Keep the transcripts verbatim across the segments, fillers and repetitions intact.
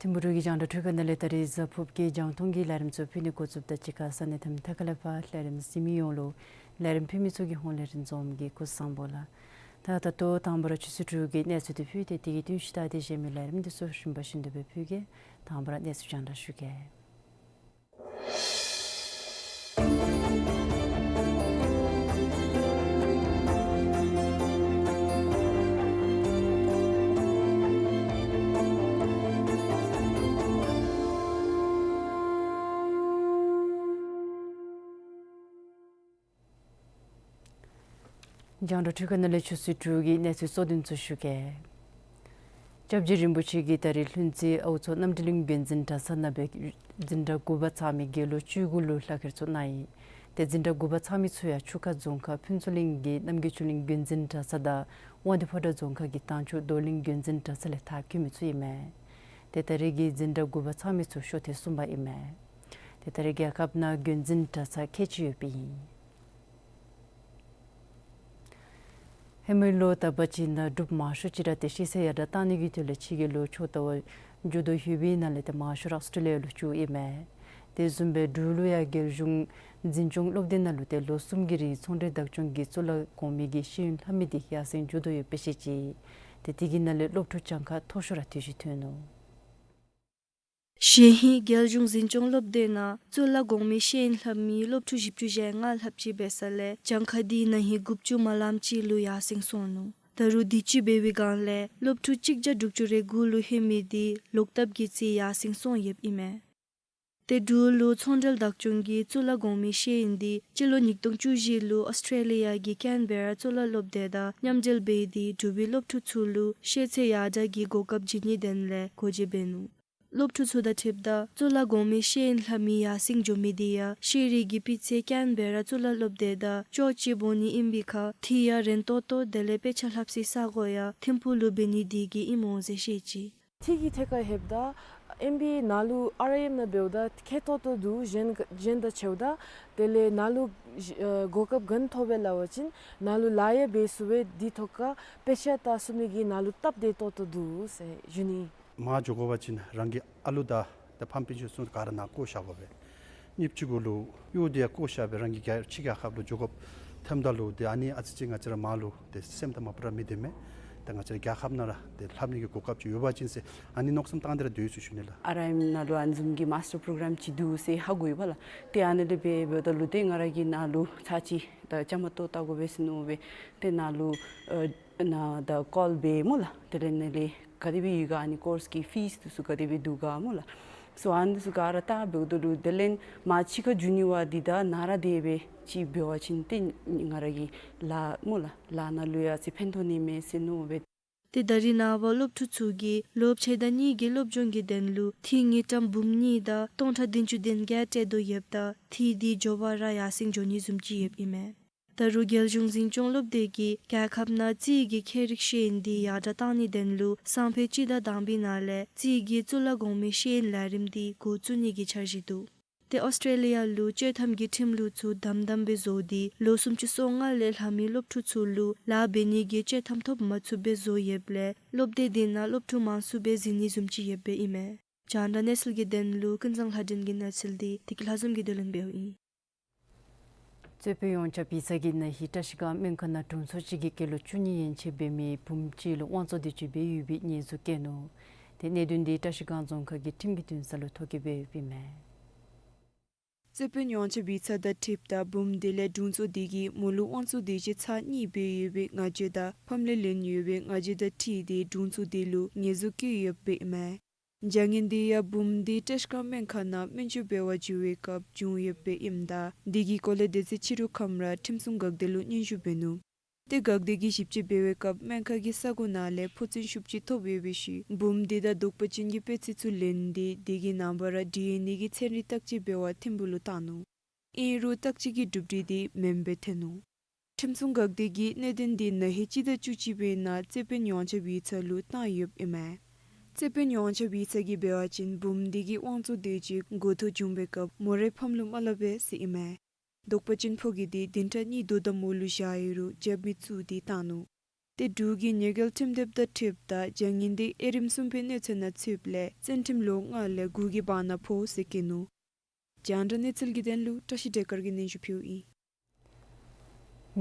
ཐིམ་ཕུ་འབྲུག་གི་རྒྱང་བསྒྲགས་འཕྲུལ་ཁང་ནང་ལས་ད་རིས་གཟའ་ཕུརཔ་གི་རྒྱང་མཐོང་གི་ལས་རིམ་ཚུ་ཕུལ་ནི་འགོ་བཙུགསཔ་ད་གཅིག་ཁར་ས་གནས་དང་མཐའ་ཁ་ལས་ཕར་ལས་རིམ་གཟིགས་མི་ཡོངས་ལུ་ལས་རིམ་ཕུལ་མི་ཚུ་གི་ཧོངས་ལས་རིན་འཛོམས་ཀྱིས་སྐུ་གཟུགས་བཟང་པོ་ལགས། ད་ད་ལྟོ་དང་པ་ར་ཆུ་ཚོད་དྲུག་གི་གནས་ཚུལ་འདི་ཕུལ་ཏེ་དེ་གི་བསྟུན་ཞིན་ད་དེ་གཞན་མི་ལས་རིམ་འདི་ཚུ་རིམ་པ་བཞིན་དུ་སྦེ་ཕུལ་གེ། དང་པ་ར་གནས་ཚུལ་རྒྱང་བསྒྲགས་ཞུ་གེ། རྒྱང་བསྒྲགས་འཕྲུལ་ཁང་ནང་ལས་ཆུ་ཚོད་དྲུག་གི་གནས་ཚུལ་གཙོ་དོན་ཚུ་ཞུ་གེ། སྐྱབས་རྗེ་རིན་པོ་ཆེ་གིས་ད་རིས་ལྷུན་རྩེ་ཨའུ་མཚོ་རྣམ་འདྲེན་གླིང་བརྒྱུད་འཛིན་གྲྭ་ཚང་ནང་སྦེ་འཛིན་གྲྭ་དགུ་པ་ཚང་མི་དགེ་སློབ་བཅུ་དགུ་ལུ་ལྷ་ཁང་ཚུ་གནང་ཡི། ཏེ་འཛིན་གྲྭ་དགུ་པ་ཚང་མི་ཚུ་ཡང་ཆུ་ཁ་རྫོང་ཁག་ཕུན་ཚོགས་གླིང་གི་རྣམ་རྒྱལ་ཆོས་གླིང་བརྒྱུད་འཛིན་གྲྭ་ཚང་དང་དབང་འདུས་ཕོ་བྲང་རྫོང་ཁག་གི་དྭངས་ཆུ་རྡོར་གླིང་བརྒྱུད་འཛིན་གྲྭ་ཚང་ལས་མཐར་འཁྱོལ་མི་ཚུ་ཨིན་མས། ཏེ་ད་རིས་ཀྱི་འཛིན་གྲྭ་དགུ་པ་ཚང་མི་ཚུ་ཤོག་ཐེངས་གསུམ་པ་ཨིན་མས། ཏེ་ད་རིས་རྒྱལ་ཁབ་ནང་བརྒྱུད་འཛིན་གྲྭ་ཚང་ཁལ་གཅིག་ཡོདཔ་ཨིན། ཧེ་མའི་ལོ་དག་པ་ཅིག་ནང་འབྲུགཔ་མང་ཤོས་ཅིག་ར་ཏེ་ཤེས་ཚད་ཡར་དྲག་གཏང་ནི་གི་དོན་ལས་ཕྱི་རྒྱལ་ལུ་ཕྱོགས་བཏབ་པར་འགྱོ་དོ་ཡོདཔ་ཨིན་ན་ལས་ཏེ་མང་ཤོས་ར་ཨོསི་ཊྲེ་ལི་ཡ་ལུ་བཅུག་ཨིན་མས། དེ་བཟུམ་སྦེ་འབྲུག་ལུ་ཡང་རྒྱལ་གཞུང་འཛིན་སྐྱོང་སློབ་སྡེ་ནང་ལུ་ཏེ་ལོ་གསུམ་གྱི་རིང་ཚོང་འབྲེལ་བདག་སྐྱོང་གི་གཙུག་ལག་གོང་མའི་གི་ཤེས་ཡོན་ལྷབ་མི་འདི་ཡར་སེང་འགྱོ་དོ་ཡོདཔ་སྦེ་བཤད་ཅི། ཏེ་དེ་གི་ནང་ལས་སློབ་ཕྲུག་གྱངས་ཁ་མཐོ་ཤོས་ར་དེ་ཅིག་ཐོན་ནུག། གཞེས་ཧིང་རྒྱལ་གཞུང་འཛིན་སྐྱོང་སློབ་སྡེ་ནང་གཙུག་ལག་གོང་མའི་ཤེས་ཡོན་ལྷབ་མི་སློབ་ཕྲུག་བཞི་བཅུ་ཞེ་ལྔ་ལྷབ་ཅི་འབད་ས་ལས་གྱངས་ཁ་འདི་ན་ཧིང་དགུ་བཅུ་མ་ལངམ་ཅིག་ལུ་ཡར་སེང་སོང་ནུག། ད་རུང་དུས་ཅི་འབད་བའི་སྒང་ལས་སློབ་ཕྲུག་གཅིག་བརྒྱ་དྲུག་ཅུ་རེ་དགུ་ལུ་ལྷོད་མི་འདི་ལོག་བཏབ་ཀྱི་རྩིས་ཡར་སེང་སོང་ཡོདཔ་ཨིན་མས། ཏེ་འབྲུག་ལུ་ཚོང་འབྲེལ་བདག་སྐྱོང་གི་གཙུག་ལག་གོང་མའི་ཤེས་ཡོན་འདི་སྤྱི་ལོ་ཉིས་སྟོང་བཅུ་བཞི་ལུ་ཨོསི་ཊྲེ་ལི་ཡ་གི་ཀེན་བེ་ར་གཙུག་ལག་སློབ་སྡེ་དང་མཉམ་འབྲེལ་འབད་དེ་འབྲུག་པའི་སློབ་ཕྲུག་ཚུ་ལུ་ཤེས་ཚད་ཡར་དྲག་གི་གོ་སྐབས་བྱིན་ནིའི་དོན་ལས་འགོ་འབྱེད་འབད་ནུག། སློབ་ཕྲུག་ཚུ་དང་འཁྲིལཝ་ད་གཙུག་ལག་གོང་མའི་ཤེས་ཡོན་ལྷབ་མི་ཡར་སེང་འགྱོ་མི་འདི་ཡང་ཤེས་རིག་གི་སྤུས་ཚད་ཀེན་བེ་ར་གཙུག་ལག་སློབ་སྡེ་དང་ཅོག་གཅིག་འབད་ནི་ཨིན་པའི་ཁར་དེ་ཡང་རན་ཏོག་ཏོ་དེ་ལས་དཔེ་ཆ་ལྷབ་སའི་ས་གོ་ཡང་ཐིམ་ཕུག་ལུ་འབད་ནི་འདི་གིས་ཨིནམ་འོང་ཟེར་བཤད་ཅི། དེ་གི་ཐད་ཁར་ལྷོདཔ་ད་ཨེམ་བི་ནཱ་ལུ་ཨར་ཨའི་ཨེམ་ནང་འབདཝ་ད་ཁེ་ཏོག་ཏོ་འདུག། གཞན་གཞན་དང་ཕྱདཝ་ད་དེ་ལས་ནཱ་ལུ་ཨ་གོ་སྐབས་ག་ནི་ཐོབ་པས་སླབ་པ་ཅིན་ནཱ་ལུ་ལཱ་ཡང་འབད་ཚུགས་པས། དེ་ཐོག་ཁར་དཔེ་ཆ་ལྟ་ཚུགས་ནི་གི་ནཱ་ལུ་སྟབས་བདེ་ཏོག་ཏོ་འདུག་ཟེར་ཞུ་ནི། མར་འགྱོ་དགོ་པ་ཅིན་རང་གི་ཨ་ལུ་དང་ཏེ་ཕམ་སྤུན་ཆ་ཚུ་ག་ར་ནཱ་བཀོ་བཞག་དགོ་པས། གཉིས་པ་གཅིག་གུ་ལུ་གཡོག་འདི་ཡང་བཀོ་བཞག་སྦེ་རང་གི་རྒྱལ་ཕྱི་རྒྱལ་ཁབ་ལུ་འགྱོ་དགོཔ་ཐོནམ་ད་ལུ་ཏེ་ཨ་ནི་ཨ་ཙི་ཅིག་ང་བཅས་ར་མར་ལུ་ཏེ་སེམས་དང་མ་པ་ར་མི་བདེ་མས། ཏེ་ང་བཅས་ར་རྒྱལ་ཁབ་ནང་ར་ཏེ་ལྷབ་ནི་གི་གོ་སྐབས་ཅིག་ཡོད་པ་ཅིན་ཟེར་ཨ་ནི་མནོ་བསམ་བཏང་སྟེ་ར་སྡོད་ཡི་ཟེར་ཞུ་ནི་ལགས། ཨར་ཨའི་ཨེམ་ནང་ལུ་ཨ་ནི་བཟུམ་གྱི་མཱསི་ཊར་པོ་རོ་གརམ་ཅིག་འདུག་ཟེར་ཧ་གོ་ཡི་བ་ལགས། ཏེ་ཨ་ནི་ལས་འབད་འབདཝ་ད་ལུ་ཏེ་ང་ར་གིས་ནཱ་ལུ་ཚར་གཅིག་ད་བཅའ་མར་གཏོགས་བལྟ་དགོ་པས་ཟེར་མནོ་སྦེ་ཏེ་ནཱ་ལུ་ཨ་ནཱ་ད་ཀོལ་འབད་སྨོ་ལགས། དེ་ལས་ནཱ་ལས་ག་དེ་སྦེ་ཡོད་ག་ཨ་ནི་ཀོརསི་གི་ཕིསི་འདི་ཚུ་ག་དེ་སྦེ་འདུག་ག་སྨོ་ལགས། སོ་ཨ་ནི་འདི་ཚུ་ག་ར་བལྟ་འབདཝ་ད་ལུ་དེ་ལས་མར་ཕྱི་ཁར་འགྱོ་ནི་བ་འདི་དང་ནཱ་ར་དེ་སྦེ་ཅིག་འབད་བ་ཅིན་ཏེ་ང་ར་གི་ལཱ་སྨོ་ལགས་ལཱ་ནང་ལུ་ཡང་ཨ་ཙི་ཕན་ཐོགས་ནི་མས་ཟེར་མནོ་སྦེ། ཏེ་ད་རིས་ནངས་པ་སློབ་ཕྲུག་ཚུ་གིས་ལོ་ཕྱེད་དང་གཉིས་ཀྱི་སློབ་སྦྱོང་གི་དོན་ལུ་ཐིག་དངུལ་ཀྲམ་འབུམ་གཉིས་དང་སྟོང་ཕྲག་བདུན་ཅུ་དོན་བརྒྱད་སྤྲོད་དོ་ཡོདཔ་ད་ཐིག་དེ་མགྱོགས་པ་ར་ཡར་སེང་འགྱོ་ནི་བཟུམ་ཅིག་ཡོདཔ་ཨིན་མས། ད་རུང་རྒྱལ་གཞུང་འཛིན་སྐྱོང་སློབ་སྡེ་གིས་རྒྱལ་ཁབ་ནང་རྩིས་ཀྱི་ཁྱད་རིག་ཤེས་ཡོན་དེ་ཡར་དྲགས་གཏང་ནིའི་དོན་ལུ་སང་ཕོད་སྤྱི་ཟླ་དང་པའི་ནང་ལས་རྩིས་ཀྱི་གཙུག་ལག་གོང་མའི་ཤེས་ཡོན་ལས་རིམ་དེ་འགོ་བཙུགས་ནིའི་འཆར་གཞི་འདུག། ཏེ་ཨོསི་ཊྲེ་ལི་ཡ་ལུ་སྤྱོད་ཐམ་གྱི་ཁྲིམས་ལུགས་ཚུ་དམ་དམ་སྦེ་བཟོ་སྟེ་ལོ་སུམ་ཅུ་སོ་ལྔ་ལས་ལྷག་མི་སློབ་ཕྲུག་ཚུ་ལུ་ལཱ་འབད་ནིའི་སྤྱོད་ཐམ་ཐོབ་མ་ཚུགསཔ་སྦེ་བཟོ་ཡོདཔ་ལས་སློབ་སྡེ་དེ་ནང་སློབ་ཕྲུག་མང་སུ་སྦེ་འཛུལ་ནི་བཟུམ་ཅིག་ཡོདཔ་ཨིན་མས། རྒྱང་བསྒྲགས་གནས་ཚུལ་གྱི་དོན་ལུ་ཀུན་བཟང་ལྷ་སྒྲོན་གྱི་གནས་ཚུལ་དེ་བདེ་སྐྱིད་ལྷ་འཛོམས་ཀྱིས་བསྡུ་ལེན་འབདཝ་ཨིན། རྩོད་དཔོན་ཡོངས་ཁྱབ་ཡིག་ཚང་གིས་ན་ཧིང་བཀྲིས་སྒང་སྨན་ཁང་ནང་དྲུང་འཚོ་ཅིག་གིས་སྐྱེས་ལོ་བཅུ་གཉིས་ཡན་ཆད་འབད་མི་བུམོ་ཅིག་ལུ་དབང་བཙོང་འདི་ཅིག་འབད་ཡོད་པའི་ཉེས་འཛུགས་བཀལ་ནུག། ཏེ་གནད་དོན་འདི་བཀྲིས་སྒང་རྫོང་ཁག་གི་ཁྲིམས་ཀྱི་འདུན་ས་ལུ་ཐོ་བཀོད་འབད་ཡོདཔ་ཨིན་མས། རྩོད་དཔོན་ཡོངས་ཁྱབ་ཡིག་ཚང་དང་འཁྲིལཝ་ད་བུམོ་དེ་ལས་དྲུང་འཚོ་དེ་གིས་མོ་ལུ་དབང་བཙོང་འདི་ཅིག་ཚར་གཉིས་འབད་ཡོད་པའི་ང་རྒྱལ་དང་ཕམ་ལས་ལེན་ཡོད་པའི་ང་རྒྱལ་དང་འཁྲིལ་ཏེ་དྲུང་འཚོ་དེ་ལུ་ཉེས་འཛུགས་བཀལ་ཡོདཔ་ཨིན་མས། བྱ་ངན་དེ་ཡང་བུམོ་དེ་བཀྲིས་སྒང་སྨན་ཁང་ནང་སྨན་བཅོས་འབད་བར་འགྱོ་བའི་སྐབས་བྱུང་ཡོདཔ་ཨིནམ་ད་དེ་གི་སྐོར་ལས་སྡེ་ཚན་ཕྱི་རུ་ཁམས་ར་ཁྲིམས་སྲུང་འགག་སྡེ་ལུ་སྙན་ཞུ་འབད་ནུག། ཏེ་འགག་སྡེ་གིས་ཞིབ་དཔྱད་འབད་བའི་སྐབས་སྨན་ཁང་གི་ས་གོ་ནང་ལས་ཕོ་མཚན་ཤུགས་ཅིག་ཐོབ་ཡོད་པའི་ཤུལ་བུམོ་དེ་དང་དོགས་པ་ཅན་གྱི་དཔེ་ཚིག་ཚུ་ལེན་ཏེ་དེ་གི་ནངས་པ་ར་ཌི་ཨེན་ཨེ་གི་ཚན་རིག་བརྟག་དཔྱད་འབད་བར་ཐིམ་ཕུག་ལུ་བཏང་ནུག། ཨིན་རུང་བརྟག་དཔྱད་ཀྱི་གྲུབ་འབྲས་དེ་མེནམ་སྦེ་ཐོན་ནུག། ཁྲིམས་སྲུང་འགག་སྡེ་གིས་གནད་དོན་དེ་ན་ཧིང་སྤྱི་ཟླ་བཅུ་གཅིག་པའི་ནང་རྩོད་དཔོན་ཡོངས་ཁྱབ་ཡིག་ཚང་ལུ་བཏང་ཡོདཔ་ཨིན་མས། རྩོད་དཔོན་ཡོངས་ཁྱབ་ཡིག་ཚང་གིས་འབད་བ་ཅིན་བུམོ་དེ་གིས་དབང་བཙོང་དེ་ཅིག་འགོ་ཐོག་བྱུང་བའི་སྐབས་མོ་རའི་ཕམ་ལུ་མ་སླབ་པས་ཟེར་ཨིན་མས། དོགས་པ་ཅན་ཕོ་རྒྱས་དེ་བདུན་ཕྲག་གཉིས་དོ་དམ་འོག་ལུ་བཞག་ཡོད་རུང་རྒྱབ་མི་བཙུགས་ཏེ་བཏང་ནུག། ཏེ་འབྲུག་གི་ཉེས་འགེལ་ཁྲིམས་དེབ་དང་འཁྲིལཝ་ད་བྱ་ངན་དེ་དབྱེ་རིམ་གསུམ་པའི་གནོད་འཚེ་ནང་ཚུདཔ་ལས་བཙོན་ཁྲིམས་ལོ་ལྔ་ལས་དགུ་གི་བར་ན་ཕོག་ཟེར་བཀོད་ནུག། རྒྱང་བསྒྲགས་གནས་ཚུལ་གྱི་དོན་ལུ་བཀྲ་ཤིས་བདེ་དཀར་གྱིས་སྙན་ཞུ་ཕུལཝ་ཨིན།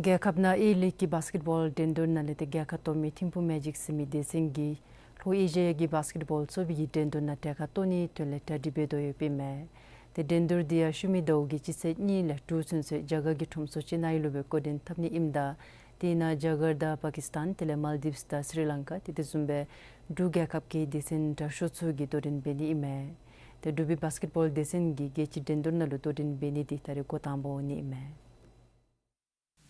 རྒྱལ་ཁབ་ནང་ཨེ་ལིག་གི་བཱསི་ཀེཊ་བཱོལ་འགྲན་བསྡུར་ནང་ལས་ཏེ་རྒྱལ་ཁ་ཐོབ་མི་ཐིམ་ཕུག་མེ་ཇིག་ཟེར་མི་སྡེ་ཚན་གྱིས་ལྷོ་ཨེ་ཤི་ཡ་གི་བཱསི་ཀེཊ་བཱོལ་རྩོད་པའི་གི་འགྲན་བསྡུར་ནང་གྲལ་ཁར་གཏོགས་ནིའི་དོན་ལས་གྲ་སྒྲིག་འབད་དོ་ཡོདཔ་ཨིན་མས། ཏེ་འགྲན་བསྡུར་འདི་ཡང་ཤུལ་མའི་ཟླཝ་གི་སྤྱི་ཚེས་གཉིས་ལས་དྲུག་ཚུན་ཚོད་རྒྱ་གར་གྱི་ཁྲོམ་ཚོགས་ཅེ་ནའི་ལུ་སྦེ་འགོ་འདྲེན་འཐབ་ནི་ཨིནམ་ད་དེ་ནང་རྒྱ་གར་དང་པ་ཀིསི་ཏཱན་དེ་ལས་མཱལ་དིབས་དང་སི་རི་ལང་ཀ་ཏེ་དེ་བཟུམ་སྦེ་འབྲུག་རྒྱལ་ཁབ་ཀྱི་སྡེ་ཚན་དྲག་ཤོས་ཚུ་གིས་དོ་འགྲན་འབད་ནི་ཨིན་མས། ཏེ་འབྲུག་པའི་བཱསི་ཀེཊ་བཱོལ་སྡེ་ཚན་གྱིས་རྒྱལ་སྤྱིའི་འགྲན་བསྡུར་ནང་ལུ་དོ་འགྲན་འབད་ནི་འདི་ད་རེས་འགོ་དང་པ་འོང་ནི་ཨིན་མས།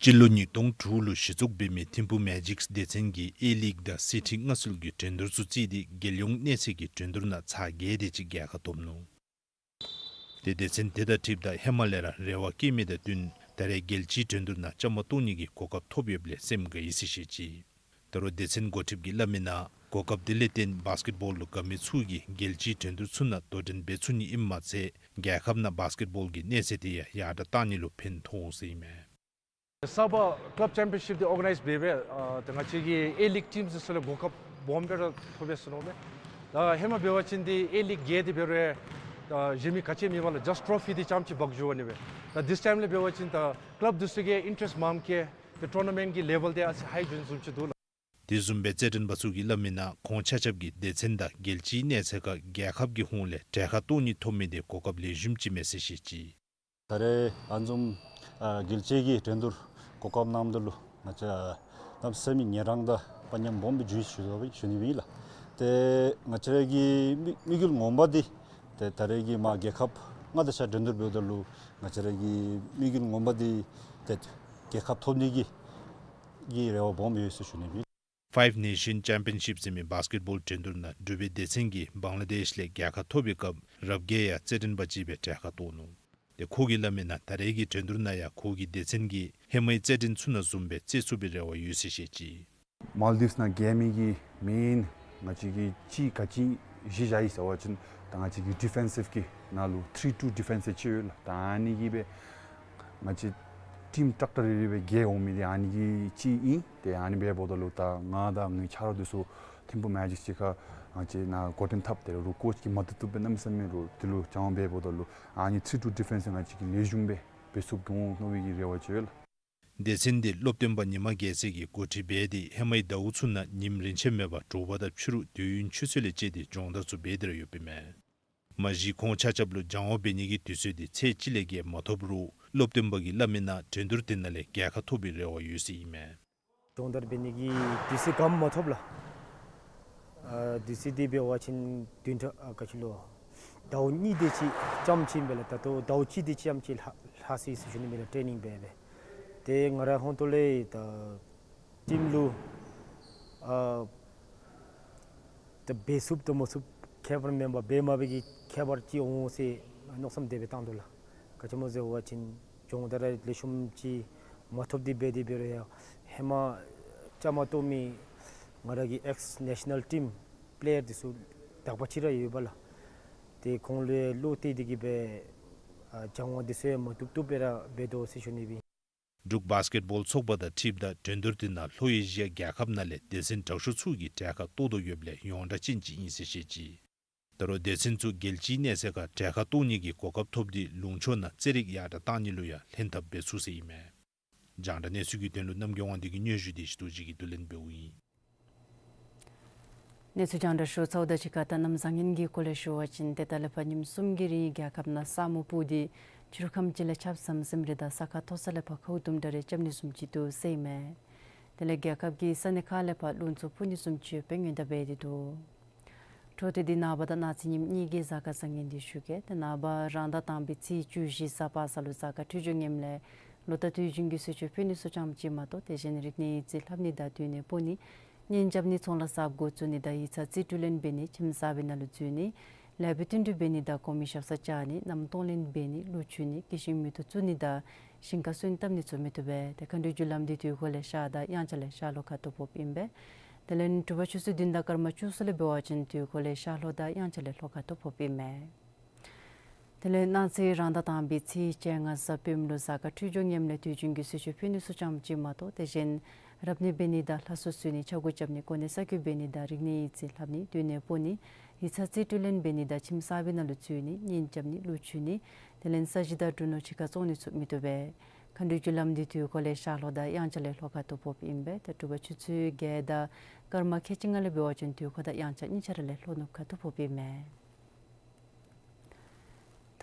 སྤྱི་ལོ་ཉིས་སྟོང་དྲུག་ལུ་གཞི་བཙུགས་འབད་མི་ཐིམ་ཕུག་མེ་ཇིག་སྡེ་ཚན་གྱིས་ཨེ་ལིག་དང་སི་ཊི་མངའ་གསོལ་གྱི་འགྲན་བསྡུར་ཚུ་བརྩིས་ཏེ་རྒྱལ་ཡོངས་གནས་ཚད་ཀྱི་འགྲན་བསྡུར་ནང་ཚར་བརྒྱད་དེ་ཅིག་རྒྱལ་ཁ་ཐོབ་ནུག། ཏེ་སྡེ་ཚན་དེ་དང་འཁྲིལཝ་ད་ཧེ་མ་ལས་ར་རེ་བ་བསྐྱེད་མི་དང་བསྟུན་ད་རེས་རྒྱལ་སྤྱིའི་འགྲན་བསྡུར་ནང་བཅའ་མར་གཏོགས་ནི་གི་གོ་སྐབས་ཐོབ་ཡོདཔ་ལས་སེམས་དགའ་ཡི་ཟེར་བཤད་ཅི། ད་རུང་སྡེ་ཚན་འགོ་ཁྲིདཔ་གིས་སླབ་མི་ནང་གོ་སྐབས་དེ་ལས་བརྟེན་བཱསི་ཀེཊ་བཱོལ་ལུ་དགའ་མི་ཚུ་གིས་རྒྱལ་སྤྱིའི་འགྲན་བསྡུར་ཚུ་ནང་དོ་འགྲན་འབད་ཚུགས་ནི་ཨིནམ་མ་ཚད་རྒྱལ་ཁབ་ནང་བཱསི་ཀེཊ་བཱོལ་གྱི་གནས་ཚད་དེ་ཡང་ཡར་དྲགས་གཏང་ནི་ལུ་ཕན་ཐོགས་འོང་ཟེར་ཨིན་མས། གསརཔ་ཀ་ལབ་ཅེམ་པི་ཡོན་ཤིཔ་འདི་ཨོར་ག་ནའིཛ་འབད་སྦེ་ཨ་ཏེ་ང་བཅས་ཀྱི་ཨེ་ལིག་ཊིམ་ཚུ་ཚུ་ལུ་གོ་སྐབས་སྦོམ་སྦེ་ར་ཐོབ་པས་ཟེར་མནོཝ་མས། ད་ཧེ་མ་འབད་བ་ཅིན་འདི་ཨེ་ལིག་བརྒྱད་འདི་འབད་རུང་ད་གཞན་མི་ག་ཅི་མེད་པར་ལུ་ཇཱསཊ་ཊོ་ཕི་འདི་ཙམ་ཅིག་འབག་འགྱོ་ནི་སྦེ། ད་དིས་ཊའིམ་ལས་འབད་བ་ཅིན་ད་ཀ་ལབ་འདི་ཚུ་གིས་ཨིན་ཊ་རེསཊ་མངམ་གིས་ཏེ་ཊོར་ན་མེནཊ་གི་ལེ་བཱལ་འདི་ཨ་ཙི་ཧའི་འགྱོ་ནི་བཟུམ་ཅིག་འདུག་ལགས། དེ་བཟུམ་སྦེ་རྩེད་འགྲན་པ་ཚུ་གིས་སླབ་མི་ནང་ཁོང་ཆ་ཁྱབ་ཀྱིས་སྡེ་ཚན་དང་རྒྱལ་སྤྱིའི་གནས་ཚད་ཁར་རྒྱལ་ཁབ་ཀྱི་ཧོངས་ལས་གྲལ་ཁར་གཏོགས་ནི་ཐོབ་མི་འདི་གོ་སྐབས་ལེགས་ཤོམ་ཅིག་མས་ཟེར་བཤད་ཅི། ད་རེས་ཨ་བཟུམ་ཨ་རྒྱལ་སྤྱི་གི་འགྲན་བསྡུར་གོ་སྐབས་གནངམ་ད་ལུ་ང་བཅས་གནམ་མེད་ས་མེད་ངལ་རངས་དང་དཔའ་ཉམས་སྦོམ་སྦེ་བྱུང་ཡི་ཟེར་ཞུ་ནི་ཨིན་ལགས། ཏེ་ང་བཅས་ར་གི་དམིགས་དམིགས་ཡུལ་ངོ་མ་འདི་ཏེ་ད་རེས་ཀྱི་མར་རྒྱལ་ཁབ་ལྔ་དང་ཆ་འགྲན་བསྡུར་འབདཝ་ད་ལུ་ང་བཅས་ར་གི་དམིགས་ཡུལ་ངོ་མ་འདི་ཏེ་རྒྱལ་ཁ་ཐོབ་ནི་གི་གི་རེ་བ་སྦོམ་ཡོད་ཟེར་ཞུ་ནི་ཨིན། ཕའིབ་ནེ་ཤཱན་ཅེམ་པི་ཡོན་ཤིཔ་ཟེར་མི་བཱསི་ཀེཊ་བཱོལ་འགྲན་བསྡུར་ནང་འབྲུག་པའི་སྡེ་ཚན་གྱིས་བང་ལ་དེཤ་ལས་རྒྱལ་ཁ་ཐོབ་པའི་སྐབས་རབ་རྒྱས་ཡང་རྩེད་འགྲན་པ་ཅིག་སྦེ་གྲལ་ཁར་གཏོགས་ནུག། ཏེ་ཁོ་གིས་སླབ་མི་ནང་ད་རེས་ཀྱི་འགྲན་བསྡུར་ནང་ཡང་ཁོ་གི་སྡེ་ཚན་གྱིས་ཧེ་མའི་རྩེད་འགྲན་ཚུ་ནང་བཟུམ་སྦེ་རྩེ་ཚུགས་པའི་རེ་བ་ཡོད་ཟེར་བཤད་ཅི། མཱལ་དིབས་ནང་རྒྱལ་མི་གི་མེན་ང་བཅས་ཀྱི་ཅིག་ག་ཅི་གཞི་བཞག་ཡི་ཟེར་བ་ཅིན་ད་ང་བཅས་ཀྱི་ཌི་ཕེན་སིབ་ཀྱི་ནང་ལུ་ཐི་རི་ཊུ་ཌི་ཕེན་སིབ་ཅིག་ཡོད་ལགས། ད་ཨ་ནི་གིས་སྦེ་ང་བཅས་ཊིམ་ཏྲག་ཏྲ་རེ་རེ་སྦེ་བརྒྱད་འོང་མི་འདི་ཨ་ནི་གི་ཅིག་ཨིན། ཏེ་ཨ་ནི་སྦེ་འབདཝ་ད་ལུ་ད་ང་དང་ངེའི་ཆ་རོགས་འདི་ཚུ་ཐིམ་ཕུག་མེ་ཇིག་ཅིག་ཁར་ང་བཅས་ནཱ་འགོ་འདྲེན་འཐབ་སྟེ་རུང་ཀོཆ་གིས་མ་བཏུབ་བཏུབ་སྦེ་གནམ་མེད་ས་མེད་རུང་འདི་ལུ་སྦྱང་བ་འབདཝ་ད་ལུ་ཨ་ནི་ཐི་རི་ཊུ་ཌི་ཕེན་སིབ་ང་བཅས་ཀྱིས་ལེགས་ཤོམ་སྦེ་འབད་ཚུགས་འོང་མནོ་བའི་གི་རེ་བ་ཅིག་ཡོད་ལགས། སྡེ་ཚན་འདི་སློབ་སྟོན་པ་ཉི་མ་རྒྱལ་མཚན་གྱིས་འགོ་ཁྲིད་འབད་དེ་ཧེ་མའི་ཟླཝ་ཚུ་ནང་ཉིནམ་རེ་ཆད་མེད་པར་དྲོ་པ་དང་ཕྱི་རུ་དུས་ཡུན་ཆུ་ཚོད་ལས་བཅད་དེ་སྦྱོང་བརྡར་ཚུ་འབད་དེ་ར་ཡོདཔ་ཨིན་མས། མ་གཞི་ཁོང་ཆ་ཁྱབ་ལུ་སྦྱང་བ་འབད་ནི་གི་དུས་ཚོད་འདི་ཚེས་གཅིག་ལས་བརྒལ་མ་ཐོབ་རུང་སློབ་སྟོན་པ་གིས་སླབ་མི་ནང་འགྲན་བསྡུར་དེ་ནང་ལས་རྒྱལ་ཁ་ཐོབ་པའི་རེ་བ་ཡོད་ཟེར་ཨིན་མས། སྦྱོང་བརྡར་འབད་ནི་གི་དུས་ཚོད་ག་མ་ཐོབ་ལགས། ཨ་དུས་ཚོད་འདི་འབད་བ་ཅིན་བདུན་ཕྲག་ཨ་ག་ཅི་ལོ་ཟླཝ་གཉིས་དེ་ཅིག་ཙམ་ཅིག་ཨིན་པས་ལགས། ད་ལྟོ་ཟླཝ་གཅིག་དེ་ཅིག་ཙམ་ཅིག་ལྷག་ལྷག་སོ་ཡི་ཟེར་ཞུ་ནི་ཨིན་པས་ལགས། ཊེ་ནིང་འབད་སྦེ་ཏེ་ང་རའི་ཧོངས་ཏོ་ལས་ད་ཊིམ་ལུ་ཨ་ ད་འབད་ཚུགསཔ་དང་མ་ཚུགསཔ་ཁྱད་པར་མེན་པར་འབད་མ་འབད་ཀྱི་ཁྱད་པར་ཅིག་འོང་ཟེར་མནོ་བསམ་དེ་སྦེ་བཏང་དོ་ལགས། ག་ཅི་སྨོ་ཟེར་བ་ཅིན་སྦྱོང་བརྡར་ལེགས་ཤོམ་ཅིག་མ་ཐོབ་སྟེ་འབད་དེ་འབད་རུང་ཡང་ཧེ་མ་བཅའ་མར་གཏོགས་མི་ང་ར་གི་ཨེགསི་ནེ་ཤ་ནཱལ་ཊིམ་པེ་ལེ་ཡར་འདི་ཚུ་དག་པ་ཅིག་ར་ཡོད་པ་ལགས། ཏེ་ཁོང་ལུ་བློ་གཏད་དེ་གིས་སྦེ་ཨ་སྦྱང་བ་འདི་ཚུ་ཡང་མ་བཏུབ་བཏུབ་སྦེ་ར་འབད་དོ་ཟེར་ཞུ་ནི་སྦེ་ཨིན། འབྲུག་བཱསི་ཀེཊ་བཱོལ་ཚོགས་པ་དང་འཁྲིལཝ་ད་འགྲན་བསྡུར་འདི་ནང་ལྷོ་ཨེ་ཤི་ཡ་རྒྱལ་ཁབ་ནང་ལས་སྡེ་ཚན་དྲག་ཤོས་ཚུ་གིས་གྲལ་ཁར་གཏོགས་དོ་ཡོདཔ་ལས་ཡོངས་གྲགས་ཅན་ཅིག་ཨིན་ཟེར་བཤད་ཅི། ད་རུང་སྡེ་ཚན་ཚུ་རྒྱལ་སྤྱིའི་གནས་ཚད་ཁར་གྲལ་ཁར་གཏོགས་ནི་གི་གོ་སྐབས་ཐོབ་སྟེ་ལུང་ཕྱོགས་ནང་རྩེད་རིགས་ཡར་དྲགས་གཏང་ནི་ལུ་ཡང་ལྷན་ཐབས་འབད་ཚུགས་ཟེར་ཨིན་མས། རྒྱང་བསྒྲགས་གནས་ཚུལ་གྱི་དོན་ལུ་རྣམ་རྒྱལ་དབང་འདུས་ཀྱིས་སྙན་ཞུ་དེ་ཞུ་དོ་ཅིག་གིས་བསྡུ་ལེན་འབདཝ་ཨིན། གནས་ཚུལ་རྒྱང་བསྒྲགས་ཞུ་ཚརཝ་ད་གཅིག་ཁར་ད་གནམ་བཟང་ངན་གྱི་སྐོར་ལས་ཞུ་བ་ཅིན་ཏེ་ད་ལས་ཕར་ཉིནམ་གསུམ་གྱི་རིང་རྒྱལ་ཁབ་ནང་ས་སྨུག་སྤུབས་ཏེ་ཕྱི་རུ་ཁམས་ཅིག་ལས་ཆརཔ་ཟམ་ཟིམ་རེ་དང་ས་ཁ་མཐོ་ས་ལས་ཕར་ཁཝ་དུམ་གྲ་རེ་རྐྱབ་ནི་བཟུམ་ཅིག་འདུག་ཟེར་ཨིན་མས། དེ་ལས་རྒྱལ་ཁབ་ཀྱི་ས་གནས་ཁག་ལས་ཕར་རླུང་འཚུབ་འཕུ་ནི་བཟུམ་ཅིག་ཡོདཔ་སྦེ་སྔོན་བརྡ་འབད་དེ་འདུག། འཕྲོ་མཐུད་དེ་ནངས་པ་དང་གནངས་ཚེ་ཉིནམ་གཉིས་ཀྱི་གཟའ་སྐར་བཟང་ངན་འདི་ཞུ་གེ། ཏེ་ནངས་པ་རང་ཟླ་དང་པའི་ཚེས་བཅུ་བཞི་གཟའ་པ་སངས་ལུ་གཟའ་སྐར་འཕྲོད་སྦྱོར་ངནམ་ལས་ལོ་བསྟར་དུས་རྒྱུན་གྱི་གསོལ་མཆོད་ཕུལ་ནི་ཚུ་ཙམ་ཅིག་མ་གཏོགས་དེ་བཞིན་རིག་གནས་ཡིག་རྩིས་ལྷབ་ནི་དང་སྡོད་གནས་སྤོ་ནི་གཉེན་རྐྱབ་ནི་ཚོང་ལཱ་གསརཔ་འགོ་བཙུགས་ནི་དང་ཡིག་ཚང་རྩིས་སྤྲོད་ལེན་འབད་ནི་ཁྱིམ་གསར་པའི་ནང་ལུ་འཛུལ་ནི་ལེགས་པའི་བསྟུན་གྲོས་འབད་ནི་དང་གོང་མའི་ཞབས་སར་བཅར་ནི་གནམ་གཏོང་ལེན་འབད་ནི་གླུ་མཆོད་ནི་སྐྱེ་ཤིང་མེ་ཏོག་བཙུགས་ནི་དང་ཞིང་ཁར་སོན་བཏབ་ནི་ཚུ་མི་བཏུབ་པས། ཏེ་མཁའ་འགྲོའི་རྒྱུ་ལམ་འདི་དུས་འཁོར་ལས་ཤར་དང་དབྱངས་འཆར་ལས་ཤར་ལྷོ་ཁ་ཐུག་ཕོགཔ་ཨིན་པས། དེ་ལས་དྲོ་པ་ཆུ་ཚོད་བདུན་དང་སྐར་མ་བཅུ་གསུམ་ལས་འབད་བ་ཅིན་དུས་འཁོར་ལས་ཤར་ལྷོ་དང་དབྱངས་འཆར་ལས་ལྷོ་ཁ་ཐུག་ཕོགཔ་ཨིན་མས། དེ་ལས་གནངས་ཚེ་རང་ཟླ་དང་པའི་ཚེས་བཅོ་ལྔ་གཟའ་སྤེནམ་ལུ་གཟའ་སྐར་འཕྲོད་སྦྱོར་ངནམ་ལས་དུས་རྒྱུན་གྱི་གསོལ་མཆོད་ཕུལ་ནི་ཚུ་ཙམ་ཅིག་མ་གཏོགས་དེ་བཞིན་རབ་གནས་འབད་ནི་དང་ལྷ་གསོལ་གསོལ་ནི་ཕྱག་འགུགས་རྐྱབ་ནི་གོ་གནས་གསར་བསྐོ་འབད་ནི་དང་རིག་གནས་ཡིག་རྩིས་ལྷབ་ནི་སྡོད་གནས་སྤོ་ནི་ཡིག་ཚང་རྩིས་སྤྲོད་ལེན་འབད་ནི་དང་ཁྱིམ་གསར་པའི་ནང་ལུ་འཛུལ་ནི་གཉེན་རྐྱབ་ནི་གླུ་མཆོད་ནི་དེ་ལས་ས་གཞི་དང་འབྲུ་ནོར་ཕྱི་ཁར་བཙོང་ནི་ཚུ་མི་བཏུབ་པས། མཁའ་འགྲོའི་རྒྱུ་ལམ་འདི་དུས་འཁོར་ལས་ཤར་ལྷོ་དང་དབྱངས་འཆར་ལས་ལྷོ་ཁ་ཐུག་ཕོགཔ་ཨིན་པས། ཏེ་དྲོ་པ་ཆུ་ཚོད་བརྒྱད་དང་སྐར་མ་ཁལ་གཅིག་ལྔ་ལས་འབད་བ་ཅིན་དུས་འཁོར་དང་དབྱངས་འཆར་གཉིས་ཆ་ར་ལས་ལྷོ་ནུབ་ཁ་ཐུག་ཕོགཔ་ཨིན་མས།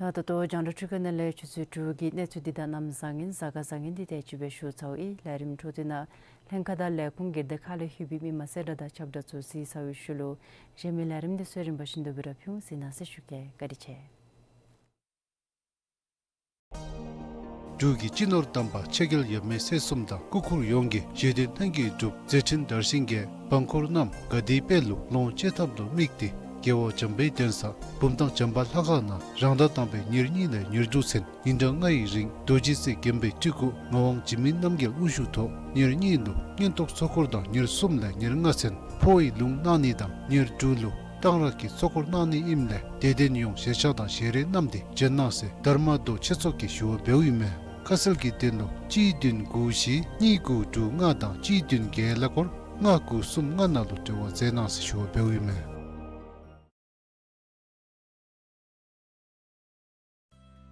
ད་ད་ལྟོ་རྒྱང་བསྒྲགས་འཕྲུལ་ཁང་ནང་ལས་ཆུ་ཚོད་དྲུག་གི་གནས་ཚུལ་འདི་དང་གནམ་བཟང་ངན་གཟའ་སྐར་བཟང་ངན་འདི་དེ་ཅིག་སྦེ་ཞུ་ཚརཝ་ཨིན། ལས་རིམ་འཕྲོ་མཐུད་ནང་ལྷན་ཁག་དང་ལས་ཁུངས་སྒེར་སྡེ་ཁག་ལས་ལྷོད་པའི་མི་མང་གསལ་བསྒྲགས་དང་ཁྱབ་བསྒྲགས་ཚུ་གཟིགས་ཚར་བའི་ཤུལ་ལུ་གཞན་མི་ལས་རིམ་འདི་ཚུ་རིམ་པ་བཞིན་དུ་སྦེ་ར་ཕུལ་འོང་ཟེར་གནང་ཟེར་ཞུ་གེ། བཀའ་དྲིན་ཆེ། འབྲུག་གི་སྤྱི་ནོར་དམ་པ་ཆོས་རྒྱལ་ཡབ་མེས་སྲས་གསུམ་དང་སྐུ་འཁོར་ཡོངས་ཀྱིས་བཞེད་དོན་ལྷུན་གྱིས་གྲུབ་མཛད་འཕྲིན་དར་ཞིང་རྒྱས། འབངས་འཁོར་རྣམས་དགའ་བདེའི་དཔལ་ལུ་ལོངས་སྤྱོད་ཐབས་ལུ་དམིགས་ཏེ་རྒྱལ་བ་བྱམས་པའི་གདན་ས་བུམ་ཐང་བྱམས་པ་ལྷ་ཁང་ནང་རང་ཟླ་དང་པའི་ཉེར་གཉིས་ལས་ཉེར་དྲུག་ཚུན་ཉིན་གྲངས་ལྔ་ཡི་རིང་རྡོ་རྗེ་རྩེ་དགོན་པའི་སྤྲུལ་སྐུ་ངག་དབང་འཇིགས་མེད་རྣམ་རྒྱལ་དབུ་བཞུགས་ཐོག་ཉེར་གཉིས་ལུ་མངོན་རྟོགས་ཚོགས་འཁོར་དང་ཉེར་གསུམ་ལས་ཉེར་ལྔ་ཚུན་འཕོ་བའི་ལུང་གནང་ནི་དང་ཉེར་དྲུག་ལུ་གཏང་རག་གི་ཚོགས་འཁོར་གནང་ནི་ཨིནམ་ལས་དད་ལྡན་ཡོངས་ཞལ་ཆས་དང་ཞལ་རས་བསྣམས་ཏེ་བྱོན་གནང་ཟེར་དྷརྨ་རྡོ་ཆོས་ཚོགས་ཀྱིས་ཞུ་བ་འབདཝ་ཨིན་མས། ཁ་གསལ་གྱི་དོན་ལུ་གཅིག་བདུན་དགུ་བཞི་གཉིས་དགུ་དྲུག་ལྔ་དང་གཅིག་བདུན་བརྒྱད་ཀླད་ཀོར་ལྔ་དགུ་གསུམ་ལྔ་ནང་ལུ་འབྲེལ་བ་མཛད་གནང་ཟེར་ཞུ་བ་འབདཝ་ཨིན་མས།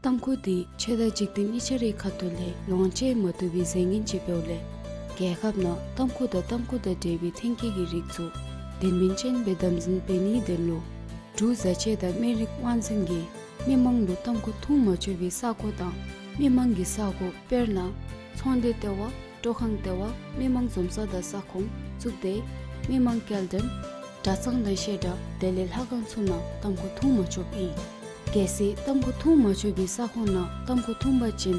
ཏམ་ཁུ་འདི་ཆོས་དང་འཇིག་རྟེན་གཉིས་ཆ་རའི་ཁ་ཐུག་ལས་ལོངས་སྤྱོད་མ་བཏུབ་པའི་རྫས་ངན་ཅིག་འབདཝ་ལས་རྒྱལ་ཁབ་ནང་ཏམ་ཁུ་དང་ཏམ་ཁུ་དང་འབྲེལ་བའི་ཐོན་སྐྱེད་ཀྱི་རིགས་ཚུ་དོན་སྨིན་ཅན་སྦེ་དམ་འཛིན་འབད་ནིའི་དོན་ལུ་འབྲུག་བཟའ་ཆས་དང་སྨན་རིགས་དབང་འཛིན་གྱིས་མི་མང་ལུ་ཏམ་ཁུ་འཐུང་མ་ཆོག་པའི་ས་གོ་དང་མི་མང་གི་ས་གོ་དཔེར་ན་ཚོང་སྡེ་ལྟེ་བ། སྤྲོ་ཁང་ལྟེ་བ། མི་མང་འཛོམས་ས་དང་ས་ཁོངས། གཙུག་སྡེ། མི་མང་སྐྱེལ་འདྲེན། གྲྭ་ཚང་དང་བཤད་གྲྭ་དེ་ལས་ལྷ་ཁང་ཚུ་ནང་ཏམ་ཁུ་འཐུང་མ་ཆོགཔ་ཨིན། གལ་སྲིད་ཏམ་ཁུ་འཐུང་མ་ཆོག་པའི་ས་ཁོངས་ནང་ཏམ་ཁུ་འཐུང་པ་ཅིན་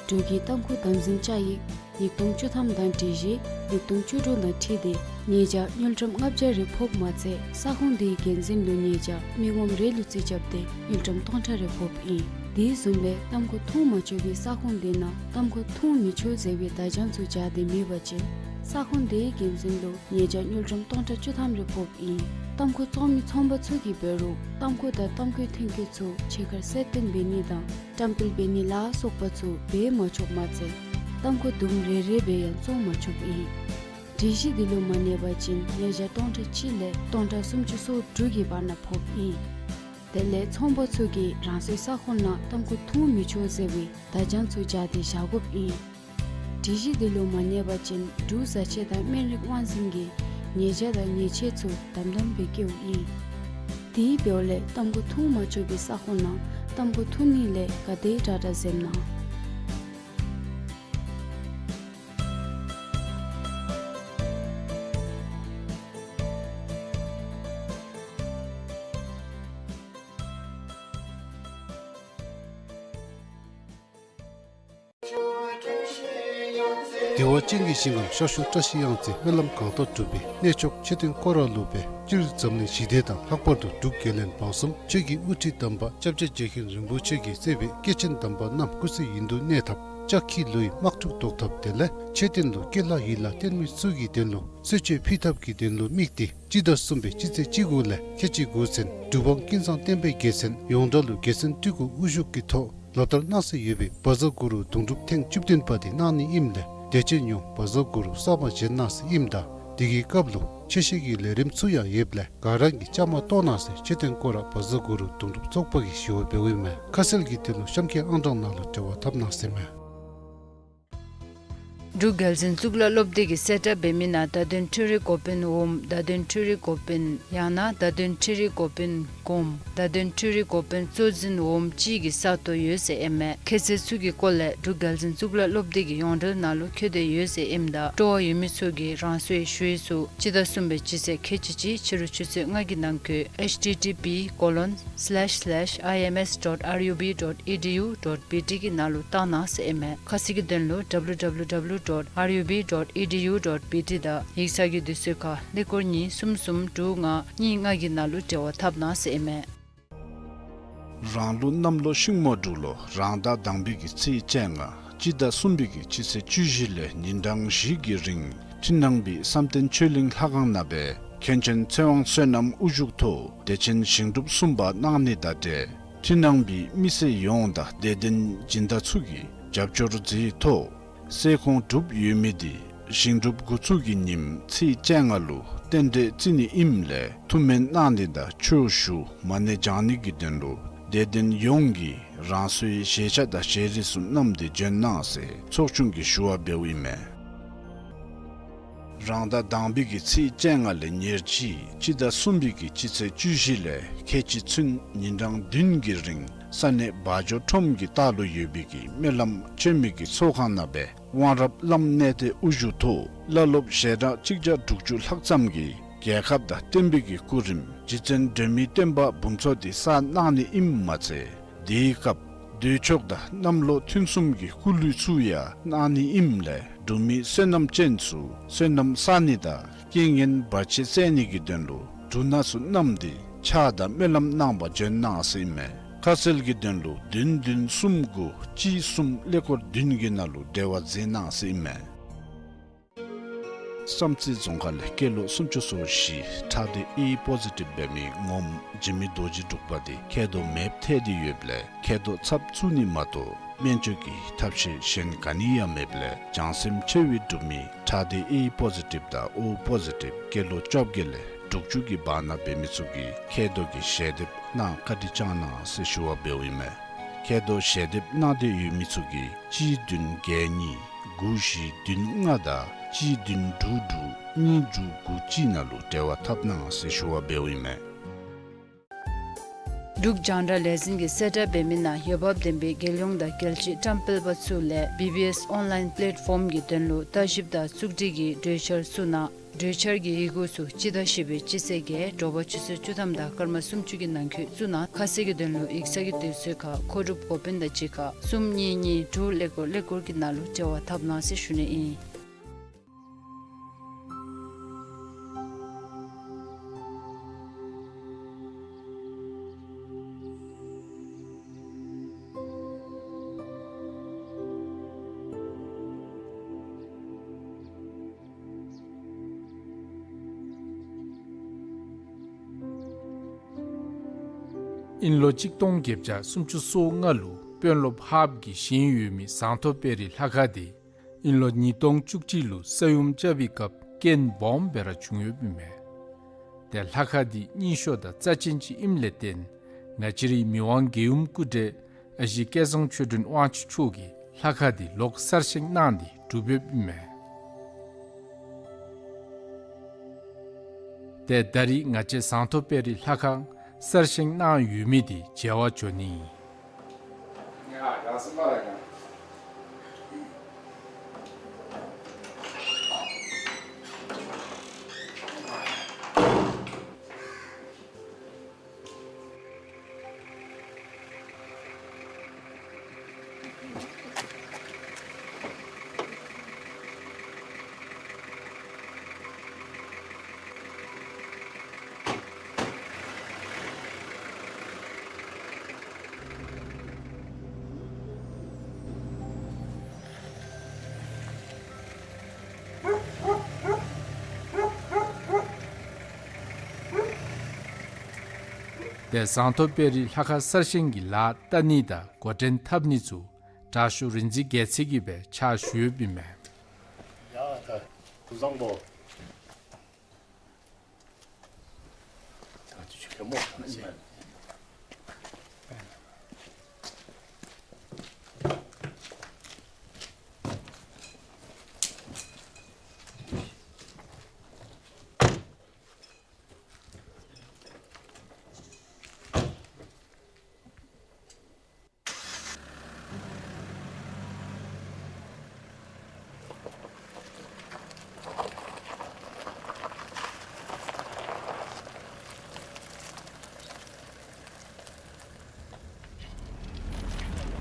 འབྲུག་གི་ཏམ་ཁུ་དམ་འཛིན་བཅའ་ཡིག་ཉིས་སྟོང་བཅུ་ཐམ་དང་སྒྲིག་གཞི་ཉིས་སྟོང་བཅུ་དྲུག་དང་འཁྲིལ་ཏེ་ཉེས་བྱ་དངུལ་ཀྲམ་ལྔ་བརྒྱ་རེ་ཕོགཔ་མ་ཚད་ས་ཁོངས་དེའི་འགན་འཛིན་ལུ་ཉེས་བྱ་མི་ངོམ་རེ་ལུ་རྩིས་རྐྱབ་སྟེ་དངུལ་ཀྲམ་སྟོང་ཕྲག་རེ་ཕོགཔ་ཨིན། དེ་བཟུམ་སྦེ་ཏམ་ཁུ་འཐུང་མ་ཆོག་པའི་ས་ཁོངས་དེ་ནང་ཏམ་ཁུ་འཐུང་མི་ཆོག་ཟེར་བའི་བརྡ་བྱང་ཚུ་སྦྱར་ཏེ་མེད་པ་ཅིན་ས་ཁོངས་དེའི་འགན་འཛིན་ལུ་ཉེས་བྱ་དངུལ་ཀྲམ་སྟོང་ཕྲག་བཅུ་ཐམ་རེ་ཕོགཔ་ཨིན། ཏམ་ཁུ་བཙོང་མི་ཚོང་པ་ཚུ་གིས་འབད་རུང་ཏམ་ཁུ་དང་ཏམ་ཁུའི་ཐོན་སྐྱེད་ཚུ་ཕྱི་ཁར་གསལ་སྟོན་འབད་ནི་དང་བཀྲམ་སྤེལ་འབད་ནི་ལ་སོགས་པ་ཚུ་འབད་མ་ཆོགཔ་མ་ཚད་ཏམ་ཁུ་དུམ་རེ་རེ་སྦེ་ཡང་བཙོང་མ་ཆོགཔ་ཨིན། སྒྲིག་གཞི་འདི་ལུ་མ་གནས་པ་ཅིན་ཉེས་བྱ་སྟོང་ཕྲག་གཅིག་ལས་སྟོང་ཕྲག་སུམ་ཅུ་སོ་དྲུག་གི་བར་ན་ཕོགཔ་ཨིན། དེ་ལས་ཚོང་པ་ཚུ་གིས་རང་སོའི་ས་ཁོངས་ནང་ཏམ་ཁུ་འཐུང་མི་ཆོག་ཟེར་བའི་བརྡ་བྱང་ཚུ་སྦྱར་ཏེ་བཞག་དགོཔ་ཨིན། སྒྲིག་གཞི་འདི་ལུ་མ་གནས་པ་ཅིན་འབྲུག་བཟའ་ཆས་དང་སྨན་རིགས་དབང་འཛིན་གྱིས་ཉེས་བྱ་དང་ཉེས་ཆད་ཚུ་དམ་དམ་སྦེ་བཀལཝ་ཨིན། དེ་འབདཝ་ལས་ཏམ་ཁུ་འཐུང་མ་ཆོག་པའི་ས་ཁོངས་ནང་ཏམ་ཁུ་འཐུང་ནི་ལས་ག་དེ་དྲག་དྲག་འཛེམ་གནང་། བདེ་བ་ཅན་གྱི་ཞིང་ཁམས་ཤར་ཕྱོགས་བཀྲ་ཤིས་གཡང་རྩེ་སྨོན་ལམ་གང་དག་གྲུབ་པའི་གནས་མཆོག་མཆོད་རྟེན་སྐོར་ར་ལུ་སྦེ་སྤྱིར་འཛམ་གླིང་ཞི་བདེ་དང་ལྷག་པར་དུ་འབྲུག་རྒྱལ་བློན་འབངས་གསུམ་ཆོས་ཀྱི་དབུ་ཁྲིད་དམ་པ་སྐྱབས་རྗེ་རྗེ་མཁན་རིན་པོ་ཆེ་གིས་གཙོས་པའི་སྐྱེས་ཆེན་དམ་པ་རྣམས་སྐུ་ཚེ་ཡུན་དུ་གནས་ཐབས་ལྕགས་ཁྱི་ལུ་ཡི་དམག་འཁྲུག་བཟློག་ཐབས་དེ་ལས་མཆོད་རྟེན་ལུ་སྐྱེ་ལྷ་ཡི་ལྷ་རྟེན་མི་ཚུ་གི་དོན་ལུ་གསོལ་མཆོད་ཕུལ་ཐབས་ཀྱི་དོན་ལུ་དམིགས་ཏེ་སྤྱི་ཟླ་གསུམ་པའི་སྤྱི་ཚེས་བཅུ་དགུ་ལས་ཁལ་གཅིག་དགུ་ཚུན་གྲུབ་དབང་ཀུན་བཟང་བསྟན་པའི་རྒྱལ་མཚན་ཡོངས་གྲགས་ལུ་རྒྱལ་མཚན་སྤྲུལ་སྐུ་དབུ་བཞུགས་ཀྱི་ཐོག་ལོ་ལྟར་གནང་སྲོལ་ཡོད་པའི་བཛྲ་གུ་རུ་གདུང་སྒྲུབ་ཐེངས་བཅུ་བདུན་པ་དེ་གནང་ནི་ཨིནམ་ལས་དད་ཅན་ཡོངས་བཛྲ་གུ་རུ་གསར་པ་བཞེངས་གནང་སྲོལ་ཨིནམ་ད་དེ་གི་སྐབས་ལུ་ཆོས་བཤད་ཀྱི་ལས་རིམ་ཚུ་ཡང་ཡོདཔ་ལས་ག་ར་གིས་བཅའ་མར་གཏོགས་གནང་ཟེར་མཆོད་རྟེན་སྐོར་ར་བཛྲ་གུ་རུ་གདུང་སྒྲུབ་ཚོགས་པ་གིས་ཞུ་བ་འབདཝ་ཨིན་མས། ཁ་གསལ་གྱི་དོན་ལུ་གཤམ་གྱི་ཨང་གྲངས་ནང་ལུ་འབྲེལ་བ་འཐབ་གནང་ཟེར་མས། འབྲུག་རྒྱལ་འཛིན་གཙུག་ལག་སློབ་སྡེ་གིས་གསལ་བསྒྲགས་འབད་མི་ནང་བརྡ་དོན་འཕྲུལ་རིག་འགོ་དཔོན་འོགམ་བརྡ་དོན་འཕྲུལ་རིག་འགོ་དཔོན་ཡང་ན་བརྡ་དོན་འཕྲུལ་རིག་འགོ་དཔོན་གོངམ་བརྡ་དོན་འཕྲུལ་རིག་འགོ་དཔོན་གཙོ་འཛིན་འོགམ་ཅིག་གི་ས་སྟོང་ཡོད་ཟེར་ཨིན་མས། ཁྱད་ཚད་ཚུ་གི་སྐོར་ལས་འབྲུག་རྒྱལ་འཛིན་གཙུག་ལག་སློབ་སྡེ་གི་ཡོངས་འབྲེལ་ནང་ལུ་བཀོད་དེ་ཡོད་ཟེར་ཨིནམ་ད་སྤྲོ་བ་ཡོད་མི་ཚུ་གིས་རང་སོའི་ཞུ་ཡིག་ཚུ་སྤྱི་ཟླ་གསུམ་པའི་སྤྱི་ཚེས་ཁལ་གཅིག་གཅིག་ཕྱི་རུ་ཆུ་ཚོད་ལྔ་གི་ནང་འཁོད་H T T P colon slash slash I M S dot R U B dot E D U dot B T གི་ནང་ལུ་བཏང་གནང་ཟེར་ཨིན་མས། ཁ་གསལ་གྱི་དོན་ལུ W W W dot R U B dot E D U dot B T དང་ཡིག་ཚང་གི་དུས་ཚོད་ཁར་ཀླད་ཀོར་གཉིས་གསུམ་གསུམ་དྲུག་ལྔ་གཉིས་ལྔ་གི་ནང་ལུ་འབྲེལ་བ་འཐབ་གནང་ཟེར་ཨིན་མས། རང་ལུགས་གནམ་ལོ་ཤིང་མོ་འབྲུག་ལོ་རང་ཟླ་དང་པའི་གི་ཚེས་བཅོ་ལྔ་སྤྱི་ཟླ་གསུམ་པའི་གི་སྤྱི་ཚེས་བཅུ་བཞི་ལས་ཉིན་གྲངས་བཞི་གི་རིང་འཕྲིན་ནང་པའི་བསམ་གཏན་ཆོས་གླིང་ལྷ་ཁང་ནང་སྦེ་མཁན་ཆེན་ཚེ་དབང་བསོད་ནམས་དབུ་བཞུགས་ཐོག་བདེ་ཆེན་ཞིང་སྒྲུབ་གསུམ་པ་གནང་ནི་དང་འབྲེལ་འཕྲིན་ནང་པའི་མི་སེར་ཡོངས་དང་དད་ལྡན་སྦྱིན་བདག་ཚུ་གིས་རྒྱབ་སྐྱོར་མཛད་ཐོག་སེ་གོང་གྲུབ་ཡོད་མི་དེ་ཞིང་སྒྲུབ་འགོ་བཙུགས་ཀྱི་ཉིནམ་ཚེས་བཅོ་ལྔ་ལུ་རྟེན་འབྲེལ་བརྩི་ནི་ཨིནམ་ལས་ཐུགས་སྨོན་གནང་ནི་དང་ཆོས་ཞུ་མ་ཎི་བགྱང་ནི་གི་དོན་ལུ་དད་ལྡན་ཡོངས་ཀྱིས་རང་སོའི་བཞེས་ཆ་དང་བཞེས་རིགས་ཚུ་བསྣམས་ཏེ་འབྱོན་གནང་ཟེར་ཚོགས་ཆུང་གིས་ཞུ་བ་འབདཝ་ཨིན་མས། རང་ཟླ་དང་པའི་གི་ཚེས་བཅོ་ལྔ་ལས་ཉེར་གཅིག་སྤྱི་ཟླ་གསུམ་པའི་གི་སྤྱི་ཚེས་བཅུ་བཞི་ལས་ཁལ་གཅིག་ཚུན་ཉིན་གྲངས་བདུན་གྱི་རིང་ས་གནས་བ་འཇོ་ཁྲོམ་གྱི་ལྟག་ལུ་ཡོད་པའི་གི་སྨོན་ལམ་མཆོད་མེ་གི་ཚོགས་ཁང་ནང་སྦེ་དབང་རབ་བླམ་གནས་བརྟན་དབུ་བཞུགས་ཐོག་བླ་སློབ་ཞལ་གྲངས་གཅིག་བརྒྱ་དྲུག་ཅུ་ལྷག་ཙམ་གྱིས་རྒྱལ་ཁབ་དང་བསྟན་པའི་གི་སྐུ་རིམ་རྗེ་བཙུན་སྒྲོལ་མའི་སྟོན་པ་འབུམ་ཚོགས་དེ་བསགས་གནང་ནི་ཨིནམ་མ་ཚད་དེའི་སྐབས་འདོད་ཕྱོགས་དང་གནམ་ལོ་ཐུན་གསུམ་གྱི་སྐུ་གླུད་ཚུ་ཡང་གནང་ནི་ཨིནམ་ལས་འབྲུག་མི་བསོད་ནམས་ཅན་ཚུ་བསོད་ནམས་བསག་ནི་དང་རྐྱེན་ངན་བར་ཆད་སེལ་ནི་གི་དོན་ལུ་འབྲུ་སྣ་ཚུ་བསྣམས་ཏེ་ཕྱག་དང་སྨོན་ལམ་གནང་པར་འབྱོན་གནང་ཟེར་ཨིན་མས། ཁ་གསལ་གྱི་དོན་ལུ་བདུན་བདུན་གསུམ་དགུ་གཅིག་གསུམ་ཀླད་ཀོར་བདུན་གྱི་ནང་ལུ་འབྲེལ་བ་མཛད་གནང་ཟེར་ཨིན་མས། བསམ་རྩེ་རྫོང་ཁག་ལས་སྐྱེས་ལོ་སུམ་ཅུ་སོ་བཞི་ཁྲག་སྡེ་ཨེ་པོ་ཟི་ཊིབ་འབད་མི་ངོམ་འཇིགས་མེད་རྡོ་རྗེ་འབྲུག་པ་དེ་མཁལ་རྡོག་མེདཔ་ཐལ་ཏེ་ཡོདཔ་ལས་མཁལ་རྡོག་ཚབ་བཙུགས་ནི་མ་གཏོགས་སྨན་བཅོས་ཀྱི་ཐབས་ཤེས་གཞན་ག་ནི་ཡང་མེདཔ་ལས་བྱང་སེམས་ཆེ་བའི་འབྲུག་མི་ཁྲག་སྡེ་ཨེ་པོ་ཟི་ཊིབ་དང་ཨོ་པོ་ཟི་ཊིབ་སྐྱེས་ལོ་བཅོ་བརྒྱད་ལས་དྲུག་ཅུ་གི་བར་ན་འབད་མི་ཚུ་གིས་མཁལ་རྡོག་གི་ཞལ་འདེབས་གནང་བཀའ་དྲིན་བསྐྱང་གནང་ཟེར་ཞུ་བ་འབདཝ་ཨིན་མས། མཁལ་རྡོག་ཞལ་འདེབས་གནང་འདོད་ཡོད་མི་ཚུ་གིས་གཅིག་བདུན་བརྒྱད་གཉིས་དགུ་བཞི་བདུན་ལྔ་དང་གཅིག་བདུན་དྲུག་དྲུག་གཉིས་དྲུག་དགུ་གཅིག་ནང་ལུ་འབྲེལ་བ་འཐབ་གནང་ཟེར་ཞུ་བ་འབདཝ་ཨིན་མས། འབྲུག་རྒྱང་བསྒྲགས་ལས་འཛིན་གྱིས་གསལ་བསྒྲགས་འབད་མི་ནང་འོས་འབབ་ལྡན་པའི་རྒྱལ་ཡོངས་དང་རྒྱལ་སྤྱིའི་བཀྲམ་སྤེལ་པ་ཚུ་ལས་བི་བི་ཨེསི་ཨོན་ལའིན་པེ་ལེཊ་ཕོམ་གྱི་དོན་ལུ་ལྟ་ཞིབ་དང་བཙུགས་སྒྲིག་གི་གྲོས་འཆར་བཙུགས་གནང་། གྲོས་འཆར་གྱི་ཡི་གུ་ཚུ་སྤྱི་ཟླ་བཞི་པའི་སྤྱི་ཚེས་བརྒྱད་དྲོ་པ་ཆུ་ཚོད་བཅུ་ཐམ་དང་སྐར་མ་སུམ་ཅུ་གི་ནང་འཁོད་བཙུགས་གནང་། ཁ་གསལ་གྱི་དོན་ལུ་ཡིག་ཚང་གི་དུས་ཚོད་ཁར་མཁོ་སྒྲུབ་འགོ་དཔོན་དང་གཅིག་ཁར་གསུམ་གཉིས་གཉིས་དྲུག་ཀླད་ཀོར་ཀླད་ཀོར་གྱི་ནང་ལུ་འབྲེལ་བ་འཐབ་གནང་ཟེར་ཞུ་ནི་ཨིན། ཨིན་ལོ་གཅིག་སྟོང་བརྒྱད་བརྒྱ་སུམ་ཅུ་སོ་ལྔ་ལུ་དཔོན་སློབ་ཧཱཔ་གིས་བཞེངས་ཡོད་མི་ཟངས་མདོག་དཔལ་རི་ལྷ་ཁང་དེ་ཨིན་ལོ་ཉིས་སྟོང་བཅུ་གཅིག་ལུ་ས་ཡོམ་རྐྱབ་པའི་སྐབས་རྐྱེན་སྦོམ་སྦེ་ར་བྱུང་ཡོདཔ་ཨིན་མས། ཏེ་ལྷ་ཁང་འདི་རྙིང་ཤོས་དང་རྩ་ཅན་ཅིག་ཨིནམ་ལས་བརྟེན་ང་བཅས་རའི་མི་དབང་རྒྱལ་ཡུམ་སྐུ་བགྲེས་ཨ་ཞེ་སྐལ་བཟང་ཆོས་སྒྲོན་དབང་ཕྱུག་མཆོག་གིས་ལྷ་ཁང་འདི་ལོག་གསར་བཞེངས་གནང་སྟེ་གྲུབ་ཡོདཔ་ཨིན་མས། ཏེ་ད་རིས་ང་བཅས་ཟངས་མདོག་དཔལ་རི་ལྷ་ཁང་གསར་བཞེངས་གནང་ཡོད་མི་འདི་མཇལ་བར་འགྱོ་ནི་ཨིན། ཏེ་ཟངས་མདོག་དཔལ་རི་ལྷ་ཁང་གསར་བཞེངས་ཀྱི་ལཱ་བསྟར་ནི་དང་འགོ་འདྲེན་འཐབ་ནི་ཚུ་དྲག་ཤོས་རིག་འཛིན་རྒྱལ་མཚན་གྱིས་སྦེ་ཕྱག་ཞུ་ཡོདཔ་ཨིན་མས། ཡ་ད་ཀུན་བཟང་པོ།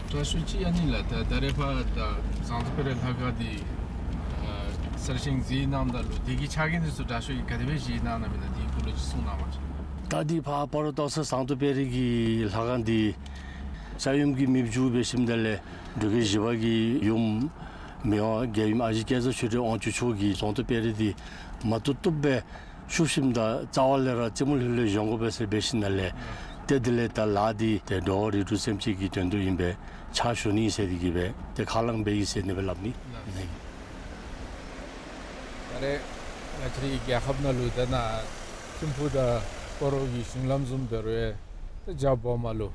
དྲག་ཤོས་ཅིག་ཨ་ནི་ལགས། ད་ད་རེས་ཕར་ད་ཟངས་མདོག་དཔལ་རི་ལྷ་ཁང་འདི་ཨ་གསར་བཞེངས་མཛད་གནངམ་ད་ལུ་དེ་གི་ཕྱག་འགན་འདི་ཚུ་དྲག་ཤོས་ཀྱིས་ག་དེ་སྦེ་བཞེས་གནང་གནངམ་ཨིན་ན་དེའི་སྐོར་ལུ་ཅིག་གསུང་གནང་བ་ཅིན། ད་འདི་ཕར་སྤ་རོ་སྟག་ཚང་ཟངས་མདོག་དཔལ་རི་གི་ལྷ་ཁང་འདི་ས་ཡོམ་གྱིས་མེདཔ་བཅུག་འབད་ཞིནམ་ད་ལས་འབྲུག་རྒྱལ་བཞི་པ་གི་ཡུམ་མི་དབང་རྒྱལ་ཡུམ་ཨ་ཞེ་སྐལ་བཟང་ཆོས་སྒྲོན་དབང་ཕྱུག་མཆོག་གིས་ཟངས་མདོག་དཔལ་རི་འདི་མ་བཏུབ་བཏུབ་སྦེ་བཤུབ་ཞིནམ་ད་རྩ་བ་ལས་ར་རྩེ་མོ་ལྷོད་ལྷོད་བཞེངས་དགོ་པས་ཟེར་འབད་ཞིནམ་ལས། ཏེ་དེ་ལས་ད་ལཱ་འདི་ཏེ་འགྲོ་བ་རིགས་དྲུག་སེམས་ཅན་གྱི་དོན་དུ་ཨིན་པས། ཕྱག་ཞུ་ནི་ཟེར་ཏེ་གིས་སྦེ་ཏེ་ཁས་བླངས་འབད་ཡི་ཟེར་ཨ་ནི་སྦེ་སླབ་ནི་ཨིན། ད་རེས་ང་བཅས་རའི་རྒྱལ་ཁབ་ནང་ལུ་ད་ནཱ་ཐིམ་ཕུག་དང་སྤ་རོ་གི་གཞུང་ལམ་བཟུམ་འབད་རུང་ད་རྒྱབ་སྦོམ་ལུ་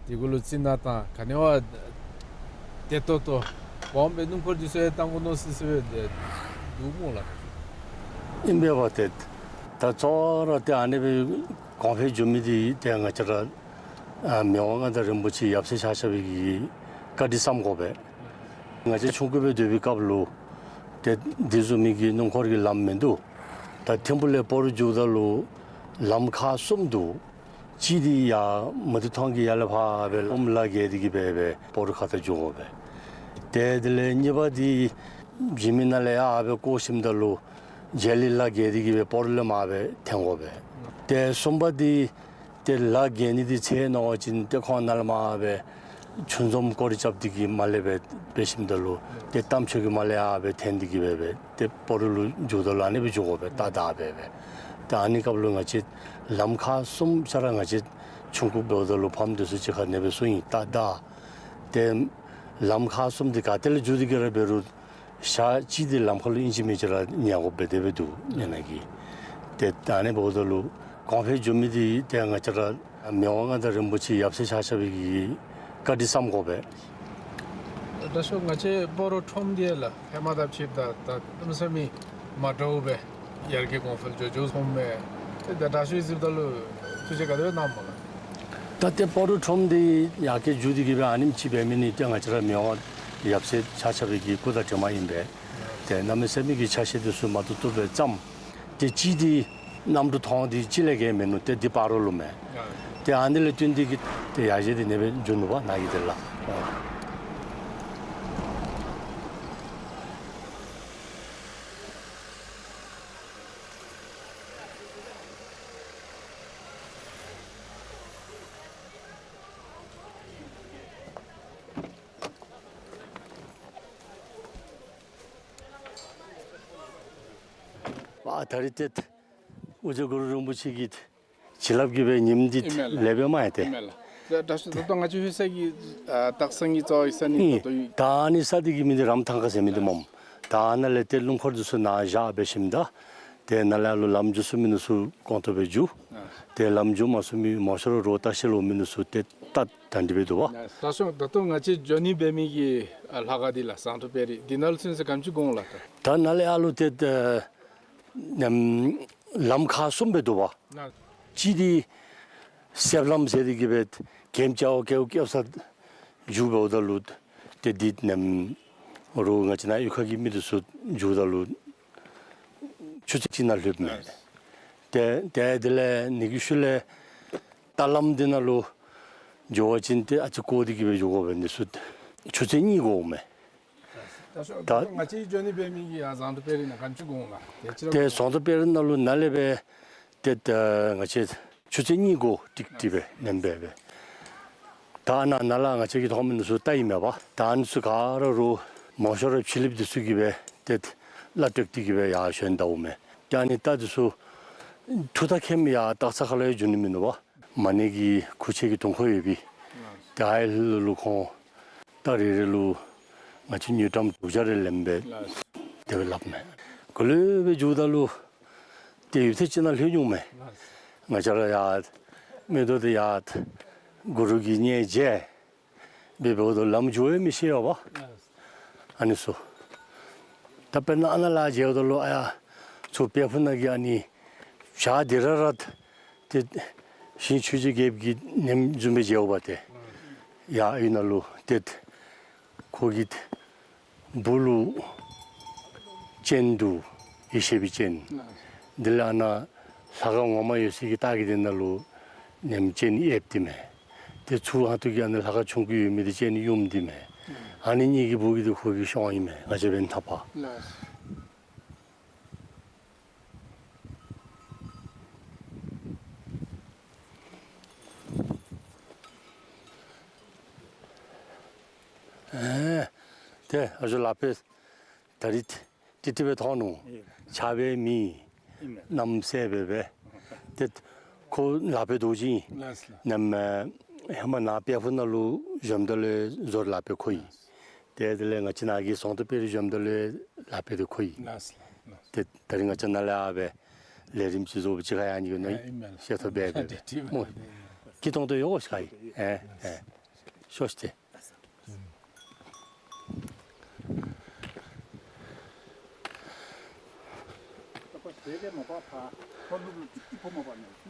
དེ་གུ་ལུ་རྩི་ནག་དང་ག་ནི་བ་བདེ་ཏོག་ཏོ་སྦོམ་སྦེ་སྣུམ་འཁོར་འདི་ཚུ་ཡང་བཏང་དགོ་མནོ་སི་སི་སྦེ་འདུག་སྨོ་ལགས། ཨིན་པས་པ། ཏེ་ད་གཙོ་བོ་ར་ཏེ་ཨ་ནི་སྦེ་གོང་འཕེལ་འགྱོ་མི་འདི་ཏེ་ང་བཅས་ར་ཨ་མི་དབང་མངའ་བདག་རིན་པོ་ཆེ་ཡབ་སྲས་ཆ་ཁྱབ་ཀྱིས་བཀའ་དྲིན་བསམ་དགོ་པས། ང་བཅས་ཆུང་ཀུ་སྦེ་སྡོད་པའི་སྐབས་ལུ་ཏེ་འདི་བཟུམ་མའི་གི་སྣུམ་འཁོར་གྱི་ལམ་མིན་འདུག། ད་ཐིམ་ཕུག་ལས་སྤ་རོ་འགྱོཝ་ད་ལུ་ལམ་ཁག་གསུམ་འདུག། གཅིག་འདི་ཡར་མུ་ཏིག་ཐང་གི་ཡར་ལས་ཕར་སྦེ་ཨོམ་ལ་བརྒལ་ཏེ་གིས་སྦེ་སྦེ་སྤ་རོ་ཁ་ཐུག་འགྱོ་དགོ་པས། ཏེ་དེ་ལས་གཉིས་པ་འདི་འཇིགས་མེད་ནང་ལས་ཡར་སྦེ་བསྐོར་ཞིནམ་ད་ལུ་རྗེས་ལུ་ལ་བརྒལ་ཏེ་གིས་སྦེ་སྤ་རོ་ལས་མར་སྦེ་འཐེན་དགོ་པས། ཏེ་གསུམ་པ་འདི་ཏེ་ལ་བརྒལ་ནི་འདི་ཚེ་ནོར་བ་ཅིན་ཏེ་ཁོང་ནཱ་ལས་མར་སྦེ་ཆུ་འཛོམས་སྐོར་ར་རྐྱབ་སྟེ་གིས་མར་ལས་སྦེ་འབད་ཞིནམ་ད་ལུ་ཏེ་རྟ་མཆོག་གི་མར་ལས་ཡར་སྦེ་འཐེན་ཏེ་གིས་སྦེ་སྦེ་ཏེ་སྤ་རོ་ལུ་འགྱོཝ་ད་ལུ་ཨ་ནི་སྦེ་འགྱོ་དགོ་པས། ད་ད་སྦེ་སྦེ། ད་ཨ་ནི་སྐབས་ལུ་ང་བཅས་ལམ་ཁག་གསུམ་ཆ་ར་ང་བཅས་ཆུང་ཀུ་འབདཝ་ད་ལུ་ཕམ་འདི་ཚུ་གཅིག་ཁར་ཨ་ནི་སྦེ་གསུངས་ཡི། ད་ད་ཏེ་ལམ་ཁག་གསུམ་འདི་ག་ཏེ་ལས་འགྱོ་སྟེ་གིས་ར་འབད་རུང་ཞག་གཅིག་འདི་ལམ་ཁ་ལུ་ཨིན་ཅི་མིན་ཅི་ར་ཉལ་དགོཔ་སྦེ་དེ་སྦེ་འདུག་ཨ་ནི་གི། ཏེ་ད་ཨ་ནི་འབདཝ་ད་ལུ་གོང་འཕེལ་འགྱོ་མི་འདི་ཏེ་ང་བཅས་ར་མི་དབང་མངའ་བདག་རིན་པོ་ཆེ་ཡབ་སྲས་ཆ་ཁྱབ་ཀྱི་བཀའ་དྲིན་བསམ་དགོ་པས། དྲག་ཤོས་ང་བཅས་སྤ་རོ་ཁྲོམ་འདི་ལགས་ཧེ་མ་དང་ཕྱདཔ་ད་ད་གནམ་མེད་ས་མེད་མ་འདྲཝ་སྦེ་ཡར་རྒྱས་གོང་འཕེལ་འགྱོ་འགྱོཝ་སོངམ་མས། ཏེ་ད་དྲག་ཤོས་གཟིགསཔ་ད་ལུ་ཐུགས་རྗེ་ག་དེ་སྦེ་གནངམ་སྨོ་ལགས། ད་ཏེ་སྤ་རོ་ཁྲོམ་འདི་ཡར་རྒྱས་འགྱོ་སྟེ་གིས་སྦེ་ཨ་ནེམ་ཅིག་འབད་མི་འདི་ཏེ་ང་བཅས་ར་མི་དབང་ཡབ་སྲས་ཆ་ཁྱབ་ཀྱི་སྐུ་དང་གྲིབ་མ་ཨིན་པས། ཏེ་གནམ་མེད་ས་མེད་ཀྱི་ཆ་ཤས་འདི་ཚུ་མ་བཏུབ་བཏུབ་སྦེ་བརྩམས། ཏེ་གཅིག་འདི་གནམ་གྲུ་ཐོག་འདི་གཅིག་ལས་བརྒལ་མིན་ནུག། ཏེ་འདི་སྤ་རོ་ལུ་མས། ཏེ་ཨ་ནི་ལས་བརྟེན་ཏེ་གིས་ཏེ་ཡར་རྒྱས་འདི་ཨ་ནི་སྦེ་འགྱོ་ནུག་པ་ནཱ་གི་འདི་ལགས། ཨ་ད་རིས་ཏེ་ཨོ་རྒྱན་གུ་རུ་རིན་པོ་ཆེ་གི་བྱིན་རླབས་ཀྱིས་སྦེ་ཉིནམ་འདི་ཨིན་མས་ལགས། ལེགས་པས་མས་ཏེ། ཨིན་མས་ལགས། ད་ད་ད་ལྟོ་ང་བཅས་ལྷོད་ས་གི་ཨ་སྟག་ཚང་གི་རྩ་བའི་ས་གནས་ཨིན། ད་ལྟོ་ཨིན། ད་ཨ་ནི་ས་འདི་གི་མིང་འདི་རམ་ཐང་ཁ་ཟེར་མི་འདི་སྨོ། ད་ཨ་ནཱ་ལས་ཏེ་སྣུམ་འཁོར་འདི་ཚུ་ནཱ་བཞག་འབད་ཞིནམ་ད་ཏེ་ནཱ་ལས་ཨ་ལུ་ལམ་འགྱོ་ཚུགས་མི་འདི་ཚུ་གོང་ཐོག་སྦེ་འགྱོ། ཏེ་ལམ་འགྱོ་མ་ཚུགས་མི་མང་ཤོས་ར་རོགས་ལྟ་བཤལ་འོང་མི་འདི་ཚུ་ཏེ་ད་ད་འདི་སྦེ་འདུག་པ། ད་ལྟོ་ད་ལྟོ་ང་བཅས་འགྱོ་ནི་འབད་མི་གི་ཨ་ལྷ་ཁང་འདི་ལགས་ཟངས་མདོག་དཔལ་རི་འདི་ནང་ལུ་ཚུན་ཚོད་ག་དེམ་ཅིག་འགོར་འོང་ལགས། ད་ད་ནཱ་ལས་ཨ་ལུ་ཏེ་ད་ནམ་ལམ་ཁག་གསུམ་སྦེ་འདུག་པ། ན། གཅིག་འདི་གསེབ་ལམ་ཟེར་ཏེ་གིས་སྦེ་གེམ་ཅ་བ་ཀེའུ་ཀེའུ་ས་འགྱོ་འབདཝ་ད་ལུ་ཏེ་འདི་ནམ་རོགས་ང་བཅས་ནཱ་གཡུས་ཁ་གི་མི་འདི་ཚུ་འགྱོཝ་ད་ལུ་ཆུ་ཚོད་གཅིག་ནང་ལྷོདཔ་མས། ཏེ་ཏེ་དེ་ལས་ནི་གི་ཤུལ་ལས་རྟ་ལམ་འདི་ནང་ལུ་འགྱོ་བ་ཅིན་ཏེ་ཨ་ཙི་བསྐོར་ཏེ་གིས་སྦེ་འགྱོ་དགོ་པས། འདི་ཚུ་ཆུ་ཚོད་གཉིས་འགོརཝ་མས། ད་ད་ང་བཅས་འགྱོ་ནི་འབད་མི་གི་ཨ་ཟངས་མདོག་དཔལ་རི་ནང་ག་དེམ་ཅིག་འགོར་འོང་ལགས། ཏེ་ཟངས་མདོག་དཔལ་རི་ནང་ལུ་ནཱ་ལས་སྦེ་ཏེ་ད་ང་བཅས་ཆུ་ཚོད་གཉིས་འགོར་ཏིག་ཏིག་སྦེ་ཨིན་པས་སྦེ། ད་ནཱ་ནཱ་ལས་ང་བཅས་ཀྱིས་མཐོང་མི་འདི་ཚུ་རྟ་ཨིན་མས་པ། ད་ཨ་ནི་ཚུ་ག་ར་རོགས་མང་ཤོས་ར་ཕྱི་གླིངཔ་འདི་ཚུ་གིས་སྦེ་ཏེ་གླ་སྤྲོད་དེ་གིས་སྦེ་ཡར་ཞོན་ད་འོང་མས། ཏེ་ཨ་ནི་རྟ་འདི་ཚུ་ཐུག་ད་ཁེམ་ཡར་སྟག་ཚང་ཁ་ལུ་ཡང་འགྱོ་ནི་མིན་ནུག་པ། མ་ཎི་གི་ཁུར་ཆེན་གྱི་དུང་འཁོར་ཡོད་པས། ལགས། ཏེ་ཨའི་ལུ་ཁོང་རྟ་རེ་རེ་ལུ་ང་བཅས་དངུལ་ཀྲམ་དྲུག་བརྒྱ་རེ་ལེན་པས། ལགས། དེ་སྦེ་སླབ་མས། ག་ལུ་སྦེ་འགྱོཝ་ད་ལུ་ཏེ་ཡུདཔ་ཐེངས་ཅིག་ནང་ལྷོད་འོང་མས། ལགས། ང་བཅས་ར་ཡར་མིག་ཏོ་འདི་ཡར་གུ་རུ་གི་མཉྫ་མཇལ་སྦེ་འབདཝ་ད་ལམ་འགྱོ་ཡང་མི་ཤེས་པས། ལགས། ཨ་ནི་ཚུ། ད་དཔེར་ན་ཨ་ནཱ་ལས་མཇལཝ་ད་ལུ་ཨ་ཡར་ཚུར་དཔལ་ཕུག་ནང་གི་ཨ་ནི་བྱག་འདི་ར་ར་ཏེ་ཞིང་ཆོས་རྗེ་རྒྱལཔོ་གི་ནེམ་བཟུམ་སྦེ་མཇལཝ་ཏེ། ཡར་ཨ་ནཱ་ལུ་ཏེ་ཁོ་གི་སྦུག་ལུ་སྤྱན་འདུག། ཡེ་ཤེས་པའི་སྤྱན། དེ་ལས་ཨ་ནཱ་ལྷ་ཁང་ངོ་མ་ཡོད་སའི་གི་ལྟག་གི་དེ་ནང་ལུ་ནེམ་སྤྱན་ཡབ་འདི་མས། ཏེ་ཚུར་ཧ་ཏུ་གི་ཨ་ནཱ་ལྷ་ཁང་ཆུང་ཀུ་ཡོད་མི་འདི་སྤྱན་ཡུམ་འདི་མས། ཨ་ནི་གཉིས་ཀྱི་སྦུག་གི་འདི་ཁོ་གི་གཤོང་ཨིན་མས། ང་བཅས་འབདན་ཐག་པ། ལགས། ཨེ་ཏེ་ཨ་ཇོ་ལག་པས་ད་རིས་ཏིག་ཏིག་སྦེ་ཐོན་ནུག། ཨེ། ཆགས་པའི་མི་ཨིན་མས། གནམ་སེརཔོ་སྦེ་སྦེ། ཏེ་ཁོ་ལག་པའི་རྡོ་རྗེ་ཨིན། ལགས་ལགས། ནམ་ཧེ་མ་ནཱ་དཔལ་ཕུག་ནང་ལུ་བཞུགསཔ་ད་ལུ་བཟོ་ལག་པའི་ཁོ་ཨིན། ཏེ་དེ་ལས་ང་བཅས་ནཱ་གི་ཟངས་མདོག་དཔལ་རི་བཞུགསཔ་ད་ལུ་ལག་པའི་འདི་ཁོ་ཨིན། ལགས་ལགས། ཏེ་ད་རིས་ང་བཅས་ནཱ་ལས་ཨ་སྦེ་ལས་རིམ་ཅིག་བཟོ་བ་ཅིག་ཁར་ཡང་ནི་གོ་ནི་ཨ་ཨིན་མས། ཤེས་ཐོབ་སྦེ་སྦེ་ཏེ་ཏེ་མོ་ཏེ་ཀི་ཏོང་ཏོ་ཡོད་ཤ་ཨིན། ཨེ་ཨེ་ཤོ་ཤི་ཏེ།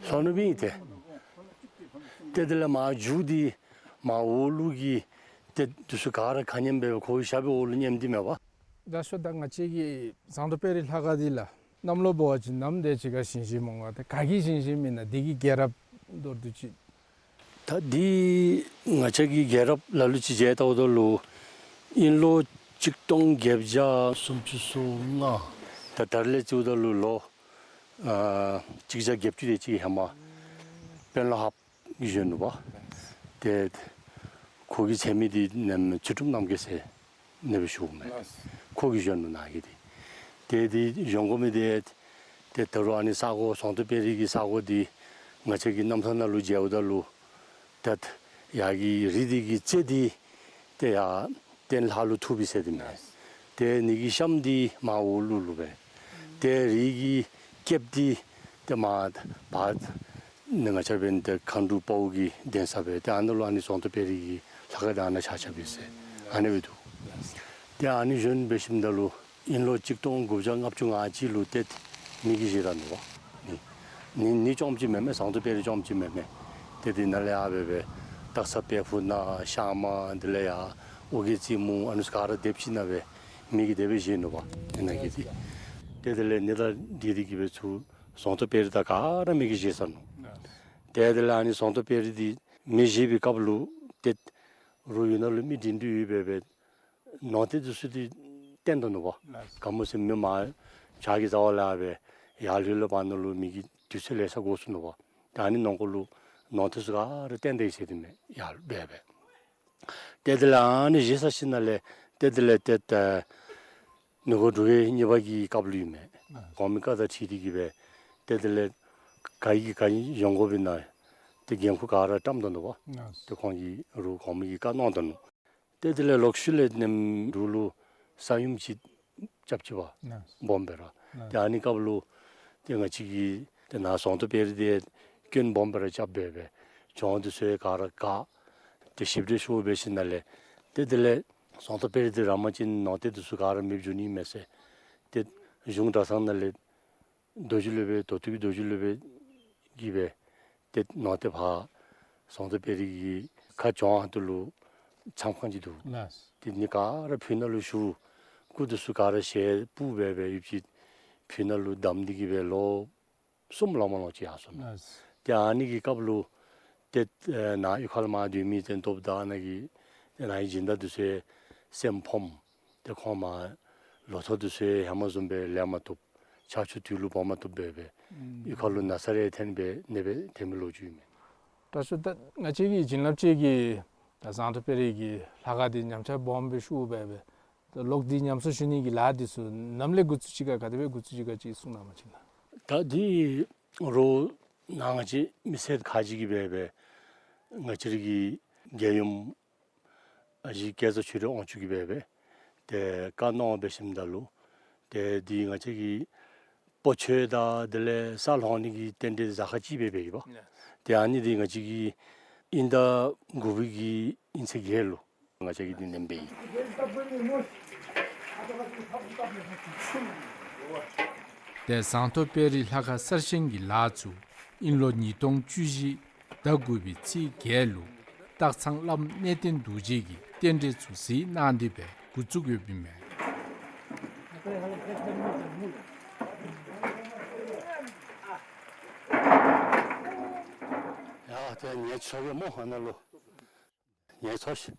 ལྷོ་ནུབ་ཨིན་ཏེ། ཏེ་དེ་ལས་མར་མཇུག་འདི་མར་འོག་ལུ་གི་ཏེ་འདི་ཚུ་ག་ར་ཁ་མཉམ་སྦེ་ཁོ་གི་ཞབས་པའི་འོག་ལུ་མཉམ་སྟེ་མས་པ། ད་ཤོ་ད་ང་བཅས་ཀྱི་ཟངས་མདོག་དཔལ་རི་ལྷ་ཁང་འདི་ལགས་གནམ་ལོ་འབད་བ་ཅིན་ནམ་དེ་ཅིག་ཁར་བཞེངས་བཞེངསམ་འོང་ག། ཏེ་ག་གིས་བཞེངས་བཞེངསམ་ཨིན་ན། འདི་གི་རྒྱལ་རབས་མདོར་བསྡུས་ཅིག། ད་འདི་ང་བཅས་ཀྱི་རྒྱལ་རབས་ལ་ལུ་ཅིག་མཇལ་བལྟཝ་ད་ལུ་དབྱིན་ལོ་གཅིག་སྟོང་བརྒྱད་བརྒྱ་སུམ་ཅུ་སོ་ལྔ། ད་ད་རིས་ལས་བརྩིཝ་ད་ལུ་ལོ་ཨ་གཅིག་བརྒྱ་བརྒྱད་ཅུ་དེ་ཅིག་ཧེ་མ་དཔོན་སློབ་ཧཱཔ་གིས་བཞེངས་ནུག་པ། ཏེ་ཁོ་གི་མཚན་མི་འདི་ནམ་ཚུལ་ཁྲིམས་རྣམ་རྒྱལ་ཟེར་ཨ་ནི་སྦེ་ཞུཝ་མས། ལགས། ཁོ་གིས་བཞེངས་ནུག་ནཱ་གི་འདི། ཏེ་འདི་བཞེངས་དགོ་མི་འདི་ཏེ་ད་རུང་ཨ་ནི་ས་གོ་ཟངས་མདོག་དཔལ་རི་གི་ས་གོ་འདི་ང་བཅས་ཀྱི་རྣམ་ཐར་ནང་ལུ་མཇལཝ་ད་ལུ་ཏེ་ཡར་གྱི་རི་འདི་གི་རྩེ་འདི་ཏེ་ཡར་སྟེང་ལྷ་ལུ་ཐུག་པས་ཟེར་འདི་མས། ལགས། ཏེ་ཨ་ནི་གི་གཤམ་འདི་མར་འོག་ལུ་ལུ་སྦེ། ཏེ་རི་གི་རྐེདཔ་འདི་ཏེ་མར་བར་ནི་ང་བཅས་འབདན་ཏེ་མཁའ་འགྲོ་དཔའ་བོ་གི་གདན་ས་སྦེ་ཏེ་ཨ་ནཱ་ལུ་ཨ་ནི་ཟངས་མདོག་དཔལ་རི་གི་ལྷ་ཁང་འདི་ཨ་ནཱ་ཆགས་ཆགསཔ་ཨིན་ཟེར་ཨ་ནི་སྦེ་འདུག། ཏེ་ཨ་ནི་བཞེངས་འབད་ཞིནམ་ད་ལུ་དབྱིན་ལོ་གཅིག་སྟོང་དགུ་བརྒྱ་ལྔ་བཅུ་ང་གཅིག་ལུ་ཏེ་མེ་གིས་བཞེས་ད་ནུག་པ། ནི་ནི་ནི་རྐྱངམ་ཅིག་མེན་མས། ཟངས་མདོག་དཔལ་རི་རྐྱངམ་ཅིག་མེན་མས། ཏེ་འདི་ནང་ལས་ཡར་སྦེ་སྦེ་སྟག་ཚང་དཔལ་ཕུག་ནང་ཤང་མ་འདི་ལས་ཡར་ཨོ་རྒྱན་རྩེ་མོ་ཨ་ནི་ཚུ་ག་ར་སྡེབ་ཅིག་ནང་སྦེ་མེ་གིས་དེ་སྦེ་བཞེས་ནུག་པ། ཨ་ནཱ་གི་འདི་ཏེ་དེ་ལས་ནི་ད་འདི་འདི་གིས་སྦེ་ཚུར་ཟངས་མདོག་དཔལ་རི་དང་ག་ར་མེ་གིས་བཞེས་ས་ནུག། ཏེ་དེ་ལས་ཨ་ནི་ཟངས་མདོག་དཔལ་རི་འདི་མེ་བཞེས་པའི་སྐབས་ལུ་ཏེ་རོགས་ཡུལ་ནང་ལུ་མི་འདྲེན་འདྲེན་ཡོད་པས་སྦེ་ནོར་རྟེན་འདི་ཚུ་འདི་བཏོན་ད་ནུག་པ། ག་མོ་ཟེར་མི་མར་བྱག་གི་རྩ་བ་ལས་སྦེ་ཡར་ལྷོད་ལྷོདཔ་ནང་ལུ་མི་གི་དུས་ཚོད་ལེ་ཤ་འགོར་སོ་ནུག་པ། ད་ཨ་ནི་ནང་འཁོད་ལུ་ནོར་རྟེན་ཚུ་ག་ར་བཏོན་ད་ཡི་ཟེར་འདི་མས། ཡར་སྦེ་སྦེ་ཏེ་དེ་ལས་ཨ་ནི་བཞེས་ཚར་ཞིནམ་ལས་ཏེ་དེ་ལས་ཏེ་ད་ནུབ་སྒོ་འབྲུག་རྒྱལ་གཉིས་པ་གི་སྐབས་ལུ་ཨིན་མས། གོང་མའི་བཀའ་དང་འཁྲིལ་ཏེ་གིས་སྦེ་ཏེ་དེ་ལས་ག་གིས་ག་བཞེངས་དགོ་པའི་ནང་ཏེ་འགན་ཁུར་ག་ར་བཀྲམ་ད་ནུག་པ། ཏེ་ཁོང་གིས་རོགས་གོང་མ་གིས་བཀའ་གནང་ད་ནུག། ཏེ་དེ་ལས་ལོག་ཤུལ་ལས་ནེམ་འབྲུག་ལུ་ས་ཡོམ་ཅིག་རྐྱབ་ཅི་པ། ལགས། སྦོམ་སྦེ་ར། ལགས། ཏེ་ཨ་ནི་སྐབས་ལུ་ཏེ་ང་བཅས་ཀྱི་ཏེ་ནཱ་ཟངས་མདོག་དཔལ་རི་འདི་སྐྱོན་སྦོམ་སྦེ་ར་རྐྱབ་སྦེ་སྦེ་གྱོང་འདི་ཚུ་ག་ར་བཀག། ཏེ་ཞིབ་འགྲེལ་ཞུ་འབད་ཞིནམ་ལས་ཏེ་དེ་ལས་ཟངས་མདོག་དཔལ་རི་འདི་ར་མ་ཅིན་ནོར་རྟེན་འདི་ཚུ་ག་ར་མེདཔ་འགྱོ་ནི་མས་ཟེར་ཏེ་གཞུང་གྲྭ་ཚང་ནང་ལས་རྡོ་རྗེ་སློབ་དཔོན་མདོ་སྟོད་ཀྱི་རྡོ་རྗེ་སློབ་དཔོན་གྱིས་སྦེ་ཏེ་ནོར་རྟེན་ཕར་ཟངས་མདོག་དཔལ་རི་གི་ཁ་གྱོང་ཧོངས་ལུ་ཆམ་ཁང་ཅིག་འདུག། ལགས། ཏེ་ཨ་ནི་ག་ར་ཕུ་ནང་ལུ་ཞུ། སྐུ་འདི་ཚུ་ག་ར་ཞལ་སྤུབས་སྦེ་སྦེ་ཡུདཔ་ཅིག་ཕུ་ནང་ལུ་བསྡམས་ཏེ་གིས་སྦེ་ལོ་གསུམ་ལང་མ་ལོང་ཅིག་ཡར་སོ་ནུག། ལགས། ཏེ་ཨ་ནི་གི་སྐབས་ལུ་ཏེ་ཨེ་ནཱ་གཡུས་ཁ་ལུ་མར་སྡོད་མི་ཏེ་སྟོབས་དང་ནཱ་གི་ཏེ་ནཱ་གི་སྦྱིན་བདག་འདི་ཚུ་སེམས་ཕམ། ཏེ་ཁོང་མར་ལོ་ཐོག་འདི་ཚུ་ཧེ་མ་བཟུམ་སྦེ་ལེན་མ་བཏུབ། ཕྱག་ཕྱིད་དུས་ལུ་འབག་མ་བཏུབ་སྦེ་སྦེ་ཨུམ་གཡུས་ཁ་ལུ་ན་ཚ་རེ་ཐོན་སྦེ་ནེ་སྦེ་ཐོན་མི་ལོ་རྒྱུས་ཨིན་མས། དྲག་ཤོས་ད་ང་བཅས་ཀྱི་བྱིན་རླབས་ཅན་གྱི་ད་ཟངས་མདོག་དཔལ་རི་གི་ལྷ་ཁང་འདི་ཉམས་ཆག་སྦོམ་སྦེ་ཤོར་སྦེ་སྦེ་ད་ལོག་འདི་ཉམས་གསོ་ཞུ་ནི་གི་ལཱ་འདི་ཚུ་ནམ་ལས་འགོ་བཙུགས་ཅི་ག་ག་དེ་སྦེ་འགོ་བཙུགས་ཅི་ག་ཅིག་གསུང་གནང་བ་ཅིན་ལགས། ད་འདི་རོགས་ ནཱ་ང་བཅས་མི་སེར་ཁག་ཅིག་གིས་འབད་འབད་ང་བཅས་རའི་གི་རྒྱལ་ཡུམ་ཨ་ཞེ་སྐལ་བཟང་ཆོས་སྒྲོན་དབང་ཕྱུག་གིས་འབད་འབད་ཏེ་བཀའ་གནང་འབད་ཞིནམ་ད་ལུ་ཏེ་འདི་ང་བཅས་ཀྱི་སྤོ་ཆོས་དང་དེ་ལས་ས་སློང་ནི་གི་རྟེན་འབྲེལ་གཟའ་སྐར་ཅིག་སྦེ་འབད་ཡི་པ། ཏེ་ཨ་ནི་འདི་ང་བཅས་ཀྱི་དབྱིན་ཟླ་དགུ་པའི་གི་དབྱིན་ཚེས་བརྒྱད་ལུ་ང་བཅས་ཀྱིས་འདི་ནེམ་འབད་ཡི། ཏེ་ཟངས་མདོག་དཔལ་རི་ལྷ་ཁང་གསར་བཞེངས་ཀྱི་ལཱ་ཚུ་དབྱིན་ལོ་ཉིས་སྟོང་བཅུ་བཞི་ཟླ་དགུ་པའི་ཚེས་བརྒྱད་ལུ་སྟག་ཚང་བླམ་གནས་བརྟན་རྡོ་རྗེ་གིས་རྟེན་འབྲེལ་ཚུ་གཟིགས་གནང་སྟེ་འབད་འགོ་བཙུགས་ཡོདཔ་ཨིན་མས། ཡ་ཏེ་ངལ་འཚོ་གེ་སྨོ་ཨ་ནཱ་ལུ། ངལ་འཚོ་ཤིག།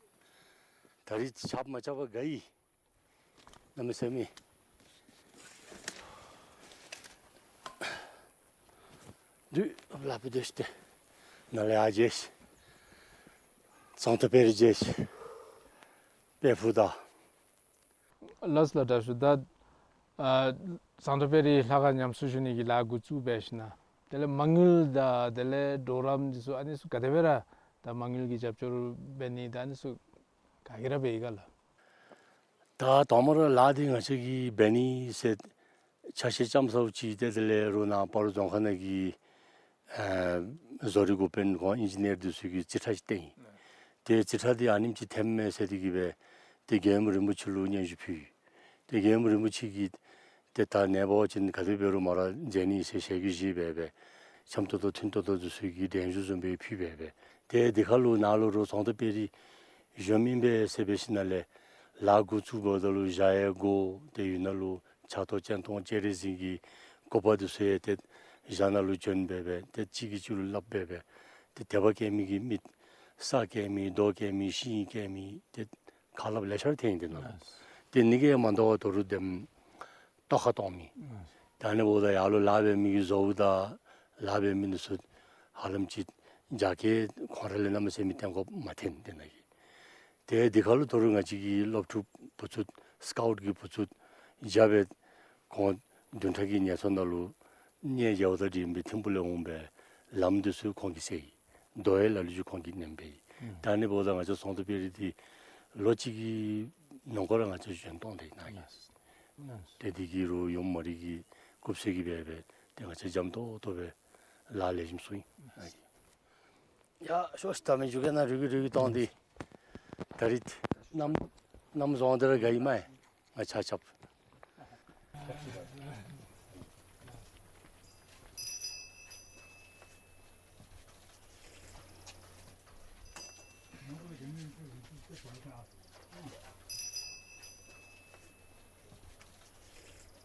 ད་རིས་ཆརཔ་མ་རྐྱབ་པར་དགའ་ཡི། གནམ་མེད་ས་མེད། དུས་སླབ་པའི་དུས་ཏེ་ནཱ་ལས་ཡར་མཇལ་ཤིག། ཟངས་མདོག་དཔལ་རི་མཇལ་ཤིག། དཔལ་ཕུག་དང་། ལགས་ལགས། དྲག་ཤོས་ད་ཨ་ཟངས་མདོག་དཔལ་རི་ལྷ་ཁང་ཉམས་གསོ་ཞུ་ནི་གི་ལཱ་འགོ་བཙུགས་འབད་ཞིནམ་ད་དེ་ལས་མ་དངུལ་དང་དེ་ལས་གྲོགས་རམ་འདི་ཚུ་ཨ་ནི་ཚུ་ག་དེ་སྦེ་ར་ད་མ་དངུལ་གྱི་རྒྱབ་སྐྱོར་འབད་ནི་ད་ཨ་ནི་ཚུ་ག་གིས་ར་འབད་ཡི་ག་ལགས། ད་དང་པ་ར་ལཱ་འདི་ང་བཅས་ཀྱིས་འབད་ནི་ཟེར་ཆ་ཤས་ཙམ་ཟཝ་ཅིག་ཏེ་དེ་ལས་རུང་ནཱ་སྤ་རོ་རྫོང་ཁག་ནང་གི་ཨ་བཟོ་རིག་འགོ་དཔོན་ཁོང་ཨིན་ཇི་ནི་ཡར་འདི་ཚུ་གིས་རྩིས་ཁྲ་ཅིག་བཏོན་ཡི། ཏེ་རྩིས་ཁྲ་འདི་ཨ་ནེམ་ཅིག་འཐེནམ་མས་ཟེར་ཏེ་གིས་འབད་ཏེ་རྒྱལ་ཡུམ་རིན་པོ་ཆེ་ལུ་སྙན་ཞུ་ཕུལ་ཡི། ཏེ་རྒྱལ་ཡུམ་རིན་པོ་ཆེ་གིས་ཏེ་ད་ནངས་པ་ཅིན་ག་དེ་འབད་རུང་མོ་ར་མཇལ་ནི་ཟེར་ཞལ་གྱིས་བཞེས་འབད་འབད་འཆམ་ཏོག་ཏོ་མཐུན་ཏོག་ཏོ་འདི་ཚུ་གི་གདན་ཞུ་བཟུམ་སྦེ་ཕུལ་འབད་འབད་ཏེ་འདི་ཁར་ལུ་ནཱ་ལུ་རུང་ཟངས་མདོག་དཔལ་རི་གཞོནམ་ཨིན་པས་ཟེར་འབད་ཞིནམ་ལས་ལཱ་འགོ་བཙུགས་འབདཝ་ད་ལུ་བཞག་ཡང་དགོ། ཏེ་ཡུལ་ནང་ལུ་ཕྱག་ཐོག་སྤྱན་སྟོང་སྤྱན་རས་གཟིགས་ཀྱི་སྐུ་པར་འདི་ཚུ་ཡང་ཏེ་བཞག་ནང་ལུ་བྱོན་འབད་འབད་ཏེ་གཅིག་གིས་གཅིག་ལུ་སླབ་འབད་འབད་ཏེ་དད་པ་བསྐྱེད་མི་གི་མི་ས་བསྐྱེད་མི་རྡོ་བསྐྱེད་མི་ཤིང་བསྐྱེད་མི་ཏེ་ཁ་སླབ་ལེ་ཤ་ར་ཐོན་ཡི་འདི་ནང་ལུ། ལགས། ཏེ་ཨ་ནི་གིས་མ་དོ་བར་ད་རུང་དེམ་ཏོག་ཁ་གཏོང་མི། ལགས། ད་ཨ་ནི་འབདཝ་ད་ཡར་ལུ་ལཱ་འབད་མི་གི་བཟོཝ་ད་ལཱ་འབད་མི་འདི་ཚུ་ཧ་ལམ་ཅིག་རྒྱ་སྐྱེད་ཁོང་ར་ལས་གནམ་མེད་ས་མེད་བརྟན་དགོཔ་མ་ཐོན་འདི་ནང་གི། ཏེ་འདི་ཁར་ལུ་ད་རུང་ང་བཅས་ཀྱི་སློབ་ཕྲུག་བུ་ཚུ་སི་ཀའུཊ་གི་བུ་ཚུ་བརྒྱ་སྦེ་ཁོང་བདུན་ཕྲག་གི་ཉེན་ཚོགས་ནང་ལུ་གནས་མཇལཝ་དང་འབྲེལ་བའི་ཐིམ་ཕུག་ལས་འོང་སྦེ་ལམ་འདི་ཚུ་ཁོང་གིས་བསལ་ཡི། རྡོ་ཡང་ལ་ལུ་ཅིག་ཁོང་གིས་ནེམ་འབད་ཡི། ཨུམ། ད་ཨ་ནི་འབདཝ་ད་ང་བཅས་ཟངས་མདོག་དཔལ་རི་འདི་ལོ་གཅིག་གི་ནང་འཁོད་ར་ང་བཅས་བཞེངས་གཏང་སྟེ་ནཱ་གི། ལགས། ལགས། ཏེ་འདི་གིས་རུང་ཡུམ་མ་རིག་གི་སྐུ་ཚེ་གི་འབད་འབད་ཏེ་ང་བཅས་འཇམ་ཏོང་ཏོ་སྦེ་ལཱ་ལེགས་ཤོམ་ཚུགས་ཡི། ཡ་ཤོག་ཤིག། ད་མི་འགྱོ་གེ། ནཱ་རུལ་གི་རུལ་གི་གཏང་སྟེ་ད་རིས་གནམ་གནམ་བཟང་སྟེ་ར་དགའ་ཡི་མས། ང་ཆ་ཁྱབ།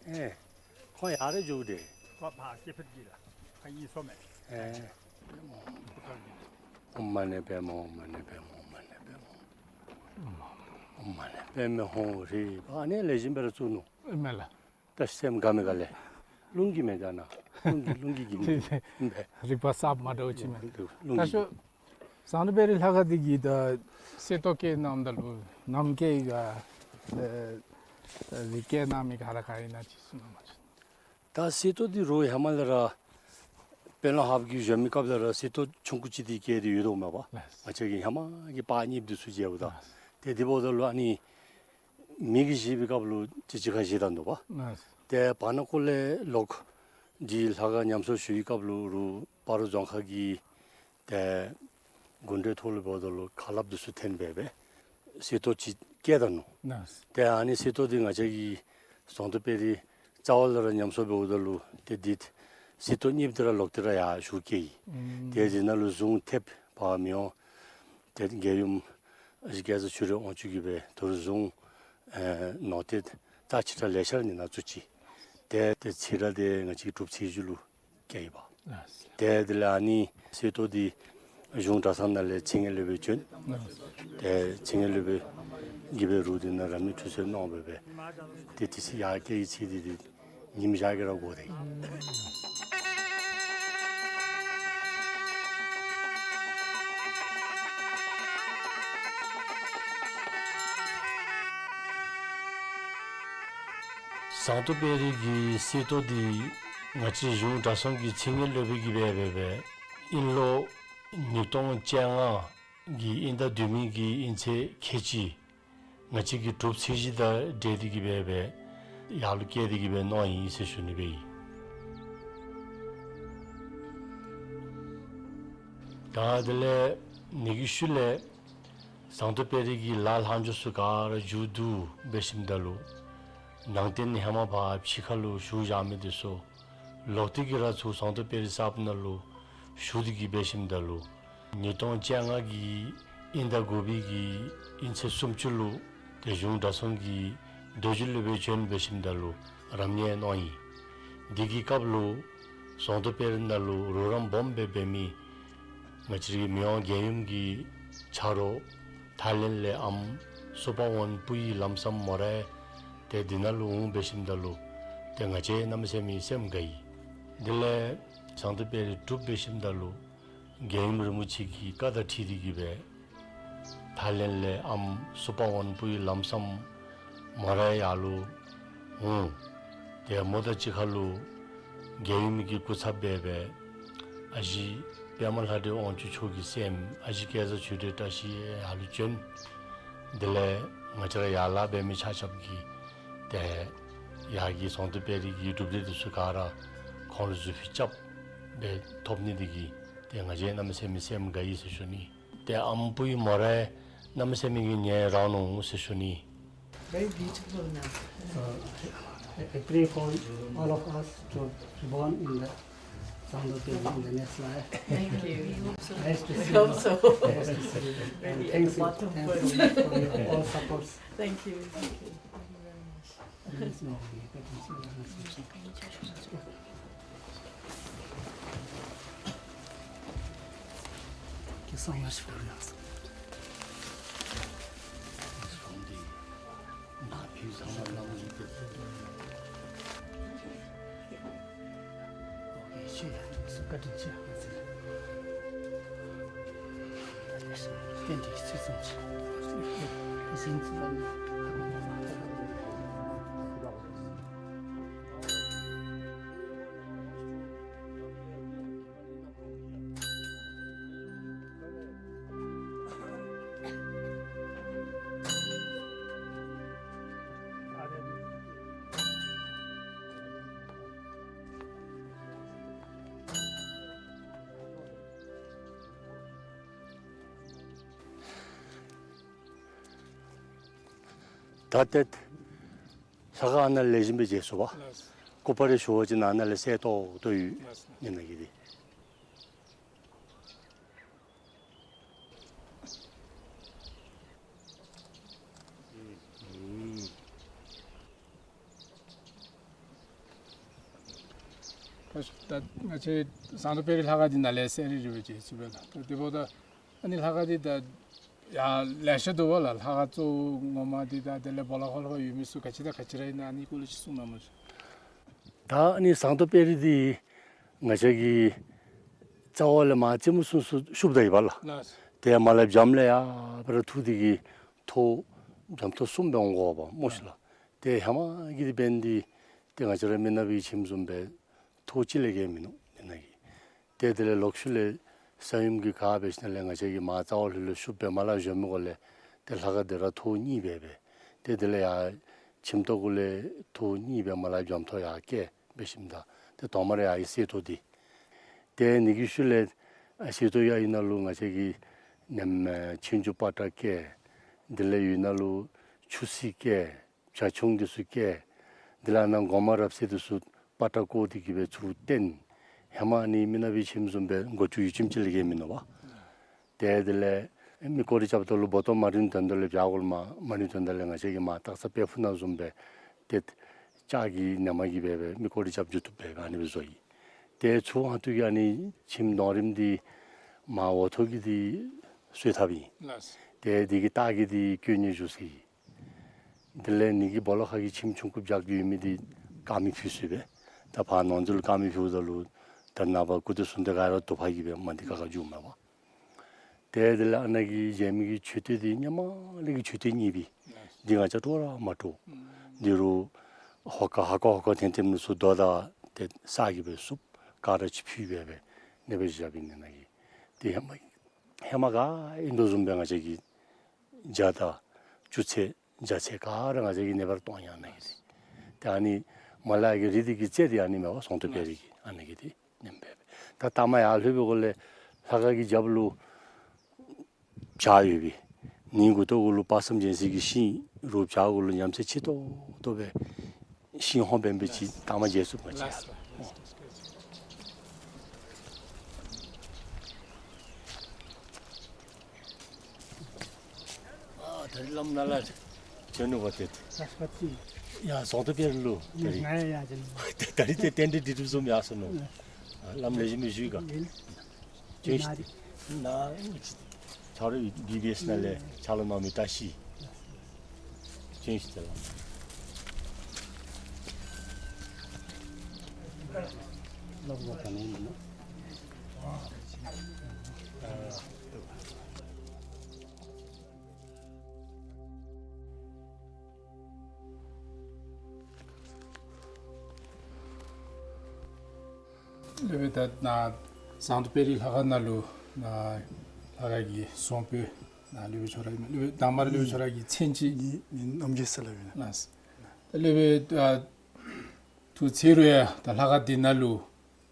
ཨེ། ཁོང་ཡར་ར་འགྱོ་དེས། ཁོ་ཕར་སྐྱེ་འཕེལ་གྱི་ལ། ཁོ་གཡུས་སོ་མས། ཨེ། ཨོཾ་མ་ཎི་པདྨེ་ཧཱུྃ། མ་ཎི་པདྨེ་ཧཱུྃ། མ་ཎི་པདྨེ་ཧཱུྃ། ཨོཾ་མ་ཎི་པདྨེ་ཧཱུྃ་རེ། ཨ་ནི་ལེགས་ཤོམ་སྦེ་ར་བཙུགས་ནུག། ཨིན་མས་ལགས། ད་སེམས་དགའ་མི་དགའ་ལས། རླུང་གིས་མེན་ད་ནཱ། རླུང་གིས་རླུང་གིས་གིས་མེན། རིག་པ་གསརཔ་མ་འདྲཝ་ཅིག་མས། རླུང་གིས། ད་ཤོག། ཟངས་མདོག་དཔལ་རི་ལྷ་ཁང་འདི་གི་ད་གསེར་ཏོག་བཀལ་གནངམ་ད་ལུ་ནམ་བཀལ་ཡི་ག། ཨེ་ཨེ་རི་བཀལ་གནང་མི་ག་ར་ག་ཨིན་ན་ཅིག་གསུང་གནང་བ་ཅིན། ད་གསེར་ཏོག་འདི་རུང་ཧེ་མ་ལས་ར་དཔོན་སློབ་ཧཱཔ་གིས་བཞེངས་མི་སྐབས་ལས་ར་གསེར་ཏོག་ཆུང་ཀུ་ཅིག་འདི་བཀལ་ཏེ་ཡོད་དོ་མས་པ། ལགས། ང་བཅས་ཀྱི་ཧེ་མ་གི་པར་གཉིས་འདི་ཚུ་མཇལཝ་ད། ལགས། ཏེ་འདི་འབདཝ་ད་ལུ་ཨ་ནི་མི་གིས་བཞེས་པའི་སྐབས་ལུ་ཅིག་ཅིག་ཁར་བཞེས་ད་ནུག་པ། ལགས། ཏེ་བར་ན་ཀོ་ལས་ལོག་འདི་ལྷ་ཁང་ཉམས་གསོ་ཞུ་བའི་སྐབས་ལུ་རུང་སྤ་རོ་རྫོང་ཁག་གི་ཏེ་དགོན་སྡེ་ཐོག་ལུ་འབདཝ་ད་ལུ་ཁ་སླབ་འདི་ཚུ་འཐེན་འབད་འབད་གསེར་ཏོག་ཅིག་བཀལ་ད་ནུག། ལགས། ཏེ་ཨ་ནི་གསེར་ཏོག་འདི་ང་བཅས་ཀྱི་ཟངས་མདོག་དཔལ་རི་རྩ་བ་ལས་ར་ཉམས་གསོ་འབདཝ་ད་ལུ་ཏེ་འདི་གསེར་ཏོག་གཉིས་འདི་ར་ལོག་སྟེ་ར་ཡར་ཞུ་བསྐྱལ་ཡི། ཨུམ། ཏེ་འདི་ནང་ལུ་གཟུངས་ཐེབས་པ་མི་འོང་། ཏེ་རྒྱལ་ཡུམ་ཨ་ཞེ་སྐལ་བཟང་ཆོས་སྒྲོན་དབང་ཕྱུག་གིས་འབད་ད་རུང་གཟུངས་ཨེ་ནོར་ཏེ་རྩ་ཆེ་དྲགས་ལེ་ཤ་ར་ཨ་ནི་ནང་བཙུགས་ཅི། ཏེ་ཏེ་ཚེ་རབས་འདི་ང་བཅས་ཀྱི་གྲུབ་ཚེས་བཅུ་ལུ་བསྐྱལ་ཡི་པ། ལགས། ཏེ་དེ་ལས་ཨ་ནི་གསེར་ཏོག་འདི་གཞུང་གྲྭ་ཚང་ནང་ལས་ཚེ་དངོས་སློབ་དཔོན་བྱོན། ལགས། ཏེ་ཚེ་དངོས་སློབ་དཔོན་གྱིས་འབད་རུང་འདི་ནང་ར་མི་ཁྲུས་གསོལ་གནང་འབད་འབད་ཏེ་དེ་ཚེ་ཡར་བསྐྱལ་ཡི་ཚེ་འདི་འདི་ཉིམ་ཞག་གི་ར་འགོར་ཏེ། ཟངས་མདོག་དཔལ་རི་གི་གསེར་ཏོག་འདི་ ང་བཅས་གཞུང་གྲྭ་ཚང་གི་ཚིག་ངན་སློབ་དཔོན་གྱིས་འབད་འབད་འབད་ཨིན་ལོ་ཉིས་སྟོང་བཅོ་ལྔ་གི་དབྱིན་ཟླ་བདུན་མའི་གི་དབྱིན་ཚེས་ཁལ་གཅིག་ང་བཅས་ཀྱི་གྲུབ་ཚེས་གཞི་དང་འབྲེལ་ཏེ་གིས་འབད་འབད་ཡར་ལུ་བསྐྱལ་ཏེ་གིས་འབད་གནང་ཡི་ཟེར་ཞུ་ནི་སྦེ་ཨིན། ད་དེ་ལས་ཨ་ནི་གི་ཤུལ་ལས་ཟངས་མདོག་དཔལ་རི་གི་ལ་ལྷག་འཕྲོ་ཚུ་ག་ར་མཇུག་བསྡུ་འབད་ཞིནམ་ད་ལུ་ནང་རྟེན་ཧེ་མ་ཕར་ཕྱི་ཁ་ལུ་བཞུགས་བཞག་མི་དེ་ཚུ་ལོག་སྟེ་གིས་ར་ཚུར་ཟངས་མདོག་དཔལ་རི་གསརཔ་ནང་ལུ་བཞུགས་ཏེ་གིས་འབད་ཞིནམ་ད་ལུ་ཉིས་སྟོང་བཅོ་ལྔ་གི་དབྱིན་ཟླ་དགུ་པའི་གི་དབྱིན་ཚེས་སུམ་ཅུ་ལུ་ཏེ་གཞུང་གྲྭ་ཚང་གི་རྡོ་རྗེ་སློབ་དཔོན་བྱོན་འབད་ཞིནམ་ད་ལུ་རབ་གནས་གནང་ཡི། དེ་གི་སྐབས་ལུ་ཟངས་མདོག་དཔལ་རི་ནང་ལུ་རོགས་རམ་སྦོམ་སྦེ་འབད་མི་ང་བཅས་རའི་མི་དབང་རྒྱལ་ཡུམ་གྱི་ཆ་རོགས་ཐའི་ལེནཌ་ལས་ཨམ་སུ་པ་ཝན་པུའི་ལམ་སང་མོ་རའི་ཏེ་དེ་ནང་ལུ་འོང་འབད་ཞིནམ་ད་ལུ་ཏེ་ང་བཅས་གནམ་མེད་ས་མེད་སེམས་དགའ་ཡི། དེ་ལས་ཟངས་མདོག་དཔལ་རི་གྲུབ་འབད་ཞིནམ་ད་ལུ་རྒྱལ་ཡུམ་རིན་པོ་ཆེ་གི་བཀའ་དང་འཁྲིལ་ཏེ་གིས་འབད་ཐའི་ལེནཌ་ལས་ཨམ་སུ་པ་ཝན་པུའི་ལམ་སང་མོ་རའི་ཡར་ལུ་འོང་། ཏེ་མོ་དང་གཅིག་ཁར་ལུ་རྒྱལ་ཡུམ་གྱི་སྐུ་ཚབ་འབད་འབད་ཨ་ཞེ་པདྨ་ལྷ་འདྲེ་དབང་ཕྱུག་མཆོག་གི་སྲསམོ་ཨ་ཞེ་སྐལ་བཟང་ཆོས་སྒྲོན་བཀྲ་ཤིས་ཡར་ལུ་བྱོན། དེ་ལས་ང་བཅས་ར་ཡར་ལཱ་འབད་མི་ཆ་ཁྱབ་ཀྱིས་ཏེ་ཡར་གྱི་ཟངས་མདོག་དཔལ་རི་གི་གྲུབ་འབྲས་དེ་ཚུ་ག་ར་ཁོང་ལུ་གཟུགས་ཕུད་རྐྱབ་སྦེ་ཐོབ་ནི་དེ་གིས་ཏེ་ང་བཅས་གནམ་མེད་ས་མེད་སེམས་དགའ་ཡི་ཟེར་ཞུ་ནི། ཏེ་ཨམ་པུའི་མོ་རའི་གནམ་མེད་ས་མེད་ཀྱི་ཉེ་རང་ནུག་ཟེར་ཞུ་ནི། Very beautiful now. So, I, I pray for all of us to be born in the Zangdo Tezu in the next life. Thank you. We hope so. Nice to see you. We hope so. Nice to see you. And thanks, thanks for your all supports. Thank you. Thank you. Thank you very much. ད་ཏེ་ལྷ་ཁང་ཨ་ནཱ་ལས་བཞེངས་སྦེ་མཇལ་ཚུགས་པས། ལགས། སྐུ་པར་རེ་ཞུ་བ་ཅིན་ཨ་ནཱ་ལས་གསལ་ཏོག་ཏོ་ཡོད། ལགས། ཨ་ནཱ་གི་འདི། ད་ང་བཅས་ཟངས་མདོག་དཔལ་རི་ལྷ་ཁང་འདི་ནཱ་ལས་གསལ་རི་རི་སྦེ་མཇལ་ཚུགས་པས་ལགས། ད་དེ་འབདཝ་ད་ཨ་ནི་ལྷ་ཁང་འདི་ད་ཡང་ལེ་ཤ་འདུག་པ་ལགས། ལྷ་ཁང་གཙོ་བོ་ངོ་མ་འདི་དང་དེ་ལས་སྦོ་ལོགས་ཁ་ལུ་ཡོད་མི་ཚུ་ག་ཅི་དང་ག་ཅི་ར་ཨིན་ན་ཨ་ནི་སྐོར་ལས་ཅིག་གསུང་གནང་མ་ཤིག། ད་ཨ་ནི་ཟངས་མདོག་དཔལ་རི་འདི་ང་བཅས་ཀྱི་རྩ་བ་ལས་མར་རྩེ་མོ་ཚུན་ཚོད་ཤུབ་ད་ཡོདཔ་ལགས། ལགས། ཏེ་མར་ལས་འཇམ་ལས་ཡར་སྦེ་ར་འཐུ་སྟེ་གིས་ཐོག་འཇམ་ཐོག་གསུམ་སྦེ་འོང་དགོཔ་སྨོ་ཤིག་ལགས། ཏེ་ཧེ་མ་གི་འདི་འབདན་འདི་ཏེ་ང་བཅས་ར་མི་ནག་པའི་ཁྱིམ་བཟུམ་སྦེ་ཐོག་གཅིག་ལས་བརྒལ་མིན་ནུག་ཨ་ནཱ་གི། ཏེ་དེ་ལས་ལོག་ཤུལ་ལས་ས་ཡོམ་གྱིས་ག་འབད་ཞིནམ་ལས་ང་བཅས་ཀྱི་མར་རྩ་བ་ལྷོད་ལྷོད་ཤུབ་སྦེ་མར་ལས་བཞོན་མི་གུ་ལས་ཏེ་ལྷ་ཁང་འདི་ར་ཐོག་གཉིས་སྦེ་སྦེ། ཏེ་དེ་ལས་ཡར་ཁྱིམ་ཐོག་གུ་ལས་ཐོག་གཉིས་སྦེ་མར་ལས་འཇམ་ཐོག་ཡར་བསྐྱལ་འབད་ཞིནམ་ད་ཏེ་དོང་མ་རེ་ཡར་གསེར་ཏོག་འདི། ཏེ་ཨ་ནི་གི་ཤུལ་ལས་ཨ་གསེར་ཏོག་ཡར་ཡོད་ནང་ལུ་ང་བཅས་ཀྱི་ནེམ་ཨེ་ཆོས་འབྱུང་པ་ཏྲ་བསྐྱལ། དེ་ལས་ཡོད་ནང་ལུ་ཆུ་སྲིན་བསྐྱལ། བྱ་ཁྱུང་འདི་ཚུ་བསྐྱལ། དེ་ལས་ཨ་ནཱ་སྒོ་མང་རབ་གསལ་འདི་ཚུ་པ་ཏྲ་བརྐོ་སྟེ་གིས་སྦེ་ཚུར་བཏོན། ཧེ་མ་ཨ་ནི་མི་ནག་པའི་ཁྱིམ་བཟུམ་སྦེ་སྒོ་ཅུང་ཡུད་ཙམ་ཅིག་ལས་བརྒལ་མིན་ནུག་པ། ཏེ་དེ་ལས་མི་སྐོར་ར་རྐྱབ་ད་ལུ་སྦོ་ཏོ་མ་རིམ་དོན་ལྡོག་ལས་བྱག་གུ་ལུ་མ་མ་རིམ་དོན་ལྡོག་ལས་ང་བཅས་ཀྱི་མར་སྟག་ཚང་དཔལ་ཕུག་ནང་བཟུམ་སྦེ་ཏེ་ལྕགས་ཀྱི་ནེམ་གིས་སྦེ་སྦེ་མི་སྐོར་ར་རྐྱབ་འགྱོ་བཏུབ་སྦེ་སྦེ་ཨ་ནི་སྦེ་བཟོ་ཡི། ཏེ་ཚུར་ཨ་ཐུར་གྱི་ཨ་ནི་ཁྱིམ་དོང་རིམ་འདི་མར་འོག་ཐོག་གི་འདི་གསོལ་ཐབ་ཨིན། ལགས། ཏེ་འདི་གི་ལྟག་གི་འདི་དཀོན་གཉེར་བཞུགས་ས་ཨིན། དེ་ལས་ཨ་ནི་གི་སྦོ་ལོགས་ཁ་གི་ཁྱིམ་ཆུང་ཀུ་བརྒྱབ་ཡོད་མི་འདི་དཀར་མེ་ཕུལ་ས་ཨིན་པས། ད་ཕར་ནང་འཛུལ་དཀར་མེ་ཕུལཝ་ད་ལུ་ད་ནངས་པ་སྐུ་ཚེ་གསུམ་དེ་ག་ར་དུ་པ་གིས་སྦེ་མ་འདི་ཁ་ཁ་འགྱོཝ་མས་པ། ཏེ་དེ་ལས་ཨ་ནཱ་གི་མཇལ་མི་གི་མཆོད་རྟེན་འདི་སྔོན་མ་ལས་ཀྱི་མཆོད་རྟེན་རྙིང་པའི་འདི་ང་བཅས་དཀྲོག་ར་མ་དཀྲོག། འདི་རུ་ཧོ་ཀ་ཧ་ཀ་ཧོ་ཀ་འཐེན་འཐེནམ་ཚུ་རྡོ་དང་ ཏེ་ས་གིས་སྦེ་བསུབ་ག་ར་ཅིག་ཕུལ་སྦེ་སྦེ་ཨ་ནེ་སྦེ་བཞགཔ་ཨིན་ནི་ནང་གི། ཏེ་ཧེ་མ་ཧེ་མ་ག་ཨིན་དོ་བཟུམ་སྦེ་ང་བཅས་ཀྱི་བྱ་དང་བཅུ་ཚེས་བྱ་ཚེས་ག་ར་ང་བཅས་ཀྱིས་ཨ་ནེ་སྦེ་ར་གཏོགས་ཡི་ཨ་ནི་གི་ཏེ། ཏེ་ཨ་ནི་མ་ལ་ཡ་གི་རི་འདི་གི་རྩེ་འདི་ཨ་ནི་མས་པ་ཟོང་དོ་དཔལ་རི་གི་ཨ་ནི་གི་ཏེ་ཨིནམ་སྦེ་སྦེ། ད་ལྟ་མ་ཡར་ལྷོད་པའི་སྒང་ལས་ལྷ་ཁང་གི་རྒྱབ་ལུ་བྱག་ཡོད་པས། ནི་མགུ་ཏོ་གུ་ལུ་དཔག་བསམ་རྒྱལ་མཚན་གྱི་ཤིང་རུ་བྱག་གུ་ལུ་ཉམས་ཚད་ཆེ་ཏོག་ཏོ་སྦེ་ཤིང་ཧོང་འབད་འབད་ཅིག་ལྟག་མ་མཇལ་ཚུགསཔ་མས་ལགས། ཨ་ད་རིས་བླམ་ནཱ་ལས་བྱོན་ནུག་པ་ཏེ། ཡ་ཟོང་དོ་དཔལ་རི་ལུ་ད་རིས། ད་རིས་ཏེ་རྟེན་འབྲེལ་འགྲིག་གྲུབ་བཟུམ་ཡར་སོང་ནུག། ཨ་བླམ་ལེགས་ཤོམ་སྦེ་བཞུགས་ག། བྱོན་ཤིག་ཏེ། ནཱ་ཆ་རོགས་བི་བི་ཨེསི་ནང་ལས་ཕྱག་ལཱ་གནང་མི་བཀྲ་ཤིས། བྱོན་ཤིག་ཏེ་ལགས། སློབ་དཔོན་ད་ནཱ་ཟོང་དོ་དཔལ་རི་ལྷ་ཁང་ནང་ལུ་ནཱ་ལྷ་ཁང་གི་ཟོང་པོ་ནཱ་སློབ་དཔོན་ཁྱོད་ར་ཨིན་མས། སློབ་དཔོན་དང་པ་ར་སློབ་དཔོན་ཁྱོད་ར་གི་མཚན་ཅིག། ངེའི་མིང་རྣམ་རྒྱལ་ཟེར་སླབ་ཨིན། ལགས། ད་སློབ་དཔོན་ཨ་ཐུགས་ཚེ་རུ་ཡང་ད་ལྷ་ཁང་འདི་ནང་ལུ་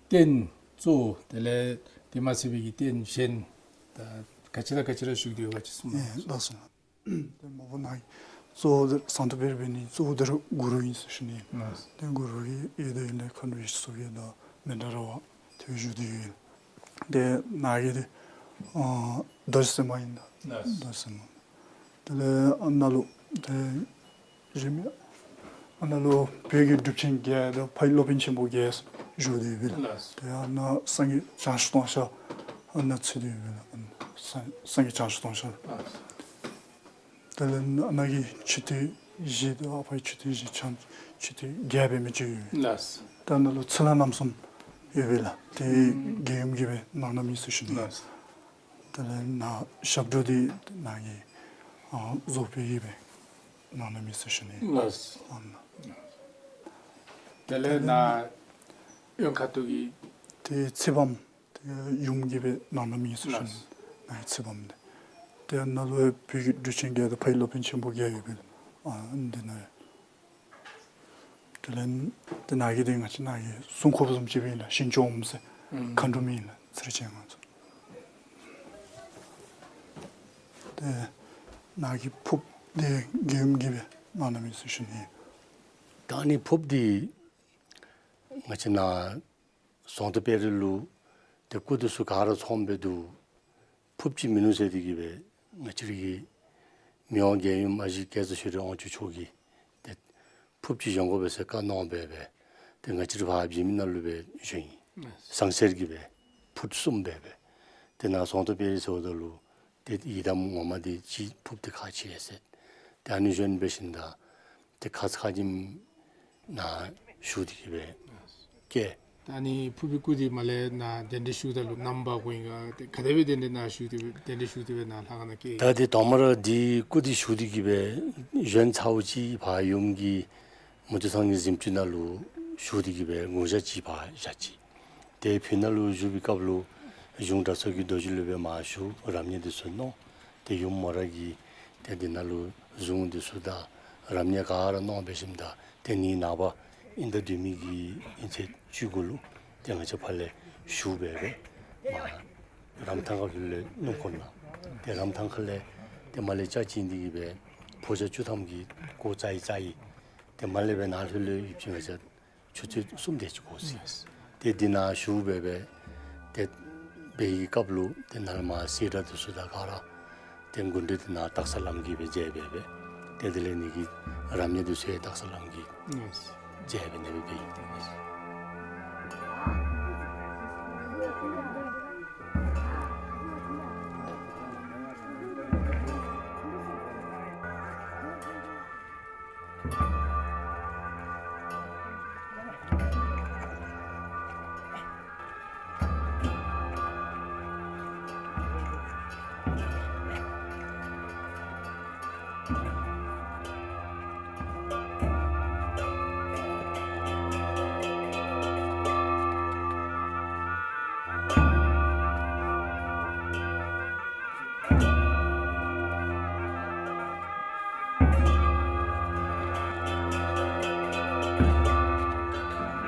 རྟེན་གཙོ་བོ་དེ་ལས་དེ་མ་ཚད་པའི་གི་རྟེན་གཞན་ད་ག་ཅི་དང་ག་ཅི་ར་བཞུགས་ཏེ་ཡོད་ག་ཅིག་གསུངས་གནང་། ལགས་སོ། ཏེ་མ་པ་ནཱ་གཙོ་བོ་འདི་ཟོང་དོ་དཔལ་རི་འབད་ནི་གཙོ་བོ་འདི་ར་གུ་རུ་ཨིན་ཟེར་ཞུ་ནི། ལགས། ཏེ་གུ་རུ་གི་ཡོད་དེ་ཨིན་ལས་མཁའ་འགྲོ་ཡེ་ཤེས་མཚོ་རྒྱལ་དང་མནྡ་ར་བ་ཏེ་བཞུགས་ཏེ་ཡོད། ཏེ་ནཱ་གི་འདི་ཨ་རྡོ་རྗེ་སེམས་དཔའ་ཨིན་ད། ལགས། རྡོ་རྗེ་སེམས་དཔའ། དེ་ལས་ཨ་ནཱ་ལུ་ཏེ་གཞན་མི་ཨ་ནཱ་ལུ་བོད་ཀྱི་གྲུབ་ཆེན་བརྒྱད་དང་ཕ་ཡི་སློབ་དཔོན་ཆེན་པོ་བརྒྱད་བཞུགས་ཏེ་ཡོད་པས། ལགས། ཏེ་ཨ་ནཱ་སངས་རྒྱས་བྱང་ཆུབ་སྟོང་ཤར་ཨ་ནཱ་ཚུད་དེ་ཡོད་པས། ཨ་ནཱ་སངས་སངས་རྒྱས་བྱང་ཆུབ་སྟོང་ཤར། ལགས། དེ་ལས་ཨ་ནཱ་གི་མཆོད་རྟེན་བཞི་དང་ཨ་ཕ་གི་མཆོད་རྟེན་བཞི་ཆ་མཆོད་རྟེན་བརྒྱད་འབད་མི་ཅིག་ཡོད། ལགས། ད་ནཱ་ལུ་ཚུར་ལྷག་རྣམ་གསུམ་ཡོད་པས་ལགས། ཏེ་ཨུམ་རྒྱལ་ཡུམ་གྱིས་སྦེ་གནང་གནངམ་ཨིན་ཟེར་ཞུ་ནི། ལགས། དེ་ལས་ནཱ་ཞབས་དྲུང་འདི་ནཱ་གི་ཨ་བཟོ་པོ་གིས་སྦེ་གནང་གནངམ་ཨིན་ཟེར་ཞུ་ནི། ལགས། ཨ་ནཱ། དེ་ལས་ནཱ་གཡོན་ཁ་ཐུག་གི་ཏེ་ཚེ་བམ་ཏེ་ཡུམ་གྱིས་སྦེ་གནང་གནངམ་ཨིན་ཟེར་ཞུ་ནི། ལགས། ནཱ་གི་ཚེ་བམ་འདི། ཏེ་ནཱ་ལུ་བོད་ཀྱི་གྲུབ་ཆེན་བརྒྱད་དང་ཕ་ཡི་སློབ་དཔོན་ཆེན་པོ་བརྒྱད་ཡོད་པས་ལགས། ཨ་འདི་ནཱ་ཡོད། དེ་ལས་ཏེ་ནཱ་གི་འདི་ང་བཅས་ནཱ་གི་སྲུང་འཁོརཔ་བཟུམ་ཅིག་སྦེ་ཨིན་ལགས། ཞིང་སྐྱོང་འོགམ་ཟེར་ཨུམ་མཁའ་འགྲོ་མི་ཨིན་ལགས། ཚེ་རིང་ཅན་ང་ཚོ། ཏེ་ནཱ་གི་ཕོརཔ་འདི་རྒྱལ་ཡུམ་གྱིས་སྦེ་གནང་གནངམ་ཨིན་ཟེར་ཞུ་ནི། ད་ཨ་ནི་ཕོརཔ་འདི་ང་བཅས་ནཱ་ཟོང་དོ་དཔལ་རི་ལུ་ཏེ་སྐུ་འདི་ཚུ་ག་ར་ཚངམ་སྦེ་འདུག། ཕོརཔ་ཅིག་མིན་ནུག་ཟེར་ཏེ་གིས་སྦེ་ང་བཅས་ར་གི་མི་དབང་རྒྱལ་ཡུམ་ཨ་ཞེ་བཀྲ་ཤིས་ཆོས་སྒྲོན་དབང་ཕྱུག་མཆོག་གིས་ཏེ་ཕོརཔ་ཅིག་བཞེངས་དགོ་པས་ཟེར་བཀའ་གནང་སྦེ་སྦེ་ཏེ་ང་བཅས་ར་ཕར་བྱེ་མི་ནང་ལུ་སྦེ་བཞེངས་ཡི། ལགས། ཟངས་གསེར་གྱི་སྦེ་ཕུཊ་གསུམ་སྦེ་སྦེ། ཏེ་ནཱ་ཟོང་དོ་དཔལ་རི་ཟེརཝ་ད་ལུ་ཏེ་ཡི་དམ་ངོ་མ་འདི་ཅིག་ཕོརཔ་འདི་ཁག་ཆེ་ཟེར། ཏེ་ཨ་ནི་བཞིན་འབད་ཞིནམ་ད་ཏེ་ཁ་ཙ་ཁ་ཉིནམ་ནཱ་ཞུ་སྟེ་གིས་སྦེ་བསྐྱལ། ད་ཨ་ནི་ཕོར་པའི་སྐུ་འདི་མར་ལས་ནཱ་གདན་འདྲེན་ཞུཝ་ད་ལུ་ནམ་བར་འགོར་ཡི་ག། ཏེ་ག་དེ་སྦེ་གདན་འདྲེན་ནཱ་ཞུ་སྟེ་སྦེ་གདན་འདྲེན་ཞུ་སྟེ་སྦེ་ནཱ་ལྷ་ཁང་ནང་བསྐྱལ་ཡི། ད་ཏེ་དང་པ་ར་འདི་སྐུ་འདི་ཞུ་སྟེ་གིས་སྦེ་བཞེངས་ཚརཝ་ཅིག་ཕར་ཡུམ་གྱི་མུ་སྟེགས་ཚང་གི་གཟིམ་ཅུང་ནང་ལུ་ཞུ་སྟེ་གིས་སྦེ་དགུང་ཞག་ཅིག་ཕར་བཞག་ཅི། ཏེ་ཕུ་ནང་ལུ་བཞུགས་པའི་སྐབས་ལུ་གཞུང་གྲྭ་ཚང་གི་རྡོ་རྗེ་སློབ་དཔོན་མར་བཞུགས། རབ་གནས་འདི་ཚུ་གནང་། ཏེ་ཡུམ་མོ་ར་གིས་ཏེ་འདི་ནང་ལུ་གཟུངས་འདི་ཚུ་དང་རབ་གནས་ག་ར་གནང་འབད་ཞིནམ་ད་ཏེ་ནི་ནངས་པ་ཨིན་ཟླ་བདུན་པའི་གི་ཨིན་ཚེས་བཅུ་དགུ་ལུ་ཏེ་ང་བཅས་ཕར་ལས་ཞུ་སྦེ་སྦེ་མར་རམ་ཐང་ཁ་ལུ་ལས་སྣུམ་འཁོར་ནང་ཏེ་རམ་ཐང་ཁ་ལས་ཏེ་མར་ལས་ལྕགས་བྱིན་ཏེ་གིས་སྦེ་ཕོ་རྒྱས་བཅུ་ཐམ་གྱིས་གོ་བཅའ་ཡི་བཅའ་ཡི། ཏེ་མར་ལས་སྦེ་ནཱ་ལྷོད་ལྷོད་ཡོདཔ་ཅིག་ང་བཅས་ཆུ་ཚོད་གསུམ་དེ་ཅིག་འགོར་ཅི། ལགས། ཏེ་འདི་ནང་ཞུ་སྦེ་སྦེ་ཏེ་འབད་བའི་སྐབས་ལུ་ཏེ་ནཱ་ལས་མར་གསེར་སྒྲོམ་འདི་ཚུ་དང་ག་ར་ཏེ་མགུ་འདྲེན་འདི་ནཱ་སྟག་ཚང་བླམ་གིས་སྦེ་མཇལ་སྦེ་སྦེ་ཏེ་དེ་ལས་ནི་གི་རབ་གནས་འདི་ཚུ་ཡང་སྟག་ཚང་བླམ་གིས་ལགས། མཇལ་སྦེ་ཨ་ནེ་སྦེ་འབད་ཡི།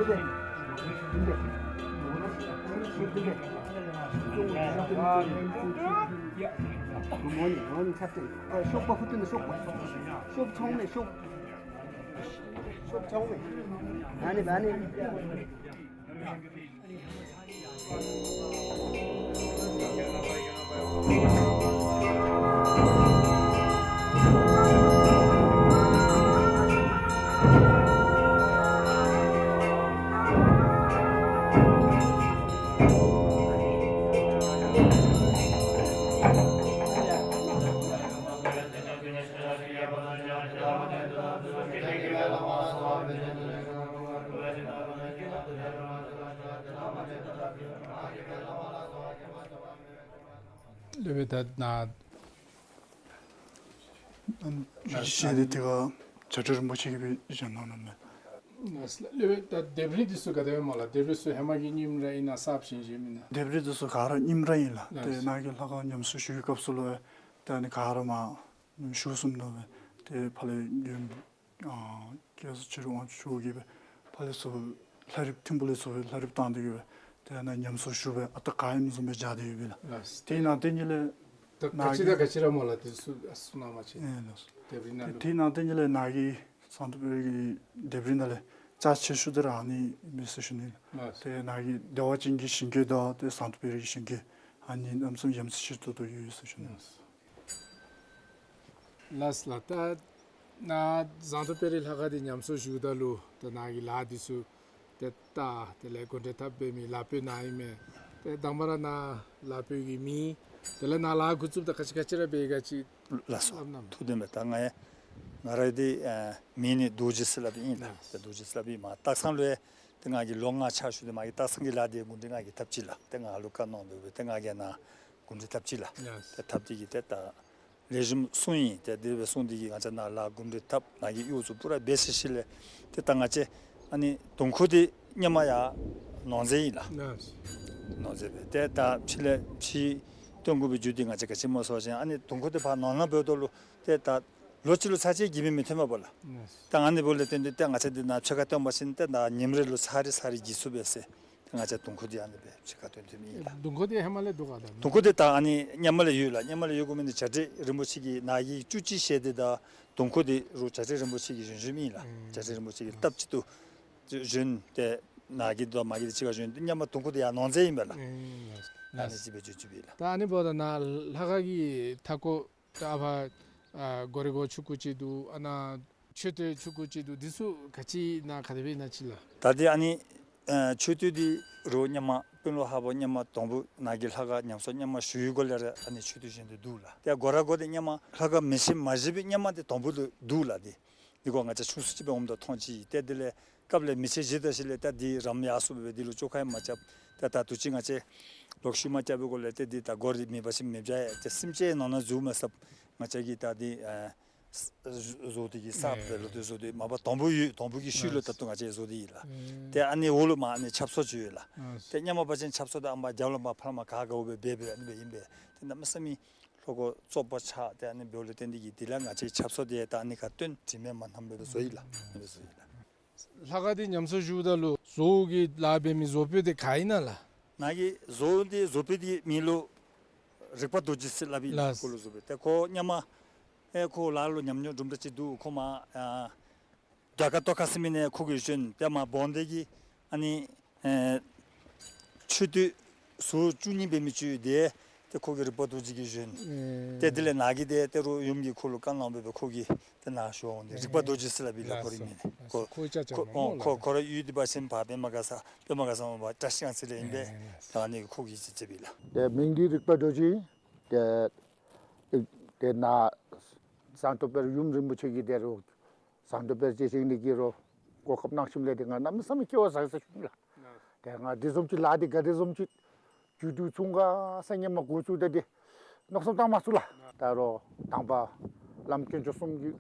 སློབ་དཔོན་ད་ན་ཨམ་ཞལ་འདི་ཏེ་ག་བྱ་བྲལ་རིན་པོ་ཆེ་གིས་སྦེ་བཞེངས་གནང་ནུག་མས། ལགས་སོ། སློབ་དཔོན་ད་ལྡེབས་རིས་འདི་ཚུ་ག་དེ་སྦེ་སྨོ་ལགས། ལྡེབས་རིས་ཚུ་ཧེ་མ་གི་རྙིངམ་ར་ཨིན་ན་གསརཔ་བཞེངས་བཞེངསམ་ཨིན་ན། ལྡེབས་རིས་འདི་ཚུ་ག་ར་རྙིངམ་ར་ཨིན་ལགས། ལགས་ཏེ་སོ། ནཱ་གི་ལྷ་ཁང་ཉམས་གསོ་ཞུ་བའི་སྐབས་སུ་ལུ་ཏེ་ཨ་ནི་ག་ར་མར་ཞུ་ཚུགས་ནུག་སྦེ། ཏེ་ཕར་ལས་ཡོན་ཨ་སྐལ་བཟང་ཆོས་སྒྲོན་དབང་ཕྱུག་གིས་སྦེ་ཕར་ལས་ཚུར་ལྷ་རིཔ་ཐིམ་ཕུག་ལས་ཚུར་ལྷ་རིཔ་བཏང་སྟེ་གིས་སྦེ་ཏེ་ཨ་ནཱ་ཉམས་གསོ་ཞུ་སྦེ་ཨ་རྟག་ག་ཨིནམ་བཟུམ་སྦེ་སྦྱར་ཏེ་ཡོད་པས་ལགས། ལགས། དེ་ནང་དེ་ཉིད་ལས་ད་ག་ནཱ་ཅི་གི་དང་ག་ཅི་ར་སྨོ་ལགས། དེ་ཚུ་ཨ་གསུང་གནང་བ་ཅིན། ཨེ་ལགས་སོ། ལྡེབས་རིས་ནང་ལུ། དེ་ནང་དེ་ཉིད་ལས་ནཱ་གི་ཟངས་མདོག་དཔལ་རི་གི་ལྡེབས་རིས་ནང་ལས་རྩ་ཆེ་ཤོས་འདི་ར་ཨ་ནི་མས་ཟེར་ཞུ་ནི། ལགས། ཏེ་ནཱ་གི་བདེ་བ་ཅན་གྱི་ཞིང་གི་དང་ཏེ་ཟངས་མདོག་དཔལ་རི་གི་ཞིང་གི་ཨ་ནི་གནམ་མེད་ས་མེད་ཡ་མཚན་ཆེ་ཏོག་ཏོ་ཡོད་ཟེར་ཞུ་ནི། ལགས། ལགས་ལགས། ད་ནཱ་ཟངས་མདོག་དཔལ་རི་ལྷ་ཁང་འདི་ཉམས་གསོ་ཞུཝ་ད་ལུ་ད་ནཱ་གི་ལཱ་འདི་ཚུ་ཏེ་ད་དེ་ལས་གོ་འདྲེན་འཐབ་འབད་མི་ལཱ་དཔོན་ནཱ་ཨིན་མས། ཏེ་དང་པ་ར་ནཱ་ལཱ་དཔོན་གྱི་མིང་དེ་ལས་ནཱ་ལཱ་འགོ་བཙུགསཔ་ད་ག་ཅི་ག་ཅི་ར་འབད་ག་ཅི། ལགས་སོ། སླབ་གནང་མས། ཐུགས་བདེན་མས། ད་ང་ཡང་ང་ར་འདི་ཨ་མིང་ནི་རྡོ་རྗེ་ཟེར་སླབ་ཨིན་ལགས། ལགས། ད་རྡོ་རྗེ་ཟེར་སླབ་ཨིན་མས། སྟག་ཚང་ལུ་ཏེ་ང་གིས་ལོ་ལྔ་ཕྱག་ཞུ་སྟེ་མ་གི་སྟག་ཚང་གི་ལཱ་འདི་གུང་སྒྲིག་ང་གིས་འཐབ་ཅི་ལགས། ཏེ་ང་ལུ་བཀའ་གནང་དོ་སྦེ་ཏེ་ང་གིས་ནཱ་གུང་སྒྲིག་འཐབ་ཅི་ལགས། ལགས། ཏེ་འཐབ་སྟེ་གིས་ཏེ་ད་ལེགས་ཤོམ་སོང་ཡི། ཏེ་དེ་སྦེ་སོང་སྟེ་གིས་ང་བཅས་ནཱ་ལཱ་གུང་སྒྲིག་འཐབ་ནཱ་གི་གཡོག་ཚུ་པུ་ར་འབད་ཚར་ཞིནམ་ལས་ཏེ་ད་ང་བཅས་ཨ་ནི་དུང་ཁུ་འདི་སྔོན་མ་ཡར་ནོར་རྫས་ཨིན་ལགས། ལགས། ནོར་རྫས་སྦེ་ཏེ་ད་ཕྱི་ལས་ཕྱིར་བཏོན་དགོ་པའི་རྒྱུ་འདི་ང་བཅས་ག་ཅི་སྨོ་ཟེར་བ་ཅིན་ཨ་ནི་དུང་ཁུ་འདི་ཕར་ནོར་ནང་འབདཝ་ད་ལུ་ཏེ་ད་ལོ་གཅིག་ལུ་ཚར་གཅིག་གིས་མི་མི་ཐོན་པས་ལགས། ལགས། ད་ཨ་ནི་འབདཝ་ལས་བརྟེན་ཏེ་ཏེ་ང་བཅས་འདི་ནཱ་ཕྱེད་ཀ་བཏོན་པ་ཅིན་ཏེ་ད་ཉིནམ་རེ་ལུ་ཚར་རེ་ཚར་རེ་གིས་ཚུགས་པས་ཟེར། ང་བཅས་དུང་ཁུ་འདི་ཨ་ནི་སྦེ་ཕྱེད་ཀ་བཏོན་བཏོནམ་ཨིན་ལགས། དུང་ཁུ་འདི་ཧེ་མ་ལས་འདུག་ག་ད། དུང་ཁུ་འདི་ད་ཨ་ནི་སྔོན་མ་ལས་ཡོད་ལགས། སྔོན་མ་ལས་ཡོད་དགོ་མི་འདི་བྱ་བྲལ་རིན་པོ་ཆེ་གི་ནཱ་གི་བཅུ་གཅིག་ཞལ་འདི་དང་དུང་ཁུ་འདི་རུང་བྱ་བྲལ་རིན་པོ་ཆེ་གིས་བཞེངས་བཞེངསམ་ཨིན་ལགས། ཨུམ། བྱ་བྲལ་རིན་པོ་ཆེ་གིས་སྟབས་གཅིག་ཏུ་བཞེངས་ཏེ་ནཱ་གི་དང་མ་གི་འདི་གཅིག་ཁར་བཞེངས་ཏེ་སྔོན་མ་དུང་ཁུ་འདི་ཡར་ནོར་རྫས་ཨིན་པས་ལགས། ཨུམ། ཨ་ནི་ཅིག་སྦེ་བྱུང་བྱུངམ་ཨིན་ལགས། ད་ཨ་ནི་འབདཝ་ད་ནཱ་ལྷ་ཁང་གི་མཐའ་སྐོར་ད་ཨ་ཕར་ཨ་སྒོ་རའི་སྒོ་ཆུང་ཀུ་ཅིག་འདུག། ཨ་ནཱ་མཆོད་རྟེན་ཆུང་ཀུ་ཅིག་འདུག། འདི་ཚུ་ག་ཅི་ཨིན་ན་ག་དེ་སྦེ་ཨིན་ན་ཅིག་ལགས། ད་འདི་ཨ་ནི་ཨ་མཆོད་རྟེན་འདི་རུང་སྔོན་མ་དཔོན་སློབ་ཧ་བོ་སྔོན་མ་དང་པོ་ནཱ་གི་ལྷ་ཁང་ཉམས་གསོ་སྔོན་མ་ཞུ་བའི་སྒོ་ལས་ར་ཨ་ནི་མཆོད་རྟེན་བཞེངས་ཏེ་འདུག་ལགས། ཏེ་སྒོ་ར་སྒོ་འདི་སྔོན་མ་ལྷ་ཁང་མེ་ཤིང་མ་བཞེངས་པའི་སྔོན་མ་འདི་དང་པོ་ལུ་འདུག་ལགས། འདི་འདི་ཁོ་ང་བཅས་ཆུང་སུ་ཅིག་སྦེ་འོངམ་ད་མཐོང་ཅི། ཏེ་དེ་ལས་སྐབས་ལས་མེ་ཤིང་བཞེངས་ད་ཞིནམ་ལས་ད་འདི་རམ་ཡར་སོངམ་སྦེ་འདི་ལུ་བཅོ་ཁ་ཡང་མ་རྐྱབ། ཏེ་ད་དུས་ཅི་ང་བཅས་ལོག་ཤུལ་མ་རྐྱབ་པའི་སྒོ་ལས་ཏེ་འདི་ད་སྒོ་འདི་མེད་པ་ཅིན་མེདཔ་བྱ་ཡི། ཏེ་སེམས་ཅན་ནང་ན་འཛུལ་མ་ཚུགསཔ་ང་བཅས་ཀྱིས་ད་འདི་ཨ་བཟོ་སྟེ་གིས་གསརཔ་སྦེ་ལོག་སྟེ་བཟོ་སྟེ་མ་པ་དང་པོ་ཡོད་དང་པོ་གི་ཤུལ་ལུ་ད་ལྟོ་ང་བཅས་བཟོ་སྟེ་ཡོད་ལགས། ཏེ་ཨ་ནི་འོག་ལུ་མར་ཨ་ནི་ཆབ་གསང་ཅིག་ཡོད་ལགས། ཏེ་སྔོན་མ་འབད་བ་ཅིན་ཆབ་གསང་འདི་ཨ་མར་རྒྱབ་ལུ་མར་ཕར་མར་ག་དགའཝ་སྦེ་འབད་འབད་ཨ་ནི་སྦེ་ཨིན་པས། ཏེ་གནམ་མེད་ས་མེད་ལྷོ་སྒོ་བཙོག་པ་ཆགས་ཏེ་ཨ་ནི་འབདཝ་ལས་བརྟེན་ཏེ་གིས་དེ་ལས་ང་བཅས་ཆབ་གསང་འདི་ད་ཨ་ནི་ཁར་བཏོན་དྲི་མེད་མ་ཐངས་སྦེ་བཟོ་ཡི་ལགས། ཨ་ནི་སྦེ་བཟོ་ཡི་ལགས། ལྷ་ཁང་འདི་ཉམས་གསོ་ཞུཝ་ད་ལུ་བཟོ་གི་ལཱ་འབད་མི་བཟོ་དཔོན་འདི་ག་ཨིན་ན་ལགས། ནཱ་གི་བཟོ་འདི་བཟོ་དཔོན་འདི་མིང་ལུ་རིག་པ་རྡོ་རྗེ་ཟེར་སླབ་ཨིན་ལགས། ལགས། ཁོ་ལུ་བཟོ་དཔོན། ཏེ་ཁོ་སྔོན་མ་ཨེ་ཁོ་ལཱ་ལུ་ཉམས་མྱོང་འདྲེན་འདྲ་ཅིག་འདུག། ཁོ་མར་ཨ་རྒྱ་གར་ཏོག་དཀར་ཟེར་མི་ནང་ཁོ་གིས་བཞེངས། ཏེ་མར་བོང་སྡེ་གི་ཨ་ནི་ཨེ་མཆོད་རྟེན་ཟུར་བཅུ་གཉིས་འབད་མི་ཅིག་ཡོད། ཏེ་ཏེ་ཁོ་གིས་རིག་པ་རྡོ་རྗེ་གིས་བཞེངས། ཨེ། ཏེ་དེ་ལས་ནཱ་གི་ཏེ་ཏེ་རུང་ཡུམ་གྱིས་ཁོ་ལུ་བཀའ་གནང་སྦེ་ཁོ་གིས་ཏེ་ནཱ་བཞེངས་ཏེ་རིག་པ་རྡོ་རྗེ་ཟེར་སླབ་ཨིན་ལགས། ཁོ་རའི་མིང་ནི། ལགས་སོ། ཁོ་ཁོ་ཁོ་ཨོ་ཁོ་ཁོ་ར་ཡུལ་འདི་འབད་བ་ཅིན་ཕར་པདྨ་དགའ་ས་པདྨ་དགའ་ས་སྨད་བཀྲ་ཤིས་སྒང་ཚུ་ལས་ཨིན་པས། ཨེ་ལགས། ད་ཨ་ནི་ཁོ་གིས་ཅིག་ཅིག་སྦེ་ལགས། ཏེ་མིང་འདི་རིག་པ་རྡོ་རྗེ། ཏེ་ཏེ་ནཱ་ཟངས་མདོག་དཔལ་ཡུམ་རིན་པོ་ཆེ་གིས་ཏེ་རུང་ཟངས་མདོག་དཔལ་རྗེ་བཞེངས་ནི་གི་རུང་གོ་སྐབས་གནང་ཞིནམ་ལས་ཏེ་ང་གནམ་མེད་ས་མེད་སྐལ་བ་བཟང་ཡི་ཟེར་ཞུ་ནི་ལགས། ཏེ་ང་འདི་བཟུམ་ཅིག་ལཱ་འདི་ག་དེ་བཟུམ་ཅིག་མཇུག་བསྡུ་ཚུགས་ག་ཟེར་སྔོན་མ་འགོ་བཙུགས་ད་འདི་མནོ་བསམ་བཏང་མ་ཚུགས་ལགས། ད་རུང་དང་པ་བླམ་དཀོན་མཆོག་གསུམ་གྱི་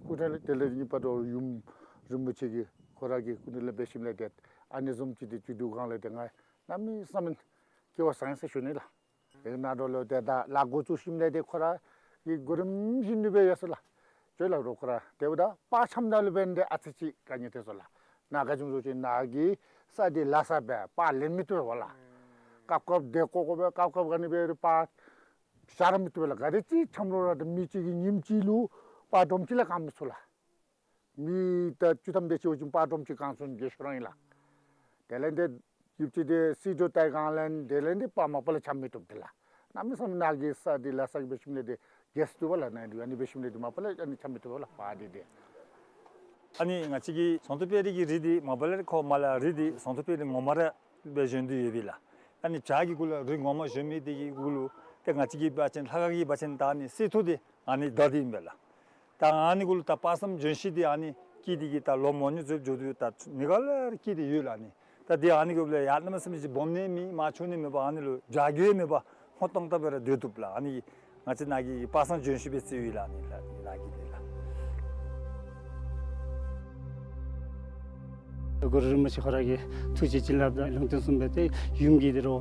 སྐུ་དྲིན་ལས་དེ་ལས་གཉིས་པ་རུང་ཡུམ་རིན་པོ་ཆེ་གི་ཁོ་ར་གི་སྐུ་དྲིན་ལས་འབད་ཞིནམ་ལས་ཏེ་ཨ་ནི་བཟུམ་ཅིག་འདི་མཇུག་བསྡུ་གང་ལས་ཏེ་ང་གནམ་མེད་ས་མེད་སྐལ་བ་བཟང་ཡི་ཟེར་ཞུ་ནི་ལགས། དེ་ནང་ལུ་ལུ་ཏེ་ད་ལཱ་འགོ་བཙུགས་ཞིནམ་ལས་ཏེ་ཁོ་ར་གི་གོ་རིམ་བཞིན་དུ་སྦེ་ཡོད་ཟེར་ལགས། ཅོག་ལགས་རོགས་ཁོ་ར་ཏེ་འབདཝ་ད་དཔའ་འཆམ་ད་ལུ་འབད་ནི་འདི་ཨ་ཙི་ཅིག་དཀའ་ངལ་ཐོན་སོང་ལགས། ནཱ་ག་ཅི་སྨོ་ཟེར་བ་ཅིན་ནཱ་གི་ས་འདི་ལ་ས་སྦེ་པར་ལེན་མི་བཏུབ་པས་ལགས། སྐབས་སྐབས་དེ་བཀོ་བཀོ་སྦེ་སྐབས་སྐབས་ག་ནི་སྦེ་ར་པར་བཞག་ར་མི་བཏུབ་པས་ལགས། ག་དེ་ཅིག་འཁྱམས་རུང་ར་ད་མི་གཅིག་གིས་ཉིནམ་གཅིག་ལུ་པར་སྒྲོམ་གཅིག་ལས་གང་མི་ཚུགས་ལགས། མི་ད་བཅུ་ཐམ་དེ་ཅིག་འོང་པ་ཅིན་པར་སྒྲོམ་གཅིག་གང་སོང་རྒས་ཤོས་ར་ཨིན་ལགས། དེ་ལས་འདི་ཡུདཔ་ཅིག་འདི་སི་ཌི་ཡོ་ཏེ་གང་ལས་དེ་ལས་འདི་པར་མ་པ་ལས་འཁྱམ་མི་བཏུབ་འདི་ལགས། གནམ་མེད་ས་མེད་ནཱ་གི་ས་འདི་ལ་ས་གི་འབད་ཞིནམ་ལས་འདི་རྒས་སོ་བཏུབ་པས་ལགས། ནཱ་འདི་ཨ་ནི་འབད་ཞིནམ་ལས་འདི་མ་པ་ལས་ཨ་ནི་འཁྱམ་མི་བཏུབ་པས་ལགས་པར་འདི་འདི། ཨ་ནི་ང་བཅས་ཀྱི་ཟངས་མདོག་དཔལ་རི་གི་རི་འདི་མ་པ་ལས་ཁོ་མར་ལས་རི་འདི་ཟངས་མདོག་དཔལ་རི་ངོ་མ་ར་སྦེ་བཞེངས་ཏེ་ཡོད་པས་ལགས། ཨ་ནི་བྱག་གི་གུ་ལུ་རི་ངོ་མ་བཞེངས་མི་འདི་གི་གུ་ལུ་ཏེ་ང་བཅས་ཀྱི་འབད་བ་ཅིན་ལྷ་ཁང་གི་འབད་བ་ཅིན་ད་ཨ་ནི་གསེར་ཐུར་འདི་ཨ་ནི་བདའ་སྟེ་ཨིན་པས་ལགས། ད་ཨ་ནི་གུ་ལུ་ད་དཔག་བསམ་ལྗོན་ཤིང་འདི་ཨ་ནི་སྐྱེས་ཏེ་གི་ད་ལོ་མང་ཉུང་ཚུ་འགྱོ་དོ་ད་ནི་ག་ལས་ར་སྐྱེས་ཏེ་ཡོད་ལགས། ཨ་ནི་ད་འདི་ཨ་ནི་གུ་ལུ་ཡར་གནམ་མེད་ས་མེད་ཅིག་སྦོམ་ནི་མེད། མར་ཆུང་ནི་མེད་པར་ཨ་ནི་ལུ་བྱ་རྒོད་མེད་པར་སྔོ་ཏོང་ཏོ་སྦེ་ར་སྡོད་བཏུབ་ལགས། ཨ་ནི་ང་བཅས་ནཱ་གི་དཔག་བསམ་ལྗོན་ཤིང་སྦེ་བརྩིཝ་ཨིན་ལགས། ཨ་ནི་ལགས་ནཱ་གི་འདི་ལགས། གུ་རུ་རིན་པོ་ཆེ་ཁོ་ར་གི་ཐུགས་རྗེ་བྱིན་རླབས་དང་ལུང་བསྟན་གསུངས་སྦེ་ཏེ་ཡུམ་གྱིས་འདི་རུ་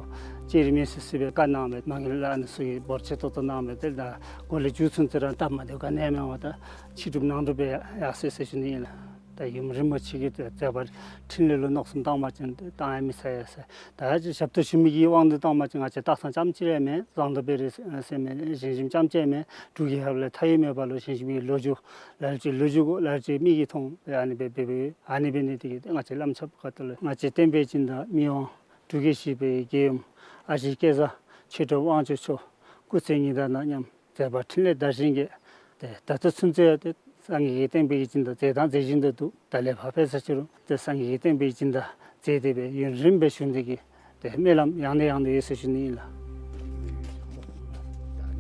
ལྕགས་རི་མེ་སི་སི་སྦེ་བཀའ་གནང་སྦེ་མ་གི་ལས་ཨ་ནི་ཚུ་གིས་འབོར་ཆེ་ཏོག་ཏོ་གནང་སྦེ་ཏེ་ད་གོ་ལེ་མཇུག་ཚུན་ཚོད་ར་སྟབས་མ་བདེཝ་ག་ནི་ཡང་མེད་པར་ད་ཕྱི་སྒྲུབ་ནང་སྒྲུབ་སྦེ་ཡར་སོ་ཡི་ཟེར་ཞུ་ནི་ཨིན་ལགས། ད་ཡུམ་རིན་པོ་ཆེ་གི་ཏེ་མཛད་པ་འཕྲིན་ལས་ལུ་མནོ་བསམ་བཏང་བ་ཅིན་ཏེ་བཏང་ཡང་མི་ཚར་ཡ་ཟེར། ད་ཅི་ཞབས་ཏོག་ཞུ་མི་གི་དབང་དུ་བཏང་བ་ཅིན་ང་བཅས་སྟག་ཚང་རྐྱངམ་གཅིག་ལས་མེན། ཟངས་མདོག་དཔལ་རི་ཟེར་མི་ཞིང་ཞུམ་རྐྱངམ་གཅིག་མེན། འབྲུག་གི་ཡབ་ལས་མཐའ་ཡས་མེད་པ་ལུ་ཞིང་ཞུམ་གྱི་ལོ་རྒྱུས་ལ་ལུ་ཅིག་ལོ་རྒྱུས་གོ་ལ་ལུ་ཅིག་མིག་གིས་མཐོང་སྦེ་ཨ་ནི་སྦེ་འབད་འབདཝ་ཨ་ནི་འབད་ནི་དེ་གིས་ཏེ་ང་བཅས་བླམ་ཆོསཔ་ཁ་ཐུག་ལས་ང་བཅས་བསྟན་པའི་སྦྱིན་བདག་མི་དབང་འབྲུག་རྒྱལ་བཞི་པའི་རྒྱལ་ཡུམ་ཨ་ཞེ་སྐལ་བཟང་ཆོས་གྲུབ་དབང་ཕྱུག་མཆོག་སྐུ་ཚེ་ཉི་ཟླ་དང་མཉམ་མཛད་པ་འཕྲིན་ལས་དར་ཞིང་རྒྱས། ཏེ་ད་ལྟོ་ཚུན་ཚོད་ཡང་ཏེ་སངས་རྒྱས་ཀྱི་བསྟན་པའི་སྦྱིན་བདག་མཛད་དང་མཛད་བཞིན་དུ་འདུག། ད་ལས་ཕར་འབད་ས་ཅི་རུང་ཏེ་སངས་རྒྱས་ཀྱི་བསྟན་པའི་སྦྱིན་བདག་མཛད་དེ་སྦེ་ཡུན་རིངམོ་སྦེ་བཞུགས་ནི་དེ་གི་ཏེ་སྨོན་ལམ་ཡང་ནས་ཡང་དུ་ཡོད་ཟེར་ཞུ་ནི་ཨིན་ལགས།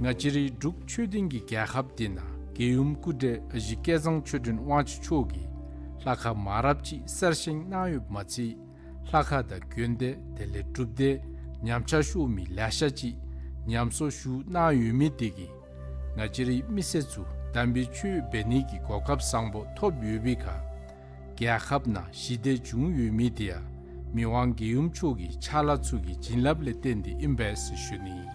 ང་བཅས་རའི་འབྲུག་ཆོས་ལྡན་གྱི་རྒྱལ་ཁབ་འདི་ནང་རྒྱལ་ཡུམ་སྐུ་བགྲེས་ཨ་ཞེ་སྐལ་བཟང་ཆོས་སྒྲོན་དབང་ཕྱུག་མཆོག་གིས་ལྷ་ཁང་མང་རབས་ཅིག་གསར་བཞེངས་གནང་ཡོདཔ་མ་ཚད་ལྷ་ཁང་དང་དགོན་སྡེ་དེ་ལས་སྒྲུབ་སྡེ་ཉམས་ཆག་ཤོར་མི་ལེ་ཤ་ཅིག་ཉམས་གསོ་ཞུ་གནང་ཡོད་མི་དེ་གིས་ང་བཅས་རའི་མི་སེར་ཚུ་དམ་པའི་ཆོས་འབད་ནི་གི་གོ་སྐབས་བཟང་པོ་ཐོབ་ཡོད་པའི་ཁར་རྒྱལ་ཁབ་ནང་ཞི་བདེ་བྱུང་ཡོད་མི་དེ་ཡང་མི་དབང་རྒྱལ་ཡུམ་མཆོག་གི་ཕྱག་ལཱ་ཚུ་གི་བྱིན་རླབས་ལས་བརྟེན་ཏེ་ཨིན་པས་ཟེར་ཞུ་ནི་ཨིན།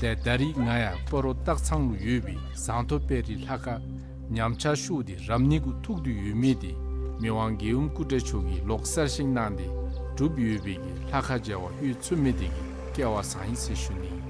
ཏེ་ད་རིས་ང་ཡང་སྤ་རོ་སྟག་ཚང་ལུ་ཡོད་པའི་ཟངས་མདོག་དཔལ་རི་ལྷ་ཁང་ཉམས་ཆག་ཤོར་ཏེ་རབ་གནས་གུ་ཐུག་སྟེ་ཡོད་མི་དེ་མི་དབང་རྒྱལ་ཡུམ་སྐུ་བགྲེས་མཆོག་གིས་ལོག་གསར་བཞེངས་གནང་སྟེ་གྲུབ་ཡོད་པའི་གི་ལྷ་ཁང་མཇལ་བར་ལྷོད་ཚུགས་མི་དེ་གིས་སྐལ་བ་བཟང་ཡི་ཟེར་ཞུ་ནི་ཨིན།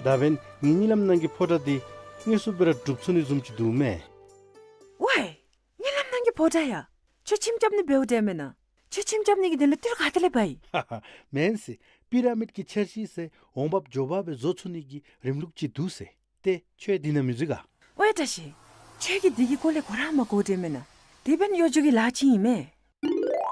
ད་འབདན་ངེའི་གཉིད་ལམ་ནང་གི་ཕོ་བྲང་འདི་དངོས་སུ་སྦེ་ར་གྲུབ་ཚུགས་ནི་བཟུམ་ཅིག་འདུག་མས། ཝའི། གཉིད་ལམ་ནང་གི་ཕོ་བྲང་ཡ། ཁྱོད་ཁྱིམ་རྐྱབ་ནི་འབདཝ་འདྲས་མེན་ན། ཁྱོད་ཁྱིམ་རྐྱབ་ནི་གི་དོན་ལུ་ཏི་རུ་ག་ཏེ་ལས་འབག་ཡི། ཧ་ཧ། མེན་ཟེར། པི་ར་མིཌ་ཀྱི་འཆར་གཞི་ཟེར་འོང་འབབ་འབྱོར་བ་སྦེ་བཟོ་ཚུགས་ནི་གི་རིམ་ལུགས་ཅིག་འདུག་ཟེར། ཏེ་ཁྱོད་འདི་ནང་མི་འཛུལ་ག། ཝའི་བཀྲ་ཤིས། ཁྱོད་ཀྱིས་འདི་གི་སྐོར་ལས་གོ་ར་མ་གོ་འདྲས་མེན་ན། དེ་འབདན་གཡོ་སྒྱུ་གི་ལཱ་ཅིག་ཨིན་མས།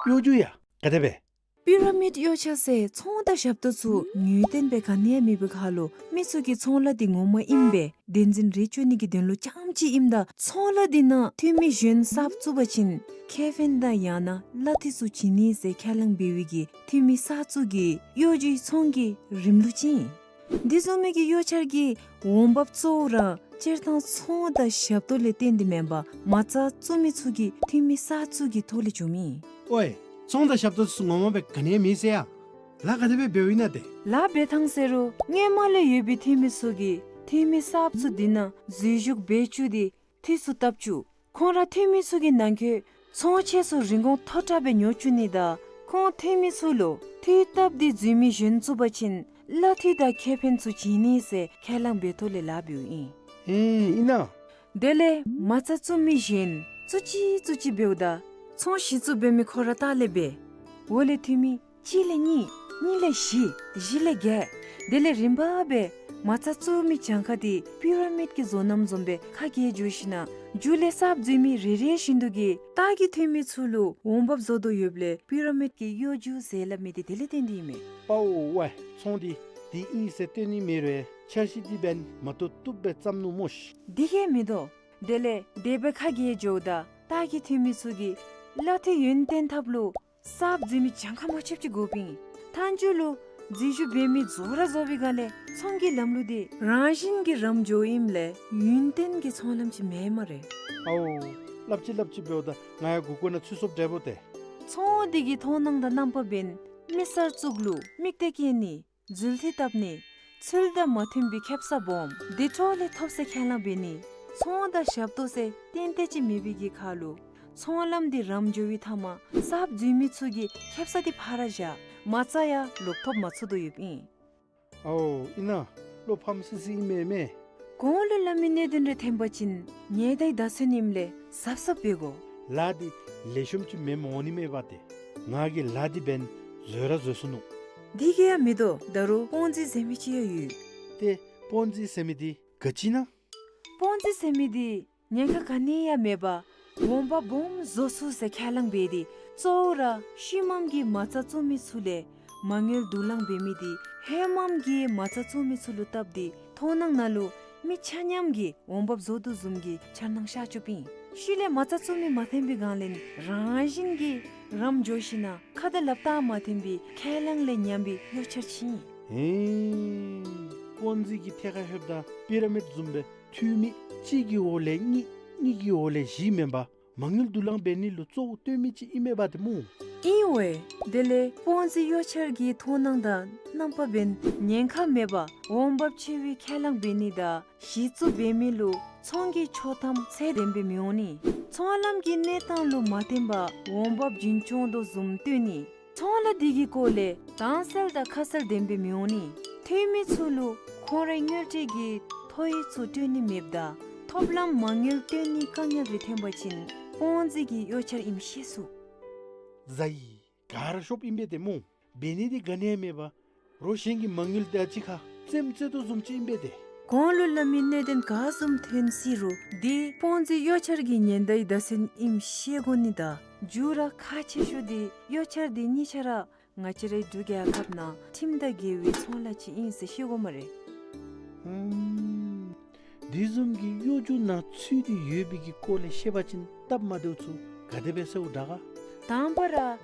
གཡོ་སྒྱུ་ཡ། ག་དེ་སྦེ། པི་ར་མིཌ་གཡོག་བྱ་ཟེར་ཚོང་དང་ཞབས་ཏོག་ཚུ་ངེས་གཏན་སྦེ་ག་ནི་ཡང་མེད་པའི་ཁར་ལུ་མི་ཚུ་གིས་ཚོང་ལཱ་འདི་ངོ་མ་ཨིནམ་སྦེ་བདེན་འཛིན་རེ་བཅོལ་ནི་གི་དོན་ལུ་རྐྱངམ་ཅིག་ཨིནམ་ད་ཚོང་ལཱ་འདི་ནང་འཐུས་མི་གཞན་གསརཔ་བཙུགས་པ་ཅིན་ཁེ་ཕན་དང་ཡང་ན་གླ་འཐུས་ཚུ་བྱིན་ནི་ཟེར་ཁས་བླངས་འབད་བའི་གི་འཐུས་མི་གསརཔ་ཚུ་གི་གཡོ་སྒྱུའི་ཚོང་གི་རིམ་ལུགས་ཅིག་ཨིན། འདི་བཟུམ་མའི་གི་གཡོག་བྱ་གི་འོང་འབབ་གཙོ་བོ་ར་སྤྱིར་བཏང་ཚོང་དང་ཞབས་ཏོག་ལས་བརྟེན་ཏེ་མེན་པར་མ་རྩ་བཙུགས་མི་ཚུ་གི་འཐུས་མི་གསརཔ་ཚུ་གི་ཐོག་ལས་བྱུངམ་ཨིན། ཨོའི། ཚོང་དང་ཞབས་ཏོག་ཚུ་ངོ་མ་སྦེ་ག་ནི་ཡང་མེད་ཟེར་ཡ། ལཱ་ག་དེ་སྦེ་འབདཝ་ཨིན་ན་ཏེ། ལཱ་འབད་ཐངས་ཟེར་རུང་སྔོན་མ་ལས་ཡོད་པའི་འཐུས་མི་ཚུ་གིས་འཐུས་མི་གསརཔ་ཚུ་འདི་ནང་འཛུལ་ཞུགས་འབད་བཅུག་སྟེ་འཐུས་ཚུ་བཏབ་བཅུག། ཁོང་ར་འཐུས་མི་ཚུ་གི་ནང་འཁོད་ཚོང་ཆས་ཚུ་རིན་གོང་མཐོ་དྲགས་སྦེ་ཉོ་བཅུག་ནི་དང་ཁོང་འཐུས་མི་ཚུ་ལུ་འཐུས་བཏབ་སྟེ་འཛུལ་མི་གཞན་བཙུགས་པ་ཅིན་གླ་འཐུས་དང་ཁེ་ཕན་ཚུ་བྱིན་ནི་ཟེར་ཁས་བླངས་འབད་ཐོག་ལས་ལཱ་འབདཝ་ཨིན། ཨེ་ཨིན་ན། དེ་ལས་མ་རྩ་བཙུགས་མི་གཞན་ བཙུགས་ཅི་བཙུགས་ཅི་འབདཝ་ད་ཚོང་གཞི་བཙུགས་འབད་མི་ཁོ་ར་ལྟག་ལས་འབད། འོག་ལས་འཐུས་མི་གཅིག་ལས་གཉིས། གཉིས་ལས་བཞི། བཞི་ལས་བརྒྱད། དེ་ལས་རིམ་པ་སྦེ་མ་རྩ་བཙུགས་མི་གྱངས་ཁ་འདི་པི་ར་མིཌ་ཀྱི་བཟོ་རྣམ་བཟུམ་སྦེ་ཁ་གྱེས་འགྱོ་ཞིན་ན་མཇུག་ལས་གསརཔ་འཛུལ་མི་རེ་རེ་བཞིན་དུ་གིས་ལྟག་གི་འཐུས་མི་ཚུ་ལུ་འོང་འབབ་བཟོ་དོ་ཡོདཔ་ལས་པི་ར་མིཌ་ཀྱི་གཡོ་སྒྱུ་ཟེར་སླབ་མི་འདི་དེ་ལས་བརྟེན་ཏེ་ཨིན་མས། པའོ་ཝའི། ཚོང་འདི་དེ་ཨིན་ཟེར་སྟོན་ནི་མེད་རུང་འཆར་གཞི་འདི་འབདན་མ་བཏུབ་བཏུབ་སྦེ་བརྩམ་ནུག་སྨོ་ཤིག། དེ་གིས་མི་དོ། དེ་ལས་དེ་སྦེ་ཁ་གྱེས་འགྱོཝ་ད་ལྟག་གི་འཐུས་མི་ཚུ་གིས་གླ་འཐུས་ཡུན་བརྟན་ཐབས་ལུ་གསརཔ་འཛུལ་མི་གྱངས་ཁ་མ་ཆོདཔ་ཅིག་དགོཔ་ཨིན། མཐའ་མཇུག་ལུ་འཛུལ་ཞུགས་འབད་མི་རྫོགས་ར་རྫོགས་པའི་སྒང་ལས་ཚོང་གི་ལམ་ལུགས་འདི་རང་བཞིན་གྱིས་རམ་འགྱོཝ་ཨིནམ་ལས་ཡུན་བརྟན་གྱི་ཚོང་ལམ་ཅིག་མེད་སྨ་རེ། ཨའོ། སླབ་ཅི་སླབ་ཅི་འབདཝ་ད་ང་ཡང་མགུ་སྐོར་ནང་ཚུད་སོཔ་འདྲཝ་ཏེ། ཚོང་འདི་གི་མཐོང་སྣང་དང་རྣམ་པ་འབདན་མི་གསར་བཙུགས་ལུ་དམིགས་གཏད་བསྐྱེད་ནི། འཛུལ་འཐུས་བཏབ་ནི། ཚུལ་དང་མ་མཐུན་པའི་ཁེབ་ས་སྦོམ་དེ་ཕྱོགས་ལས་ཐོབ་ས་ཁས་ལེན་འབད་ནི། ཚོང་དང་ཞབས་ཏོག་ཟེར་གཏན་གཏན་ཅིག་མེད་པའི་གི་ཁར་ལུ་ཚོང་ལམ་འདི་རམ་འགྱོ་བའི་མཐའ་མ་གསརཔ་འཛུལ་མི་ཚུ་གིས་ཁེབ་ས་འདི་ཕར་བཞག་མ་རྩ་ཡང་ལོག་ཐོབ་མ་ཚུགས་དོ་ཡོདཔ་ཨིན། ཨའོ་ཨིན་ན། བློ་ཕམ་སི་སི་ཨིན་མས་མས། གོང་ལུ་སླབ་མི་གནད་དོན་རེ་ཐོན་པ་ཅིན་ཉེན་བརྡའི་བརྡ་མཚོན་ཨིནམ་ལས་གཟབ་གཟབ་འབད་དགོ། ལཱ་འདི་ལེགས་ཤོམ་ཅིག་མེནམ་འོང་ནི་མས་པ་ཏེ། ང་གིས་ལཱ་འདི་འབདན་བཟོད་ར་བཟོད་ཚུགས་ནུག། དེ་གིས་ཡང་མི་དོ། ད་རུང་པོན་ཛི་ཟེར་མི་ཅིག་ཡང་ཡོད། ཏེ་པོན་ཛི་ཟེར་མི་འདི་ག་ཅི་ཨིན་ན། པོན་ཛི་ཟེར་མི་འདི་ཉེན་ཁ་ག་ནི་ཡང་མེད་པར་འོང་འབབ་སྦོམ་བཟོ་ཚུགས་ཟེར་ཁས་ལེན་འབད་དེ་གཙོ་བོ་ར་ཤུལ་མམ་གྱི་མ་རྩ་བཙུགས་མི་ཚུ་ལས་མ་དངུལ་བསྡུ་ལེན་འབད་མི་འདི་ཧེ་མམ་གྱི་མ་རྩ་བཙུགས་མི་ཚུ་ལུ་བཏབ་སྟེ་མཐོང་སྣང་ནང་ལུ་མི་ཆ་མཉམ་གྱིས་འོང་འབབ་བཟོ་དོ་བཟུམ་གྱི་འཆར་སྣང་ཤར་བཅུགཔ་ཨིན། ཤུལ་ལས་མ་རྩ་བཙུགས་མི་མ་ཐོན་པའི་སྒང་ལས་རང་བཞིན་གྱིས་རམ་འགྱོ་ཞིན་ན་ཁ་དང་ལགཔ་བརྟག་མ་མཐུན་པའི་ཁས་ལེན་ལས་ཉམས་པའི་གཡོ་འཆར་ཅིག་ཨིན། ཨེ། པོན་ཛི་གི་ཐད་ཁར་ལྷོདཔ་ད་པི་ར་མིཌ་བཟུམ་སྦེ་འཐུས་མི་གཅིག་གི་འོག་ལས་གཉིས། གཉིས་ཀྱི་འོག་ལས་བཞི་མེན་པར་མ་དངུལ་བསྡུ་ལེན་འབད་ནི་ལུ་གཙོ་བོ་བཏོན་མི་ཅིག་ཨིན་མས་པ་ཏེ་སྨོ། ཨིན་ཝའེ། དེ་ལས་པོན་ཛི་གཡོ་འཆར་གྱི་མཐོང་སྣང་དང་རྣམ་པ་འབདན་ཉེན་ཁ་མེད་པར་འོང་འབབ་ཆེ་བའི་ཁས་ལེན་འབད་ནི་དང་གཞི་བཙུགས་འབད་མི་ལུ་ཚོང་གི་ཆོག་ཐམ་ཚད་ལྡན་སྦེ་མི་འོང་ནི། ཚོང་ལམ་གྱི་གནས་སྟངས་ལུ་མ་བརྟེན་པར་འོང་འབབ་རྒྱུན་སྐྱོང་དོ་བཟུམ་སྟོན་ནི། ཚོང་ལཱ་འདི་གི་སྐོར་ལས་དྭངས་གསལ་དང་ཁ་གསལ་ལྡན་སྦེ་མི་འོང་ནི། འཐུས་མི་ཚུ་ལུ་ཁོང་རའི་དངུལ་འབྲེལ་གྱི་ཐོ་ཡིག་ཚུ་སྤྲོད་ནི་མེདཔ་ད་ཐོབ་ལམ་མ་དངུལ་སྤྲོད་ནི་དཀའ་ངལ་རེ་ཐོན་པ་ཅིན་པོན་ཛི་གི་གཡོ་འཆར་ཨིནམ་ཤེས་ཚུགས། ཛའི། ག་ར་ཤོབ་ཨིན་པས་ཏེ་སྨོ། འབད་ནི་འདི་ག་ནི་ཡང་མེད་པར་རོགས་གཞན་གྱིས་མ་དངུལ་དེ་ཅིག་ཁར་རྩེདམོ་རྩེ་དོ་བཟུམ་ཅིག་ཨིན་པས་ཏེ། གོང་ལུ་སླབ་མི་གནད་དོན་ག་བཟུམ་ཐོན་སྲིད་རུང་འདི་པོན་ཛི་གཡོ་འཆར་གྱི་ཉེན་བརྡའི་བརྡ་མཚོན་ཨིནམ་ཤེས་དགོ་ནི་དང་མཇུག་ར་ཁག་ཆེ་ཤོས་འདི་གཡོ་འཆར་འདི་གཉིས་ཆ་ར་ང་བཅས་རའི་འབྲུག་རྒྱལ་ཁབ་ནང་ཁྲིམས་དང་འགལ་བའི་ཚོང་ལཱ་ཅིག་ཨིན་ཟེར་ཤེས་དགོ་སྨ་རེ། ཨུམ། འདི་བཟུམ་གྱི་གཡོ་སྒྱུ་ནང་ཚུད་དེ་ཡོད་པའི་གི་སྐོར་ལས་བཤད་པ་ཅིན་སྟབས་མ་བདེཝ་ཚུ་ག་དེ་སྦེ་སེལཝ་དྲག་ག། དང་པ་ར་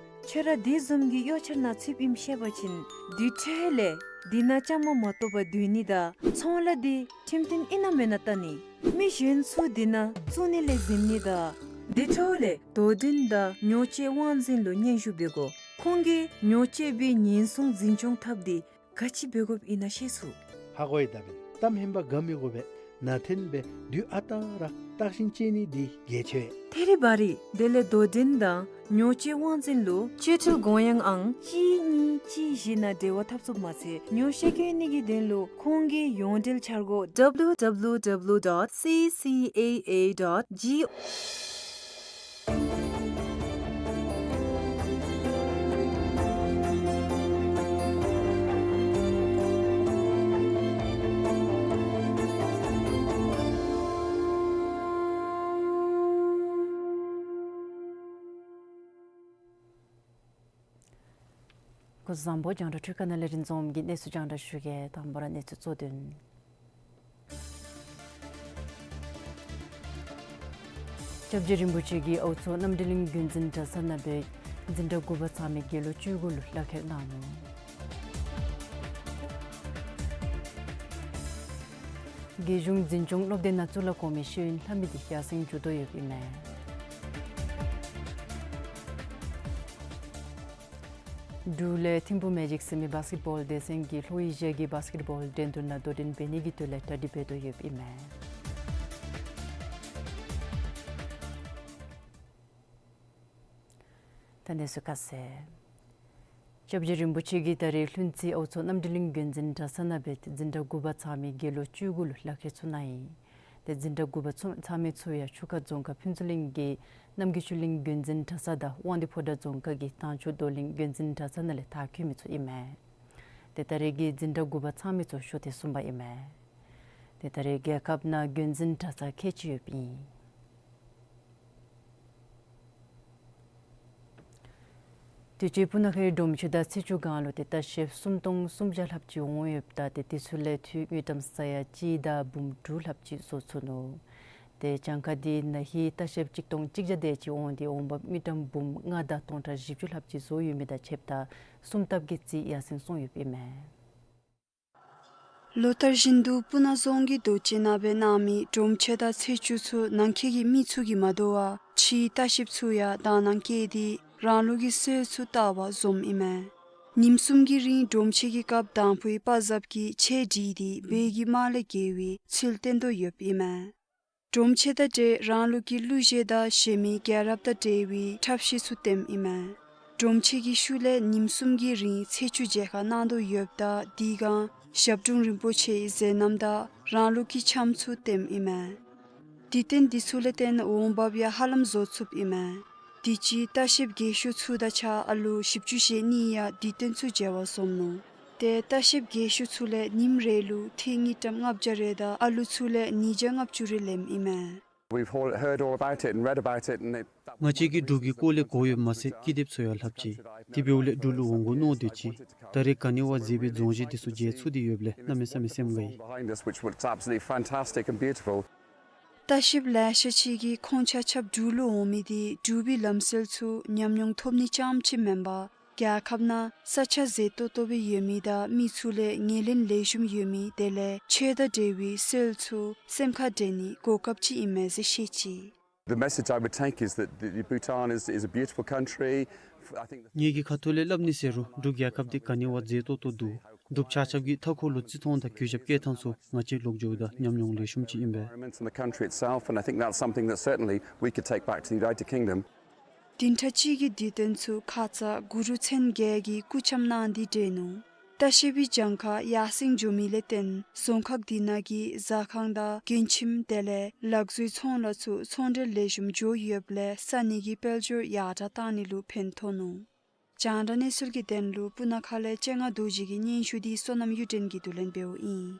ཁྱོད་ར་འདི་བཟུམ་གྱི་གཡོ་འཆར་ནང་ཚུདཔ་ཨིནམ་ཤེས་པ་ཅིན་དེ་འཕྲོ་ལས་འདི་ནང་བཅའ་མར་མ་གཏོགས་པར་སྡོད་ནི་དང་ཚོང་ལཱ་འདི་ཁྲིམས་མཐུན་ཨིན་ན་མེན་ན་བལྟ་ནི། མི་གཞན་ཚུ་འདི་ནང་བཙུགས་ནི་ལས་འཛེམ་ནི་དང་དེ་འཕྲོ་ལས་དོ་འགྲན་དང་ཉོ་སྤྱོད་དབང་འཛིན་ལུ་སྙན་ཞུ་འབད་དགོ། ཁོང་གིས་ཉོ་སྤྱོད་པའི་ཉེན་སྲུང་འཛིན་སྐྱོང་ཐབས་འདི་ག་ཅི་འབད་དགོཔ་ཨིན་ན་ཤེས་ཚུགས། ཧ་གོ་ཡི། ད་འབདན་གཏམ་ཧན་པ་ག་མི་དགོ་པས། ནང་འཐོན་སྦེ་དུས་ཨ་རྟག་ར་བརྟག་ཞིབ་འབད་ནི་འདི་གལ་ཆེ་བས། ཐད་རི་བ་རི་དེ་ལས་དོ་འགྲན་དང་ཉོ་སྤྱོད་དབང་འཛིན་ལུ་སྤྱོད་ཁྲལ་དགོངས་ཡངས་ཨང་གཅིག་གཉིས་གཅིག་བཞི་ནང་འབྲེལ་བ་འཐབ་ཚུགསཔ་མ་ཚད་ཉོ་སྤྱོད་བཀོད་ནི་གི་དོན་ལུ་ཁོང་གི་ཡོངས་འབྲེལ་འཆར་སྒོ་W W W dot C C A A dot G O། སྐུ་གཟུགས་བཟང་པོ། རྒྱང་བསྒྲགས་འཕྲུལ་ཁང་ནང་ལས་རིན་འཛོམས་ཀྱིས་གནས་ཚུལ་རྒྱང་བསྒྲགས་ཞུ་གེ། དང་པ་ར་གནས་ཚུལ་གཙོ་དོན། སྐྱབས་རྗེ་རིན་པོ་ཆེ་གིས་ཨའུ་མཚོ་རྣམ་གྲོལ་གླིང་བརྒྱུད་འཛིན་གྲྭ་ཚང་ནང་སྦེ་འཛིན་གྲྭ་དགུ་པ་ཚང་མི་དགེ་སློབ་བཅུ་དགུ་ལུ་ལག་ཁྱེར་གནང་ནུག། རྒྱལ་གཞུང་འཛིན་སྐྱོང་སློབ་སྡེ་ནང་གཙུག་ལག་གོང་མའི་ཤེས་ཡོན་ལྷབ་མི་འདི་ཡར་སེང་འགྱོ་དོ་ཡོདཔ་ཨིན་མས། འབྲུག་ལས་ཐིམ་ཕུག་མེ་ཇིག་ཟེར་མི་བཱསི་ཀེཊ་བཱོལ་སྡེ་ཚན་གྱིས་ལྷོ་ཨེ་ཤི་ཡ་གི་བཱསི་ཀེཊ་བཱོལ་འགྲན་བསྡུར་ནང་དོ་འགྲན་འབད་ནི་གི་དོན་ལས་གྲ་སྒྲིག་འབད་དོ་ཡོདཔ་ཨིན་མས། ད་གནས་ཚུལ་ཁ་གསལ། སྐྱབས་རྗེ་རིན་པོ་ཆེ་གིས་ད་རིས་ལྷུན་རྩེ་ཨའུ་མཚོ་རྣམ་གྲོལ་གླིང་བརྒྱུད་འཛིན་གྲྭ་ཚང་ནང་སྦེ་འཛིན་གྲྭ་དགུ་པ་ཚང་མི་དགེ་སློབ་བཅུ་དགུ་ལུ་ལག་ཁྱེར་ཚུ་གནང་ཡི། ཏེ་འཛིན་གྲྭ་དགུ་པ་ཚུ་ཚང་མི་ཚུ་ཡང་ཆུ་ཁ་རྫོང་ཁག་ཕུན་ཚོགས་གླིང་གི་རྣམ་རྒྱལ་ཆོས་གླིང་དགོན་འཛིན་གྲྭ་ཚང་དང་དབང་འདུས་ཕོ་བྲང་རྫོང་ཁག་གི་ཐང་ཆུ་རྡོར་གླིང་དགོན་འཛིན་གྲྭ་ཚང་ནང་ལས་མཐར་འཁྱོལ་མི་ཚུ་ཨིན་མས། ཏེ་ད་རེས་ཀྱི་འཛིན་གྲྭ་དགུ་པ་ཚང་མི་ཚུ་ཞོ་ཐེངས་གསུམ་པ་ཨིན་མས། ཏེ་ད་རེས་རྒྱལ་ཁབ་ནང་དགོན་འཛིན་གྲྭ་ཚང་ཁལ་གཅིག་ཡོདཔ་ཨིན། དུས་ཅི་སྤུ་ན་ཁ་རི་སྒྲོམ་ཆེན་དང་ཚེས་བཅུ་སྒང་ལུ་ཏེ་ལྟ་བཤལཔ་སུམ་སྟོང་སུམ་བརྒྱ་ལྷགཔ་ཅིག་འོང་ཡོདཔ་ད་ཏེ་དེ་ཚུ་ལས་འཐུས་དངུལ་ཀྲམ་ས་ཡ་གཅིག་དང་འབུམ་དྲུག་ལྷགཔ་ཅིག་བཟོ་ཚུགས་ནུག། ཏེ་གྱངས་ཁ་འདི་ན་ཧིང་ལྟ་བཤལཔ་གཅིག་སྟོང་གཅིག་བརྒྱ་དེ་ཅིག་འོང་སྟེ་འོང་འབབ་དངུལ་ཀྲམ་འབུམ་ལྔ་དང་སྟོང་ཕྲག་བཞི་བཅུ་ལྷགཔ་ཅིག་བཟོ་ཡོད་མི་དང་ཕྱདཔ་ད་སུམ་ལྟབ་ཀྱི་རྩིས་ཡར་སེང་སོང་ཡོདཔ་ཨིན་མས། ལོ་ལྟར་བཞིན་དུ་སྤུ་ན་རྫོང་གི་རྡོ་གཅལ་ནང་སྦེ་གནང་མི་སྒྲོམ་ཆེན་དང་ཚེས་བཅུ་ཚུ་ནང་འཁོད་ཀྱི་མི་ཚུ་གིས་མ་དོ་བར་ཕྱིའི་ལྟ་བཤལཔ་ཚུ་ཡང་དང་ནང་བཀལ་ཏེ་རང་ལུགས་ཀྱི་སྲོལ་ཚུ་དར་བར་འཛོམས་ཨིན་མས། ཉིནམ་གསུམ་གྱི་རིང་སྒྲོམ་ཆེན་གྱི་སྐབས་དང་ཕུའི་དཔའ་ཟབ་ཀྱི་ཆས་བསྒྲིགས་ཏེ་བོད་ཀྱི་དམག་ལས་རྒྱལ་བའི་ཚུལ་བསྟན་དོ་ཡོདཔ་ཨིན་མས། སྒྲོམ་ཆེན་དང་འབྲེལ་རང་ལུགས་ཀྱི་གླུ་གཞས་དང་གཞན་མི་རྒྱལ་རབས་དང་འབྲེལ་བའི་འཁྲབ་གཞས་ཚུ་སྟོནམ་ཨིན་མས། སྒྲོམ་ཆེན་གྱི་ཤུལ་ལས་ཉིནམ་གསུམ་གྱི་རིང་ཚེས་བཅུ་མཇལ་ཁ་གནང་དོ་ཡོདཔ་ད་དེ་སྒང་ཞབས་དྲུང་རིན་པོ་ཆེའི་མཛད་རྣམ་དང་རང་ལུགས་ཀྱི་འཆམ་ཚུ་སྟོནམ་ཨིན་མས། དུས་སྟོན་འདི་ཚུ་ལས་བརྟེན་འོང་འབབ་ཡང་ཧ་ལམ་བཟོ་ཚུགསཔ་ཨིན་མས། དུས་ཅི་ལྟ་བཤལཔ་རྒས་ཤོས་ཚུ་དང་གཅིག་ཁར་ཨ་ལུ་བཞི་བཅུ་ཞེ་གཉིས་ཡང་དུས་སྟོན་ཚུ་མཇལ་བར་འཛོམས་ནུག། ཏེ་ལྟ་བཤལཔ་རྒས་ཤོས་ཚུ་ལས་ཉིནམ་རེ་ལུ་འཐུས་དངུལ་ཀྲམ་ལྔ་བརྒྱ་རེ་དང་ཨ་ལུ་ཚུ་ལས་ཉིས་བརྒྱ་ལྔ་བཅུ་རེ་ལེནམ་ཨིན་མས། We've all heard all about it and read about it, and it, that Ngachi ki Druk ki ko le ko yobmase ki dep tsoya lhapchi. Tibeole Druk lu wonggo no dechi. Tare kaniwa zebe dzongzhi disu je tsudi yoble name same sem gai. Behind us, which looks absolutely fantastic and beautiful. ལྟ་བཤལཔ་ལེ་ཤ་ཅིག་གིས་ཁོང་ཆ་ཁྱབ་འབྲུག་ལུ་འོང་མི་འདི་འབྲུག་པའི་ལམ་སྲོལ་ཚུ་ཉམས་མྱོང་ཐོབ་ནི་ཙམ་ཅིག་མེན་པར་རྒྱལ་ཁབ་ནང་ས་ཆ་མཛེས་ཏོག་ཏོ་སྦེ་ཡོད་མི་དང་མི་ཚུ་ལས་ངོས་ལེན་ལེགས་ཤོམ་ཡོད་མི་དེ་ལས་ཆོས་དང་འབྲེལ་བའི་སྲོལ་ཚུ་སེམས་ཁར་དྲན་ནི་གོ་སྐབས་ཅིག་ཨིན་མས་ཟེར་བཤད་ཅི། The message I would take is that, that Bhutan is, is a beautiful country. I think the ངེ་གི་ཁ་ཐུག་ལས་སླབ་ནི་ཟེར་རུང་འབྲུག་རྒྱལ་ཁབ་འདི་ག་ནི་བ་མཛེས་ཏོག་ཏོ་འདུག། འབྲུགཔ་ཆ་ཁྱབ་ཀྱིས་མཐའ་འཁོར་ལུ་བརྩི་མཐོང་དང་གུས་ཞབས་བསྐྱེད་ཐངས་ཚུ་ང་བཅས་ལོག་འགྱོཝ་ད་ཉམས་མྱོང་ལེགས་ཤོམ་ཅིག་ཨིན་པས། Environment and the country itself, and I think that's something that certainly we could take back to the United Kingdom. བདུན་ཕྲག་གཅིག་གི་དུས་སྟོན་ཚུ་ཁ་ཙ་གུ་རུ་མཚན་བརྒྱད་ཀྱིས་སྐུ་འཆམ་གནང་སྟེ་གྲོལ་ནུག། ལྟ་བཤལ་པའི་གྱངས་ཁ་ཡར་སེང་འགྱོ་མི་ལས་བརྟེན་རྫོང་ཁག་འདི་ནང་གི་ཟ་ཁང་དང་མགྱོནམ་དེ་ལས་ལག་བཟོའི་ཚོང་ལཱ་ཚུ་ཚོང་འབྲེལ་ལེགས་ཤོམ་འགྱོ་ཡོདཔ་ལས་ས་གནས་ཀྱི་དཔལ་འབྱོར་ཡར་དྲག་བཏང་ནི་ལུ་ཕན་ཐོགས་ནུག། རྒྱང་བསྒྲགས་གནས་ཚུལ་གྱི་དོན་ལུ་སྤུ་ན་ཁ་ལས་སྤྱན་སྔ་རྡོ་རྗེ་གི་སྙན་ཞུ་འདི་བསོད་ནམས་གཡུ་སྒྲོན་གྱིས་བསྡུ་ལེན་འབདཝ་ཨིན།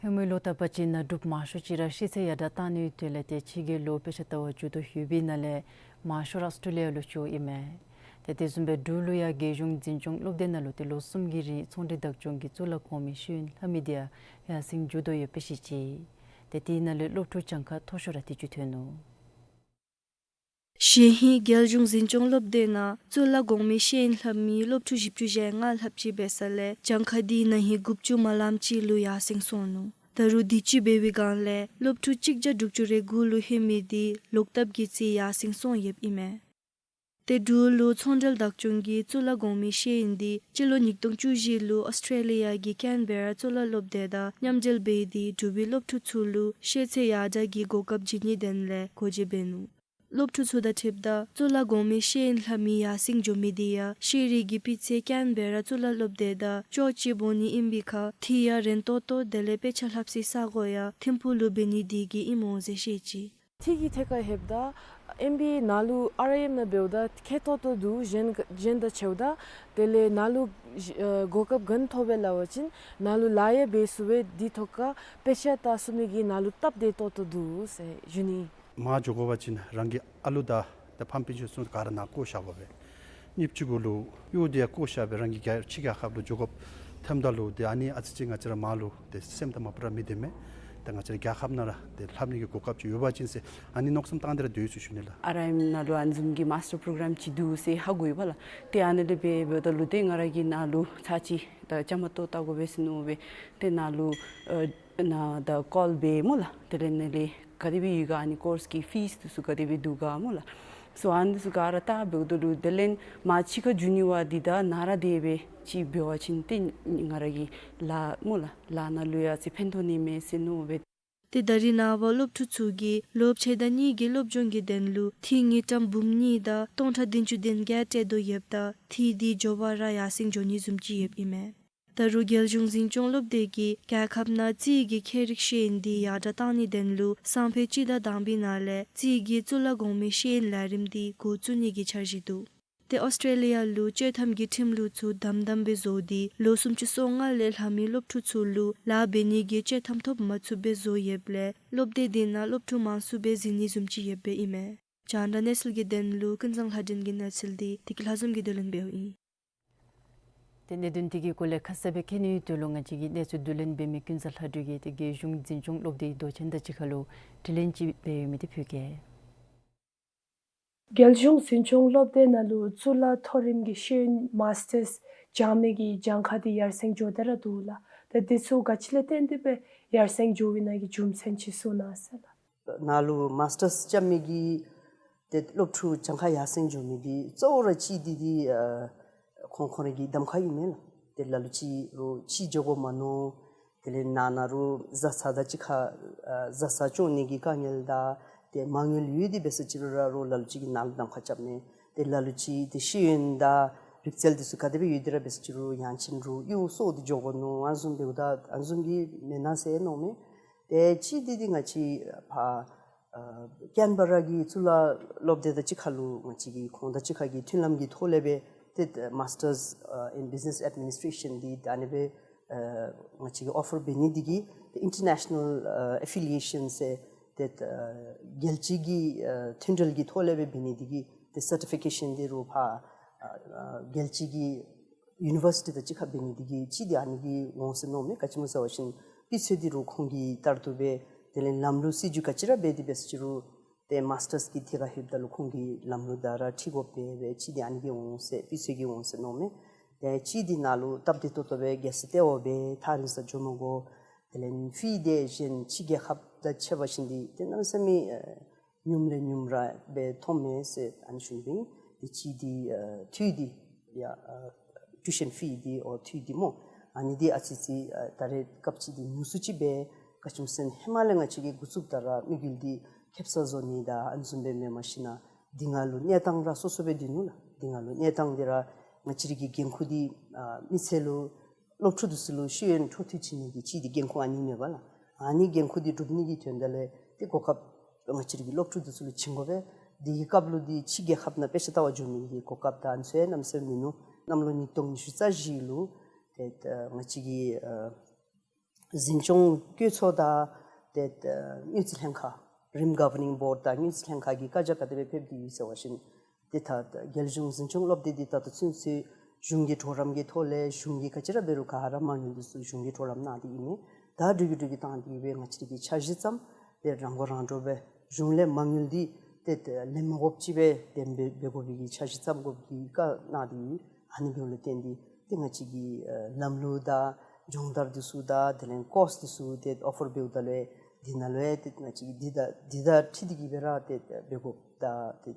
ཧེ་མའི་ལོ་རྟག་པ་ཅིག་ནང་འབྲུགཔ་མང་ཤོས་ཅིག་ར་ཤེས་ཚད་ཡར་དྲག་བཏང་ནིའི་དོན་ལས་ཏེ་ཕྱི་རྒྱལ་ལུ་དཔེ་ཆ་ལྟ་བར་འགྱོ་དོ་ཡོད་པའི་ནང་ལས་མང་ཤོས་ར་ཨོསི་ཊྲེ་ལི་ཡ་ལུ་འགྱོཝ་ཨིན་མས། ཏེ་དེ་བཟུམ་སྦེ་འབྲུག་ལུ་ཡང་རྒྱལ་གཞུང་འཛིན་སྐྱོང་སློབ་སྡེ་ནང་ལུ་ཏེ་ལོ་གསུམ་གྱི་རིང་ཚོང་འབྲེལ་བདག་སྐྱོང་གི་གཙུག་ལག་གོང་མའི་ཤེས་ཡོན་ལྷབ་མི་འདི་ཡང་ཡར་སེང་འགྱོ་དོ་ཡོདཔ་སྦེ་བཤད་ཅི། ཏེ་དེའི་ནང་ལས་སློབ་ཕྲུག་གྱངས་ཁ་མཐོ་ཤོས་ར་དེ་ཅིག་ཐོན་ནུག། གཞེས་ཧིང་རྒྱལ་གཞུང་འཛིན་སྐྱོང་སློབ་སྡེ་ནང་གཙུག་ལག་གོང་མའི་ཤེས་ཡོན་ལྷབ་མི་སློབ་ཕྲུག་བཞི་བཅུ་ཞེ་ལྔ་ལྷགཔ་ཅིག་འབད་ས་ལས་གྱངས་ཁ་འདི་ན་ཧིང་དགུ་བཅུ་མ་ལངམ་ཅིག་ལུ་ཡར་སེང་སོང་ནུག། ད་རུང་དུས་ཅི་འབད་བའི་སྒང་ལས་སློབ་ཕྲུག་གཅིག་བརྒྱ་དྲུག་ཅུ་རེ་དགུ་ལུ་ལྷོད་མི་འདི་ལོག་ལྟབ་ཀྱི་རྩིས་ཡར་སེང་སོང་ཡོདཔ་ཨིན་མས། ཏེ་འབྲུག་ལུ་ཚོང་འབྲེལ་བདག་སྐྱོང་གི་གཙུག་ལག་གོང་མའི་ཤེས་ཡོན་འདི་སྤྱི་ལོ་ཉིས་སྟོང་བཅུ་བཞི་ལུ་ཨོསི་ཊྲེ་ལི་ཡ་གི་ཀེན་བེ་ར་གཙུག་ལག་སློབ་སྡེ་དང་མཉམ་འབྲེལ་འབད་དེ་འབྲུག་པའི་སློབ་ཕྲུག་ཚུ་ལུ་ཤེས་ཚད་ཡར་དྲག་གི་གོ་སྐབས་བྱིན་ནིའི་དོན་ལས་སྒོ་འབྱེད་འབད་ནུག། སློབ་ཕྲུག་ཚུ་དང་འཁྲིལཝ་ད་གཙུག་ལག་གོང་མའི་ཤེས་ཡོན་ལྷབ་མི་ཡར་སེང་འགྱོ་མི་འདི་ཡང་ཤེས་རིག་གི་སྤུས་ཚད་ཀེན་བེ་ར་གཙུག་ལག་སློབ་སྡེ་དང་ཅོག་གཅིག་འབད་ནི་ཨིན་པའི་ཁར་འཐུས་ཡང་རན་ཏོག་ཏོ་དེ་ལས་དཔེ་ཆ་ལྷབ་སའི་ས་གོ་ཡང་ཐིམ་ཕུག་ལུ་འབད་ནི་འདི་གིས་ཨིནམ་འོང་ཟེར་བཤད་ཅི། འཐུས་ཀྱི་ཐད་ཁར་ལྷོདཔ་ད་ཨེམ་བི་ནཱ་ལུ་ཨར་ཨའི་ཨེམ་ནང་འབདཝ་ད་མཁས་ཏོག་ཏོ་འདུག། གཞན་གཞན་དང་ཕྱདཝ་ད། དེ་ལས་ནཱ་ལུ་ཨ་གོ་སྐབས་ག་ནི་ཐོབ་པས་སླབ་པ་ཅིན་ནཱ་ལུ་ལཱ་ཡང་འབད་ཚུགས་པས། དེ་ཐོག་ཁར་དཔེ་ཆ་ལྟ་ཚུགས་ནི་གི་ནཱ་ལུ་སྟབས་བདེ་ཏོག་ཏོ་འདུག་ཟེར་ཞུ་ནི། མར་འགྱོ་དགོ་པ་ཅིན་རང་གི་ཨ་ལུ་དང་ཏེ་ཕམ་སྤུན་ཆ་ཚུ་ག་ར་ནཱ་བཀོ་བཞག་དགོ་པས། གཉིས་པ་གཅིག་གུ་ལུ་གཡོག་འདི་ཡང་བཀོ་བཞག་སྦེ་རང་གི་རྒྱལ་ཕྱི་རྒྱལ་ཁབ་ལུ་འགྱོ་དགོཔ་ཐོནམ་ད་ལུ་ཏེ་ཨ་ནི་ཨ་ཙི་ཅིག་ང་བཅས་ར་མར་ལུ་ཏེ་སེམས་དང་མ་པ་ར་མི་བདེ་མས། ཏེ་ང་བཅས་ར་རྒྱལ་ཁབ་ནང་ར་ཏེ་ལྷབ་ནི་གི་གོ་སྐབས་ཅིག་ཡོད་པ་ཅིན་ཟེར་ཨ་ནི་མནོ་བསམ་བཏང་སྟེ་ར་སྡོད་ཡི་ཟེར་ཞུ་ནི་ལགས། ཨར་ཨའི་ཨེམ་ནང་ལུ་ཨ་ནི་བཟུམ་གྱི་མཱསི་ཊར་པོ་རོ་གརམ་ཅིག་འདུག་ཟེར་ཧ་གོ་ཡི་པ་ལགས། ཏེ་ཨ་ནི་ལས་འབད་འབདཝ་ད་ལུ་ཏེ་ང་ར་གིས་ནཱ་ལུ་ཚར་གཅིག་ད་བཅའ་མར་གཏོགས་བལྟ་དགོ་པས་ཟེར་མནོ་སྦེ་ཏེ་ནཱ་ལུ་ཨ་ནཱ་ད་ཀོལ་འབད་སྨོ་ལགས། དེ་ལས་ནཱ་ལས་ག་དེ་སྦེ་ཡོད་ག་ཨ་ནི་ཀོརསི་གི་ཕིསི་འདི་ཚུ་ག་དེ་སྦེ་འདུག་ག་སྨོ་ལགས། སོ་ཨ་ནི་འདི་ཚུ་ག་ར་བལྟ་འབདཝ་ད་ལུ་དེ་ལས་མར་ཕྱི་ཁར་འགྱོ་ནི་བ་འདི་དང་ནཱ་ར་དེ་སྦེ་ཅིག་འབད་བ་ཅིན་ཏེ་ང་ར་གི་ལཱ་སྨོ་ལགས་ལཱ་ནང་ལུ་ཡང་ཨ་ཙི་ཕན་ཐོགས་ནི་མས་ཟེར་མནོ་སྦེ། ཏེ་ད་རེས་ནངས་པ་སློབ་ཕྲུག་ཚུ་གིས་ལོ་ཕྱེད་དང་གཉིས་ཀྱི་སློབ་སྦྱོང་གི་དོན་ལུ་འཐུས་དངུལ་ཀྲམ་འབུམ་གཉིས་དང་སྟོང་ཕྲག་བདུན་ཅུ་དོན་བརྒྱད་སྤྲོད་དོ་ཡོདཔ་ད་འཐུས་འདི་མགྱོགས་པ་ར་ཡར་སེང་འགྱོ་ནི་བཟུམ་ཅིག་ཡོདཔ་ཨིན་མས། ད་ ད་རུང་རྒྱལ་གཞུང་འཛིན་སྐྱོང་སློབ་སྡེ་གིས་རྒྱལ་ཁབ་ནང་རྩིས་ཀྱི་ཁྱད་རིག་ཤེས་ཡོན་འདི་ཡར་དྲགས་གཏང་ནིའི་དོན་ལུ་སང་ཕོད་སྤྱི་ཟླ་དང་པའི་ནང་ལས་རྩིས་ཀྱི་གཙུག་ལག་གོང་མའི་ཤེས་ཡོན་ལས་རིམ་འདི་འགོ་བཙུགས་ནིའི་འཆར་གཞི་འདུག། ཏེ་ཨོསི་ཊེ་ལི་ཡ་ལུ་བཅའ་ཐམ་གྱི་ཁྲིམས་ལུགས་ཚུ་དམ་དམ་སྦེ་བཟོ་སྟེ་ལོ་སུམ་ཅུ་སོ་ལྔ་ལས་ལྷག་མི་སློབ་ཕྲུག་ཚུ་ལུ་ལཱ་འབད་ནིའི་བཅའ་ཐམ་ཐོབ་མ་ཚུགས་པར་བཟོ་ཡོདཔ་ལས་སློབ་སྡེ་དེ་ནང་སློབ་ཕྲུག་མང་སུ་སྦེ་འཛུལ་ནི་བཟུམ་ཅིག་ཡོདཔ་ཨིན་མས། རྒྱང་བསྒྲགས་གནས་ཚུལ་གྱི་དོན་ལུ་ཀུན་བཟང་ལྷ་སྒྲོན་གྱི་གནས་ཚུལ་འདི་བདེ་སྐྱིད་ལྷ་འཛོམས་ཀྱིས་བསྡུ་ལེན་འབདཝ་ཨིན། ཏེ་གནད་དོན་དེ་གི་སྐོར་ལས་ཁ་གསལ་སྦེ་མཁྱེན་ནིའི་དོན་ལུ་ང་བཅས་ཀྱི་གནས་ཚུལ་བསྡུ་ལེན་འབད་མི་ཀུན་བཟང་ལྷ་སྒྲོན་གྱིས་ཏེ་རྒྱལ་གཞུང་འཛིན་སྐྱོང་སློབ་སྡེའི་མདོ་ཆེན་དང་གཅིག་ཁར་ལུ་དྲི་ལན་ཅིག་འབད་ཡོད་མི་དེ་ཕུལ་གེ། རྒྱལ་གཞུང་འཛིན་སྐྱོང་སློབ་སྡེ་ནང་ལུ་གཙུག་ལག་མཐོ་རིམ་གྱི་ཤེས་ཡོན་མཱསི་ཊརསི་སྦྱང་མི་གི་གྱངས་ཁ་དེ་ཡར་སེང་འགྱོ་སྟེ་ར་འདུག་ལགས། ད་དེ་ཚུ་ག་ཅི་ལས་བརྟེན་ཏེ་སྦེ་ཡར་སེང་འགྱོ་བའི་ནང་གི་རྒྱུ་མཚན་ཅིག་གསུང་གནང་ཟེར་ལགས། ནཱ་ལུ་མཱསི་ཊརསི་རྐྱབ་མི་གི་ཏེ་སློབ་ཕྲུག་གྱངས་ཁ་ཡར་སེང་འགྱོ་མི་འདི་གཙོ་བོ་ར་གཅིག་འདི་འདི་ཨ་ཁོང་ཁོང་རའི་གི་གདམ་ཁ་ཨིན་མས་ལགས། ཏེ་ལ་ལུ་ཅིག་རུང་ཅིག་འགྱོ་དགོ་མ་མནོ། དེ་ལས་ནང་ན་རུང་བཟའ་ཚང་དང་གཅིག་ཁར་ཨ་བཟའ་ཚང་སྐྱོང་ནི་གི་དཀའ་ངལ་དང་ཏེ་མ་དངུལ་ཡོད་དེ་འབད་ས་ཅིག་རུང་ར་རུང་ལ་ལུ་ཅིག་གིས་ནཱ་ལུ་གདམ་ཁ་རྐྱབ་མས། ཏེ་ལ་ལུ་ཅིག་ཏེ་ཤེས་ཡོན་དང་རིག་རྩལ་དེ་ཚུ་ག་དེ་སྦེ་ཡོད་དེ་ར་འབད་ས་ཅིག་རུང་ཡང་ཅིན་རུང་གཡུས་སོར་ཏེ་འགྱོ་དགོ་མནོ་ཨ་ནི་བཟུམ་འབདཝ་ད་ཨ་ནི་བཟུམ་གྱི་མེན་ན་ཟེར་མནོཝ་མས། ཏེ་གཅིག་འདི་འདི་ང་བཅས་ཕར་ཨ་ཀེན་བ་ར་གི་གཙུག་ལག་སློབ་སྡེ་དང་གཅིག་ཁར་ལུ་ང་བཅས་ཀྱིས་ཁོང་དང་གཅིག་ཁར་གྱི་མཐུན་ལམ་གྱི་ཐོག་ལས་སྦེ་ཏེ་Masters in Business Administration འདི་ད་ཨ་ནི་སྦེ་ཨ་ང་བཅས་ཀྱིས་ཨོ་ཕར་འབད་ནི་འདི་གིས་ཏེ་ཨིན་ཊར་ནེ་ཤ་ནཱལ་ཨ་ཨེ་ཕི་ལི་ཡེ་ཤཱན་ཟེར་ཏེ་ཨ་རྒྱལ་སྤྱི་གི་ཨ་མཐུན་འབྲེལ་གྱི་ཐོག་ལས་སྦེ་འབད་ནི་འདི་གིས་ཏེ་སར་ཊི་ཕི་ཀེ་ཤཱན་འདི་རུང་ཕར་ཨ་ཨ་རྒྱལ་སྤྱི་གི་ཡུ་ནི་བར་སི་ཊི་དང་གཅིག་ཁར་འབད་ནི་འདི་གིས་གཅིག་འདི་ཨ་ནི་གིས་འོང་ཟེར་མནོཝ་མས། ག་ཅི་སྨོ་ཟེར་བ་ཅིན་སྤུས་ཚད་འདི་རུང་ཁོང་གི་ལྟར་དུ་སྦེ་དེ་ལས་ལམ་ལུགས་སྲིད་བྱུས་ག་ཅི་ར་འབད་དེ་འབད་ས་ཅིག་རུང་ཏེ་མཱསི་ཊརསི་གི་དེ་ཁར་ལྷོདཔ་ད་ལུ་ཁོང་གི་ལམ་ལུགས་དང་ར་འཁྲིལ་དགོ་པས་སྦེ་གཅིག་འདི་ཨ་ནི་གིས་འོང་ཟེར་སྤུས་ཚད་ཀྱིས་འོང་ཟེར་མནོཝ་མས། ཏེ་གཅིག་འདི་ནཱ་ལུ་སྟབས་བདེ་ཏོག་ཏོ་སྦེ་རྒྱལ་ས་ལྟེ་བ་སྦེ་ཐག་རིང་སར་འགྱོ་མ་དགོ། དེ་ལས་ཕི་འདི་གཞན་ཕྱི་རྒྱལ་ཁབ་དང་ཕྱད་པ་ཅིན་འདི་ཏེ་གནམ་མེད་ས་མེད་ཨ་ཉུངམ་ལས་ཉུངམ་ར་སྦེ་མཐོངམ་མས་ཟེར་ཨ་ནི་ཞུ་ནི་ཨིན། ཏེ་གཅིག་འདི་ཨ་འཐུས་འདི་ཡ་ཨ་ཊིའུ་ཤཱན་ཕི་འདི་ཨོ་འཐུས་འདི་སྨོ། ཨ་ནི་འདི་ཨ་ཙི་ཅིག་ཨ་ད་རེས་སྐབས་ཅིག་འདི་ཉུང་སུ་ཅིག་སྦེ་ག་ཅི་སྨོ་ཟེར་ན་ཧེ་མ་ལས་ང་བཅས་ཀྱིས་འགོ་བཙུགསཔ་ད་ར་དམིགས་ཡུལ་འདི་ཁེབ་ས་བཟོ་ནི་དང་ཨ་ནི་བཟུམ་སྦེ་མེན། མ་གཞི་ན་འདི་ནང་ལུ་གནས་སྟངས་ར་སོ་སོ་སྦེ་སྡོད་ནུག་ལགས། འདི་ནང་ལུ་གནས་སྟངས་འདི་ར་ང་བཅས་རའི་གི་འགན་ཁུར་འདི་ཨ་མི་སེར་ལུ་སློབ་ཕྲུག་འདི་ཚུ་ལུ་ཤེས་ཡོན་འཕྲོ་མཐུད་བྱིན་ནི་གི་གཅིག་འདི་འགན་ཁུར་ཨ་ནི་མེན་པ་ལགས། ཨ་ནི་འགན་ཁུར་འདི་སྒྲུབ་ནི་གི་དོན་དག་ལས་ཏེ་གོ་སྐབས་ང་བཅས་རའི་གི་སློབ་ཕྲུག་འདི་ཚུ་ལུ་བྱིན་དགོ་པས། འདི་གི་སྐབས་ལུ་འདི་ཕྱི་རྒྱལ་ཁབ་ནང་དཔེ་ཆ་ལྟ་བར་འགྱོ་ནི་གི་གོ་སྐབས་དང་ཨ་ནི་ཚུ་གནམ་མེད་ས་མེད་མིན་ནུག། གནམ་ལོ་ཉིས་སྟོང་ཉི་ཤུ་རྩ་བཞི་ལུ་ཏེ་ང་བཅས་ཀྱི་ཨ་འཛིན་སྐྱོང་བཀོད་ཚོགས་དང་ཏེ་ཨ་དངུལ་རྩིས་ལྷན་ཁག་རིམ་གྷ་ཝར་ནིང་བོརཌ་དང་དངུལ་རྩིས་ལྷན་ཁག་གི་བཀའ་རྒྱ་ག་དེ་སྦེ་ཕེབས་ཏེ་ཡོད་ཟེར་བ་ཅིན་ཏེ་ད་རྒྱལ་གཞུང་འཛིན་སྐྱོང་སློབ་སྡེ་འདི་ད་ལྟོ་ཚུན་ཚོད་གཞུང་གི་གྲོགས་རམ་གྱི་ཐོག་ལས་གཞུང་གིས་ག་ཅི་ར་འབད་རུང་ག་ར་མ་དངུལ་འདི་ཚུ་གཞུང་གིས་གྲོགས་རམ་གནང་སྟེ་ཨིན་མས། ད་འགྲུལ་བཞུད་འགྲུལ་བཞུད་བཏང་སྟེ་གི་སྦེ་ང་བཅས་རའི་གི་འཆར་གཞི་བརྩམས་ཏེ་རང་མགོ་རང་འདྲོངས་སྦེ་གཞུང་ལས་མ་དངུལ་འདི་ཏེ་ལེན་མ་དགོཔ་ཅིག་སྦེ་དེ་སྦེ་འབད་དགོ་པའི་གི་འཆར་གཞི་བརྩམ་དགོཔ་གི་བཀའ་གནང་སྟེ་ཡོད། ཨ་ནི་འབདཝ་ལས་བརྟེན་ཏེ་ཏེ་ང་བཅས་ཀྱི་ཨ་ལམ་ལུགས་དང་སྦྱོང་བརྡར་འདི་ཚུ་དང་དེ་ལས་ཀོརསི་འདི་ཚུ་ཏེ་ཨོ་ཕར་འབདཝ་ད་ལུ་འདི་ནང་ལུ་ཏེ་ང་བཅས་ཀྱིས་འདི་དང་འདི་དང་འཁྲིལ་ཏེ་གི་སྦེ་ར་ཏེ་འབད་དགོཔ་དང་ཏེ་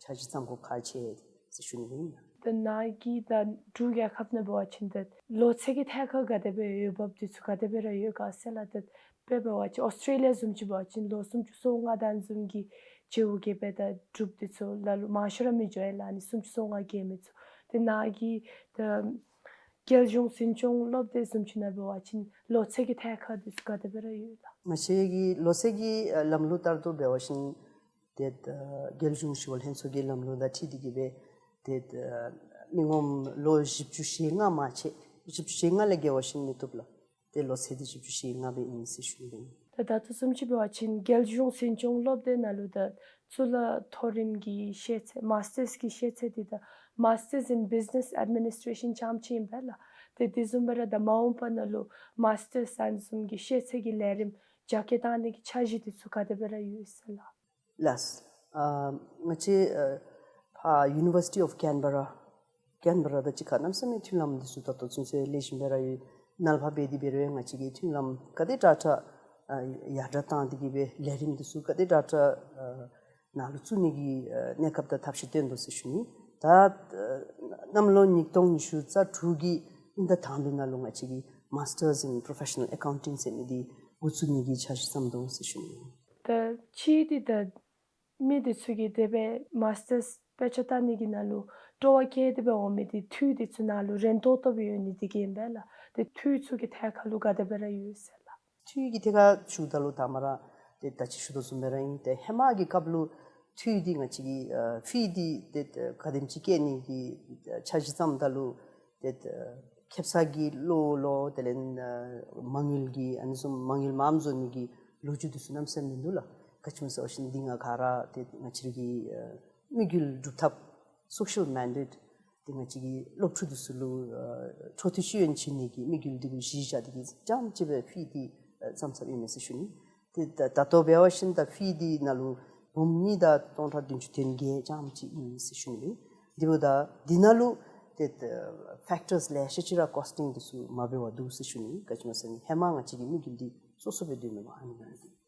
འཆར་གཞི་བརྩམ་དགོཔ་ཁག་ཆེ་ཟེར་ཞུ་ནི་ཨིན། ད་ནཱ་གི་ད་འབྲུག་རྒྱལ་ཁབ་ནང་འབད་བ་ཅིན་ད་ལོ་ཚད་ཀྱི་ཐད་ཁར་ག་དེ་སྦེ་འོས་འབབ་འདི་ཚུ་ག་དེ་སྦེ་ར་ཡོད་ག་ཟེར་ལགས། ད་དཔེ་འབད་བ་ཅིན་ཨོསི་ཊྲེ་ལི་ཡ་བཟུམ་ཅིག་འབད་བ་ཅིན་ལོ་སུམ་ཅུ་སོ་ལྔ་དང་བཟུམ་གྱི་རྒྱལ་ཁབ་ཀྱི་སྦེ་ད་འབྲུགཔ་འདི་ཚུ་ལ་ལུ་མང་ཤོས་ར་མི་འགྱོ་ཡ་ལགས། ཨ་ནི་སུམ་ཅུ་སོ་ལྔ་རྒལ་མི་ཚུ། ཏེ་ནཱ་གི་ད་རྒྱལ་གཞུང་འཛིན་སྐྱོང་སློབ་སྡེ་བཟུམ་ཅིག་ནང་འབད་བ་ཅིན་ལོ་ཚད་ཀྱི་ཐད་ཁར་འདི་ཚུ་ག་དེ་སྦེ་ར་ཡོད་ལགས། ང་བཅས་ཀྱི་ལོ་ཚད་ཀྱི་ཨ་ལམ་ལུགས་ལྟར་དུ་འབད་བ་ཅིན་ཏེ་ཨ་རྒྱལ་གཞུང་ཞི་གཡོག་ལྷན་ཚོགས་ཀྱི་ལམ་ལུགས་དང་འཁྲིལ་ཏེ་གི་སྦེ་ཏེ་ཨ་མི་ངོམ་ལོ་བཞི་བཅུ་ཞེ་ལྔ་མ་ཆེ་བཞི་བཅུ་ཞེ་ལྔ་ལས་བརྒལ་བ་ཅིན་མི་བཏུབ་ལགས། ཏེ་ལོ་ཚད་འདི་བཞི་བཅུ་ཞེ་ལྔ་སྦེ་ཨིན་ཟེར་ཞུ་ནི་ཨིན། ད་ད་ལྟོ་བཟུམ་ཅིག་འབད་བ་ཅིན་རྒྱལ་གཞུང་འཛིན་སྐྱོང་སློབ་སྡེ་ནང་ལུ་ད་གཙུག་ལག་མཐོ་རིམ་གྱི་ཤེས་ཚད་མཱསི་ཊརསི་གི་ཤེས་ཚད་འདི་ད་Masters in Business Administration རྐྱངམ་ཅིག་ཨིན་པས་ལགས། ཏེ་དེ་བཟུམ་སྦེ་ར་ད་མ་འོངས་པ་ནང་ལུ་མཱསི་ཊརསི་ཨ་ནི་བཟུམ་གྱི་ཤེས་ཚད་ཀྱི་ལས་རིམ་རྒྱ་སྐྱེད་བཏང་ནི་གི་འཆར་གཞི་འདི་ཚུ་ག་དེ་སྦེ་ར་ཡོད་ཟེར་ལགས། ལགས། ཨ་ང་བཅས་ཨ་ཕར་University of Canberra ཀེན་བེ་ར་དང་གཅིག་ཁར་གནམ་མེད་ས་མེད་མཐུན་ལམ་འདི་ཚུ་ད་ལྟོ་ཚུན་ཚོད་ལེགས་ཤོམ་སྦེ་ར་ཡོད། ནཱ་ལས་ཕར་འབད་དེ་འབད་རུང་ང་བཅས་ཀྱིས་མཐུན་ལམ་ག་དེ་དྲག་དྲག་ཨ་ཡར་དྲགས་བཏང་སྟེ་གི་སྦེ་ལས་རིམ་འདི་ཚུ་ག་དེ་དྲག་དྲག་ཨ་ནཱ་ལུ་བཙུགས་ནི་གི་ཨ་གནས་སྐབས་དང་ཐབས་ཤེས་བཏོན་དོ་ཟེར་ཞུ་ནི། ད་ཨ་གནམ་ལོ་ཉིས་སྟོང་ཉི་ཤུ་རྩ་དྲུག་གི་དབྱིན་ཟླ་དང་པའི་ནང་ལུ་ང་བཅས་ཀྱིས་Masters in Professional Accounting ཟེར་མི་འདི་འགོ་བཙུགས་ནི་གི་འཆར་གཞི་བརྩམས་དོ་ཟེར་ཞུ་ནི། ད་ཅི་འདི་ད་མི་འདི་ཚུ་གིས་དེ་སྦེ་མཱསི་ཊརསི་དཔེ་ཆ་ལྟ་ནི་གི་ནང་ལུ་སྤྲོ་བ་བསྐྱེད་དེ་སྦེ་འོང་མི་འདི་འཐུས་འདི་ཚུ་ནཱ་ལུ་རན་ཏོག་ཏོ་སྦེ་ཡོད་ནི་འདི་གིས་ཨིན་པས་ལགས། ཏེ་འཐུས་ཚུ་གི་ཐད་ཁར་ལུ་ག་དེ་སྦེ་ར་ཡོད་ཟེར་ལགས། འཐུས་ཀྱི་ཐད་ཁར་ཞུཝ་ད་ལུ་ད་མ་ར་ཏེ་ད་ཅི་ཞུ་དོ་བཟུམ་སྦེ་ར་ཨིན། ཏེ་ཧེ་མ་གི་སྐབས་ལུ་འཐུས་འདི་ང་བཅས་ཀྱི་ཨ་ཕི་འདི་ཏེ་ག་དེམ་ཅིག་བཀལ་ནི་གི་འཆར་གཞི་བརྩམ་ད་ལུ་ཏེ་ཁེ་སང་གི་ལོ་ལོ་དེ་ལས་ཨ་མ་དངུལ་གྱི་ཨ་ནི་བཟུམ་མ་དངུལ་མངམ་བཟོ་ནི་གི་ལོ་རྒྱུས་འདི་ཚུ་གནམ་མེད་ས་མེད་མིན་འདུག་ལགས། ག་ཅི་སྨོ་ཟེར་བ་ཅིན་འདི་ང་ག་ར་ཏེ་ང་བཅས་ར་གི་ཨ་དམིགས་ཡུལ་སྒྲུབ་ཐབས་སོ་ཤལ་མེན་ཌེཊ་ཏེ་ང་བཅས་ཀྱི་སློབ་ཕྲུག་འདི་ཚུ་ལུ་ཨ་འཕྲོ་མཐུད་ཤེས་ཡོན་བྱིན་ནི་གི་དམིགས་ཡུལ་འདི་གུ་གཞི་བཞག་སྟེ་གིས་རྐྱངམ་གཅིག་སྦེ་ཕི་འདི་ཨ་བརྩམས་བརྩམསཔ་ཨིན་མས་ཟེར་ཞུ་ནི། ཏེ་ད་ད་ལྟོ་འབད་བ་ཅིན་ད་ཕི་འདི་ནང་ལུ་འབུམ་གཉིས་དང་སྟོང་ཕྲག་བདུན་ཅུ་དོན་བརྒྱད་རྐྱངམ་གཅིག་ཨིན་ཟེར་ཞུ་ནི་ལགས། དེ་འབདཝ་ད་འདི་ནང་ལུ་ཏེ་ཕེཀ་ཊརསི་ལེ་ཤ་ཅིག་ར་ཀོསི་ཊིང་འདི་ཚུ་མ་འབད་བར་འདུག་ཟེར་ཞུ་ནི། ག་ཅི་སྨོ་ཟེར་བ་ཅིན་ཧེ་མ་ང་བཅས་ཀྱི་དམིགས་ཡུལ་འདི་སོ་སོ་སྦེ་སྡོད་མི་འབད་ཨ་ནི་ཨ་ནི་འདི།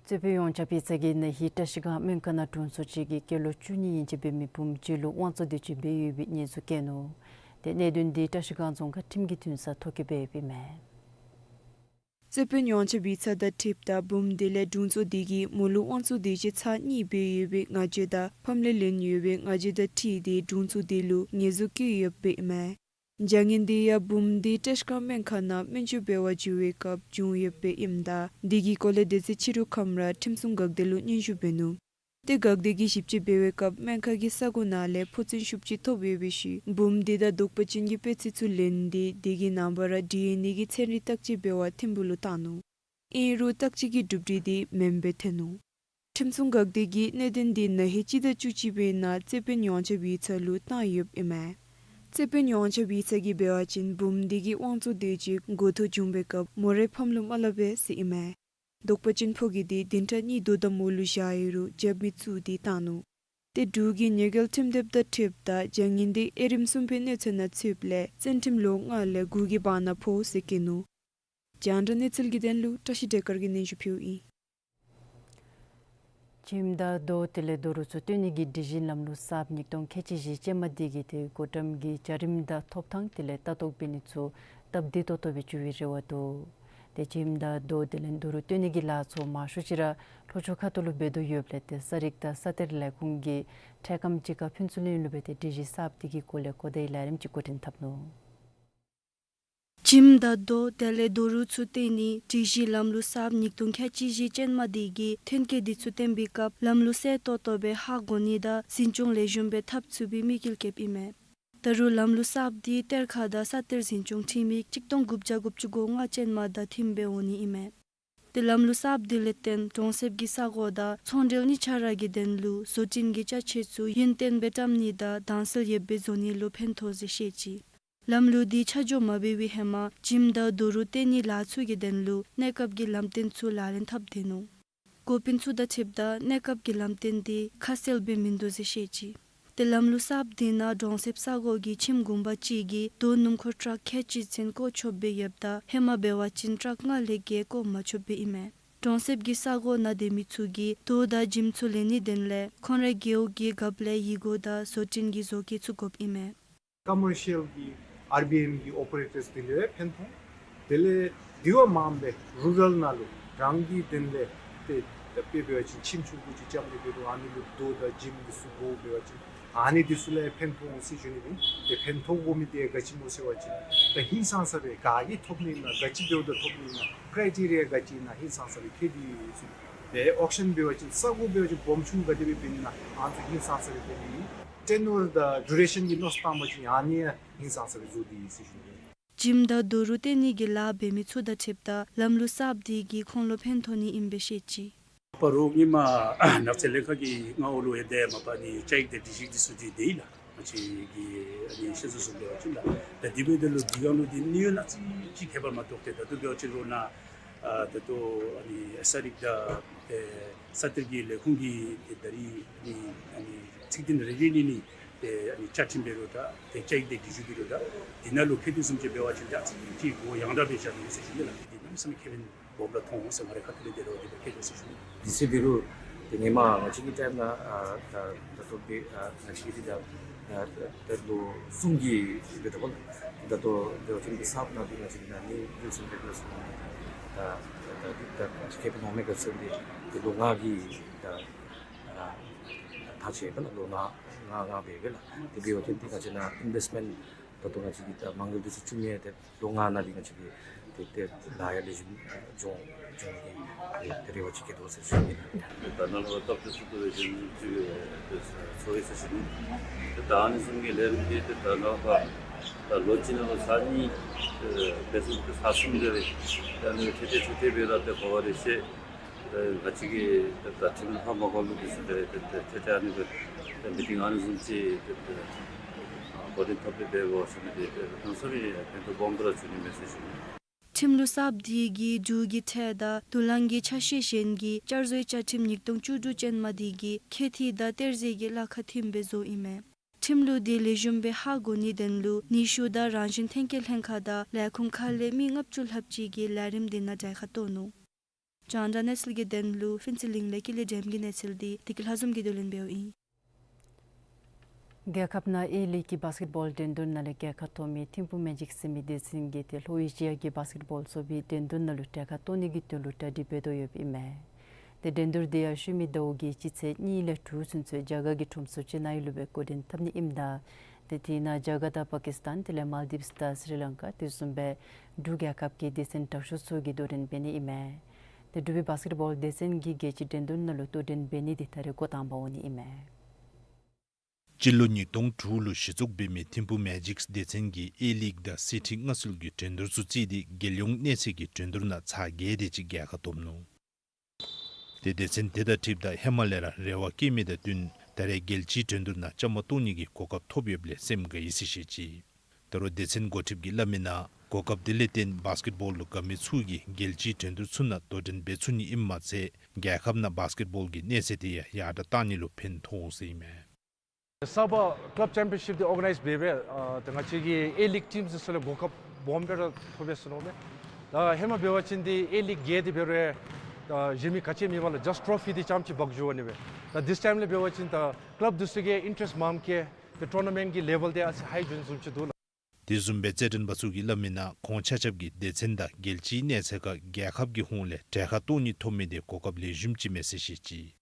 རྩོད་དཔོན་ཡོངས་ཁྱབ་ཡིག་ཚང་གིས་ན་ཧིང་བཀྲིས་སྒང་སྨན་ཁང་ནང་དྲུང་འཚོ་ཅིག་གིས་སྐྱེས་ལོ་བཅུ་གཉིས་ཡན་ཆད་འབད་མི་བུམོ་ཅིག་ལུ་དབང་བཙོང་འདོད་ཅིག་འབད་ཡོད་པའི་ཉེས་འཛུགས་བཀལ་ནུག། ཏེ་གནད་དོན་འདི་བཀྲིས་སྒང་རྫོང་ཁག་ཁྲིམས་ཀྱི་འདུན་ས་ཐོ་བཀོད་འབད་ཡོདཔ་ཨིན་མས། རྩོད་དཔོན་ཡོངས་ཁྱབ་ཡིག་ཚང་དང་འཁྲིལཝ་ད་བུམོ་དེ་ལས་དྲུང་འཚོ་དེ་གིས་མོ་ལུ་དབང་བཙོང་འདོད་ཅིག་ཚར་གཉིས་འབད་ཡོད་པའི་ང་རྒྱལ་དང་ཕམ་ལས་ལེན་ཡོད་པའི་ང་རྒྱལ་དང་འཁྲིལ་ཏེ་དྲུང་འཚོ་དེ་ལུ་ཉེས་འཛུགས་བཀལ་ཡོདཔ་ཨིན་མས། བྱ་ངན་དེ་ཡང་བུམོ་དེ་བཀྲིས་སྒང་སྨན་ཁང་ནང་སྨན་བཅོས་འབད་བར་འགྱོ་བའི་སྐབས་བྱུང་ཡོདཔ་ཨིནམ་ད་དེ་གི་སྐོར་ལས་དེ་ཚེ་ཕྱི་རུ་ཁམས་ར་ཁྲིམས་སྲུང་འགག་སྡེ་ལུ་སྙན་ཞུ་འབད་ནུག། ཏེ་འགག་སྡེ་གིས་ཞིབ་དཔྱད་འབད་བའི་སྐབས་སྨན་ཁང་གི་ས་གོ་ནང་ལས་ཕོ་མཚན་ཤུབས་ཅིག་ཐོབ་ཡོད་པའི་ཤུལ་བུམོ་དེ་དང་དོགས་པ་ཅན་གྱི་དཔེ་ཆ་ཚུ་ལེན་ཏེ་དེ་གི་ནངས་པ་ར་ཌི་ཨེན་ཨེ་གི་ཚན་རིག་བརྟག་དཔྱད་འབད་བར་ཐིམ་ཕུག་ལུ་བཏང་ནུག། ཨིན་རུང་བརྟག་དཔྱད་ཀྱི་གྲུབ་འབྲས་དེ་མེནམ་སྦེ་ཐོན་ནུག། ཁྲིམས་སྲུང་འགག་སྡེ་གིས་གནད་དོན་དེ་ན་ཧིང་སྤྱི་ཟླ་བཅུ་གཅིག་པའི་ནང་རྩོད་དཔོན་ཡོངས་ཁྱབ་ཡིག་ཚང་ལུ་བཏང་ཡོདཔ་ཨིན་མས། རྩོད་དཔོན་ཡོངས་ཁྱབ་ཡིག་ཚང་གིས་འབད་བ་ཅིན་བུམོ་དེ་གིས་དབང་བཙོང་འདོད་ཅིག་འགོ་ཐོག་བྱུང་བའི་སྐབས་མོ་རའི་ཕམ་ལུ་མ་སླབ་པས་ཟེར་ཨིན་མས། དོགས་པ་ཅན་ཕོ་རྒྱས་དེ་བདུན་ཕྲག་གཉིས་དོ་དམ་འོག་ལུ་བཞག་ཡོད་རུང་རྒྱབ་མི་བཙུགས་ཏེ་བཏང་ནུག། ཏེ་འབྲུག་གི་ཉེས་འགེལ་ཁྲིམས་དེབ་དང་འཁྲིལཝ་ད་བྱ་ངན་དེ་དབྱེ་རིམ་གསུམ་པའི་གནས་ཚད་ནང་ཚུདཔ་ལས་བཙོན་ཁྲིམས་ལོ་ལྔ་ལས་དགུ་གི་བར་ན་ཕོག་ཟེར་བཀོད་ནུག། རྒྱང་བསྒྲགས་གནས་ཚུལ་གྱི་དོན་ལུ་བཀྲ་ཤིས་བདེ་དཀར་གྱིས་སྙན་ཞུ་ཕུལཝ་ཨིན། བྱེམ་དང་རྡོ་དེ་ལས་རྡོ་རུག་ཚུ་བཏོན་ནི་གི་སྒྲིག་གཞི་ལམ་ལུགས་གསརཔ་ཉིས་སྟོང་ཁལ་གཅིག་བཞི་ཅན་མ་དེ་གིས་ཏེ་གོ་ཊམ་གྱི་བྱ་རིམ་དང་ཐོབ་ཐང་དེ་ལས་ལྟ་རྟོག་འབད་ནི་ཚུ་སྟབས་བདེ་ཏོག་ཏོ་སྦེ་འགྱོ་བའི་རེ་བ་འདུག། ཏེ་བྱེམ་དང་རྡོ་དེ་ལས་རྡོ་རུག་བཏོན་ནི་གི་ལཱ་ཚུ་མང་ཤོས་ཅིག་ར་ལྷོ་ཕྱོགས་ཁ་ཐུག་ལུ་འབད་དོ་ཡོདཔ་ལས་ཏེ་ས་རིག་དང་ས་གཏེར་ལས་ཁུངས་ཀྱིས་འཕྲལ་ཁམས་ཅིག་ཁར་ཕུན་ཚོགས་གླིང་ལུ་སྦེ་ཏེ་སྒྲིག་གཞི་གསརཔ་དེ་གི་སྐོར་ལས་གོ་བརྡའི་ལས་རིམ་ཅིག་འགོ་འདྲེན་འཐབ་ནུག། བྱེམ་དང་རྡོ་དེ་ལས་རྡོ་རུག་ཚུ་བཏོན་ནི་སྒྲིག་གཞི་ལམ་ལུགས་གསརཔ་ཉིས་སྟོང་ཁལ་གཅིག་བཞི་ཅན་མ་དེ་གིས་ཐོན་སྐྱེད་དེ་ཚུ་བཏོན་པའི་སྐབས་ལམ་ལུགས་གསལ་ཏོག་ཏོ་སྦེ་ཧ་གོ་ནི་དང་འཛིན་སྐྱོང་ལེགས་ཤོམ་སྦེ་འཐབ་ཚུགས་པའི་དམིགས་ཡུལ་བསྐྱེདཔ་ཨིན་མས། ད་རུང་ལམ་ལུགས་གསརཔ་དེ་གཏེར་ཁ་དང་ས་གཏེར་འཛིན་སྐྱོང་ཁྲིམས་ཡིག་གཅིག་སྟོང་དགུ་བརྒྱ་དགུ་བཅུ་གོ་ལྔ་ཅན་མ་དང་མཐུནམ་སྦེ་འོང་ནི་ཨིན་མས། ཏེ་ལམ་ལུགས་གསརཔ་དེ་ལས་བརྟེན་གྲོང་གསེབ་ཀྱི་ས་གོ་དང་ཚོང་འབྲེལ་གཉིས་ཆ་ར་གི་དོན་ལུ་བཟོ་སྐྲུན་གྱི་ཅ་ཆས་ཚུ་ཡུན་བརྟན་སྦེ་བཀྲམ་ནི་དང་དྭངས་གསལ་ཡོདཔ་སྦེ་བཟོ་ནི་ལུ་ཕན་ཐོགས་ཟེར་བཤད་ཅི། ལམ་ལུགས་དེ་ཆ་འཇོག་མ་འབད་བའི་ཧེ་མ་བྱེམ་དང་རྡོ་རུག་བཏོན་ནི་ལཱ་ཚུ་གི་དོན་ལུ་གནས་སྐབས་ཀྱི་ལམ་སྟོན་ཚུ་ལག་ལེན་འཐབ་སྡོད་ནུག། འགོ་དཔོན་ཚུ་དང་འཁྲིལཝ་ད་གནས་སྐབས་ཀྱི་ལམ་སྟོན་དེ་ཁ་གསལ་སྦེ་མིན་འདུག་ཟེར་བཤད་ཅི། ཏེ་ལམ་ལུགས་གསརཔ་དེ་ནང་གྲོང་གསེབ་ས་གོ་གི་ཁྱིམ་གུང་པ་གཅིག་གིས་རྡོ་སྣུམ་འཁོར་ཊཱག་ཁལ་གཅིག་ཚུན་བཀོག་ཆོགཔ་སྦེ་ཡོདཔ་ད་ཧེ་མ་འབད་བ་ཅིན་ཊཱག་ལྔ་ལས་བརྒལ་བཀོག་མ་ཆོགཔ་སྦེ་ཨིན་མས། གྲོང་གསེབ་ཀྱི་ས་གོ་ནང་སྡོད་མི་ཚུ་གིས་རྡོ་དང་བྱེམ་ཚུ་ལེན་ནི་དོན་ལས་ཁོང་རའི་རྒེད་འོག་གི་རྒཔོ་ལས་ཡིག་གོ་དང་བཟོ་སྐྲུན་གྱི་བཟོ་བཀོད་ཚུ་དགོཔ་ཨིན་མས། ཀོ་མར་ཤལ་གྱི་ཨར་བི་ཨེམ་གྱི་ཨོ་པ་རེ་ཊརསི་དེ་ལུ་ཡང་ཕན་ཐོགས། དེ་ལས་དེ་བ་མངམ་སྦེ་རུ་རཱལ་ནང་ལུ་རང་གི་དོན་ལས་ཏེ་དཔེ་འབད་བ་ཅིན་ཁྱིམ་ཆུང་ཀུ་ཅིག་རྐྱབ་སྟེ་འབད་རུང་ཨ་ནི་ལུ་རྡོ་དང་བྱེམ་འདི་ཚུ་དགོ་འབད་བ་ཅིན་ཨ་ནི་འདི་ཚུ་ལུ་ཡང་ཕན་ཐོགས་འོང་ཟེར་ཞུ་ནི་ཨིན། ཏེ་ཕན་ཐོགས་དགོ་མི་དེ་ག་ཅི་སྨོ་ཟེར་བ་ཅིན་ད་ཧིང་སངས་ས་སྦེ་ག་གིས་ཐོབ་ནི་ཨིན་ན་ག་ཅི་འབདཝ་ད་ཐོབ་ནི་ཨིན་ན་ཀ་རའི་ཊི་རི་ཡ་ག་ཅི་ཨིན་ན་ཧིང་སངས་ས་སྦེ་ཁེ་དེ་ཡོད་ཟེར། ཏེ་ཨོག་ཤཱན་འབད་བ་ཅིན་ས་གོ་འབད་བ་ཅིན་སྦོམ་ཆུང་ག་དེ་སྦེ་འབད་ནི་ཨིན་ན་ཨ་ནི་ཚུ་ཧིང་སངས་ས་སྦེ་ཁེ་དེ་ཡོད། ཊེ་ནུར་དང་ཌུ་རེ་ཤཱན་གྱི་མནོ་བསམ་བཏང་པ་ཅིན་ཨ་ནི་ཡང་ཧིང་སངས་ས་སྦེ་བཟོ་སྟེ་ཡོད་ཟེར་ཞུ་ནི་ཨིན། བྱེམ་དང་རྡོ་རུག་བཏོན་ནི་གི་ལཱ་འབད་མི་ཚུ་དང་འཁྲིལཝ་ད་ལམ་ལུགས་གསརཔ་དེ་གིས་ཁོང་ལུ་ཕན་ཐོགས་ནི་ཨིནམ་སྦེ་བཤད་ཅི། ཕར་རོགས་ཧེ་མ་ནགས་ཚལ་ལྷན་ཁག་གི་མངའ་འོག་ལུ་ཡང་ཏེ་མ་པ་ནི་བཅའ་ཡིག་དང་སྒྲིག་གཞི་འདི་ཚུ་འདི་ཏེ་ཨིན་ལགས། ང་བཅས་ཀྱི་ཨ་ནི་ཤེས་ཚད་བཟུམ་འབད་བ་ཅིན་ལགས། ད་དེ་འབདཝ་ད་ལུ་འདི་གང་ལུ་འདི་གནས་ཡུལ་ནང་ཅིག་ཅིག་ཁྱད་པར་མ་གཏོགས་ཏེ་ད་ལྟོ་འབད་བ་ཅིན་རོགས་ནཱ་ཨ་ད་ལྟོ་ཨ་ནི་ས་རིག་དང་ཏེ་ས་གཏེར་གྱི་ལས་ཁུངས་ཀྱིས་ཏེ་ད་རིས་ཨ་ནི་ཨ་ནི་ཚིག་དོན་རེ་རེ་ནི་ནི་ཏེ་ཨ་ནི་བཅའ་ཁྲིམས་འབད་རུང་ད་ཏེ་བཅའ་ཡིག་དང་སྒྲིག་གཞི་འབད་རུང་ད་འདི་ནང་ལུ་ཁེ་དེ་བཟུམ་ཅིག་འབད་བ་ཅིན་ཡང་ཅིག་ཅིག་གུ་ཡང་དག་འབད་བཞག་ནི་ཟེར་ཞུ་ནི་ལགས། འདི་གནམ་མེད་ས་མེད་ཁེ་ཕན་སྦོམ་ར་མཐོང་འོང་ཟེར་ང་རའི་ཁ་ཐུག་ལས་དེ་ར་འོ་དེ་སྦེ་ཁེ་ཕན་ཟེར་ཞུ་ནི། དེ་ཚེ་འབད་རུང་ཏེ་ཧེ་མ་ང་བཅས་ཀྱི་ཊའིམ་ནང་ཨ་ད་ད་ལྟོ་འབད་ཨ་ང་བཅས་ཀྱི་འདི་ད་ཨ་ད་ལོ་གསུམ་གྱི་འབད་དོ་ལགས། ད་ལྟོ་འབད་བ་ཅིན་འདི་གསརཔ་ནང་འདི་ང་བཅས་ཀྱི་ནང་ནི་ལུགས་སྲོལ་འབད་དོ་ཟེར་ནི་ད་ད་ད་ད་ང་བཅས་ཁེ་ཕན་ཐོགས་མི་ག་ཟེར་འདི་ཏེ་ལོ་ལྔ་གི་ད་ཨ་ཐག་བཅད་པས་ལགས། ལོ་ལྔ་ལྔ་ལྔ་འབད་འབད་ལགས། དེ་འབད་བ་ཅིན་ཏེ་ང་བཅས་ནང་ཨིན་བེསི་མེནཊ་ ད་ལྟོ་ང་བཅས་ཀྱིས་ད་མ་དངུལ་འདི་ཚུ་བཙུགས་མི་ཡང་ཏེ་ལོ་ལྔ་ནང་འདི་ང་བཅས་ཀྱིས་ཏེ་ཏེ་ལཱ་ཡང་ལེགས་ཤོམ་འབྱུང་འབྱུང་ནི་གི་ཏེ་རེ་བ་ཅིག་བསྐྱེད་དོ་ཟེར་ཞུ་ནི་ཨིན། ད་ནཱ་ལུ་སྐབས་དེ་ཚུ་དུ་རེ་ཞིག་ཅིག་ཏེ་ཚོགས་ཡི་ཟེར་ཞུ་ནི། ཏེ་ད་ཨ་ནི་བཟུམ་གྱི་ལས་རིམ་འདི་ཏེ་ད་ནཱ་ཕར་ད་ལོ་གཅིག་ནང་ལུ་ཚར་གཉིས་ཏེ་འབད་ཚུགས་ཏེ་ཚར་གསུམ་དེ་རེ་ད་ཨ་ནི་ཏེ་ཏེ་ཚུ་ཏེ་འབད་ར་ཏེ་གོ་བ་རེ་ཤེས། ང་བཅས་ཀྱིས་ད་ཁྲིམས་ལྷ་མ་གོ་མི་འདི་ཚུ་ཏེ་ཏེ་ཏེ་ཏེ་ཨ་ནི་སྦེ་ཏེ་མི་ཊིང་ཨ་ནི་བཟུམ་ཅིག་ཏེ་ཏེ་འགོ་འདྲེན་འཐབ་སྟེ་འབད་དགོ་ཟེར་མི་འདི་ཏེ་ད་ཚུ་རེ་ཕན་ཐོགས་སྦོམ་སྦེ་ར་བྱུང་ནི་མས་ཟེར་ཞུ་ནི། ཁྲིམས་ལུགས་གསརཔ་འདི་གིས་འབྲུག་གི་ཁྲལ་དང་དུ་ལེན་གྱི་ཆ་ཤས་གཞན་གྱི་བསྐྱར་བཟོའི་བཅའ་ཁྲིམས་ཉིས་སྟོང་བཅུ་དྲུག་ཅན་མ་འདི་གི་ཁྱད་ཐིག་དང་གཏེར་ཟས་ཀྱི་ལཱ་ཁག་མཐུནམ་སྦེ་བཟོཝ་ཨིན་མས། ཁྲིམས་ལུགས་འདི་ལེགས་ཤོམ་སྦེ་ཧ་གོ་ནིའི་དོན་ལུ་ནུས་ཤུགས་དང་རང་བཞིན་ཐོན་སྐྱེད་ལྷན་ཁག་དང་ལས་ཁུངས་ཁག་ལས་མི་ལྔ་བཅུ་ལྷགཔ་ཅིག་གིས་ལས་རིམ་འདི་ནང་གྲལ་ཁར་གཏོགས་ནུག། རྒྱང་བསྒྲགས་གནས་ཚུལ་གྱི་དོན་ལུ་ཕུན་ཚོགས་གླིང་ལས་ཀུན་ལེགས་སྒྲོལམ་གྱི་གནས་ཚུལ་འདི་བདེ་སྐྱིད་ལྷ་འཛོམས་ཀྱིས་བསྡུ་ལེན་འབདཝ་ཨིན། རྒྱལ་ཁབ་ནང་ཨེ་ལིག་གི་བཱསི་ཀེཊ་བཱོལ་འགྲན་བསྡུར་ནང་ལས་རྒྱལ་ཁ་ཐོབ་མི་ཐིམ་ཕུ་མེ་ཇིག་ཟེར་མི་སྡེ་ཚན་གྱིས་ཏེ་ལྷོ་ཨེ་ཤི་ཡ་གི་བཱསི་ཀེཊ་བཱོལ་ཚོགས་པའི་འགྲན་བསྡུར་ནང་ལུ་གྲལ་ཁར་གཏོགས་ནི་གི་དོན་ལུ་གྲ་སྒྲིག་འབད་དོ་ཡོདཔ་ཨིན་མས། ཏེ་འགྲན་བསྡུར་འདི་ཡང་ཤུལ་མའི་ཟླཝ་གི་སྤྱི་ཚེས་གཉིས་ལས་དྲུག་ཚུན་ཚོད་རྒྱ་གར་གྱི་ཁྲོམ་ས་ཅེ་ནའི་ལུ་སྦེ་འགོ་འདྲེན་འཐབ་ནི་ཨིནམ་ད། ཏེ་དེ་ནང་རྒྱ་གར་དང་པ་ཀིས་ཏཱན་དེ་ལས་མཱལ་དིབས་དང་སི་རི་ལང་ཀ་དེ་བཟུམ་སྦེ་འབྲུག་རྒྱལ་ཁབ་ཀྱི་སྡེ་ཚན་དྲག་ཤོས་ཚུ་གིས་དོ་འགྲན་འབད་ནི་ཨིན་མས། ཏེ་འབྲུག་པའི་བཱསི་ཀེཊ་བཱོལ་སྡེ་ཚན་གྱིས་རྒྱལ་སྤྱིའི་འགྲན་བསྡུར་ནང་ལུ་དོ་འགྲན་འབད་ནི་འདི་ད་རེས་འགོ་དང་པ་འོང་ནི་ཨིན་མས། སྤྱི་ལོ་ཉིས་སྟོང་དྲུག་ལུ་གཞི་བཙུགས་འབད་མི་ཐིམ་ཕུ་མེ་ཇིག་སྡེ་ཚན་གྱིས་ཨེ་ལིག་དང་སི་ཊི་མངའ་གསོལ་གྱི་འགྲན་བསྡུར་ཚུ་བརྩིས་ཏེ་རྒྱལ་ཡོངས་གནས་ཚད་ཀྱི་འགྲན་བསྡུར་ནང་ཚར་བརྒྱད་དེ་ཅིག་རྒྱལ་ཁ་ཐོབ་ནུག། ཏེ་སྡེ་ཚན་དེ་དང་འཁྲིལཝ་ད་ཧེ་མ་ལས་ར་རེ་བ་བསྐྱེད་མི་དང་བསྟུན་ད་རེས་རྒྱལ་སྤྱིའི་འགྲན་བསྡུར་ནང་བཅའ་མར་གཏོགས་ནི་གི་གོ་སྐབས་ཐོབ་ཡོདཔ་ལས་སེམས་དགའ་ཡི་ཟེར་བཤད་ཅི། ད་རུང་སྡེ་ཚན་འགོ་ཁྲིདཔ་གིས་སླབ་མི་ནང་གོ་སྐབས་དེ་ལས་བརྟེན་བཱསི་ཀེཊ་བཱོལ་ལུ་དགའ་མི་ཚུ་གིས་རྒྱལ་སྤྱིའི་འགྲན་བསྡུར་ཚུ་ནང་དོ་འགྲན་འབད་ཚུགས་ནི་ཨིནམ་མ་ཚད་རྒྱལ་ཁབ་ནང་བཱསི་ཀེཊ་བཱོལ་གྱི་གནས་ཚད་དེ་ཡང་ཡར་དྲགས་གཏང་ནི་ལུ་ཕན་ཐོགས་ཟེར་ཨིན་མས། གསརཔ་ཀ་ལབ་ཅེམ་པི་ཡོན་ཤིཔ་འདི་ཨོར་ག་ནའིཛ་འབད་སྦེ་ཨ་ད་ང་བཅས་ཀྱི་ཨེ་ལིག་ཊིམ་ཚུ་ཚུ་ལུ་གོ་སྐབས་སྦོམ་སྦེ་ར་ཐོབ་པས་ཟེར་མནོཝ་མས། ད་ཧེ་མ་འབད་བ་ཅིན་འདི་ཨེ་ལིག་བརྒྱད་འདི་འབད་རུང་ད་གཞན་མི་ག་ཅི་མེད་པར་ལུ་ཇཱསཊ་ཊོ་ཕི་འདི་ཙམ་ཅིག་འབག་འགྱོ་བ་ཨིན་པས། ད་དིས་ཊའིམ་ལས་འབད་བ་ཅིན་ད་ཀ་ལབ་འདི་ཚུ་གིས་ཨིན་ཊ་རེསཊ་མངམ་གིས་ཏེ་ཊོར་ན་མེནཊ་གི་ལེ་བཱལ་འདི་ཨ་ཙི་ཧའི་འགྱོ་ནི་བཟུམ་ཅིག་འདུག་ལགས། དེ་བཟུམ་སྦེ་རྩེད་འགྲན་པ་ཚུ་གིས་སླབ་མི་ནང་ཁོང་ཆ་ཁྱབ་ཀྱིས་སྡེ་ཚན་དང་རྒྱལ་སྤྱིའི་གནས་ཚད་ཁར་རྒྱལ་ཁབ་ཀྱི་ཧོངས་ལས་གྲལ་ཁར་གཏོགས་ནི་ཐོབ་མི་འདི་གོ་སྐབས་ལེགས་ཤོམ་ཅིག་མས་ཟེར་བཤད་ཅི།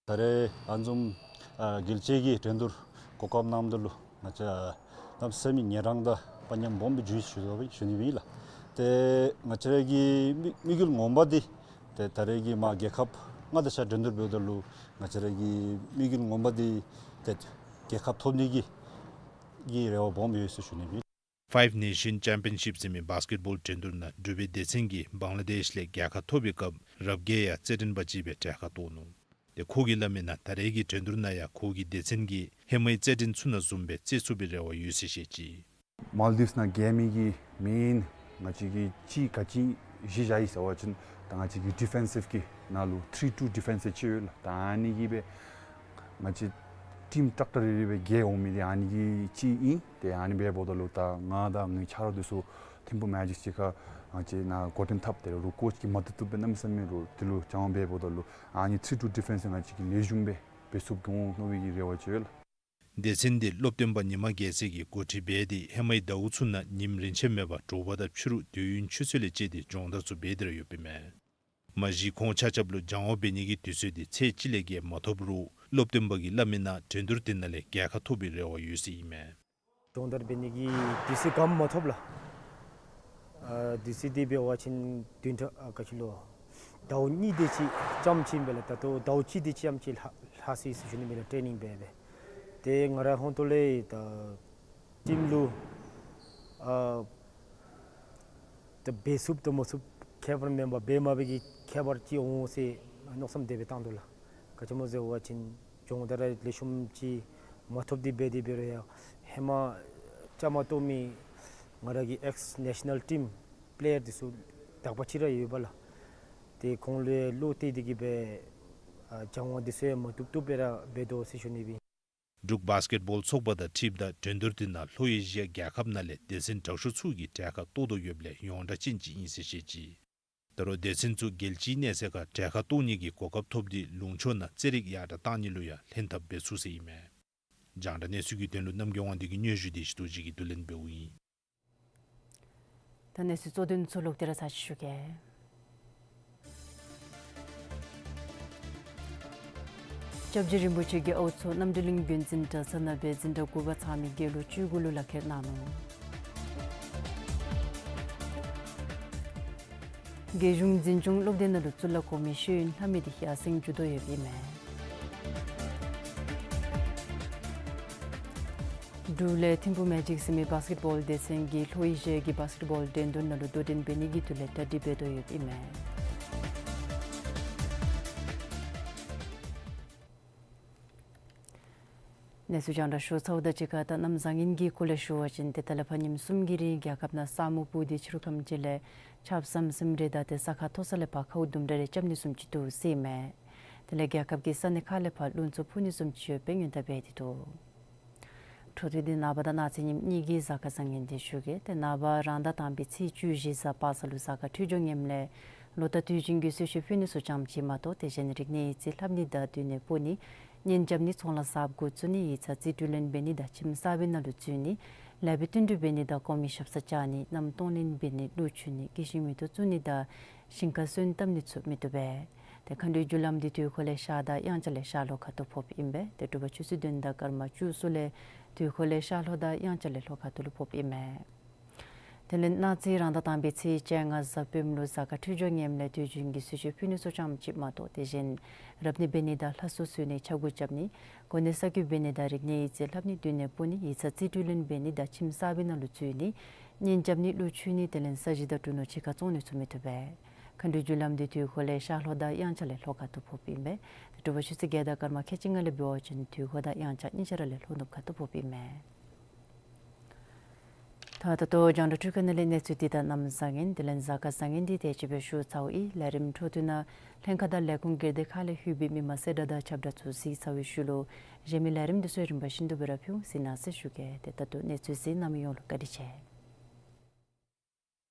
ད་རེས་ཨ་བཟུམ་ཨ་རྒྱལ་སྤྱི་གི་འགྲན་བསྡུར་གོ་སྐབས་གནངམ་ད་ལུ་ང་བཅས་ཨ་གནམ་མེད་ས་མེད་ཉེ་རང་དང་དཔའ་ཉམས་སྦོམ་སྦེ་བྱུང་ཡི་ཟེར་ཞུ་ནི་ཨིན་ལགས། ཏེ་ང་བཅས་ར་གི་དམིགས་དམིགས་ཡུལ་ངོ་མ་འདི་ཏེ་ད་རེས་ཀྱི་མར་རྒྱལ་ཁབ་ལྔ་དང་ཆ་འགྲན་བསྡུར་འབདཝ་ད་ལུ་ང་བཅས་ར་གི་དམིགས་ཡུལ་ངོ་མ་འདི་ཏེ་རྒྱལ་ཁ་ཐོབ་ནི་གི་གི་རེ་བ་སྦོམ་ཡོད་ཟེར་ཞུ་ནི་ཨིན། ཕའིབ་ནེ་ཤཱན་ཅེམ་པི་ཡོན་ཤིཔ་ཟེར་མི་བཱསི་ཀེཊ་བཱོལ་འགྲན་བསྡུར་ནང་འབྲུག་པའི་སྡེ་ཚན་གྱིས་བང་ལ་དེཤ་ལས་རྒྱལ་ཁ་ཐོབ་པའི་སྐབས་རབ་རྒྱས་ཡང་རྩེད་འགྲན་པ་ཅིག་སྦེ་གྲལ་ཁར་གཏོགས་ནུག། ཏེ་ཁོ་གིས་སླབ་མི་ནང་ད་རེས་ཀྱི་འགྲན་བསྡུར་ནང་ཡང་ཁོ་གི་སྡེ་ཚན་གྱིས་ཧེ་མའི་རྩེད་འགྲན་ཚུ་ནང་བཟུམ་སྦེ་རྩེ་ཚུགས་པའི་རེ་བ་ཡོད་ཟེར་བཤད་ཅི། མཱལ་དིབས་ནང་རྒྱལ་མི་གི་མེན་ང་བཅས་ཀྱིས་ཅིག་ག་ཅི་གཞི་བཞག་ཡི་ཟེར་བ་ཅིན་ད་ང་བཅས་ཀྱི་ཌི་ཕེན་སིབ་ཀྱི་ནང་ལུ་ཐི་རི་ཊུ་ཌི་ཕེན་སིབ་ཅིག་ཡོད་ལགས། ད་ཨ་ནི་གིས་སྦེ་ང་བཅས་ཊིམ་ཏག་ཏག་རེ་རེ་སྦེ་རྒྱལ་འོང་མི་འདི་ཨ་ནི་གི་ཅིག་ཨིན། ཏེ་ཨ་ནི་སྦེ་འབདཝ་ད་ལུ་ད་ང་དང་ངེའི་ཆ་རོགས་འདི་ཚུ་ཐིམ་ཕུ་མེ་ཇིག་ཅིག་ཁར་ང་བཅས་ནཱ་འགོ་འདྲེན་འཐབ་སྟེ་རུང་ཀོ་ཆི་གི་མ་བཏུབ་བཏུབ་སྦེ་གནམ་མེད་ས་མེད་རུང་དེ་ལུ་སྦྱང་བ་འབད་འབདཝ་ད་ལུ་ཨ་ནི་ཐི་རི་ཊུ་ཌི་ཕེན་སིབ་ང་བཅས་ཀྱིས་ལེགས་ཤོམ་སྦེ་འབད་ཚུགསཔ་འོང་མནོ་བའི་གི་རེ་བ་ཅིག་ཡོད་ལགས། སྡེ་ཚན་འདི་སློབ་སྟོན་པ་ཉི་མ་རྒྱལ་མཚན་གྱིས་འགོ་ཁྲིད་འབད་དེ་ཧེ་མའི་ཟླཝ་ཚུ་ནང་ཉིནམ་རེ་ཆད་མེད་པར་དྲོ་པ་དང་ཕྱི་རུ་དུས་ཡུན་ཆུ་ཚོད་ལས་བཅད་དེ་སྦྱོང་བརྡར་ཚུ་འབད་དེ་ར་ཡོདཔ་ཨིན་མས། མ་གཞི་ཁོང་ཆ་ཁྱབ་ལུ་སྦྱང་བ་འབད་ནི་གི་དུས་ཚོད་འདི་ཚེས་གཅིག་ལས་བརྒལ་མ་ཐོབ་རུང་སློབ་སྟོན་པ་གིས་སླབ་མི་ནང་འགྲན་བསྡུར་དེ་ནང་ལས་རྒྱལ་ཁ་ཐོབ་པའི་རེ་བ་ཡོད་ཟེར་ཨིན་མས། སྦྱོང་བརྡར་འབད་ནི་གི་དུས་ཚོད་གནམ་མ་ཐོབ་ལགས། ཨ་དུས་ཚོད་འདི་འབད་བ་ཅིན་བདུན་ཕྲག་ཨ་ག་ཅི་ལོ་ཟླཝ་གཉིས་དེ་ཅིག་ཙམ་ཅིག་ཨིན་པས་ལགས། ད་ལྟོ་ཟླཝ་གཅིག་དེ་ཅིག་ཙམ་ཅིག་ལྷག་ལྷག་སོ་ཡི་ཟེར་ཞུ་ནི་ཨིན་པས་ལགས། ཊེ་ནིང་འབད་འབད་ཏེ་ང་རའི་ཧོངས་ཏོ་ལས་ད་ཊིམ་ལུ་ཨ་ད་འབད་ཚུགསཔ་དང་མ་ཚུགསཔ་ཁྱད་པར་མེན་པར་འབད་མ་འབད་ཀྱི་ཁྱད་པར་ཅིག་འོང་ཟེར་མནོ་བསམ་དེ་སྦེ་བཏང་དོ་ལགས། ག་ཅི་སྨོ་ཟེར་བ་ཅིན་སྦྱོང་བརྡར་ར་ལེགས་ཤོམ་ཅིག་མ་ཐོབ་སྟེ་འབད་དེ་འབད་རུང་ཡང་ཧེ་མ་བཅའ་མར་གཏོགས་མི་ང་ར་གི་ཨེགསི་ནེ་ཤ་ནཱལ་ཊིམ་པེ་ལེ་ཡར་འདི་ཚུ་དག་པ་ཅིག་ར་ཡོད་པས་ལགས། ཏེ་ཁོང་ལུ་བློ་གཏད་དེ་གིས་སྦེ་ཨ་སྦྱང་བ་འདི་ཚུ་ཡང་མ་བཏུབ་བཏུབ་སྦེ་ར་འབད་དོ་ཟེར་ཞུ་ནི་ཨིན། འབྲུག་བཱསི་ཀེཊ་བཱོལ་ཚོགས་པ་དང་འཁྲིལཝ་ད་འགྲན་བསྡུར་དེ་ནང་ལྷོ་ཨེ་ཤི་ཡ་རྒྱལ་ཁབ་ནང་ལས་སྡེ་ཚན་དྲག་ཤོས་ཚུ་གིས་གྲལ་ཁར་གཏོགས་དོ་ཡོདཔ་ལས་ཡོངས་གྲགས་ཅན་ཅིག་ཨིན་ཟེར་བཤད་ཅི། ད་རུང་སྡེ་ཚན་ཚུ་རྒྱལ་སྤྱིའི་གནས་ཚད་ཁར་གྲལ་ཁར་གཏོགས་ནི་གི་གོ་སྐབས་ཐོབ་སྟེ་ལུང་ཕྱོགས་ནང་རྩེད་རིགས་ཡར་དྲགས་གཏང་ནི་ལུ་ཡང་ལྷན་ཐབས་འབད་ཚུགས་ཟེར་ཨིན་མས། རྒྱང་བསྒྲགས་གནས་ཚུལ་གྱི་དོན་ལུ་རྣམ་རྒྱལ་དབང་འདུས་ཀྱི་སྙན་ཞུ་འདི་ཞུ་དོ་ཅིག་གིས་བསྡུ་ལེན་འབདཝ་ཨིན། ད་གནས་ཚུལ་གཙོ་དོན་ཚུ་ལོག་སྟེ་ར་ཚར་ཅིག་ཞུ་གེ། སྐྱབས་རྗེ་རིན་པོ་ཆེ་གིས་ཨའུ་མཚོ་རྣམ་གྲོལ་གླིང་བོན་འཛིན་གྲྭ་ཚང་ནང་སྦེ་འཛིན་གྲྭ་དགུ་པ་ཚང་མི་དགེ་ལུགས་བཅུ་དགུ་ལུ་ལག་ཁྱེར་གནང་ནུག། རྒྱལ་གཞུང་འཛིན་སྐྱོང་སློབ་སྡེ་ནང་ལུ་གཙུག་ལག་གོང་མའི་ཤེས་ཡོན་ལྷབ་མི་དེ་ཡར་སེང་འགྱོ་དོ་ཡོདཔ་ཨིན་མས། འབྲུག་ལས་ཐིམ་ཕུག་མེ་ཇིག་ཟེར་མི་བཱསི་ཀེཊ་བཱོལ་སྡེ་ཚན་གྱིས་ལྷོ་ཨེ་ཤི་ཡ་གི་བཱསི་ཀེཊ་བཱོལ་འགྲན་བསྡུར་ནང་ལུ་དོ་འགྲན་འབད་ནི་གི་དོན་ལས་གྲ་སྒྲིག་འབད་དོ་ཡོདཔ་ཨིན་མས། གནས་ཚུལ་རྒྱང་བསྒྲགས་ཞུ་ཚརཝ་དང་གཅིག་ཁར་ད་གནམ་བཟང་ངན་གྱི་སྐོར་ལས་ཞུ་བ་ཅིན་ཏེ་ད་ལས་ཕར་ཉིནམ་གསུམ་གྱི་རིང་རྒྱལ་ཁབ་ནང་ས་སྨུག་སྤུབས་ཏེ་ཕྱི་རུ་ཁམས་ཅིག་ལས་ཆརཔ་ཟམ་ཟིམ་རེ་དང་ཏེ་ས་ཁ་མཐོ་ས་ལས་ཕར་ཁཝ་དུམ་གྲ་རེ་རྐྱབ་ནི་བཟུམ་ཅིག་འདུག་ཟེར་ཨིན་མས། དེ་ལས་རྒྱལ་ཁབ་ཀྱི་ས་གནས་ཁག་ལས་ཕར་རླུང་འཚུབ་འཕུ་ནི་བཟུམ་ཅིག་ཡོདཔ་སྦེ་སྔོན་བརྡ་འབད་དེ་འདུག། འཕྲོ་མཐུད་དེ་ནངས་པ་དང་གནངས་ཚེ་ཉིནམ་གཉིས་ཀྱི་གཟའ་སྐར་བཟང་ངན་དེ་ཞུ་གེ། ཏེ་ནངས་པ་རང་ཟླ་དང་པའི་ཚེས་བཅུ་བཞི་གཟའ་པ་སངས་ལུ་གཟའ་སྐར་འཕྲོད་སྦྱོར་ངནམ་ལས་ལོ་རྟགས་དུས་རྒྱུན་གྱི་གསོལ་མཆོད་ཕུལ་ནི་ཚུ་ཙམ་ཅིག་མ་གཏོགས་ཏེ་གཞན་རིག་གནས་ཡིག་རྩིས་ལྷབ་ནི་དང་སྡོད་གནས་སྤོ་ནི་གཉེན་རྐྱབ་ནི་ཚོང་ལཱ་གསརཔ་འགོ་བཙུགས་ནི་ཡིག་ཚང་རྩིས་སྤྲོད་ལེན་འབད་ནི་དང་ཁྱིམ་གསར་པའི་ནང་ལུ་འཛུལ་ནི་ལཱ་འབད་བསྟུན་གྲོས་འབད་ནི་དང་གོང་མའི་ཞབས་སར་བཅར་ནི་མནའམ་གཏོང་ལེན་འབད་ནི་གླུ་མཆོད་ནི་སྐྱེ་ཤི་མེ་ཏོག་བཙུགས་ནི་དང་ཞིང་ཁ་སོན་བཏབ་ནི་ཚུ་མི་བཏུབ་པས། ཏེ་མཁའ་འགྲོའི་རྒྱུ་ལམ་འདི་དུས་འཁོར་ལས་ཤར་དང་དབྱངས་འཆར་ལས་ཤར་ལྷོ་ཁ་ཐུག་ཕོགཔ་ཨིན་པས། ཏེ་དྲོ་པ་ཆུ་ཚོད་བདུན་དང་སྐར་མ་བཅུ་གསུམ་ལས་དུས་འཁོར་ལས་ཤར་ལྷོ་དང་དབྱངས་འཆར་ལས་ལྷོ་ཁ་ཐུག་ལུ་ཕོགཔ་ཨིན་མས། དེ་ལས་གནངས་ཚེ་རང་ཟླ་དང་པའི་ཚེས་བཅོ་ལྔ་གཟའ་སྤེནམ་ལུ་གཟའ་སྐར་འཕྲོད་སྦྱོར་ངནམ་ལས་དུས་རྒྱུན་གྱི་གསོལ་མཆོད་ཕུལ་ནི་ཚུ་ཙམ་ཅིག་མ་གཏོགས་ཏེ་གཞན་རབ་གནས་འབད་ནི་དང་ལྷ་གསོལ་གསོལ་ནི་ཕྱག་འགུ་རྐྱབ་ནི་གོ་གནས་གསར་བསྐོ་འབད་ནི་དང་རིག་གནས་ཡིག་རྩིས་ལྷབ་ནི་སྡོད་གནས་སྤོ་ནི་ཡིག་ཚང་རྩིས་སྤྲོད་ལེན་འབད་ནི་དང་ཁྱིམ་གསར་པའི་ནང་ལུ་འཛུལ་ནི་གཉེན་རྐྱབ་ནི་གླུ་མཆོད་ནི་དེ་ལས་ས་གཞི་དང་གྲུ་ནོར་ཕྱི་ཁར་བཙོང་ནི་ཚུ་མི་བཏུབ་པས། མཁའ་འགྲོའི་རྒྱུ་ལམ་འདི་དུས་འཁོར་ལས་ཤར་ལྷོ་དང་དབྱངས་འཆར་ལས་ལྷོ་ཁ་ཐུག་ཕོགཔ་ཨིན་པས། ཏེ་དྲོ་པ་ཆུ་ཚོད་བརྒྱད་དང་སྐར་མ་ཁལ་གཅིག་ལྔ་ལས་འབད་བ་ཅིན་དུས་འཁོར་དང་དབྱངས་འཆར་གཉིས་ཆ་ར་ལས་ལྷོ་ནུབ་ཁ་ཐུག་ཕོགཔ་ཨིན་མས། ད་ད་ལྟོ་རྒྱང་བསྒྲགས་འཕྲུལ་ཁང་ནང་ལས་གནས་ཚུལ་འདི་དང་གནམ་བཟང་ངན་དེ་ལས་གཟའ་སྐར་བཟང་ངན་འདི་དེ་ཅིག་སྦེ་ཞུ་ཚརཝ་ཨིན། ལས་རིམ་འཕྲོ་མཐུད་ནང་ལྷན་ཁག་དང་ལས་ཁུངས་སྒེར་སྡེ་ཁག་ལས་ལྷོད་པའི་མི་མང་གསལ་བསྒྲགས་དང་ཁྱབ་བསྒྲགས་ཚུ་གཟིགས་ཚར་བའི་ཤུལ་ལུ་གཞན་མི་ལས་རིམ་འདི་ཚུ་རིམ་པ་བཞིན་དུ་སྦེ་ར་ཕུལ་ཟེར་གནང་ཟེར་ཞུ་གེ། ཏེ་ད་ལྟོ་གནས་ཚུལ་གཟིགས་གནང་མི་ཡོངས་ལུ་བཀའ་དྲིན་ཆེ།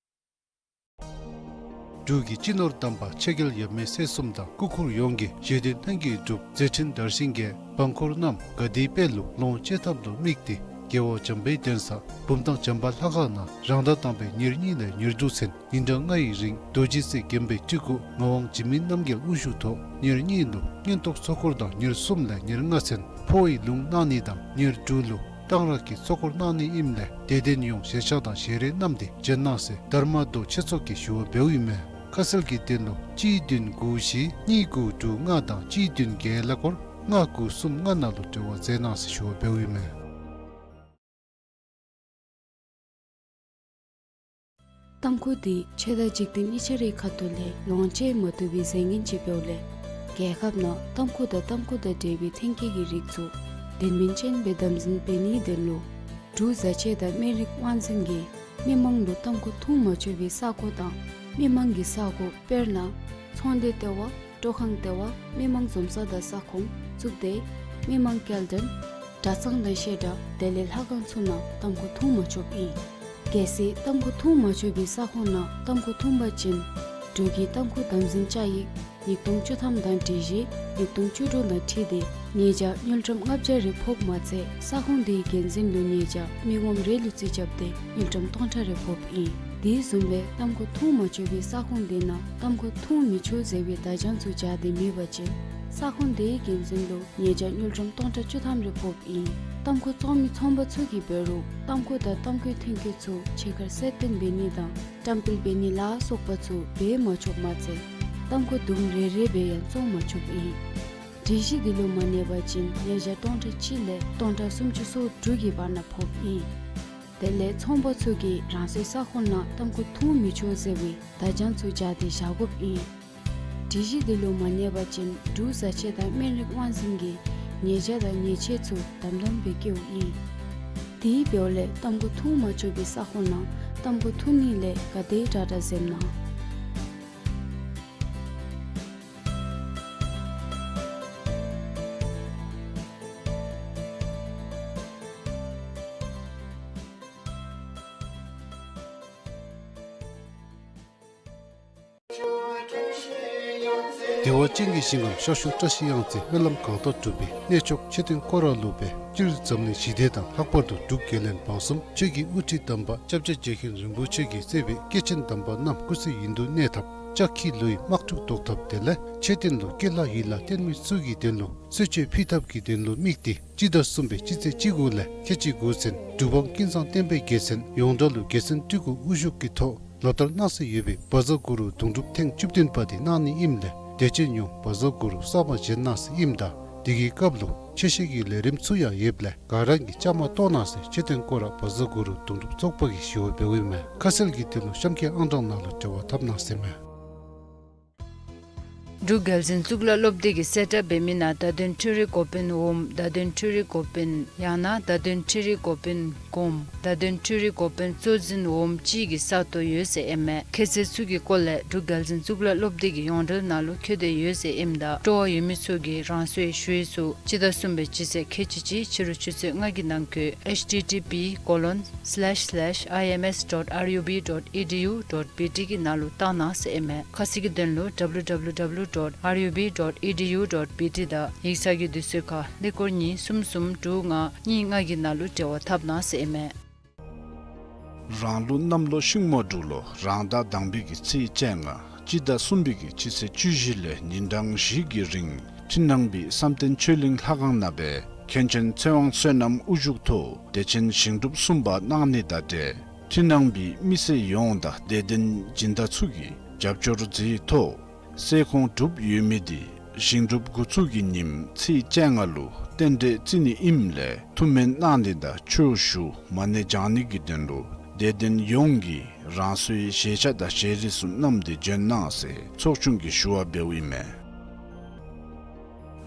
འབྲུག་གི་སྤྱི་ནོར་དམ་པ་ཆོས་རྒྱལ་ཡབ་མེས་སྲས་གསུམ་དང་སྐུ་འཁོར་ཡོངས་ཀྱིས་བཞེད་དོན་ལྷུན་གྱིས་གྲུབ་མཛད་འཕྲིན་དར་ཞིང་རྒྱས། འབངས་འཁོར་རྣམས་དགའ་བདེའི་དཔལ་ལུ་ལོངས་སྤྱོད་ཐབས་ལུ་དམིགས་ཏེ་རྒྱལ་བ་བྱམས་པའི་གདན་ས་བུམ་ཐང་བྱམས་པ་ལྷ་ཁང་ནང་རང་ཟླ་དང་པའི་ཉེར་གཉིས་ལས་ཉེར་དྲུག་ཚུན་ཉིན་གྲངས་ལྔ་ཡི་རིང་རྡོ་རྗེ་རྩེ་དགོན་པའི་སྤྲུལ་སྐུ་ངག་དབང་འཇིགས་མེད་རྣམ་རྒྱལ་དབུ་བཞུགས་ཐོག་ཉེར་གཉིས་ལུ་མངོན་རྟོགས་ཚོགས་འཁོར་དང་ཉེར་གསུམ་ལས་ཉེར་ལྔ་ཚུན་འཕོ་བའི་ལུང་གནང་ནི་དང་ཉེར་དྲུག་ལུ་གཏང་རག་གི་ཚོགས་འཁོར་གནང་ནི་ཨིནམ་ལས་དད་ལྡན་ཡོངས་ཞལ་ཕྱག་དང་ཞལ་རས་བསྣམས་ཏེ་བྱོན་གནང་ཟེར་དྷརྨ་མདོ་ཆོས་ཚོགས་ཀྱིས་ཞུ་བ་འབདཝ་ཨིན་མས། ཁ་གསལ་གྱི་དོན་ལུ་གཅིག་བདུན་དགུ་བཞི་གཉིས་དགུ་དྲུག་ལྔ་དང་གཅིག་བདུན་བརྒྱད་ཀླད་ཀོར་ལྔ་དགུ་གསུམ་ལྔ་ནང་ལུ་འབྲེལ་བ་མཛད་གནང་ཟེར་ཞུ་བ་འབདཝ་ཨིན་མས། ཏམ་ཁུ་འདི་ཆོས་དང་འཇིག་རྟེན་གཉིས་ཆ་རའི་ཁ་ཐུག་ལས་ལོངས་སྤྱོད་མ་བཏུབ་པའི་རྫས་ངན་ཅིག་འབདཝ་ལས་རྒྱལ་ཁབ་ནང་ཏམ་ཁུ་དང་ཏམ་ཁུ་དང་འབྲེལ་བའི་ཐོན་སྐྱེད་ཀྱི་རིགས་ཚུ་དོན་སྨིན་ཅན་སྦེ་དམ་འཛིན་འབད་ནིའི་དོན་ལུ་འབྲུག་བཟའ་ཆས་དང་སྨན་རིགས་དབང་འཛིན་གྱིས་མི་མང་ལུ་ཏམ་ཁུ་འཐུང་མ་ཆོག་པའི་ས་གོ་དང་མི་མང་གི་ས་གོ་དཔེར་ན་ཚོང་སྡེ་ལྟེ་བ། སྤྲོ་ཁང་ལྟེ་བ། མི་མང་འཛོམས་ས་དང་ས་ཁོངས་བཙུགས་ཏེ་མི་མང་སྐྱེལ་འདྲེན་གྲྭ་ཚང་དང་བཤད་གྲྭ་དེ་ལས་ལྷ་ཁང་ཚུ་ནང་ཏམ་ཁུ་འཐུང་མ་ཆོགཔ་ཨིན། གལ་སྲིད་ཏམ་ཁུ་འཐུང་མ་ཆོག་པའི་ས་ཁོངས་ནང་ཏམ་ཁུ་འཐུང་པ་ཅིན་འབྲུག་གི་ཏམ་ཁུ་དམ་འཛིན་བཅའ་ཡིག་ཉིས་སྟོང་བཅུ་ཐམ་དང་སྒྲིག་གཞི་ཉིས་སྟོང་བཅུ་དྲུག་དང་འཁྲིལ་ཏེ་ཉེས་བྱ་དངུལ་ཀྲམ་ལྔ་བརྒྱ་རེ་ཕོགཔ་མ་ཚད་ས་ཁོངས་དེའི་འགན་འཛིན་ལུ་ཉེས་བྱ་མི་ངོམ་རེ་ལུ་རྩིས་རྐྱབ་སྟེ་དངུལ་ཀྲམ་སྟོང་ཕྲག་རེ་ཕོགཔ་ཨིན། དེ་བཟུམ་སྦེ་ཏམ་ཁུ་འཐུང་མ་ཆོག་པའི་ས་ཁོངས་དེ་ནང་ཏམ་ཁུ་འཐུང་མི་ཆོག་ཟེར་བའི་བརྡ་བྱང་ཚུ་སྦྱར་ཏེ་མེད་པ་ཅིན་ས་ཁོངས་དེའི་འགན་འཛིན་ལུ་ཉེས་བྱ་དངུལ་ཀྲམ་སྟོང་ཕྲག་བཅུ་ཐམ་རེ་ཕོགཔ་ཨིན། ཏམ་ཁུ་བཙོང་མི་ཚོང་པ་ཚུ་གིས་འབད་རུང་ཏམ་ཁུ་དང་ཏམ་ཁུའི་ཐོན་སྐྱེད་ཚུ་ཕྱི་ཁར་གསལ་སྟོན་འབད་ནི་དང་བཀྲམ་སྤེལ་འབད་ནི་ལ་སོགས་པ་ཚུ་འབད་མ་ཆོགཔ་མ་ཚད་ཏམ་ཁུ་དུམ་རེ་རེ་སྦེ་ཡང་བཙོང་མ་ཆོགཔ་ཨིན། སྒྲིག་གཞི་འདི་ལུ་མ་གནས་པ་ཅིན་ཉེས་བྱ་སྟོང་ཕྲག་གཅིག་ལས་སྟོང་ཕྲག་སུམ་ཅུ་སོ་དྲུག་གི་བར་ན་ཕོགཔ་ཨིན། དེ་ལས་ཚོང་པ་ཚུ་གིས་རང་སོའི་ས་ཁོངས་ནང་ཏམ་ཁུ་འཐུང་མི་ཆོག་ཟེར་བའི་བརྡ་བྱང་ཚུ་སྦྱར་ཏེ་བཞག་དགོཔ་ཨིན། སྒྲིག་གཞི་འདི་ལུ་མ་གནས་པ་ཅིན་འབྲུག་བཟའ་ཆས་དང་སྨན་རིགས་དབང་འཛིན་གྱིས་ཉེས་བྱ་དང་ཉེས་ཆད་ཚུ་དམ་དམ་སྦེ་བཀལཝ་ཨིན། དེ་འབདཝ་ལས་ཏམ་ཁུ་འཐུང་མ་ཆོག་པའི་ས་ཁོངས་ནང་ཏམ་ཁུ་འཐུང་ནི་ལས་ག་དེ་དྲག་དྲག་འཛེམ་གནང་། བདེ་བ་ཅན་གྱི་ཞིང་ཁམས་ཤར་ཕྱོགས་བཀྲ་ཤིས་གཡང་རྩེ་སྨོན་ལམ་གང་དག་གྲུབ་པའི་གནས་མཆོག་མཆོད་རྟེན་སྐོར་ར་ལུ་སྦེ་སྤྱིར་འཛམ་གླིང་ཞི་བདེ་དང་ལྷག་པར་དུ་འབྲུག་རྒྱལ་བློན་འབངས་གསུམ་ཆོས་ཀྱི་དབུ་ཁྲིད་དམ་པ་སྐྱབས་རྗེ་རྗེ་མཁན་རིན་པོ་ཆེ་གིས་གཙོས་པའི་སྐྱེས་ཆེན་དམ་པ་རྣམས་སྐུ་ཚེ་ཡུན་དུ་གནས་ཐབས་ལྕགས་ཁྱི་ལུ་ཡི་དམག་འཁྲུག་བཟློག་ཐབས་དེ་ལས་མཆོད་རྟེན་ལུ་སྐྱེ་ལྷ་ཡི་ལྷ་རྟེན་མི་ཚུ་གི་དོན་ལུ་གསོལ་མཆོད་ཕུལ་ཐབས་ཀྱི་དོན་ལུ་དམིགས་ཏེ་སྤྱི་ཟླ་གསུམ་པའི་སྤྱི་ཚེས་བཅུ་དགུ་ལས་ཁལ་གཅིག་དགུ་ཚུན་འབྲུག་འབངས་ཀུན་བཟང་བསྟན་པའི་རྒྱལ་མཚན་ཡོངས་གྲགས་ལུ་རྒྱལ་མཚན་སྤྲུལ་སྐུ་དབུ་བཞུགས་ཀྱི་ཐོག་ ལོ་ལྟར་གནང་སྲོལ་ཡོད་པའི་བཛྲ་གུ་རུ་གདུང་སྒྲུབ་ཐེངས་བཅུ་བདུན་པ་དེ་གནང་ནི་ཨིནམ་ལས་དད་ཅན་ཡོངས་བཛྲ་གུ་རུ་གསར་པ་བཞེངས་གནང་ཟེར་ཨིནམ་ད་དེ་གི་སྐབས་ལུ་ཆོས་བཤད་ཀྱི་ལས་རིམ་ཚུ་ཡང་ཡོདཔ་ལས་ག་ར་གིས་བཅའ་མར་གཏོགས་གནང་ཟེར་སྤྱི་དོན་སྐོར་ར་བཛྲ་གུ་རུ་གདུང་སྒྲུབ་ཚོགས་པ་གིས་ཞུ་བ་འབདཝ་ཨིན་མས། ཁ་གསལ་གྱི་དོན་ལུ་གཤམ་འཁོད་ཨང་གྲངས་ནང་ལུ་འབྲེལ་བ་འཐབ་གནང་ཟེར་མས། འབྲུག་རྒྱལ་བཙུན་གཙུག་ལག་སློབ་སྡེ་གིས་གསལ་བསྒྲགས་འབད་མི་ནང་བརྡ་དོན་འཕྲུལ་རིག་འགོ་དཔོན་འོགམ་བརྡ་དོན་འཕྲུལ་རིག་འགོ་དཔོན་ཡང་ན་བརྡ་དོན་འཕྲུལ་རིག་འགོ་དཔོན་གོངམ་བརྡ་དོན་འཕྲུལ་རིག་འགོ་དཔོན་གཙོ་འཛིན་འོགམ་ཅིག་གི་ས་སྟོང་ཡོད་ཟེར་ཨིན་མས། ཁྱད་ཚད་ཚུ་གི་སྐོར་ལས་འབྲུག་རྒྱལ་བཙུན་གཙུག་ལག་སློབ་སྡེ་གི་ཡོངས་འབྲེལ་ནང་ལུ་འཁོད་དེ་ཡོད་ཟེར་ཨིནམ་ད་སྤྲོ་བ་ཡོད་མི་ཚུ་གིས་རང་སོའི་ཞུ་ཡིག་ཚུ་སྤྱི་ཟླ་གསུམ་པའི་སྤྱི་ཚེས་ཁལ་གཅིག་གཅིག་ཕྱི་རུ་ཆུ་ཚོད་ལྔ་གི་ནང་འཁོད་H T T P colon slash slash I M S dot R U B dot E D U dot B T གི་ནང་ལུ་བཏང་གནང་ཟེར་ཨིན་མས། ཁ་གསལ་གྱི་དོན་ལུ W W W dot R U B dot E D U dot B T དང་ཡིག་ཚང་གི་དུས་ཚོད་ཁར་ཀླད་ཀོར་གཉིས་གསུམ་གསུམ་དྲུག་ལྔ་གཉིས་ལྔ་གི་ནང་ལུ་འབྲེལ་བ་འཐབ་གནང་ཟེར་ཨིན་མས། རང་ལུགས་གནམ་ལོ་ཤིང་མོ་འབྲུག་ལོ་རང་ཟླ་དང་པའི་གི་ཚེས་བཅོ་ལྔ་སྤྱི་ཟླ་གསུམ་པའི་གི་སྤྱི་ཚེས་བཅུ་བཞི་ལས་ཉིན་གྲངས་བཞི་གི་རིང་ཁྲི་ནང་པའི་བསམ་གཏན་ཆོས་གླིང་ལྷ་ཁང་ནང་སྦེ་མཁན་ཆེན་ཚེ་དབང་བསོད་ནམས་དབུ་བཞུགས་ཐོག་བདེ་ཆེན་ཞིང་སྒྲུབ་གསུམ་པ་གནང་ནི་དང་འབྲེལ་ཁྲི་ནང་པའི་མི་སེར་ཡོངས་དང་དད་ལྡན་སྦྱིན་བདག་ཚུ་གིས་རྒྱབ་སྐྱོར་མཛད་ཐོག་སྲས་ཁོང་གྲུབ་ཡོད་མི་འདི་ཞིང་སྒྲུབ་འགོ་བཙུགས་ཀྱི་ཉིནམ་ཚེས་བཅོ་ལྔ་ལུ་རྟེན་འབྲེལ་བརྩི་ནི་ཨིནམ་ལས་ཐུགས་སྨོན་གནང་ནི་དང་ཆོས་ཞུ་མ་ཎི་བགྱང་ནི་གི་དོན་ལུ་དད་ལྡན་ཡོངས་ཀྱིས་རང་སོའི་བཞེས་ཆ་དང་བཞེས་རིས་ཚུ་བསྣམས་ཏེ་འབྱོན་གནང་ཟེར་ཚོགས་ཆུང་གིས་ཞུ་བ་འབདཝ་ཨིན་མས།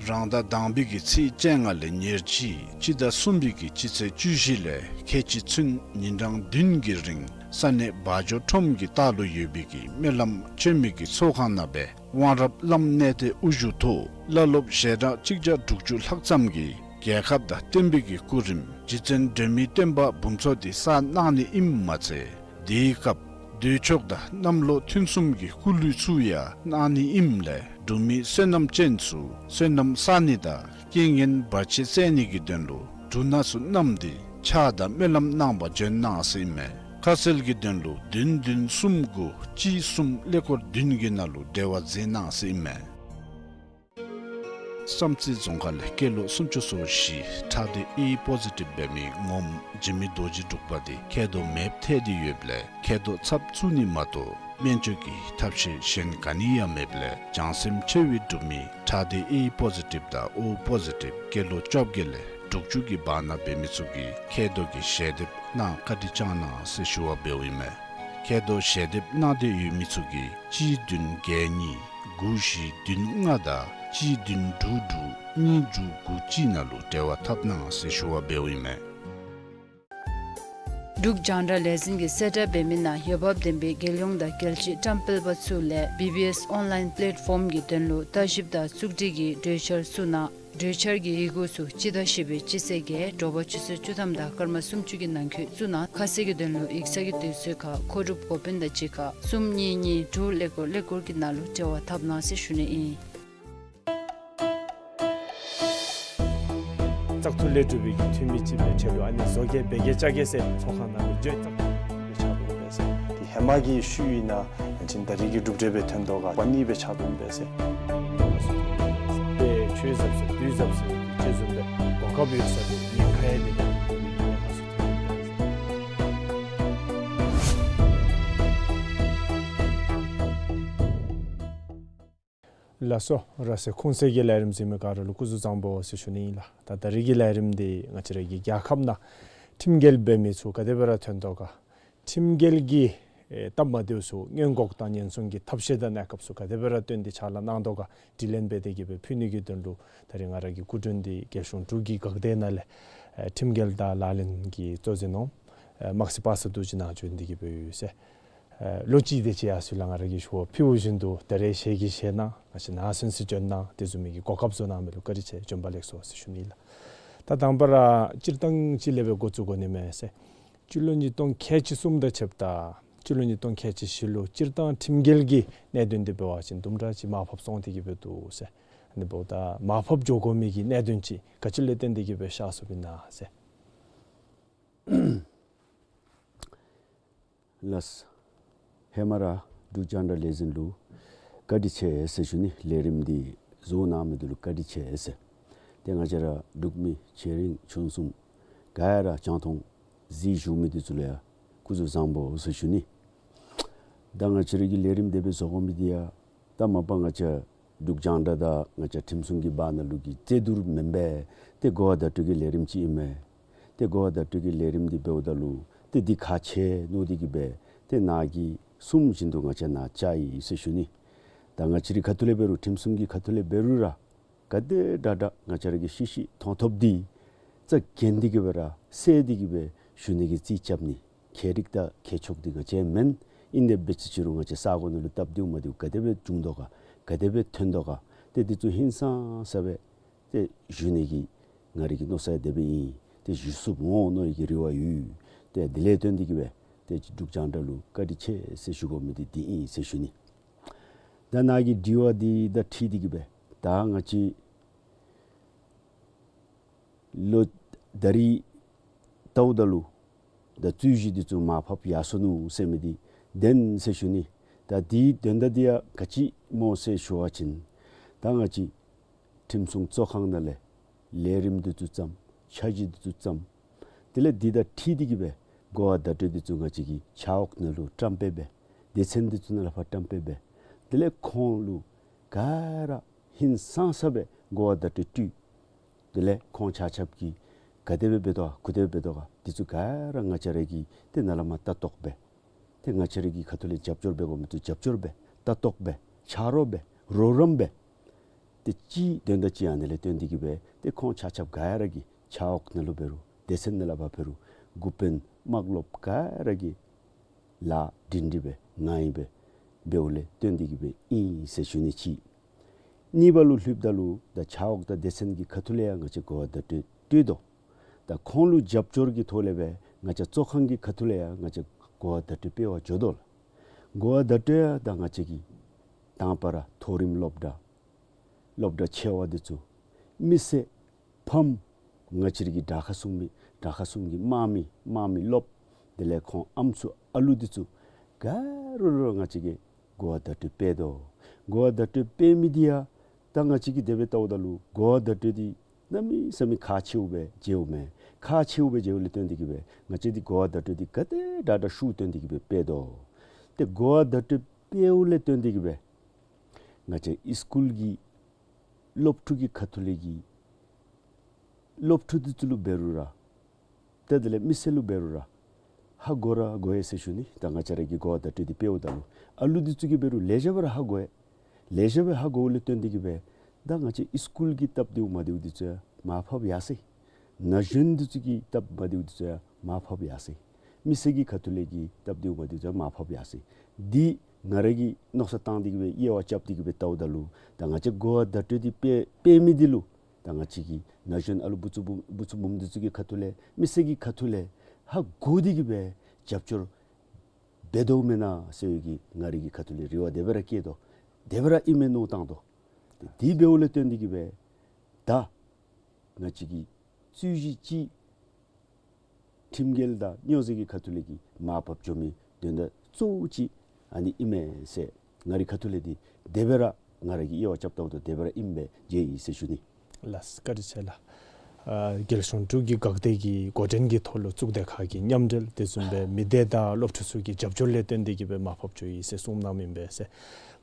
རང་ཟླ་དང་པའི་གི་ཚེས་བཅོ་ལྔ་ལས་ཉེར་གཅིག་སྤྱི་ཟླ་གསུམ་པའི་གི་སྤྱི་ཚེས་བཅུ་བཞི་ལས་ཁལ་གཅིག་ཚུན་ཉིན་གྲངས་བདུན་གྱི་རིང་ས་གནས་བ་འཇོ་ཁྲོམ་གྱི་ལྟག་ལུ་ཡོད་པའི་གི་སྨོན་ལམ་ཆོས་མེད་ཀྱི་ཚོགས་ཁང་ནང་སྦེ་དབང་རབ་བླམ་གནས་བརྟན་དབུ་བཞུགས་ཐོག་བླ་སློབ་ཞལ་གྲངས་གཅིག་བརྒྱ་དྲུག་ཅུ་ལྷག་ཙམ་གྱིས་རྒྱལ་ཁབ་དང་བསྟན་པའི་གི་སྐུ་རིམ་རྗེ་བཙུན་སྒྲོལ་མའི་སྟོན་པ་འབུམ་ཚོགས་འདི་གསར་གནང་ནི་ཨིནམ་མ་ཚད་དེའི་སྐབས་འདོད་ཕྱོགས་དང་གནམ་ལོ་ཐུན་གསུམ་གྱི་སྐུ་གླུད་ཚུ་ཡང་གནང་ནི་ཨིནམ་ལས་འབྲུག་མི་བསོད་ནམས་ཅན་ཚུ་བསོད་ནམས་བསག་ནི་དང་རྐྱེན་ངན་བར་ཆད་སེལ་ནི་གི་དོན་ལུ་འབྲུ་སྣ་ཚུ་བསྣམས་ཏེ་ཕྱག་དང་སྨོན་ལམ་གནང་པར་འབྱོན་གནང་ཟེར་ཨིན་མས། ཁ་གསལ་གྱི་དོན་ལུ་བདུན་བདུན་གསུམ་དགུ་གཅིག་གསུམ་ཀླད་ཀོར་བདུན་གྱི་ནང་ལུ་འབྲེལ་བ་མཛད་གནང་ཟེར་ཨིན་མས། བསམ་རྩེ་རྫོང་ཁག་ལས་སྐྱེས་ལོ་སུམ་ཅུ་སོ་བཞི་ཁྲག་སྡེ་ཨེ་པོ་ཟི་ཊིབ་འབད་མི་ངོམ་འཇིགས་མེད་རྡོ་རྗེ་འབྲུག་པ་འདི་མཁལ་རྡོག་མེདཔ་ཐལ་ཏེ་ཡོདཔ་ལས་མཁལ་རྡོག་ཚབ་བཙུགས་ནི་མ་གཏོགས་སྨན་བཅོས་ཀྱི་ཐབས་ཤེས་གཞན་ག་ནི་ཡང་མེདཔ་ལས་བྱང་སེམས་ཆེ་བའི་འབྲུག་མི་ཁྲག་སྡེ་ཨེ་པོ་ཟི་ཊིབ་དང་ཨོ་པོ་ཟི་ཊིབ་སྐྱེས་ལོ་བཅོ་བརྒྱད་ལས་དྲུག་ཅུ་གི་བར་ན་འབད་མི་ཚུ་གིས་མཁལ་རྡོག་གི་ཞལ་འདེབས་གནང་བཀའ་དྲིན་བསྐྱང་གནང་ཟེར་ཞུ་བ་འབདཝ་ཨིན་མས། མཁལ་རྡོག་ཞལ་འདེབས་གནང་འདོད་ཡོད་མི་ཚུ་གིས་གཅིག་བདུན་བརྒྱད་གཉིས་དགུ་བཞི་བདུན་ལྔ་དང་གཅིག་བདུན་དྲུག་དྲུག་གཉིས་དྲུག་དགུ་གཅིག་ནང་ལུ་འབྲེལ་བ་འཐབ་གནང་ཟེར་ཞུ་བ་འབདཝ་ཨིན་མས། འབྲུག་རྒྱང་བསྒྲགས་ལས་འཛིན་གྱིས་གསལ་བསྒྲགས་འབད་མི་ནང་འོས་འབབ་ལྡན་པའི་རྒྱལ་ཡོངས་དང་རྒྱལ་སྤྱིའི་བཀྲམ་སྤེལ་པ་ཚུ་ལས་བི་བི་ཨེསི་ཨོན་ལའིན་པ་ལེཊ་ཕོམ་གྱི་དོན་ལུ་ལྟ་ཞིབ་དང་བཙུགས་སྒྲིག་གི་གྲོས་འཆར་ཚུ་ནང་གྲོས་འཆར་གྱི་ཡི་གུ་ཚུ་སྤྱི་ཟླ་བཞི་པའི་སྤྱི་ཚེས་བརྒྱད་དྲོ་པ་ཆུ་ཚོད་བཅུ་ཐམ་དང་སྐར་མ་སུམ་ཅུ་གི་ནང་འཁོད་བཙུགས་གནང་། ཁ་གསལ་གྱི་དོན་ལུ་ཡིག་ཚང་གི་དུས་ཚོད་ཁར་མཁོ་སྒྲུབ་འགོ་དཔོན་དང་གཅིག་ཁར་གསུམ་གཉིས་གཉིས་དྲུག་ཀླད་ཀོར་ཀླད་ཀོར་གྱི་ནང་ལུ་འབྲེལ་བ་འཐབ་གནང་ཟེར་ཞུ་ནི་ཨིན། བཙག་འཐུ་ལས་གྲུབ་པའི་གི་འཐུས་མི་ཅིག་སྦེ་ཁྲལ་ལུ་ཨ་ནི་བཟོ་གེ་འབད་གེ་བཅའ་གེ་ཟེར་ཚོགས་ཁང་ནང་ལུ་འགྱོ་བཙག་འཐུ་ལས་ཕྱག་དོན་འབད་ཟེར། དེ་ཧེ་མ་གི་ཤུལ་ཨིན་ན་ཅིན་ད་རེས་ཀྱི་གྲུབ་འབྲས་སྦེ་ཐོན་དོ་ག་པ་ནི་སྦེ་ཕྱག་དོན་འབད་ཟེར། དཔེ་ཆོས་ཟབ་ཟེར་དུས་ཟབ་ཟེར་ཅིག་བཟུམ་སྦེ་གོ་སྐབས་ཡོད་ས་དེ་ཉེན་ཁ་ཡང་མེད་པའི་གི་ཉེན་ཁ་ཚུ་ཐོན་ཡི་ཟེར། ལགས་སོ། ར་སེ་ཁུངས་སེ་གི་ལས་རིམ་གཟིགས་མི་ག་ར་ལུ་སྐུ་གཟུགས་བཟང་པོ་ཟེར་ཞུ་ནི་ཨིན་ལགས། ད་ད་རེས་ཀྱི་ལས་རིམ་འདི་ང་བཅས་ར་གི་རྒྱལ་ཁབ་ནང་ཁྲིམས་འགལ་འབད་མི་ཚུ་ག་དེ་སྦེ་ར་ཐོན་དོ་ག། ཁྲིམས་འགལ་གྱི་ཨེ་སྟབས་མ་བདེཝ་ཚུ་སྔོན་འགོག་དང་ཉེན་སྲུང་གི་ཐབས་ཤེས་དང་གནས་སྐབས་ཚུ་ག་དེ་སྦེ་ར་བཏོན་ཏེ་ཕྱག་ལཱ་གནང་དོ་ག་དྲི་ལན་འབད་དེ་གི་སྦེ་ཕུལ་ནི་གི་དོན་ལུ་ད་རེས་ང་ར་གི་སྐུ་མགྲོན་འདི་རྒྱལ་གཞུང་འབྲུག་གི་འགག་སྡེ་ནང་ལས་ཨེ་ཁྲིམས་འགལ་དང་ལག་ལེན་གྱི་གཙོ་འཛིན་འོགམ་ཨེ་དམག་སྲིད་པ་སངས་རྡོ་རྗེ་ནཱ་བྱོན་ཏེ་གི་སྦེ་ཡོད་ཟེར། ཨེ་ལོ་གཅིག་དེ་ཅིག་ཡར་སོང་ལགས། ང་ར་གིས་ཞུ་བ་ཕུལཝ་བཞིན་དུ་ད་རེས་ཞལ་གྱིས་བཞེས་གནང་ང་བཅས་ནཱ་ཚུན་ཚོད་བྱོན་གནང་དེ་བཟུམ་མའི་གི་གོ་སྐབས་བཟོ་གནང་མི་ལུ་བཀའ་དྲིན་ཆེ། བྱོན་པ་ལེགས་སོ་ཟེར་ཞུ་ནི་ལགས། ད་དང་པ་ར་སྤྱིར་བཏང་ཅིག་ལས་སྦེ་འགོ་བཙུགས་དགོ་ནི་མས་ཟེར། སྤྱི་ལོ་ཉིས་སྟོང་ཁལ་གཅིག་གསུམ་དང་ཕྱདཔ་ད་སྤྱི་ལོ་ཉིས་སྟོང་ཁལ་གཅིག་བཞི་ལུ་སྤྱིར་བཏང་ཁྲིམས་འགལ་གྱི་གནད་དོན་འདི་འབད་བ་ཅིན་དུམ་གྲ་ཅིག་མར་ཕབ་སོང་སྟེ་གི་སྦེ་འདུག་ཟེར། ཨ་ནི་འབདཝ་ད་མར་ཕབ་འགྱོ་དགོ་མི་གི་གནད་དོན་ཅིག་ག་ཅི་ལས་བརྟེན་ཏེ་གི་སྦེ་གཤགས་སོཔ་ཨིན་ན་ཟེར། ལགས། ཧེ་མ་ར་འབྲུག་རྒྱང་བསྒྲགས་ལས་འཛིན་ལུ་བཀའ་དྲིན་ཆེ་ཟེར་ཞུ་ནི། ལས་རིམ་འདི་བཟོ་གནང་མི་འདི་ལུ་བཀའ་དྲིན་ཆེ་ཟེར། ཏེ་ང་བཅས་ར་འབྲུག་མི་ཆེ་འབྲིང་ཆུང་གསུམ་ག་ཡ་ར་རྒྱང་མཐོང་གཟིགས་བཞུགས་མི་འདི་ཚུ་ལུ་ཡང་སྐུ་གཟུགས་བཟང་པོ་ཟེར་ཞུ་ནི། ད་ང་བཅས་ར་གི་ལས་རིམ་དེ་སྦེ་བཟོ་དགོ་མི་འདི་ཡང་ད་མ་པ་ང་བཅས་འབྲུག་རྒྱང་བསྒྲགས་དང་ང་བཅས་ཁྲིམས་སྲུང་གི་བར་ན་ལུ་གི་རྩོད་བསྡུར་མེན་པས། ཏེ་གོ་བ་བརྡ་སྤྲོད་ཀྱི་ལས་རིམ་ཅིག་ཨིན་མས། ཏེ་གོ་བ་བརྡ་སྤྲོད་ཀྱི་ལས་རིམ་འདི་འབདཝ་ད་ལུ་ཏེ་འདི་ཁག་ཆེ་མནོ་སྟེ་གི་སྦེ་ཏེ་ནཱ་གི་གསུང་བཞིན་དུ་ང་བཅས་ནཱ་བཅར་ཡི་ཟེར་ཞུ་ནི། ད་ང་བཅས་རའི་ཁ་ཐུག་ལས་འབད་རུང་ཁྲིམས་སྲུང་གི་ཁ་ཐུག་ལས་འབད་རུང་ར་ག་དེ་དྲག་དྲག་ང་བཅས་ར་གིས་ཤེས་ཤེས་མཐོང་ཐོབ་འདི་རྩ་འགེངས་ཏེ་གི་སྦེ་ར་གསལ་ཏེ་གི་སྦེ་ཞུ་ནི་གི་རྩིས་རྐྱབ་ནི། མཁས་རིག་དང་མཁས་མཆོག་འདི་ང་བཅས་མེན། ཨིན་དེ་འབད་ཅི་ཅི་རུང་ང་བཅས་ས་གོ་ནང་ལུ་སྟབས་བདེཝ་མ་བདེཝ་ག་དེ་སྦེ་བྱུང་དོ་ག་ག་དེ་སྦེ་ཐོན་དོ་ག་ཏེ་འདི་ཚུ་ཧིང་སངས་ས་སྦེ་ཏེ་ཞུ་ནི་གི་ང་རའི་གི་མནོ་བསམ་དེ་སྦེ་ཨིན། ཏེ་ཞུ་ཚུགསཔ་འོང་མནོ་ནི་གི་རེ་བ་ཡོད། ཏེ་དེ་ལས་བརྟེན་ཏེ་གི་སྦེ་ཏེ་འབྲུག་རྒྱང་བསྒྲགས་ལུ་བཀའ་དྲིན་ཆེ་ཟེར་ཞུ་དགོ་མི་འདི་འདི་ཨིན་ཟེར་ཞུ་ནི། ད་ནཱ་གི་དྲི་བ་འདི་དང་འཁྲིལ་ཏེ་གི་སྦེ་ད་ང་བཅས་ལོ་ད་རིས་བལྟཝ་ད་ལུ་ད་རྩོད་གཞི་འདི་ཚུ་མར་ཕབ་ཡར་སོ་ནུག་ཟེར་མི་འདི་བདེན་ཟེར་ཞུ་ནི། ད་འདི་དོན་དག་འདི་ཡང་ག་ཅི་སྨོ་ཟེར་ཞུ་བ་ཅིན་ད་ང་བཅས་ཁྲིམས་སྲུང་གཙོ་ཁང་ནང་ལས་ལས་རིམ་འདི་ཚུ་བརྩམས། འཆར་གཞི་འདི་ཚུ་བརྩམས། དེ་ལས་འདི་དང་འཁྲིལ་ཏེ་གི་སྦེ་གོ་བ་བརྡ་སྤྲོད་འདི་ཚུ་ང་བཅས་ཀྱི་ཕྱག་འོག་ནང་ལུ་བཀྲམ་སྤེལ་འབད། སྡེ་ཚན་འདི་ཚུ་ནང་ལས་ཕར་བཀྲམ་སྤེལ་འབད། དེ་ལས་ཁོང་ལུ་ག་ར་ཧིང་སངས་ས་སྦེ་གོ་བ་བརྡ་སྤྲོད་སྤྲོད། དེ་ལས་ཁོང་ཆ་ཁྱབ་ཀྱིས་ག་དེ་སྦེ་འབད་དོ་ག་ག་དེ་སྦེ་འབད་དོ་ག་འདི་ཚུ་ག་ར་ང་བཅས་ར་གིས་ཏེ་ནཱ་ལས་མར་ལྟ་རྟོག་འབད། ཏེ་ང་བཅས་ར་གི་ཁ་ཐུག་ལས་རྒྱབ་སྐྱོར་འབད་དགོ་མི་ཚུ་རྒྱབ་སྐྱོར་འབད། ལྟ་རྟོག་འབད། ཆ་རོགས་འབད། རོགས་རམ་འབད། ཏེ་གཅིག་དོན་དག་གཅིག་ཨ་ནི་ལས་བརྟེན་ཏེ་གི་སྦེ་ཏེ་ཁོང་ཆ་ཁྱབ་ག་ར་གིས་ཕྱག་འོག་ནང་ལུ་འབད་རུང་སྡེ་ཚན་ནང་ལས་ཕར་འབད་རུང་འགོ་དཔོན་དམག་སློབ་ག་ར་གིས་ལཱ་སྒྲིང་སྒྲི་སྦེ་ངང་ཡི་སྦེ་འབདཝ་ལས་བརྟེན་ཏེ་གི་སྦེ་ཨིན་ཟེར་ཞུ་ནི་གཅིག། གཉིས་པ་ལུ་ལྷོདཔ་ད་ལུ་ད་ཕྱག་འོག་དང་སྡེ་ཚན་གྱི་ཁ་ཐུག་ལས་ཡང་ང་བཅས་གོ་བ་བརྡ་སྤྲོད་སྤྲོད་དོ། ད་ཁོང་ལུ་རྒྱབ་སྐྱོར་གྱི་ཐོག་ལས་སྦེ་ང་བཅས་གཙོ་ཁང་གི་ཁ་ཐུག་ལས་ཡང་ང་བཅས་གོ་བ་བརྡ་སྤྲོད་སྤེལ་བར་འགྱོ་དོ་ལགས། གོ་བ་བརྡ་སྤྲོད་ཡང་ད་ང་བཅས་ཀྱི་དང་པ་ར་མཐོ་རིམ་སློབ་གྲྭ་སློབ་གྲྭ་ཆེ་བ་འདི་ཚུ་མི་སེར་ཕམ་ང་བཅས་ར་གི་དྲག་ཁ་སྲུང་མི་དྲག་ཁ་སྲུང་གི་དམག་མི་དམག་མི་སློབ་དེ་ལས་ཁོང་ཨམ་སྲུ་ཨ་ལུ་འདི་ཚུ་ག་ར་ར་ང་བཅས་ཀྱིས་གོ་བ་བརྡ་སྤྲོད་སྤེལ་དོ། གོ་བ་བརྡ་སྤྲོད་སྤེལ་མི་འདི་ཡང་ད་ང་བཅས་ཀྱིས་དེ་སྦེ་བལྟཝ་ད་ལུ་གོ་བ་བརྡ་སྤྲོད་འདི་གནམ་མེད་ས་མེད་ཁག་ཆེཝ་སྦེ་མཇལཝ་མས། ཁག་ཆེཝ་སྦེ་མཇལཝ་ལས་བརྟེན་ཏེ་གི་སྦེ་ང་བཅས་འདི་གོ་བ་བརྡ་སྤྲོད་འདི་ག་དེ་དྲག་དྲག་ཤུགས་བཏོན་ཏེ་གི་སྦེ་སྤེལ་དོ། ཏེ་གོ་བ་བརྡ་སྤྲོད་སྤེལཝ་ལས་བརྟེན་ཏེ་གི་སྦེ་ང་བཅས་ཨིས་ཀུལ་གྱི་སློབ་ཕྲུག་གི་ཁ་ཐུག་ལས་ཀྱི་སློབ་ཕྲུག་འདི་ཚུ་ལུ་འབད་རུང་ར་ཏེ་དེ་ལས་མི་སེར་ལུ་འབད་རུང་ར་ཧ་གོ་ར་གོ་ཡི་ཟེར་ཞུ་ནི། ད་ང་བཅས་ར་གིས་གོ་བ་བརྡ་སྤྲོད་འདི་སྤེལཝ་ད་ལུ་ཨ་ལུ་འདི་ཚུ་གིས་འབད་རུང་ལེགས་ཤོམ་སྦེ་ར་ཧ་གོ་ཡི། ལེགས་ཤོམ་སྦེ་ཧ་གོཝ་ལས་བརྟེན་ཏེ་གི་སྦེ་ད་ང་བཅས་ཨིས་ཀུལ་གྱི་སྟབས་བདེཝ་མ་བདེཝ་འདི་ཚུ་ཡང་མར་ཕབ་ཡར་སོ་ཡི། ན་གཞོན་འདི་ཚུ་གི་སྟབས་མ་བདེཝ་འདི་ཚུ་ཡང་མར་ཕབ་ཡར་སོ་ཡི། མི་སེར་གྱི་ཁ་ཐུག་ལས་ཀྱི་སྟབས་བདེཝ་མ་བདེཝ་འདི་ཚུ་ཡང་མར་ཕབ་ཡར་སོ་ཡི། འདི་ང་ར་གིས་མནོ་བསམ་བཏང་སྟེ་གི་སྦེ་དབྱེ་བ་རྐྱབ་སྟེ་གི་སྦེ་བལྟཝ་ད་ལུ་ད་ང་བཅས་གོ་བ་བརྡ་སྤྲོད་འདི་སྤེལ་སྤེལ་མི་འདི་ལུ་ད་ང་བཅས་ཀྱི་ན་གཞོན་ཨ་ལུ་བུ་ཚ་བུ་བུ་ཚ་བུམོ་འདི་ཚུ་གི་ཁ་ཐུག་ལས་མི་སེར་གྱི་ཁ་ཐུག་ལས་ཧ་གོ་སྟེ་གི་སྦེ་རྒྱབ་སྐྱོར་འབད་དོ་མེན་ན་ཟེར་བའི་གི་ང་རའི་གི་ཁ་ཐུག་ལས་རེ་བ་དེ་སྦེ་ར་བསྐྱེད་དོ། དེ་སྦེ་ར་ཨིན་མས་མནོ་བཏང་དོ། དེ་འབདཝ་ལས་བརྟེན་ཏེ་གི་སྦེ་ད་ང་བཅས་ཀྱི་རྩོད་གཞི་ཅིག་ཁྲིམས་འགལ་དང་སྨྱོ་རྫས་ཀྱི་ཁ་ཐུག་ལས་ཀྱི་མར་ཕབ་འགྱོ་མི་དོན་དག་གཙོ་བོ་ཅིག་ཨ་ནི་ཨིན་མས་ཟེར་ང་རའི་ཁ་ཐུག་ལས་འདི་དེ་སྦེ་ར་ང་ར་གིས་དབྱེ་བ་རྐྱབ་བལྟཝ་ད་དེ་སྦེ་ར་ཨིན་པས་མཇལ་ཡི་ཟེར་ཞུ་ནི། ལགས་བཀའ་དྲིན་ཆེ་ལགས། ཨ་རྒྱལ་གཞུང་འབྲུག་གི་འགག་སྡེ་གི་འགོ་འདྲེན་གྱི་ཐོག་ལུ་གཙུག་སྡེ་ཁག་གི་མཉམ་འབྲེལ་དེ་བཟུམ་སྦེ་མི་སྡེ་དང་སློབ་ཕྲུག་ཚུ་གི་རྒྱབ་སྐྱོར་ལས་བརྟེན་ཏེ་གི་སྦེ་མར་ཕབ་འགྱོ་ཡི་ཟེར་གསུངས་གནངམ་ཨིན་པས་ཟེར།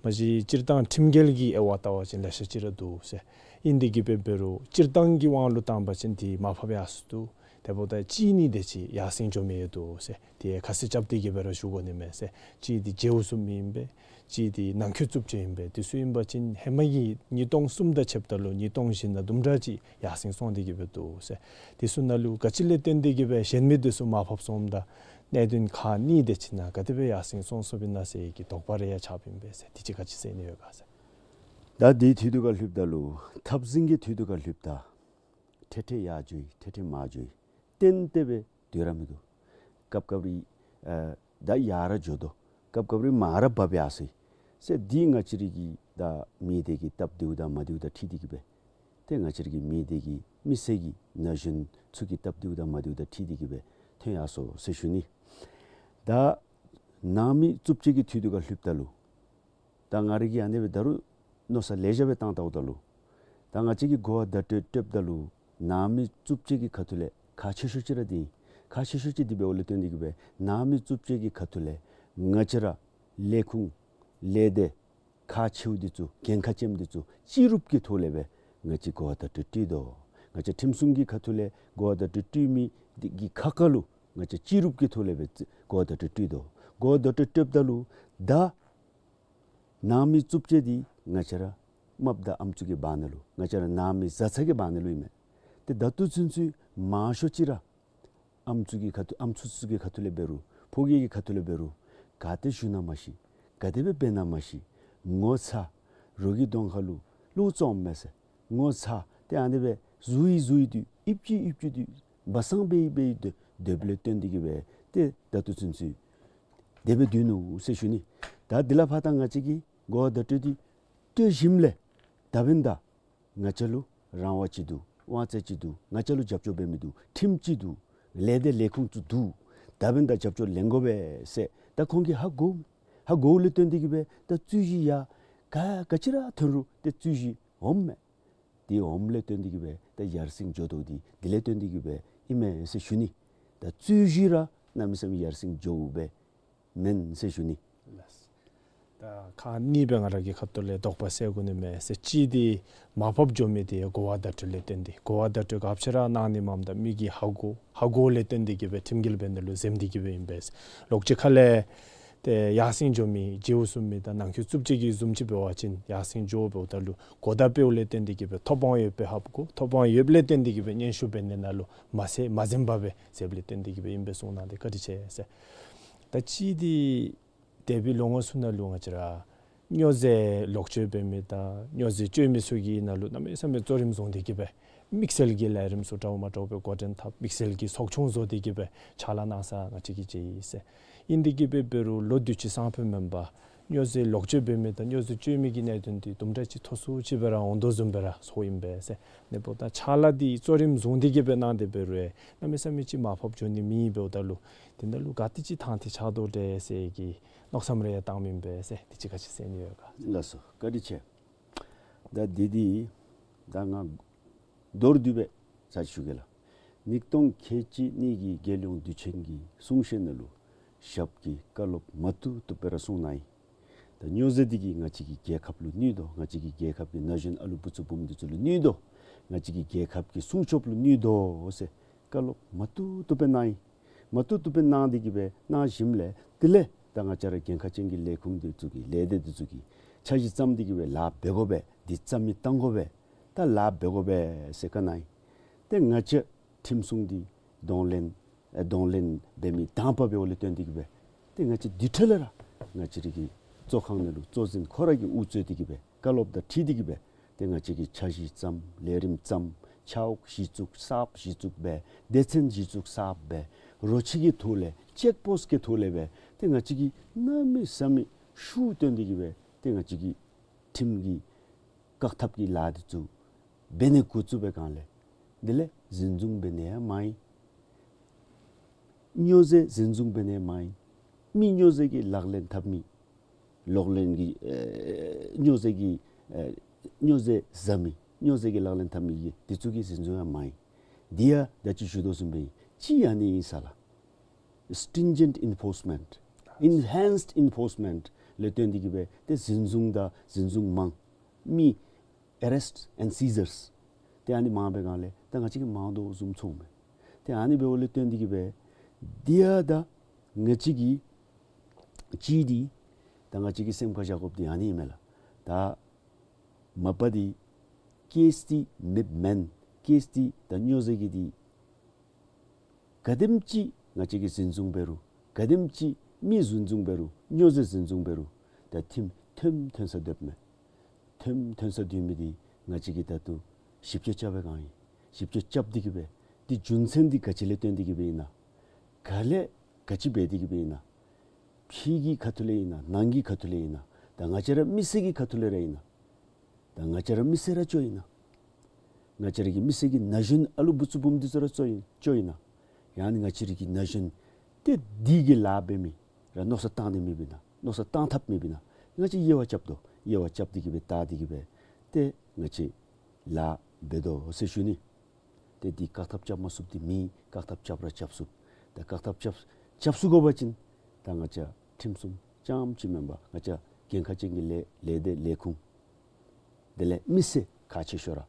མ་གཞི་སྤྱིར་བཏང་ཁྲིམས་འགལ་གྱི་དབྱེ་བ་བལྟ་བ་ཅིན་ལེ་ཤ་ཅིག་ར་འདུག་ཟེར། ཨིན་ཏེ་གི་སྦེ་འབད་རུང་སྤྱིར་བཏང་གི་དབང་ལུ་བཏང་བ་ཅིན་འདི་མར་ཕབ་ཡར་སོ་འདུག། དེ་འབདཝ་ད་གཅིག་གཉིས་དེ་ཅིག་ཡར་སེང་འགྱོ་མི་ཡང་འདུག་ཟེར། དེ་ཁ་གསལ་རྐྱབ་སྟེ་གི་སྦེ་ར་ཞུ་དགོ་ནི་མས་ཟེར། གཅིག་འདི་མཇལཝ་ཚུགས་མི་ཨིན་པས། གཅིག་འདི་ནང་འཁོད་རྩུབ་སྤྱོད་ཨིན་པས། དེ་ཚུ་ཨིན་པ་ཅིན་ཧེ་མ་གི་ཉིས་སྟོང་གསུམ་དང་ཕྱདཔ་ད་ལུ་ཉིས་སྟོང་བཞི་ནང་དུམ་གྲ་ཅིག་ཡར་སེང་སོང་སྟེ་གི་སྦེ་འདུག་ཟེར། དེ་ཚུ་ནང་ལུ་ག་ཅི་ལས་བརྟེན་ཏེ་གི་སྦེ་གཞན་མི་དེ་ཚུ་མར་ཕབ་སོངམ་ད་གནད་དོན་ཁག་གཉིས་དེ་ཅིག་ནང་ག་དེ་སྦེ་ཡར་སེང་སོང་སོངམ་ཨིན་ན་ཟེར་གྱི་དོགས་པ་རེ་ཡང་ཆགསཔ་ཨིན་པས་ཟེར། དེ་ཅིག་ག་ཅི་ཟེར་ནི་ཡོད་ག་ཟེར། ད་དེའི་དུས་དུས་ཁར་ལྷོདཔ་ད་ལུ་འཐབ་འཛིང་གི་དུས་དུས་ཁར་ལྷོདཔ་ད་ཐེངས་ཐེངས་ཡར་འགྱོ་ཡི། ཐེངས་ཐེངས་མར་འགྱོ་ཡི། གཏན་གཏན་སྦེ་སྡོད་ར་མི་འདུག། སྐབས་སྐབས་རེ་ཨ་ད་ཡར་ར་འགྱོ་དོ། སྐབས་སྐབས་རེ་མར་ར་བབས་ཡར་སོ་ཡི་ཟེར། འདི་ང་བཅས་ར་གི་ད་མི་སྡེ་གི་སྟབས་བདེཝ་དང་མ་བདེཝ་དང་འཁྲིལ་ཏེ་གི་སྦེ་ཏེ་ང་བཅས་ར་གི་མི་སྡེ་གི་མི་སེར་གྱི་ན་གཞོན་ཚུ་གི་སྟབས་བདེཝ་དང་མ་བདེཝ་དང་འཁྲིལ་ཏེ་གི་སྦེ་ཐོན་ཡར་སོ་ཟེར་ཞུ་ནི། ད་ནང་མི་རྩུབ་སྤྱོད་ཀྱི་དུས་དུས་ཁར་ལྷོདཔ་ད་ལུ་ད་ང་ར་གིས་ཨ་ནི་སྦེ་ད་རུང་མནོ་བསམ་ལེ་ཤ་སྦེ་བཏང་བལྟཝ་ད་ལུ་ད་ང་བཅས་ཀྱིས་གོ་བ་བརྡ་སྤྲོད་སྤྲོདཔ་ད་ལུ་ནང་མི་རྩུབ་སྤྱོད་ཀྱི་ཁ་ཐུག་ལས་ཁག་ཆེ་ཤོས་ཅིག་ར་འདི་ཨིན། ཁག་ཆེ་ཤོས་ཅིག་འདི་འབདཝ་ལས་བརྟེན་ཏེ་གི་སྦེ་ནང་མི་རྩུབ་སྤྱོད་ཀྱི་ཁ་ཐུག་ལས་ང་བཅས་ར་ ལས་ཁུངས་ལས་སྡེ་ཁག་ཆེཝ་འདི་ཚུ་འགན་ཁག་ཅནམ་འདི་ཚུ་ཅི་རུབ་ཀྱི་ཐོག་ལས་སྦེ་ང་བཅས་གོ་བ་བརྡ་སྤྲོད་སྤྲོདཔ་ཨིན་དོ། ང་བཅས་ཁྲིམས་སྲུང་གི་ཁ་ཐུག་ལས་གོ་བ་བརྡ་སྤྲོད་སྤྲོད་མི་འདི་གི་ཁ་ཁ་ལུ་ང་བཅས་ཅི་རུབ་ཀྱི་ཐོག་ལས་སྦེ་གོ་བ་བརྡ་སྤྲོད་སྤྲོདཔ་ཨིན་དོ། གོ་བ་བརྡ་སྤྲོད་སྤྲོདཔ་ད་ལུ་ད་ནང་མི་རྩུབ་སྤྱོད་འདི་ང་བཅས་ར་རྨགཔ་དང་ཨམ་སྲུ་གི་བར་ན་ལུ་ང་བཅས་ར་ནང་མི་བཟའ་ཚང་གི་བར་ན་ལུ་ཨིན་མས། ཏེ་ད་ལྟོ་ཚུན་ཚོད་མང་ཤོས་ཅིག་ར་ཨམ་སྲུ་གི་ཁ་ཐུག་ཨམ་སྲུ་ཚུ་གི་ཁ་ཐུག་ལས་འབད་རུང་ཕོ་རྒྱས་ཀྱི་ཁ་ཐུག་ལས་འབད་རུང་ག་ཏེ་བཞུགས་ན་མ་ཤེས། ག་དེ་སྦེ་འབད་ན་མ་ཤེས། ངོ་ཚ། རོགས་ཀྱི་གདོང་ཁ་ལུ་བློ་བཙོགཔ་མས་ཟེར། ངོ་ཚ། ཏེ་ཨ་ནི་སྦེ་བཟུང་ཡི་བཟུང་ཡི་སྡོད། ཨིབ་ཅི་ཨིབ་ཅི་སྡོད། སྦ་གསང་འབད་ཡི་འབད་ཡི་སྡོད་སྡོདཔ་ལས་བརྟེན་ཏེ་གི་སྦེ་ཏེ་ད་ལྟོ་ཚུན་ཚོད་དེ་སྦེ་སྡོད་ནུག་ཟེར་ཞུ་ནི། ད་འདི་ལས་ཕར་ད་ང་བཅས་ཀྱིས་གོ་བ་བརྡ་སྤྲོད་འདི་སྤྲོད་ཞིནམ་ལས་ད་འབདན་ད་ང་བཅས་ལུ་རང་དབང་ཅིག་འདུག། དབང་ཚད་ཅིག་འདུག། ང་བཅས་ལུ་རྒྱབ་སྐྱོར་འབད་མི་འདུག། ཁྲིམས་ཅིག་འདུག། ལས་སྡེ་ལས་ཁུངས་ཚུ་འདུག། ད་འབདན་ད་རྒྱབ་སྐྱོར་ལེན་དགོ་པས་ཟེར་ད་ཁོང་གིས་ཧ་གོ་ཧ་གོཝ་ལས་བརྟེན་ཏེ་གི་སྦེ་ད་རྩོད་གཞི་ཡང་ག་ག་ཅི་ར་ཐོན་རུང་ཏེ་རྩོད་གཞི་འོངམ་མས། དེ་འོངམ་ལས་བརྟེན་ཏེ་གི་སྦེ་ད་ཡར་སེང་འགྱོ་དོ་འདི་དེ་ལས་བརྟེན་ཏེ་གི་སྦེ་ཨིན་མས་ཟེར་ཞུ་ནི། ད་རྩོད་གཞི་ར་གནམ་མེད་ས་མེད་ཡར་སེང་འགྱོཝ་སྦེ་མེན་ཟེར་ཞུ་ནི། ལགས། ད་ཁག་གཉིས་སྦེ་ང་ར་གི་ཁ་ཐུག་ལས་དོགས་པ་སེལ་དགོ་ནི་མས་ཟེར། གཅིག་འདི་མར་ཕབ་འགྱོ་མི་འདི་གོ་བ་བརྡ་སྤྲོད་ལས་བརྟེན་ཏེ་གོ་བ་བརྡ་སྤྲོད་ག་ཅི་ར་གནང་ནི་མས། ད་མི་གིས་ཧ་གོ་ཧ་གོ་ལས་བརྟེན་ཏེ་གི་སྦེ་ཁྲིམས་འགལ་འབད་ནི་ལུ་འཛེམ་སྟེ་གི་སྦེ་ཨིན་པས། ལོག་ཅི་ཁ་ལས་ཏེ་ཡར་སེང་འགྱོ་མི་རྗེའུ་བཟུམ་མི་དང་ནང་འཁོད་རྩུབ་སྤྱོད་ཀྱི་བཟུམ་ཅིག་འབད་བ་ཅིན་ཡར་སེང་འགྱོ་འབདཝ་ད་ལུ་གོ་བརྡ་སྤྲོདཔ་ལས་བརྟེན་ཏེ་གི་སྦེ་ཐོབ་དབང་ཡོདཔ་སྦེ་ཧ་གོ། ཐོབ་དབང་ཡོདཔ་ལས་བརྟེན་ཏེ་གི་སྦེ་སྙན་ཞུ་འབད་ནི་ནང་ལུ་མ་ཟད་མ་འཛེམ་པར་སྦེ་འཛེམ་ལས་བརྟེན་ཏེ་གི་སྦེ་ཨིན་པས་གསུངས་གནང་སྟེ་བཀའ་དྲིན་ཆེ་ཟེར། ད་གཅིག་འདི་འདས་པའི་ལོ་ངོ་ཚུ་ནང་ལུ་ང་བཅས་ར་སྨྱོ་རྫས་ལོག་སྤྱོད་འབད་མི་དང་སྨྱོ་རྫས་སྤྱོད་མི་ཚུ་གི་ནང་ལུ་གནམ་མེད་ས་མེད་གཙོ་རིམ་བཟུང་སྟེ་གི་སྦེ་དམིགས་བསལ་གྱི་ལས་རིམ་ཚུ་འདྲཝ་མ་འདྲཝ་སྦེ་འགོ་འདྲེན་འཐབ། དམིགས་བསལ་གྱི་ཚོགས་ཆུང་བཟོ་སྟེ་གི་སྦེ་ཕྱག་ལཱ་གནང་ས་ང་བཅས་ཀྱིས་མཇལ་ཡི་ཟེར། ཨིན་ཏེ་གི་སྦེ་འབད་རུང་ལོ་དུས་ཅི་སང་ཕོད་མེན་པར་སྨྱོ་རྫས་ལོག་སྤྱོད་འབད་མི་དང་སྨྱོ་རྫས་སྤྱོད་མི་གི་གནད་དོན་འདི་དུམ་གྲ་ཅིག་མཐོ་སུ་ཅིག་སྦེ་ར་འོང་དོ་བཟུམ་སྦེ་ར་ཚོརཝ་ཨིན་པས་ཟེར། ཨ་ནི་འབདཝ་ད་ཕྱག་ལཱ་འདི་གཙོ་རིམ་བཟུང་སྟེ་གི་སྦེ་གནང་སྟེ་འབད་རུང་གནམ་མེད་ས་མེད་ཅིག་མར་ཕབ་འགྱོ་ནི་མེད་འབདཝ་ད་ལུ་དེ་ནང་ལུ་ག་དེ་ཅིག་དང་འདོད་ཆགས་དོ་འདྲས་ཟེར་གྱི་མནོ་བསམ་རེ་ཡང་བཏངམ་ཨིན་པས་ཟེར། དེ་ཅིག་ག་ཅི་ཟེར་ནི་ཡོད་ག། ལགས་སོ། བཀའ་དྲིན་ཆེ། ད་འདི་འདི་ད་ང་མདོར་བསྡུས་སྦེ་ཚར་ཅིག་ཞུ་གེ་ལགས། ཉིས་སྟོང་ཁལ་གཅིག་གཉིས་ཀྱི་རྒྱལ་ཡོངས་དུས་ཆེན་གྱི་གསུང་བཤད་ནང་ལུ་ཞབས་ཀྱིས་བཀའ་སློབ་མ་བཏུབ་བཏུབ་སྦེ་ར་གསུངས་གནང་ཡི། ད་སྨྱོ་རྫས་འདི་གིས་ང་བཅས་ཀྱི་རྒྱལ་ཁབ་ལུ་གནོད་དོ། ང་བཅས་ཀྱི་རྒྱལ་ཁབ་ཀྱི་ན་གཞོན་ཨ་ལུ་བུ་ཚུ་བུམོ་འདི་ཚུ་ལུ་གནོད་དོ། ང་བཅས་ཀྱི་རྒྱལ་ཁབ་ཀྱི་སྲུང་སྐྱོབ་ལུ་གནོད་དོ་ཟེར་བཀའ་སློབ་མ་བཏུབ་བཏུབ་སྦེ་གནང་ཡི། མ་བཏུབ་བཏུབ་སྦེ་གནང་སྟེ་གི་སྦེ་གནང་ཞིནམ་ལས་དེ་ལས་ད་ང་བཅས་ར་འགན་ཁག་ཅན་གྱི་ལས་ཁུངས་འདི་ཚུ་གིས་ལས་སྡེ་འདི་ཚུ་གིས་འཆར་གཞི་བརྩམས་ཏེ་གི་སྦེ་ལཱ་འབད་དགོ་པས། འདི་རྩ་མེད་གཏང་དགོ་པས། ད་ལཱ་འབད་དགོ་པས་ཟེར་བཀའ་གནང་ཡི། ཏེ་ང་བཅས་ཁྲིམས་སྲུང་འདི་གདོང་ལེན་ཨེ་གདོང་ལེན་འབད་མི་དང་པ་འབདཝ་ལས་བརྟེན་ཏེ་གི་སྦེ་ཏེ་ང་བཅས་འདི་འཕྲལ་ལས་ར་ང་བཅས་ར་གི་གཙོ་ཁང་ནང་ལུ་གཙོ་འཛིན་ཁོ་ར་གིས་དབུ་གཙོས་ཏེ་གི་སྦེ་བཀའ་སློབ་དང་འཁྲིལ་ཏེ་གི་སྦེ་ཏེ་ང་བཅས་ཀྱིས་འཆར་གཞི་བརྩམས། ལས་རིམ་བརྩམས། ཆ་གོས་གཞི་བཙུགས། གསརཔ་གཞི་བཙུགས་འབད། སྡེ་ཚན་གཞི་བཙུགས་གསརཔ་འབད། རོ་ཁྱི་གི་ཐོག་ལས་ཅེཀ་པོསཊ་གི་ཐོག་ལས་སྦེ་ཏེ་ང་བཅས་ཀྱིས་གནམ་མེད་ས་མེད་ཤུགས་བཏོན་ཏེ་གི་སྦེ་ཏེ་ང་བཅས་ཀྱིས་ཁྲིམས་ཀྱི་བཀག་ཐབས་ཀྱི་ལཱ་འདི་ཚུ་འབད་ནི་འགོ་བཙུགས་པའི་སྒང་ལས་དེ་ལས་འཛིན་བཟུང་འབད་ནི་ཡང་མང་ཡི། སྨྱོ་རྫས་འཛིན་བཟུང་འབད་ནི་མང་ཡི། མི་སྨྱོ་རྫས་ཀྱི་ལག་ལེན་འཐབ་མི་ལག་ལེན་གྱི་ཨེ་སྨྱོ་རྫས་ཀྱི་ཨེ་སྨྱོ་རྫས་བཟའ་མི་སྨྱོ་རྫས་ཀྱི་ལག་ལེན་འཐབ་མི་གི་འདི་ཚུ་གི་འཛིན་བཟུང་ཡང་མང་ཡི། འདི་ཡང་ད་ཅི་ཞུ་དོ་བཟུམ་སྦེ་ཅིག་ཨ་ནི་ཨིན་ས་ལགས། སི་ཊིང་ཇེནཊ་ཨིན་ཕོརསི་མེནཊ་ཨིན་ཧེནསཌ་ཨིན་ཕོརསི་མེནཊ་ལས་བརྟེན་ཏེ་གི་སྦེ་ཏེ་འཛིན་བཟུང་དང་འཛིན་བཟུང་མང་མི་ཨེ་རེསཊ་ཨེནཌ་སི་ཛརསི་ཏེ་ཨ་ནི་མང་པའི་སྒང་ལས་ད་ང་བཅས་ཀྱིས་མང་དོ་བཟུམ་ཚོརཝ་མས། ཏེ་ཨ་ནི་འབདཝ་ལས་བརྟེན་ཏེ་གི་སྦེ་འདི་ཡང་ད་ང་བཅས་ཀྱིས་ཅིག་འདི་ད་ང་བཅས་ཀྱིས་སེམས་ཁར་བཞག་དགོཔ་འདི་ཨ་ནི་ཨིན་མས་ལགས། ད་མ་པ་འདི་ཀེསི་འདི་མེདཔ་མེན། ཀེསི་འདི་ད་སྨྱོ་རྫས་ཀྱི་འདི་ག་དེམ་ཅིག་ང་བཅས་ཀྱིས་འཛིན་བཟུང་འབད་རུང་ག་དེམ་ཅིག་མི་འཛིན་བཟུང་འབད་རུང་སྨྱོ་རྫས་འཛིན་བཟུང་འབད་རུང་ད་ཁྲིམས་ཐོནམ་ཐོན་ས་སྡོདཔ་མས། ཐོནམ་ཐོན་ས་སྡོད་མི་འདི་ང་བཅས་ཀྱིས་ད་ལྟོ་ཞིབ་དཔྱད་རྐྱབ་པའི་སྒང་ཨིན། ཞིབ་དཔྱད་རྐྱབ་སྟེ་གི་སྦེ་འདི་རྒྱུ་མཚན་འདི་ག་ཅི་ལས་བརྟེན་ཏེ་གི་སྦེ་ཨིན་ན། ག་ལས་ག་ཅི་འབད་དེ་གི་སྦེ་ཨིན་ན། ཕྱི་གི་ཁ་ཐུག་ལས་ཨིན་ན། ནང་གི་ཁ་ཐུག་ལས་ཨིན་ན། ད་ང་བཅས་ར་མི་སེར་གྱི་ཁ་ཐུག་ལས་ར་ཨིན་ན། ད་ང་བཅས་ར་མི་སེར་ར་ཅིག་ཨིན་ན། ང་བཅས་ར་གི་མི་སེར་གྱི་ན་གཞོན་ཨ་ལུ་བུ་ཚུ་བུམོ་འདི་ཚུ་ར་ཅིག་ཨིན་ཅིག་ཨིན་ན། ཡང་ན་ང་བཅས་ར་གི་ན་གཞོན་ཏེ་འདི་གི་ལཱ་འབད་མི་ར་མནོ་བསམ་བཏང་ནི་མེདཔ་ཨིན་ན། མནོ་བསམ་བཏང་ཐབས་མེདཔ་ཨིན་ན། ང་བཅས་དབྱེ་བ་རྐྱབ་དོ། དབྱེ་བ་རྐྱབ་སྟེ་གི་སྦེ་བལྟ་སྟེ་གི་སྦེ་ཏེ་ང་བཅས་ལཱ་འབད་དོ་ཟེར་ཞུ་ནི། ཏེ་འདི་བཀག་ཐབས་རྐྱབ་མ་ཚུགསཔ་འདི་མེད། བཀག་ཐབས་རྐྱབ་ར་རྐྱབ་ཚུགས། ད་བཀག་ཐབས་རྐྱབ་རྐྱབ་ཚུགས་དགོ་པ་ཅིན་ད་ང་བཅས་ཁྲིམས་སྲུང་ རྐྱངམ་ཅིག་མེན་པར་ང་བཅས་འགན་ཁག་ཅན་གྱི་ལས་ལས་སྡེ་ལས་ཁུངས་དེ་ལས་མི་སེར་ཁག་ཆེ་ཤོས་ར་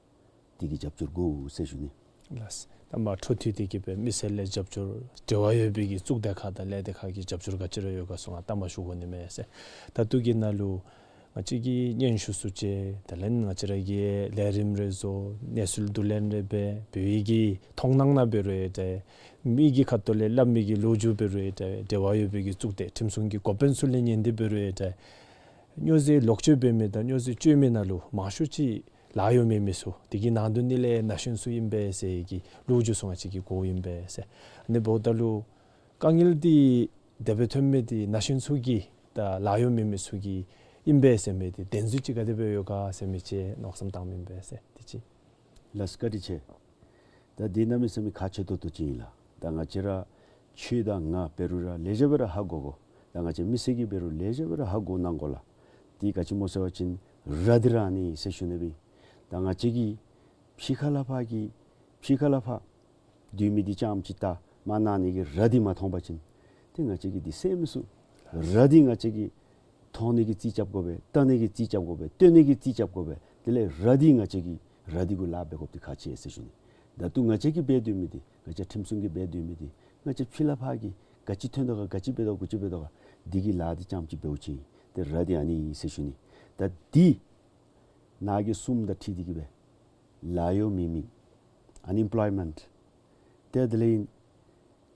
དེ་གི་རྒྱབ་སྐྱོར་དགོ་ཟེར་ཞུ་ནི། ལགས། ད་མ་འཕྲོ་མཐུད་དེ་གི་སྦེ་མི་སེར་ལས་རྒྱབ་སྐྱོར་འབྲེལ་བ་ཡོད་པའི་གི་གཙུག་སྡེ་ཁག་དང་ལས་སྡེ་ཁག་གི་རྒྱབ་སྐྱོར་ག་ཅི་ར་ཡོད་ག་ཚུ་ང་ལྟ་མ་ཞུ་དགོ་ནི་མས་ཟེར། ད་ལྟོ་གི་ནང་ལུ་ང་བཅས་ཀྱི་སྙན་ཞུ་ཚུ་ཅིག་དེ་ལས་ང་བཅས་ར་གིས་ལས་རིམ་རེ་བཟོ་གནས་ཚུལ་བསྡུ་ལེན་རེ་འབད་བོད་ཡིག་གི་མཐོང་སྣང་ནང་འབད་རུང་ཡང་འདྲ་མི་གི་ཁ་ཐུག་ལས་སླབ་མི་གི་ལོ་རྒྱུས་འབད་རུང་ཡང་འདྲ་འབྲེལ་བ་ཡོད་པའི་གི་གཙུག་སྡེ་ཁྲིམས་སྲུང་གི་འགོ་དཔོན་ཚུ་ལས་ཉན་ཏེ་འབད་རུང་ཡང་འདྲ་སྨྱོ་རྫས་ལོག་སྤྱོད་འབད་མི་དང་སྨྱོ་རྫས་སྤྱོད་མི་ནང་ལུ་མང་ཤོས་ཅིག་ལཱ་གཡོག་མེད་མི་ཚུ་དེ་གི་ནང་དོན་ནི་ལས་ན་གཞོན་ཚུ་ཨིན་པས་ཟེར་གྱི་ལོ་རྒྱུས་ཚུ་ང་བཅས་ཀྱིས་གོཝ་ཨིན་པས་ཟེར། ཨ་ནི་འབདཝ་ད་ལུ་དཀའ་ངལ་འདི་དེ་སྦེ་ཐོན་མི་འདི་ན་གཞོན་ཚུ་གི་དང་ལཱ་གཡོག་མེད་མི་ཚུ་གི་ཨིན་པས་ཟེར་མི་འདི་བདེན་རྫུན་ཅིག་ག་དེ་སྦེ་ཡོད་ག་ཟེར་མི་ཅིག་མནོ་བསམ་བཏངམ་ཨིན་པས་ཟེར་དེ་ཅིག། ལགས་བཀའ་དྲིན་ཆེ། ད་འདི་གནམ་མེད་ས་མེད་ཁག་ཆེ་ཏོག་ཏོ་ཅིག་ཨིན་ལགས། ད་ང་བཅས་ར་ཁྱོད་དང་ང་འབད་རུང་ར་ལེགས་ཤོམ་སྦེ་ར་ཧ་གོ་དགོ། ད་ང་བཅས་མི་སེར་གྱིས་འབད་རུང་ལེགས་ཤོམ་སྦེ་ར་ཧ་གོ་གནང་དགོ་ལགས། འདི་ག་ཅི་སྨོ་ཟེར་བ་ཅིན་ར་འདི་ར་ཨ་ནི་ཟེར་ཞུ་ནི་སྦེ། ད་ང་བཅས་ཀྱིས་ཕྱི་ཁ་ལས་ཕར་གྱི་ཕྱི་ཁ་ལས་ཕར་སྡོད་མི་འདི་རྐྱངམ་ཅིག་ལྟ་མ་གནང་ནི་གི་ར་འདི་མ་མཐོང་པ་ཅིན་ཏེ་ང་བཅས་ཀྱིས་འདི་སེལ་མི་ཚུགས། ར་འདི་ང་བཅས་ཀྱིས་མཐོང་ནི་གི་རྩིས་རྐྱབ་དགོ་པས། ལྟ་ནི་གི་རྩིས་རྐྱབ་དགོ་པས། སྟོན་ནི་གི་རྩིས་རྐྱབ་དགོ་པས། དེ་ལས་ར་འདི་ང་བཅས་ཀྱིས་ར་འདི་གུ་ལཱ་འབད་དགོཔ་འདི་ཁག་ཆེ་ཟེར་ཞུ་ནི། ད་ལྟོ་ང་བཅས་ཀྱིས་འབད་སྡོད་མི་འདི་ང་བཅས་ཁྲིམས་སྲུང་གིས་འབད་སྡོད་མི་འདི་ང་བཅས་ཕྱི་ལས་ཕར་གྱི་ག་ཅི་ཐོན་དོ་ག་ག་ཅི་འབད་དོ་ག་ག་ཅི་འབད་དོ་ག་འདི་གི་ལཱ་འདི་རྐྱངམ་ཅིག་འབདཝ་ཅིག་ཏེ་ར་འདི་ཨ་ནི་ཟེར་ཞུ་ནི། ད་འདི་ནང་གི་གསུམ་དང་འཁྲིལ་ཏེ་གི་སྦེ་ལཱ་གཡོག་མེད་མི་ཨན་ཨེམ་པོལོའི་མེནཊ། ཏེ་དེ་ལས་ཨིན་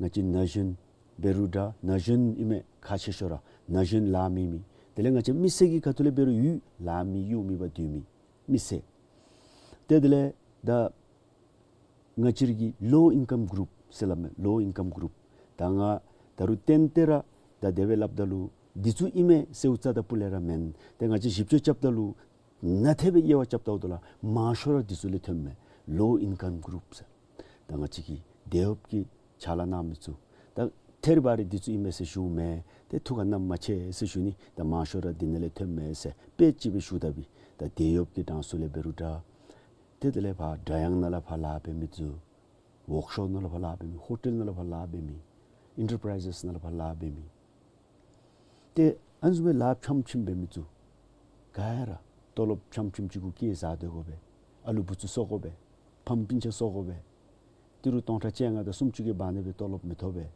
ང་བཅས་ན་གཞོན་འབད་རུང་འདྲ་ན་གཞོན་ཨིན་མས་ཁག་ཆེ་ཤོས་ར་ན་གཞོན་ལཱ་མེད་མི། དེ་ལས་ང་བཅས་མི་སེར་གྱི་ཁ་ཐུག་ལས་འབད་རུང་ཡོད་ལཱ་མེད་གཡོག་མེད་པར་སྡོད་མི་མི་སེར། ཏེ་དེ་ལས་ད་ང་བཅས་ར་གི་ལོ་ཨིན་ཀམ་གུ་རུབ་ཟེར་སླབ་མས། ལོ་ཨིན་ཀམ་གུ་རུབ། ད་ང་ད་རུང་ཏན་ཏན་ར་ད་དེ་སྦེ་སླབ་ད་ལུ་འདི་ཚུ་ཨིན་མས་ཟེརཝ་རྩ་དང་སྤུ་ལས་ར་མེན། ཏེ་ང་བཅས་ཞིབ་དཔྱད་རྐྱབ་ད་ལུ་ནན་ཏན་སྦེ་དབྱེ་བ་རྐྱབ་ད་འོང་དོ་ལགས། མང་ཤོས་ར་འདི་ཚུ་ལས་ཐོནམ་མས། ལོ་ཨིན་ཀམ་གུ་རུབ་ཟེར། ད་ང་བཅས་ཀྱི་དེད་གཡོགཔ་གི་ཕྱག་ལཱ་གནང་མི་ཚུ་ད་ཐད་རི་བ་རི་འདི་ཚུ་ཨིན་མས་ཟེར་ཞུཝ་མེན། ཏེ་ཐུགས་ཁར་བསྣམ་མ་ཆེ་ཟེར་ཞུ་ནི། ད་མང་ཤོས་ར་འདི་ནང་ལས་ཐོནམ་མས་ཟེར་དཔེ་ཅིག་སྦེ་ཞུ་ད་པས། ད་དེད་གཡོགཔ་གི་གྲངས་སུ་ལས་འབད་རུང་འདྲ། ཏེ་དེ་ལས་ཕར་སྒྲ་དབྱངས་ནང་ལས་ཕར་ལཱ་འབད་མི་ཚུ་ཝོརཀ་ཤོབ་ནང་ལས་ཕར་ལཱ་འབད་མི་ཧོ་ཊེལ་ནང་ལས་ཕར་ལཱ་འབད་མི་ཨེན་ཊར་པ་རའི་ཛེས་ནང་ལས་ཕར་ལཱ་འབད་མི། ཏེ་ཨ་ནི་བཟུམ་སྦེ་ལཱ་ཕྱམ་ཕྱིམ་འབད་མི་ཚུ་ག་ར་ལྟོ་ལོབ་ཕྱམ་ཕྱིམ་ཅིག་གུ་སྐྱེལ་བཟའ་སྡོད་དགོ་པས། ཨ་ལུ་བུ་ཚུ་གསོ་དགོ་པས། ཕམ་སྤུན་ཆ་གསོ་དགོ་པས། ཏི་རུ་སྟོང་ཕྲག་བཅོ་ལྔ་དང་སུམ་ཅུ་གི་བར་ན་སྦེ་ལྟོ་ལོབ་མི་ཐོབ་པས།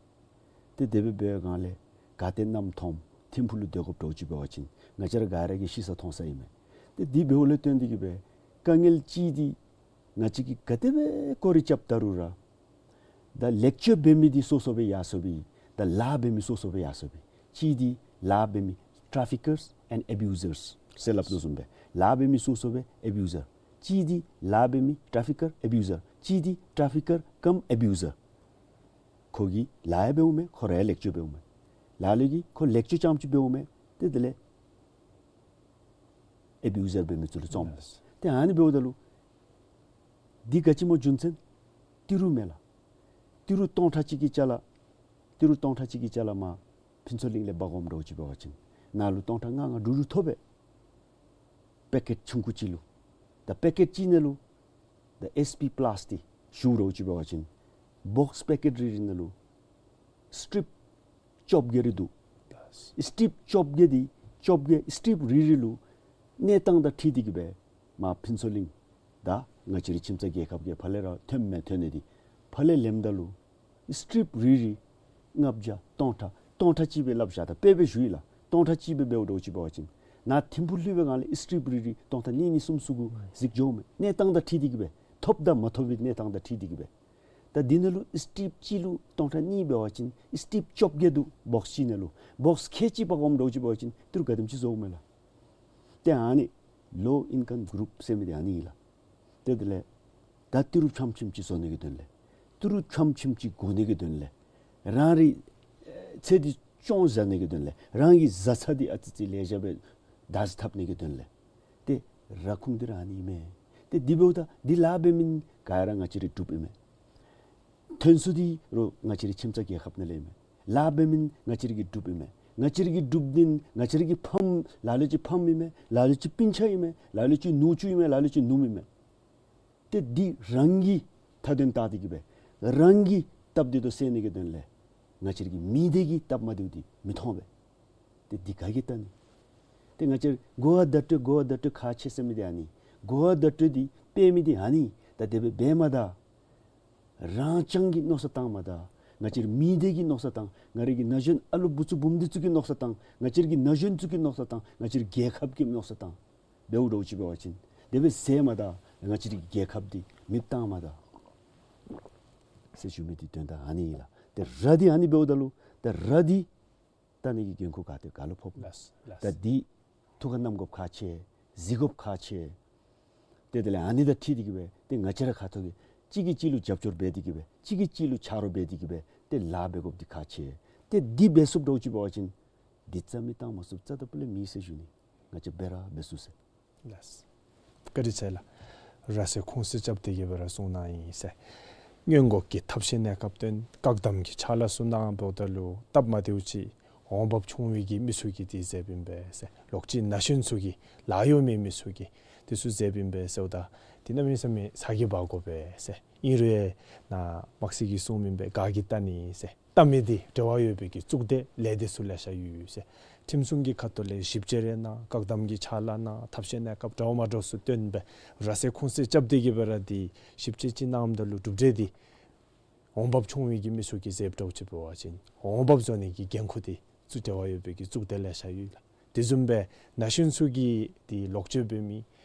ཏེ་དེ་སྦེ་འབད་བའི་སྒང་ལས་ག་ཏེ་གནམ་མཐོངམ་ཐིམ་ཕུག་ལུ་སྡོད་དགོཔ་འདྲཝ་ཅིག་འབད་བ་ཅིན་ང་བཅས་ར་ག་ར་གིས་ཤེས་ས་མཐོང་ས་ཨིན་མས། ཏེ་འདི་འབདཝ་ལས་བརྟེན་ཏེ་གི་སྦེ་དཀའ་ངལ་ཅིག་འདི་ང་བཅས་ཀྱིས་ག་དེ་སྦེ་སྐོར་ར་རྐྱབ་ད་རུང་ར་ད་ལེགས་སྤྱོད་འབད་མི་འདི་སོ་སོ་སྦེ་ཡར་སོ་བས། ད་ལཱ་འབད་མི་སོ་སོ་སྦེ་ཡར་སོ་བས། གཅིག་འདི་ལཱ་འབད་མི་ཊ་ར་ཕི་ཀརསི་ཨེནཌ་ཨེ་བིའུ་ཟརསི་ཟེར་སླབ་དོ་བཟུམ་སྦེ་ལཱ་འབད་མི་སོ་སོ་སྦེ་ཨེ་བིའུ་ཟར། གཅིག་འདི་ལཱ་འབད་མི་ཊ་ར་ཕི་ཀར་ཨེ་བིའུ་ཟར། གཅིག་འདི་ཊ་ར་ཕི་ཀར་ཀམ་ཨེ་བིའུ་ཟར། ཁོ་གིས་ལཱ་ཡང་འབདཝ་མས། ཁོ་ར་ཡང་ལེགས་སྤྱོད་འབདཝ་མས། ལ་ལུ་གིས་ཁོ་ལེགས་སྤྱོད་རྐྱངམ་ཅིག་འབདཝ་མས། ཏེ་དེ་ལས་ཨེ་བིའུ་ཟར་འབད་མི་ཚུ་ལུ་བཙོངམ་མས། ཏེ་ཨ་ནི་འབདཝ་ད་ལུ་འདི་ག་ཅི་སྨོ་རྒྱུ་མཚན། ཏི་རུ་མས་ལགས། ཏི་རུ་སྟོང་ཕྲག་གཅིག་གི་ཅ་ལ་ཏི་རུ་སྟོང་ཕྲག་གཅིག་གི་ཅ་ལ་མར་ཕུན་ཚོགས་གླིང་ལས་འབག་འོངམ་འདྲཝ་ཅིག་འབད་བ་ཅིན་ནང་ལུ་སྟོང་ཕྲག་ལྔ་ལྔ་དྲུག་དྲུག་ཐོབ་པས། པེ་ཀེཊ་ཆུང་ཀུ་ཅིག་ལུ། ད་པེ་ཀེཊ་གཅིག་ནང་ལུ་ད་ཨེསི་པི་པ་ལཱསི་ཏི་ཞུ་འདྲཝ་ཅིག་འབད་བ་ཅིན་བོགསི་པེ་ཀེཊ་རེ་རེ་ནང་ལུ་སི་ཊིབ་བཅོ་བརྒྱད་རེ་འདུག། སི་ཊིབ་བཅོ་བརྒྱད་འདི་བཅོ་བརྒྱད་སི་ཊིབ་རེ་རེ་ལུ་གནས་སྟངས་དང་འཁྲིལ་ཏེ་གི་སྦེ་མར་ཕུན་ཚོགས་གླིང་དང་ང་བཅས་རའི་ཁྱིམ་ཚང་རྒྱལ་ཁབ་ཀྱི་ཕར་ལས་ར་ཐོནམ་མས། ཐོན་ནི་འདི་ཕར་ལས་ལེནམ་ད་ལུ་སི་ཊིབ་རེ་རེ་ལྔ་བརྒྱ་སྟོང་ཕྲག་སྟོང་ཕྲག་གཅིག་སྦེ་སླབ་བཞག། ད་དཔེ་སྦེ་ཞུ་ཡི་ལགས། སྟོང་ཕྲག་གཅིག་སྦེ་འབདཝ་འདྲཝ་ཅིག་འབད་བ་ཅིན་ནཱ་ཐིམ་ཕུག་ལྷོད་པའི་སྒང་ལས་སི་ཊིབ་རེ་རེ་སྟོང་ཕྲག་གཉིས་གཉིས་གསུམ་གསུམ་གུ་གཟིགས་འགྱོཝ་མས། གནས་སྟངས་དང་འཁྲིལ་ཏེ་གི་སྦེ་ཐོབ་དང་མ་ཐོབ་པའི་གནས་སྟངས་དང་འཁྲིལ་ཏེ་གི་སྦེ། ད་འདི་ནང་ལུ་སི་ཊིབ་གཅིག་ལུ་སྟོང་ཕྲག་གཉིས་འབད་བ་ཅིན་སི་ཊིབ་བཅོ་བརྒྱད་འདུག། བོགསི་གཅིག་ནང་ལུ་བོགསི་ཁལ་གཅིག་འབག་འོངམ་འདྲཝ་ཅིག་འབད་བ་ཅིན་ཏི་རུ་ག་དེམ་ཅིག་བཟོཝ་མས་ལགས། ཏེ་ཨ་ནི་ལོ་ཨིན་ཀམ་གུ་རུབ་ཟེར་མི་འདི་ཨ་ནི་ཨིན་ལགས། ཏེ་དེ་ལས་ད་ཏི་རུ་ཕྱམ་ཕྱིམ་ཅིག་བཟོ་ནི་གི་དོན་ལས་ཏི་རུ་ཕྱམ་ཕྱིམ་ཅིག་བགོ་ནི་གི་དོན་ལས་རང་རའི་ཚེ་འདི་སྐྱོང་བཞག་ནི་གི་དོན་ལས་རང་གི་བཟའ་ཚང་འདི་ཨ་ཙི་ཙི་ལེགས་ཤོམ་སྦེ་བདག་འཛིན་འཐབ་ནི་གི་དོན་ལས། ཏེ་ར་ཁུངས་འདི་ར་ཨ་ནི་ཨིན་མས། ཏེ་འདི་འབདཝ་ད་འདི་ལཱ་འབད་མི་ག་ར་ང་བཅས་རའི་འབྲུགཔ་ཨིན་མས། ཐོན་ས་འདི་ར་ང་བཅས་རའི་ཁྱིམ་ཚང་རྒྱལ་ཁབ་ནང་ལས་ཨིན་མས། ལཱ་འབད་མི་ང་བཅས་རའི་གི་འབྲུགཔ་ཨིན་མས། ང་བཅས་རའི་གི་འབྲུགཔ་འདི་ང་བཅས་རའི་གི་ཕམ་ལ་ལུ་ཅིག་ཕམ་ཨིན་མས། ལ་ལུ་ཅིག་སྤུན་ཆ་ཨིན་མས། ལ་ལུ་ཅིག་ནུ་གཅུང་ཨིན་མས། ལ་ལུ་ཅིག་ནུམོ་ཨིན་མས། ཏེ་འདི་རང་གི་མཐའ་དོན་བལྟ་སྟེ་གི་སྦེ་རང་གི་སྟབས་བདེ་ཏོག་ཏོ་སེལ་ནི་གི་དོན་ལས་ང་བཅས་རའི་གི་མི་སྡེ་གི་སྟབས་མ་བདེཝ་འདི་མི་མཐོང་པས། ཏེ་འདི་ག་གིས་བལྟ་ནི། ཏེ་ང་བཅས་གོ་བ་བརྡ་སྤྲོད་གོ་བ་བརྡ་སྤྲོད་ཁག་ཆེ་ཟེར་མི་འདི་ཨ་ནི། གོ་བ་བརྡ་སྤྲོད་འདི་སྤེལ་མི་འདི་ཨ་ནི། ད་དེ་སྦེ་འབད་མ་ད། རང་རྐྱང་གི་མནོ་བསམ་བཏང་མ་ད། ང་བཅས་རའི་མི་སྡེ་གི་མནོ་བསམ་བཏང་། ང་རའི་གི་ན་གཞོན་ཨ་ལོ་བུ་ཚུ་བུམོ་འདི་ཚུ་གི་མནོ་བསམ་བཏང་། ང་བཅས་རའི་གི་ན་གཞོན་ཚུ་གི་མནོ་བསམ་བཏང་། ང་བཅས་རའི་རྒྱལ་ཁབ་ཀྱི་མནོ་བསམ་བཏང་། འབདཝ་འདྲཝ་ཅིག་འབད་བ་ཅིན་དེ་སྦེ་ཟེར་མ་ད། ང་བཅས་རའི་རྒྱལ་ཁབ་འདི་མེདཔ་བཏང་མ་ད་ཟེར་ཞུ་མི་འདི་དོན་དག་ཨ་ནི་ཨིན་ལགས། ཏེ་ར་འདི་ཨ་ནི་འབདཝ་ད་ལུ་ཏེ་ར་འདི་བལྟ་ནི་གི་འགན་ཁུར་ག་ཏེ་ག་ལུ་ཕོགཔ། ལགས་ལགས། ད་འདི་ཐུགས་ཁར་བསྣམ་དགོཔ་ཁག་ཆེ། གཟིགས་དགོཔ་ཁག་ཆེ། ཏེ་དེ་ལས་ཨ་ནི་དང་འཁྲིལ་ཏེ་གི་སྦེ་ཏེ་ང་བཅས་ར་ཁ་ཐུག་གིས་གཅིག་གིས་གཅིག་ལུ་རྒྱབ་སྐྱོར་འབད་དེ་གི་སྦེ་གཅིག་གིས་གཅིག་ལུ་ཆ་རོགས་འབད་དེ་གི་སྦེ་ཏེ་ལཱ་འབད་དགོཔ་འདི་ཁག་ཆེ། ཏེ་འདི་འབད་ཚུགསཔ་འདྲཝ་ཅིག་འབད་བ་ཅིན་འདི་རྩ་མེད་བཏང་མ་ཚུགསཔ་རྩ་དང་སྤུ་ལས་མེད་ཟེར་ཞུ་ནི། ང་བཅས་འབད་ར་འབད་ཚུགས་ཟེར། ལགས། བཀའ་དྲིན་ཆེ་ལགས། ར་ཟེར་ཁུངས་བཙུན་རྐྱབ་སྟེ་གི་སྦེ་ར་གསུང་གནང་ཡི་ཟེར། སྔོན་འགོག་གི་ཐབས་ཤེས་གནས་སྐབས་དོན་བཀག་སྡོམ་གྱི་ཕྱག་ལཱ་ཚུ་གནངམ་ད་ལུ་སྟབས་མ་བདེཝ་ཅིག་འོང་འབབ་ཆུང་བའི་གི་མི་ཚུ་གིས་འདི་མཛདཔ་ཨིན་པས་ཟེར། ལོག་ཅི་ན་གཞོན་ཚུ་གིས་ལཱ་གཡོག་མེད་མི་ཚུ་གིས་འདི་ཚུ་མཛདཔ་ཨིན་པས་ཟེརཝ་ད་འདི་གནམ་མེད་ས་མེད་ཚ་གྱང་འབག་དགོ་པས་ཟེར། ཨིན་རུང་ནཱ་དམག་སྲིད་ཀྱིས་གསུངམ་ཨིན་པས། ག་གིས་བལྟ་ནི་ཟེར། བལྟ་མི་འདི་འབྲེལ་བ་ཡོད་པའི་གི་གཙུག་སྡེ་ལས་སྡེ་ཚུ་ལེ་ཤ་ཡོད་ཟེར། ཁྲིམས་སྲུང་གི་ཁ་ཐུག་ལས་ཞིབ་དཔྱད་རེ་གནང་། བཀག་སྡོམ་གྱི་ཕྱག་ལཱ་གནང་། ཐབས་ཤེས་གནས་སྐབས་འདྲཝ་མ་འདྲཝ་ཚུ་བཏོན་སྦེ་ར་ཟེར་ཁུངས་བཙུན་རྐྱབ་སྟེ་གི་སྦེ་ར་འདི་ཞིབ་དཔྱད་ཅིག་གནངམ་ད་ལུ་གྲུབ་འབྲས་འདི་འོང་འབབ་ཆུང་བའི་གི་མི་ཚུ་གིས་མཛདཔ་འདྲཝ་ཅིག་འབད་བ་ཅིན་འོང་འབབ་བཟོ་ནི་གི་འགན་ཁུར་འདི་གཙུག་འབྲེལ་བ་ཡོད་པའི་གི་གཙུག་སྡེ་ལེ་ཤ་ཡོད་ལགས། དེ་བཟུམ་སྦེ་ན་གཞོན་ཚུ་གིས་འདི་ལོག་སྤྱོད་འབད་མི་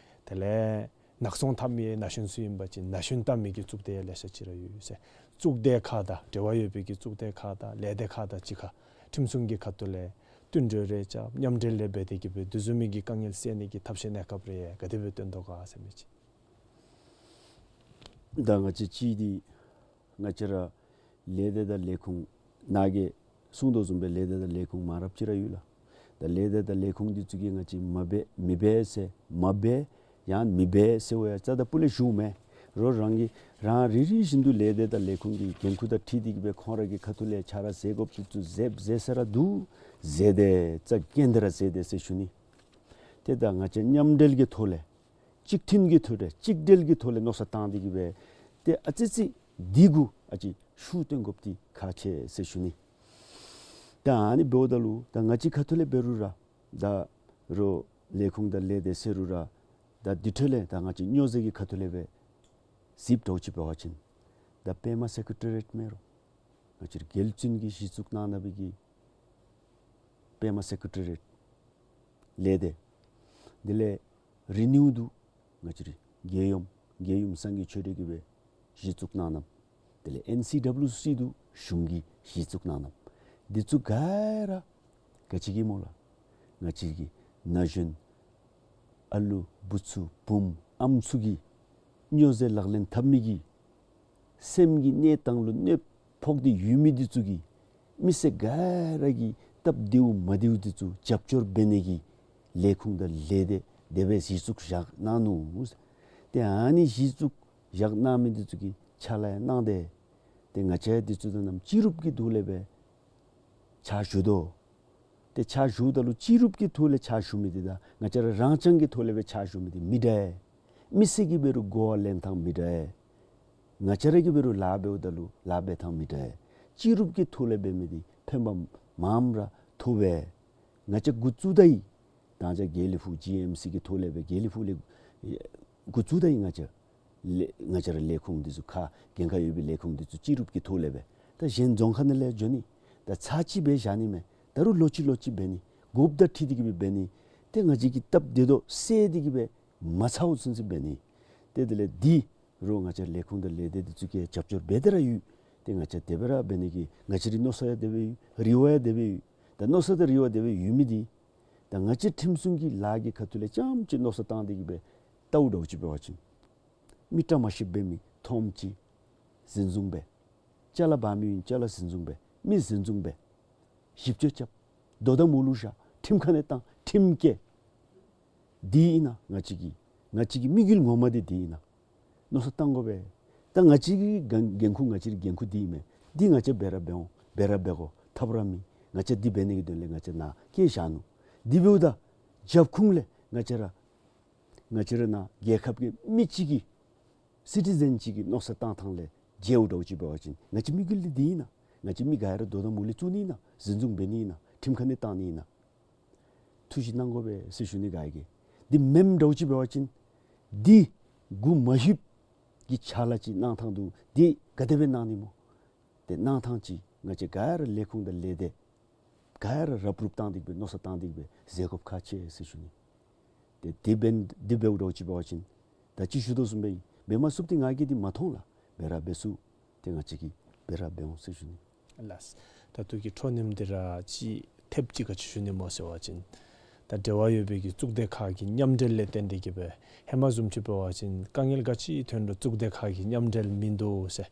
དེ་ལས་ནག་ཚོང་འཐབ་མི་ན་གཞོན་ཚུ་ཨིན་པ་ཅིན་ན་གཞོན་བལྟ་མི་གི་གཙུག་སྡེ་ལེ་ཤ་ཅིག་ར་ཡོད་ཟེར། གཙུག་སྡེ་ཁག་དང་འབྲེལ་བ་ཡོད་པའི་གི་གཙུག་སྡེ་ཁག་དང་ལས་སྡེ་ཁག་དང་གཅིག་ཁར་ཁྲིམས་སྲུང་གི་ཁ་ཐུག་ལས་བསྟུན་གྲོས་རེ་རྐྱབ་མཉམ་འབྲེལ་རེ་འབད་དེ་གི་སྦེ་དེ་བཟུམ་མའི་གི་དཀའ་ངལ་སེལ་ནི་གི་ཐབས་ཤེས་གནས་སྐབས་རེ་ག་དེ་སྦེ་བཏོན་དོ་ག་ཟེར་མི་ཅིག། ད་ང་བཅས་ཅིག་འདི་ང་བཅས་ར་ལས་སྡེ་དང་ལས་ཁུངས་ནཱ་གིས་གསུང་དོ་བཟུམ་སྦེ་ལས་སྡེ་དང་ལས་ཁུངས་མང་རབས་ཅིག་ར་ཡོད་ལགས། ད་ལས་སྡེ་དང་ལས་ཁུངས་འདི་ཚུ་གིས་ང་བཅས་མ་འབད་མི་འབད་ཟེར་མ་འབད་ཡང་མི་འབད་ཟེར་བ་ཡང་རྩ་དང་སྤུ་ལས་ཞུཝ་མེན། རོགས་རང་གིས་རང་རེ་རེ་བཞིན་དུ་ལས་སྡེ་དང་ལས་ཁུངས་ཀྱི་འགན་ཁུར་དང་འཁྲིལ་ཏེ་གི་སྦེ་ཁོང་ར་གི་ཁ་ཐུག་ལས་ཕྱག་ལཱ་མཛད་དགོཔ་འདི་ཚུ་མཛད་མཛད་ས་ར་འདུག། མཛད་དེ་རྩ་འགེངས་ཏེ་ར་མཛད་དེ་ཟེར་ཞུ་ནི། ཏེ་ད་ང་བཅས་མཉམ་འབྲེལ་གྱི་ཐོག་ལས་གཅིག་མཐུན་གྱི་ཐོག་ལས་གཅིག་སྒྲིལ་གྱི་ཐོག་ལས་མནོ་བསམ་བཏང་སྟེ་གི་སྦེ་ཏེ་ཨ་ཙི་ཙི་འདི་གུ་ཨ་ཙི་ཤུགས་བཏོན་དགོཔ་འདི་ཁག་ཆེ་ཟེར་ཞུ་ནི། ད་ཨ་ནི་འབདཝ་ད་ལུ་ད་ང་བཅས་ཁ་ཐུག་ལས་འབད་རུང་ར་ད་རོགས་ལས་ཁུངས་དང་ལས་སྡེ་ཟེར་རུང་ར་ད་འདི་ཐོག་ལས་ད་ང་བཅས་སྨྱོ་རྫས་ཀྱི་ཁ་ཐུག་ལས་སྦེ་གཟིགསཔ་འདྲཝ་ཅིག་འབད་བ་ཅིན་ད་པདྨ་སེ་ཀྲེ་ཊི་རི་ཡེཊ་མེན་རུང་ང་བཅས་ར་རྒྱལ་བཙུན་གྱིས་གཞི་བཙུགས་གནང་གནང་བའི་གི་པདྨ་སེ་ཀྲེ་ཊི་རི་ཡེཊ་ལས་སྡེ། དེ་ལས་རི་ནིའུ་འདུག། ང་བཅས་རའི་རྒྱལ་ཡུམ་རྒྱལ་ཡུམ་སངས་རྒྱས་ཆོས་སྒྲོན་གྱིས་སྦེ་གཞི་བཙུགས་གནང་གནངམ། དེ་ལས་ཨེན་སི་ཌབ་ལིའུ་སི་འདུག། གཞུང་གིས་གཞི་བཙུགས་གནང་གནངམ། འདི་ཚུ་ག་ར་ག་ཅི་གིས་སྨོ་ལགས། ང་བཅས་ཀྱི་ན་གཞོན་ཨ་ལུ་བུ་ཚུ་བུམོ་ཨམ་ཚུ་གིས་སྨྱོ་རྫས་ལག་ལེན་འཐབ་མི་གི་སེམས་ཀྱི་གནས་སྟངས་ལུ་གནོད་ཕོག་སྟེ་ཡོད་མི་འདི་ཚུ་གི་མི་སེར་ག་ར་གི་སྟབས་བདེཝ་མ་བདེཝ་འདི་ཚུ་རྒྱབ་སྐྱོར་འབད་ནི་གི་ལས་ཁུངས་དང་ལས་སྡེ་དེ་སྦེ་གཞི་བཙུགས་བཞག་གནང་ནུག། ཏེ་ཨ་ནི་གཞི་བཙུགས་བཞག་གནང་མི་འདི་ཚུ་གིས་ཕྱག་ལཱ་ཡང་གནང་སྟེ་ཏེ་ང་བཅས་འདི་ཚུ་དང་ནམ་སྤྱི་རུབ་ཀྱི་ཐོག་ལས་སྦེ་ཕྱག་ཞུ་དོ། ཏེ་ཕྱག་ཞུཝ་ད་ལུ་སྤྱི་རུབ་ཀྱི་ཐོག་ལས་ཕྱག་ཞུ་མི་འདི་དང་ང་བཅས་ར་རང་རྐྱང་གི་ཐོག་ལས་སྦེ་ཕྱག་ཞུ་མི་འདི་མི་འདྲ་བས། མི་སེར་གྱིས་འབད་རུང་གོ་བ་ལེན་ཐངས་མི་འདྲ་བས། ང་བཅས་ར་གིས་འབད་རུང་ལཱ་འབདཝ་ད་ལུ་ལཱ་འབད་ཐངས་མི་འདྲ་བས། སྤྱི་རུབ་ཀྱི་ཐོག་ལས་འབད་མི་འདི་ཕན་པ་མངམ་ར་ཐོབ་པས། ང་བཅས་འགོ་བཙུགས་ད་ཡི། ད་ང་བཅས་དགེ་ལེགས་ཕུག་ཇི་ཨེམ་སི་གི་ཐོག་ལས་སྦེ་དགེ་ལེགས་ཕུག་ལས་འགོ་བཙུགས་ད་ཡི། ང་བཅས་ལས་ང་བཅས་ར་ལས་ཁུངས་འདི་ཚུ་ཁག་འགན་ཁག་ཡོད་པའི་ལས་ཁུངས་འདི་ཚུ་སྤྱི་རུབ་ཀྱི་ཐོག་ལས་སྦེ་ད་གཞན་རྫོང་ཁག་ནང་ལས་འགྱོ་ནི། ད་ཚར་གཅིག་སྦེ་བཞག་ནི་མེན། ད་རུང་ལོ་གཅིག་ལོ་གཅིག་འབད་ནི། དགོཔ་དང་འཁྲིལ་ཏེ་གི་སྦེ་འབད་ནི། ཏེ་ང་བཅས་ཀྱི་སྟབས་བདེ་ཏོག་ཏོ་སེལ་ཏེ་གི་སྦེ་མ་ཚརཝ་ཚུན་ཚོད་འབད་ནི། ཏེ་དེ་ལས་འདི་རོགས་ང་བཅས་ལས་ཁུངས་དང་ལས་སྡེ་འདི་ཚུ་གིས་རྒྱབ་སྐྱོར་འབད་དེ་ར་ཡོད། ཏེ་ང་བཅས་དེ་སྦེ་ར་འབད་ནི་གི་ང་བཅས་རའི་མནོ་བསམ་ཡང་དེ་སྦེ་ཡོད། རེ་བ་ཡང་དེ་སྦེ་ཡོད། ད་མནོ་བསམ་དང་རེ་བ་དེ་སྦེ་ཡོད་མི་འདི་ད་ང་བཅས་ཁྲིམས་སྲུང་གི་ལཱ་གི་ཁ་ཐུག་ལས་རྐྱངམ་ཅིག་མནོ་བསམ་བཏང་སྟེ་གི་སྦེ་བལྟཝ་འདྲཝ་ཅིག་འབད་བ་ཅིན་མི་བཀྲ་མ་ཤིསཔ་འབད་མི་འཐོམ་ཅིག་འཛིན་བཟུང་འབད། ཅ་ལ་འབག་མི་ཡོད་ན་ཅ་ལ་འཛིན་བཟུང་འབད། མི་འཛིན་བཟུང་འབད། ཞིབ་དཔྱད་རྐྱབ། དོ་དམ་འོག་ལུ་བཞག། ཁྲིམས་ཁང་ནང་བཏང་། ཁྲིམས་བཀལ། འདི་ཨིན་ན་ང་བཅས་ཀྱི་ང་བཅས་ཀྱི་དམིགས་ཡུལ་ངོ་མ་འདི་འདི་ཨིན་ན། མནོ་བསམ་བཏང་དགོ་པས། ད་ང་བཅས་ཀྱི་འགན་འགན་ཁུར་ང་བཅས་ཀྱི་འགན་ཁུར་འདི་ཨིན་མས། འདི་ང་བཅས་འབད་ར་འབད་འོང་། འབད་ར་འབད་དགོ། ཐབས་ར་མེད། ང་བཅས་འདི་འབད་ནི་གི་དོན་ལས་ང་བཅས་ནཱ་བསྐྱལ་བཞག་ནུག། འདི་འབདཝ་ད་རྒྱབ་ཁུངས་ལས་ང་བཅས་ར་ང་བཅས་ར་ནཱ་རྒྱལ་ཁབ་ཀྱི་མི་གཅིག་གི་སི་ཊི་ཟེན་གཅིག་གི་མནོ་བསམ་བཏང་ཐངས་ལས་འགྱོཝ་འདྲཝ་ཅིག་འབད་བ་ཅིན་ང་བཅས་དམིགས་ཡུལ་འདི་འདི་ཨིན་ན། ང་བཅས་མི་ག་ར་དོ་དམ་འོག་ལས་བཙུགས་ནི་ཨིན་ན། འཛིན་བཟུང་འབད་ནི་ཨིན་ན། ཁྲིམས་ཁང་ནང་བཏང་ནི་ཨིན་ན། ཐུགས་བཞེད་གནང་དགོ་པས་ཟེར་ཞུ་ནི། ག་གིས་འདི་མེནམ་འདྲཝ་ཅིག་འབད་བ་ཅིན་འདི་འགོ་མ་ལྷོདཔ་གི་ཕྱག་ལཱ་ཅིག་གནང་ཐངས་འདུག། འདི་ག་དེ་སྦེ་གནང་ནི་སྨོ། ཏེ་གནང་ཐངས་ཅིག་ང་བཅས་ག་ར་ལས་ཁུངས་དང་ལས་སྡེ་ག་ར་རུབ་རུབ་བཏང་སྟེ་གི་སྦེ་མནོ་བསམ་བཏང་སྟེ་གི་སྦེ་མཛད་དགོཔ་ཁག་ཆེ་ཟེར་ཞུ་ནི། ཏེ་དེ་འབདན་འདི་འབདཝ་འདྲཝ་ཅིག་འབད་བ་ཅིན་ད་ཅི་ཞུ་དོ་བཟུམ་སྦེ་ཨིན། འབད་མ་ཚུགསཔ་འདི་ང་གིས་འདི་མ་མཐོང་ལགས། འབད་ར་འབད་ཚུགས། ཏེ་ང་བཅས་ཀྱིས་འབད་ར་འབད་འོང་ཟེར་ཞུ་ནི། ལགས། ད་ལྟོ་གི་འཕྲོ་མཉམ་འདི་ར་ཅིག་ཐེབས་ཅིག་ག་ཅི་ཞུ་ནི་སྨོ་ཟེར་བ་ཅིན་ད་འབྲེལ་བ་ཡོད་པའི་གི་གཙུག་སྡེ་ཁག་གི་མཉམ་འབྲེལ་ལས་བརྟེན་ཏེ་གི་སྦེ་ཧེ་མ་བཟུམ་ཅིག་འབད་བ་ཅིན་དཀའ་ངལ་ག་ཅི་ཐོན་རུང་གཙུག་སྡེ་ཁག་གི་མཉམ་འབྲེལ་མིན་འདུག་ཟེར།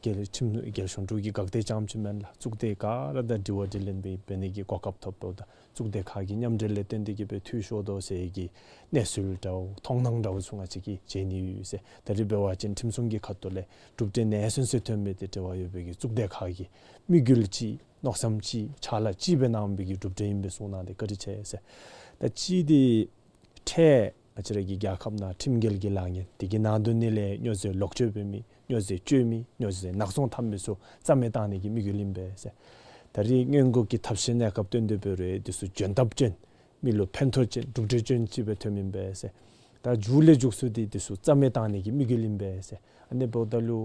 རྒྱལ་ཁྲིམས་རྒྱལ་གཞུང་དྲུང་གི་འགག་སྡེ་རྐྱངམ་ཅིག་མེན་ལགས། གཙུག་སྡེ་ག་ར་དང་དྲི་བ་དྲིས་ལན་འབད་འབད་ནི་གི་གོ་སྐབས་ཐོབ་འབདཝ་ད་གཙུག་སྡེ་ཁག་གི་མཉམ་འབྲེལ་ལས་བརྟེན་ཏེ་གི་སྦེ་འཐུས་ཤོར་དོ་ཟེར་གྱི་གནས་ཚུལ་འདྲཝ་མཐོང་སྣང་འདྲཝ་ཚུ་ང་བཅས་ཀྱིས་མཇལ་ནི་ཡོད་ཟེར། ད་རེས་འབད་བ་ཅིན་ཁྲིམས་སྲུང་གི་ཁ་ཐུག་ལས་གྲུབ་འབྲས་ནན་སོན་སོན་ཐོན་མི་འདི་འབྲེལ་བ་ཡོད་པའི་གི་གཙུག་སྡེ་ཁག་གི་དམིགས་ཡུལ་ཅིག་མནོ་བསམ་ཅིག་ཕྱག་ལཱ་ཅིག་སྦེ་གནང་བའི་གི་གྲུབ་འབྲས་ཨིན་པས་གསུངས་གནང་སྟེ་བཀའ་དྲིན་ཆེ་ཟེར། ད་ཅི་འདི་ཁྲལ་ང་བཅས་ར་གི་རྒྱལ་ཁབ་ནང་ཁྲིམས་འགལ་གྱི་ལཱ་ངན་འདི་གི་ནང་དོན་ནི་ལས་སྨྱོ་རྫས་ལོག་སྤྱོད་འབད་མི་སྨྱོ་རྫས་སྤྱོད་མི་སྨྱོ་རྫས་ནག་ཚོང་འཐབ་མི་ཚུ་རྩ་མེད་བཏང་ནི་གི་དམིགས་ཡུལ་ཨིན་པས་ཟེར། ད་རེས་སྔོན་འགོག་གི་ཐབས་ཤེས་གནས་སྐབས་བཏོན་ཏེ་འབད་རུང་འདི་ཚུ་འཇོན་ཐབས་ཅན་མི་ལུ་ཕན་ཐོགས་ཅན་གྲུབ་འབྲས་ཅན་ཅིག་སྦེ་ཐོནམ་ཨིན་པས་ཟེར། ད་མཇུག་ལས་མཇུག་སུ་འདི་འདི་ཚུ་རྩ་མེད་བཏང་ནི་གི་དམིགས་ཡུལ་ཨིན་པས་ཟེར། ཨ་ནི་འབདཝ་ད་ལུ་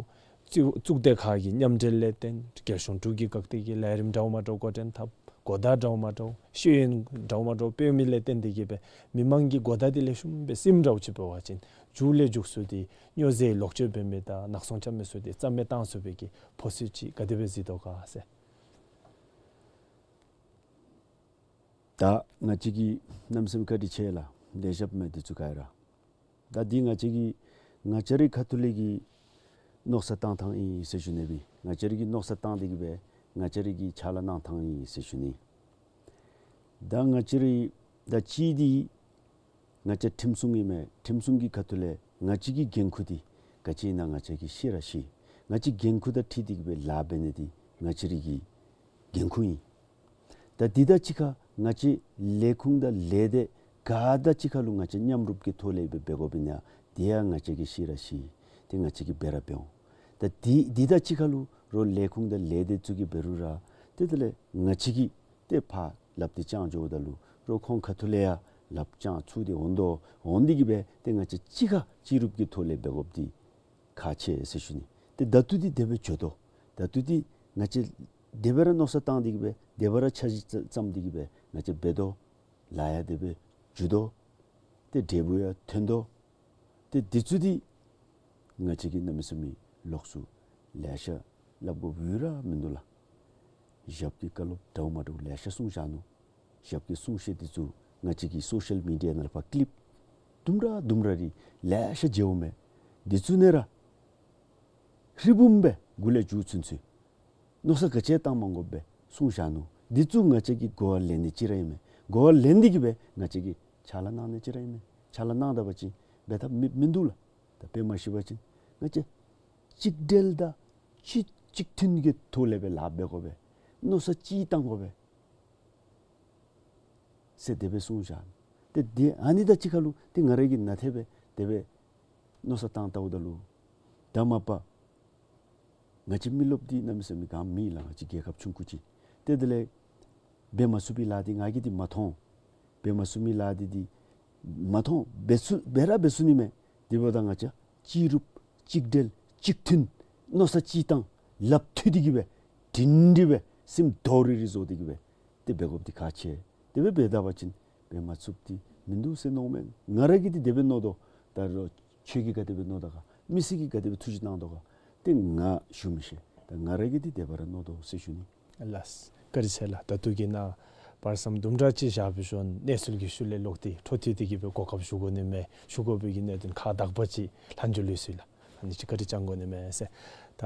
གཙུག་གཙུག་སྡེ་ཁག་གི་མཉམ་འབྲེལ་ལས་བརྟེན་རྒྱལ་གཞུང་དྲུང་གི་འགག་སྡེ་གི་ལས་རིམ་འདྲཝ་མ་འདྲཝ་འགོ་འདྲེན་འཐབ། གོ་བརྡ་འདྲཝ་མ་འདྲཝ་ཤེས་ཡོན་འདྲཝ་མ་འདྲཝ་སྤེལ་མི་ལས་བརྟེན་ཏེ་གི་སྦེ་མི་མང་གི་གོ་བརྡ་འདི་ལེགས་ཤོམ་སྦེ་སིམ་འདྲཝ་ཅིག་འབད་བ་ཅིན་མཇུག་ལས་མཇུག་སུ་འདི་སྨྱོ་རྫས་ལོག་སྤྱོད་འབད་མི་དང་ནག་ཚོང་རྐྱབ་མི་ཚུ་འདི་རྩ་མེད་བཏང་ཚུགས་པའི་གི་ཕོ་སི་ཅིག་ག་དེ་སྦེ་གཟིགས་དོ་ག་ཟེར། ད་ང་བཅས་ཀྱིས་གནམ་མེད་ས་མེད་བཀའ་དྲིན་ཆེ་ལགས། ལེགས་ཤོམ་མས་འདི་ཚུ་ག་ར། ད་འདི་ང་བཅས་ཀྱིས་ང་བཅས་རའི་ཁ་ཐུག་ལས་ཀྱི་མནོ་བསམ་བཏང་ཐངས་ཨིན་ཟེར་ཞུ་ནི་སྦེ། ང་བཅས་ར་གིས་མནོ་བསམ་བཏང་སྟེ་གི་སྦེ་ང་བཅས་ར་གིས་ཕྱག་ལཱ་གནང་ཐངས་ཨིན་ཟེར་ཞུ་ནི། ད་ང་བཅས་རའི་ད་ཅི་འདི་ང་བཅས་ཁྲིམས་སྲུང་ཨིན་མས། ཁྲིམས་སྲུང་གི་ཁ་ཐུག་ལས་ང་བཅས་ཀྱི་འགན་ཁུར་འདི་ག་ཅི་ཨིན་ན་ང་བཅས་ཀྱིས་ཤེས་ར་ཤེས། ང་བཅས་འགན་ཁུར་དང་འཁྲིལ་ཏེ་གི་སྦེ་ལཱ་འབད་ནི་འདི་ང་བཅས་ར་གི་འགན་ཁུར་ཨིན། ད་འདི་དང་གཅིག་ཁར་ང་བཅས་ལས་ཁུངས་དང་ལས་སྡེ་ག་དང་གཅིག་ཁར་ལུ་ང་བཅས་མཉམ་རུབ་ཀྱི་ཐོག་ལས་སྦེ་འབད་དགོཔ་ཨིན་ན་འདི་ཡང་ང་བཅས་ཀྱིས་ཤེས་ར་ཤེས། ཏེ་ང་བཅས་ཀྱིས་འབད་ར་འབད་འོང་། ད་འདི་འདི་དང་གཅིག་ཁར་ལུ་རོགས་ལས་ཁུངས་དང་ལས་སྡེ་ཚུ་གིས་འབད་རུང་ར་ཏེ་དེ་ལས་ང་བཅས་ཀྱིས་ཏེ་ཕར་ལགཔ་འདི་བརྐྱངས་འགྱོཝ་ད་ལུ་རོགས་ཁོང་ཁ་ཐུག་ལས་ཡང་ལགཔ་བརྐྱངས་ཚུགས་ཏེ་འོང་དོ། འོང་སྟེ་གི་སྦེ་ཏེ་ང་བཅས་གཅིག་ཁར་གཅིག་རུབ་ཀྱི་ཐོག་ལས་འབད་དགོཔ་འདི་ཁག་ཆེ་ཟེར་ཞུ་ནི། ཏེ་ད་ལྟོ་འདི་དེ་སྦེ་འགྱོ་དོ། ད་ལྟོ་འདི་ང་བཅས་དེ་སྦེ་ར་མནོ་བསམ་བཏང་སྟེ་གི་སྦེ་དེ་སྦེ་ར་འཆར་གཞི་བརྩམས་ཏེ་གི་སྦེ་ང་བཅས་འབད་དོ། ལཱ་ཡང་དེ་སྦེ་འགྱོ་དོ། ཏེ་འབྲས་བུ་ཡང་ཐོན་དོ། ཏེ་འདི་ཚུ་འདི་ང་བཅས་ཀྱིས་གནམ་མེད་ས་མེད་ལོགས་སུ་ལེ་ཤ་སླབ་དགོཔ་ཡོད་ར་མིན་འདུག་ལགས། ཞབས་ཀྱི་བཀའ་སློབ་འདྲཝ་མ་འདྲཝ་ལེ་ཤ་གསུངས་བཞག་ནུག། ཞབས་ཀྱི་གསུང་བཤད་འདི་ཚུ་ང་བཅས་ཀྱི་སོ་ཤལ་མི་ཌི་ཡ་ནང་ལུ་ཕར་ཀི་ལིབ་དུམ་གྲ་དུམ་གྲ་རེ་ལེ་ཤ་མཇལཝ་མས། འདི་ཚུ་ནང་ར་ཧྲིལ་བུམ་སྦེ་འགོ་ལས་མཇུག་ཚུན་ཚོད་མནོ་བསམ་ག་ཅི་ཡང་བཏང་མ་དགོཔ་སྦེ་གསུངས་བཞག་ནུག། འདི་ཚུ་ང་བཅས་ཀྱིས་གོ་བ་ལེན་ནི་ཅིག་ར་ཨིན་མས། གོ་བ་ལེན་ཏེ་གི་སྦེ་ང་བཅས་ཀྱིས་ཕྱག་ལཱ་གནང་ནི་ཅིག་ར་ཨིན་མས། ཕྱག་ལཱ་གནང་ད་པ་ཅིན་འབད་ཐབས་མེདཔ་མིན་འདུག་ལགས། ད་དཔེ་མ་ཞུ་བ་ཅིན་ང་བཅས་གཅིག་སྒྲིལ་དང་གཅིག་གཅིག་མཐུན་གྱི་ཐོག་ལས་སྦེ་ལཱ་འབད་དགོ་པས། མནོ་བསམ་གཅིག་བཏང་དགོ་པས་ཟེར་དེ་སྦེ་གསུངས་བཞག། ཏེ་དེ་ཨ་ནི་དང་གཅིག་ཁར་ལུ་ཏེ་ང་ར་གིས་ནཱ་ཏེ་སྦེ་དེ་སྦེ་མནོ་བསམ་བཏང་བལྟཝ་ད་ལུ་ད་མ་པ་ང་བཅས་མི་རློབས་འདི་གནམ་མེད་ས་མེད་ག་མེད་ལགས། ང་བཅས་རྒྱལ་ཁབ་ཆུང་ཀུ་ཅིག། ཏེ་དེ་ལས་འབད་མ་ཚུགས་པའི་ལཱ་འདི་ང་གིས་འདི་མ་མཐོང་། འབད་མ་ཚུགས་མི་ལཱ་འདི་འདི་མ་མཐོང་། འབད་ཚུགས་འབད་ར་འབད་ཚུགས་ནི་མས། དེ་འབདཝ་ད་ང་བཅས་གཅིག་རུབ་གཅིག་སྒྲིལ་གཅིག་མཐུན་མནོ་བསམ་གཅིག་བཏང་ལགཔ་མཐུད་དེ་གི་སྦེ་སྒྲིང་སྒྲི་སྦེ་སེམས་རྡོག་རིལ་རི་བཟོ་སྟེ་གི་སྦེ་ཏེ་འབད་དགོཔ་འདི་ཁག་ཆེ། དེ་སྦེ་འབད་ད་པ་ཅིན་འབད་མ་ཚུགསཔ་འདི་མིན་འདུག་ཟེར་མནོཝ་མས། ང་ར་གིས་འདི་དེ་སྦེ་མནོ་དོ། ད་རུང་ཁྱོད་ཀྱིས་ག་དེ་སྦེ་མནོ་དོ་ག། མི་སེར་གྱིས་ག་དེ་སྦེ་ཐུགས་བཞེད་གནང་དོ་ག། ཏེ་ང་ཞུ་མི་ཤེས། ད་ང་ར་གིས་འདི་དེ་སྦེ་ར་མནོ་དོ་ཟེར་ཞུ་ནི། ལགས། བཀའ་དྲིན་ཆེ་ལགས། ད་ལྟོ་གི་ནང་བར་མཚམས་དུམ་གྲ་ཅིག་བཞག་པའི་ཤུལ་གནས་ཚུལ་གྱི་ཤུལ་ལས་ལོག་སྟེ་འཕྲོ་མཐུད་དེ་གི་སྦེ་གོ་སྐབས་ཞུ་དགོ་ནི་མས། ཞུ་དགོ་པའི་གི་གནད་དོན་ཁག་དག་པ་ཅིག་ལྷག་འགྱོ་ལུས་སོ་ཡི་ལགས། ཨ་ནི་ཅིག་བཀའ་དྲིན་བསྐྱང་དགོ་ནི་མས་ཟེར། ད་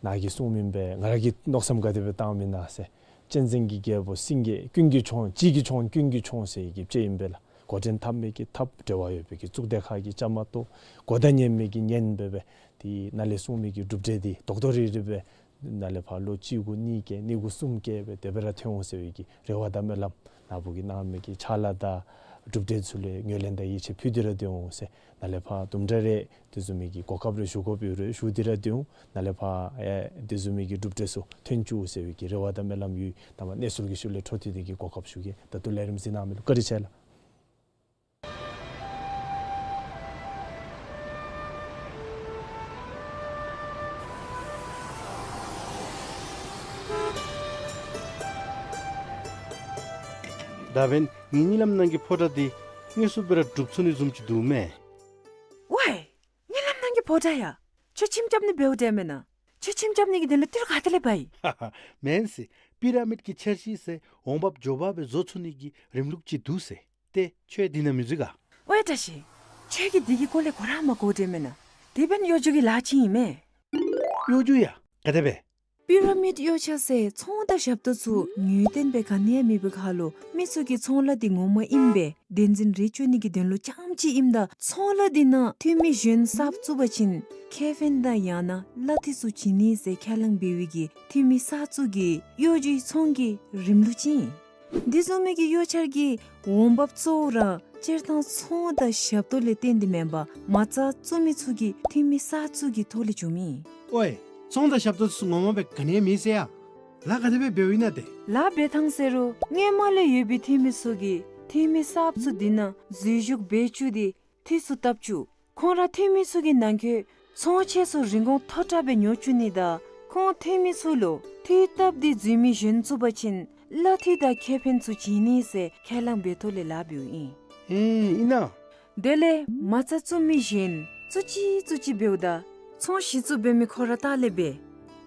ནཱ་གིས་གསུངས་མི་འབད་ང་ར་གིས་མནོ་བསམ་ག་དེ་སྦེ་བཏངམ་ཨིན་ན་ཟེར། གཅན་གཟན་གྱི་རྒྱལ་པོ་སེང་གེ་ཀུན་གྱི་མཆོང་བྱིས་ཀྱི་མཆོང་ཀུན་གྱི་མཆོང་ཟེར་གྱི་ཅིག་ཨིན་པས་ལགས། འགོ་འདྲེན་འཐབ་མི་གིས་འཐབ། འབྲེལ་བ་ཡོད་པའི་གི་གཙུག་སྡེ་ཁག་གིས་བཅའ་མར་གཏོགས། གོ་བརྡ་ཉན་མི་གིས་ཉན་སྦེ་སྦེ་ཏེ་ནཱ་ལས་གསུངས་མི་གི་གྲུབ་འབྲས་འདི་རྡོག་རྡོག་རིལ་རི་སྦེ་ནཱ་ལས་ཕར་ལོ་གཅིག་གུ་གཉིས་བཀལ་གཉིས་གུ་གསུམ་བཀལ་སྦེ་དེ་སྦེ་ར་ཐོན་འོང་ཟེར་བའི་གི་རེ་བ་དང་སྨོན་ལམ་ནཱ་བུ་གིས་གནང་མི་གི་ཕྱག་ལཱ་དང་ གྲུབ་འབྲས་ཚུ་ལུ་ངོས་ལེན་དང་ཡིད་ཆེས་ཕུལ་ཏེ་ར་སྡོད་འོང་ཟེར། ནཱ་ལས་ཕར་དུམ་གྲ་རེ་དེ་བཟུམ་མའི་གི་གོ་སྐབས་རེ་ཞུ་དགོཔ་ཡོད་རུང་ཞུ་སྟེ་ར་སྡོད་འོང་། ནཱ་ལས་ཕར་ཨེ་དེ་བཟུམ་མའི་གི་གྲུབ་འབྲས་ཚུ་ཐོན་བཅུག་ཟེར་བའི་གི་རེ་བ་དང་སྨོན་ལམ་ཡོད། ད་མ་གནས་ཚུལ་གྱི་ཤུལ་ལས་འཕྲོ་མཐུད་དེ་གི་གོ་སྐབས་ཞུ་གེ། ད་ལྟོ་ལས་རིམ་གཟིགས་གནང་མི་ལུ་བཀའ་དྲིན་ཆེ་ལགས། ད་འབདན་ངེའི་གཉིད་ལམ་ནང་གི་ཕོ་བྲང་འདི་དངོས་སུ་སྦེ་ར་གྲུབ་ཚུགས་ནི་བཟུམ་ཅིག་འདུག་མས། ཝའི། གཉིད་ལམ་ནང་གི་ཕོ་བྲང་ཡ། ཁྱོད་ཁྱིམ་རྐྱབ་ནི་འབདཝ་འདྲས་མེན་ན། ཁྱོད་ཁྱིམ་རྐྱབ་ནི་གི་དོན་ལུ་ཏི་རུ་ག་ཏེ་ལས་འབག་ཡི། མེན་ཟེར། པི་ར་མིཌ་ཀྱི་འཆར་གཞི་ཟེར་འོང་འབབ་མགྱོགས་པ་སྦེ་བཟོ་ཚུགས་ནི་གི་རིམ་ལུགས་ཅིག་འདུག་ཟེར། ཏེ་ཁྱོད་འདི་ནང་མི་འཛུལ་ག། ཝའི་བཀྲ་ཤིས། ཁྱོད་ཀྱིས་འདི་གི་སྐོར་ལས་གོ་ར་མ་གོ་འདྲས་མེན་ན། དེ་འབདན་གཡོ་སྒྱུ་གི་ལཱ་ཅིག་ཨིན་མས། གཡོ་སྒྱུ་ཡ། ག་དེ་སྦེ། པི་ར་མིཌ་གཡོག་བྱ་ཟེར་ཚོང་དང་ཞབས་ཏོག་ཚུ་ངོས་བསྟན་སྦེ་ག་ནི་ཡང་མེད་པའི་ཁར་ལུ་མི་ཚུ་གིས་ཚོང་ལཱ་འདི་ངོ་མ་ཨིན་པའི་བདེན་འཛིན་རེ་བཅོལ་ནི་གི་དོན་ལུ་རྐྱངམ་ཅིག་ཨིནམ་ད་ཚོང་ལཱ་འདི་ནང་འཐུས་མི་གཞན་གསརཔ་བཙུགས་པ་ཅིན་ཁེ་ཕན་དང་ཡང་ན་གླ་འཐུས་ཚུ་བྱིན་ནི་ཟེར་ཁས་བླངས་འབད་བའི་གི་འཐུས་མི་གསརཔ་ཚུ་གི་གཡོ་སྒྱུའི་ཚོང་གི་རིམ་ལུགས་ཅིག་ཨིན། འདི་བཟུམ་མའི་གི་གཡོག་བྱ་གི་འོང་འབབ་གཙོ་བོ་ར་སྤྱིར་བཏང་ཚོང་དང་ཞབས་ཏོག་ལས་བརྟེན་ཏེ་མེན་པར་མ་རྩ་བཙུགས་མི་ཚུ་གིས་འཐུས་མི་གསརཔ་ཚུ་གི་ཐོག་ལས་བྱུངམ་ཨིན། ཨོའི། ཚོང་དང་ཞབས་ཏོག་ཚུ་ངོ་མ་སྦེ་ག་ནི་ཡང་མེད་ཟེར་ཡ། ལཱ་ག་དེ་སྦེ་འབདཝ་ཨིན་ན་ཏེ། ལཱ་འབད་ཐངས་ཟེར་རུང་སྔོན་མ་ལས་ཡོད་པའི་འཐུས་མི་ཚུ་གིས་འཐུས་མི་གསརཔ་ཚུ་འདི་ནང་འཛུལ་ཞུགས་འབད་བཅུག་སྟེ་འཐུས་ཚུ་བཏབ་བཅུག། ཁོང་ར་འཐུས་མི་ཚུ་གི་ནང་འཁོད་ཚོང་ཆས་ཚུ་རིན་གོང་མཐོ་དྲགས་སྦེ་ཉོ་བཅུག་ནི་དང་ཁོང་འཐུས་མི་ཚུ་ལུ་འཐུས་སྟབས་འདི་འཛུལ་མི་གཞན་བཙུགས་པ་ཅིན་གླ་འཐུས་དང་ཁེ་ཕན་ཚུ་བྱིན་ནི་ཟེར་ཁས་བླངས་འབད་ཐོག་ལས་ལཱ་འབདཝ་ཨིན། ཨེ་ཨིན་ན། དེ་ལས་མ་རྩ་བཙུགས་མི་གཞན་བཙུགས་ཅི་བཙུགས་ཅི་འབདཝ་ད་ཚོང་གཞི་བཙུགས་འབད་མི་ཁོ་ར་ལྟག་ལས་འབད།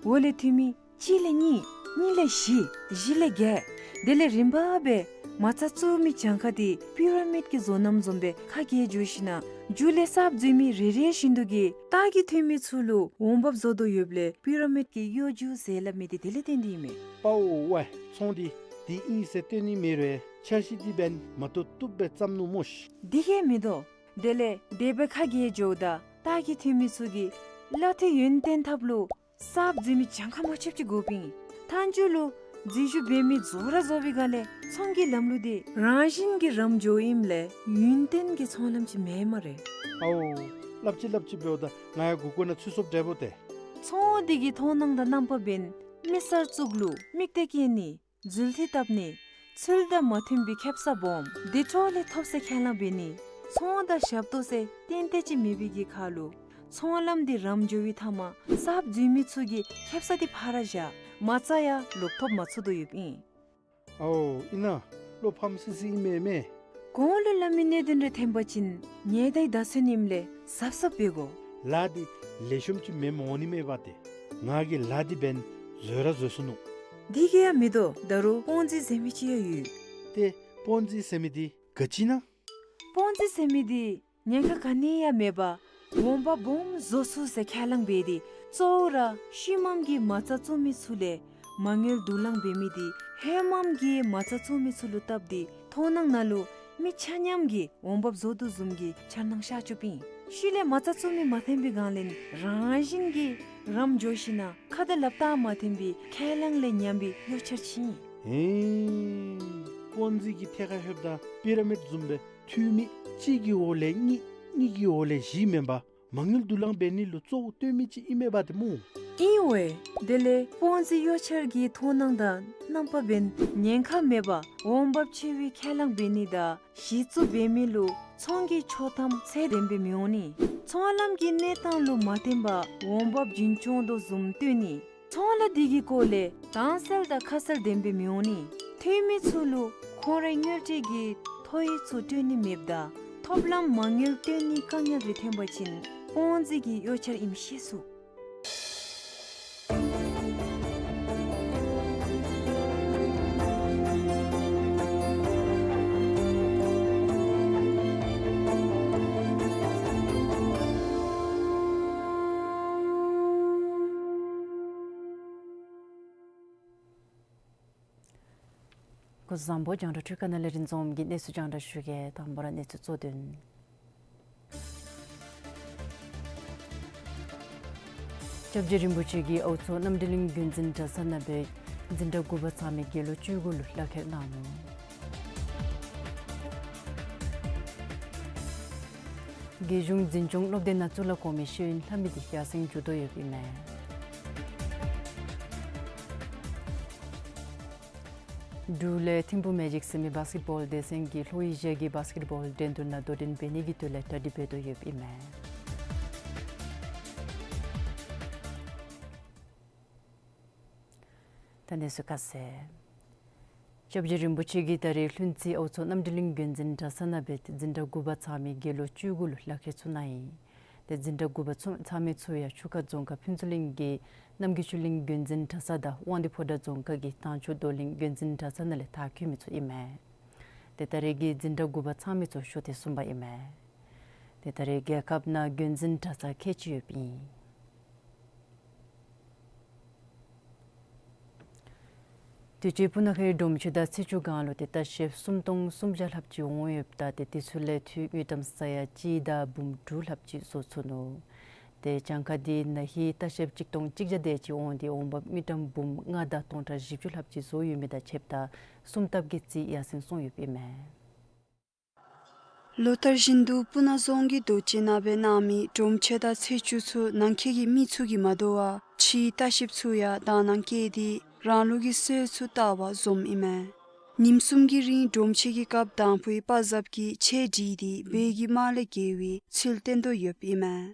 འོག་ལས་འཐུས་མི་གཅིག་ལས་གཉིས། གཉིས་ལས་བཞི། བཞི་ལས་བརྒྱད། དེ་ལས་རིམ་པ་སྦེ་མ་རྩ་བཙུགས་མི་གྱངས་ཁ་འདི་པི་ར་མིཌ་ཀྱི་བཟོ་རྣམ་བཟུམ་སྦེ་ཁ་གྱེས་འགྱོ་ཞིན་ན་མཇུག་ལས་གསརཔ་འཛུལ་མི་རེ་རེ་བཞིན་དུ་གིས་ལྟག་གི་འཐུས་མི་ཚུ་ལུ་འོང་འབབ་བཟོ་དོ་ཡོདཔ་ལས་པི་ར་མིཌ་ཀྱི་གཡོ་སྒྱུ་ཟེར་སླབ་མི་འདི་དེ་ལས་བརྟེན་ཏེ་ཨིན་མས། པའོ་ཝའི། ཚོང་འདི་འདི་ཨིན་ཟེར་སྟོན་ནི་མེད་རུང་འཆར་གཞི་འདི་འབདན་མ་བཏུབ་བཏུབ་སྦེ་བརྩམ་ནུག་སྨོ་ཤིག། འདི་གིས་མི་དོ། དེ་ལས་དེ་སྦེ་ཁ་གྱེས་འགྱོཝ་ད་ལྟག་གི་འཐུས་མི་ཚུ་གིས་གླ་འཐུས་ཡུན་བརྟན་ཐབས་ལུ་གསརཔ་འཛུལ་མི་གྱངས་ཁ་མ་ཆོདཔ་ཅིག་དགོཔ་ཨིན། མཐའ་མཇུག་ལུ་འཛུལ་ཞུགས་འབད་མི་རྫོགས་ར་རྫོགས་པའི་སྒང་ལས་ཚོང་གི་ལམ་ལུགས་འདི་རང་བཞིན་གྱིས་རམ་འགྱོཝ་ཨིནམ་ལས་ཡུན་བརྟན་གྱི་ཚོང་ལམ་ཅིག་མེད་སྨ་རེ། ཨའོ། སླབ་ཅི་སླབ་ཅི་འབདཝ་ད་ང་ཡང་མགུ་སྐོར་ནང་ཚུད་སོཔ་འདྲས་པོ་ཏེ། ཚོང་འདི་གི་མཐོང་སྣང་དང་རྣམ་པ་འབདན་མི་གསར་བཙུགས་ལུ་དམིགས་གཏད་བསྐྱེད་ནི། འཛུལ་འཐུས་བཏབ་ནི། ཚུལ་དང་མ་མཐུན་པའི་ཁེབ་ས་སྦོམ་འདི་ཕྱོགས་ལས་ཐོབ་ཟེར་ཁས་བླངས་འབད་ནི། ཚོང་དང་ཞབས་ཏོག་ཟེར་གཏན་གཏན་ཅིག་མེད་པའི་གི་ཁར་ལུ་ཚོང་ལམ་འདི་རམ་འགྱོ་བའི་མཐའ་མ་གསརཔ་འཛུལ་མི་ཚུ་གིས་ཁེབ་ས་འདི་ཕར་བཞག། མ་རྩ་ཡང་ལོག་ཐོབ་མ་ཚུགས་དོ་ཡོདཔ་ཨིན། ཨའོ་ཨིན་ན། བློ་ཕམ་སི་སི་ཨིན་མས་མས། གོང་ལུ་སླབ་མི་གནད་དོན་རེ་ཐོན་པ་ཅིན་ངེ་དང་ད་ཚུན་ཨིནམ་ལས་གཟབ་གཟབ་འབད་དགོ། ལཱ་འདི་ལེགས་ཤོམ་ཅིག་མེནམ་འོང་ནི་མས་པ་ཏེ། ང་གིས་ལཱ་འདི་འབདན་བཟོ་ར་བཟོ་ཚུགས་ནུག། འདི་གིས་ཡང་མི་དོ། ད་རུང་པོན་ཛི་ཟེར་མི་ཅིག་ཡང་ཡོད། ཏེ་པོན་ཛི་ཟེར་མི་འདི་ག་ཅི་ཨིན་ན། པོན་ཛི་ཟེར་མི་འདི་ཉེན་ཁ་ག་ནི་ཡང་མེད་པར་འོང་འབབ་སྦོམ་བཟོ་ཚུགས་ཟེར་ཁས་བླངས་འབད་དེ་གཙོ་བོ་ར་ཤུལ་མམ་གྱི་མ་རྩ་བཙུགས་མི་ཚུ་ལས་མ་དངུལ་བསྡུ་ལེན་འབད་མི་འདི་ཧེ་མམ་གྱི་མ་རྩ་བཙུགས་མི་ཚུ་ལུ་བཏབ་སྟེ་མཐོང་སྣང་ནང་ལུ་མི་ཆ་མཉམ་གྱིས་འོང་འབབ་བཟོ་དོ་བཟུམ་གྱི་འཆར་སྣང་ཤར་བཅུགཔ་ཨིན། ཤུལ་ལས་མ་རྩ་བཙུགས་མི་མ་ཐོན་པའི་སྒང་ལས་རང་བཞིན་གྱིས་རམ་འགྱོ་ཞིན་ན་ཁ་དང་ལགཔ་བཏང་མ་ཐོན་པའི་ཁས་བླངས་ལས་ཉམས་པའི་གཡོ་འཆར་ཅིག་ཨིན། ཨེ། པོན་ཛི་གི་ཐད་ཁར་ལྷོདཔ་ད་པི་ར་མིཌ་བཟུམ་སྦེ་འཐུས་མི་གཅིག་གི་འོག་ལས་གཉིས། གཉིས་ཀྱི་འོག་ལས་བཞི་མེན་པར་མ་དངུལ་བསྡུ་ལེན་འབད་ནི་ལུ་གཙོ་བོ་བཏོན་མི་ཅིག་ཨིན་མས་པ་ཏེ་སྨོ། ཨིན་ཝའེ། དེ་ལས་པོན་ཛི་གཡོ་འཆར་གྱི་མཐོང་སྣང་དང་རྣམ་པ་འབདན་ཉེན་ཁ་མེད་པར་འོང་འབབ་ཆེ་བའི་ཁས་བླངས་འབད་ནི་དང་གཞི་བཙུགས་འབད་མི་ལུ་ཚོང་གི་ཆོག་ཐམ་ཚད་ལྡན་སྦེ་མི་འོང་ནི། ཚོང་ལམ་གྱི་གནས་སྟངས་ལུ་མ་བརྟེན་པར་འོང་འབབ་རྒྱུན་སྐྱོང་དོ་བཟུམ་སྟོན་ནི། ཚོང་ལཱ་འདི་གི་སྐོར་ལས་དྭངས་གསལ་དང་ཁ་གསལ་ལྡན་སྦེ་མི་འོང་ནི། འཐུས་མི་ཚུ་ལུ་ཁོང་རའི་དངུལ་འབྲེལ་གྱི་ཐོ་ཡིག་ཚུ་སྤྲོད་ནི་མེདཔ་ད་ཐོབ་ལམ་མ་དངུལ་སྤྲོད་ནི་དཀའ་ངལ་རེ་ཐོན་པ་ཅིན་པོན་ཛི་གི་གཡོ་འཆར་ཨིནམ་ཤེས་ཚུགས། སྐུ་གཟུགས་བཟང་པོ། རྒྱང་བསྒྲགས་འཕྲུལ་ཁང་ནང་ལས་རིན་འཛོམས་ཀྱིས་གནས་ཚུལ་རྒྱང་བསྒྲགས་ཞུ་གེ། དང་པ་ར་གནས་ཚུལ་གཙོ་དོན། སྐྱབས་རྗེ་རིན་པོ་ཆེ་གིས་ཨའུ་མཚོ་རྣམ་གྲོལ་གླིང་རྒྱུན་འཛིན་གྲྭ་ཚང་ནང་སྦེ་འཛིན་གྲྭ་དགུ་པ་ཚང་མའི་དགེ་སློབ་བཅུ་དགུ་ལུ་བླ་ཁེལ་གནང་ནུག། རྒྱལ་གཞུང་འཛིན་སྐྱོང་སློབ་སྡེ་ནང་གཙུག་ལག་གོང་མའི་ཤེས་ཡོན་ལྷབ་མི་དེ་ཡར་སེང་འགྱོ་དོ་ཡོདཔ་ཨིན་མས། འབྲུག་ལས་ཐིམ་ཕུ་མེ་ཇིག་ཟེར་མི་བཱསི་ཀེཊ་བཱོལ་སྡེ་ཚན་གྱིས་ལྷོ་ཨེ་ཤི་ཡ་གི་བཱསི་ཀེཊ་བཱོལ་འགྲན་བསྡུར་ནང་དོ་འགྲན་འབད་ནི་གི་དོན་ལས་གྲ་སྒྲིག་འབད་དོ་ཡོདཔ་ཨིན་མས། ད་གནས་ཚུལ་ཁ་གསལ། སྐྱབས་རྗེ་རིན་པོ་ཆེ་གིས་ད་རེས་ལྷུན་རྩེ་ཨའུ་མཚོ་རྣམ་གྲོལ་གླིང་འགོ་འཛིན་གྲྭ་ཚང་ནང་སྦེ་འཛིན་གྲྭ་དགུ་པ་ཚང་མི་དགེ་སློབ་བཅུ་དགུ་ལུ་ལག་ཁྱེར་ཚུ་གནང་ཡི། ཏེ་འཛིན་གྲྭ་དགུ་པ་ཚུ་ཚང་མི་ཚུ་ཡང་ཆུ་ཁ་རྫོང་ཁག་ཕུན་ཚོགས་གླིང་གི་རྣམ་རྒྱལ་ཆོས་གླིང་འགོ་འཛིན་གྲྭ་ཚང་དང་དབང་འདུས་ཕོ་བྲང་རྫོང་ཁག་གི་དྭངས་ཆུ་རྡོར་གླིང་འགོ་འཛིན་གྲྭ་ཚང་ནང་ལས་མཐར་འཁྱོལ་མི་ཚུ་ཨིན་མས། ཏེ་ད་རེས་ཀྱི་འཛིན་གྲྭ་དགུ་པ་ཚང་མི་ཚུ་ཤོ་ཐེངས་གསུམ་པ་ཨིན་མས། ཏེ་ད་རེས་རྒྱལ་ཁབ་ནང་འགོ་འཛིན་གྲྭ་ཚང་ཁལ་གཅིག་ཡོདཔ་ཨིན། དུས་ཅི་སྤུ་ན་ཁ་རི་སྒྲོམ་ཆེན་དང་ཚེས་བཅུ་སྒང་ལུ་ཏེ་ལྟ་བཤལཔ་སུམ་སྟོང་སུམ་བརྒྱ་ལྷགཔ་ཅིག་འོང་ཡོདཔ་ད་ཏེ་དེ་ཚུ་ལས་འཐུས་དངུལ་ཀྲམ་ས་ཡ་གཅིག་དང་འབུམ་དྲུག་ལྷགཔ་ཅིག་བཟོ་ཚུགས་ནུག། ཏེ་གྱངས་ཁ་དེ་ན་ཧིང་ལྟ་བཤལཔ་གཅིག་སྟོང་གཅིག་བརྒྱ་དེ་ཅིག་འོང་སྟེ་འོང་འབབ་དངུལ་ཀྲམ་འབུམ་ལྔ་དང་སྟོང་ཕྲག་བཞི་བཅུ་ལྷགཔ་ཅིག་བཟོ་ཡོད་མི་དང་ཕྱདཔ་ད་སུམ་ལྟབ་ཀྱི་རྩིས་ཡར་སེང་སོང་ཡོདཔ་ཨིན་མས། ལོ་ལྟར་བཞིན་དུ་སྤུ་ན་རྫོང་གི་རྡོ་གཅལ་ནང་སྦེ་གནང་མི་སྒྲོམ་ཆེན་དང་ཚེས་བཅུ་ཚུ་ནང་འཁོད་ཀྱི་མི་ཚུ་གིས་མ་དོ་བར་ཕྱིའི་ལྟ་བཤལཔ་ཚུ་ཡང་དང་ནང་བཀལ་ཏེ་རང་ལུགས་ཀྱི་སྲོལ་ཚུ་དར་བར་འཛོམསཔ་ཨིན་མས། ཉིནམ་གསུམ་གྱི་རིང་སྒྲོམ་ཆེན་གྱི་སྐབས་དང་ཕུའི་དཔའ་ཟབ་ཀྱི་ཆས་བསྒྲིགས་ཏེ་བོད་ཀྱི་དམག་ལས་རྒྱལ་བའི་ཚུལ་བསྟན་དོ་ཡོདཔ་ཨིན་མས།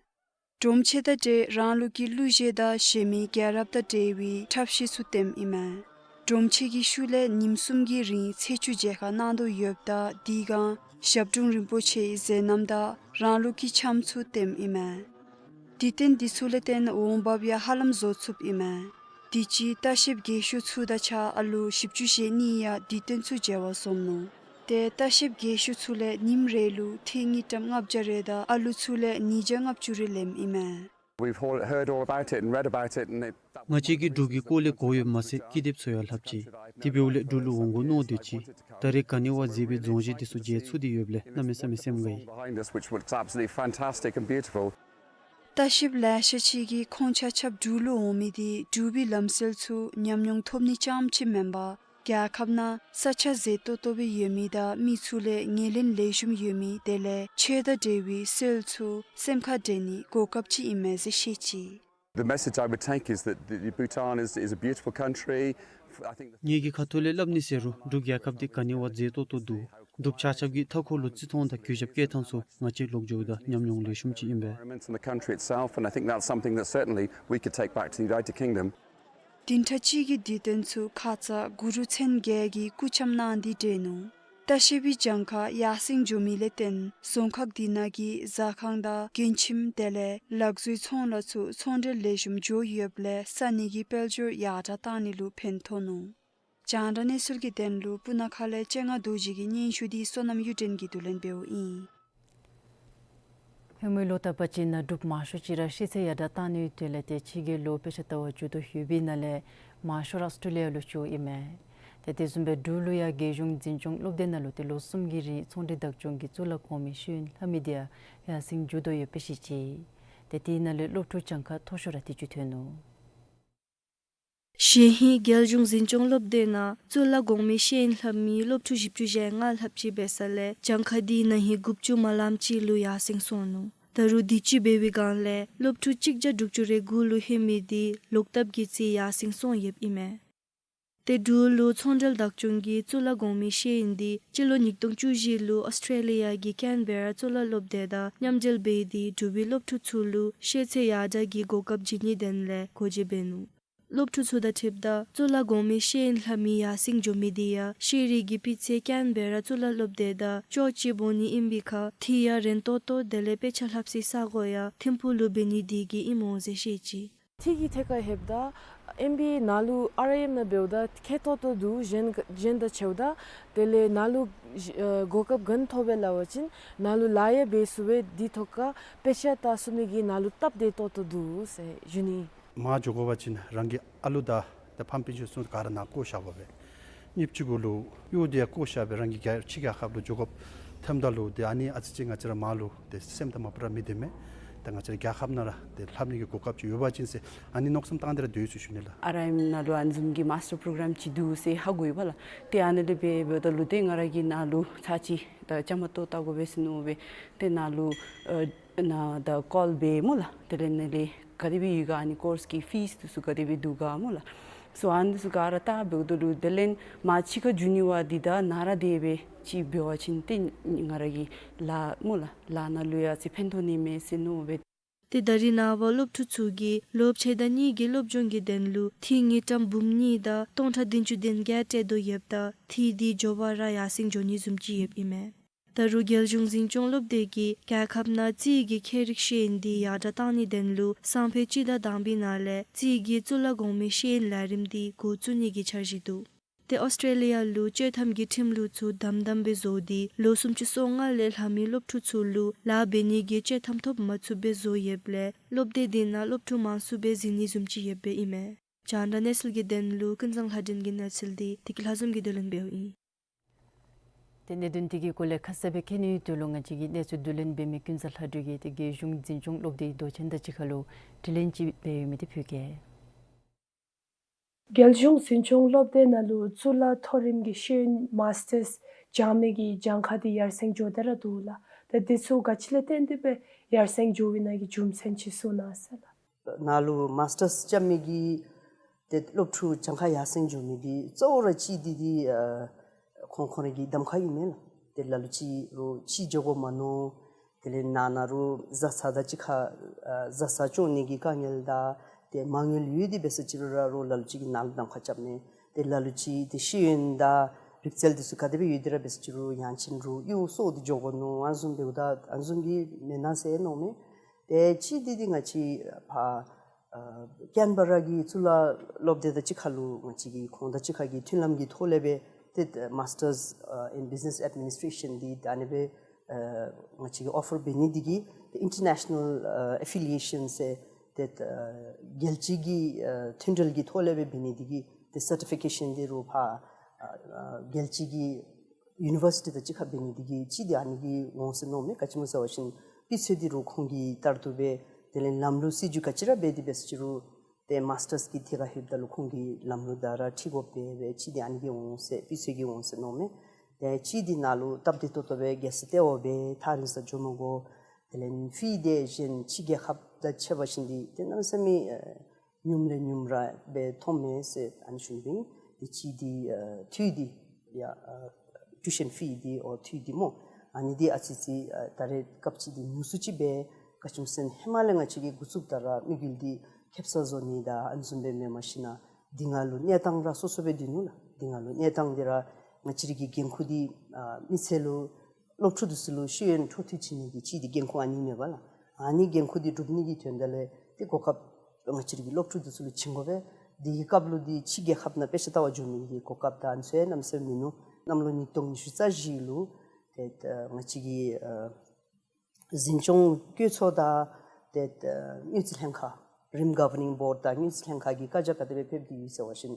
སྒྲོམ་ཆེན་དང་འབྲེལ་རང་ལུགས་ཀྱི་གླུ་གཞས་དང་གཞན་མི་རྒྱལ་རབས་དང་འབྲེལ་བའི་འཁྲབ་གཞས་ཚུ་སྟོནམ་ཨིན་མས། སྒྲོམ་ཆེན་གྱི་ཤུལ་ལས་ཉིནམ་གསུམ་གྱི་རིང་ཚེས་བཅུ་མཇལ་ཁ་གནང་དོ་ཡོདཔ་ད་དེ་སྒང་ཞབས་དྲུང་རིན་པོ་ཆེའི་མཛད་རྣམ་དང་རང་ལུགས་ཀྱི་འཆམ་ཚུ་སྟོནམ་ཨིན་མས། དུས་སྟོན་འདི་ཚུ་ལས་བརྟེན་འོང་འབབ་ཡང་ཧ་ལམ་བཟོ་ཚུགསཔ་ཨིན་མས། དུས་ཅི་ལྟ་བཤལཔ་རྒས་ཤོས་ཚུ་དང་གཅིག་ཁར་ཨ་ལུ་བཞི་བཅུ་ཞེ་གཉིས་ཡང་དུས་སྟོན་ཚུ་མཇལ་བར་འཛོམས་ནུག། ཏེ་ལྟ་བཤལཔ་རྒས་ཤོས་ཚུ་ལས་ཉིནམ་རེ་ལུ་འཐུས་དངུལ་ཀྲམ་ལྔ་བརྒྱ་རེ་དང་ཨ་ལུ་ཚུ་ལས་ཉིས་བརྒྱ་ལྔ་བཅུ་རེ་ལེནམ་ཨིན་མས། We've all heard all about it and read about it, and it, that was ང་བཅས་ཀྱིས་འབྲུག་གི་སྐོར་ལས་གོ་ཡོདཔ་མ་ཚད་ཀི་དེབ་ཚུ་ཡང་ལྷགཔ་ཅིག་དེ་འབདཝ་ལས་འབྲུག་ལུ་འོང་དགོ་མནོ་དོ་ཅི། ད་རེས་ག་ནི་བ་མཛེས་པའི་རྫོང་གཞིས་འདི་ཚུ་མཇལ་ཚུགས་ཏེ་ཡོདཔ་ལས་གནམ་མེད་ས་མེད་སེམས་དགའ་ཡི། Behind us, which looks absolutely fantastic and beautiful. ལྟ་བཤལཔ་ལེ་ཤ་ཅིག་གིས་ཁོང་ཆ་ཁྱབ་འབྲུག་ལུ་འོང་མི་དེ་འབྲུག་པའི་ལམ་སྲོལ་ཚུ་ཉམས་མྱོང་ཐོབ་ནི་རྐྱངམ་ཅིག་མེན་པར་རྒྱལ་ཁབ་ནང་ས་ཆ་མཛེས་ཏོག་ཏོ་སྦེ་ཡོད་མི་དང་མི་ཚུ་ལས་ངོས་ལེན་ལེགས་ཤོམ་ཡོད་མི་དེ་ལས་ཆོས་དང་འབྲེལ་བའི་སྲོལ་ཚུ་སེམས་ཁར་དྲན་ནི་གོ་སྐབས་ཅིག་ཨིན་མས་ཟེར་བཤད་ཅི། The message I would take is that the, the Bhutan is, is a beautiful country. I think the ངེ་གི་ཁ་ཐུག་ལས་སླབ་ནི་ཟེར་རུང་འབྲུག་རྒྱལ་ཁབ་འདི་ག་ནི་བ་མཛེས་ཏོག་ཏོ་འདུག། འབྲུགཔ་ཆ་ཁྱབ་ཀྱིས་མཐའ་འཁོར་ལུ་བརྩི་མཐོང་དང་གུས་ཞབས་བསྐྱེད་ཐངས་ཚུ་ང་བཅས་ལོག་འགྱོཝ་ད་ཉམས་མྱོང་ལེགས་ཤོམ་ཅིག་ཨིན་པས། Environment and the country itself, and I think that's something that certainly we could take back to the United Kingdom. བདུན་ཕྲག་གཅིག་གི་དུས་སྟོན་ཚུ་ཁ་ཙ་གུ་རུ་མཚན་བརྒྱད་ཀྱིས་སྐུ་འཆམ་གནང་སྟེ་གྲོལ་ནུག། ལྟ་བཤལ་པའི་གྱངས་ཁ་ཡར་སེང་འགྱོ་མི་ལས་བརྟེན་རྫོང་ཁག་འདི་ནང་གི་ཟ་ཁང་དང་མགྱོནམ་ཁྱིམ་དེ་ལས་ལག་བཟོའི་ཚོང་ལཱ་ཚུ་ཚོང་འབྲེལ་ལེགས་ཤོམ་འགྱོ་ཡོདཔ་ལས་ས་གནས་ཀྱི་དཔལ་འབྱོར་ཡར་དྲག་བཏང་ནི་ལུ་ཕན་ཐོགས་ནུག། རྒྱང་བསྒྲགས་གནས་ཚུལ་གྱི་དོན་ལུ་སྤུ་ན་ཁ་ལས་སྤྱན་སྔ་རྡོ་རྗེ་གི་སྙན་ཞུ་འདི་བསོད་ནམས་གཡུ་སྒྲོན་གྱིས་བསྡུ་ལེན་འབདཝ་ཨིན། ཧེ་མའི་ལོ་རྟག་པ་ཅིག་ནང་འབྲུགཔ་མང་ཤོས་ཅིག་ར་ཤེས་ཚད་ཡར་དྲག་བཏང་ནིའི་དོན་ལས་ཏེ་ཕྱི་རྒྱལ་ལུ་དཔེ་ཆ་ལྟ་བར་འགྱོ་དོ་ཡོད་པའི་ནང་ལས་མང་ཤོས་ར་ཨོསི་ཊྲེ་ལི་ཡ་ལུ་འགྱོཝ་ཨིན་མས། ཏེ་དེ་བཟུམ་སྦེ་འབྲུག་ལུ་ཡང་རྒྱལ་གཞུང་འཛིན་སྐྱོང་སློབ་སྡེ་ནང་ལུ་ཏེ་ལོ་གསུམ་གྱི་རིང་ཚོང་འབྲེལ་བདག་སྐྱོང་གི་གཙུག་ལག་གོང་མའི་ཤེས་ཡོན་ལྷབ་མི་དེ་ཡང་ཡར་སེང་འགྱོ་དོ་ཡོདཔ་སྦེ་བཤད་ཅི། ཏེ་དེའི་ནང་ལས་སློབ་ཕྲུག་གྱངས་ཁ་མཐོ་ཤོས་ར་དེ་ཅིག་ཐོན་ནུག། གཞེས་ཧིང་རྒྱལ་གཞུང་འཛིན་སྐྱོང་སློབ་སྡེ་ནང་གཙུག་ལག་གོང་མའི་ཤེས་ཡོན་ལྷབ་མི་སློབ་ཕྲུག་བཞི་བཅུ་ཞེ་ལྔ་ལྷགཔ་ཅིག་འབད་ས་ལས་གྱངས་ཁ་དེ་ན་ཧིང་དགུ་བཅུ་མ་ལངམ་ཅིག་ལུ་ཡར་སེང་སོང་ནུག། ད་རུང་དུས་ཅི་འབད་བའི་སྒང་ལས་སློབ་ཕྲུག་གཅིག་བརྒྱ་དྲུག་ཅུ་རེ་དགུ་ལུ་ཧེ་མའི་དེ་ལོག་ལྟབ་ཀྱི་རྩིས་ཡར་སེང་སོང་ཡོདཔ་ཨིན་མས། ཏེ་འབྲུག་ལུ་ཚོང་འབྲེལ་བདག་སྐྱོང་གི་གཙུག་ལག་གོང་མའི་ཤེས་ཡོན་དེ་སྤྱི་ལོ་ཉིས་སྟོང་བཅུ་བཞི་ལུ་ཨོསི་ཊྲེ་ལི་ཡ་གི་ཀེན་བེ་ར་གཙུག་ལག་སློབ་སྡེ་དང་མཉམ་འབྲེལ་འབད་དེ་འབྲུག་པའི་སློབ་ཕྲུག་ཚུ་ལུ་ཤེས་ཚད་ཡར་དྲག་གི་གོ་སྐབས་བྱིན་ནིའི་དོན་ལས་སྒོ་འབྱེད་འབད་ནུག། སློབ་ཕྲུག་ཚུ་དང་འཁྲིལཝ་ད་གཙུག་ལག་གོང་མའི་ཤེས་ཡོན་ལྷབ་མི་ཡར་སེང་འགྱོ་མི་དེ་ཡང་ཤེས་རིག་གི་སྤུས་ཚད་ཀེན་བེ་ར་གཙུག་ལག་སློབ་སྡེ་དང་ཅོག་གཅིགཔ་འོང་ནི་ཨིན་པའི་ཁར་འཐུས་ཡང་རན་ཏོག་ཏོ་དེ་ལས་དཔེ་ཆ་ལྷབ་སའི་ས་གོ་ཡང་ཐིམ་ཕུག་ལུ་འབད་ནི་དེ་གིས་ཨིནམ་འོང་ཟེར་བཤད་ཅི། འཐུས་ཀྱི་ཐད་ཁར་ལྷོདཔ་ད་ཨེམ་བི་ནཱ་ལུ་ཨར་ཨའི་ཨེམ་ནང་འབདཝ་ད་ཁེ་ཏོག་ཏོ་འདུག། གཞན་གཞན་དང་ཕྱདཝ་ད་དེ་ལས་ནཱ་ལུ་ཨ་གོ་སྐབས་ག་ནི་ཐོབ་པས་སླབ་པ་ཅིན་ནཱ་ལུ་ལཱ་ཡང་འབད་ཚུགས་པས། དེ་ཐོག་ཁར་དཔེ་ཆ་ལྟ་ཚུགས་ནི་གི་ནཱ་ལུ་སྟབས་བདེ་ཏོག་ཏོ་འདུག་ཟེར་ཞུ་ནི། མར་འགྱོ་དགོ་པ་ཅིན་རང་གི་ཨ་ལུ་དང་ཏེ་ཕམ་སྤུན་ཆ་ཚུ་ག་ར་ནཱ་བཀོ་བཞག་དགོ་པས། གཉིས་ཅིག་གུ་ལུ་གཡོག་དེ་ཡང་བཀོ་བཞག་སྦེ་རང་གི་རྒྱལ་ཕྱི་རྒྱལ་ཁབ་ལུ་འགྱོ་དགོཔ་ཐོནམ་ད་ལུ་ཏེ་ཨ་ནི་ཨ་ཙི་ཅིག་ང་བཅས་ར་མར་ལུ་ཏེ་སེམས་དང་མ་པ་ར་མི་བདེ་མས། ད་ང་བཅས་ར་རྒྱལ་ཁབ་ནང་ར་ཏེ་ལྷབ་ནི་གི་གོ་སྐབས་ཅིག་ཡོད་པ་ཅིན་ཟེར་ཨ་ནི་མནོ་བསམ་བཏང་སྟེ་ར་སྡོད་ཡོད་ཟེར་ཞུ་ནི་ལགས། ཨར་ཨའི་ཨེམ་ནང་ལུ་ཨ་ནི་བཟུམ་གྱི་མཱསི་ཊར་པོ་རོ་གརམ་ཅིག་འདུག་ཟེར་ཧ་གོ་ཡི་པ་ལགས། ཏེ་ཨ་ནི་ལས་འབད་འབདཝ་ད་ལུ་ཏེ་ང་ར་གིས་ནཱ་ལུ་ཚར་གཅིག་ད་བཅའ་མར་གཏོགས་བལྟ་དགོ་པས་ཟེར་མནོ་སྦེ་ཏེ་ནཱ་ལུ་ཨ་ནཱ་ད་ཀོལ་འབད་སྨོ་ལགས། དེ་ལས་ནཱ་ལས་ག་དེ་སྦེ་ཡོད་ག་ཨ་ནི་ཀོརསི་གི་ཕིསི་འདི་ཚུ་ག་དེ་སྦེ་འདུག་ག་སྨོ་ལགས། སོ་ཨ་ནི་འདི་ཚུ་ག་ར་བལྟ་འབདཝ་ད་ལུ་དེ་ལས་མ་གཅིག་ཁར་འགྱོ་ནི་བ་འདི་དང་ནཱ་ར་དེ་སྦེ་ཅིག་འབད་བ་ཅིན་ཏེ་ང་ར་གི་ལཱ་སྨོ་ལགས་ལཱ་ནང་ལུ་ཡང་ཅིག་ཕན་ཐོགས་ནི་མས་ཟེར་མནོ་སྦེ། ཏེ་ད་རིས་ནངས་པ་སློབ་ཕྲུག་ཚུ་གིས་ལོ་ཕྱེད་དང་གཉིས་ཀྱི་སློབ་སྦྱོང་གི་དོན་ལུ་འཐུས་དངུལ་ཀྲམ་འབུམ་གཉིས་དང་སྟོང་ཕྲག་བདུན་ཅུ་དོན་བརྒྱད་སྤྲོད་དོ་ཡོདཔ་ད་འཐུས་འདི་མགྱོགས་པ་ར་ཡར་སེང་འགྱོ་ནི་བཟུམ་ཅིག་ཡོདཔ་ཨིན་མས། ད་རུང་རྒྱལ་གཞུང་འཛིན་སྐྱོང་སློབ་སྡེ་གིས་རྒྱལ་ཁབ་ནང་རྩིས་ཀྱི་ཁྱད་རིག་ཤེས་ཡོན་འདི་ཡར་དྲགས་གཏང་ནིའི་དོན་ལུ་སང་ཕོད་སྤྱི་ཟླ་དང་པའི་ནང་ལས་རྩིས་ཀྱི་གཙུག་ལག་གོང་མའི་ཤེས་ཡོན་ལས་རིམ་འདི་འགོ་བཙུགས་ནི་གི་འཆར་གཞི་འདུག། ཏེ་ཨོསི་ཊྲེ་ལི་ཡ་ལུ་སྤྱོད་གཏམ་གྱི་ཁྲིམས་ལུགས་ཚུ་དམ་དམ་སྦེ་བཟོ་སྟེ་ལོ་སུམ་ཅུ་སོ་ལྔ་ལས་ལྷག་མི་སློབ་ཕྲུག་ཚུ་ལུ་ལཱ་འབད་ནི་གི་སྤྱོད་གཏམ་ཐོབ་མ་ཚུགསཔ་སྦེ་བཟོ་ཡོདཔ་ལས་སློབ་སྡེ་འདི་ནང་སློབ་ཕྲུག་མང་སུ་སྦེ་འཛུལ་ནི་བཟུམ་ཅིག་ཡོདཔ་ཨིན་མས། རྒྱང་བསྒྲགས་གནས་ཚུལ་གྱི་དོན་ལུ་ཀུན་བཟང་ལྷ་སྒྲོན་གྱི་གནས་ཚུལ་འདི་བདེ་སྐྱིད་ལྷ་འཛོམས་ཀྱིས་བསྡུ་ལེན་འབདཝ་ཨིན། ཏེ་གནད་དོན་འདི་གི་སྐོར་ལས་ཁ་གསལ་སྦེ་མཁྱེན་ནིའི་དོན་ལུ་ང་བཅས་ཀྱི་གནས་ཚུལ་བསྡུ་ལེན་འབད་མི་ཀུན་བཟང་ལྷ་སྒྲོན་གྱིས་ཏེ་རྒྱལ་གཞུང་འཛིན་སྐྱོང་སློབ་སྡེའི་མདོ་ཆེན་དང་གཅིག་ཁར་ལུ་དྲི་ལན་ཅིག་འབད་ཡོད་མི་འདི་ཕུལ་གེ། རྒྱལ་གཞུང་འཛིན་སྐྱོང་སློབ་སྡེ་ནང་ལུ་གཙུག་ལག་མཐོ་རིམ་གྱི་ཤེས་ཡོན་མཱསི་ཊརསི་སྦྱང་མི་གི་གྱངས་ཁ་འདི་ཡར་སེང་འགྱོ་སྟེ་ར་འདུག་ལགས། ད་འདི་ཚུ་ག་ཅི་ལས་བརྟེན་ཏེ་སྦེ་ཡར་སེང་འགྱོ་བའི་ནང་གི་རྒྱུ་མཚན་ཅིག་གསུང་གནང་ཟེར་ལགས། ནཱ་ལུ་མཱསི་ཊརསི་རྐྱབ་མི་གི་ཏེ་སློབ་ཕྲུག་གྱངས་ཁ་ཡར་སེང་འགྱོ་མི་འདི་གཙོ་བོ་ར་གཅིག་འདི་འདི་ཨ་ཁོང་ཁོང་རའི་གི་གདམ་ཁ་ཨིན་མས་ལགས། ཏེ་ལ་ལུ་ཅིག་རུང་ཕྱི་འགྱོ་དགོ་མ་མནོ། དེ་ལས་ནང་ན་རུང་བཟའ་ཚང་དང་གཅིག་ཁར་ཨ་བཟའ་ཚང་སྐྱོང་ནི་གི་དཀའ་ངལ་དང་ཏེ་མ་དངུལ་ཡོད་དེ་འབད་ས་ཅིག་རུང་ར་རུང་ལ་ལུ་ཅིག་གིས་ནཱ་ལུ་གདམ་ཁ་རྐྱབ་མས། ཏེ་ལ་ལུ་ཅིག་ཏེ་ཤེས་ཡོན་དང་རིག་རྩལ་འདི་ཚུ་ག་དེ་སྦེ་ཡོད་དེ་ར་འབད་ས་ཅིག་རུང་ཡང་ཅིན་རུང་གཡུས་སོར་ཏེ་འགྱོ་དགོ་མནོ། ཨ་ནི་བཟུམ་འབདཝ་ད་ཨ་ནི་བཟུམ་གྱི་མེན་ན་ཟེར་མནོཝ་མས། ཏེ་གཅིག་འདི་འདི་ང་བཅས་ཕར་ཨ་ཀེན་བ་ར་གི་གཙུག་ལག་སློབ་སྡེ་དང་གཅིག་ཁར་ལུ་ང་བཅས་ཀྱིས་ཁོང་དང་གཅིག་ཁར་གྱི་མཐུན་ལམ་གྱི་ཐོག་ལས་སྦེ་ཏེ་Masters in Business Administration འདི་ད་ཨ་ནི་སྦེ་ཨ་ང་བཅས་ཀྱིས་ཨོ་ཕར་འབད་ནི་འདི་གིས་ཏེ་ཨིན་ཊར་ནེ་ཤ་ནཱལ་ཨ་ཨེ་ཕི་ལི་ཡེ་ཤཱན་ཟེར་ཏེ་ཨ་རྒྱལ་སྤྱི་གི་ཨ་མཐུན་འབྲེལ་གྱི་ཐོག་ལས་སྦེ་འབད་ནི་འདི་གིས་ཏེ་སར་ཊི་ཕི་ཀེ་ཤཱན་འདི་རུང་ཕར་ཨ་ཨ་རྒྱལ་སྤྱི་གི་ཡུ་ནི་བར་སི་ཊི་དང་གཅིག་ཁར་འབད་ནི་འདི་གིས་གཅིག་འདི་ཨ་ནི་གིས་འོང་ཟེར་མནོཝ་མས། ག་ཅི་སྨོ་ཟེར་བ་ཅིན་དཔེ་ཆ་འདི་རུང་ཁོང་གིས་ལྟར་དུ་སྦེ་དེ་ལས་ལམ་ལུགས་སྲིད་བྱུས་ག་ཅི་ར་འབད་དེ་འབད་ས་ཅིག་རུང་ཏེ་མཱསི་ཊརསི་གི་དེ་ཁར་ལྷོདཔ་ད་ལུ་ཁོང་གི་ལམ་ལུགས་དང་ར་འཁྲིལ་དགོ་པས་སྦེ་གཅིག་འདི་ཨ་ནི་གིས་འོང་ཟེར་དཔེ་ཆ་གིས་འོང་ཟེར་མནོཝ་མས། ཏེ་གཅིག་འདི་ནཱ་ལུ་སྟབས་བདེ་ཏོག་ཏོ་སྦེ་རྒྱལ་ས་ལྟེ་བ་སྦེ་ཐག་རིང་ས་འགྱོ་མ་དགོ། དེ་ལས་ཕི་འདི་གཞན་ཕྱི་རྒྱལ་ཁབ་དང་ཕྱད་པ་ཅིན་འདི་ཏེ་གནམ་མེད་ས་མེད་ཨ་ཉུངམ་ལས་ཉུངམ་ར་སྦེ་མཐོངམ་མས་ཟེར་ཨ་ནི་ཞུ་ནི་ཨིན། ཏེ་གཅིག་འདི་ཨ་འཐུས་འདི་ཡ་ཨ་ཊིའུ་ཤཱན་ཕི་འདི་ཨོ་འཐུས་འདི་སྨོ། ཨ་ནི་འདི་ཨ་ཙི་ཙི་ཨ་ད་རེས་སྐབས་ཅིག་འདི་ཉུང་སུ་ཅིག་སྦེ་ག་ཅི་སྨོ་ཟེར་ན་ཧེ་མ་ལས་ང་བཅས་ཀྱིས་འགོ་བཙུགསཔ་ད་ར་དམིགས་ཡུལ་འདི་ཁེབ་ས་བཟོ་ནི་དང་ཨ་ནི་བཟུམ་སྦེ་མེན། མ་གཞི་ནཱ་འདི་ནང་ལུ་གནས་སྟངས་ར་སོ་སོ་སྦེ་འདུག་ནུག་ལགས། འདི་ནང་ལུ་གནས་སྟངས་འདི་ར་ང་བཅས་རའི་གི་འགན་ཁུར་འདི་ཨ་མི་སེར་ལུ་སློབ་ཕྲུག་འདི་ཚུ་ལུ་ཤེས་ཡོན་འཕྲོ་མཐུད་བྱིན་ནི་གི་གཅིག་འདི་འགན་ཁུར་ཨ་ནི་མེན་པ་ལགས། ཨ་ནི་འགན་ཁུར་འདི་སྒྲུབ་ནི་གི་དོན་དག་ལས་ཏེ་གོ་སྐབས་ང་བཅས་རའི་གི་སློབ་ཕྲུག་འདི་ཚུ་ལུ་བྱིན་དགོ་པས། འདི་གི་སྐབས་ལུ་འདི་ཕྱི་རྒྱལ་ཁབ་ནང་དཔེ་ཆ་ལྟ་བར་འགྱོ་མི་གི་གོ་སྐབས་དང་ཨ་ནི་ཚུ་ཡང་གནམ་མེད་ས་མེད་མིན་ནུག། གནམ་ལོ་ཉིས་སྟོང་ཉི་ཤུ་རྩ་བཞི་ལུ་ཏེ་ང་བཅས་ཀྱི་ཨ་འཛིན་སྐྱོང་བཀོད་ཚོགས་དང་ཏེ་ཨ་དངུལ་རྩིས་ལྷན་ཁག་རིམ་གོ་ཝར་ནིང་བོརཌ་དང་དངུལ་རྩིས་ལྷན་ཁག་གི་བཀའ་རྒྱ་ག་དེ་སྦེ་ཕེབས་ཏེ་ཡོད་ཟེར་བ་ཅིན་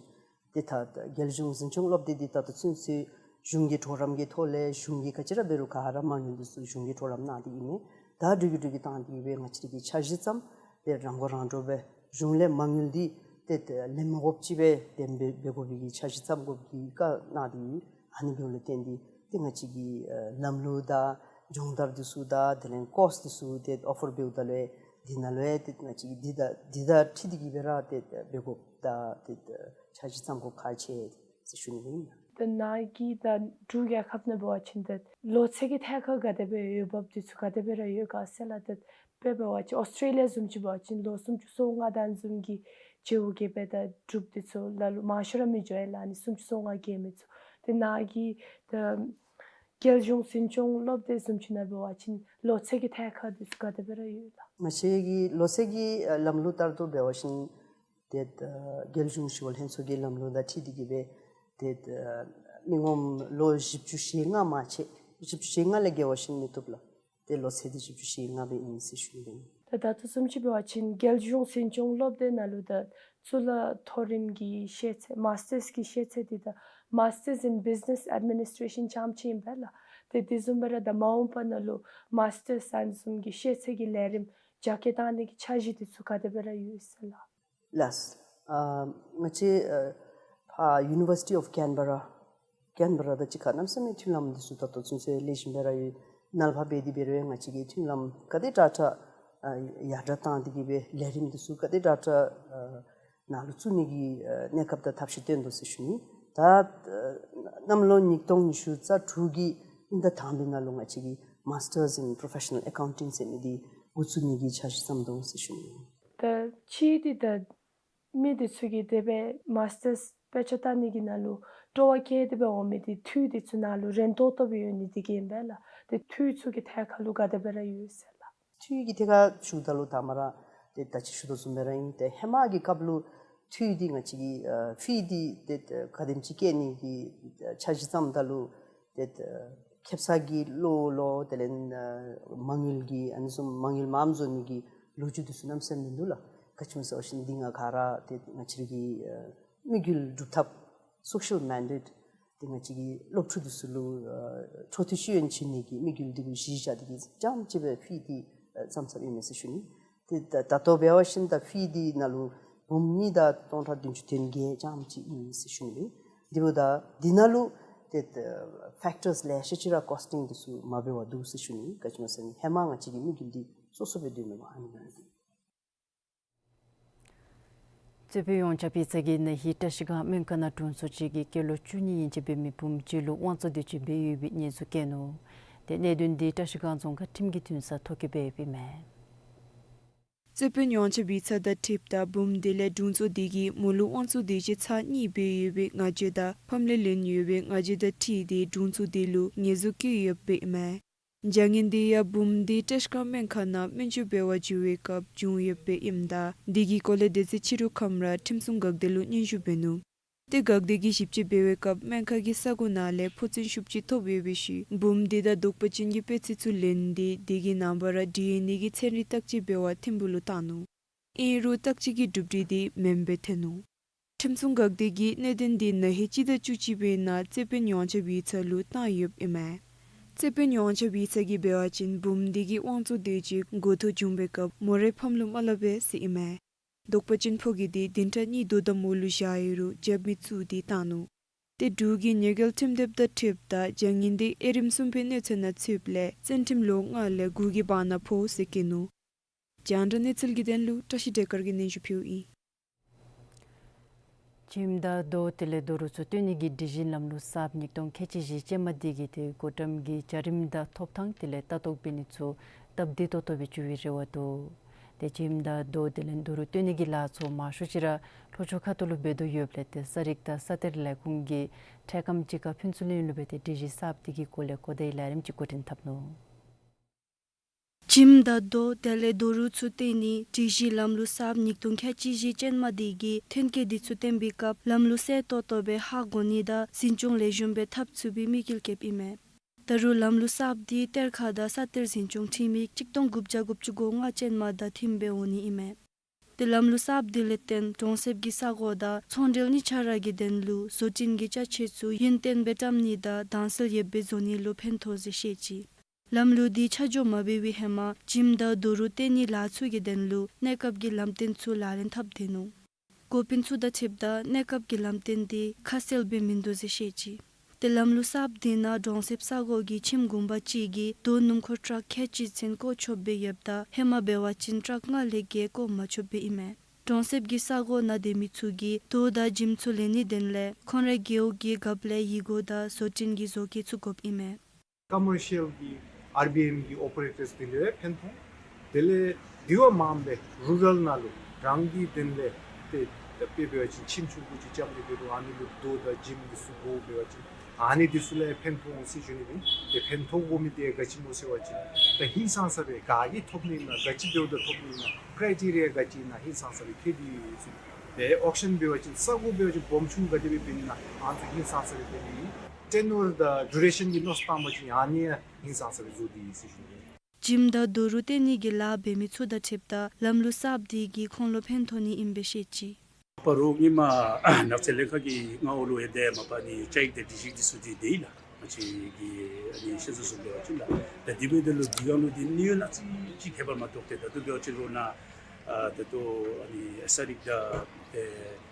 ཏེ་ད་རྒྱལ་གཞུང་འཛིན་སྐྱོང་སློབ་སྡེ་འདི་ད་ལྟོ་ཚུན་ཚོད་གཞུང་གི་གྲོགས་རམ་གྱི་ཐོག་ལས་གཞུང་གིས་ག་ཅི་ར་འབད་རུང་ག་ར་མ་དངུལ་འདི་ཚུ་གཞུང་གིས་གྲོགས་རམ་གནང་སྟེ་ཨིན་མས། ད་འགྲུལ་བཞུད་འགྲུལ་བཞུད་བཏང་སྟེ་སྦེ་ང་བཅས་རའི་གི་འཆར་གཞི་བརྩམས་ཏེ་རང་མགོ་རང་འདྲོངས་སྦེ་གཞུང་ལས་མ་དངུལ་འདི་ཏེ་ལེན་མ་དགོཔ་ཅིག་སྦེ་ཏེ་འབད་འབད་དགོ་པའི་གི་འཆར་གཞི་བརྩམ་དགོ་པའི་གི་བཀའ་གནང་སྟེ་ཡོད། ཨ་ནི་འབདཝ་ལས་བརྟེན་ཏེ་ཏེ་ང་བཅས་ཀྱི་ཨ་ལམ་ལུགས་དང་སྦྱོང་བརྡར་འདི་ཚུ་དང་དེ་ལས་ཀོརསི་འདི་ཚུ་ཏེ་ཨོ་ཕར་འབདཝ་ད་ལུ་འདི་ནང་ལུ་ཡང་ཏེ་ང་བཅས་ཀྱིས་འདི་དང་འདི་དང་འཁྲིལ་ཏེ་གི་སྦེ་ར་ཏེ་འབད་དགོཔ་དང་ཏེ་འཆར་གཞི་བརྩམ་དགོཔ་ཁག་ཆེ་ཟེར་ཞུ་ནི་ཨིན། ད་ནཱ་གིས་ད་འབྲུག་རྒྱལ་ཁབ་ནང་འབད་བ་ཅིན་ད་ལོ་ཚད་ཀྱི་ཐད་ཁར་ག་དེ་སྦེ་འོས་འབབ་འདི་ཚུ་ག་དེ་སྦེ་ར་ཡོད་ག་ཟེར་ལགས། ད་དཔེ་འབད་བ་ཅིན་ཨོསི་ཊྲེ་ལི་ཡ་བཟུམ་ཅིག་འབད་བ་ཅིན་ལོ་སུམ་ཅུ་སོ་ལྔ་དང་བཟུམ་གྱི་རྒྱལ་པོ་གིས་སྦེ་ད་འབྲུགཔ་འདི་ཚུ་ལ་ལུ་མང་ཤོས་ར་མི་འགྱོ་ཡ་ལགས། ཨ་ནི་སུམ་ཅུ་སོ་ལྔ་རྒལ་མི་ཚུ། ཏེ་ནཱ་གིས་ད་རྒྱལ་གཞུང་འཛིན་སྐྱོང་སློབ་སྡེ་བཟུམ་ཅིག་ནང་འབད་བ་ཅིན་ལོ་ཚད་ཀྱི་ཐད་ཁར་འདི་ཚུ་ག་དེ་སྦེ་ར་ཡོད་ལགས། ང་བཅས་ཀྱི་ལོ་ཚད་ཀྱི་ཨ་ལམ་ལུགས་ལྟར་དུ་འབད་བ་ཅིན་ཏེ་ཨ་རྒྱལ་གཞུང་ཞི་གཡོག་ལྷན་ཚོགས་ཀྱི་ལམ་ལུགས་དང་འཁྲིལ་ཏེ་གི་སྦེ་ཏེ་ཨ་མི་ངོམ་ལོ་བཞི་བཅུ་ཞེ་ལྔ་མ་ཆེ་བཞི་བཅུ་ཞེ་ལྔ་ལས་བརྒལ་བ་ཅིན་མི་བཏུབ་ལགས། ཏེ་ལོ་ཚད་འདི་བཞི་བཅུ་ཞེ་ལྔ་སྦེ་ཨིན་ཟེར་ཞུ་ནི་ཨིན། ད་ད་ལྟོ་བཟུམ་ཅིག་འབད་བ་ཅིན་རྒྱལ་གཞུང་འཛིན་སྐྱོང་སློབ་སྡེ་ནང་ལུ་ད་གཙུག་ལག་མཐོ་རིམ་གྱི་ཤེས་ཚད་མཱསི་ཊརསི་གི་ཤེས་ཚད་འདི་ད་Masters in Business Administration རྐྱངམ་ཅིག་ཨིན་པས་ལགས། ཏེ་དེ་བཟུམ་སྦེ་ར་ད་མ་འོངས་པ་ནང་ལུ་མཱསི་ཊརསི་ཨ་ནི་བཟུམ་གྱི་ཤེས་ཚད་ཀྱི་ལས་རིམ་ རྒྱ་སྐྱེད་བཏང་ནི་གི་འཆར་གཞི་འདི་ཚུ་ག་དེ་སྦེ་ར་ཡོད་ཟེར་ལགས། ལགས། ཨ་ང་བཅས་ཨ་ཕར་University of Canberra, Canberra དང་གཅིག་ཁར་གནམ་མེད་ས་མེད་མཐུན་ལམ་འདི་ཚུ་ད་ལྟོ་ཚུན་ཚོད་ལེགས་ཤོམ་སྦེ་ར་ཡོད། ནཱ་ལས་ཕར་འབད་དེ་འབད་རུང་ང་བཅས་ཀྱིས་མཐུན་ལམ་ག་དེ་དྲག་དྲག་ཨ་ཡར་དྲག་བཏང་སྟེ་གི་སྦེ་ལས་རིམ་འདི་ཚུ་ག་དེ་དྲག་དྲག་ཨ་ནང་ལུ་བཙུགས་ནི་གི་ཨ་གནས་སྐབས་དང་ཐབས་ཤེས་བཏོན་དོ་ཟེར་ཞུ་ནི། ད་ཨ་གནམ་ལོ་ཉིས་སྟོང་ཉི་ཤུ་རྩ་དྲུག་གི་དབྱིན་ཟླ་དང་པའི་ནང་ལུ་ང་བཅས་ཀྱིས་Masters in Professional Accounting ཟེར་མི་འདི་འགོ་བཙུགས་ནི་གི་འཆར་གཞི་བརྩམས་དོ་ཟེར་ཞུ་ནི། ད་ཕྱིའི་འདི་ད་མི་འདི་ཚུ་གིས་དེ་སྦེ་Masters དཔེ་ཆ་ལྟ་ནི་གི་ནང་ལུ་སྤྲོ་བ་བསྐྱེད་དེ་སྦེ་འོང་མི་འདི་འཐུས་འདི་ཚུ་ནང་ལུ་རན་ཏོག་ཏོ་སྦེ་ཡོད་ནི་འདི་གིས་ཨིན་པས་ལགས། ཏེ་འཐུས་ཚུ་གི་ཐད་ཁར་ལུ་ག་དེ་སྦེ་ར་ཡོད་ཟེར་ལགས། འཐུས་ཀྱི་ཐད་ཁར་ཞུཝ་ད་ལུ་ད་མ་ར་ཏེ་ད་ཅི་ཞུ་དོ་བཟུམ་སྦེ་ར་ཨིན། ཏེ་ཧེ་མ་གི་སྐབས་ལུ་འཐུས་འདི་ང་བཅས་ཀྱིས་ཨ་ཕི་འདི་ཏེ་ག་དེམ་ཅིག་བཀལ་ནི་གི་འཆར་གཞི་བརྩམ་ད་ལུ་ཏེ་ཁེ་སང་གི་ལོ་ལོ་དེ་ལས་ཨ་མ་དངུལ་གྱི་ཨ་ནི་བཟུམ་མ་དངུལ་མངམ་བཟོ་ནི་གི་ལོ་རྒྱུས་འདི་ཚུ་གནམ་མེད་ས་མེད་མིན་འདུག་ལགས། ག་ཅི་སྨོ་ཟེར་བ་ཅིན་འདི་ང་ག་ར་ཏེ་ང་བཅས་ཀྱི་ཨ་དམིགས་ཡུལ་སྒྲུབ་ཐབས་social mandate འདི་ང་བཅས་ཀྱི་སློབ་ཕྲུག་འདི་ཚུ་ལུ་ཨ་འཕྲོ་མཐུད་ཤེས་ཡོན་བྱིན་ནི་གི་དམིགས་ཡུལ་འདི་གུ་གཞི་བཞག་སྟེ་གི་རྐྱངམ་གཅིག་སྦེ་ཕི་འདི་ཨ་བརྩམས་བརྩམསཔ་ཨིན་མས་ཟེར་ཞུ་ནི། ཏེ་ད་ད་ལྟོ་འབད་བ་ཅིན་ད་ཕི་འདི་ནང་ལུ་འབུམ་གཉིས་དང་སྟོང་ཕྲག་བདུན་ཅུ་དོན་བརྒྱད་རྐྱངམ་གཅིག་ཨིན་ཟེར་ཞུ་ནི་ལགས། དེ་འབདཝ་ད་འདི་ནང་ལུ་ཏེ་ད་ཕེཀ་ཊརསི་ལེ་ཤ་ཅིག་ར་ཀོསི་ཊིང་འདི་ཚུ་མ་འབད་བར་འདུག་ཟེར་ཞུ་ནི། ག་ཅི་སྨོ་ཟེར་ན་ཧེ་མ་ང་བཅས་ཀྱི་དམིགས་ཡུལ་འདི་སོ་སོ་སྦེ་སྡོད་མི་འབད་ཨ་ནི་ཨིན་ལགས། རྩོད་དཔོན་ཡོངས་ཁྱབ་ཡིག་ཚང་གིས་ན་ཧིང་བཀྲིས་སྒང་སྨན་ཁང་ནང་དྲུང་འཚོ་ཅིག་གིས་སྐྱེས་ལོ་བཅུ་གཉིས་ཡན་ཆད་འབད་མི་བུམོ་ཅིག་ལུ་དབང་བཙོང་འདོད་སྤྱོད་འབད་ཡོད་པའི་ཉེས་འཛུགས་བཀལ་ནུག། ཏེ་གནད་དོན་འདི་བཀྲིས་སྒང་རྫོང་ཁག་ཁྲིམས་ཀྱི་འདུན་ས་ཐོག་གིས་འབད་ཡོདཔ་ཨིན་མས། རྩོད་དཔོན་ཡོངས་ཁྱབ་ཡིག་ཚང་དང་འཁྲིལཝ་ད་བུམོ་དེ་ལས་དྲུང་འཚོ་དེ་གིས་མོ་ལུ་དབང་བཙོང་འདོད་སྤྱོད་ཚར་གཉིས་འབད་ཡོད་པའི་ང་རྒྱལ་དང་ཕམ་ལས་ལེན་ཡོད་པའི་ང་རྒྱལ་དང་འཁྲིལ་ཏེ་དྲུང་འཚོ་དེ་ལུ་ཉེས་འཛུགས་བཀལ་ཡོདཔ་ཨིན་མས། བྱ་ངན་དེ་ཡང་བུམོ་དེ་བཀྲིས་སྒང་སྨན་ཁང་ནང་སྨན་བཅོས་འབད་བར་འགྱོ་བའི་སྐབས་བྱུང་ཡོདཔ་ཨིནམ་ད་དེ་གི་སྐོར་ལས་དེ་ཚེ་ཕྱི་རུ་ཁམས་ར་ཁྲིམས་སྲུང་འགག་སྡེ་ལུ་སྙན་ཞུ་འབད་ནུག། ཏེ་འགག་སྡེ་གིས་ཞིབ་དཔྱད་འབད་བའི་སྐབས་སྨན་ཁང་གི་ས་གོ་ནང་ལས་ཕོ་མཚན་ཤུབས་ཅིག་ཐོབ་ཡོད་པའི་ཤུལ་བུམོ་དེ་དང་དོགས་པ་ཅན་གྱི་དཔེ་ཆ་ཚུ་ལེན་ཏེ་དེ་གི་ནངས་པ་ར་ཌི་ཨེན་ཨེ་གི་ཚན་རིག་བརྟག་དཔྱད་འབད་བར་ཐིམ་ཕུག་ལུ་བཏང་ནུག། ཨིན་རུང་བརྟག་དཔྱད་ཀྱི་གྲུབ་འབྲས་དེ་མེནམ་སྦེ་ཐོན་ནུག། ཁྲིམས་སྲུང་འགག་སྡེ་གིས་གནད་དོན་འདི་ན་ཧིང་སྤྱི་ཟླ་བཅུ་གཅིག་པའི་ནང་རྩོད་དཔོན་ཡོངས་ཁྱབ་ཡིག་ཚང་ལུ་བཏང་ཡོདཔ་ཨིན་མས། རྩོད་དཔོན་ཡོངས་ཁྱབ་ཡིག་ཚང་གིས་འབད་བ་ཅིན་བུམོ་དེ་གིས་དབང་བཙོང་འདོད་སྤྱོད་འགོ་ཐོག་བྱུང་བའི་སྐབས་མོ་རའི་ཕམ་ལུ་མ་སླབ་པས་ཟེར་ཨིན་མས། དོགས་པ་ཅན་ཕོ་རྒྱས་དེ་བདུན་ཕྲག་གཉིས་དོ་དམ་འོག་ལུ་བཞག་ཡོད་རུང་རྒྱབ་མི་བཙུགས་ཏེ་བཏང་ནུག། ཏེ་འབྲུག་གི་ཉེས་འགེལ་ཁྲིམས་དེབ་དང་འཁྲིལཝ་ད་བྱ་ངན་དེ་དབྱེ་རིམ་གསུམ་པའི་གནས་ཚད་ནང་ཚུདཔ་ལས་བཙོན་ཁྲིམས་ལོ་ལྔ་ལས་དགུ་གི་བར་ན་ཕོག་ཟེར་བཀོད་ནུག། རྒྱང་བསྒྲགས་གནས་ཚུལ་གྱི་དོན་ལུ་བཀྲ་ཤིས་བདེ་དཀར་གྱིས་སྙན་ཞུ་ཕུལཝ་ཨིན། ཁྱིམ་དང་རྡོ་དེ་ལས་རྡོ་རུག་ཚུ་བཏོན་ནི་གི་སྒྲིག་གཞི་ལམ་ལུགས་གསརཔ་ཉིས་སྟོང་ཁལ་གཅིག་བཞི་ཅན་མ་དེ་གིས་ཏེ་འགོ་འདྲེན་གྱི་བྱ་རིམ་དང་ཐོབ་ཐང་དེ་ལས་ལྟ་རྟོག་འབད་ནི་ཚུ་སྟབས་བདེ་ཏོག་ཏོ་སྦེ་འགྱོ་བའི་རེ་བ་འདུག། ཏེ་ཁྱིམ་དང་རྡོ་དེ་ལས་རྡོ་རུག་བཏོན་ནི་གི་ལཱ་ཚུ་མང་ཤོས་ཅིག་ར་ལྷོ་ཕྱོགས་ཁ་ཐུག་ལུ་འབད་དོ་ཡོདཔ་ལས་ཏེ་ས་རིག་དང་ས་གཏེར་ལས་ཁུངས་ཀྱི་འཕྲལ་ཁམས་ཅིག་ཁར་ཕུན་ཚོགས་གླིང་ལུ་སྦེ་ཏེ་སྒྲིག་གཞི་གསརཔ་དེ་གི་སྐོར་ལས་གོ་བརྡའི་ལས་རིམ་ཅིག་འགོ་འདྲེན་འཐབ་ནུག། ཁྱིམ་དང་རྡོ་དེ་ལས་རྡོ་རུག་ཚུ་བཏོན་ནི་སྒྲིག་གཞི་ལམ་ལུགས་གསརཔ་ཉིས་སྟོང་ཁལ་གཅིག་བཞི་ཅན་མ་དེ་གིས་ཐོན་སྐྱེད་དེ་ཚུ་བཏོན་པའི་སྐབས་ལམ་ལུགས་གསལ་ཏོག་ཏོ་སྦེ་ཧ་གོ་ནི་དང་འཛིན་སྐྱོང་ལེགས་ཤོམ་སྦེ་འཐབ་ཚུགས་པའི་དམིགས་ཡུལ་བསྐྱེདཔ་ཨིན་མས། ད་རུང་ལམ་ལུགས་གསརཔ་དེ་གཏེར་ཁ་དང་ས་གཏེར་འཛིན་སྐྱོང་ཁྲིམས་ཡིག་གཅིག་སྟོང་དགུ་བརྒྱ་དགུ་བཅུ་གོ་ལྔ་ཅན་མ་དང་མཐུནམ་སྦེ་འོང་ནི་ཨིན་མས། ཏེ་ལམ་ལུགས་གསརཔ་དེ་ལས་བརྟེན་གྲོང་གསེབ་ཀྱི་ས་གོ་དང་ཚོང་འབྲེལ་གཉིས་ཆ་ར་གི་དོན་ལུ་བཟོ་སྐྲུན་གྱི་ཅ་ཆས་ཚུ་ཡུན་བརྟན་སྦེ་བཀྲམ་ནི་དང་དྭངས་གསལ་ཡོདཔ་སྦེ་བཟོ་ནི་ལུ་ཕན་ཐོགས་ཟེར་བཤད་ཅི། ལམ་ལུགས་དེ་ཆ་འཇོག་མ་འབད་བའི་ཧེ་མ་ཁྱིམ་དང་རྡོ་རུག་བཏོན་ནི་ལཱ་ཚུ་གི་དོན་ལུ་གནས་སྐབས་ཀྱི་ལམ་སྟོན་ཚུ་ལག་ལེན་འཐབ་སྡོད་ནུག། འགོ་དཔོན་ཚུ་དང་འཁྲིལཝ་ད་གནས་སྐབས་ཀྱི་ལམ་སྟོན་དེ་ཁ་གསལ་སྦེ་མིན་འདུག་ཟེར་བཤད་ཅི། ཏེ་ལམ་ལུགས་གསརཔ་དེ་ནང་གྲོང་གསེབ་ས་གོ་གི་ཁྱིམ་གུང་པ་གཅིག་གིས་རྡོ་སྣུམ་འཁོར་ཊཱག་ཁལ་གཅིག་ཚུན་བཀོ་ཆོགཔ་སྦེ་ཡོདཔ་ད་ཧེ་མ་འབད་བ་ཅིན་ཊཱག་ལྔ་ལས་བརྒལ་བཀོ་མ་ཆོགཔ་སྦེ་ཨིན་མས། གྲོང་གསེབ་ཀྱི་ས་གོ་ནང་སྡོད་མི་ཚུ་གིས་རྡོ་དང་ཞིམ་ཚུ་ལེན་ནིའི་དོན་ལས་ཁོང་རའི་རྒེད་འོག་གི་རྒཔོ་ལས་ཡིག་གོ་དང་བཟོ་སྐྲུན་གྱི་བཟོ་བཀོད་ཚུ་དགོཔ་ཨིན་མས། ཀོ་མར་ཤལ་གྱི་ཨར་བི་ཨེམ་གྱི་ཨོ་པ་རེ་ཊརསི་དེ་ལས་ཕན་ཐོགས། དེ་ལས་དེ་བ་མངམ་སྦེ་རུ་རཱལ་ནང་ལུ་རང་གི་དོན་ལས་ཏེ་དཔེ་འབད་བ་ཅིན་ཁྱིམ་ཆུང་ཀུ་ཅིག་རྐྱབ་སྟེ་འབད་རུང་ཨ་ནི་ལུ་རྡོ་དང་ཞིམ་འདི་ཚུ་དགོ་འབད་བ་ཅིན་ཨ་ནི་འདི་ཚུ་ལས་ཕན་ཐོགས་འོང་ཟེར་ཞུ་ནི་ཨིན། ཏེ་ཕན་ཐོགས་དགོ་མི་དེ་ག་ཅི་སྨོ་ཟེར་བ་ཅིན་ད་ཧིང་སངས་ས་སྦེ་ག་གིས་ཐོབ་ནི་ཨིན་ན་ག་ཅི་འབདཝ་ད་ཐོབ་ནི་ཨིན་ན་ཀྲའི་ཊི་རི་ཡ་ག་ཅི་ཨིན་ན་ཧིང་སངས་ས་སྦེ་ཕྱེ་སྟེ་ཡོད་ཟེར། ཏེ་ཨོག་ཤཱན་འབད་བ་ཅིན་ས་གོ་འབད་བ་ཅིན་སྦོམ་ཆུང་ག་དེ་སྦེ་འབད་ནི་ཨིན་ན་ཨ་ནི་ཚུ་ཧིང་སངས་ས་སྦེ་ཕྱེ་སྟེ་ཡོད། ཊེ་ནུར་དང་ཌུ་རེ་ཤཱན་གྱི་མནོ་བསམ་བཏང་པ་ཅིན་ཨ་ནི་ཡང་ཧིང་སངས་ས་སྦེ་བཟོ་སྟེ་ཡོད་ཟེར་ཞུ་ནི་ཨིན། ཞིམ་དང་རྡོ་རུག་བཏོན་ནི་གི་ལཱ་འབད་མི་ཚུ་དང་འཁྲིལཝ་ད་ལམ་ལུགས་གསརཔ་དེ་གིས་ཁོང་ལུ་ཕན་ཐོགས་ནི་ཨིནམ་སྦེ་བཤད་ཅི། སྤ་རོ་ཉིནམ་ནགས་ཚལ་ལྷན་ཁག་གི་མངའ་འོག་ལུ་ཡོད་དེ་མ་པ་ནི་བཅའ་ཡིག་དང་སྒྲིག་གཞི་འདི་ཚུ་འདི་དེ་ཨིན་ལགས། ང་བཅས་ཀྱི་ཨ་ནི་ཤེས་ཚད་བཟུམ་འབད་བ་ཅིན་ལགས། ད་དེ་འབདཝ་ད་ལུ་དེ་སྒང་ལུ་ཏེ་གནས་ཡུལ་ནང་ཅིག་ཅིག་ཁྱད་པར་མ་གཏོགས་ཏེ་ད་ལྟོ་འབད་བ་ཅིན་རོགས་ནཱ་ཨ་ད་ལྟོ་ཨ་ནི་ཨེ་ས་རིག་དང་ཏེ་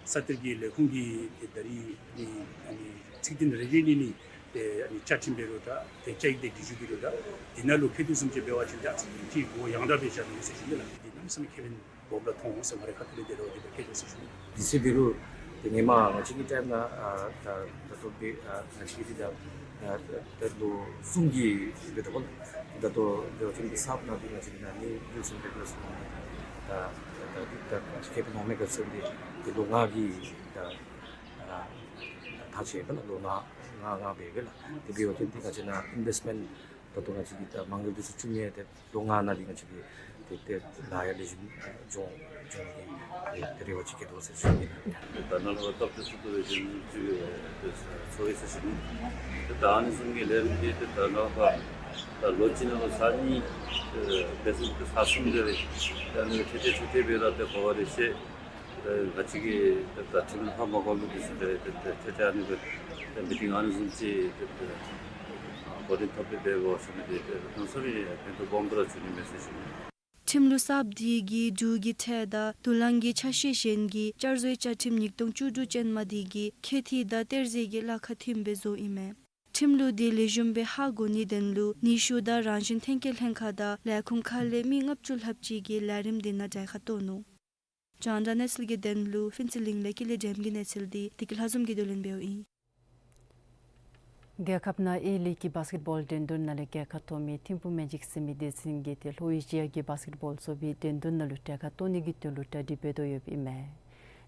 ས་གཏེར་གྱི་ལས་ཁུངས་ཀྱི་ཏེ་ད་རིས་ཨ་ནི་ཨ་ནི་ཚིག་དོན་རེ་རེ་གཉིས་གཉིས་ཏེ་ཨ་ནི་བཅའ་ཁྲིམས་འབད་རུང་འདྲ་ཏེ་བཅའ་ཡིག་དེ་འབྲི་བཅུག་འབད་རུང་འདྲ། དེ་ནང་ལུ་མཁས་བསྡུ་བཟུམ་ཅིག་འབད་བ་ཅིན་ད་ཅིག་ཅིག་གུ་ཡང་དག་སྦེ་བཞག་ནི་ཟེར་ཞུ་ནི་ལགས། དེ་གནམ་མེད་ས་མེད་ཁེ་ཕན་སྦོམ་ར་མཐོང་འོང་ཟེར་ང་རའི་ཁ་ཐུག་ལས་དེ་རོགས་དེ་སྦེ་སྐད་ཆ་ཟེར་ཞུ་ནི། དེ་ཚེ་འབད་རུང་ཏེ་ཧེ་མ་ང་བཅས་ཀྱི་ཊའིམ་ནང་ཨ་ད་ད་ལྟོ་འབད་ཨ་ང་བཅས་ཀྱི་འདི་ད་ཨ་ད་ལོ་གསུམ་གྱི་འབད་དོ་ལགས། ད་ལྟོ་འབད་བ་ཅིན་གསརཔ་ནང་འདི་ང་བཅས་ཀྱི་ནང་ནི་ནིའུ་སི་ལེ་ཊར་ཟེར་ད་ད་ད་ད་ང་བཅས་ཁེ་ཕན་ཐོགས་མི་ག་ཟེར་འདི་ཏེ་ལོ་ལྔ་གི་ད་ཨ་ཐག་བཅད་པས་ལགས། ལོ་ལྔ་ལྔ་ལྔ་འབད་བས་ལགས། དེ་འབད་བ་ཅིན་ཏེ་ང་བཅས་ནང་ཨིན་ཝེསཊ་མེནཊ་ད་ལྟོ་ང་བཅས་ཀྱི་ད་མ་དངུལ་འདི་ཚུ་བཙུགས་མི་ཏེ་ལོ་ལྔ་ནང་འདི་ང་བཅས་ཀྱིས་ཏེ་ཏེ་ལཱ་ཡང་ལེགས་ཤོམ་འགྱོ་འགྱོ་ནི་ཏེ་རེ་བ་ཅིག་བསྐྱེད་དོ་ཟེར་ཞུ་ནི། ད་ནཱ་ལུ་སྐབས་དེ་ཚུ་དུས་རྒྱུན་ཅིག་ཏེ་ཚོར་བས་ཟེར་ཞུ་ནི། ཏེ་ད་ཨ་ནི་བཟུམ་གྱི་ལས་རིམ་འདི་ཏེ་ད་ནཱ་ལུ་ད་ལོ་གཅིག་ནང་ལུ་ཚར་གཉིས་ཏེ་འབད་ཚུགས་ཏེ་ཚར་གསུམ་དེ་རེ་ད་ཨ་ནི་ཏེ་ཏེ་ཏེ་ཏེ་འབད་ར་ཏེ་གོ་བ་རེ་ཤེས། ཏེ་ང་བཅས་ཀྱིས་ཏེ་ད་ཁྲིམས་ལུ་ཧ་མ་གོ་མི་འདི་ཚུ་ཏེ་ཏེ་ཏེ་ཏེ་ཏེ་ཨ་ནི་སྦེ་ཏེ་མི་ཊིང་ཨ་ནི་བཟུམ་ཅིག་ཏེ་ཏེ་ཨ་འགོ་འདྲེན་འཐབ་སྟེ་འབད་དགོ་ཟེར་མི་འདི་ཏེ་གནམ་མེད་ས་མེད་ཕན་ཐོགས་སྦོམ་སྦེ་ར་བྱུང་ནི་མས་ཟེར་ཞུ་ནི། ཁྲིམས་ལུགས་གསརཔ་འདི་གིས་འབྲུག་གི་ཁྲལ་དང་དུ་ལེན་གྱི་ཆ་ཤས་གཞན་གྱི་བསྐྱར་བཟོའི་བཅའ་ཁྲིམས་ཉིས་སྟོང་བཅུ་དྲུག་ཅན་མ་འདི་གི་ཁྱད་ཐིག་དང་གཏེར་ཟས་ཀྱི་གླ་ཁར་ཐིམ་སྦེ་བཟོ་ཨིན་མས། ཁྲིམས་ལུགས་འདི་ལེགས་ཤོམ་སྦེ་ཧ་གོ་ནིའི་དོན་ལུ་ནུས་ཤུགས་དང་རང་བཞིན་ཐོན་སྐྱེད་ལྷན་ཁག་དང་ལས་ཁུངས་ཁག་ལས་མི་ལྔ་བཅུ་ལྷགཔ་ཅིག་གིས་ལས་རིམ་འདི་ནང་གྲལ་ཁར་གཏོགས་ནུག། རྒྱང་བསྒྲགས་གནས་ཚུལ་གྱི་དོན་ལུ་ཕུན་ཚོགས་གླིང་ལས་ཀྱི་ལས་འགྲེམས་ཀྱི་གནས་ཚུལ་འདི་བདེ་སྐྱིད་ལྷ་འཛོམས་ཀྱིས་བསྡུ་ལེན་འབདཝ་ཨིན། རྒྱལ་ཁབ་ནང་ཨེ་ལིག་གི་བཱསི་ཀེཊ་བཱོལ་འགྲན་བསྡུར་ནང་ལས་རྒྱལ་ཁ་ཐོབ་མི་ཐིམ་ཕུག་མེ་ཇིག་ཟེར་མི་སྡེ་ཚན་གྱིས་ཏེ་ལྷོ་ཨེ་ཤི་ཡ་གི་བཱསི་ཀེཊ་བཱོལ་རྩོད་པའི་འགྲན་བསྡུར་ནང་ལུ་གྲལ་ཁར་གཏོགས་ནི་གི་དོན་ལུ་གྲ་སྒྲིག་འབད་དོ་ཡོདཔ་ཨིན་མས།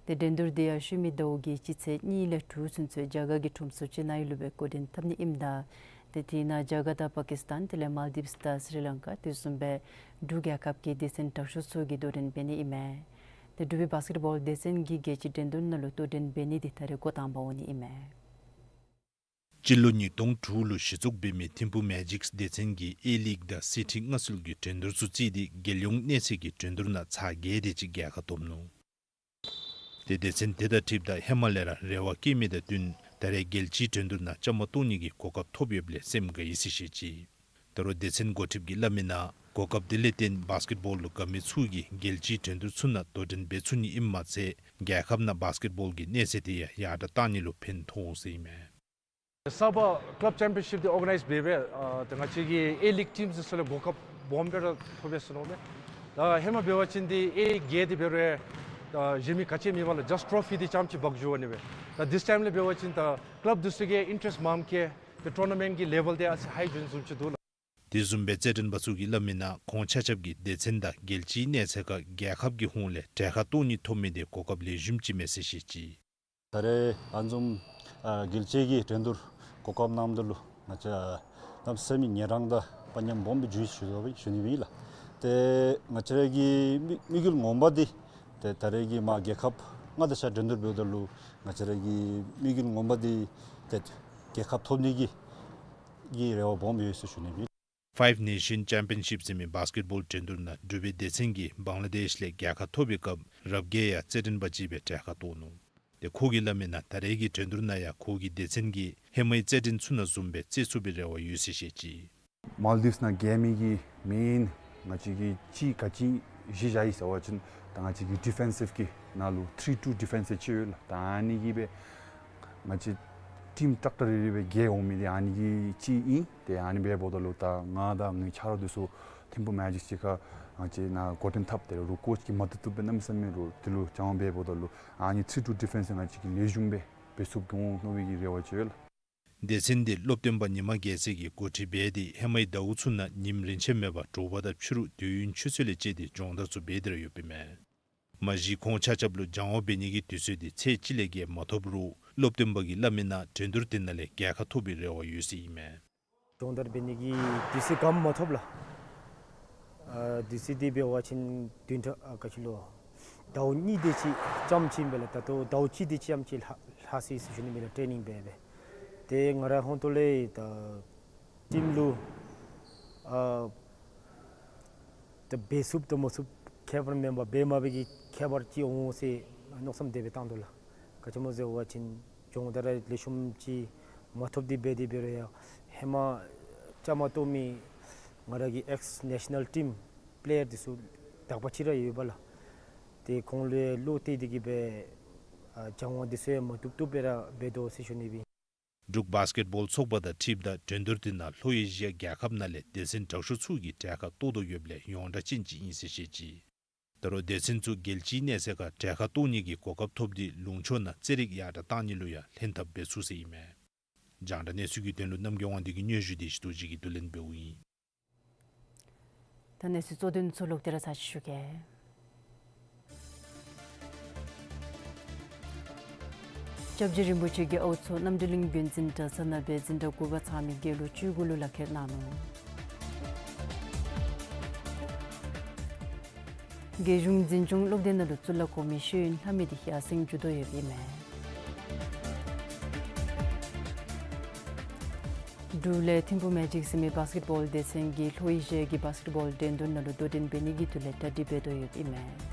ཏེ་འགྲན་བསྡུར་འདི་ཡང་ཤུལ་མའི་ཟླཝ་གི་སྤྱི་ཚེས་གཉིས་ལས་དྲུག་ཚུན་ཚོད་རྒྱ་གར་གྱི་ཁྲོམ་ས་ཅེ་ནའི་ལུ་སྦེ་འགོ་འདྲེན་འཐབ་ནི་ཨིནམ་ད་ཏེ་དེ་ནང་རྒྱ་གར་དང་པ་ཀིས་ཏཱན་དེ་ལས་མཱལ་དིབས་དང་སི་རི་ལང་ཀ་དེ་བཟུམ་སྦེ་འབྲུག་རྒྱལ་ཁབ་ཀྱི་སྡེ་ཚན་དྲག་ཤོས་ཚུ་གིས་དོ་འགྲན་འབད་ནི་ཨིན་མས། ཏེ་འབྲུག་པའི་བཱསི་ཀེཊ་བཱོལ་སྡེ་ཚན་གྱིས་རྒྱལ་སྤྱིའི་འགྲན་བསྡུར་ནང་ལུ་དོ་འགྲན་འབད་ནི་འདི་ད་རེས་འགོ་དང་པ་འོང་ནི་ཨིན་མས། སྤྱི་ལོ་ཉིས་སྟོང་དྲུག་ལུ་གཞི་བཙུགས་འབད་མི་ཐིམ་ཕུག་མེ་ཇིག་སྡེ་ཚན་གྱིས་ཨེ་ལིག་དང་སི་ཊི་མངའ་གསོལ་གྱི་འགྲན་བསྡུར་ཚུ་བརྩིས་ཏེ་རྒྱལ་ཡོངས་གནས་ཚད་ཀྱི་འགྲན་བསྡུར་ནང་ཚར་བརྒྱད་དེ་ཅིག་རྒྱལ་ཁ་ཐོབ་ནུག། ཏེ་སྡེ་ཚན་དེ་དང་འཁྲིལཝ་ད་ཧེ་མ་ལས་ར་རེ་བ་བསྐྱེད་མི་དང་བསྟུན་ད་རེས་རྒྱལ་སྤྱིའི་འགྲན་བསྡུར་ནང་བཅའ་མར་གཏོགས་ནི་གི་གོ་སྐབས་ཐོབ་ཡོདཔ་ལས་སེམས་དགའ་ཡི་ཟེར་བཤད་ཅི། ད་རུང་སྡེ་ཚན་འགོ་ཁྲིདཔ་གིས་སླབ་མིའི་ནང་གོ་སྐབས་དེ་ལས་བརྟེན་བཱསི་ཀེཊ་བཱོལ་ལུ་དགའ་མི་ཚུ་གིས་རྒྱལ་སྤྱིའི་འགྲན་བསྡུར་ཚུ་ནང་དོ་འགྲན་འབད་ཚུགས་ནི་ཨིནམ་མ་ཚད་རྒྱལ་ཁབ་ནང་བཱསི་ཀེཊ་བཱོལ་གྱི་གནས་ཚད་དེ་ཡང་ཡར་དྲགས་གཏང་ནི་ལུ་ཕན་ཐོགས་ཟེར་ཨིན་མས། གསརཔ་ཀ་ལབ་ཅེམ་པི་ཡོན་ཤིབ་འདི་ཨོར་ག་ནའིཛ་འབད་སྦེ་ཨ་ཏེ་ང་བཅས་ཀྱི་ཨེ་ལིག་ཊིམ་ཚུ་ཚུ་ལས་གོ་སྐབས་སྦོམ་སྦེ་ར་ཐོབ་སྦེ་སོང་ནུག་མས། ད་ཧེ་མ་འབད་བ་ཅིན་འདི་ཨེ་བརྒྱད་འདི་འབད་རུང་ད་གཞན་མི་ག་ཅི་མེད་པར་ལུ་ཇཱསཊ་ཊོ་ཕི་འདི་ཙམ་ཅིག་འབག་འགྱོ་ནི་མས། ད་ཐིས་ཊའིམ་ལས་འབད་བ་ཅིན་ད་ཀ་ལབ་འདི་ཚུ་གིས་ཨིན་ཊ་རེསཊ་མངམ་གིས་ཏེ་ཊོར་ན་མེནཊ་གི་ལེ་བཱལ་འདི་ཨ་ཙི་ཧའི་འགྱོ་ནི་བཟུམ་ཅིག་འདུག་ལགས། དེ་བཟུམ་སྦེ་རྩེད་འགྲན་པ་ཚུ་གིས་སླབ་མིའི་ནང་ཁོང་ཆ་ཁྱབ་ཀྱིས་སྡེ་ཚན་དང་རྒྱལ་སྤྱིའི་གནས་ཚད་ཁར་རྒྱལ་ཁབ་ཀྱི་ཧོངས་ལས་གྲལ་ཁར་གཏོགས་ནི་ཐོབ་མི་འདི་གོ་སྐབས་ལེགས་ཤོམ་ཅིག་མས་ཟེར་བཤད་ཅི། ད་རེས་ཨ་ནི་བཟུམ་ཨ་རྒྱལ་སྤྱི་གི་འགྲན་བསྡུར་གོ་སྐབས་གནངམ་ད་ལུ་ང་བཅས་ཨ་གནམ་མེད་ས་མེད་ངལ་རངས་དང་དཔའ་ཉམས་སྦོམ་སྦེ་བྱུང་ཡི་ཟེར་ཞུ་ནི་ཨིན་ལགས། ཏེ་ང་བཅས་ར་གི་དམིགས་དམིགས་ཡུལ་ངོ་མ་འདི་ཏེ་ད་རེས་ཀྱི་མར་རྒྱལ་ཁབ་ལྔ་དང་ཆ་འགྲན་བསྡུར་འབདཝ་ད་ལུ་ང་བཅས་ར་གི་དམིགས་ཡུལ་ངོ་མ་འདི་ཏེ་རྒྱལ་ཁ་ཐོབ་ནི་གི་གི་རེ་བ་སྦོམ་ཡོད་ཟེར་ཞུ་ནི་ཨིན། ཕའིབ་ནེ་ཤཱན་ཅེམ་པི་ཡོན་ཤིབ་ཟེར་མི་བཱསི་ཀེཊ་བཱོལ་འགྲན་བསྡུར་ནང་འབྲུག་པའི་སྡེ་ཚན་གྱིས་བང་ལ་དེཤ་ལས་རྒྱལ་ཁ་ཐོབ་པའི་སྐབས་རབ་རྒྱས་ཡང་རྩེད་འགྲན་པ་ཅིག་སྦེ་གྲལ་ཁར་གཏོགས་ནུག། ཏེ་ཁོ་གིས་སླབ་མིའི་ནང་ད་རེས་ཀྱི་འགྲན་བསྡུར་ནང་ཡང་ཁོ་གི་སྡེ་ཚན་གྱིས་ཧེ་མའི་རྩེད་འགྲན་ཚུ་ནང་བཟུམ་སྦེ་རྩེད་ཚུགས་པའི་རེ་བ་ཡོད་ཟེར་བཤད་ཅི། མཱལ་དིབས་ནང་རྒྱལ་མི་གི་མེན་ང་བཅས་ཀྱིས་ཅིག་ག་ཅི་གཞི་བཞག་ཡི་ཟེར་བ་ཅིན་ད་ང་བཅས་ཀྱི་ཌི་ཕེན་སིབ་ཀྱི་ནང་ལུ་ཐི་རི་ཊུ་ཌི་ཕེན་སིབ་ཅིག་ཡོད་ལགས། ད་ཨ་ནི་གིས་སྦེ་ང་བཅས་ཊིམ་ཏག་ཏག་རེ་རེ་སྦེ་རྒྱལ་འོང་མི་འདི་ཨ་ནི་གིས་ཅིག་ཨིན། ཏེ་ཨ་ནི་སྦེ་འབདཝ་ད་ལུ་ད་ང་དང་ངེའི་ཆ་རོགས་འདི་ཚུ་ཐིམ་ཕུག་མེ་ཇིག་ཅིག་ཁར་ང་བཅས་ནཱ་འགོ་འདྲེན་འཐབ་སྟེ་རུང་ཀོཆ་གིས་མ་བཏུབ་བཏུབ་སྦེ་གནམ་མེད་ས་མེད་རུང་དེ་ལུ་སྦྱང་བ་འབད་འབདཝ་ད་ལུ་ཨ་ནི་ཐི་རི་ཊུ་ཌི་ཕེན་སིབ་ང་བཅས་ཀྱིས་ལེགས་ཤོམ་སྦེ་འབད་ཚུགསཔ་འོང་མནོ་བའི་གི་རེ་བ་ཅིག་ཡོད་ལགས། སྡེ་ཚན་འདི་སློབ་སྟོན་པ་ཉི་མ་རྒྱལ་མཚན་གྱིས་འགོ་ཁྲིད་འབད་དེ་ཧེ་མའི་ཟླཝ་ཚུ་ནང་ཉིནམ་རེ་ཆད་མེད་པར་དྲོ་པ་དང་ཕྱི་རུ་དུས་ཡུན་ཆུ་ཚོད་ལས་བཅད་དེ་སྦྱོང་བརྡར་ཚུ་འབད་དེ་ར་ཡོདཔ་ཨིན་མས། མ་གཞི་ཁོང་ཆ་ཁྱབ་ལུ་སྦྱང་བ་འབད་ནི་གི་དུས་ཚོད་འདི་ཚེས་གཅིག་ལས་བརྒལ་མ་ཐོབ་རུང་སློབ་སྟོན་པ་གིས་སླབ་མིའི་ནང་འགྲན་བསྡུར་དེ་ནང་ལས་རྒྱལ་ཁ་ཐོབ་པའི་རེ་བ་ཡོད་ཟེར་ཨིན་མས། སྦྱོང་བརྡར་འབད་ནི་གི་དུས་ཚོད་ག་མ་ཐོབ་ལགས། ཨ་དུས་ཚོད་འདི་འབད་བ་ཅིན་བདུན་ཕྲག་ཨ་ག་ཅི་ལོ་ཟླཝ་གཉིས་དེ་ཅིག་ཙམ་ཅིག་ཨིན་པས་ལགས། ད་ལྟོ་ཟླཝ་གཅིག་དེ་ཅིག་ཙམ་ཅིག་ལྷག་ལྷག་སོ་ཡི་ཟེར་ཞུ་ནི་ཨིན་པས་ལགས། ཊེ་ནིང་འབད་འབད་ཏེ་ང་རའི་ཧོངས་ཏོ་ལས་ད་ཊིམ་ལུ་ཨ་ད་འབད་ཚུགསཔ་དང་མ་ཚུགསཔ་ཁྱད་པར་མེན་པར་འབད་མ་འབད་ཀྱི་ཁྱད་པར་ཅིག་འོང་ཟེར་མནོ་བསམ་དེ་སྦེ་བཏང་དོ་ལགས། ག་ཅི་སྨོ་ཟེར་བ་ཅིན་སྦྱོང་བརྡར་ལེགས་ཤོམ་ཅིག་ མ་ཐོབ་སྟེ་འབད་དེ་འབད་རུང་ཡང་ཧེ་མ་བཅའ་མར་གཏོགས་མི་ང་ར་གི་ཨེགསི་ནེ་ཤ་ནཱལ་ཊིམ་པེ་ལེ་ཡར་འདི་ཚུ་དག་པ་ཅིག་ར་ཡོད་པས་ལགས། ཏེ་ཁོང་ལུ་བློ་གཏད་དེ་གིས་སྦེ་ཨ་སྦྱང་བ་འདི་ཚུ་ཡང་མ་བཏུབ་བཏུབ་སྦེ་ར་འབད་དོ་ཟེར་ཞུ་ནི་སྦེ། འབྲུག་བཱསི་ཀེཊ་བཱོལ་ཚོགས་པ་དང་འཁྲིལཝ་ད་འགྲན་བསྡུར་འདི་ནང་ལྷོ་ཨེ་ཤི་ཡ་རྒྱལ་ཁབ་ནང་ལས་སྡེ་ཚན་དྲག་ཤོས་ཚུ་གིས་གྲལ་ཁར་གཏོགས་དོ་ཡོདཔ་ལས་ཡོངས་གྲགས་ཅན་ཅིག་ཨིན་ཟེར་བཤད་ཅི། ད་རུང་སྡེ་ཚན་ཚུ་རྒྱལ་སྤྱིའི་གནས་ཚད་ཁར་གྲལ་ཁར་གཏོགས་ནི་གི་གོ་སྐབས་ཐོབ་སྟེ་ལུང་ཕྱོགས་ནང་རྩེད་རིགས་ཡར་དྲག་གཏང་ནི་ལུ་ཡང་ལྷན་ཐབས་འབད་ཚུགས་ཟེར་ཨིན་མས། རྒྱང་བསྒྲགས་གནས་ཚུལ་གྱི་དོན་ལུ་རྣམ་རྒྱལ་དབང་འདུས་ཀྱི་སྙན་ཞུ་འདི་ཞུ་དོ་ཅིག་གིས་བསྡུ་ལེན་འབདཝ་ཨིན། ད་གནས་ཚུལ་གཙོ་དོན་ཚུ་ལོག་སྟེ་ར་ཚར་ཅིག་ཞུ་གེ། སྐྱབས་རྗེ་རིན་པོ་ཆེ་གིས་ཨའུ་མཚོ་རྣམ་གྲོལ་གླིང་དགོན་འཛིན་གྲྭ་ཚང་ནང་སྦེ་འཛིན་གྲྭ་དགུ་པ་ཚང་མི་དགེ་སློང་བཅུ་དགུ་ལུ་ལག་ཁྱེར་གནང་ནུག། རྒྱལ་གཞུང་འཛིན་སྐྱོང་སློབ་སྡེ་ནང་ལུ་གཙུག་ལག་གོང་མའི་ཤེས་ཡོན་ལྷབ་མི་འདི་ཡར་སེང་འགྱོ་དོ་ཡོདཔ་ཨིན་མས། འབྲུག་ལས་ཐིམ་ཕུག་མེ་ཇིག་ཟེར་མི་བཱསི་ཀེཊ་བཱོལ་སྡེ་ཚན་གྱིས་ལྷོ་ཨེ་ཤི་ཡ་གི་བཱསི་ཀེཊ་བཱོལ་འགྲན་བསྡུར་ནང་ལུ་དོ་འགྲན་འབད་ནི་གི་དོན་ལས་གྲ་སྒྲིག་འབད་དོ་ཡོདཔ་ཨིན་མས།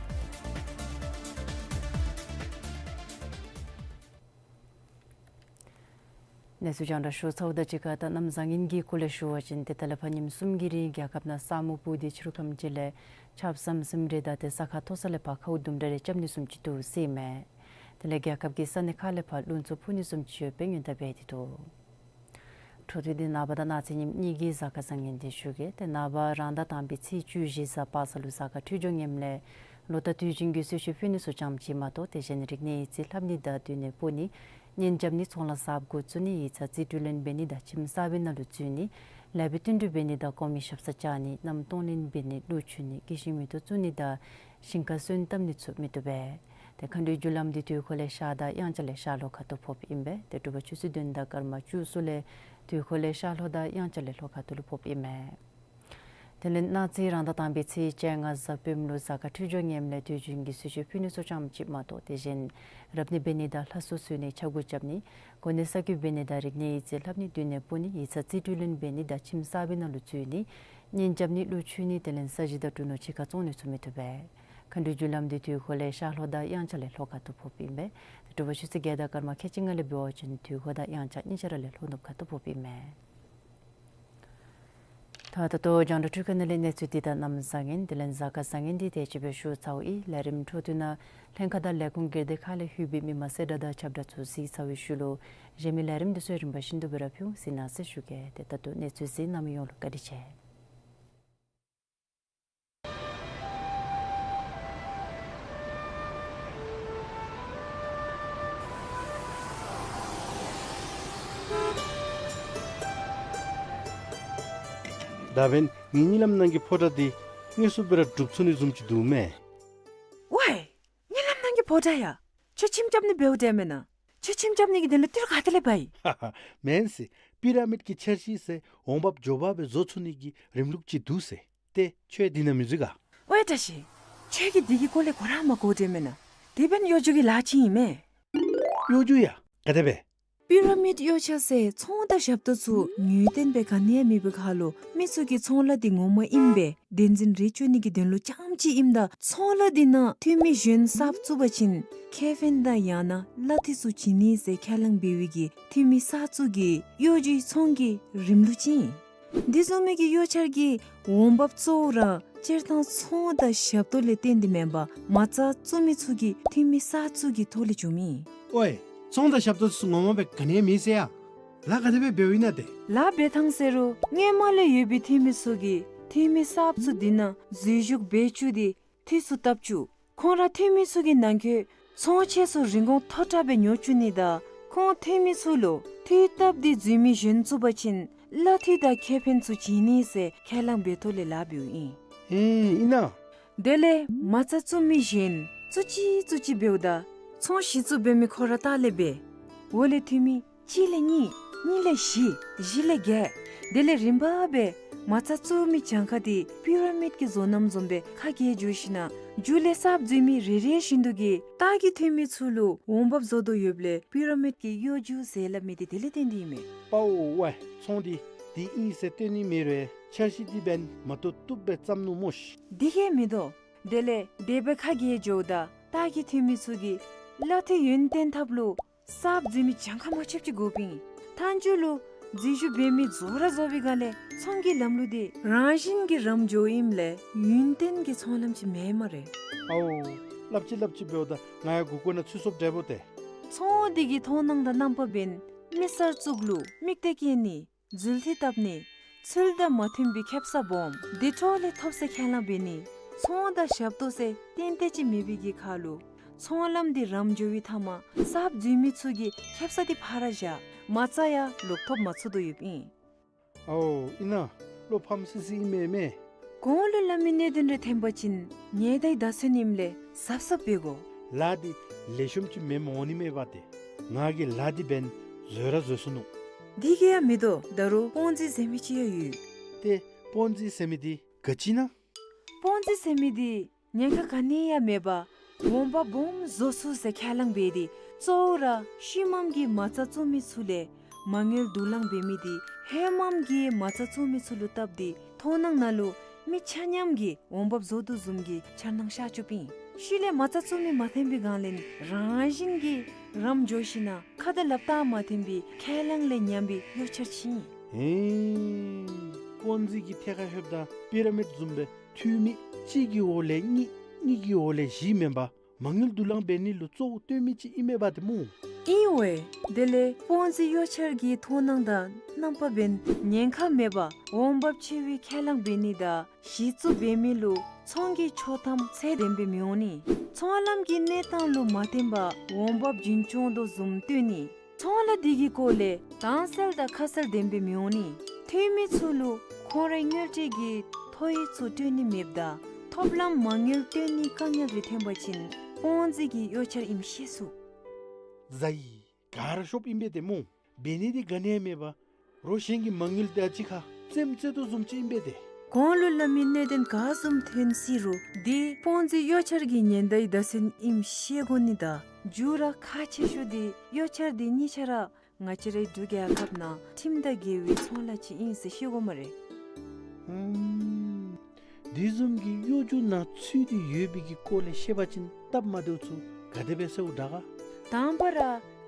གནས་ཚུལ་རྒྱང་བསྒྲགས་ཞུ་ཚརཝ་དང་གཅིག་ཁར་ད་གནམ་བཟང་ངན་གྱི་སྐོར་ལས་ཞུ་བ་ཅིན་ཏེ་ད་ལས་ཕར་ཉིནམ་གསུམ་གྱི་རིང་རྒྱལ་ཁབ་ནང་ས་སྨུག་སྤུབས་ཏེ་ཕྱི་རུ་ཁམས་ཅིག་ལས་ཆརཔ་ཟམ་ཟིམ་རེ་དང་ཏེ་ས་ཁ་མཐོ་ས་ལས་ཕར་ཁཝ་དུམ་གྲ་རེ་རྐྱབ་ནི་བཟུམ་ཅིག་འདུག་ཟེར་ཨིན་མས། དེ་ལས་རྒྱལ་ཁབ་ཀྱི་ས་གནས་ཁག་ལས་ཕར་རླུང་འཚུབ་འཕུ་ནི་བཟུམ་ཅིག་ཡོདཔ་སྦེ་སྔོན་བརྡ་འབད་དེ་འདུག། འཕྲོ་མཐུད་དེ་ནངས་པ་དང་གནངས་ཚེ་ཉིནམ་གཉིས་ཀྱི་གཟའ་སྐར་བཟང་ངན་འདི་ཞུ་གེ། ཏེ་ནངས་པ་རང་ཟླ་དང་པའི་ཚེས་བཅུ་བཞི་གཟའ་པ་སངས་ལུ་གཟའ་སྐར་འཕྲོད་སྦྱོར་ངནམ་ལས་ལོ་ཟླ་དུས་ཆེན་གྱི་གསོལ་མཆོད་ཕུལ་ནི་ཚུ་ཙམ་ཅིག་མ་གཏོགས་དེ་བཞིན་རིག་གནས་ཡིག་རྩིས་ལྷབ་ནི་དང་མདུན་ནས་སྤོ་ནི་གཉེན་རྐྱབ་ནི་ཚོང་ལཱ་གསརཔ་འགོ་བཙུགས་ནི་ཡིག་ཚང་རྩིས་སྤྲོད་ལེན་འབད་ནི་དང་ཁྱིམ་གསར་པའི་ནང་ལུ་འཛུལ་ནི་ལེགས་པའི་བསྟུན་གྲོས་འབད་ནི་དང་གོང་མའི་ཞབས་སར་བཅར་ནི་མནའམ་གཏོང་ལེན་འབད་ནི་གླུ་མཆོད་ནི་སྐྱེ་ཤིང་མེ་ཏོག་བཙུགས་ནི་དང་ཞིང་ཁར་སོན་བཏབ་ནི་ཚུ་མི་བཏུབ་པས། ཏེ་མཁའ་འགྲོའི་རྒྱུ་ལམ་འདི་དུས་འཁོར་ལས་ཤར་དང་དབྱངས་འཆར་ལས་ཤར་ལྷོ་ཁ་ཐུག་ཕོགཔ་ཨིན་པས། ཏེ་དྲོ་པ་ཆུ་ཚོད་བདུན་དང་སྐར་མ་བཅུ་གསུམ་ལས་དུས་འཁོར་ལས་ཤར་ལྷོ་དང་དབྱངས་འཆར་ལས་ལྷོ་ཁ་ཐུག་ལུ་ཕོགཔ་ཨིན་མས། དེ་ལས་གནངས་ཚེ་རང་ཟླ་དང་པའི་ཚེས་བཅོ་ལྔ་གཟའ་སྤེནམ་ལུ་གཟའ་སྐར་འཕྲོད་སྦྱོར་ངནམ་ལས་དུས་ཆེན་གྱི་གསོལ་མཆོད་ཕུལ་ནི་ཚུ་ཙམ་ཅིག་མ་གཏོགས་དེ་བཞིན་རབ་གནས་འབད་ནི་དང་ལྷ་གསོལ་གསོལ་ནི་ཕྱག་འགུ་རྐྱབ་ནི་གོ་གནས་གསར་བསྐོ་འབད་ནི་དང་རིག་གནས་ཡིག་རྩིས་ལྷབ་ནི་མདུན་ནས་སྤོ་ནི་ཡིག་ཚང་རྩིས་སྤྲོད་ལེན་འབད་ནི་དང་ཁྱིམ་གསར་པའི་ནང་ལུ་འཛུལ་ནི་གཉེན་རྐྱབ་ནི་གླུ་མཆོད་ནི་དེ་ལས་ས་གཞི་དང་གྲུ་ནོར་ཕྱི་ཁར་བཙོང་ནི་ཚུ་མི་བཏུབ་པས། མཁའ་འགྲོའི་རྒྱུ་ལམ་འདི་དུས་འཁོར་ལས་ཤར་ལྷོ་དང་དབྱངས་འཆར་ལས་ལྷོ་ཁ་ཐུག་ཕོགཔ་ཨིན་པས། དྲོ་པ་ཆུ་ཚོད་བརྒྱད་དང་སྐར་མ་ཁལ་གཅིག་ལྔ་ལས་འབད་བ་ཅིན་དུས་འཁོར་དང་དབྱངས་འཆར་གཉིས་ཆ་ར་ལས་ལྷོ་ནུབ་ཁ་ཐུག་ཕོགཔ་ཨིན་མས། ད་ད་ལྟོ་རྒྱང་བསྒྲགས་འཕྲུལ་ཁང་ནང་ལས་གནས་ཚུལ་འདི་དང་གནམ་བཟང་ངན་དེ་ལས་གཟའ་སྐར་བཟང་ངན་འདི་དེ་ཅིག་སྦེ་ཞུ་ཚརཝ་ཨིན། ལས་རིམ་འཕྲོ་མཐུད་ནང་ལྷན་ཁག་དང་ལས་ཁུངས་སྒེར་སྡེ་ཁག་ལས་ལྷོད་པའི་མི་མང་གསལ་བསྒྲགས་དང་ཁྱབ་བསྒྲགས་ཚུ་གཟིགས་ཚར་བའི་ཤུལ་ལུ་གཞན་མི་ལས་རིམ་འདི་ཚུ་རིམ་པ་བཞིན་དུ་སྦེ་ར་ཕུལ་འོང་གཟིགས་གནང་ཟེར་ཞུ་གེ། ཏེ་ད་ལྟོ་གནས་ཚུལ་གཟིགས་གནང་མི་ཡོངས་ལུ་བཀའ་དྲིན་ཆེ། ད་འབདན་ངེའི་གཉིད་ལམ་ནང་གི་ཕོ་བྲང་འདི་དངོས་སུ་སྦེ་ར་སྒྲུབ་ཚུགས་ནི་བཟུམ་ཅིག་འདུག་མས། ཝའི། གཉིད་ལམ་ནང་གི་ཕོ་བྲང་ཡ། ཁྱོད་ཁྱིམ་རྐྱབ་ནི་འབདཝ་འདྲས་མེན་ན། ཁྱོད་ཁྱིམ་རྐྱབ་ནི་གི་དོན་ལུ་ཏི་རུ་ག་ཏེ་ལས་འབག་ཡི། ཧ་ཧ། མེན་ཟེར། པི་ར་མིཌ་ཀྱི་འཆར་གཞི་ཟེར་འོང་འབབ་མགྱོགས་པ་སྦེ་བཟོ་ཚུགས་ནི་གི་རིམ་ལུགས་ཅིག་འདུག་ཟེར། ཏེ་ཁྱོད་འདི་ནང་མི་འཛུལ་ག། ཝའི་བཀྲ་ཤིས། ཁྱོད་ཀྱིས་འདི་གི་སྐོར་ལས་གོ་ར་མ་གོ་འདྲས་མེན་ན། དེ་འབདན་གཡོ་སྒྱུ་གི་ལཱ་ཅིག་ཨིན་མས། གཡོ་སྒྱུ་ཡ། ག་དེ་སྦེ། པི་ར་མིཌ་གཡོ་ཆ་ཟེར་ཚོང་དང་ཞབས་ཏོག་ཚུ་ངེས་གཏན་སྦེ་ག་ནི་ཡང་མེད་པའི་ཁར་ལུ་མི་ཚུ་གིས་ཚོང་ལཱ་འདི་ངོ་མ་ཨིནམ་སྦེ་བདེན་འཛིན་རེ་བཅོལ་ནི་གི་དོན་ལུ་རྐྱངམ་ཅིག་ཨིནམ་ད་ཚོང་ལཱ་འདི་ནང་འཐུས་མི་གཞན་གསརཔ་བཙུགས་པ་ཅིན་ཁེ་ཕན་དང་ཡང་ན་གླ་འཐུས་ཚུ་བྱིན་ནི་ཟེར་ཁས་བླངས་འབད་བའི་གི་འཐུས་མི་གསརཔ་ཚུ་གི་གཡོ་སྒྱུའི་ཚོང་གི་རིམ་ལུགས་ཅིག་ཨིན། འདི་བཟུམ་མའི་གི་གཡོ་ཆ་གི་འོང་འབབ་གཙོ་བོ་ར་སྤྱིར་བཏང་ཚོང་དང་ཞབས་ཏོག་ལས་བརྟེན་ཏེ་མེན་པར་མ་རྩ་བཙུགས་མི་ཚུ་གི་འཐུས་མི་གསརཔ་ཚུ་གི་ཐོག་ལས་བྱུངམ་ཨིན། ཝའི། ཚོང་དང་ཞབས་ཏོག་ཚུ་ངོ་མ་སྦེ་ག་ནི་ཡང་མེད་ཟེར་ཡ། ལཱ་ག་དེ་སྦེ་འབདཝ་ཨིན་ན་ཏེ། ལཱ་འབད་ཐངས་ཟེར་རུང་སྔོན་མ་ལས་ཡོད་པའི་འཐུས་མི་ཚུ་གིས་འཐུས་མི་གསརཔ་ཚུ་འདི་ནང་འཛུལ་ཞུགས་འབད་བཅུག་སྟེ་འཐུས་ཚུ་བཏབ་བཅུག། ཁོང་ར་འཐུས་མི་ཚུ་གི་ནང་འཁོད་ཚོང་ཆས་ཚུ་རིན་གོང་མཐོ་དྲགས་སྦེ་ཉོ་བཅུག་ནི་དང་ཁོང་འཐུས་མི་ཚུ་ལུ་འཐུས་བཏབ་སྟེ་འཛུལ་མི་གཞན་བཙུགས་པ་ཅིན་གླ་འཐུས་དང་ཁེ་ཕན་ཚུ་བྱིན་ནི་ཟེར་ཁས་བླངས་འབད་ཐོག་ལས་ལཱ་འབདཝ་ཨིན། ཨེ་ཨིན་ན། དེ་ལས་མ་རྩ་བཙུགས་མི་གཞན་བཙུགས་ཅི་བཙུགས་ཅི་འབདཝ་ད་ཚོང་གཞི་བཙུགས་འབད་མི་ཁོ་ར་ལྟག་ལས་འབད། འོག་ལས་འཐུས་མི་གཅིག་ལས་གཉིས་གཉིས་ལས་བཞི་བཞི་ལས་བརྒྱད། དེ་ལས་རིམ་པ་སྦེ་མ་རྩ་བཙུགས་མི་གྱངས་ཁ་འདི་པི་ར་མིཌ་ཀྱི་བཟོ་རྣམ་བཟུམ་སྦེ་ཁ་གྱེས་འགྱོ་ཞིནམ་ལས་མཇུག་ལས་གསརཔ་འཛུལ་མི་རེ་རེ་བཞིན་དུ་གི་ལྟག་གི་འཐུས་མི་ཚུ་ལུ་འོང་འབབ་བཟོ་དོ་ཡོདཔ་ལས་པི་ར་མིཌ་ཀྱི་གཡོ་སྒྱུ་ཟེར་སླབ་མི་འདི་དེ་ལས་བརྟེན་ཏེ་ཨིན་མས། པའོ་ཝའི། ཚོང་འདི་འདི་ཨིན་ཟེར་སྟོན་ནི་མེད་རུང་འཆར་གཞི་འདི་འབདན་མ་བཏུབ་བཏུབ་སྦེ་བརྩམས་ནུག་སྨོ་ཤིག། འདི་གིས་མི་དོ། དེ་ལས་དེ་སྦེ་ཁ་གྱེས་འགྱོཝ་ད་ལྟག་གི་འཐུས་མི་ཚུ་གིས་གླ་འཐུས་ཡོན་ཏན་ཐབས་ལུ་གསརཔ་འཛུལ་མི་གྱངས་ཁ་མ་ཆོདཔ་ཅིག་དགོཔ་ཨིན། ད་ མཐའ་མཇུག་ལུ་འཛུལ་ཞུགས་འབད་མི་རྫོགས་ར་རྫོགས་པའི་སྒང་ལས་ཚོང་གི་ལམ་ལུགས་འདི་རང་བཞིན་གྱིས་རམ་འགྱོཝ་ཨིནམ་ལས་ཡུན་བརྟན་གྱི་ཚོང་ལམ་ཅིག་མེད་སྨ་རེ། ཨའོ། སླབ་ཅི་སླབ་ཅི་འབདཝ་ད་ང་ཡང་མགུ་སྐོར་ནང་ཚུད་སོཔ་འདྲས་པོ་ཏེ། ཚོང་འདི་གིས་མཐོང་སྣང་དང་རྣམ་པ་འབད་ནི་མེད་སར་བཙུགས་ལུ་དམིགས་གཏད་བསྐྱེད་ནི་འཛུལ་ཐི་བཏབ་ནི་ཚུལ་དང་མ་མཐུན་པའི་ཁེབ་ས་སྦོམ་དེ་འཕྲོ་ལས་ཐོབ་ཟེར་ཁས་བླངས་འབད་ནི་ཚོང་དང་ཞབས་ཏོག་ཟེར་ཏན་ཏན་ཅིག་མེད་པའི་གི་ཁར་ལུ་ཚོང་ལམ་འདི་རམ་འགྱོ་བའི་མཐའ་མ་གསརཔ་འཛུལ་མི་ཚུ་གིས་ཁེབ་ས་འདི་ཕར་བཞག་མ་རྩ་ཡང་ལོག་ཐོབ་མ་ཚུགས་དོ་ཡོདཔ་ཨིན། ཨའོ་ཨིན་ན། བློ་ཕམ་སི་སི་ཨིན་མས་མས། གོང་ལུ་སླབ་མི་གནད་དོན་རེ་ཐོན་པ་ཅིན་ཉེན་བརྡའི་བརྡ་མཚོན་ཨིནམ་ལས་གཟབ་གཟབ་འབད་དགོ། ལཱ་འདི་ལེགས་ཤོམ་ཅིག་མེནམ་འོང་ནི་མས་པ་ཏེ། ང་གིས་ལཱ་འདི་འབདན་བཟོད་ར་བཟོད་ཚུགས་ནུག། འདི་གིས་ཡང་མི་དོ། ད་རུང་པོན་ཛི་ཟེར་མི་ཅིག་ཡང་ཡོད། ཏེ་པོན་ཛི་ཟེར་མི་འདི་ག་ཅི་ཨིན་ན། པོན་ཛི་ཟེར་མི་འདི་ཉེན་ཁ་ག་ནི་ཡང་མེད་པར་འོང་འབབ་སྦོམ་བཟོ་ཚུགས་ཟེར་ཁས་བླངས་འབད་དེ་གཙོ་བོ་ར་ཤུལ་མམ་གྱི་མ་རྩ་བཙུགས་མི་ཚུ་ལས་མ་དངུལ་བསྡུ་ལེན་འབད་མི་འདི་ཧེ་མམ་གྱི་མ་རྩ་བཙུགས་མི་ཚུ་ལུ་བཏབ་སྟེ་མཐོང་སྣང་ནང་ལུ་མི་ཆ་མཉམ་གྱིས་འོང་འབབ་བཟོ་དོ་བཟུམ་གྱི་འཆར་སྣང་ཤར་བཅུགཔ་ཨིན། ཤུལ་ལས་མ་རྩ་བཙུགས་མི་མ་ཐོན་པའི་སྒང་ལས་རང་བཞིན་གྱིས་རམ་འགྱོ་ཞིན་ན་ཁ་དང་ལགཔ་བལྟ་མ་ཐོན་པའི་ཁས་བླངས་ལས་ཉམས་པའི་གཡོ་འཆར་ཅིག་ཨིན། ཧེ། པོན་ཛི་གི་ཐད་ཁར་ལྷོདཔ་ད་པི་ར་མིཌ་བཟུམ་སྦེ་འཐུས་མི་གཅིག་གི་འོག་ལས་གཉིས་གཉིས་ཀྱི་འོག་ལས་བཞི་མེན་པར་མ་དངུལ་བསྡུ་ལེན་འབད་ནི་ལུ་གཙོ་བོ་བཏོན་མི་ཅིག་ཨིན་མས་པ་ཏེ་སྨོ། ཨིན་ཝའེ། དེ་ལས་པོན་ཛི་གཡོ་འཆར་གྱི་མཐོང་སྣང་དང་རྣམ་པ་འབདན་ཉེན་ཁ་མེད་པར་འོང་འབབ་ཆེ་བའི་ཁས་བླངས་འབད་ནི་དང་གཞི་བཙུགས་འབད་མི་ལུ་ཚོང་གི་ཆོག་ཐམ་ཚད་ལྡནམ་སྦེ་མི་འོང་ནི། ཚོང་ལམ་གྱི་གནས་སྟངས་ལུ་མ་བརྟེན་པར་འོང་འབབ་རྒྱུན་སྐྱོང་དོ་བཟུམ་སྟོན་ནི། ཚོང་ལཱ་འདི་གི་སྐོར་ལས་དྭངས་གསལ་དང་ཁ་གསལ་ལྡནམ་སྦེ་མི་འོང་ནི། འཐུས་མི་ཚུ་ལུ་ཁོང་རའི་དངུལ་འབྲེལ་གྱི་ཐོ་ཡིག་ཚུ་སྤྲོད་ནི་མེདཔ་ད་ཐོབ་ལམ་མ་དངུལ་བཏོན་ནི་དཀའ་ངལ་རེ་ཐོན་པ་ཅིན་པོན་ཛི་གི་གཡོ་འཆར་ཨིནམ་ཤེས་ཚུགས། ཛའི། ག་ར་ཤོབ་ཨིན་པས་ཏེ་སྨོ། འབད་ནི་འདི་ག་ནི་ཡང་མེད་པར་རོགས་གཞན་གྱི་མ་དངུལ་དང་གཅིག་ཁར་རྩེདམོ་རྩེ་དོ་བཟུམ་ཅིག་ཨིན་པས་ཏེ། གོང་ལུ་སླབ་མི་གནད་དོན་ག་བཟུམ་ཐོན་སྲིད་རུང་འདི་པོན་ཛི་གཡོ་འཆར་གྱི་ཉེན་བརྡའི་བརྡ་མཚོན་ཨིནམ་ཤེས་དགོ་ནི་དང་མཇུག་ར་ཁག་ཆེ་ཤོས་འདི་གཡོ་འཆར་འདི་གཉིས་ཆ་ར་ང་བཅས་རའི་འབྲུག་རྒྱལ་ཁབ་ནང་ཁྲིམས་དང་འགལ་བའི་ཚོང་ལཱ་ཅིག་ཨིན་ཟེར་ཤེས་དགོ་སྨ་རེ། ཨུམ། དེ་བཟུམ་གྱི་གཡོ་སྒྱུ་ནང་ཚུད་དེ་ཡོད་པའི་གི་སྐོར་ལས་ཤེས་པ་ཅིན་སྟབས་མ་བདེཝ་ཚུ་ག་དེ་སྦེ་སེལཝ་དྲག་ག། དང་པ་ར་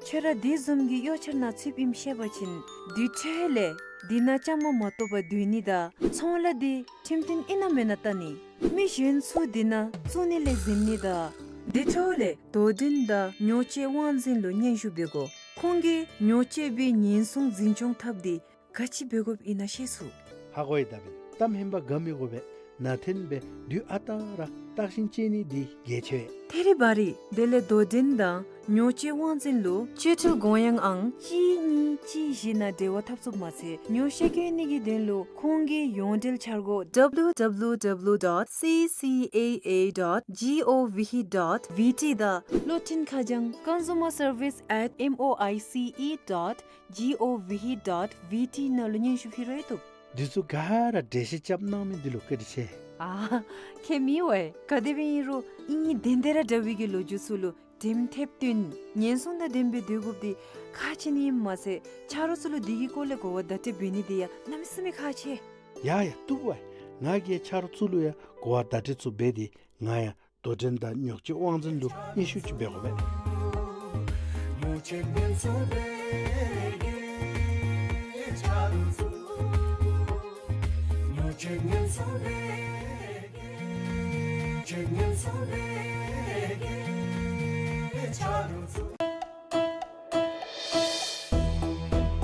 ཁྱོད་ར་དེ་བཟུམ་གྱི་གཡོ་འཆར་ནང་ཚུདཔ་ཨིནམ་ཤེས་པ་ཅིན་དེ་འཕྲོ་ལས་དེ་ནང་བཅའ་མར་མ་གཏོགས་པར་སྡོད་ནི་དང་ཚོང་ལཱ་འདི་ཁྲིམས་མཐུན་ཨིན་ན་མེན་ན་བལྟ་ནི། མི་གཞན་ཚུ་དེ་ནང་བཙུགས་ནི་ལས་འཛེམ་ནི་དང་དེ་འཕྲོ་ལས་དོ་འགྲན་དང་ཉོ་སྤྱོད་དབང་འཛིན་ལུ་སྙན་ཞུ་འབད་དགོ། ཁོང་གིས་ཉོ་སྤྱོད་པའི་ཉེན་སྲུང་འཛིན་སྐྱོང་འཐབ་སྟེ་ག་ཅི་འབད་དགོཔ་ཨིན་ན་ཤེས་ཚུགས། ཧ་གོ་ཡི། ད་འབདན་གཏམ་ཧན་པ་ག་མི་དགོ་པས། ནང་འཐོན་སྦེ་དུས་ཨ་རྟག་ར་བརྟག་ཞིབ་དཔྱད་ནི་འདི་གལ་ཆེ་བས། ཐད་རི་བ་རི་དེ་ལས་དོ་འགྲན་དང་ཉོ་སྤྱོད་དབང་འཛིན་ལུ་སྤྱོད་འཕྲུལ་དགོངས་ཡངས་ཨང་གཅིག་གཉིས་གཅིག་བཞི་ནང་འབྲེལ་བ་འཐབ་ཚུགསཔ་མ་ཚད་ཉོ་ཤེས་བཀོད་ནི་གི་དོན་ལུ་ཁོང་གི་ཡོངས་འབྲེལ་འཆར་སྒོ་W W W dot C C A A dot gov dot V T དང་གློག་འཕྲིན་ཁ་བྱང་consumer service at M O I C E dot G O V dot V T ནང་ལུ་སྙན་ཞུ་ཕུལ་རུང་བཏུབ། འདི་ཚུ་ག་ར་འགྲེལ་བཤད་རྐྱབ་གནང་མི་འདི་ལུ་བཀའ་དྲིན་ཆེ། ཨ་ཁྱད་མེད་ཝའེ། ག་དེ་སྦེ་ཨིན་རུང་ཨིན་ཏེ་འདི་ར་འདྲ་བའི་གི་ལོ་རྒྱུས་ཚུ་ལུ་འགྲེམས་ཐེབས་བཏོན་ཉེན་སྲུང་དང་ལྡན་པའི་སྡོད་དགོཔ་འདི་ཁག་ཆེ་ནི་ཨིནམ་མ་ཚད་ཆ་རོགས་ཚུ་ལུ་འདི་གི་སྐོར་ལས་གོ་བ་བརྡ་སྤྲོད་འབད་ནི་འདི་ཡང་གནམ་མེད་ས་མེད་ཁག་ཆེ། ཡ་ཡ་བཏུབ་ཝའེ། ང་གིས་ཆ་རོགས་ཚུ་ལུ་ཡང་གོ་བ་བརྡ་སྤྲོད་ཚུ་འབད་དེ་ང་ཡང་དོ་འགྲན་དང་ཉོ་སྤྱོད་དབང་འཛིན་ལུ་སྙན་ཞུ་ཅིག་འབད་དགོ་པས།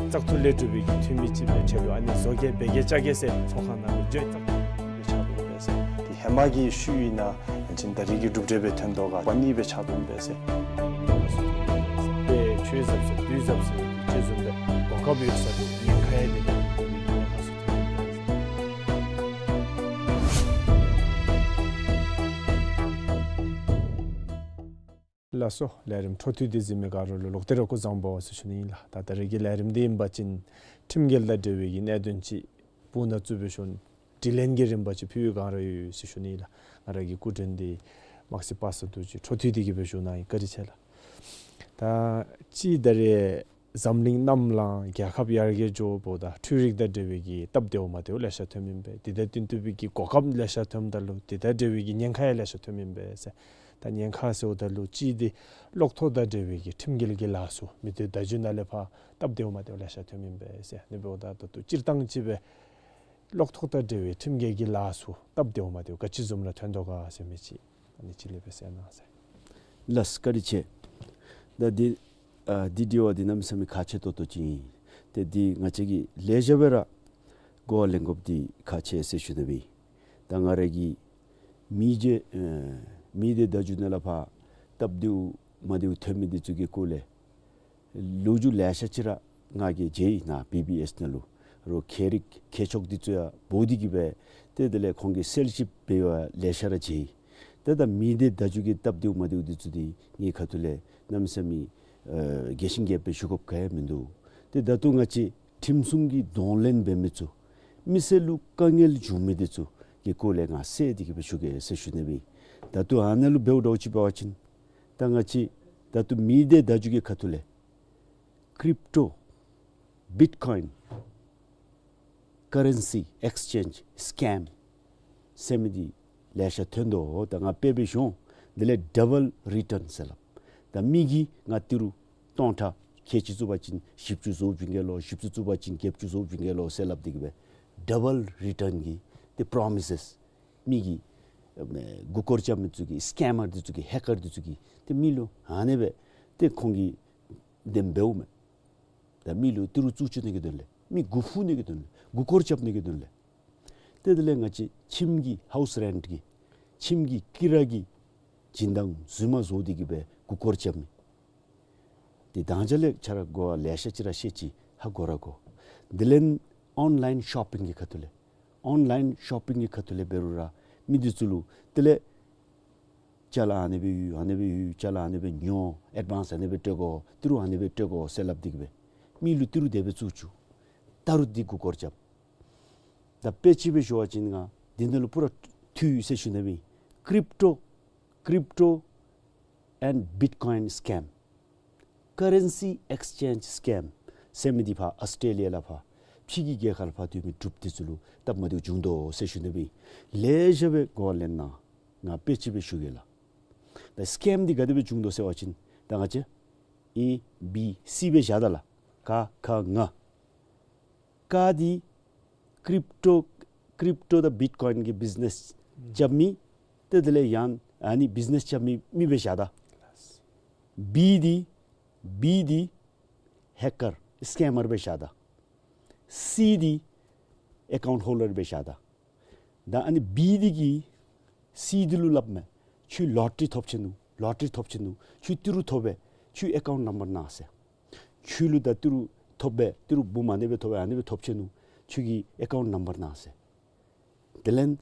བཙག་འཐུ་ལས་གྲུབ་པའི་གི་འཐུས་མི་ཅིག་སྦེ་ཁྱོད་ལུ་ཨ་ནི་བཟོ་གེ་འབད་གེ་བཅའ་གེ་ཟེར་ཚོགས་ཁང་ནང་ལུ་བརྗོད་བཙག་འཐུ་སྦེ་ཆགས་འདུག་པས་ཟེར། དེ་ཧེ་མ་གི་ཤུལ་ཨིན་ན་ཅིན་ད་རིས་ཀྱི་གྲུབ་འབྲས་སྦེ་ཐོན་དོ་ག་པ་ནི་སྦེ་ཆགས་འདུག་པས་ཟེར། དེ་ཆོས་ཟབ་ཟེར་དུས་ཟབ་ཟེར་ཅིག་བཟུམ་སྦེ་གོ་སྐབས་ཡོད་ས་འདུག། ཉེན་ཁ་ཡང་འདི་ལས་འདི་ཉེན་ཁ་ཚུ་ཐོན་ལགས་སོ། ལས་རིམ་འཕྲོ་མཐུད་དེ་གཟིགས་མི་ག་ར་ལུ་ལོག་སྟེ་ར་སྐུ་གཟུགས་བཟང་པོ་ཟེར་ཞུ་ནི་ཨིན་ལགས། ད་ད་རིས་ཀྱི་ལས་རིམ་འདི་ཨིན་པ་ཅིན་ཁྲིམས་འགལ་དང་འབྲེལ་བའི་གི་གནད་དོན་ཅིག་སྤུ་ན་བཙུགས་སྦེ་ཞུ་ནི། དྲི་ལན་གྱི་རིམ་པ་ཅིག་ཕུལ་བའི་སྒང་ར་ཡོད་ཟེར་ཞུ་ནི་ཨིན་ལགས། ང་ར་གི་སྐུ་མགྲོན་འདི་དམག་སྲིད་པ་སངས་རྡོ་རྗེ་འཕྲོ་མཐུད་དེ་གི་སྦེ་ཞུ་གནང་ཡི། བཀའ་དྲིན་ཆེ་ལགས། ད་ཅི་ད་རེས་འཛམ་གླིང་གནམ་ལངས་རྒྱལ་ཁབ་ཡར་རྒྱས་འགྱོཝ་ད་འཕྲུལ་རིག་དང་འབྲེལ་བའི་གི་སྟབས་བདེཝ་མ་བདེཝ་ལེ་ཤ་ཐོནམ་ཨིན་པས། དེ་དང་བསྟུན་ཏེ་གི་གོ་སྐབས་ལེ་ཤ་ཐོནམ་ད་ལུ་དེ་དང་འབྲེལ་བའི་གི་ཉེན་ཁ་ཡང་ལེ་ཤ་ཐོནམ་ཨིན་པས་ཟེར། ད་ཉེན་ཁ་ཟེརཝ་ད་ལུ་གཅིག་འདི་གློག་ཐོག་དང་འབྲེལ་བའི་གི་ཁྲིམས་འགལ་གྱི་ལཱ་ཚུ་མི་སྡེ་བརྡ་བརྒྱུད་ནང་ལས་ཕར་སྟབས་བདེཝ་མ་བདེཝ་ལེ་ཤ་ཐོན་མི་ཨིན་པས་ཟེར། ཨ་ནི་འབདཝ་ད་ད་ལྟོ་སྤྱིར་བཏང་ཅིག་སྦེ་གློག་ཐོག་དང་འབྲེལ་བའི་ཁྲིམས་འགལ་གྱི་ལཱ་ཚུ་སྟབས་བདེཝ་མ་བདེཝ་ག་ཅི་བཟུམ་ར་ཐོན་དོ་ག་ཟེར་མི་ཅིག་ཨ་ནི་ཅིག་ལས་སྦེ་གསལ་གནང་ཟེར། ལགས་བཀའ་དྲིན་ཆེ། ད་འདི་ཨ་འདི་དྲི་བ་འདི་གནམ་མེད་ས་མེད་ཁག་ཆེ་ཏོག་ཏོ་ཅིག་ཨིན། ཏེ་འདི་ང་བཅས་ཀྱིས་ལེགས་ཤོམ་སྦེ་ར་གོ་བ་ལེན་དགོཔ་འདི་ཁག་ཆེ་ཟེར་ཞུ་ནི་སྦེ། ད་ང་ར་གིས་མི་སྡེ་ཨེ་མི་སྡེ་བརྡ་བརྒྱུད་ནང་ལས་ཕར་སྟབས་བདེཝ་མ་བདེཝ་ཐོན་མི་འདི་ཚུ་གི་སྐོར་ལས་ལོ་རྒྱུས་ལེ་ཤ་ཅིག་ར་ང་གིས་མཇལ་ཡི་ནཱ་བི་བི་ཨེསི་ནང་ལུ། རོགས་མཁས་རིག་མཁས་མཆོག་འདི་ཚུ་ཡང་འབོ་སྟེ་གི་སྦེ་ཏེ་དེ་ལས་ཁོང་གིས་གསལ་ཞིབ་འབད་བ་ལེ་ཤ་ར་མཇལ་ཡི། ཏེ་ད་མི་སྡེ་བརྡ་བརྒྱུད་ཀྱི་སྟབས་བདེཝ་མ་བདེཝ་འདི་ཚུ་འདི་ངེའི་ཁ་ཐུག་ལས་གནམ་མེད་ས་མེད་ཨེ་རྒྱས་ཤིང་རྒྱསཔ་སྦེ་ཞུ་དགོཔ་ག་ཡང་མིན་འདུག། ཏེ་ད་ལྟོ་ང་བཅས་ཁྲིམས་སྲུང་གི་གདོང་ལེན་འབད་མི་ཚུ་མི་སེར་ལུ་དཀའ་ངལ་འབྱུང་མི་འདི་ཚུ་གི་སྐོར་ལས་ང་གསལ་ཏེ་གི་སྦེ་ཞུ་གེ་ཟེར་ཞུ་ནི་སྦེ། ད་ལྟོ་ཨ་ནཱ་ལུ་འབདཝ་འདྲཝ་ཅིག་འབད་བ་ཅིན་ད་ང་བཅས་ད་ལྟོ་མི་སྡེ་བརྡ་བརྒྱུད་ཀྱི་ཁ་ཐུག་ལས་ཀྲིབ་ཊོ་བིཊ་ཀོའིན་ཀ་རེན་སི་ཨེགསི་ཅེནཇ་སི་ཀེམ་ཟེར་མི་འདི་ལེ་ཤ་ཐོན་དོ། ད་ང་དཔེ་སྦེ་ཞུ་འོང་། དེ་ལས་ཌབ་བཱལ་རི་ཊརན་ཟེར་སླབ། ད་མི་གིས་ང་ཏི་རུ་སྟོང་ཕྲག་ཁལ་གཅིག་བཙུགས་པ་ཅིན་བཞི་བཅུ་བཟོ་བྱིན་གེ་ལོ། བཞི་བཅུ་བཙུགས་པ་ཅིན་བརྒྱད་ཅུ་བཟོ་བྱིན་གེ་ལོ་ཟེར་སླབ་སྟེ་གི་སྦེ་ཌབ་བཱལ་རི་ཊརན་གྱི་ཏེ་པྲོ་མི་སེས་མི་གིས་ཨེ་མགུ་སྐོར་རྐྱབ་མི་ཚུ་གིས་སི་ཀེམ་མར་འདི་ཚུ་གིས་ཧེག་ཀར་འདི་ཚུ་གིས་ཏེ་མི་ལུ་ཨ་ནི་སྦེ་ཏེ་ཁོང་གིས་དེ་སྦེ་འབདཝ་མས། ད་མི་ལུ་ཏི་རུ་བཙུགས་བཅུག་ནི་གི་དོན་ལས་མི་མགུ་ཕུ་ནི་གི་དོན་ལས་མགུ་སྐོར་རྐྱབ་ནི་གི་དོན་ལས། ཏེ་དེ་ལས་ང་བཅས་ཁྱིམ་གྱི་ཧའུསི་རེནཊ་གི་ཁྱིམ་གྱི་ཀི་ར་གི་སྦྱིན་བདག་རྫུན་མ་བཟོ་སྟེ་གི་སྦེ་མགུ་སྐོར་རྐྱབ་མི་འདི་དང་ཅ་ལས་ཁྱོད་ར་གོ་བ་ལེ་ཤ་ཅིག་ར་ཤེས་ཅི། ཧ་གོ་ར་གོ། དེ་ལས་ཨོན་ལཱའིན་ཤོ་པིང་གི་ཁ་ཐུག་ལས་ཨོན་ལཱའིན་ཤོ་པིང་གི་ཁ་ཐུག་ལས་འབད་རུང་ར་མི་འདི་ཚུ་ལུ་དེ་ལས་ཅ་ལ་ཨ་ནི་སྦེ་ཡོད། ཨ་ནི་སྦེ་ཡོད། ཅ་ལ་ཨ་ནི་སྦེ་ཉོ། ཨེཌ་ཝཱནསི་ཨ་ནི་སྦེ་སྤྲོད་དགོ། ཏི་རུ་ཨ་ནི་སྦེ་སྤྲོད་དགོ་ཟེར་སླབ་སྟེ་གི་སྦེ་མི་ལུ་ཏི་རུ་དེ་སྦེ་བཙུགས་བཅུག། ད་རུང་འདི་མགུ་སྐོར་རྐྱབ། ད་དཔེ་ཅིག་སྦེ་ཞུ་བ་ཅིན་ང་འདི་ནང་ལུ་པུ་ར་འཐུས་ཡོད་ཟེར་ཞུ་ནི་སྦེ། ཀྲིབ་ཊོ་ཀྲིབ་ཊོ་ཨེནཌ་བིཊ་ཀོའིན་སི་ཀེམ། ཀ་རེན་སི་ཨེགསི་ཅེནཇ་སི་ཀེམ་ཟེར་མི་འདི་ཕར་ཨོསི་ཊྲེ་ལི་ཡ་ལས་ཕར་ཕྱི་གི་རྒྱལ་ཁབ་ལས་ཕར་སྡོད་མི་འབྲུགཔ་འདི་ཚུ་ལུ་སྟབས་མ་བདེཝ་བྱུང་དོ་ཟེར་ཞུ་ནི་སྦེ། ལེགས་ཤོམ་སྦེ་གོ་བ་ལེན་གནང་། ང་དཔེ་ཅིག་སྦེ་ཞུ་གེ་ལགས། ད་སི་ཀེམ་འདི་ག་དེ་སྦེ་བྱུང་དོ་ཟེར་བ་ཅིན་ད་ང་བཅས་ཨེ་བི་སི་སྦེ་བཞག་ད་ལགས། ཀ་ཁ་ང་། ཀ་འདི་ཀྲིབ་ཊོ་ཀྲིབ་ཊོ་དང་བིཊ་ཀོའིན་གྱི་བིཛ་ནེས་རྐྱབ་མི་ཏེ་དེ་ལས་ཡང་ཨ་ནི་བིཛ་ནེས་རྐྱབ་མི་མི་སྦེ་བཞག་ད། བི་འདི་བི་འདི་ཧེག་ཀར་སི་ཀེམ་མར་སྦེ་བཞག་ད། སི་འདི་ཨེ་ཀའུནཊ་ཧོལ་ཌར་སྦེ་བཞག་ད། ད་ཨ་ནི་བི་འདི་གིས་སི་འདི་ལུ་སླབ་མས། ཁྱོད་ལོ་ཊ་རི་ཐོབ་ཆི་ནུག། ལོ་ཊ་རི་ཐོབ་ཆི་ནུག། ཁྱོད་ཏི་རུ་ཐོབ་པས། ཁྱོད་ཨེ་ཀའུནཊ་ནམ་བར་གནང་ཟེར། ཁྱོད་ལུ་ད་ཏི་རུ་ཐོབ་པས། ཏི་རུ་འབུམ་ཨ་ནི་སྦེ་ཐོབ་པས། ཨ་ནི་སྦེ་ཐོབ་ཆི་ནུག། ཁྱོད་ཀྱི་ཨེ་ཀའུནཊ་ནམ་བར་གནང་ཟེར། དེ་ལས་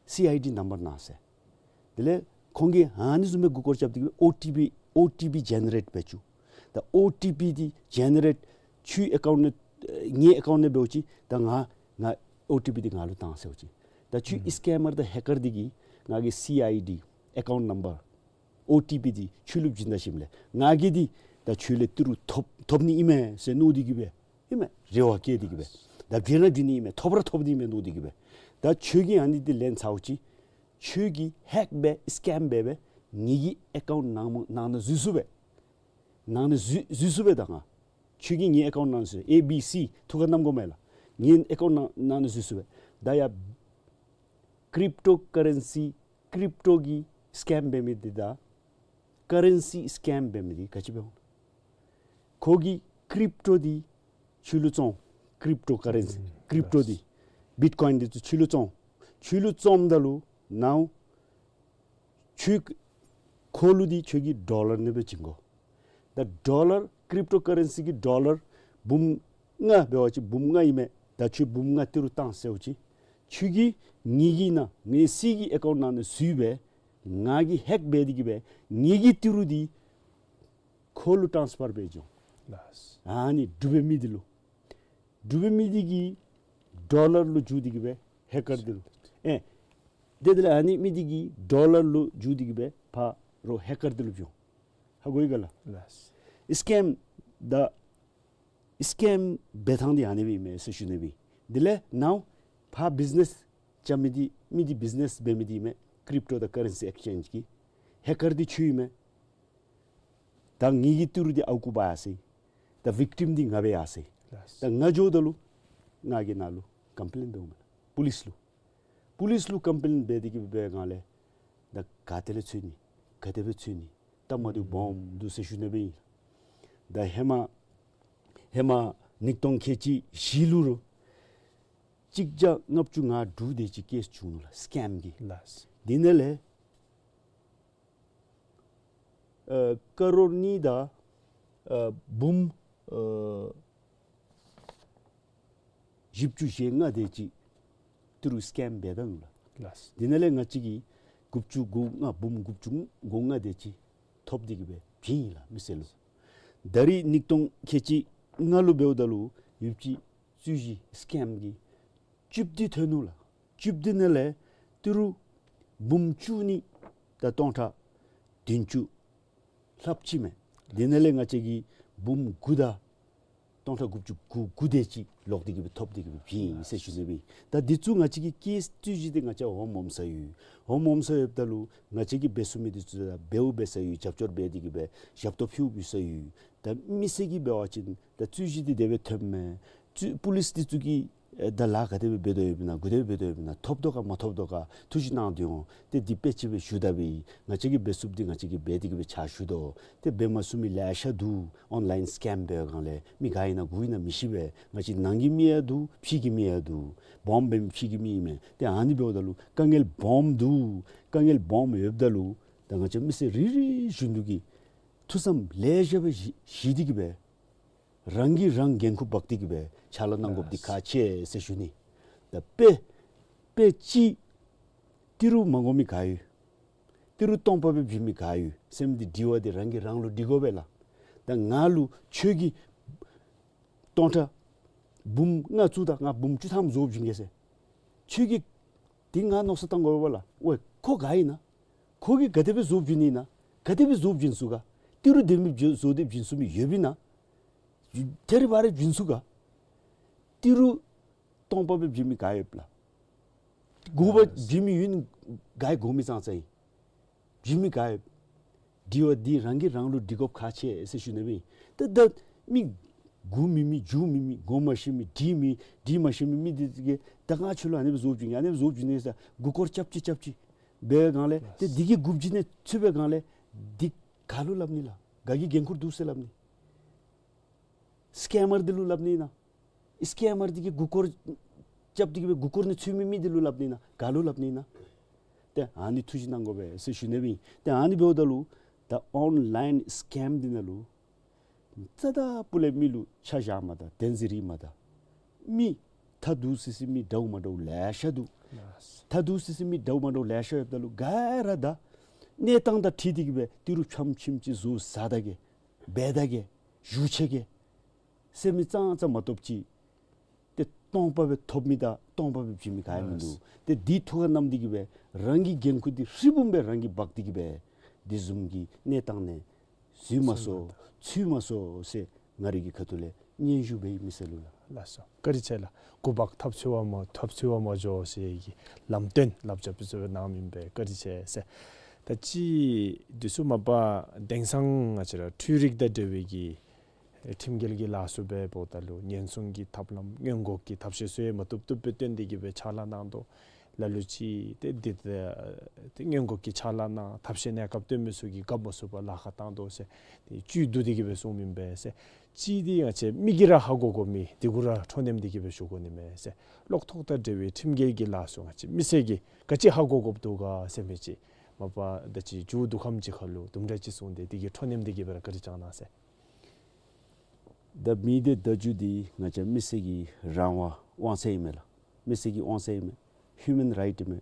སི་ཨའི་ཌི་ནམ་བར་གནང་ཟེར། དེ་ལས་ཁོང་གིས་ཨ་ནི་བཟུམ་སྦེ་མགུ་སྐོར་རྐྱབ་སྟེ་གི་ཨོ་ཊི་པི་ཨོ་ཊི་པི་ཇེ་ནེ་རེཊ་འབད་བཅུག། ད་ཨོ་ཊི་པི་འདི་ཇེ་ནེ་རེཊ་ཁྱོད་ཨེ་ཀའུནཊ་ནང་ངེའི་ཨེ་ཀའུནཊ་ནང་འབད་བ་ཅིན་ད་ང་ང་ཨོ་ཊི་པི་འདི་ང་ལུ་བཏང་ཟེར་བ་ཅིན་ད་ཁྱོད་ཨིན་སི་ཀེམ་མར་དང་ཧེག་ཀར་འདི་གིས་ང་གི་སི་ཨའི་ཌི་ཨེ་ཀའུནཊ་ནམ་བར་ཨོ་ཊི་པི་འདི་ཁྱོད་ལུ་བྱིན་ད་ཞིནམ་ལས་ང་གིས་འདི་ད་ཁྱོད་ལས་ཏི་རུ་ཐོབ་ཐོབ་ནི་ཨིན་མས་ཟེར་མནོ་སྟེ་གི་སྦེ་ཨིན་མས། རེ་བ་བསྐྱེད་དེ་གི་སྦེ་ད་བྱིན་ར་བྱིན་ནི་ཨིན་མས། ཐོབ་ར་ཐོབ་ནི་ཨིན་མས་མནོ་སྟེ་གི་སྦེ། ད་ཁྱོད་ཀྱིས་ཨ་ནི་འདི་ལེན་ཚར་བ་ཅིན་ཁྱོད་ཀྱིས་ཧེག་འབད་སི་ཀེམ་འབད་སྦེ་ངེ་གི་ཨེ་ཀའུནཊ་ནང་ནང་ན་འཛུལ་ཚུགས་པས། ནང་ན་འཛུལ་འཛུལ་ཚུགས་པས། ད་ང་ཁྱོད་ཀྱིས་ངེའི་ཨེ་ཀའུནཊ་ནང་ན་འཛུལ་ཨེ་བི་སི་ཐུགས་ཁར་བསྣམ་དགོ་མས་ལགས། ངེའི་ཨེ་ཀའུནཊ་ནང་ནང་ན་འཛུལ་ཚུགས་པས། ད་ཡ་ཀྲིབ་ཊོ་ཀ་རེན་སི་ཀྲིབ་ཊོ་གི་སི་ཀེམ་འབད་མི་འདི་དང་ཀ་རེན་སི་སི་ཀེམ་འབད་མི་འདི་ག་ཅི་འབད་འོང་། ཁོ་གིས་ཀྲིབ་ཊོ་འདི་ཁྱོད་ལུ་བཙོང་། ཀྲིབ་ཊོ་ཀ་རེན་སི་ཀྲིབ་ཊོ་འདི་བིཊ་ཀོའིན་འདི་ཚུ་ཁྱོད་ལུ་བཙོང་། ཁྱོད་ལུ་བཙོངམ་ད་ལུ་ནཱ་ཁྱོད་ཁོ་ལུ་འདི་ཁྱོད་ཀྱིས་ཌོ་ལར་ནང་སྦེ་བྱིན་དགོ། ད་ཌོ་ལར་ཀྲིབ་ཊོ་ཀ་རེན་སི་གི་ཌོ་ལར་འབུམ་ལྔ་འབད་བ་ཅིན་འབུམ་ལྔ་ཨིན་མས། ད་ཁྱོད་འབུམ་ལྔ་ཏི་རུ་བཏང་ཟེར་བ་ཅིན་ཁྱོད་ཀྱིས་ངེ་གི་ནང་ངེ་སི་གི་ཨེ་ཀའུནཊ་ནང་ན་འཛུལ་སྦེ་ང་གིས་ཧེག་འབད་དེ་གི་སྦེ་ངེ་གི་ཏི་རུ་འདི་ཁོ་ལུ་ཊཱནསི་ཕར་འབད་འགྱོ། ལགས། ཨ་ནི་འབྲུག་པའི་མི་འདི་ལུ། འབྲུག་པའི་མི་འདི་གིས་ཌོ་ལར་ལུ་བསྒྱུར་ཏེ་གི་སྦེ་ཧེག་ཀར་འདི་ལུ། ཨེ། དེ་དེ་ལས་ཨ་ནི་མི་འདི་གིས་ཌོ་ལར་ལུ་བསྒྱུར་ཏེ་གི་སྦེ་ཕར་རོགས་ཧེག་ཀར་འདི་ལུ་བྱོན། ཧ་གོ་ཡི་ག་ལགས། ལགས། སི་ཀེམ་ད་སི་ཀེམ་འབད་ཐངས་འདི་ཨ་ནི་སྦེ་ཨིན་མས་ཟེར་ཞུ་ནི་སྦེ། དེ་ལས་ནཱ་ཕར་བིཛ་ནེས་རྐྱབ་མི་འདི་མི་འདི་བིཛ་ནེས་འབད་མི་འདི་ཨིན་མས། ཀྲིབ་ཊོ་དང་ཀ་རེན་སི་ཨེགསི་ཅེནཇ་གི། ཧེ་ཀར་འདི་ཁྱོད་ཨིན་མས། ད་ངེ་གི་ཏི་རུ་འདི་ཨརཝ་རྐུ་འབག་ཡར་སོ་ཡི། ད་བིག་ཊིམ་འདི་ང་འབད་ཡར་སོ་ཡི། ལགས། ད་ང་འགྱོཝ་ད་ལུ་ང་གིས་ནཱ་ལུ་ཀམ་པི་ལེན་འབདཝ་མས་ལགས། པོ་ལིསི་ལུ། པོ་ལིསི་ལུ་ཀམ་པི་ལེན་འབད་དེ་གི་འབད་བའི་སྒང་ལས་ད་ག་ཏེ་ལས་འཚོལ་ནི། ག་དེ་སྦེ་འཚོལ་ནི། སྟབས་མ་བདེཝ་སྦོམ་འདུག་ཟེར་ཞུ་ནི་སྦེ་ཨིན། ད་ཧེ་མ་ཧེ་མ་ཉིས་སྟོང་ཁལ་གཅིག་བཞི་ལུ་རུང་གཅིག་བརྒྱ་ལྔ་བཅུ་ང་དྲུག་དེ་ཅིག་ཀེསི་བྱུང་ནུག་ལགས། སི་ཀེམ་གྱི། ལགས། དེ་ནང་ལས་ཨ་ཀ་རོར་གཉིས་དང་ཨ་འབུམ་ཨ་བཞི་བཅུ་ཞེ་ལྔ་དེ་ཅིག་ཏི་རུ་སི་ཀེམ་འབད་ད་ནུག་ལགས། ལགས། དེ་ནང་ལས་ང་བཅས་ཀྱིས་དགུ་བཅུ་གོ་ལྔ་འབུམ་དགུ་བཅུ་གོ་ལྔ་དེ་ཅིག་ཐོབ་སྟེ་གི་སྦེ་བྱིན་ཡི་ལགས་མི་སེར་ལུ། ད་རིས་ཉིས་སྟོང་ཁལ་གཅིག་ལྔ་ལུ་འབདཝ་ད་ལུ་ཡུདཔ་ཅིག་རྩོད་གཞི་སི་ཀེམ་གྱི་བཅུད་དེ་ཐོན་ནུག་ལགས། བཅུད་དེ་ནང་ལས་ཏི་རུ་འབུམ་བཅུ་གཉིས་དང་སྟོང་ཕྲག་བདུན་ཅུ་ལྷགཔ་ཅིག་མས། དེ་ནང་ལས་ང་བཅས་ཀྱིས་འབུམ་དགུ་དང་སྟོང་ཕྲག་དགུ་བཅུ་གོ་དགུ་དེ་ཅིག་ལོག་སྟེ་གི་སྦེ་ཐོབ་སྟེ་གི་སྦེ་བྱིན་ཡི་ཟེར་ཞུ་ནི་སྦེ་ཨིན། ད་འདི་ཚུ་ང་བཅས་ཀྱིས་ཀེསི་རྩོད་གཞི་འདི་ང་བཅས་ཧོམ་ཧོམ་ས་ཡོད། ཧོམ་ཧོམ་ས་ཡོདཔ་ད་ལུ་ང་བཅས་ཀྱིས་འབད་ཚུགས་མི་འདི་ཚུ་ད་འབདཝ་འབད་ས་ཡོད། རྒྱབ་སྐྱོར་འབད་དེ་གི་སྦེ་ཞབས་ཏོག་ཕུལཝ་ཕུལ་ས་ཡོད། ད་མི་སེར་གྱིས་འབད་བ་ཅིན་ད་རྩོད་གཞི་འདི་དེ་སྦེ་ཐོནམ་མས། རྩོད་པོ་ལིསི་འདི་ཚུ་གིས་ཨེ་ད་ལཱ་ག་དེ་སྦེ་འབད་དོ་ཡོདཔ་ཨིན་ན། ག་དེ་སྦེ་འབད་དོ་ཡོདཔ་ཨིན་ན། ཐོབ་དོ་ག་མ་ཐོབ་དོ་ག་ཐུགས་ཞིབ་གནང་སྟེ་འོང་། ཏེ་འདི་དཔེ་ཅིག་སྦེ་ཞུ་ད་སྦེ་ཨིན། ང་བཅས་ཀྱིས་འབད་ཚུགསཔ་འདི་ང་བཅས་ཀྱིས་འབད་དེ་གི་སྦེ་ཕྱག་ཞུ་དོ། ཏེ་འབད་མ་ཚུགས་མི་ལེ་ཤ་འདུག། ཨོན་ལཱའིན་སི་ཀེམ་འབད་བའི་སྒང་ལས་མི་ག་ཨིན་ན་གུ་ཨིན་ན་མི་ཤེས་པས། ང་བཅས་ནང་གི་མི་ཡང་འདུག། ཕྱི་གི་མི་ཡང་འདུག། སྦོམ་འབད་མི་ཕྱི་གི་མི་ཨིན་མས། ཏེ་ཨ་ནི་འབདཝ་ད་ལུ་དཀའ་ངལ་སྦོམ་འདུག། དཀའ་ངལ་སྦོམ་ཡོདཔ་ད་ལུ་ད་ང་བཅས་མི་སེར་རེ་རེ་བཞིན་དུ་གིས་ཐུགས་བསམ་ལེ་ཤ་སྦེ་བཞེས་བཞེས་ཏེ་གི་སྦེ་རང་གིས་རང་འགན་ཁུར་འབག་སྟེ་གི་སྦེ་ཕྱག་ལཱ་གནང་དགོཔ་འདི་ཁག་ཆེ་ཟེར་ཞུ་ནི། ད་དཔེ་དཔེ་ཅིག་ཏི་རུ་མ་དགོ་མི་ག་ཡོད། ཏི་རུ་སྟོང་པ་སྦེ་བྱིན་མི་ག་ཡོད་ཟེར་མི་འདི་དྲི་བ་འདི་རང་གིས་རང་ལུ་དྲི་དགོ་པས་ལགས། ད་ང་ལུ་ཁྱོད་ཀྱིས་སྟོང་ཕྲག་འབུམ་ལྔ་བཙུགས་ད་ང་འབུམ་བཅུ་ཐམ་བཟོ་བྱིན་གེ་ཟེར། ཁྱོད་ཀྱིས་འདི་ང་མནོ་བསམ་བཏང་དགོ་པས་ལགས། ཝེ་ཁོ་ག་ཨིན་ན། ཁོ་གིས་ག་དེ་སྦེ་བཟོ་བྱིན་ནི་ཨིན་ན། ག་དེ་སྦེ་བཟོ་བྱིན་ཚུགས་ག། ཏི་རུ་དེ་མི་བཟོ་བཟོ་སྟེ་བྱིན་ཚུགས་མི་ཡོདཔ་ཨིན་ན། ཐད་རི་བ་རི་བྱིན་ཚུགས་ག། ཏི་རུ་སྟོང་པ་སྦེ་བྱིན་མི་ག་ཡོདཔ་ལགས། དགུ་པ་བྱིན་མི་ཡོད་ན་ག་གིས་དགོ་མི་ཙང་ཙང་ཨིན། བྱིན་མི་ག་ཡོད། དྲི་བ་འདི་རང་གིས་རང་ལུ་དྲི་དགོཔ་ཁག་ཆེ་ཟེར་ཞུ་ནི་སྦེ་ཨིན། ད་ད་མི་གུ་མེད་མི་རྒྱུ་མེད་མི་གོ་མ་ཤེས་མི་འབྲི་མི་འབྲི་མ་ཤེས་མི་མི་འདི་གིས་ད་ང་ཁྱོད་ལུ་ཨ་ནི་སྦེ་བཟོ་བྱིན་གེ་ཨ་ནི་སྦེ་བཟོ་བྱིན་གེ་ཟེར་མགུ་སྐོར་རྐྱབ་ཅི་རྐྱབ་ཅི་འབད་བའི་སྒང་ལས་ཏེ་འདི་གི་མགུ་བྱིན་ནི་ཚུད་པའི་སྒང་ལས་འདི་ག་ལུ་སླབ་ནི་ལགས། ག་གི་འགན་ཁུར་འདུག་ཟེར་སླབ་ནི། སི་ཀེམ་མར་འདི་ལུ་སླབ་ནི་ཨིན་ན། སི་ཀེམ་མར་འདི་གིས་མགུ་སྐོར་རྐྱབ་སྟེ་གི་སྦེ་མགུ་སྐོར་ནི་ཚུད་མི་མི་འདི་ལུ་སླབ་ནི་ཨིན་ན། ག་ལུ་སླབ་ནི་ཨིན་ན། ཏེ་ཨ་ནི་ཐུགས་ཞིབ་གནང་དགོ་པས་ཟེར་ཞུ་ནི་སྦེ་ཨིན། ཏེ་ཨ་ནི་འབདཝ་ད་ལུ་ད་ཨོན་ལཱའིན་སི་ཀེམ་འདི་ནང་ལུ་རྩ་དང་སྤུ་ལས་མི་ལུ་ཆ་བཞག་མ་ད་བདེན་འཛིན་རེ་མ་ད་མི་ཐ་དུ་སི་སི་མི་འདྲཝ་མ་འདྲཝ་ལེ་ཤ་འདུག། ཐ་དུ་སི་སི་མི་འདྲཝ་མ་འདྲཝ་ལེ་ཤ་ཡོདཔ་ད་ལུ་ག་ར་ད་གནས་སྟངས་དང་འཁྲིལ་ཏེ་གི་སྦེ་ཏི་རུ་ཕྱམ་ཕྱིམ་ཅིག་བཟོ་ཟ་ད་གེ་འབད་ད་གེ་བཞུགས་ཆི་གེ་ཟེར་མི་ཙང་ཙང་མ་གཏོགས་ཅིག་ཏེ་སྟོང་པ་སྦེ་ཐོབ་མི་དང་སྟོང་པ་སྦེ་བྱིན་མི་ག་ཡང་མིན་འདུག། ཏེ་འདི་ཐུགས་ཁར་བསྣམས་ཏེ་གི་སྦེ་རང་གི་འགན་ཁུར་འདི་ཧྲིལ་བུམ་སྦེ་རང་གིས་འབག་སྟེ་གི་སྦེ་འདི་བཟུམ་གྱི་གནས་སྟངས་ནང་འཛུལ་མ་སོང་ཚུད་མ་སོང་ཟེར་ང་རའི་གི་ཁ་ཐུག་ལས་སྙན་ཞུ་འབད་ཡི་མི་སེར་ལུ་ལགས། ལགས་སོ། བཀའ་དྲིན་ཆེ་ལགས། འགོ་འབག་ཐབས་ཚུགས་པ་མ་ཐབས་ཚུགས་པ་མ་འགྱོ་ཟེར་གྱི་ལམ་སྟོན་ལབ་ཅ་པི་ཚུ་གནང་མི་ཨིན་པས། བཀའ་དྲིན་ཆེ་ཟེར། ད་ཅི་འདི་ཚུ་མ་པ་དེང་སང་ང་བཅས་ར་འཕྲུལ་རིག་དང་འབྲེལ་བའི་གི་ཁྲིམས་འགལ་གྱི་ལཱ་ཚུ་འབདཝ་ད་ལུ་ཉེན་སྲུང་གི་ཐབས་ལམ་སྔོན་འགོག་གི་ཐབས་ཤེས་ཚུ་ཡང་མ་བཏུབ་བཏུབ་སྦེ་སྟོན་ཏེ་གི་སྦེ་ཕྱག་ལཱ་གནང་དོ། ལ་ལུ་ཅིག་ཏེ་འདི་ཏེ་སྔོན་འགོག་གི་ཕྱག་ལཱ་གནང་ཐབས་ཤེས་གནས་སྐབས་སྟོན་མི་ཚུ་གིས་འགབ་མ་ཚུགས་པར་ལཱ་ཁག་བཏང་དོ་ཟེར་ཏེ་བཅུད་བསྡུ་སྟེ་གི་སྦེ་གསུངས་མི་ཨིན་པས་ཟེར། ཅིག་འདི་ང་བཅས་མི་གིས་ར་ཧ་གོ་དགོ་མི་འདི་གུ་ར་ཁྲོ་ནེམ་སྟེ་གི་སྦེ་ཞུ་དགོ་ནི་མས་ཟེར། གློག་ཐོག་དང་འབྲེལ་བའི་ཁྲིམས་འགལ་གྱི་ལཱ་ཚུ་ང་བཅས་མི་སེར་གྱིས་ག་ཅི་ཧ་གོ་དགོཔ་འདུག་ག་ཟེར་མི་ཅིག་མ་པ་ད་ཅི་མཇུག་བསྡུ་ཁམས་ཅིག་ཁར་ལུ་དུམ་གྲ་ཅིག་གསུངས་ཏེ་འདི་གི་ཁྲོ་ནེམ་སྟེ་གི་སྦེ་ར་བཀའ་དྲིན་བསྐྱང་གནང་ཟེར། ད་མི་སྡེ་བརྡ་བརྒྱུད་འདི་ང་བཅས་མི་སེར་གྱི་རང་དབང་དབང་ཚད་ཨིན་མས་ལགས། མི་སེར་གྱི་དབང་ཚད་ཨིན་མས། ཧིའུ་མཱན་རའིཊ་ཨིན་མས།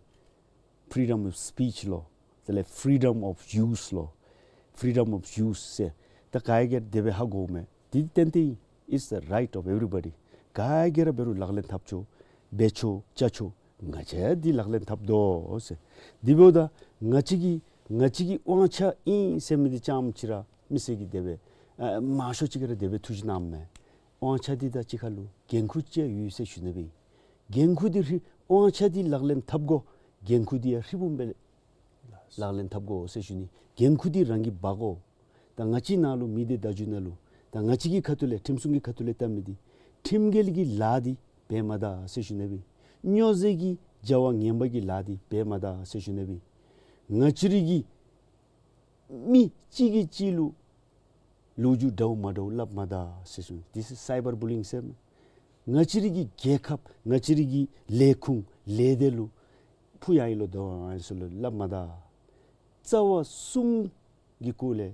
ཕི་རི་ཌམ་ཨོཕ་སི་པིཆ་ལོ། དེ་ལས་ཕི་རི་ཌམ་ཨོཕ་ཡུ་སི་ལོ། ཕི་རི་ཌམ་ཨོཕ་ཡུ་སི་ཟེར། ད་ག་གིས་དེ་སྦེ་ཧ་གོཝ་མས། འདི་ཏན་ཏན་ཨིན། It's the right of everybody. ག་གིས་ར་འབད་རུང་ལག་ལེན་འཐབ་ཆོག་འབད་ཆོག་བཅའ་ཆོག། ང་བཅས་འདི་ལག་ལེན་འཐབ་དོ་ཟེར། འདི་འབདཝ་ད་ང་བཅས་ཀྱི་ང་བཅས་ཀྱི་དབང་ཆ་ཨིན་ཟེར་མི་འདི་རྐྱངམ་ཅིག་ར་མི་སེར་གྱིས་དེ་སྦེ་ཨ་མང་ཤོས་ཅིག་གིས་ར་དེ་སྦེ་ཐུགས་ཞིབ་གནངམ་མས། དབང་ཆ་འདི་དང་གཅིག་ཁར་ལུ་འགན་ཁུར་ཅིག་ཡོད་ཟེར་ཞུ་ནི་སྦེ་ཨིན། འགན་ཁུར་འདི་ཧྲིལ་དབང་ཆ་འདི་ལག་ལེན་འཐབ་དགོ། འགན་ཁུར་འདི་ཡང་ཧྲིལ་བུམ་སྦེ་ ལག་ལེན་འཐབ་དགོ་ཟེར་ཞུ་ནི། འགན་ཁུར་འདི་རང་གིས་འབག་དགོ། ད་ང་བཅས་ནང་ལུ་མི་སྡེ་བརྡ་བརྒྱུད་ནང་ལུ་ད་ང་བཅས་ཀྱི་ཁ་ཐུག་ལས་ཁྲིམས་སྲུང་གི་ཁ་ཐུག་ལས་བལྟ་མི་འདི་ཁྲིམས་འགལ་གྱི་ལཱ་འདི་འབད་མ་ད་ཟེར་ཞུ་ནི་སྦེ། སྨྱོ་རྫས་ཀྱི་བྱ་བ་ངན་པ་གི་ལཱ་འདི་འབད་མ་ད་ཟེར་ཞུ་ནི་སྦེ། ང་བཅས་རའི་གི་མི་གཅིག་གིས་གཅིག་ལུ་ལོ་རྒྱུས་འདྲཝ་མ་འདྲཝ་སླབ་མ་ད་ཟེར་ཞུ་ནི། This is cyber bullying ཟེར་མས། ང་བཅས་རའི་གི་རྒྱལ་ཁབ་ང་བཅས་རའི་གི་ལས་ཁུངས་ལས་སྡེ་ལུ་ཕུ་ཡང་ཨིན་ལོ་དོ་ཨིན་ཟེར་ལོ་སླབ་མ་ད། རྩ་བ་གསུམ་གྱི་སྐོར་ལས་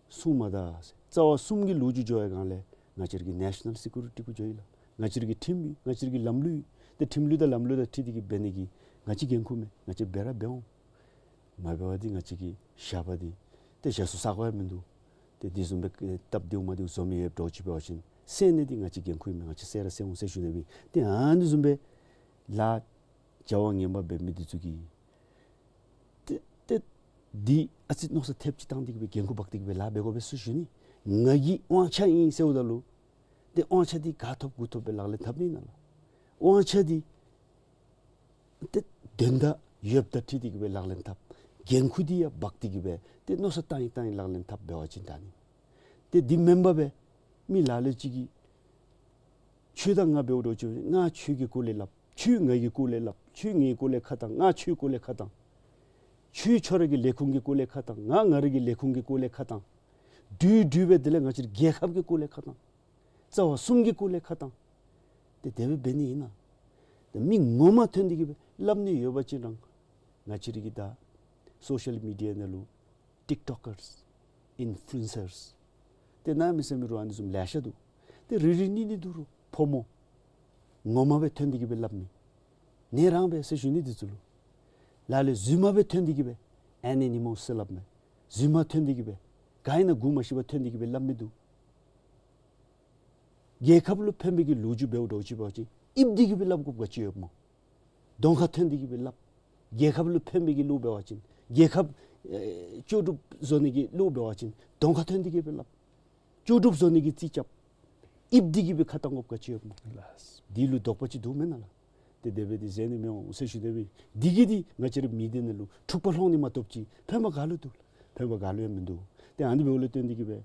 གསུང་མ་ད་ཟེར། རྩ་བ་གསུམ་གྱི་ལོ་རྒྱུས་འགྱོ་བའི་སྒང་ལས་ང་བཅས་རའི་གི་ནེ་ཤ་ནཱལ་སི་ཀུ་རི་ཊི་གུ་འགྱོ་ཡི་ལགས། ང་བཅས་རའི་གི་ཁྲིམས་ཡོད། ང་བཅས་རའི་གི་ལམ་ལུགས་ཡོད། ཏེ་ཁྲིམས་ལུགས་དང་ལམ་ལུགས་དང་འཁྲིལ་ཏེ་གི་འབད་ནི་གི་ང་བཅས་འགན་ཁུར་མས། ང་བཅས་འབད་ར་འབད་འོང་། མ་འབད་བ་འདི་ང་བཅས་ཀྱི་ཞགས་པ་འདི་ཏེ་ཞག་སུ་ས་གོ་ཡང་མིན་འདུག། ཏེ་འདི་བཟུམ་སྦེ་སྟབས་བདེཝ་མ་བདེཝ་བཟོ་མི་ཡོདཔ་འདྲཝ་ཅིག་འབད་བ་ཅིན་སེལ་ནི་འདི་ང་བཅས་འགན་ཁུར་མས། ང་བཅས་སེལ་ར་སེལ་འོང་ཟེར་ཞུ་ནི་སྦེ། ཏེ་ཨ་ནི་བཟུམ་སྦེ་ལཱ་བྱ་བ་ངན་པ་འབད་མི་འདི་ཚུ་གིས་ཏེ་ཏེ་འདི་ཨ་ཙི་མནོ་བསམ་ཐེབས་ཅིག་བཏང་སྟེ་གི་སྦེ་འགན་ཁུར་འབག་སྟེ་གི་སྦེ་ལཱ་འབད་དགོ་པས་ཟེར་ཞུ་ནི། ང་གི་དབང་ཆ་ཨིན་ཟེརཝ་ད་ལུ་ཏེ་དབང་ཆ་འདི་ག་ཐོབ་གུ་ཐོབ་སྦེ་ལག་ལེན་འཐབ་ནི་ཨིན་ན་ལགས། དབང་ཆ་འདི་ཏེ་དོན་དག་ཡོདཔ་དང་འཁྲིལ་ཏེ་གི་སྦེ་ལག་ལེན་འཐབ། འགན་ཁུར་འདི་ཡང་འབག་སྟེ་གི་སྦེ་ཏེ་མནོ་བསམ་བཏང་ཡི་བཏང་ཡི་ལག་ལེན་འཐབ་འབད་བ་ཅིན་ད་ནི་ཏེ་འདི་མེན་པར་སྦེ་མི་ལ་ལུ་ཅིག་གིས་ཁྱོད་དང་ང་འབདཝ་འདྲཝ་ཅིག་ང་ཁྱོད་ཀྱི་སྐོར་ལས་སླབ། ཁྱོད་ང་གི་སྐོར་ལས་སླབ། ཁྱོད་ངེའི་སྐོར་ལས་ཁ་བཏང་། ང་ཁྱོད་སྐོར་ལས་ཁ་བཏང་། ཁྱོད་ཁྱོད་ར་གི་ལས་ཁུངས་ཀྱི་སྐོར་ལས་ཁ་བཏང་། ང་ང་ར་གི་ལས་ཁུངས་ཀྱི་སྐོར་ལས་ཁ་བཏང་། འདྲུད་འདྲུད་སྦེ་དེ་ལས་ང་བཅས་རའི་རྒྱལ་ཁབ་ཀྱི་སྐོར་ལས་ཁ་བཏང་། རྩ་བ་གསུམ་གྱི་སྐོར་ལས་ཁ་བཏང་། ཏེ་དེ་སྦེ་འབད་ནི་ཨིན་ན། ཏེ་མི་ངོ་མ་ཐོན་ཏེ་གི་སྦེ་སླབ་ནི་ཡོད་པ་ཅིན་རང་ང་བཅས་རའི་གི་ད་སོ་ཤལ་མི་ཌི་ཡ་ནང་ལུ་ཊིཀ་ཊོཀ་ཀརསི་ཨིན་ཕུ་ལུ་ཨེན་སརསི་ཏེ་གནམ་མེད་ས་མེད་རུང་ཨ་ནི་བཟུམ་ལེ་ཤ་འདུག། ཏེ་རི་རི་ནི་ནི་འདུག་རུང་ཕོ་མོ་ངོ་མ་སྦེ་ཐོན་ཏེ་གི་སྦེ་སླབ་མི་ནི་རང་སྦེ་ཟེར་ཞུ་ནི་འདི་ཚུ་ལུ། ལ་ལས་རྫུན་མ་སྦེ་ཐོན་ཏེ་གི་སྦེ་ཨེན་ཨེ་ནི་མོ་སི་ཟེར་སླབ་མི་རྫུན་མ་ཐོན་ཏེ་གི་སྦེ་ག་ཨིན་ན་གོ་མ་ཤེས་པར་ཐོན་ཏེ་གི་སྦེ་སླབ་མི་འདུག། རྒྱལ་ཁབ་ལུ་ཕན་པའི་གི་ལོ་རྒྱུས་འབདཝ་འདྲཝ་ཅིག་འབད་བ་ཅིན་ཨིབ་སྟེ་གི་སྦེ་སླབ་དགོཔ་ག་ཅི་ཡོདཔ་སྨོ། གདོང་ཁར་ཐོན་ཏེ་གི་སྦེ་སླབ། རྒྱལ་ཁབ་ལུ་ཕན་པའི་གི་ལོ་འབད་བ་ཅིན་རྒྱལ་ཁབ་ཨེ་ལྕོགས་གྲུབ་བཟོ་ནི་གི་ལོ་འབད་བ་ཅིན་གདོང་ཁར་ཐོན་ཏེ་གི་སྦེ་སླབ། ལྕོགས་གྲུབ་བཟོ་ནི་གི་རྩིས་རྐྱབ། ཨིབ་སྟེ་གི་སྦེ་ཁ་བཏང་དགོཔ་ག་ཅི་ཡོདཔ་སྨོ། ལགས། འདི་ལུ་དོགས་པ་ཅིག་འདུག་མེན་ན་ལགས། ཏེ་དེ་སྦེ་འདི་ཟེར་ནི་མི་འོང་ཟེར་ཞུ་ནི་སྦེ། འདི་གིས་འདི་ང་བཅས་རའི་མི་སྡེ་ནང་ལུ་འཁྲུག་པ་སློང་ནི་མ་གཏོགས་ཅིག་ཕན་པ་ག་ལུ་འདུག། ཕན་པ་ག་ལུ་ཡང་མིན་འདུག། ཏེ་ཨ་ནི་འབདཝ་ལས་བརྟེན་ཏེ་གི་སྦེ་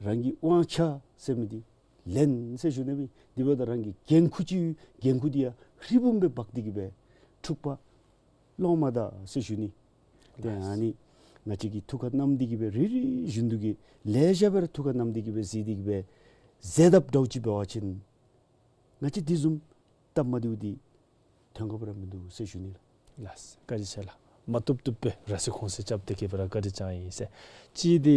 རང་གི་དབང་ཆ་ཟེར་མི་འདི་ལེན་ཟེར་ཞུ་ནི་སྦེ། དེ་འབདཝ་ད་རང་གི་འགན་ཁུར་ཅིག་ཡོད། འགན་ཁུར་འདི་ཡང་ཧྲིལ་བུམ་སྦེ་འབག་སྟེ་གི་སྦེ་འཁྲུག་པ་སློང་མ་ད་ཟེར་ཞུ་ནི། ཏེ་ཨ་ནི་ང་བཅས་ཀྱིས་ཐུགས་ཁར་བསྣམས་ཏེ་གི་སྦེ་རེ་རེ་བཞིན་དུ་གི་ལེ་ཤ་སྦེ་ར་ཐུགས་ཁར་བསྣམས་ཏེ་གི་སྦེ་གཟིགས་ཏེ་གི་སྦེ་མཛད་དཔ་འདྲཝ་ཅིག་འབད་བ་ཅིན་ང་བཅས་འདི་བཟུམ་སྟབས་མ་བདེཝ་འདི་ཐོན་དགོཔ་ར་མིན་འདུག་ཟེར་ཞུ་ནི་ལགས། ལགས། བཀའ་དྲིན་ཆེ་ལགས། མ་བཏུབ་བཏུབ་སྦེ་ར་སི་ཁོང་སི་རྐྱབ་སྟེ་གི་སྦེ་ར་བཀའ་དྲིན་བསྐྱང་ཡི་ཟེར། གཅིག་འདི་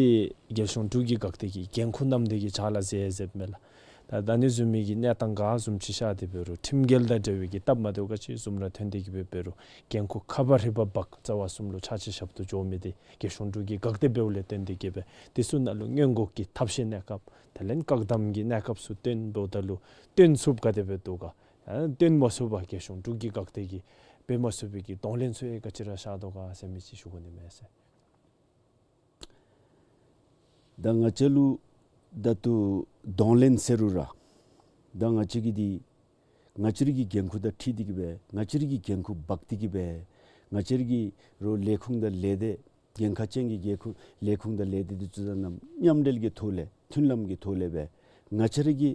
རྒྱལ་གཞུང་འབྲུག་གི་འགག་སྡེ་གི་འགན་ཁུར་བསྣམས་ཏེ་གི་ཕྱག་ལཱ་མཛད་མཛདཔ་མས་ལགས། ད་ད་ནི་བཟུམ་མའི་གི་གནས་སྟངས་ག་བཟུམ་ཅིག་ཤར་ཏེ་འབད་རུང་ཁྲིམས་འགལ་དང་འབྲེལ་བའི་གི་སྟབས་མ་བདེཝ་ག་ཅི་བཟུམ་ར་ཐོན་ཏེ་གི་སྦེ་འབད་རུང་འགན་ཁུར་ཁ་བ་རི་བ་འབག་རྩ་བ་གསུམ་ལུ་ཕྱག་ཕྱི་ཞབས་ཏོག་འགྱོ་མི་འདི་རྒྱལ་གཞུང་འབྲུག་གི་འགག་སྡེ་འབདཝ་ལས་བརྟེན་ཏེ་གི་སྦེ་འདི་ཚུ་ནང་ལུ་སྔོན་འགོག་གི་ཐབས་ཤེས་གནས་སྐབས་དེ་ལས་བཀག་དམ་གྱི་གནས་སྐབས་ཚུ་སྟོན་འབདཝ་ད་ལུ་སྟོན་ཚུགསཔ་ག་དེ་སྦེ་འདུག་ག། ཨ་སྟོན་མ་ཚུགས་པར་རྒྱལ་གཞུང་འབྲུག་གི་འགག་སྡེ་གིས་འབད་མ་ཚུགས་པའི་གི་གདོང་ལེན་ཚུ་ཡང་ག་ཅི་ར་བཞག་དོ་ག་ཟེར་མི་ཅིག་ཞུ་དགོ་ནི་མས་ཟེར། ད་ང་བཅས་ལུ་ད་ལྟོ་གདོང་ལེན་ཟེར་རུང་ར་ད་ང་བཅས་ཀྱིས་འདི་ང་བཅས་རའི་གི་འགན་ཁུར་དང་འཁྲིལ་ཏེ་གི་སྦེ་ང་བཅས་རའི་གི་འགན་ཁུར་འབག་སྟེ་གི་སྦེ་ང་བཅས་རའི་གི་རོགས་ལས་ཁུངས་དང་ལས་སྡེ་འགན་ཁག་ཅན་གྱི་འགན་ཁུར་ལས་ཁུངས་དང་ལས་སྡེ་འདི་ཚུ་དང་མཉམ་འབྲེལ་གྱི་ཐོག་ལས་མཐུན་ལམ་གྱི་ཐོག་ལས་སྦེ་ང་བཅས་རའི་གི་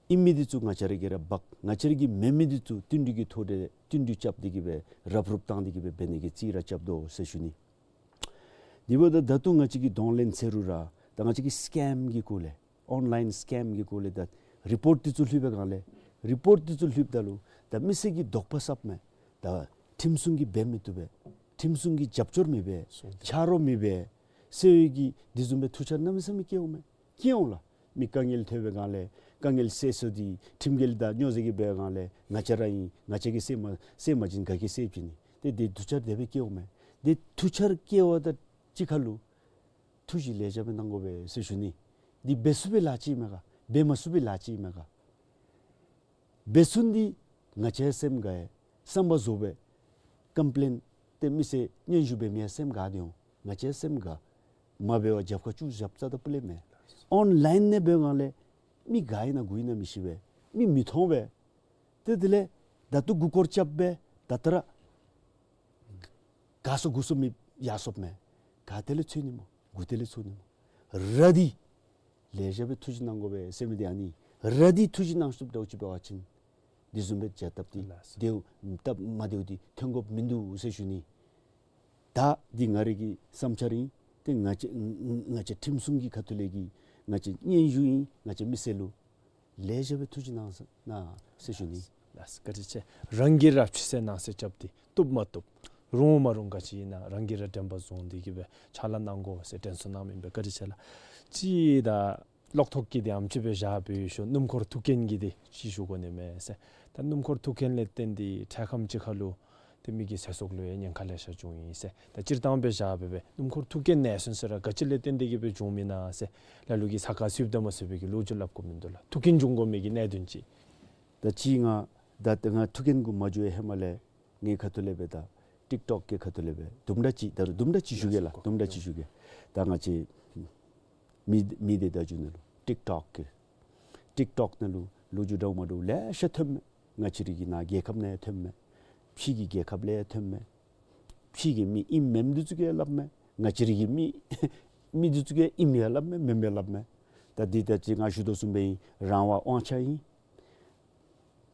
ཨིན་མི་འདི་ཚུ་ང་བཅས་ར་གིས་ར་འབག། ང་བཅས་ར་གི་མེན་མི་འདི་ཚུ་བསྟུན་གྲོས་ཀྱི་ཐོག་ལས་བསྟུན་གྲོས་རྐྱབ་སྟེ་གི་སྦེ་རབ་རུབ་བཏང་སྟེ་གི་སྦེ་འབད་ནི་གི་རྩིས་ར་རྐྱབ་དོ་ཟེར་ཞུ་ནི། དེ་འབདཝ་ད་ད་ལྟོ་ང་བཅས་ཀྱིས་གདོང་ལེན་ཟེར་རུང་ར་ད་ང་བཅས་ཀྱིས་སི་ཀེམ་གྱི་སྐོར་ལས་ཨོན་ལཱའིན་སི་ཀེམ་གྱི་སྐོར་ལས་ད་རི་པོརཊ་འདི་ཚུ་ལྷོད་པའི་སྒང་ལས་རི་པོརཊ་འདི་ཚུ་ལྷོདཔ་ད་ལུ་ད་མི་སེར་གྱིས་དོགས་པ་ཟབ་མས། ད་ཁྲིམས་སྲུང་གིས་འབད་མི་བཏུབ་པས། ཁྲིམས་སྲུང་གིས་རྒྱབ་སྐྱོར་མི་འབད། ཆ་རོགས་མི་འབད་ཟེར་བའི་གི་འདི་བཟུམ་སྦེ་ཐུགས་འཆར་གནམ་མེད་ས་མེད་སྐྱེཝ་མས། སྐྱེ་འོང་ལགས། མི་དཀའ་ངལ་ཐོན་པའི་སྒང་ལས་དཀའ་ངལ་སེལ་ས་འདི་ཁྲིམས་འགལ་དང་སྨྱོ་རྫས་ཀྱིས་འབད་བའི་སྒང་ལས་ང་བཅས་ར་ཨིན། ང་བཅས་ཀྱིས་སེལ་མ་སེལ་མ་བྱིན་ག་གིས་སེལ་བྱིན་ནི། ཏེ་འདི་ཐུགས་འཆར་དེ་སྦེ་སྐྱེཝ་མས། འདི་ཐུགས་འཆར་སྐྱེ་བ་དང་གཅིག་ཁར་ལུ་ཐུགས་ཞིབ་ལེ་ཤ་སྦེ་གནང་དགོ་པས་ཟེར་ཞུ་ནི། འདི་འབད་ཚུགས་པའི་ལཱ་ཅིག་མས་ག། འབད་མ་ཚུགས་པའི་ལཱ་ཅིག་མས་ག། འབད་ཚུགས་ནི་ང་བཅས་སེམས་དགའ་ཡི། བསམ་པ་རྫོགས་པས། ཀམ་པི་ལེན་ཏེ་མི་སེར་སྙན་ཞུ་འབད་མི་ཡང་སེམས་དགའ་སྟེ་འོང་། ང་བཅས་སེམས་དགའ། མ་འབད་བར་རྒྱབ་ཁར་བཙུགས་བཞགཔ་རྩ་དང་ཕུ་ལས་མེན། ཨོན་ལཱའིན་ནང་འབད་བའི་སྒང་ལས་མི་ག་ཨིན་ན་གུ་ཨིན་ན་མི་ཤེས་པས། མི་མི་མཐོང་པས། ཏེ་དེ་ལས་ད་ལྟོ་མགུ་སྐོར་རྐྱབ་སྦེ་ད་ལྟོ་ར་ ད་སོ་འགོ་སོ་མི་ཡར་སོཔ་མས། ག་ཏེ་ལས་འཚོལ་ནི་སྨོ། གུ་ཏེ་ལས་འཚོལ་ནི་སྨོ། ར་འདི་ལེ་ཤ་སྦེ་ཐུགས་རྗེ་གནང་དགོ་པས་ཟེར་མི་འདི་ཨ་ནི། ར་འདི་ཐུགས་རྗེ་གནང་ཚུགསཔ་འདྲཝ་ཅིག་འབད་བ་ཅིན་འདི་བཟུམ་སྦེ་བྱ་སྟབས་འདི་ལགས་སོ། བདེཝ་སྟབས་མ་བདེཝ་འདི་ཐོན་དགོཔ་མིན་འདུག་ཟེར་ཞུ་ནི། ད་འདི་ང་རའི་གི་བསམ་འཆར་ཨིན། ཏེ་ང་བཅས་ང་བཅས་ཁྲིམས་སྲུང་གི་ཁ་ཐུག་ལས་ཀྱི་ང་བཅས་སྙན་ཞུ་ཨིན། ང་བཅས་མི་སེར་ལུ་ལེ་ཤ་སྦེ་ཐུགས་རྗེ་གནང་ཟེར་གནང་ཟེར་ཞུ་ནི། ལགས་སོ། བཀའ་དྲིན་ཆེ། རང་གིས་ར་ཕྱི་སེལ་ནང་སེལ་རྐྱབ་སྟེ་བཏུབ་མ་བཏུབ་རུང་མ་རུང་ག་ཅི་ཨིན་ན་རང་གིས་ར་དྲན་པ་བཟུང་སྟེ་གི་སྦེ་ཕྱག་ལཱ་གནང་དགོ་ཟེར་དྲན་གསོ་གནངམ་ཨིན་པས། བཀའ་དྲིན་ཆེ་ལགས། ཅིག་ད་གློག་ཐོག་གི་འདི་ཨམ་ཅིག་སྦེ་བཞག་སྦེ་ཡོད་ཤོ། སྣུམ་འཁོར་ཐུག་རྐྱེན་གྱི་འདི་ཅིག་ཞུ་དགོ་ནི་མས་ཟེར། ད་སྣུམ་འཁོར་ཐུག་རྐྱེན་ལས་བརྟེན་ཏེ་འཕྲལ་ཁམས་ཅིག་ཁར་ལུ་ཏེ་མི་གི་ཚེ་སྲོག་ལུ་ཡང་ཉེན་ཁ་ལེ་ཤ་བྱུང་ཡི་ཟེར། ད་སྤྱིར་བཏང་སྦེ་བཞག་སྦེ་སྦེ་སྣུམ་འཁོར་ཐུག་རྐྱེན་ནད་སོན་ཟེར་ར་ག་ཅི་ལས་བརྟེན་ཏེ་གི་སྦེ་བྱུངམ་ཨིན་ན་ཟེར་ལ་ལུ་གིས་ས་ཁར་ཚུདཔ་དང་མ་ཚུདཔ་གི་ལོ་རྒྱུས་སླབ་དགོཔ་མིན་འདུག་ལགས། ཐུག་རྐྱེན་བྱུང་དགོ་མི་གི་གནད་དོན་ཅིག། ད་ཅི་ང་ད་ང་ཐུག་རྐྱེན་གུ་མ་འགྱོ་བའི་ཧེ་མ་ལས་ངེའི་ཁ་ཐུག་ལས་སྦེ་ད་ཊིཀ་ཊོཀ་གི་ཁ་ཐུག་ལས་སྦེ་དུམ་གྲ་ཅིག་ད་རུང་དུམ་གྲ་ཅིག་ཞུ་གེ་ལགས། དུམ་གྲ་ཅིག་ཞུ་གེ། ད་ང་བཅས་མི་མི་སྡེ་བརྡ་བརྒྱུད་ནང་ལུ་ཊིཀ་ཊོཀ་གི་ཊིཀ་ཊོཀ་ནང་ལུ་ལོ་རྒྱུས་འདྲཝ་མ་འདྲཝ་ལེ་ཤ་ཐོནམ་མས། ང་བཅས་རའི་གི་ནཱ་རྒྱལ་ཁབ་ནང་ཡང་ཐོནམ་མས། ཕྱི་གི་རྒྱལ་ཁབ་ལས་ཡང་ཐོནམ་མས། ཕྱི་གི་མི་ཨིནམ་མེནམ་འདི་ཚུ་གིས་ཡང་སླབ་མས། ང་བཅས་རའི་གི་མི་མི་འདི་ཚུ་གིས་ཨིནམ་ཡང་སླབ་མས། མེནམ་ཡང་སླབ་མས། ད་འདི་ད་ཅི་ང་ཞུ་དོ་བཟུམ་སྦེ་ཨིན། རང་དབང་དབང་ཆ་ཨིན།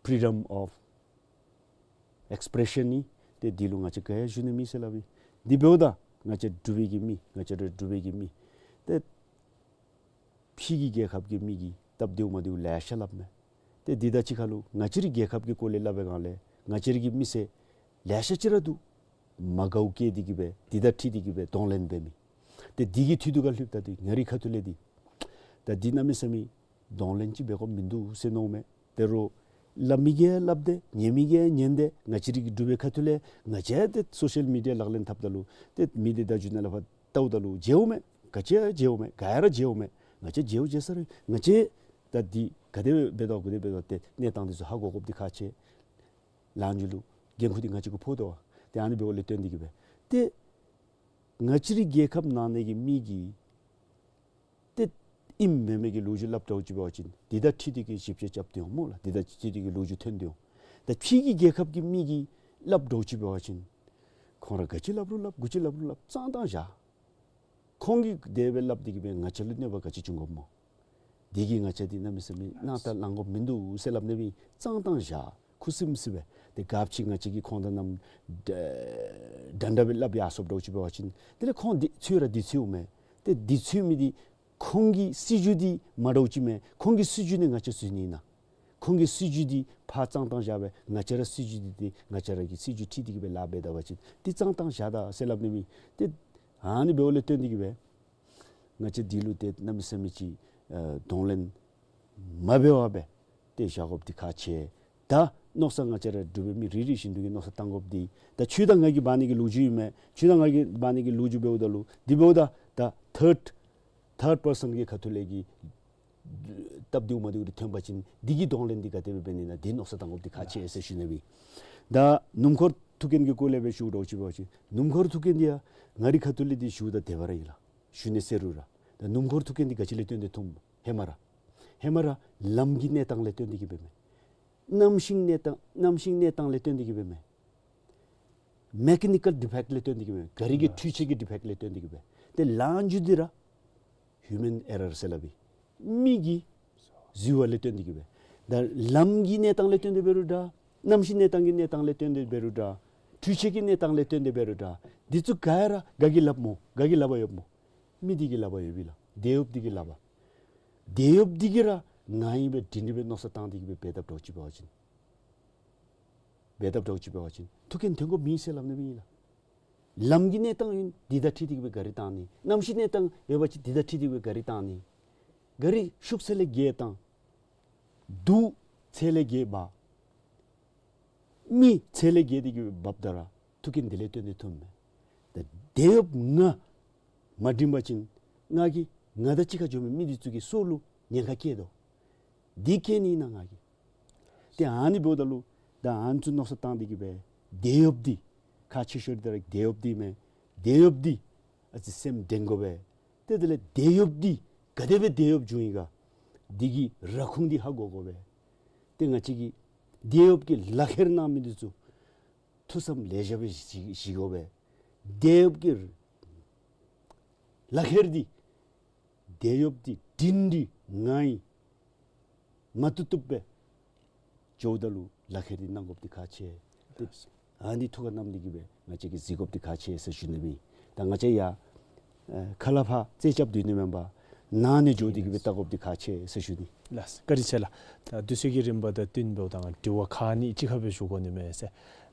ཕི་རི་ཌམ་ཨོཕ་ཨེགསི་པྲེ་ཤཱན་ཨིན། ཏེ་འདི་ལུ་ང་བཅས་ག་ཡང་ཞུ་ནི་མེད་ཟེར་སླབ་ཨིན། འདི་འབདཝ་ད་ང་བཅས་འབྲུག་པའི་གི་མི་ང་བཅས་ར་འབྲུག་པའི་གི་མི་ཏེ་ཕྱི་གི་རྒྱལ་ཁབ་ཀྱི་མི་གིས་སྟབས་བདེཝ་མ་བདེཝ་ལེ་ཤ་སླབ་མས། ཏེ་འདི་དང་གཅིག་ཁར་ལུ་ང་བཅས་རའི་རྒྱལ་ཁབ་ཀྱི་སྐོར་ལས་སླབ་པའི་སྒང་ལས་ང་བཅས་རའི་གི་མི་སེར་ལེ་ཤ་ཅིག་ར་འདུག། མ་དགའཝ་བསྐྱེད་དེ་གི་སྦེ་འདི་དང་འཁྲིལ་ཏེ་གི་སྦེ་གདོང་ལེན་འབད་མི། ཏེ་འདི་གི་འཐུས་དུ་ཁར་ལྷོདཔ་ད་འདི་ང་རའི་ཁ་ཐུག་ལས་འདི་ད་འདི་གནམ་མེད་ས་མེད་གདོང་ལེན་ཅིག་འབད་དགོཔ་མིན་འདུག་ཟེར་མནོཝ་མས། དེ་རུང་སླབ་མི་གིས་སླབ་སྟེ་ཉན་མི་གིས་ཉན་ཏེ་ང་བཅས་རའི་གི་འབྲུག་པའི་ཁ་ཐུག་ལས་ང་བཅས་ཏེ་སོ་ཤལ་མི་ཌི་ཡ་ལག་ལེན་འཐབ་ད་ལུ་ཏེ་མི་སྡེ་བརྡ་བརྒྱུད་ནང་ལས་ཕར་བལྟཝ་ད་ལུ་མཇལཝ་མས། ག་ཅི་ཡང་མཇལཝ་མས། ག་ཡ་ར་མཇལཝ་མས། ང་བཅས་མཇལཝ་མཇལ་ས་ར་ང་བཅས་ད་འདི་ག་དེ་འབད་དོ་ག་དེ་འབད་དོ་ཏེ་གནས་སྟངས་འདི་ཚུ་ཧ་གོ་དགོཔ་འདི་ཁག་ཆེ། ལམ་འཇུག་ལུ་འགན་ཁུར་འདི་ང་བཅས་ཀྱིས་ཕོག་དོ་བ། ཏེ་ཨ་ནི་འབདཝ་ལས་བརྟེན་ཏེ་གི་སྦེ་ཏེ་ང་བཅས་རའི་རྒྱལ་ཁབ་ནང་ན་གི་མི་གིས་ཏེ་ཨིནམ་མེནམ་གི་ལོ་རྒྱུས་སླབ་འདྲཝ་ཅིག་འབད་བ་ཅིན་འདི་དང་འཁྲིལ་ཏེ་གི་ཞིབ་དཔྱད་རྐྱབ་སྟེ་འོང་སྨོ་ལགས། འདི་དང་འཁྲིལ་ཏེ་གི་ལོ་རྒྱུས་ཐོན་ཏེ་འོང་། ད་ཕྱི་གི་རྒྱལ་ཁབ་ཀྱི་མི་གིས་སླབ་འདྲཝ་ཅིག་འབད་བ་ཅིན་ཁོང་ར་ག་ཅི་སླབ་རུང་སླབ་གུ་ཅི་སླབ་རུང་སླབ་གཙང་བཏང་བཞག། ཁོང་གིས་དེ་སྦེ་སླབ་སྟེ་གི་སྦེ་ང་བཅས་ལུ་གནོད་པ་ག་ཅི་འབྱུང་དགོཔ་སྨོ། དེ་གིས་ང་བཅས་འདི་གནམ་མེད་ས་མེད་སྣང་དག་ལང་དགོཔ་མིན་འདུག་ཟེར་སླབ་ནི་སྦེ་གཙང་བཏང་བཞག། ཁུ་སིམ་སིམ་སྦེ། ཏེ་ག་ཅི་ང་བཅས་ཀྱིས་ཁོང་དང་གནམ་འདྲ་འདྲ་སྦེ་སླབ་ཡར་སོཔ་འདྲཝ་ཅིག་འབད་བ་ཅིན་དེ་ལས་ཁོང་འདི་འཚོལ་ར་འདི་འཚོལཝ་མས། ཏེ་འདི་འཚོལ་མི་འདི་ཁོང་གི་སྲིད་བྱུས་འདི་མ་འདྲཝ་ཅིག་མས། ཁོང་གི་སྲིད་བྱུས་ནི་ང་བཅས་བཟོ་ནི་ཨིན་ན། ཁོང་གི་སྲིད་བྱུས་འདི་ཕར་གཙང་བཏང་བཞག་སྦེ་ང་བཅས་ར་སྲིད་བྱུས་འདི་ཏེ་ང་བཅས་ར་གི་སྲིད་བྱུས་འཁྲིལ་ཏེ་གི་སྦེ་ལཱ་འབད་ད་པ་ཅིན་འདི་གཙང་བཏང་བཞག་ད་ཟེར་སླབ་ནི་མས། ཏེ་ཨ་ནི་འབདཝ་ལས་བརྟེན་ཏེ་གི་སྦེ་ང་བཅས་འདི་ལུ་ཏེ་གནམ་མེད་ས་མེད་ཅིག་ཨ་གདོང་ལེན་མ་འབད་བར་སྦེ་ཏེ་བཞག་དགོཔ་འདི་ཁག་ཆེ། ད་མནོ་བསམ་ང་བཅས་ར་འབྲུག་པའི་མི་རེ་རེ་བཞིན་དུ་གིས་མནོ་བསམ་བཏང་དགོཔ་འདི་ད་ཁྱོད་དང་ང་གིས་འབད་ནི་གི་ལོ་རྒྱུས་ཨིན་མས། ཁྱོད་དང་ང་གིས་འབད་ནི་གི་ལོ་རྒྱུས་འབདཝ་ད་ལུ་འདི་འབདཝ་ད་ད་ཐཱརཌ་ཐཱརཌ་པར་སཱན་གྱི་ཁ་ཐུག་ལས་ཀྱི་སྟབས་བདེཝ་མ་བདེཝ་འདི་ཐོན་པ་ཅིན་འདི་གི་གདོང་ལེན་འདི་ག་དེ་སྦེ་འབད་ནི་ན་འདི་མནོ་བསམ་བཏང་དགོཔ་འདི་ཁག་ཆེ་ཟེར་ཞུ་ནི་སྦེ། ད་སྣུམ་འཁོར་ཐུག་རྐྱེན་གྱི་སྐོར་ལས་སྦེ་ཞུཝ་འདྲཝ་ཅིག་འབད་བ་ཅིན་སྣུམ་འཁོར་ཐུག་རྐྱེན་འདི་ཡང་ང་རའི་ཁ་ཐུག་ལས་འདི་ཞུཝ་ད་བདེན་པ་ར་ཨིན་ལགས། ཞུ་ནི་ཟེར་རུང་ར་ད་སྣུམ་འཁོར་ཐུག་རྐྱེན་འདི་ག་ཅི་ལས་བརྟེན་ཏེ་ཐོནམ་ཧེ་མ་ར། ཧེ་མ་ར་ལམ་གྱི་གནས་སྟངས་ལས་བརྟེན་ཏེ་གི་སྦེ་མས། གནམ་གཤིས་གནས་སྟངས་གནམ་གཤིས་གནས་སྟངས་ལས་བརྟེན་ཏེ་གི་སྦེ་མས། མེ་ཀ་ནི་ཀཱལ་ཌི་ཕེཀཊ་ལས་བརྟེན་ཏེ་གི་སྦེ་མས། ག་རི་གི་འཕྲུལ་ཆས་ཀྱི་ཌི་ཕེཀཊ་ལས་བརྟེན་ཏེ་གི་སྦེ། ཏེ་ལམ་འཇུག་འདི་ར་ཧིའུ་མཱན་ཨེ་རར་ཟེར་སླབ་ཨིན། མི་གི་རྫུས་པ་ལས་བརྟེན་ཏེ་གི་སྦེ། ད་ལམ་གྱི་གནས་སྟངས་ལས་བརྟེན་ཏེ་འབད་རུང་འདྲ། གནམ་གཤིས་གནས་སྟངས་ཀྱི་གནས་སྟངས་ལས་བརྟེན་ཏེ་འབད་རུང་འདྲ། འཕྲུལ་ཆས་ཀྱི་གནས་སྟངས་ལས་བརྟེན་ཏེ་འབད་རུང་འདྲ། འདི་ཚུ་ག་ར་ག་གིས་ལགཔ་སྨོ། ག་གི་ལག་པར་ཡོདཔ་སྨོ། མི་འདི་གི་ལག་པར་ཡོདཔ་ཨིན་ལགས། དེད་གཡོགཔ་འདི་གི་ལག་པར། དེད་གཡོགཔ་འདི་གིས་ར་ང་ཨིན་སྦེ་སྒྲིང་སྒྲི་སྦེ་མནོ་བསམ་བཏང་སྟེ་གི་སྦེ་འབད་དཔ་འདྲཝ་ཅིག་འབད་བ་ཅིན། འབད་དཔ་འདྲཝ་ཅིག་འབད་བ་ཅིན་ཐུག་རྐྱེན་ཐོན་དགོཔ་མེད་ཟེར་སླབ་ནི་སྦེ་ཨིན་ལགས། ལམ་གྱི་གནས་སྟངས་ཨིན། འདི་དང་འཁྲིལ་ཏེ་གི་སྦེ་ག་རི་བཏང་ནི། གནམ་གཤིས་གནས་སྟངས་ཡོད་པ་ཅིན་འདི་དང་འཁྲིལ་ཏེ་གི་སྦེ་ག་རི་བཏང་ནི། ག་རི་ཤུགས་ཚད་ལས་བརྒལ་བཏང་། རྡོ་ཚད་ལས་བརྒལ་འབག། མི་ཚད་ལས་བརྒལ་ཏེ་གི་སྦེ་འབགཔ་ད་ར་ཐུག་རྐྱེན་འདི་ལས་བརྟེན་ཏེ་ཐོནམ་མས། ད་དེད་གཡོགཔ་ང་མ་སྒྲིང་པ་ཅིན་ང་གིས་ང་དང་གཅིག་ཁར་འགྱོ་མི་མི་འདི་ཚུ་གི་སྲོག་ལུ་ཉེན་ཁ་བཀལ་དོ། འདི་བཀལ་ནི་ཨིན་ན་ང་གིས། ཏེ་ཨ་ནི་འབདཝ་ད་ལུ་ད་ཨ་ནི་ཚུ་མནོ་བསམ་བཏང་སྟེ་གི་སྦེ་དེད་གཡོགཔ་འདི་ཁག་ཆེ་ཤོས་འདི་ར་དེད་གཡོགཔ་འདི་མས། དེད་གཡོགཔ་འདི་ཨ་ཙི་སེམས་འདྲེན་དགོ་པས། ཏེ་དེ་ལས་དེད་གཡོགཔ་འདི་ག་དེ་སྦེ་དེད་གཡོགཔ་བྱུང་ཡི་ག། འདི་གི་ར་ཁུངས་འདི་ཧ་གོ་དགོ་པས། ཏེ་ང་བཅས་ཀྱི་དེད་གཡོགཔ་གི་ལག་ཁྱེར་གནང་མི་འདི་ཚུ་ཐུགས་བསམ་ལེགས་ཤོམ་སྦེ་བཞེས་བཞེས་དགོ་པས། དེད་གཡོགཔ་གི་ལག་ཁྱེར་འདི་དེད་གཡོགཔ་འདི་དྲིན་འདི་ང་ཨིན་མ་བཏུབ་བཏུབ་སྦེ་འགྱོཝ་ད་ལུ་ལག་ཁྱེར་འདི་གནང་དགོཔ་འདི་ཁག་ཆེ། ཏེ་ཨ་ནི་ཐུགས་ཁར་བསྣམས་ཏེ་གི་སྦེ་ང་བཅས་ཀྱིས་གཟིགས་དགོཔ་འདི་ཁག་ཆེ་ཟེར་ཞུ་ནི་ཨིན། ད་ང་བཅས་ཡང་ཨ་ཁ་སླབ་ཕར་རྩེ་རྐྱབ་སྡོད་ནི་མེན་པར་ནང་ནས་འགྱོ་སྟེ་གི་སྦེ་བལྟ་དགོཔ་འདི་ཁག་ཆེ་ཟེར་ཞུ་ནི། ལགས་སོ། བཀའ་དྲིན་ཆེ་ལགས། ད་དུས་ཚོད་ཀྱི་རིམ་པ་དང་བསྟུན་འབདཝ་ད་ང་དྲི་བ་ཁག་གཉིས་གཅིག་ཁར་སྦེ་ཞུ་དགོ་ནི་མས་ཟེར།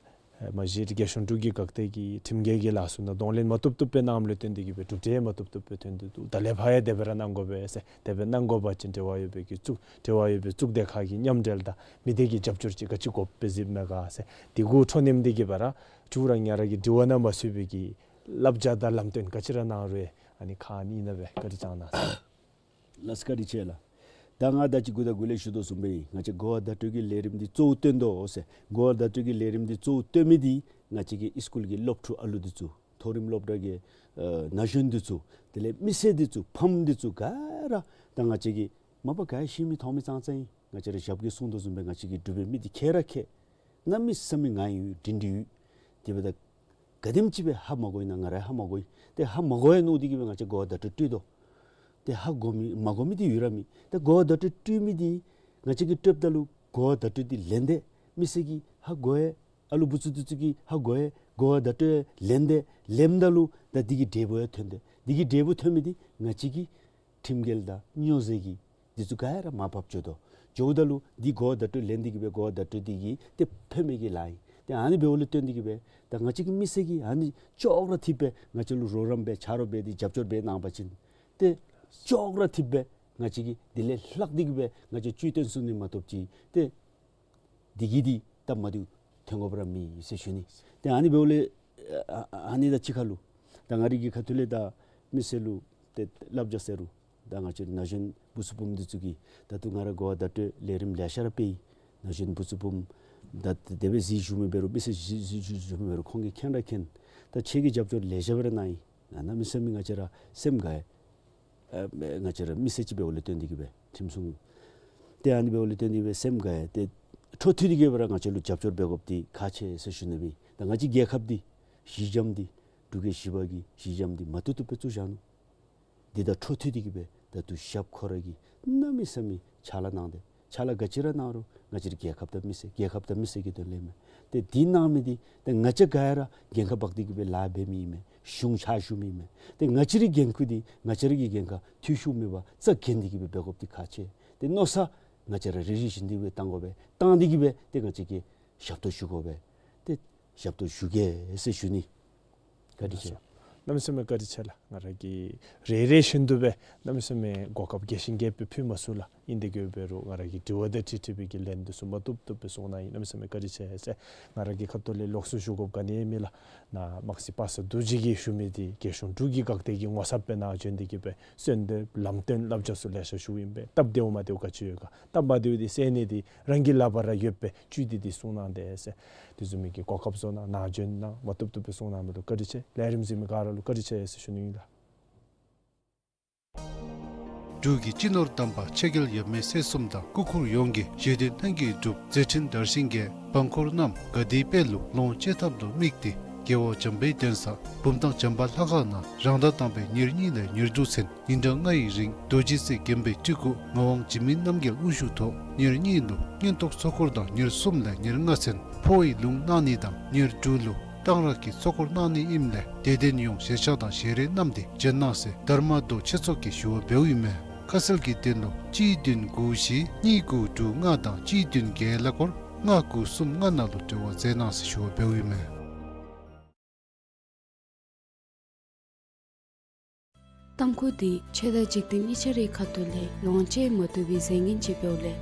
ཨེ་མ་གཞི་རྒྱལ་གཞུང་འབྲུག་གི་འགག་སྡེ་གི་ཁྲིམས་འགལ་གྱི་ལཱ་ཚུ་ནང་གདོང་ལེན་མ་བཏུབ་བཏུབ་སྦེ་གནངམ་ལས་བརྟེན་ཏེ་གི་སྦེ་གྲུབ་འབྲས་མ་བཏུབ་བཏུབ་སྦེ་ཐོན་ཏེ་འདུག། ད་ལས་ཕར་ཡང་དེ་སྦེ་ར་གནང་དགོ་པས་ཟེར། དེ་སྦེ་གནང་དགོ་པ་ཅིན་འབྲེལ་བ་ཡོད་པའི་གི་གཙུག་འབྲེལ་བ་ཡོད་པའི་གཙུག་སྡེ་ཁག་གི་མཉམ་འབྲེལ་དང་མི་སྡེ་གི་རྒྱབ་སྐྱོར་ཅིག་ག་ཅི་དགོཔ་སྦེ་གཟིགསཔ་མས་ག་ཟེར། དེ་གུ་འཕྲོ་མཉམ་འདི་གིས་སྦེ་ར་ཅོག་ར་ཉ་ར་གི་དྲི་བ་ནང་མ་ཚུད་པའི་གི་བསླབ་བྱ་དང་ལམ་སྟོན་ག་ཅི་ར་གནང་རུང་ཨ་ནི་ཁག་གཉིས་ནང་སྦེ་བཀའ་དྲིན་བསྐྱང་གནང་ཟེར། ལགས་སོ། བཀའ་དྲིན་ཆེ་ལགས། ད་ང་ད་ཅི་གུ་ད་གུ་ལས་ཞུ་དོ་བཟུམ་སྦེ་ང་བཅས་གོ་བ་བརྡ་སྤྲོད་ཀྱི་ལས་རིམ་འདི་གཙོ་བོ་བཏོན་དོ་ཟེར། གོ་བ་བརྡ་སྤྲོད་ཀྱི་ལས་རིམ་འདི་གཙོ་བོ་བཏོན་མི་འདི་ང་བཅས་ཀྱི་ཨིས་ཀུལ་གྱི་སློབ་ཕྲུག་ཨ་ལུ་འདི་ཚུ་མཐོ་རིམ་སློབ་གྲྭ་གི་ཨ་ན་གཞོན་འདི་ཚུ་དེ་ལས་མི་སེར་འདི་ཚུ་ཕམ་འདི་ཚུ་ག་ར་ད་ང་བཅས་ཀྱི་མ་པ་ག་ཤེས་མི་མཐོང་མི་ཙང་ཙང་ཨིན། ང་བཅས་ར་ཞབས་ཀྱིས་གསུངས་དོ་བཟུམ་སྦེ་ང་བཅས་ཀྱི་འབྲུག་པའི་མི་འདི་མཁས་ར་མཁས། གནམ་མེད་ས་མེད་ང་ཡོད་དྲིན་འདི་ཡོད། དེ་འབདཝ་ད་ག་དེམ་ཅིག་སྦེ་ཧ་མ་གོ་ཡི་ན་ང་ར་ཧ་མ་གོ་ཡི། ཏེ་ཧ་མ་གོ་ཡི་མནོ་སྟེ་གི་སྦེ་ང་བཅས་གོ་བ་བརྡ་སྤྲོད་སྤྲོད་དོ། ཏེ་ཧ་གོ་མི་མ་གོ་མི་འདི་ཡོད་ར་མེད། ཏེ་གོ་བ་བརྡ་སྤྲོད་སྤྲོད་མི་འདི་ང་བཅས་ཀྱིས་སྤྲོདཔ་ད་ལུ་གོ་བ་བརྡ་སྤྲོད་འདི་ལན་འདི་མི་སེར་གྱིས་ཧ་གོ་ཡི། ཨ་ལུ་བུ་ཚུ་འདི་ཚུ་གིས་ཧ་གོ་ཡི། གོ་བ་བརྡ་སྤྲོད་ལན་འདི་ལེནམ་ད་ལུ་ད་འདི་གི་འབྲས་བུ་ཡང་ཐོན་ཏེ་འདི་གི་འབྲས་བུ་ཐོན་མི་འདི་ང་བཅས་ཀྱི་ཁྲིམས་འགལ་དང་སྨྱོ་རྫས་ཀྱི་འདི་ཚུ་ག་ར་མར་བབས་འགྱོ་དོ། འགྱོཝ་ད་ལུ་འདི་གོ་བ་བརྡ་སྤྲོད་ལན་འདི་གིས་སྦེ་གོ་བ་བརྡ་སྤྲོད་འདི་གིས་ཏེ་ཕན་མི་གི་ལཱ་ཨིན། ཏེ་ཨ་ནི་འབདཝ་ལས་བརྟེན་ཏེ་གི་སྦེ་ད་ང་བཅས་ཀྱི་མི་སེར་གྱིས་ཨ་ནི་ཅོག་ར་འཐདཔ་སྦེ་ང་བཅས་ལུ་རོགས་རམ་འབད་ཆ་རོགས་འབད་དེ་རྒྱབ་སྐྱོར་འབད་གནང་པ་ཅིན་ཏེ་ཅོག་ར་འཐདཔ་སྦེ་ང་བཅས་ཀྱིས་དེ་ལས་ལྷག་སྟེ་གི་སྦེ་ང་བཅས་ཅིག་སྟོན་ཚུགས་ནི་མ་གཏོགས་ཅིག་ཏེ་བདེ་སྐྱིད་འདི་སྟབས་མ་བདེཝ་ཐོན་དགོཔ་ར་མེད་ཟེར་ཞུ་ནི། ཏེ་ཨ་ནི་འབདཝ་ལས་ཨ་ཨ་ཨ་ནི་དང་གཅིག་ཁར་ལུ་ད་ང་རའི་གི་ཁ་ཐུག་ལས་ད་མི་སེར་ལུ་ཏེ་བསླབ་བྱ་ཟེར་རུང་ད་ང་བཅས་ན་གཞོན་བུ་ཚུ་བུམོ་འདི་ཚུ་གིས་ད་ལྟོ་ང་ར་གོ་བ་བརྡ་སྤྲོད་ལས་རིམ་ལེ་ཤ་ར་སྤེལ་ཡི། ན་གཞོན་བུ་ཚུ་བུམོ་ད་དེ་སྦེ་གཟིགས་བཞུགས་མི་འབད་རུང་མི་སེར་གཟིགས་གཟིགས་བཞུགས་མི་འབད་རུང་ཁོང་གིས་མཁྱེན་ར་མཁྱེན། ད་ཁྱེད་ཀྱིས་རྒྱབ་སྐྱོར་ལེ་ཤ་སྦེ་ར་གནང་ཡི། ཨ་གནམ་མེད་ས་མེད་ང་བཅས་ར་སེམས་དགའ་ཡི། ཨ་ང་བཅས་ར་མི་སེར་ཅིག་འབདཝ་ལས་བརྟེན་ཏེ་གི་སྦེ་ཁྲིམས་སྲུང་ཏེ་ཨ་ནི་འབདཝ་ལས་བརྟེན་ཏེ་གི་སྦེ་སེམས་དགའ་ཡི། ཏེ་འཕྲོ་མཐུད་དེ་གི་སྦེ་ར་ང་བཅས་ལུ་རྒྱབ་སྐྱོར་འབད་དགོཔ་འདི་ཁག་ཆེ་ཟེར་ཞུ་ནི་ཨིན། ད་ང་བཅས་རྒྱལ་ཁབ་འདི་ཞི་འཇམ་འདི་འབྲུག་རྒྱལ་བཞི་པ་གིས་ཞི་འཇམ་འདི་མ་བཏུབ་བཏུབ་སྦེ་བཙུགས་བཞག་ནུག། འདི་དང་འཕྲོ་མཐུད་དེ་གི་སྦེ་ད་ལྟོ་ཞབས་ཁོ་ར་གིས་གནམ་མེད་ས་མེད་ཕྱག་ལཱ་གནང་སྟེ་ཕྱག་ལཱ་ག་ཅི་ར་གནང་རུང་ང་བཅས་ར་རྒྱལ་ཁབ་དང་མི་སེར་རྒྱལ་ཁབ་དང་མི་སེར་གྱི་དོན་ལས་མས། ཏེ་འདི་གནང་མི་འདི་ཏེ་ང་བཅས་ག་ར་འགན་ཁག་འབག་སྟེ་གི་སྦེ་ལཱ་འབད་མི་ཨིན་མས། གཞུང་ཕྱག་ཞུ་མི་ཨིན་མས། ཏེ་ང་བཅས་རའི་འགན་ཁུར་འདི་ང་བཅས་ར་གི་འགན་ཁག་འཐུས་ཤོར་མེད་པར་རྩ་འགེངས་ཏེ་གི་སྦེ་འབད་དགོཔ་འདི་ཁག་ཆེ། ཏེ་མནོ་བསམ་ང་བཅས་ར་རེ་རེ་བཞིན་དུ་སྦེ་བཏང་དགོ་པས། བཏང་སྟེ་གི་སྦེ་ཏེ་ང་བཅས་ཀྱིས་ཞབས་ཏོག་ཞུ་དགོ་པས། ཏེ་ཞབས་ཏོག་ཞུ་གེ་ཟེར་ཞུ་ནི། བཀའ་དྲིན་ཆེ། གནམ་མེད་ས་མེད་བཀའ་དྲིན་ཆེ་ལགས། ང་ར་གིས་རེ་རེ་བཞིན་དུ་སྦེ་གནམ་མེད་ས་མེད་གོ་སྐབས་རྒྱས་ཤིང་རྒྱསཔ་སྦེ་ཕུལ་མ་ཚུགས་ལགས། ཨིན་དེ་གི་འབད་རུང་ང་ར་གི་དྲི་བ་དང་འཁྲིལ་འཁྲིལ་བའི་གི་ལན་འདི་ཚུ་མ་བཏུབ་བཏུབ་སྦེ་གསུངས་གནང་ཡི། གནམ་མེད་ས་མེད་བཀའ་དྲིན་ཆེ་ཟེར། ང་ར་གི་ཁ་ཐུག་ལས་ལོགས་སུ་ཞུ་དགོཔ་ག་ནི་ཡང་མེད་ལགས། ནཱ་དམག་སྤྱི་པ་སངས་རྡོ་རྗེ་གིས་ཞུ་མི་འདི་རྒྱལ་གཞུང་འབྲུག་གི་འགག་སྡེ་གི་ངོ་ཚབ་སྦེ་ནཱ་བྱོན་ཏེ་གི་སྦེ་གསོལ་འདེབས་ལམ་སྟོན་བསླབ་བྱ་ཚུ་ལེ་ཤ་ཞུཝ་ཨིན་པས། སྟབས་བདེཝ་མ་བདེཝ་ག་ཅི་ཡོད་ག། སྟབས་མ་བདེཝ་འདི་སེལ་ནི་འདི་རང་གི་ལག་པར་ར་ཡོད་པས། བཅུད་འདི་འདི་གསུངས་གནང་དེས་ཟེར། དེ་བཟུམ་མའི་གི་གོ་སྐབས་བཟོ་གནང་། ནཱ་བྱོན་གནང་། མ་བཏུབ་བཏུབ་སྦེ་གསུངས་གནང་མི་ལུ་བཀའ་དྲིན་ཆེ། ལས་རིམ་གཟིགས་མི་ག་ར་ལུ་བཀའ་དྲིན་ཆེ་ཟེར་ཞུ་ནི་ཨིན་ལགས། འབྲུག་གི་སྤྱི་ནོར་དམ་པ་ཆོས་རྒྱལ་ཡབ་མེས་སྲས་གསུམ་དང་སྐུ་འཁོར་ཡོངས་ཀྱིས་ཞི་བདེ་སྔོན་གྱི་འབྲུག་མཛད་འཕྲིན་དར་ཞིང་རྒྱས། འབངས་འཁོར་རྣམས་དགའ་བདེའི་དཔལ་ལུ་ལོངས་སྤྱོད་ཐབས་ལུ་དམིགས་ཏེ་རྒྱལ་བ་བྱམས་པའི་གདན་ས་བུམ་ཐང་བྱམས་པ་ལྷ་ཁང་ནང་རང་ཟླ་དང་པའི་ཉེར་གཉིས་ལས་ཉེར་དྲུག་ཚུན་ཉིན་གྲངས་ལྔའི་རིང་རྡོ་རྗེ་རྩེ་དགོན་པའི་སྤྲུལ་སྐུ་ངག་དབང་འཇིགས་མེད་རྣམ་རྒྱལ་དབུ་བཞུགས་ཐོག་ཉེར་གཉིས་ལུ་མངོན་རྟོགས་ཚོགས་འཁོར་དང་ཉེར་གསུམ་ལས་ཉེར་ལྔ་ཚུན་འཕོ་བའི་ལུང་གནང་ནི་དང་ཉེར་དྲུག་ལུ་གཏང་རག་གི་ཚོགས་འཁོར་གནང་ནི་ཨིནམ་ལས་དད་ལྡན་ཡོངས་ཞལ་ཕྱག་དང་ཞལ་རས་བསྣམས་ཏེ་བྱོན་གནང་ཟེར་དྷརྨ་རྡོ་ཆོས་ཚོགས་ཀྱིས་ཞུ་བ་འབདཝ་ཨིན་མས། ཁ་གསལ་གྱི་དོན་ལུ་གཅིག་བདུན་དགུ་བཞི་གཉིས་དགུ་དྲུག་ལྔ་དང་གཅིག་བདུན་བརྒྱད་ལ་སྐོར་ལྔ་དགུ་གསུམ་ལྔ་ནང་ལུ་འབྲེལ་བ་མཛད་གནང་ཟེར་ཞུ་བ་འབདཝ་ཨིན་མས། ཏམ་ཁུ་འདི་ཆོས་དང་འཇིག་རྟེན་གཉིས་ཆ་རའི་ཁ་ཐུག་ལས་ལོངས་སྤྱོད་མ་བཏུབ་པའི་རྫས་ངན་ཅིག་འབདཝ་ལས་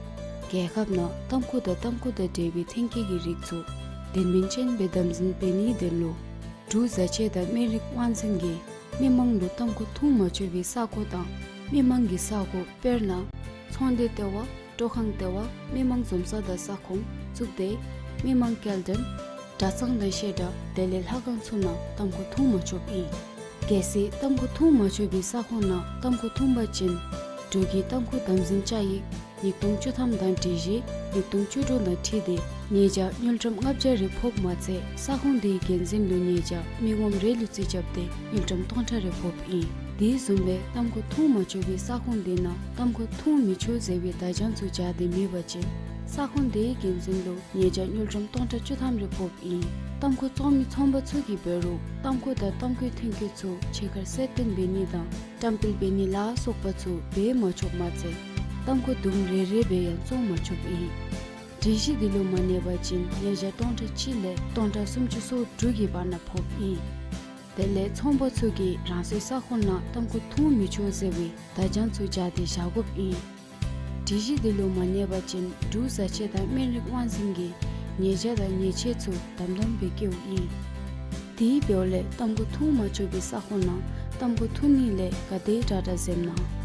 རྒྱལ་ཁབ་ནང་ཏམ་ཁུ་དང་ཏམ་ཁུ་དང་འབྲེལ་བའི་ཐོན་སྐྱེད་ཀྱི་རིགས་ཚུ་དོན་སྨིན་ཅན་སྦེ་དམ་འཛིན་འབད་ནིའི་དོན་ལུ་འབྲུག་བཟའ་ཆས་དང་སྨན་རིགས་དབང་འཛིན་གྱིས་མི་མང་ལུ་ཏམ་ཁུ་འཐུང་མ་ཆོག་པའི་ས་གོ་དང་མི་མང་གི་ས་གོ་དཔེར་ན་ཚོང་སྡེ་ལྟེ་བ། སྤྲོ་ཁང་ལྟེ་བ། མི་མང་འཛོམས་ས་དང་ས་ཁོངས། གཙུག་སྡེ། མི་མང་སྐྱེལ་འདྲེན། གྲྭ་ཚང་དང་བཤད་གྲྭ་དེ་ལས་ལྷ་ཁང་ཚུ་ནང་ཏམ་ཁུ་འཐུང་མ་ཆོགཔ་ཨིན། གལ་སྲིད་ཏམ་ཁུ་འཐུང་མ་ཆོག་པའི་ས་ཁོངས་ནང་ཏམ་ཁུ་འཐུང་པ་ཅིན་འབྲུག་གི་ཏམ་ཁུ་དམ་འཛིན་བཅའ་ཡིག་ ཉིས་སྟོང་བཅུ་ཐམ་དང་སྒྲིག་གཞི་ཉིས་སྟོང་བཅུ་དྲུག་དང་འཁྲིལ་ཏེ་ཉེས་བྱ་དངུལ་ཀྲམ་ལྔ་བརྒྱ་རེ་ཕོགཔ་མ་ཚད་ས་ཁོངས་དེའི་འགན་འཛིན་ལུ་ཉེས་བྱ་མི་ངོམ་རེ་ལུ་རྩིས་རྐྱབ་སྟེ་དངུལ་ཀྲམ་སྟོང་ཕྲག་རེ་ཕོགཔ་ཨིན། དེ་བཟུམ་སྦེ་ཏམ་ཁུ་འཐུང་མ་ཆོག་པའི་ས་ཁོངས་དེ་ནང་ཏམ་ཁུ་འཐུང་མི་ཆོག་ཟེར་བའི་བརྡ་བྱང་ཚུ་སྦྱར་ཏེ་མེད་པ་ཅིན་ས་ཁོངས་དེའི་འགན་འཛིན་ལུ་ཉེས་བྱ་དངུལ་ཀྲམ་སྟོང་ཕྲག་བཅུ་ཐམ་རེ་ཕོགཔ་ཨིན། ཏམ་ཁུ་བཙོང་མི་ཚོང་པ་ཚུ་གིས་འབད་རུང་ཏམ་ཁུ་དང་ཏམ་ཁུའི་ཐོན་སྐྱེད་ཚུ་ཕྱེད་ཀར་གསལ་སྟོན་འབད་ནི་དང་བཀྲམ་སྤེལ་འབད་ནི་ལ་སོགས་པ་ཚུ་འབད་མ་ཆོགཔ་མ་ཚད་ཏམ་ཁུ་དུམ་རེ་རེ་སྦེ་ཡང་བཙོང་མ་ཆོགཔ་ཨིན། སྒྲིག་གཞི་འདི་ལུ་མ་གནས་པ་ཅིན་ཉེས་བྱ་སྟོང་ཕྲག་གཅིག་ལས་སྟོང་ཕྲག་སུམ་ཅུ་སོ་དྲུག་གི་བར་ན་ཕོགཔ་ཨིན། དེ་ལས་ཚོང་པ་ཚུ་གིས་རང་སོའི་ས་ཁོངས་ནང་ཏམ་ཁུ་འཐུང་མི་ཆོག་ཟེར་བའི་བརྡ་བྱང་ཚུ་སྦྱར་ཏེ་བཞག་དགོཔ་ཨིན། སྒྲིག་གཞི་འདི་ལུ་མ་གནས་པ་ཅིན་འབྲུག་བཟའ་ཆས་དང་སྨན་རིགས་དབང་འཛིན་གྱིས་ཉེས་བྱ་དང་ཉེས་ཆད་ཚུ་དམ་དམ་སྦེ་བཀལཝ་ཨིན། དེ་འབདཝ་ལས་ཏམ་ཁུ་འཐུང་མ་ཆོག་པའི་ས་ཁོངས་ནང་ཏམ་ཁུ་འཐུང་ནི་ལས་ག་དེ་དྲག་དྲག་འཛེམ་གནང་།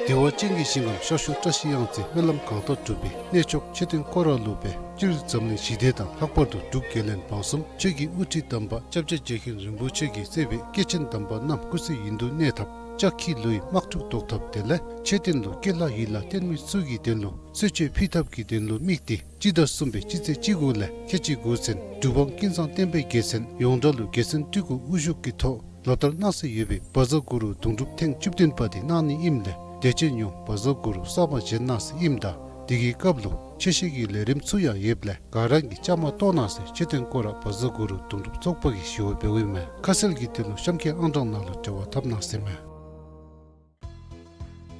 བདེ་བ་ཅན་གྱི་ཞིང་ཁམས་ཤར་ཕྱོགས་བཀྲ་ཤིས་གཡང་རྩེ་སྨོན་ལམ་གང་ལྟར་འགྲུབ་པའི་གནས་མཆོག་མཆོད་རྟེན་སྐོར་ར་ལུ་སྦེ་སྤྱིར་འཛམ་གླིང་ཞི་བདེ་དང་ལྷག་པར་དུ་འབྲུག་རྒྱལ་བློན་འབངས་གསུམ་ཆོས་ཀྱི་དབུ་ཁྲིད་དམ་པ་སྐྱབས་རྗེ་རྗེ་མཁན་རིན་པོ་ཆེ་གིས་གཙོས་པའི་སྐྱེས་ཆེན་དམ་པ་རྣམས་སྐུ་ཚེ་ཡུན་དུ་གནས་ཐབས་ལྕགས་ཁྱི་ལུའི་དམག་འཁྲུག་བཟློག་ཐབས་དེ་ལས་མཆོད་རྟེན་ལུ་སྐྱེ་ལྷ་ཡི་ལྷ་རྟེན་མི་ཚུ་གི་དོན་ལུ་གསོལ་མཆོད་ཕུལ་ཐབས་ཀྱི་དོན་ལུ་དམིགས་ཏེ་སྤྱི་ཟླ་གསུམ་པའི་སྤྱི་ཚེས་གཅིག་དགུ་ལས་ཁལ་གཅིག་དགུ་ཚན་འབྲུག་འབངས་ཀུན་བཟང་བསྟན་པའི་རྒྱལ་མཚན་ཡོངས་གྲགས་ལུ་རྒྱལ་མཚན་སྤྲུལ་སྐུ་དབུ་བཞུགས་ཀྱི་ཐོག་ལོ་ལྟར་གནང་སྲོལ་ཡོད་པའི་བཛྲ་གུ་རུ་གདུང་སྒྲུབ་ཐེངས་བཅུ་བདུན་པ་དེ་གནང་ནི་ཨིནམ་ལས་དད་ཅན་ཡོངས་བཛྲ་གུ་རུ་གསར་མ་བཞེངས་གནང་སྲོལ་ཨིནམ་ད་དེ་གི་སྐབས་ལུ་ཆོས་བཤད་ཀྱི་ལས་རིམ་ཚུ་ཡང་ཡོདཔ་ལས་ག་ར་གིས་བཅའ་མར་གཏོགས་གནང་ཟེར་མཆོད་རྟེན་སྐོར་ར་བཛྲ་གུ་རུ་གདུང་སྒྲུབ་ཚོགས་པ་གིས་ཞུ་བ་འབདཝ་ཨིན་མས། ཁ་གསལ་གྱི་དོན་ལུ་གཤམ་གྱི་ཨང་གྲངས་ནང་ལུ་འབྲེལ་བ་འཐབ་གནང་ཟེར་མས།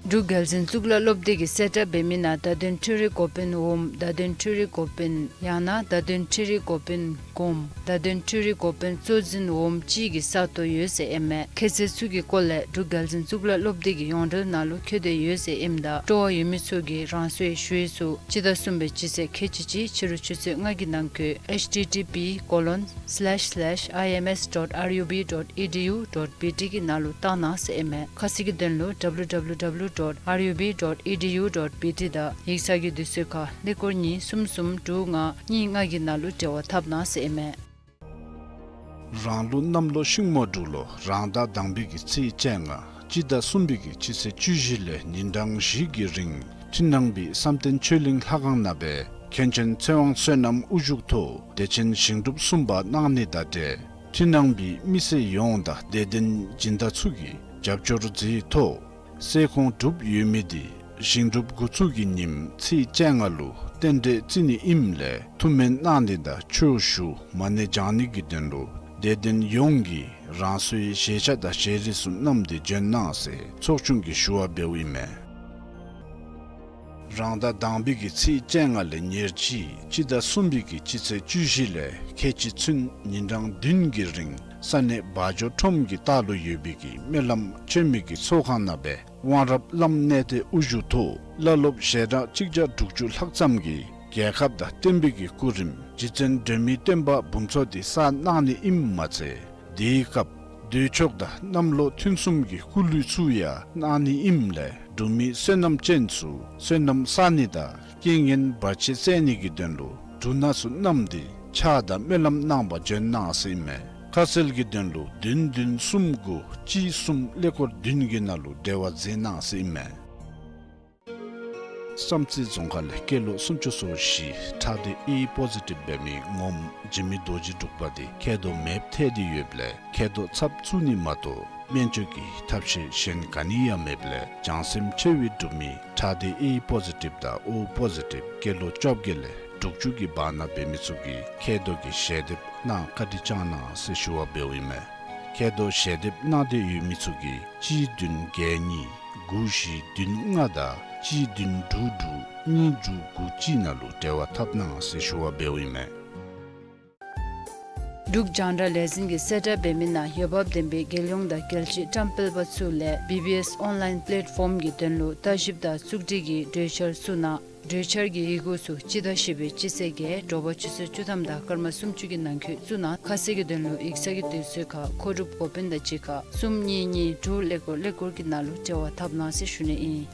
འབྲུག་རྒྱལ་འཛིན་གཙུག་ལག་སློབ་སྡེ་གིས་གསལ་བསྒྲགས་འབད་མི་ནང་བརྡ་དོན་འཕྲུལ་རིག་འགོ་དཔོན་འོགམ་བརྡ་དོན་འཕྲུལ་རིག་འགོ་དཔོན་ཡང་ན་བརྡ་དོན་འཕྲུལ་རིག་འགོ་དཔོན་གོངམ་བརྡ་དོན་འཕྲུལ་རིག་འགོ་དཔོན་གཙོ་འཛིན་འོགམ་ཅིག་གི་ས་སྟོང་ཡོད་ཟེར་ཨིན་མས། ཁྱད་ཚད་ཚུ་གི་སྐོར་ལས་འབྲུག་རྒྱལ་འཛིན་གཙུག་ལག་སློབ་སྡེ་གི་ཡོངས་འབྲེལ་ནང་ལུ་བཀོད་དེ་ཡོད་ཟེར་ཨིནམ་ད་སྤྲོ་བ་ཡོད་མི་ཚུ་གིས་རང་སོའི་ཞུ་ཡིག་ཚུ་སྤྱི་ཟླ་གསུམ་པའི་སྤྱི་ཚེས་ཁལ་གཅིག་གཅིག་ཕྱི་རུ་ཆུ་ཚོད་ལྔ་གི་ནང་འཁོད་H T T P colon slash slash I M S dot R U B dot E D U dot B T གི་ནང་ལུ་བཏང་གནང་ཟེར་ཨིན་མས། ཁ་གསལ་གྱི་དོན་ལུ W W W dot R U B dot E D U dot B T དང་ཡིག་ཚང་གི་དུས་ཚོད་ཁར་ཀླད་ཀོར་གཉིས་གསུམ་གསུམ་དྲུག་ལྔ་གཉིས་ལྔ་གི་ནང་ལུ་འབྲེལ་བ་འཐབ་གནང་ཟེར་ཨིན་མས། རང་ལུགས་གནམ་ལོ་ཤིང་མོ་འབྲུག་ལོ་རང་ཟླ་དང་པའི་གི་ཚེས་བཅོ་ལྔ་སྤྱི་ཟླ་གསུམ་པའི་གི་སྤྱི་ཚེས་བཅུ་བཞི་ལས་ཉིན་གྲངས་བཞི་གི་རིང་འཕྲིན་ནང་པའི་བསམ་གཏན་ཆོས་གླིང་ལྷ་ཁང་ནང་སྦེ་མཁན་ཆེན་ཚེ་དབང་བསོད་ནམས་དབུ་བཞུགས་ཐོག་བདེ་ཆེན་ཞིང་སྒྲུབ་གསུམ་པ་གནང་ནི་དང་འབྲེལ་འཕྲིན་ནང་པའི་མི་སེར་ཡོངས་དང་དད་ལྡན་སྦྱིན་བདག་ཚུ་གིས་རྒྱབ་སྐྱོར་མཛད་ཐོག་སྲས་ཁོང་གྲུབ་ཡོད་མི་དེ་ཞིང་སྒྲུབ་འགོ་བཙུགས་ཀྱི་ཉིནམ་ཚེས་བཅོ་ལྔ་ལུ་རྟེན་འབྲེལ་བརྩི་ནི་ཨིནམ་ལས་ཐུགས་སྨོན་གནང་ནི་དང་ཆོས་ཞུ་མ་ཎི་བགྱང་ནི་གི་དོན་ལུ་དད་ལྡན་ཡོངས་ཀྱིས་རང་སོའི་བཞེས་ཆ་དང་བཞེས་རིགས་ཚུ་བསྣམས་ཏེ་འབྱོན་གནང་ཟེར་ཚོགས་ཆུང་གིས་ཞུ་བ་འབདཝ་ཨིན་མས། རང་ཟླ་དང་པའི་གི་ཚེས་བཅོ་ལྔ་ལས་ཉེར་གཅིག་སྤྱི་ཟླ་གསུམ་པའི་གི་སྤྱི་ཚེས་བཅུ་བཞི་ལས་ཁལ་གཅིག་ཚུན་ཉིན་གྲངས་བདུན་གྱི་རིང་ས་གནས་བ་འཇོ་ཁྲོམ་གྱི་ལྟག་ལུ་ཡོད་པའི་གི་སྨོན་ལམ་ཆོས་མེད་ཀྱི་ཚོགས་ཁང་ནང་སྦེ་དབང་རབ་བླམ་གནས་བརྟན་དབུ་བཞུགས་ཐོག་བླ་སློབ་ཞལ་གྲངས་གཅིག་བརྒྱ་དྲུག་ཅུ་ལྷག་ཙམ་གྱིས་རྒྱལ་ཁབ་དང་བསྟན་པའི་གི་སྐུ་རིམ་རྗེ་བཙུན་སྒྲོལ་མའི་སྟོན་པ་འབུམ་ཚོགས་དེ་བསགས་གནང་ནི་ཨིནམ་མ་ཚད་དེའི་སྐབས་འདོད་ཕྱོགས་དང་གནམ་ལོ་ཐུན་གསུམ་གྱི་སྐུ་གླུད་ཚུ་ཡང་གནང་ནི་ཨིནམ་ལས་འབྲུག་མི་བསོད་ནམས་ཅན་ཚུ་བསོད་ནམས་བསག་ནི་དང་རྐྱེན་ངན་བར་ཆད་སེལ་ནི་གི་དོན་ལུ་འབྲུ་སྣ་ཚུ་བསྣམས་ཏེ་ཕྱག་དང་སྨོན་ལམ་གནང་པར་འབྱོན་གནང་ཟེར་ཨིན་མས། ཁ་གསལ་གྱི་དོན་ལུ་བདུན་བདུན་གསུམ་དགུ་གཅིག་གསུམ་ཀླད་ཀོར་བདུན་གྱི་ནང་ལུ་འབྲེལ་བ་མཛད་གནང་ཟེར་ཨིན་མས། བསམ་རྩེ་རྫོང་ཁག་ལས་སྐྱེས་ལོ་སུམ་ཅུ་སོ་བཞི་ཁྲག་སྡེ་ཨེ་པོ་ཟི་ཊིབ་འབད་མི་ངོམ་འཇིགས་མེད་རྡོ་རྗེ་འབྲུག་པ་དེ་མཁལ་རྡོག་མེདཔ་ཐལ་ཏེ་ཡོདཔ་ལས་མཁལ་རྡོག་ཚབ་བཙུགས་ནི་མ་གཏོགས་སྨན་བཅོས་ཀྱི་ཐབས་ཤེས་གཞན་ག་ནི་ཡང་མེདཔ་ལས་བྱང་སེམས་ཆེ་བའི་འབྲུག་མི་ཁྲག་སྡེ་ཨེ་པོ་ཟི་ཊིབ་དང་ཨོ་པོ་ཟི་ཊིབ་སྐྱེས་ལོ་བཅོ་བརྒྱད་ལས་དྲུག་ཅུ་གི་བར་ན་འབད་མི་ཚུ་གིས་མཁལ་རྡོག་གི་ཞལ་འདེབས་གནང་བཀའ་དྲིན་བསྐྱང་གནང་ཟེར་ཞུ་བ་འབདཝ་ཨིན་མས། མཁལ་རྡོག་ཞལ་འདེབས་གནང་སྟེ་ཡོད་མི་ཚུ་གིས་གཅིག་བདུན་བརྒྱད་གཉིས་དགུ་བཞི་བདུན་ལྔ་དང་གཅིག་བདུན་དྲུག་དྲུག་གཉིས་དྲུག་དགུ་གཅིག་ནང་ལུ་འབྲེལ་བ་འཐབ་གནང་ཟེར་ཞུ་བ་འབདཝ་ཨིན་མས། འབྲུག་རྒྱང་བསྒྲགས་ལས་འཛིན་གྱིས་གསལ་བསྒྲགས་འབད་མི་ནང་འོས་འབབ་ལྡན་པའི་རྒྱལ་ཡོངས་དང་རྒྱལ་སྤྱིའི་བཀྲམ་སྤེལ་པ་ཚུ་ལས་བི་བི་ཨེསི་ཨོན་ལཱའིན་པེ་ལེཊ་ཕོམ་གྱི་དོན་ལུ་ལྟ་ཞིབ་དང་བཙུགས་སྒྲིག་གི་གྲོས་འཆར་ཚུ་ནང་ གྲོས་འཆར་གྱི་ཡི་གུ་ཚུ་སྤྱི་ཟླ་བཞི་པའི་སྤྱི་ཚེས་བརྒྱད་དྲོ་པ་ཆུ་ཚོད་བཅུ་ཐམ་དང་སྐར་མ་སུམ་ཅུ་གི་ནང་འཁོད་བཙུགས་གནང་། ཁ་གསལ་གྱི་དོན་ལུ་ཡིག་ཚང་གི་དུས་ཚོད་ཁར་མཁོ་སྒྲུབ་འགོ་དཔོན་དང་གཅིག་ཁར་གསུམ་གཉིས་གཉིས་དྲུག་ཀླད་ཀོར་ཀླད་ཀོར་གྱི་ནང་ལུ་འབྲེལ་བ་འཐབ་གནང་ཟེར་ཞུ་ནི་ཨིན།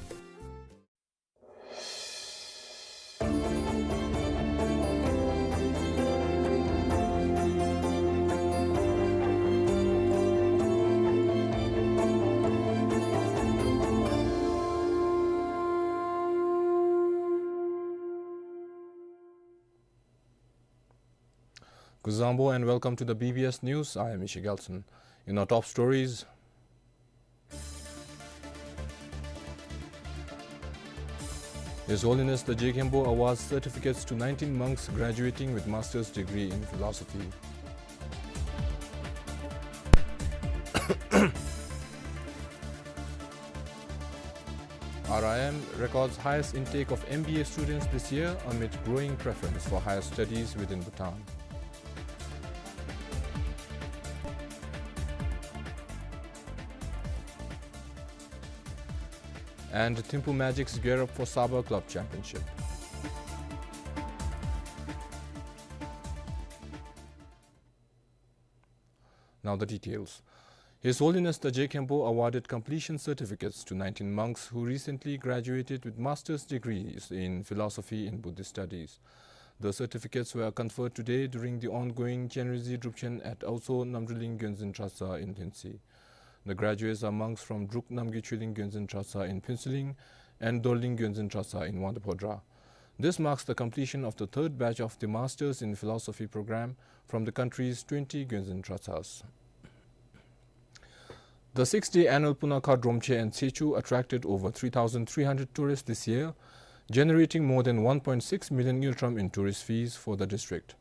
Kuzuzangpo and welcome to the B B S News. I am Ishi Gelson. In our top stories, His Holiness the Je Khenpo awards certificates to nineteen monks graduating with master's degree in philosophy. R I M records highest intake of M B A students this year amid growing preference for higher studies within Bhutan. And Thimphu Magics gear up for Saba Club Championship. Now the details. His Holiness the Je Khenpo awarded completion certificates to nineteen monks who recently graduated with master's degrees in philosophy and Buddhist studies. The certificates were conferred today during the ongoing Chenrezig Drupchen at Aoso Namdruling Gyonzin Trarsa in Lhuentse. The graduates are monks from Druk Namgay Choeling Gyonzin Trarsa in Phuentsholing and Dorling Gyonzin Trarsa in Wangdue Phodrang. This marks the completion of the third batch of the Masters in Philosophy program from the country's twenty Gyonzin Trarsas. The six-day annual Punakha Dromche and Tsechu attracted over three thousand three hundred tourists this year, generating more than one point six million ngultrum in tourist fees for the district.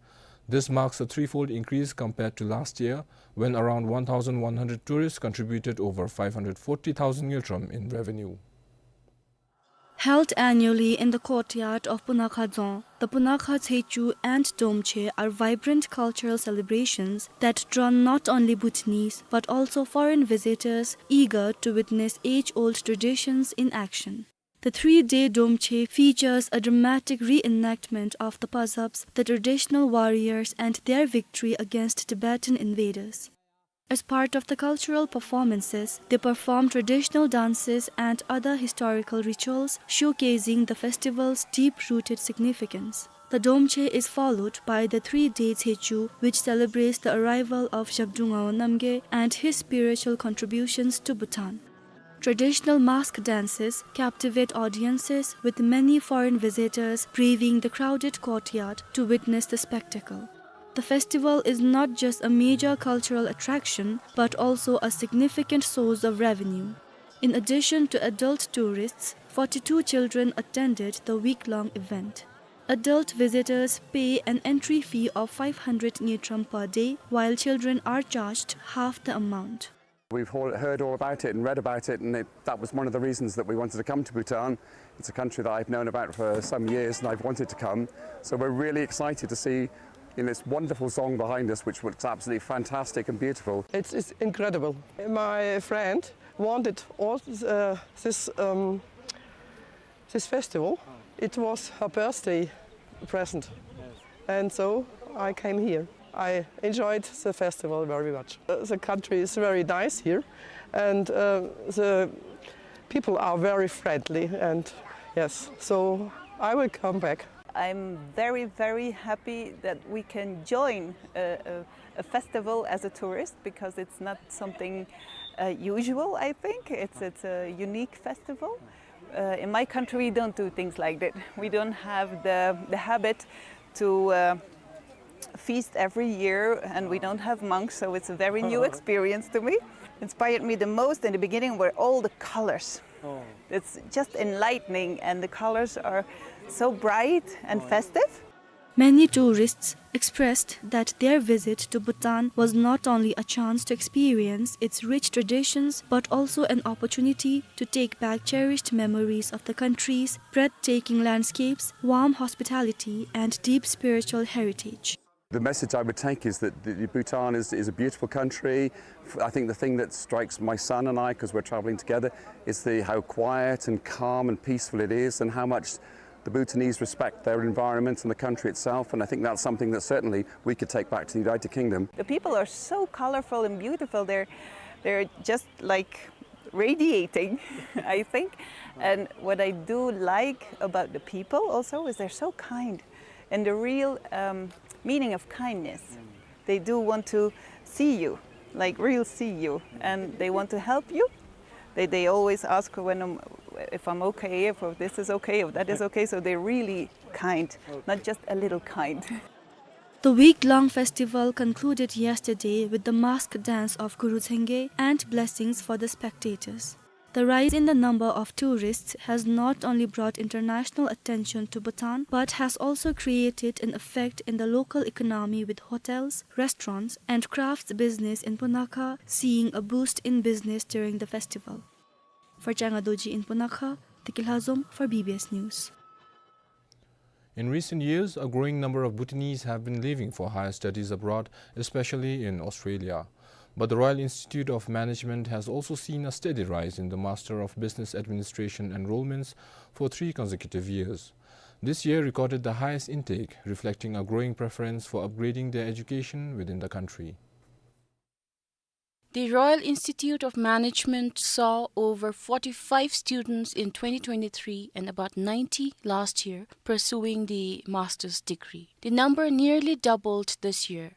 This marks a threefold increase compared to last year, when around one thousand one hundred tourists contributed over five hundred forty thousand ngultrum in revenue. Held annually in the courtyard of Punakha Dzong, the Punakha Tsechu and Dromche are vibrant cultural celebrations that draw not only Bhutanese but also foreign visitors eager to witness age-old traditions in action. The three-day Dromche features a dramatic reenactment of the Pazabs, the traditional warriors, and their victory against Tibetan invaders. As part of the cultural performances, they perform traditional dances and other historical rituals, showcasing the festival's deep-rooted significance. The Dromche is followed by the three-day Tsechu, which celebrates the arrival of Zhabdrung Ngawang Namgyal and his spiritual contributions to Bhutan. Traditional mask dances captivate audiences, with many foreign visitors braving the crowded courtyard to witness the spectacle. The festival is not just a major cultural attraction, but also a significant source of revenue. In addition to adult tourists, forty-two children attended the week-long event. Adult visitors pay an entry fee of five hundred ngultrum per day, while children are charged half the amount. We've all heard all about it and read about it, and it, that was one of the reasons that we wanted to come to Bhutan. It's a country that I've known about for some years, and I've wanted to come. So we're really excited to see, you know, this wonderful dzong behind us, which looks absolutely fantastic and beautiful. It's, it's incredible. My friend wanted all, uh, this, um, this festival. It was her birthday present. And so I came here. I enjoyed the festival very much. Uh, the country is very nice here, and, uh, the people are very friendly, and yes, so I will come back. I'm very, very happy that we can join a, a, a festival as a tourist, because it's not something, uh, usual, I think. It's, it's a unique festival. Uh, in my country, we don't do things like that. We don't have the, the habit to, uh, feast every year, and we don't have monks, so it's a very new experience to me. Inspired me the most in the beginning were all the colors. Oh. It's just enlightening, and the colors are so bright and festive. Many tourists expressed that their visit to Bhutan was not only a chance to experience its rich traditions, but also an opportunity to take back cherished memories of the country's breathtaking landscapes, warm hospitality, and deep spiritual heritage. The message I would take is that the, the Bhutan is, is a beautiful country. F-, I think the thing that strikes my son and I, 'cause we're traveling together, is the, how quiet and calm and peaceful it is, and how much The Bhutanese respect their environment and the country itself, and I think that's something that certainly we could take back to the United Kingdom. The people are so colorful and beautiful. They're, they're just, like, radiating, I think. And what I do like about the people also is they're so kind, and the real, um, meaning of kindness. They do want to see you, like, real see you, and they want to help you. They, they always ask when I'm, if I'm okay, if this is okay, if that is okay. So they're really kind, not just a little kind. The week-long festival concluded yesterday with the mask dance of Guru Zhenge and blessings for the spectators. The rise in the number of tourists has not only brought international attention to Bhutan, but has also created an effect in the local economy, with hotels, restaurants, and crafts business in Punakha seeing a boost in business during the festival. For Changa Dorji in Punakha, Tiki Lhazom for B B S News. In recent years, a growing number of Bhutanese have been leaving for higher studies abroad, especially in Australia. But the Royal Institute of Management has also seen a steady rise in the Master of Business Administration enrollments for three consecutive years. This year recorded the highest intake, reflecting a growing preference for upgrading their education within the country. The Royal Institute of Management saw over forty-five students in twenty twenty-three and about ninety last year pursuing the master's degree. The number nearly doubled this year.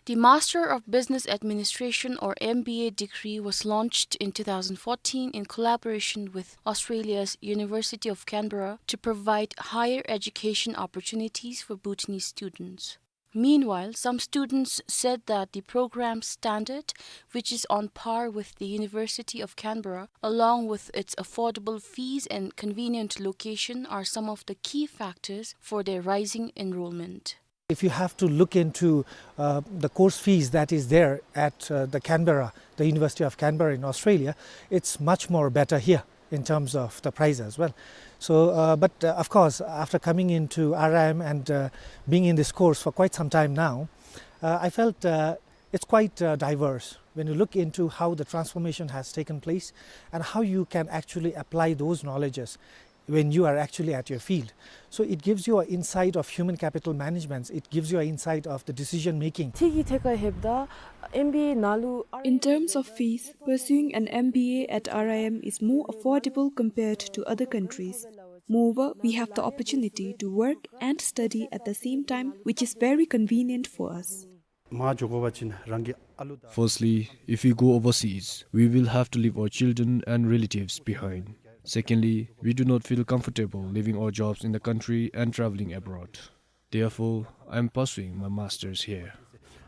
The Master of Business Administration, or M B A, degree was launched in two thousand fourteen in collaboration with Australia's University of Canberra to provide higher education opportunities for Bhutanese students. Meanwhile, some students said that the program standard, which is on par with the University of Canberra, along with its affordable fees and convenient location, are some of the key factors for their rising enrollment. If you have to look into, uh, the course fees that is there at, uh, the Canberra, the University of Canberra in Australia, it's much more better here in terms of the price as well. So, uh, but, uh, of course, after coming into R I M and, uh, being in this course for quite some time now, uh, I felt, uh, it's quite, uh, diverse when you look into how the transformation has taken place and how you can actually apply those knowledges when you are actually at your field. So it gives you an insight of human capital management, it gives you an insight of the decision making. ཐིག་གི་ཐད་ཁར་ལྷོདཔ་ད་M B A ནང་ལུ། In terms of fees, pursuing an M B A at R I M is more affordable compared to other countries. Moreover, we have the opportunity to work and study at the same time, which is very convenient for us. མ་འགྱོ་དགོ་པ་ཅིན་རང་གི་ཨ་ལུ་དང་། Firstly, if we go overseas, we will have to leave our children and relatives behind. Secondly, we do not feel comfortable leaving our jobs in the country and traveling abroad. Therefore, I am pursuing my master's here.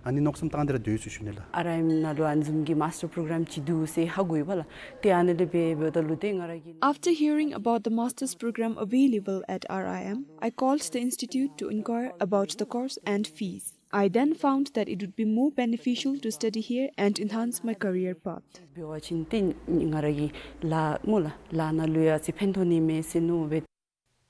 ཨ་ནི་མནོ་བསམ་བཏང་སྟེ་ར་སྡོད་ཡོད་ཟེར་ཞུ་ནི་ལགས། R I M ནང་ལུ་ཨ་ནི་བཟུམ་གྱི་master program ཅིག་འདུག་ཟེར་ཧ་གོ་ཡི་བ་ལགས། ཏེ་ཨ་ནི་ལས་འབད་འབདཝ་ད་ལུ་ཏེ་ང་ར་གིས། After hearing about the master's program available at R I M, I called the institute to inquire about the course and fees. I then found that it would be more beneficial to study here and enhance my career path. འབད་བ་ཅིན་ཏེ་ང་ར་གི་ལཱ་སྨོ་ལགས་ལཱ་ནང་ལུ་ཡང་ཅིག་ཕན་ཐོགས་ནི་མས་ཟེར་མནོ་སྦེ།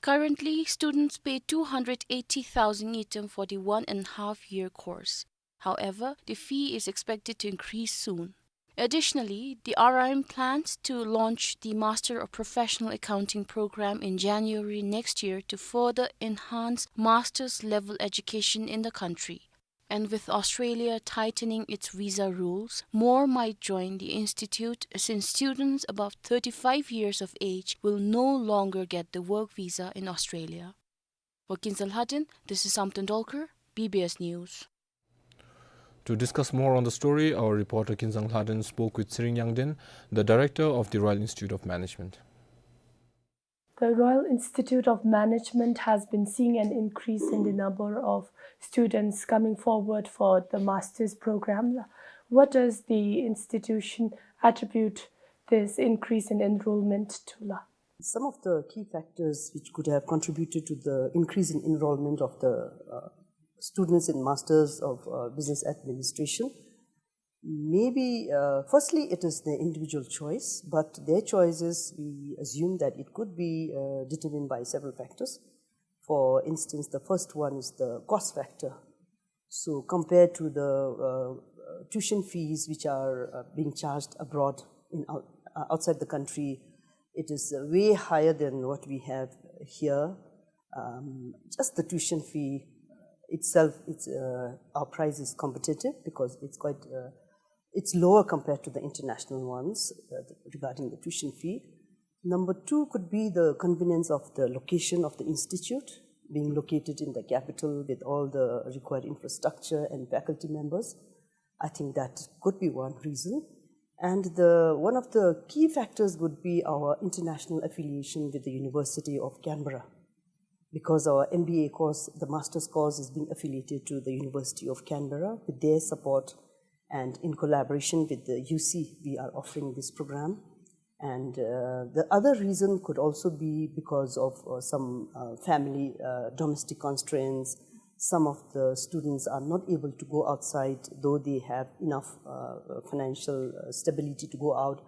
Currently, students pay two hundred eighty thousand ngultrum for the one and a half year course. However, the fee is expected to increase soon. Additionally, the R I M plans to launch the Master of Professional Accounting program in January next year to further enhance master's level education in the country. And with Australia tightening its visa rules, more might join the institute, since students above thirty-five years of age will no longer get the work visa in Australia. For Kinzang Lhaden, this is Samten Dolkar, B B S News. To discuss more on the story, our reporter Kinzang Lhaden spoke with Tsering Yangden, the director of the Royal Institute of Management. The Royal Institute of Management has been seeing an increase in the number of students coming forward for the master's program. What does the institution attribute this increase in enrollment to, la? Some of the key factors which could have contributed to the increase in enrollment of the, uh, students in Masters of, uh, Business Administration, maybe, uh, firstly, it is the individual choice, but their choices, we assume that it could be, uh, determined by several factors. For instance, the first one is the cost factor. So compared to the, uh, tuition fees which are, uh, being charged abroad in out-, uh, outside the country, it is, uh, way higher than what we have here. Um, just the tuition fee itself, it's, uh, our price is competitive because it's quite, uh, it's lower compared to the international ones, uh, regarding the tuition fee. Number two could be the convenience of the location of the institute, being located in the capital with all the required infrastructure and faculty members. I think that could be one reason. And the, one of the key factors would be our international affiliation with the University of Canberra, because our M B A course, the master's course, is being affiliated to the University of Canberra. With their support and in collaboration with the U C, we are offering this program. And, uh, the other reason could also be because of, uh, some, uh, family, uh, domestic constraints. Some of the students are not able to go outside, though they have enough, uh, financial, uh, stability to go out.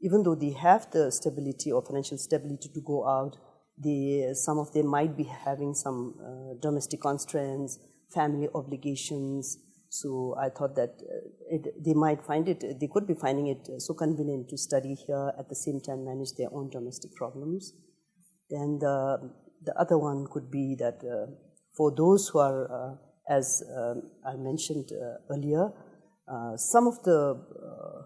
Even though they have the stability or financial stability to go out, they, some of them might be having some, uh, domestic constraints, family obligations. So I thought that, uh, it, they might find it, they could be finding it, uh, so convenient to study here, at the same time manage their own domestic problems. Then the, the other one could be that, uh, for those who are, uh, as, um, I mentioned, uh, earlier, uh, some of the, uh,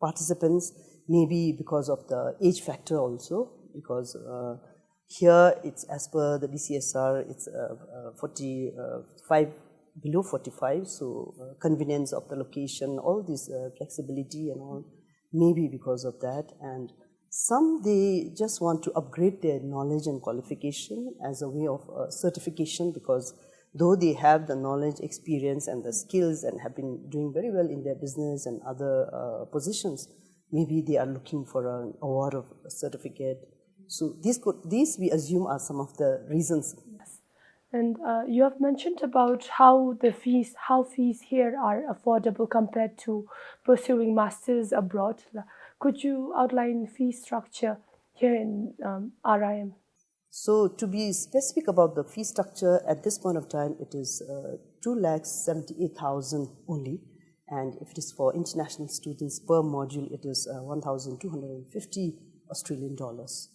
participants, maybe because of the age factor also, because, uh, here it's as per the D C S R, it's, uh, uh, forty-five, below forty-five, so, uh, convenience of the location, all this, uh, flexibility and all, maybe because of that. And some, they just want to upgrade their knowledge and qualification as a way of, uh, certification, because though they have the knowledge, experience, and the skills and have been doing very well in their business and other, uh, positions, maybe they are looking for an award of a certificate. So these could, these we assume are some of the reasons. Yes. And, uh, you have mentioned about how the fees, how fees here are affordable compared to pursuing masters abroad. Could you outline fee structure here in, um, R I M? So to be specific about the fee structure, at this point of time, it is, uh, two lakh seventy-eight thousand only. And if it is for international students per module, it is, uh, one thousand two hundred and fifty Australian dollars.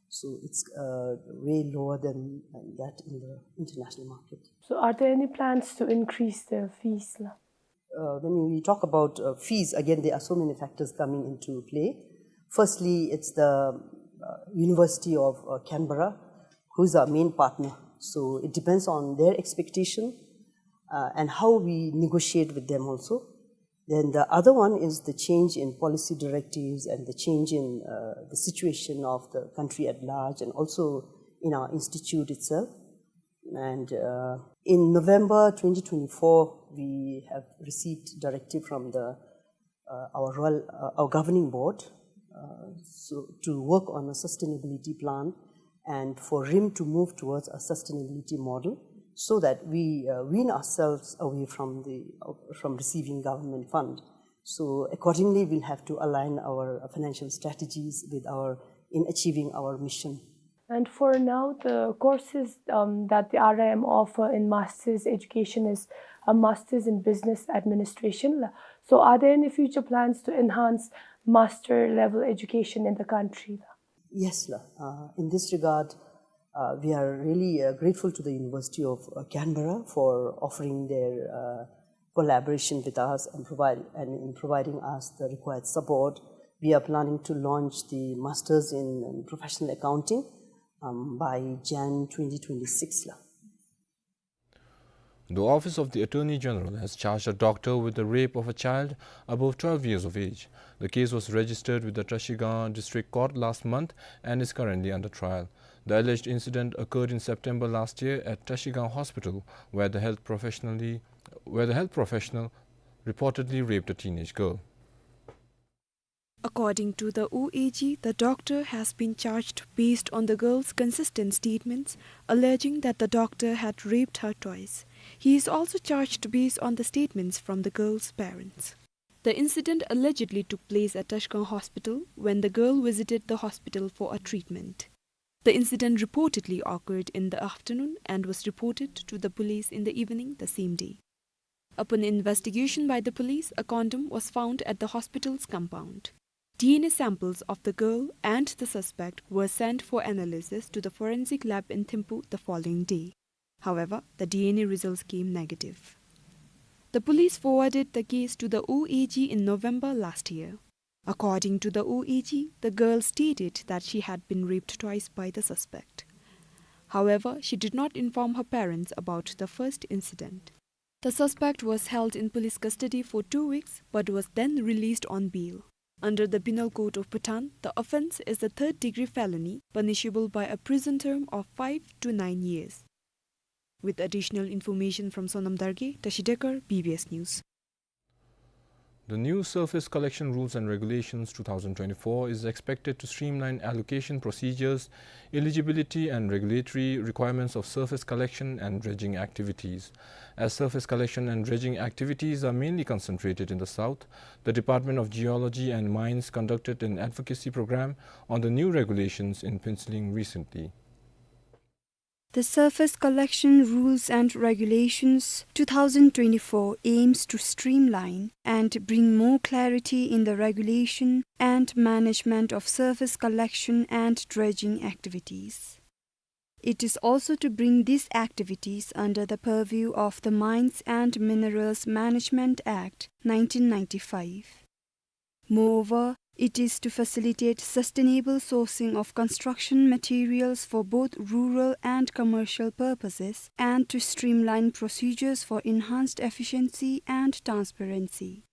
So it's, uh, way lower than, uh, that in the international market. So are there any plans to increase the fees, la? Uh, when we talk about, uh, fees, again, there are so many factors coming into play. Firstly, it's the, uh, University of, uh, Canberra, who is our main partner. So it depends on their expectation, uh, and how we negotiate with them also. Then the other one is the change in policy directives and the change in, uh, the situation of the country at large and also in our institute itself. And, uh, in November twenty twenty-four, we have received directive from the, uh, our royal, uh, our governing board, uh, so to work on a sustainability plan and for RIM to move towards a sustainability model so that we, uh, wean ourselves away from the, uh, from receiving government fund. So accordingly, we'll have to align our financial strategies with our, in achieving our mission. And for now, the courses, um, that the R I M offer in master's education is a master's in business administration, la. So are there any future plans to enhance master level education in the country, la? Yes, la. Uh, in this regard, uh, we are really, uh, grateful to the University of, uh, Canberra for offering their, uh, collaboration with us and provide, and in providing us the required support. We are planning to launch the Masters in, um, Professional Accounting, um, by Jan twenty twenty-six, la. The Office of the Attorney General has charged a doctor with the rape of a child above twelve years of age. The case was registered with the Trashigang District Court last month and is currently under trial. The alleged incident occurred in September last year at Trashigang Hospital, where the health professionally, where the health professional reportedly raped a teenage girl. According to the O A G, the doctor has been charged based on the girl's consistent statements, alleging that the doctor had raped her twice. He is also charged based on the statements from the girl's parents. The incident allegedly took place at Trashigang Hospital when the girl visited the hospital for a treatment. The incident reportedly occurred in the afternoon and was reported to the police in the evening the same day. Upon investigation by the police, a condom was found at the hospital's compound. D N A samples of the girl and the suspect were sent for analysis to the forensic lab in Thimphu the following day. However, the D N A results came negative. The police forwarded the case to the O A G in November last year. According to the O A G, the girl stated that she had been raped twice by the suspect. However, she did not inform her parents about the first incident. The suspect was held in police custody for two weeks but was then released on bail. Under the Penal Code of Bhutan, the offence is a third-degree felony punishable by a prison term of five to nine years. With additional information from Sonam Dargay, Tashi Dekar, B B S News. The new Surface Collection Rules and Regulations two thousand twenty-four is expected to streamline allocation procedures, eligibility and regulatory requirements of surface collection and dredging activities. As surface collection and dredging activities are mainly concentrated in the south, the Department of Geology and Mines conducted an advocacy program on the new regulations in Phuentsholing recently. The Surface Collection Rules and Regulations two thousand twenty-four aims to streamline and bring more clarity in the regulation and management of surface collection and dredging activities. It is also to bring these activities under the purview of the Mines and Minerals Management Act nineteen ninety-five. Moreover, it is to facilitate sustainable sourcing of construction materials for both rural and commercial purposes and to streamline procedures for enhanced efficiency and transparency.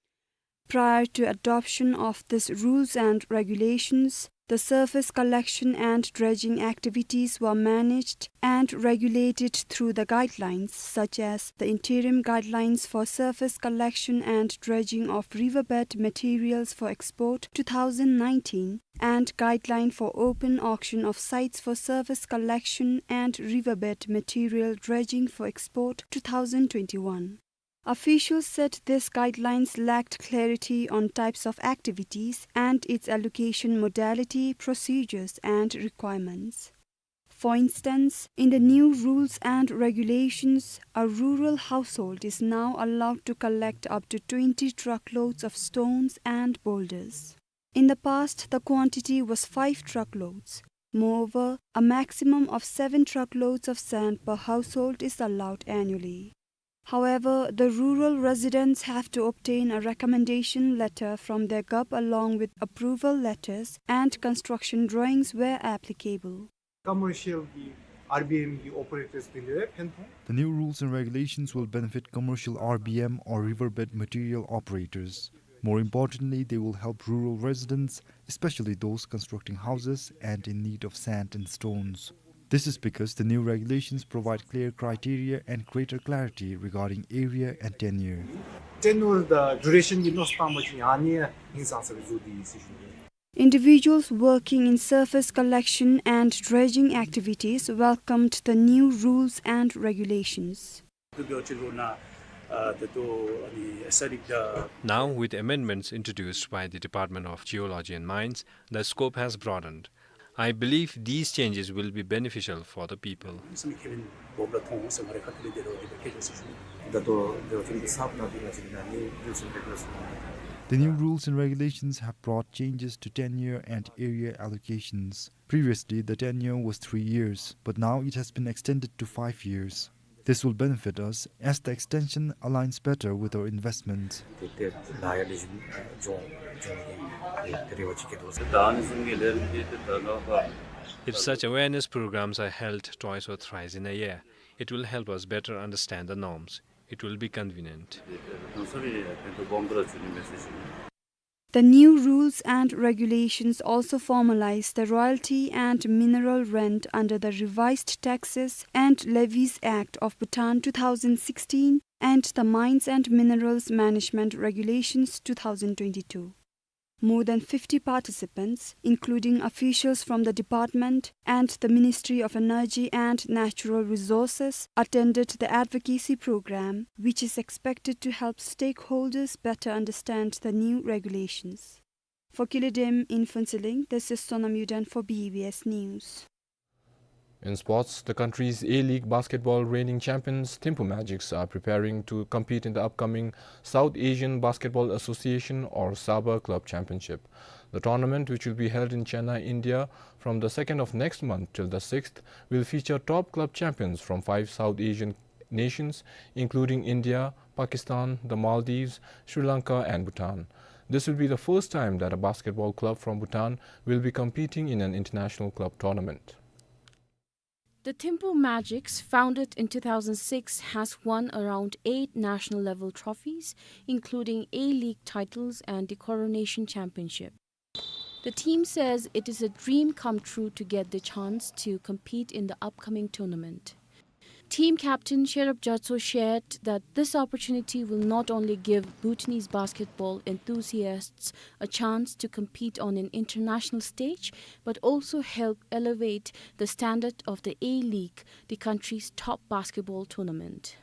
Prior to adoption of these rules and regulations, the surface collection and dredging activities were managed and regulated through the guidelines such as the Interim Guidelines for Surface Collection and Dredging of Riverbed Materials for Export two thousand nineteen and Guideline for Open Auction of Sites for Surface Collection and Riverbed Material Dredging for Export two thousand twenty-one. Officials said these guidelines lacked clarity on types of activities and its allocation modality, procedures and requirements. For instance, in the new rules and regulations, a rural household is now allowed to collect up to twenty truckloads of stones and boulders. In the past, the quantity was five truckloads. Moreover, a maximum of seven truckloads of sand per household is allowed annually. However, the rural residents have to obtain a recommendation letter from their gup along with approval letters and construction drawings where applicable. Commercial གྱི་ཨར་བི་ཨེམ་གྱི་ཨོ་པ་རེ་ཊརསི་དེ་ལུ་ཡང་ཕན་ཐོགས། The new rules and regulations will benefit commercial R B M or riverbed material operators. More importantly, they will help rural residents, especially those constructing houses and in need of sand and stones. This is because the new regulations provide clear criteria and greater clarity regarding area and tenure. Tenure དང་ཌུ་རེ་ཤཱན་གྱི་མནོ་བསམ་བཏང་པ་ཅིན་ཨ་ནི་ཡང་ཧིང་སངས་ས་སྦེ་བཟོ་སྟེ་ཡོད་ཟེར་ཞུ་ནི། Individuals working in surface collection and dredging activities welcomed the new rules and regulations. Now, with amendments introduced by the Department of Geology and Mines, the scope has broadened. I believe these changes will be beneficial for the people. The new rules and regulations have brought changes to tenure and area allocations. Previously, the tenure was three years, but now it has been extended to five years. This will benefit us as the extension aligns better with our investment. If such awareness programs are held twice or thrice in a year, it will help us better understand the norms. It will be convenient. The new rules and regulations also formalize the royalty and mineral rent under the Revised Taxes and Levies Act of Bhutan two thousand sixteen and the Mines and Minerals Management Regulations two thousand twenty-two. More than fifty participants, including officials from the department and the Ministry of Energy and Natural Resources, attended the advocacy program, which is expected to help stakeholders better understand the new regulations. For Kili Dem in Phuentsholing, this is Sonam Yuden for B B S News. In sports, the country's A-League basketball reigning champions Thimphu Magics are preparing to compete in the upcoming South Asian Basketball Association or SABA Club Championship. The tournament, which will be held in Chennai, India, from the second of next month till the sixth, will feature top club champions from five South Asian nations, including India, Pakistan, the Maldives, Sri Lanka, and Bhutan. This will be the first time that a basketball club from Bhutan will be competing in an international club tournament. The Thimphu Magics, founded in two thousand six, has won around eight national-level trophies, including A-League titles and the Coronation Championship. The team says it is a dream come true to get the chance to compete in the upcoming tournament. Team captain Sherab Gyatso shared that this opportunity will not only give Bhutanese basketball enthusiasts a chance to compete on an international stage, but also help elevate the standard of the A-League, the country's top basketball tournament.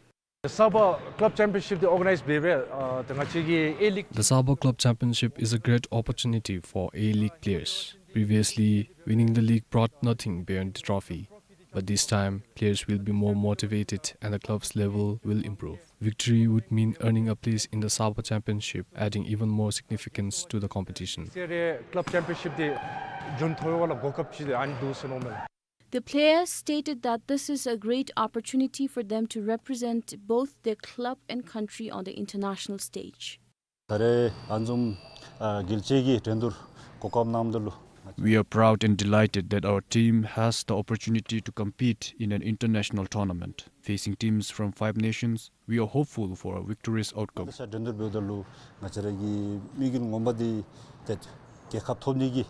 The Saba Club Championship འདི་ཨོརྒ་ནའིཛ་འབད་བས། ཨ་ད་ང་བཅས་ཀྱི་A-League. The Saba Club Championship is a great opportunity for A-League players. Previously, winning the league brought nothing beyond the trophy. But this time, players will be more motivated and the club's level will improve. Victory would mean earning a place in the Saba Championship, adding even more significance to the competition. ཟེར་རེ་Club Championship འདི་རྒྱུན་མཐོང་བ་ལུ་གོ་སྐབས་ཅིག་ཨ་ནི་འདུག་ཟེར་མནོཝ་མས། The players stated that this is a great opportunity for them to represent both their club and country on the international stage. ད་རེས་ཨ་ནི་བཟུམ་ཨ་རྒྱལ་སྤྱི་གི་འགྲན་བསྡུར་གོ་སྐབས་གནངམ་ད་ལུ། We are proud and delighted that our team has the opportunity to compete in an international tournament, facing teams from five nations. We are hopeful for a victorious outcome. ད་ཆ་འགྲན་བསྡུར་འབདཝ་ད་ལུ་ང་བཅས་ར་གི་དམིགས་ཡུལ་ངོ་མ་འདི་ཏེ་རྒྱལ་ཁ་ཐོབ་ནི་གི།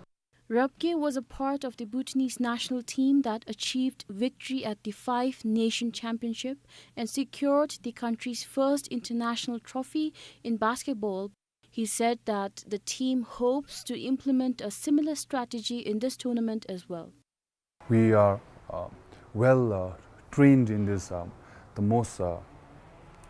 Rabgye was a part of the Bhutanese national team that achieved victory at the Five Nation Championship and secured the country's first international trophy in basketball. He said that the team hopes to implement a similar strategy in this tournament as well. We are uh, well uh, trained in this, um, the most uh,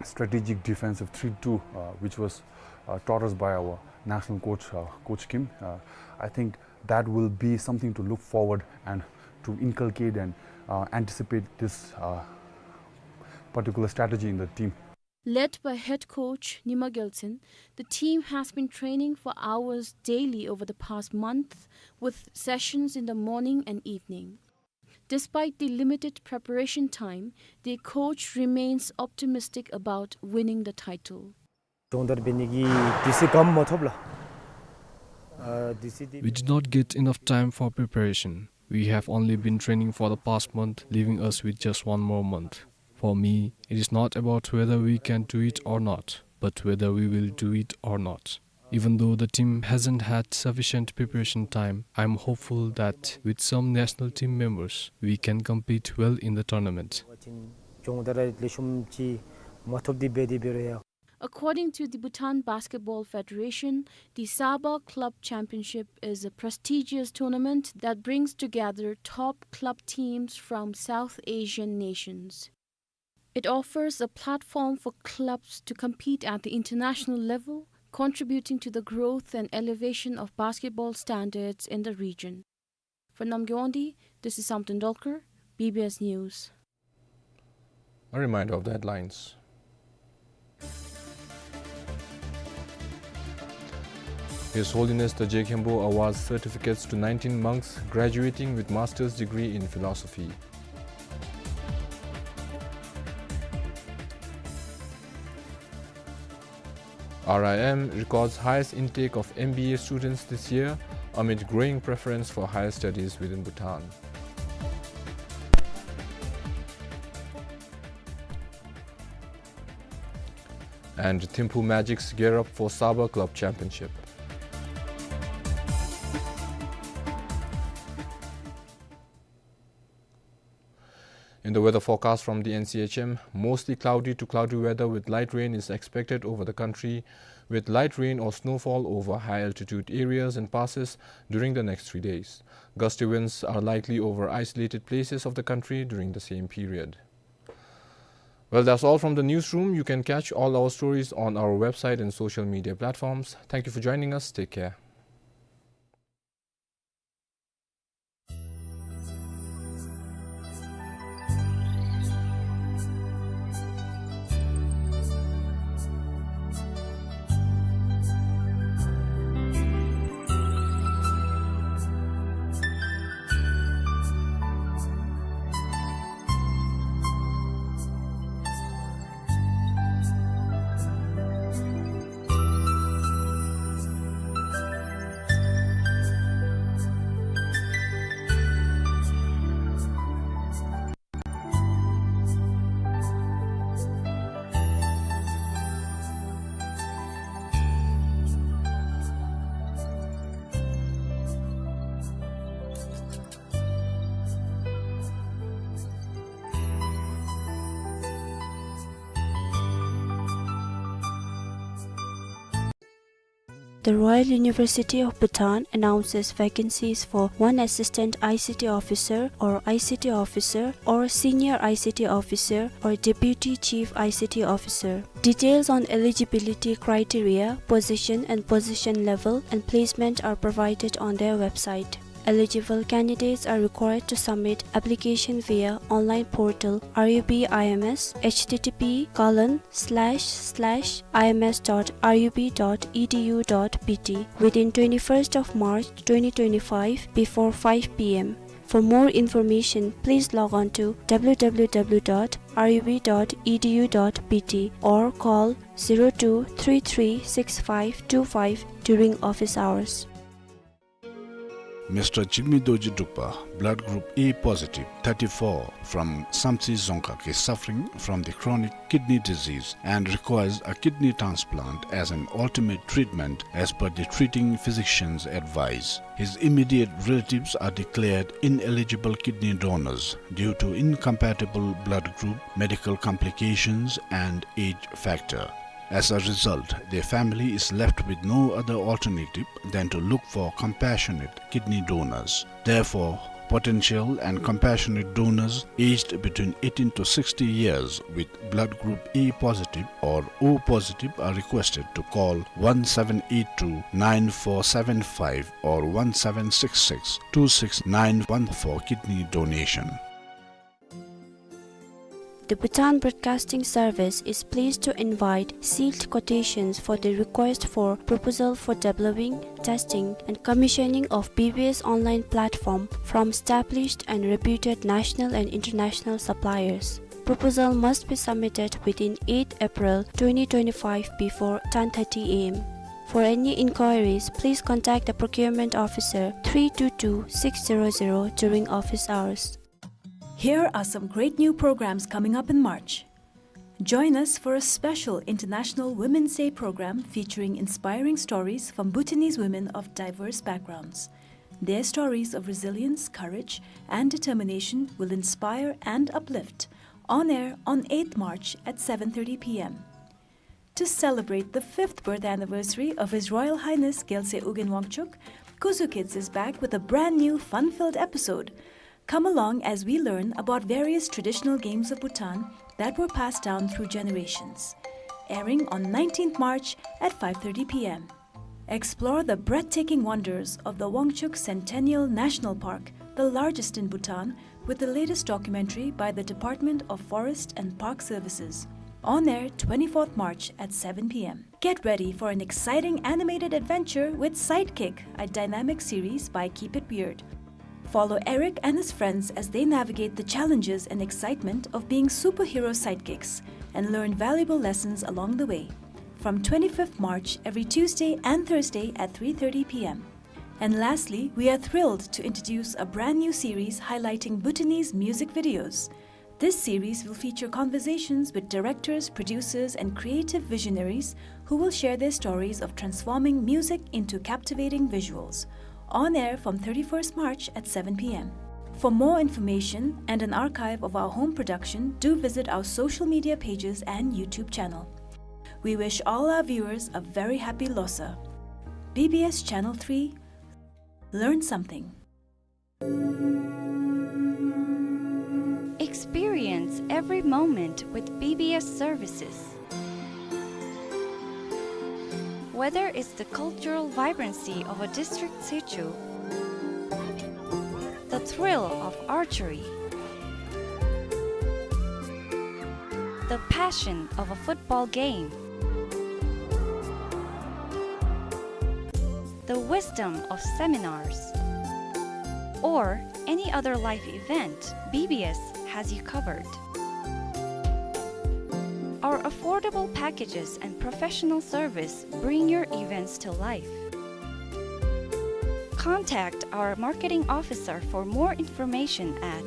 strategic defensive three two, uh, which was uh, taught us by our national coach, uh, Coach Kim. Uh, I think that will be something to look forward and to inculcate and uh, anticipate this uh, particular strategy in the team. Led by head coach Nyima Gyaltshen, the team has been training for hours daily over the past month, with sessions in the morning and evening. Despite the limited preparation time, the coach remains optimistic about winning the title. སྦྱོང་བརྡར་འབད་ནི་གི་དུས་ཚོད་གནམ་མ་ཐོབ་ལགས། ཨ་དུས་ཚོད་འདི། We did not get enough time for preparation. We have only been training for the past month, leaving us with just one more month. For me, it is not about whether we can do it or not, but whether we will do it or not. Even though the team hasn't had sufficient preparation time, I am hopeful that with some national team members, we can compete well in the tournament. སྦྱོང་བརྡར་ལེགས་ཤོམ་ཅིག་མ་ཐོབ་སྟེ་འབད་དེ་འབད་རུང་ཡང་། According to the Bhutan Basketball Federation, the Saba Club Championship is a prestigious tournament that brings together top club teams from South Asian nations. It offers a platform for clubs to compete at the international level, contributing to the growth and elevation of basketball standards in the region. For Namgay Wangdi, this is Samten Dolkar, B B S News. A reminder of the headlines. His Holiness the Je Khenpo awards certificates to nineteen monks graduating with master's degree in philosophy. R I M records highest intake of M B A students this year amid growing preference for higher studies within Bhutan. And Thimphu Magics gear up for Saba Club Championship. In the weather forecast from the N C H M, mostly cloudy to cloudy weather with light rain is expected over the country, with light rain or snowfall over high altitude areas and passes during the next three days. Gusty winds are likely over isolated places of the country during the same period. Well, that's all from the newsroom. You can catch all our stories on our website and social media platforms. Thank you for joining us. Take care. The Royal University of Bhutan announces vacancies for one assistant I C T officer or I C T officer or senior I C T officer or deputy chief I C T officer. Details on eligibility criteria, position and position level, and placement are provided on their website. Eligible candidates are required to submit application via online portal R U B I M S, H T T P colon slash slash I M S dot R U B dot E D U dot B T, within twenty-first of March twenty twenty-five before five P M. For more information, please log on to W W W dot R U B dot E D U dot B T or call zero two three three six five two five during office hours. Mister Jigme Dorji Drukpa, blood group A positive, thirty-four, from Samtse Dzongkhag, is suffering from the chronic kidney disease and requires a kidney transplant as an ultimate treatment as per the treating physician's advice. His immediate relatives are declared ineligible kidney donors due to incompatible blood group, medical complications, and age factor. As a result, their family is left with no other alternative than to look for compassionate kidney donors. Therefore, potential and compassionate donors aged between eighteen to sixty years with blood group A positive or O positive are requested to call one seven eight two nine four seven five or one seven six six two six nine one for kidney donation. The Bhutan Broadcasting Service is pleased to invite sealed quotations for the request for proposal for developing, testing, and commissioning of B B S online platform from established and reputed national and international suppliers. Proposal must be submitted within eighth April twenty twenty-five before ten thirty A M. For any inquiries, please contact the procurement officer three two two six zero zero during office hours. Here are some great new programs coming up in March. Join us for a special International Women's Day program featuring inspiring stories from Bhutanese women of diverse backgrounds. Their stories of resilience, courage, and determination will inspire and uplift. On air on eighth March at seven thirty P M. To celebrate the fifth birth anniversary of His Royal Highness Gyaltsey Ugyen Wangchuck, Kuzu Kids is back with a brand new fun-filled episode. Come along as we learn about various traditional games of Bhutan that were passed down through generations. Airing on nineteenth March at five thirty P M. Explore the breathtaking wonders of the Wangchuck Centennial National Park, the largest in Bhutan, with the latest documentary by the Department of Forest and Park Services. On air twenty-fourth March at seven P M. Get ready for an exciting animated adventure with Sidekick, a dynamic series by Keep It Weird. Follow Eric and his friends as they navigate the challenges and excitement of being superhero sidekicks and learn valuable lessons along the way. From twenty-fifth March, every Tuesday and Thursday at three thirty P M. And lastly, we are thrilled to introduce a brand new series highlighting Bhutanese music videos. This series will feature conversations with directors, producers, and creative visionaries who will share their stories of transforming music into captivating visuals. On air from thirty-first March at seven P M. For more information and an archive of our home production, do visit our social media pages and YouTube channel. We wish all our viewers a very happy Losar. B B S Channel three, learn something. Experience every moment with B B S services. Whether it's the cultural vibrancy of a district situ, the thrill of archery, the passion of a football game, the wisdom of seminars, or any other life event, B B S has you covered. Our affordable packages and professional service bring your events to life. Contact our marketing officer for more information at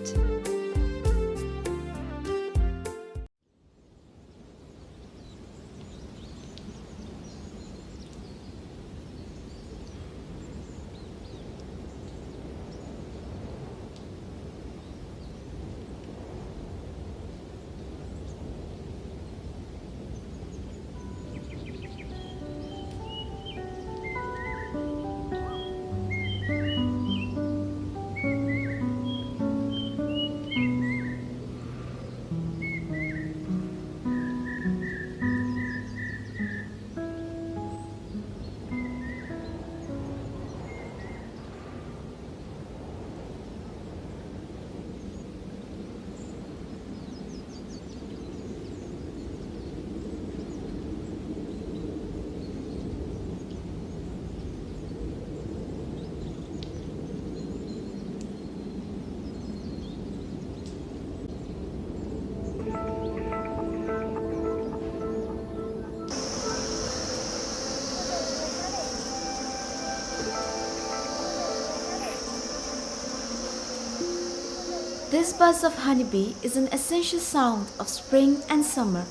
This buzz of honeybee is an essential sound of spring and summer.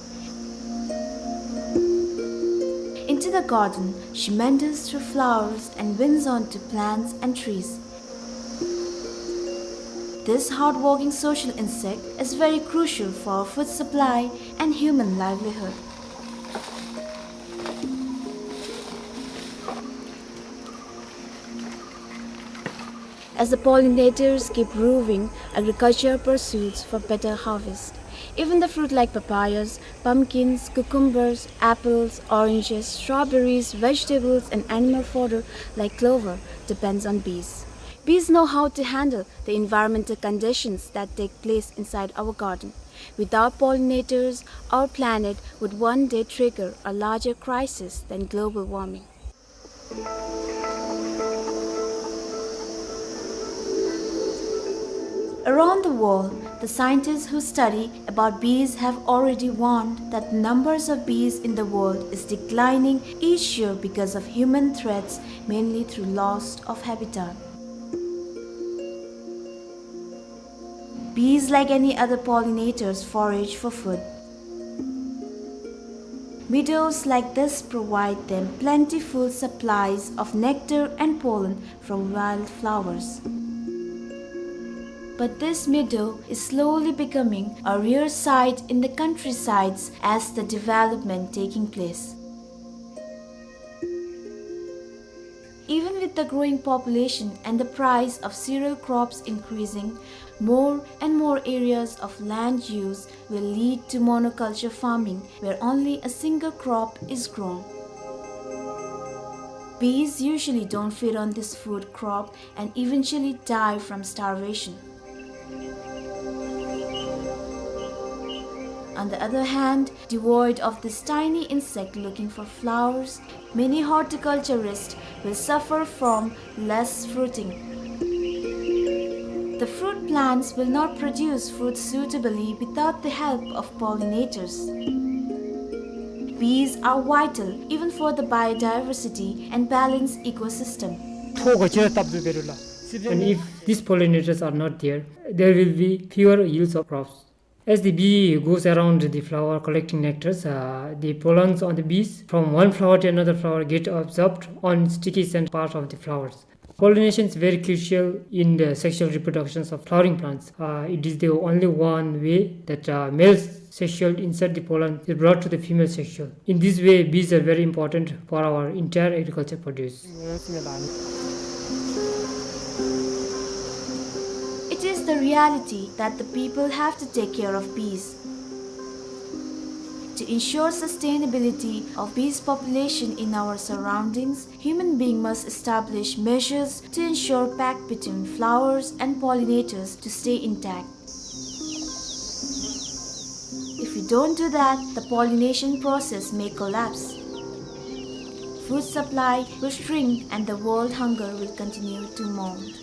Into the garden, she meanders through flowers and winds onto plants and trees. This hardworking social insect is very crucial for food supply and human livelihood. As the pollinators keep roving, agriculture pursues for better harvest. Even the fruit like papayas, pumpkins, cucumbers, apples, oranges, strawberries, vegetables, and animal fodder like clover depends on bees. Bees know how to handle the environmental conditions that take place inside our garden. Without pollinators, our planet would one day trigger a larger crisis than global warming. Around the world, the scientists who study about bees have already warned that the numbers of bees in the world is declining each year because of human threats, mainly through loss of habitat. Bees, like any other pollinators, forage for food. Meadows like this provide them plentiful supplies of nectar and pollen from wildflowers. But this meadow is slowly becoming a rare sight in the countrysides as the development taking place. Even with the growing population and the price of cereal crops increasing, more and more areas of land use will lead to monoculture farming, where only a single crop is grown. Bees usually don't feed on this food crop and eventually die from starvation. On the other hand, devoid of this tiny insect looking for flowers, many horticulturists will suffer from less fruiting. The fruit plants will not produce fruit suitably without the help of pollinators. Bees are vital even for the biodiversity and balanced ecosystem. ཐོག་ག་ཅི་ར་སྟབས་བཟོ་བེ་རུ་ལ། And if these pollinators are not there, there will be fewer yields of crops. As the bee goes around the flower collecting nectars, uh, the pollens on the bees from one flower to another flower get absorbed on sticky scent part of the flowers. Pollination is very crucial in the sexual reproductions of flowering plants. Uh, it is the only one way that, uh, male sexual insert, the pollen, is brought to the female sexual. In this way, bees are very important for our entire agriculture produce. It is the reality that the people have to take care of bees. To ensure sustainability of bees population in our surroundings, human being must establish measures to ensure pact between flowers and pollinators to stay intact. If we don't do that, the pollination process may collapse. Food supply will shrink and the world hunger will continue to mount.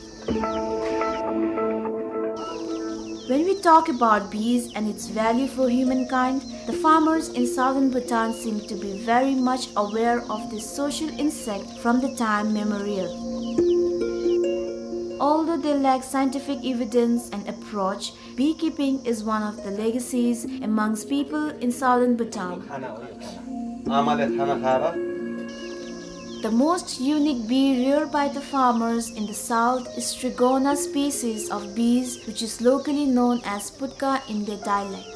When we talk about bees and its value for humankind, the farmers in southern Bhutan seem to be very much aware of this social insect from the time memorial. Although they lack scientific evidence and approach, beekeeping is one of the legacies amongst people in southern Bhutan. The most unique bee reared by the farmers in the south is Trigona species of bees, which is locally known as putka in their dialect.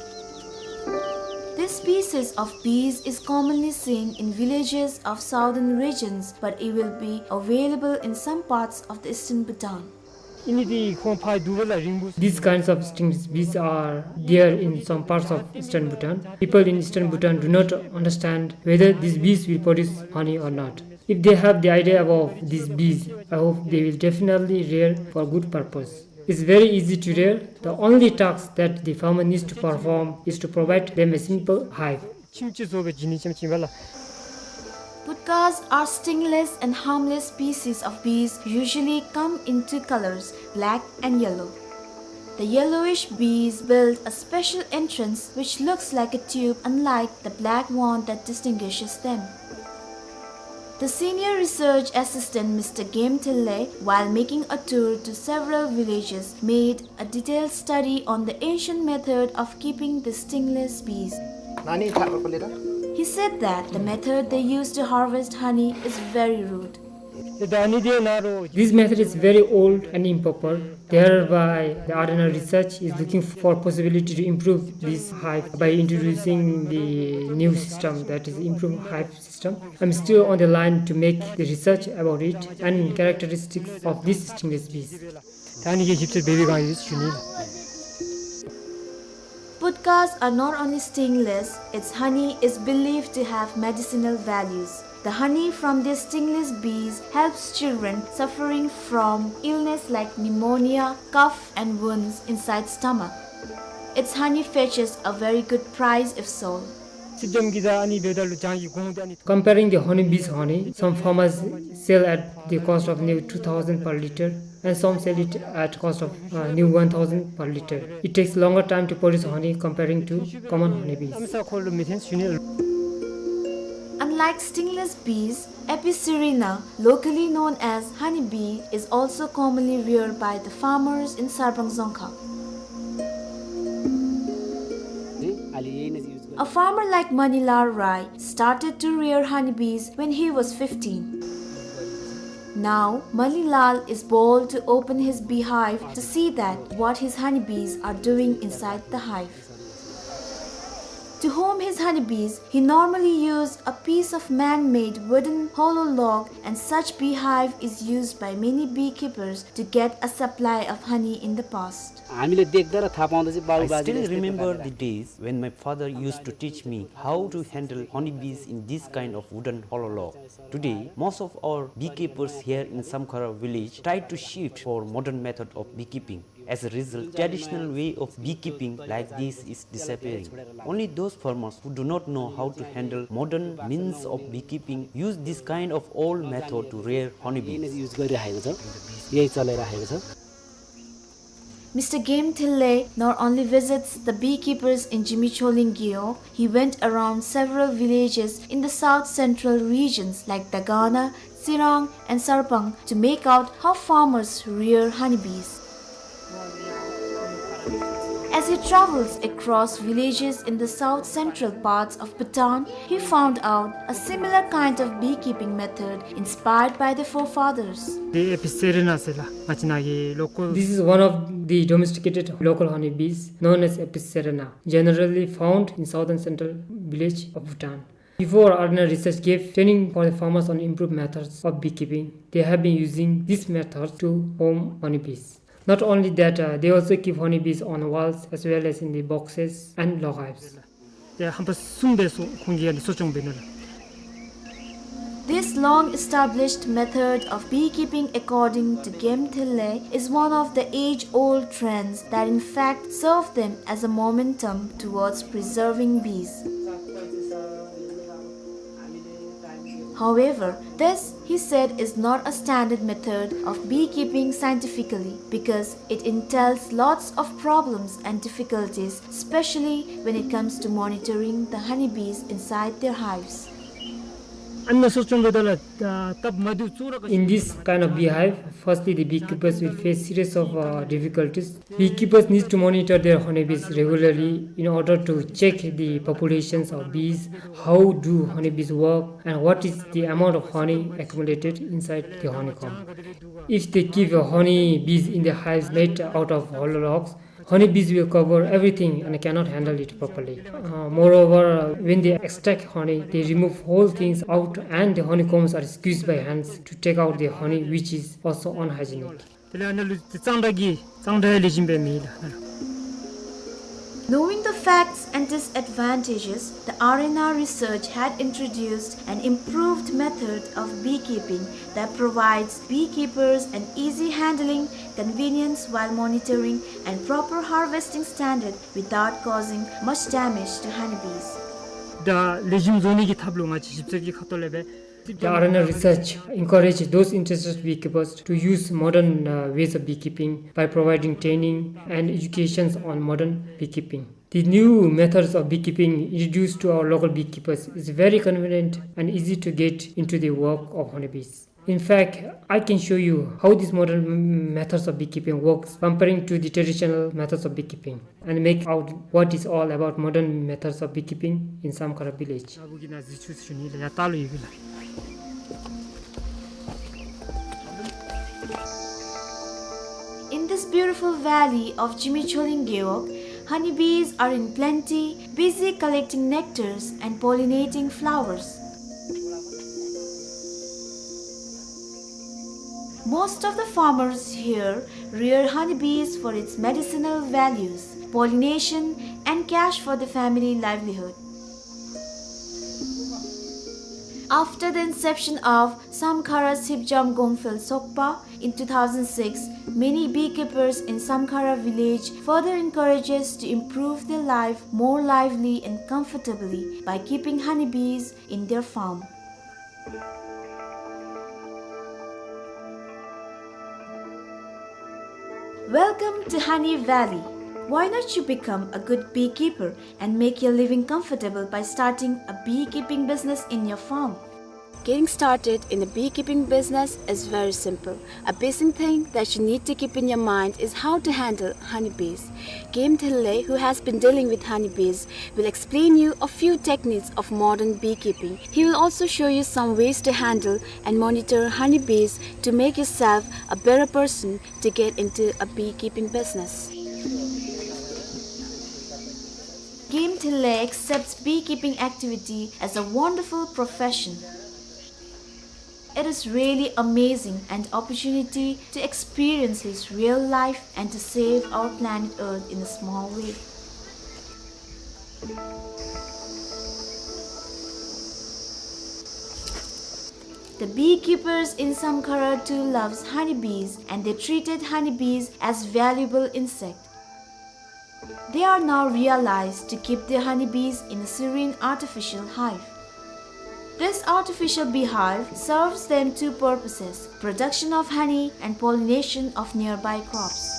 This species of bees is commonly seen in villages of southern regions, but it will be available in some parts of the eastern Bhutan. These kinds of stingless bees are there in some parts of eastern Bhutan. People in eastern Bhutan do not understand whether these bees will produce honey or not. If they have the idea about these bees, I hope they will definitely rear for good purpose. It's very easy to rear. The only task that the farmer needs to perform is to provide them a simple hive. Putkas are stingless and harmless species of bees, usually come in two colors, black and yellow. The yellowish bees build a special entrance which looks like a tube, unlike the black one that distinguishes them. The senior research assistant, Mister Game Thille, while making a tour to several villages, made a detailed study on the ancient method of keeping the stingless bees. He said that the method they used to harvest honey is very rude. This method is very old and improper. Thereby, the R N R research is looking for possibility to improve this hive by introducing the new system, that is improved hive system. I'm still on the line to make the research about it and characteristics of these stingless bees. Putkas are not only stingless, its honey is believed to have medicinal values. The honey from these stingless bees helps children suffering from illness like pneumonia, cough, and wounds inside stomach. Its honey fetches a very good price if sold. Comparing the honeybees' honey, some farmers sell at the cost of new two thousand per liter, and some sell it at cost of, uh, new one thousand per liter. It takes longer time to produce honey comparing to common honeybees. Unlike stingless bees, Apicerina, locally known as honeybee, is also commonly reared by the farmers in Sarpang Dzongkha. A farmer like Manilal Rai started to rear honeybees when he was fifteen. Now, Manilal is bold to open his beehive to see that what his honeybees are doing inside the hive. To home his honeybees, he normally used a piece of man-made wooden hollow log, and such beehive is used by many beekeepers to get a supply of honey in the past. I still remember the days when my father used to teach me how to handle honeybees in this kind of wooden hollow log. Today, most of our beekeepers here in Samkhara village try to shift for modern method of beekeeping. As a result, traditional way of beekeeping like this is disappearing. Only those farmers who do not know how to handle modern means of beekeeping use this kind of old method to rear honeybees. Mister Game Thille not only visits the beekeepers in Jimicholing Gewog, he went around several villages in the south central regions like Dagana, Tsirang, and Sarpang to make out how farmers rear honeybees. As he travels across villages in the south central parts of Bhutan, he found out a similar kind of beekeeping method inspired by the forefathers. This is one of the domesticated local honeybees known as Apicerina, generally found in southern central village of Bhutan. Before, ordinary research gave training for the farmers on improved methods of beekeeping. They have been using this method to home honeybees. Not only that, uh, they also keep honeybees on walls as well as in the boxes and log hives. This long-established method of beekeeping, according to Game Thille, is one of the age-old trends that in fact serve them as a momentum towards preserving bees. However, this, he said, is not a standard method of beekeeping scientifically because it entails lots of problems and difficulties, especially when it comes to monitoring the honeybees inside their hives. In this kind of beehive, firstly the beekeepers will face series of, uh, difficulties. Beekeepers need to monitor their honeybees regularly in order to check the populations of bees, how do honeybees work, and what is the amount of honey accumulated inside the honeycomb. If they keep honeybees in the hives made out of hollow logs, honeybees will cover everything and cannot handle it properly. Uh, moreover, uh, when they extract honey, they remove whole things out and the honeycombs are squeezed by hands to take out the honey, which is also unhygienic. དེ་ལས་ཨ་ནཱ་ལུ་གཙང་སྦྲ་གི་གཙང་སྦྲ་ལེགས་ཤོམ་སྦེ་མེད་ལགས། Knowing the facts and disadvantages, the R N R research had introduced an improved method of beekeeping that provides beekeepers an easy handling, convenience while monitoring, and proper harvesting standard without causing much damage to honeybees. ད་ལེགས་ཤོམ་བཟོ་ནི་གི་ཐབས་ལུ་ང་བཅས་ཞིབ་འཚོལ་གྱི་ཁ་ཐུག་ལས་སྦེ་ The R N R research encourage those interested beekeepers to use modern, uh, ways of beekeeping by providing training and educations on modern beekeeping. The new methods of beekeeping introduced to our local beekeepers is very convenient and easy to get into the work of honeybees. In fact, I can show you how these modern m-, methods of beekeeping works comparing to the traditional methods of beekeeping and make out what is all about modern methods of beekeeping in Samkhara village. In this beautiful valley of Jimi Choling Gewog, honeybees are in plenty, busy collecting nectars and pollinating flowers. Most of the farmers here rear honeybees for its medicinal values, pollination, and cash for the family livelihood. After the inception of Samkhara Sipjam Gongphel Sokpa in two thousand six, many beekeepers in Samkhara village further encourages to improve their life more lively and comfortably by keeping honeybees in their farm. Welcome to Honey Valley. Why not you become a good beekeeper and make your living comfortable by starting a beekeeping business in your farm? Getting started in a beekeeping business is very simple. A basic thing that you need to keep in your mind is how to handle honeybees. Game Thille, who has been dealing with honeybees, will explain you a few techniques of modern beekeeping. He will also show you some ways to handle and monitor honeybees to make yourself a better person to get into a beekeeping business. Game Thille accepts beekeeping activity as a wonderful profession. It is really amazing an opportunity to experience his real life and to save our planet Earth in a small way. The beekeepers in Samkhara too loves honeybees, and they treated honeybees as valuable insect. They are now realized to keep their honeybees in a serene artificial hive. This artificial beehive serves them two purposes, production of honey and pollination of nearby crops.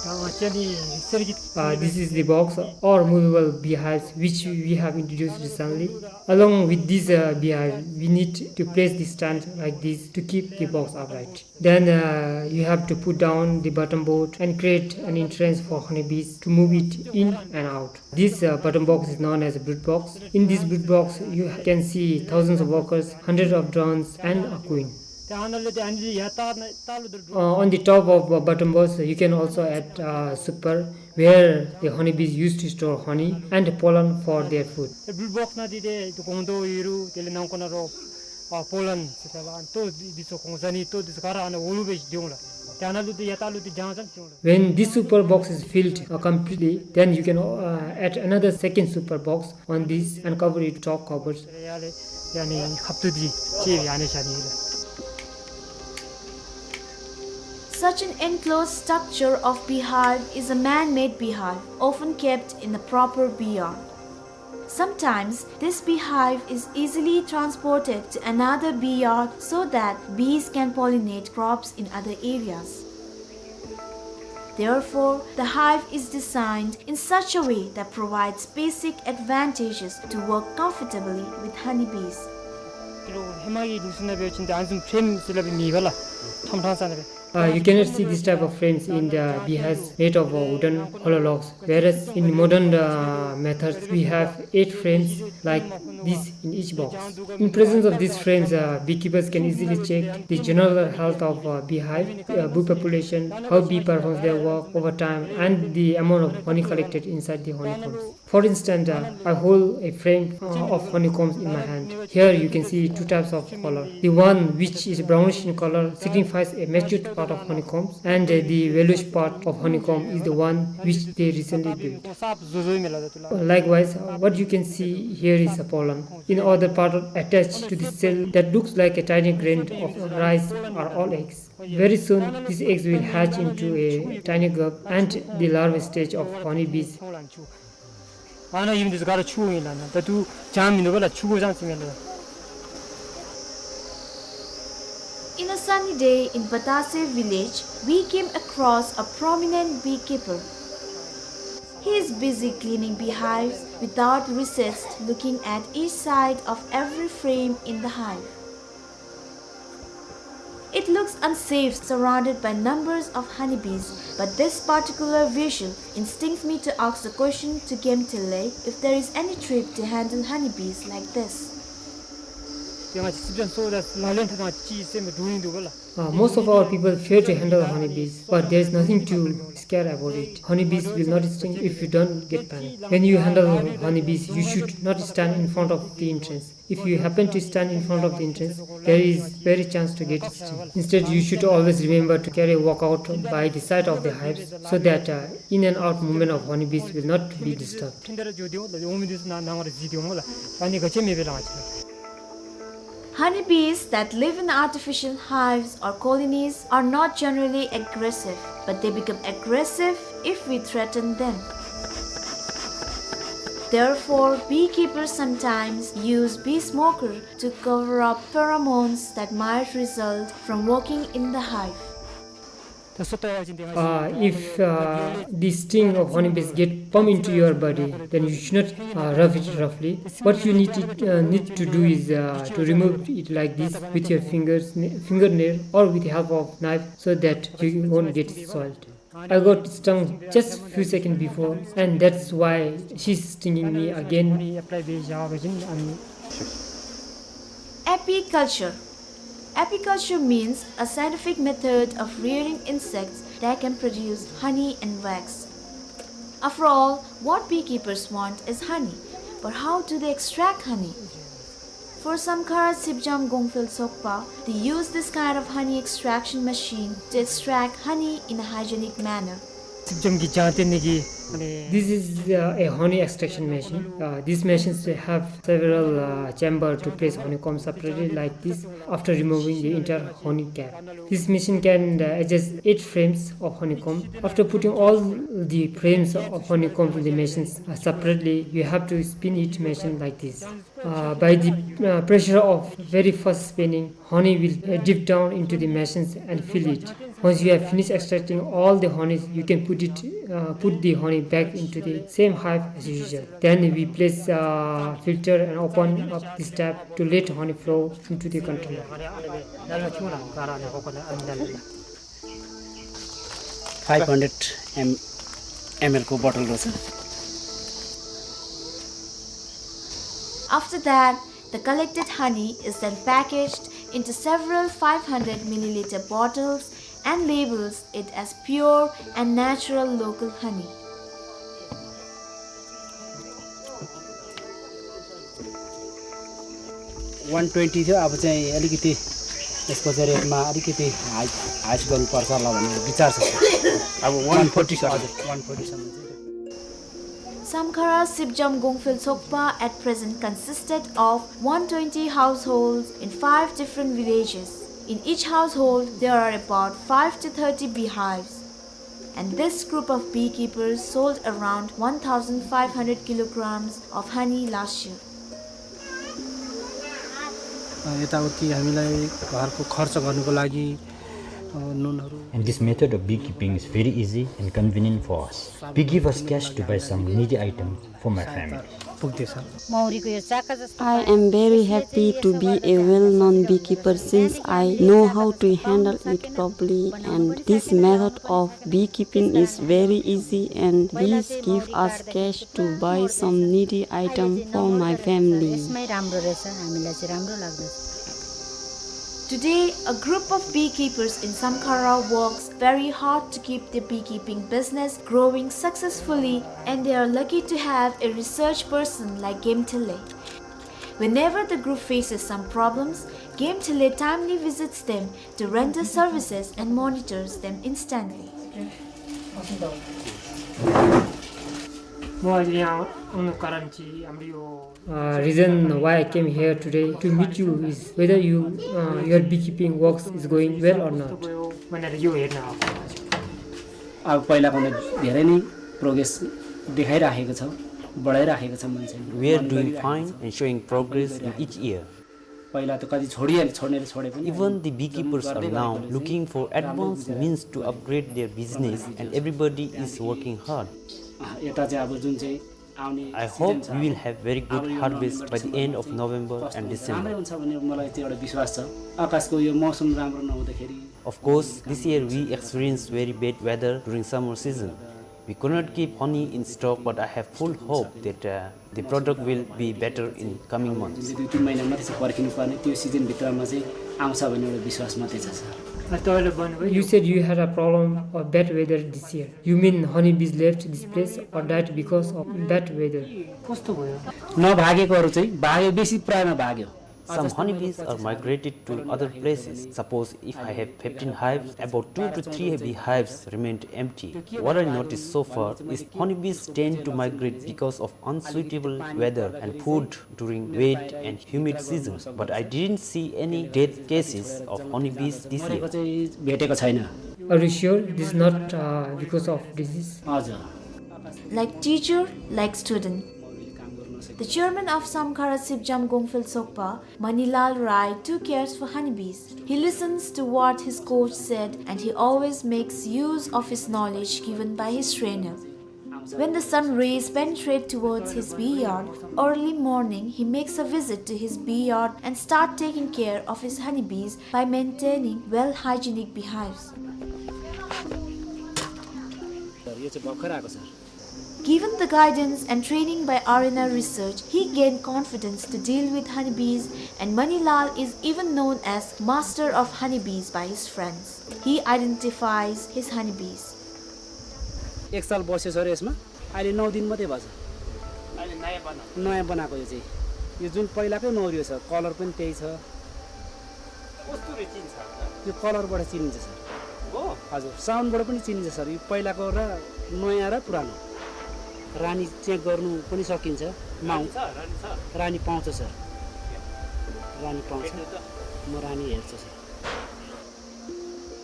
Uh, this is the box or movable beehives which we have introduced recently. Along with this, uh, beehive, we need to place the stand like this to keep the box upright. Then, uh, you have to put down the bottom board and create an entrance for honeybees to move it in and out. This, uh, bottom box is known as a brood box. In this brood box, you can see thousands of workers, hundreds of drones, and a queen. Uh, on the top of, uh, bottom box, you can also add, uh, super, where the honeybees used to store honey and pollen for their food. Brood box ནང་འདི་ཏེ་ཏེ་སྒོང་རྡོག་ཡོད་རུང་དེ་ལས་ནང་ཁོག་ནང་རོ་ཨ་པོ་ལན་ཟེར་ཏེ་ལགས། ལྟོ་འདི་ཚུ་གོང་ས་ནི་ལྟོ་འདི་ཚུ་ག་ར་ཨ་ནཱ་འོག་ལུ་སྦེ་སྡོད་འོང་ལགས། ཏེ་ཨ་ནཱ་ལུ་ཏེ་ཡར་ལྟག་ལུ་ཏེ་བྱང་ཙམ་སྡོད་འོང་ལགས། When this super box is filled, uh, completely, then you can, uh, add another second super box on this and cover it top covers. ཡ་ལས་ཡ་ནི་ཁབ་ཏོ་འདི་ཅིག་ཡ་ནི་བཞག་ནི་ལགས། Such an enclosed structure of beehive is a man-made beehive, often kept in a proper bee yard. Sometimes, this beehive is easily transported to another bee yard so that bees can pollinate crops in other areas. Therefore, the hive is designed in such a way that provides basic advantages to work comfortably with honeybees. ཧེ་མ་གི་ལུགས་སྲོལ་ནང་འབད་བ་ཅིན་ཏེ་ཨ་ནི་བཟུམ་ཕྲེམ་ཟེར་སླབ་མེད་པ་ལགས། ཁྲམ་ཁྲང་ས་ནང་སྦེ། Uh, you cannot see this type of frames in the beehives made of, uh, wooden hollow logs, whereas in modern, uh, methods we have eight frames like this in each box. In presence of these frames, uh, beekeepers can easily check the general health of, uh, beehive, uh, bee population, how bee performs their work over time, and the amount of honey collected inside the honeycombs. For instance, uh, I hold a frame, uh, of honeycombs in my hand. Here you can see two types of color. The one which is brownish in color signifies a matured part of honeycombs, and, uh, the yellowish part of honeycomb is the one which they recently built. Likewise, uh, what you can see here is a pollen. In other part, attached to the cell that looks like a tiny grain of rice, are all eggs. Very soon, these eggs will hatch into a tiny grub and the larva stage of honeybees. ཨ་ནཱ་ཨིནམ་འདི་ཚུ་ག་ར་ཆུ་ཨིན་ལགས། ད་ལྟོ་བྱང་མིན་འདུག་པ་ལགས། ཆུ་གོ་བྱང་ཅིག་མེད་ལགས། In a sunny day in Batase village, we came across a prominent beekeeper. He is busy cleaning beehives without recess, looking at each side of every frame in the hive. It looks unsafe, surrounded by numbers of honeybees, but this particular visual instincts me to ask the question to Gemtele if there is any trick to handle honeybees like this. Uh, most of our people fear to handle honeybees, but there is nothing to scare about it. Honeybees will not sting if you don't get panic. When you handle honeybees, you should not stand in front of the entrance. If you happen to stand in front of the entrance, there is very chance to get stung. Instead, you should always remember to carry a walkout by the side of the hives so that, uh, in and out movement of honeybees will not be disturbed. Honeybees that live in artificial hives or colonies are not generally aggressive, but they become aggressive if we threaten them. Therefore, beekeepers sometimes use bee smoker to cover up pheromones that might result from working in the hive. Uh, if, uh, the sting of honeybees get pump into your body, then you should not, uh, rub it roughly. What you need to, uh, need to do is, uh, to remove it like this with your fingers, fingernail, or with the help of knife, so that you won't get soiled. I got stung just few seconds before, and that's why she's stinging me again. Apiculture. Apiculture means a scientific method of rearing insects that can produce honey and wax. After all, what beekeepers want is honey. But how do they extract honey? For Samkhara Sipjam Gongphel Sokpa, they use this kind of honey extraction machine to extract honey in a hygienic manner. This is, uh, a honey extraction machine. Uh, these machines have several, uh, chamber to place honeycomb separately like this after removing the entire honey cap. This machine can, uh, adjust eight frames of honeycomb. After putting all the frames of honeycomb in the machines, uh, separately, you have to spin each machine like this. Uh, by the, uh, pressure of very fast spinning, honey will, uh, drip down into the machines and fill it. Once you have finished extracting all the honey, you can put it, uh, put the honey back into the same hive as usual. Then we place, uh, filter and open up this tap to let honey flow into the container. Five hundred M L को bottle रहेछ। After that, the collected honey is then packaged into several five hundred milliliter bottles and labels it as pure and natural local honey. One twenty थियो, अब चाहिँ अलिकति यसको चाहिँ rate मा अलिकति high, high गर्नुपर्छ होला भन्ने विचार छ। अब one forty सम्म। हजुर, one forty सम्म चाहिँ। Samkhara Sipjam Gongphel Sokpa at present consisted of one twenty households in five different villages. In each household, there are about five to thirty beehives. And this group of beekeepers sold around one thousand five hundred kilograms of honey last year. अ, यताउति हामीलाई घरको खर्च गर्नको लागि, अ, नुनहरू। And this method of beekeeping is very easy and convenient for us. Bee give us cash to buy some needy items for my family. पुग्दैछ। मौरीको यो चाका जस्तो I am very happy to be a well-known beekeeper since I know how to handle it properly, and this method of beekeeping is very easy, and bees give us cash to buy some needy item for my family. यसमै राम्रो रहेछ, हामीलाई चाहिँ राम्रो लाग्दछ। Today, a group of beekeepers in Samkhara works very hard to keep the beekeeping business growing successfully, and they are lucky to have a research person like Gemtele. Whenever the group faces some problems, Gemtele timely visits them to render services and monitors them instantly. म अहिले यहाँ आउनुको कारण चाहिँ हाम्रो यो Uh, reason why I came here today to meet you is whether you, uh, your beekeeping works is going well or not. अब पहिलाभन्दा धेरै नै progress देखाइराखेको छ, बढाइराखेको छ मान्छेले। We are doing fine and showing progress in each year. पहिला त कति छोडिहाले, छोड्नेले छोडे पनि Even the beekeepers are now looking for advanced means to upgrade their business, and everybody is working hard. अँ, यता चाहिँ अब जुन चाहिँ आउने I hope we will have very good harvest by the end of November and December. राम्रै हुन्छ भन्ने मलाई त्यो एउटा विश्वास छ। आकाशको यो मौसम राम्रो नहुँदाखेरि Of course, this year we experienced very bad weather during summer season. We could not keep honey in stock, but I have full hope that, uh, the product will be better in coming months. जुन चाहिँ दुई तिन महिना मात्रै छ पर्खिनु पर्ने, त्यो सिजनभित्रमा चाहिँ आउँछ भन्ने एउटा विश्वास मात्रै छ, सर। अँ, तपाईँले भन्नुभयो You said you had a problem of bad weather this year. You mean honeybees left this place or died because of bad weather? कस्तो भयो? नभागेकोहरू चाहिँ भाग्यो, बेसी प्रायमा भाग्यो। Some honeybees are migrated to other places. Suppose if I have fifteen hives, about two to three beehives remained empty. What I noticed so far is honeybees tend to migrate because of unsuitable weather and food during wet and humid season, but I didn't see any death cases of honeybees this year. मरेको चाहिँ भेटेको छैन। Are you sure this is not, uh, because of disease? हजुर। Like teacher, like student. The chairman of Samkhara Sipjam Gongphel Sokpa, Manilal Rai, too cares for honeybees. He listens to what his coach said and he always makes use of his knowledge given by his trainer. When the sun rays penetrate towards his bee yard, early morning he makes a visit to his bee yard and start taking care of his honeybees by maintaining well hygienic beehives. Sir, यो चाहिँ भर्खर आएको, sir. Given the guidance and training by R N R Research, he gained confidence to deal with honeybees, and Manilal is even known as master of honeybees by his friends. He identifies his honeybees. एक साल बस्यो सर यसमा, अहिले नौ दिन मात्रै भएको छ। अहिले नयाँ बनाएको। नयाँ बनाएको यो चाहिँ। यो जुन पहिलाकै मौरी हो सर, कलर पनि त्यही छ। कस्तुरी चिन्छ होला? यो कलरबाट चिनिन्छ सर। हो? हजुर, साउन्डबाट पनि चिनिन्छ सर। यो पहिलाको र नयाँ र पुरानो। रानी चेक गर्नु पनि सकिन्छ। माउ- रानी छ, रानी छ। रानी पाउँछ सर। रानी पाउँछ। देख्नु त। म रानी हेर्छु सर।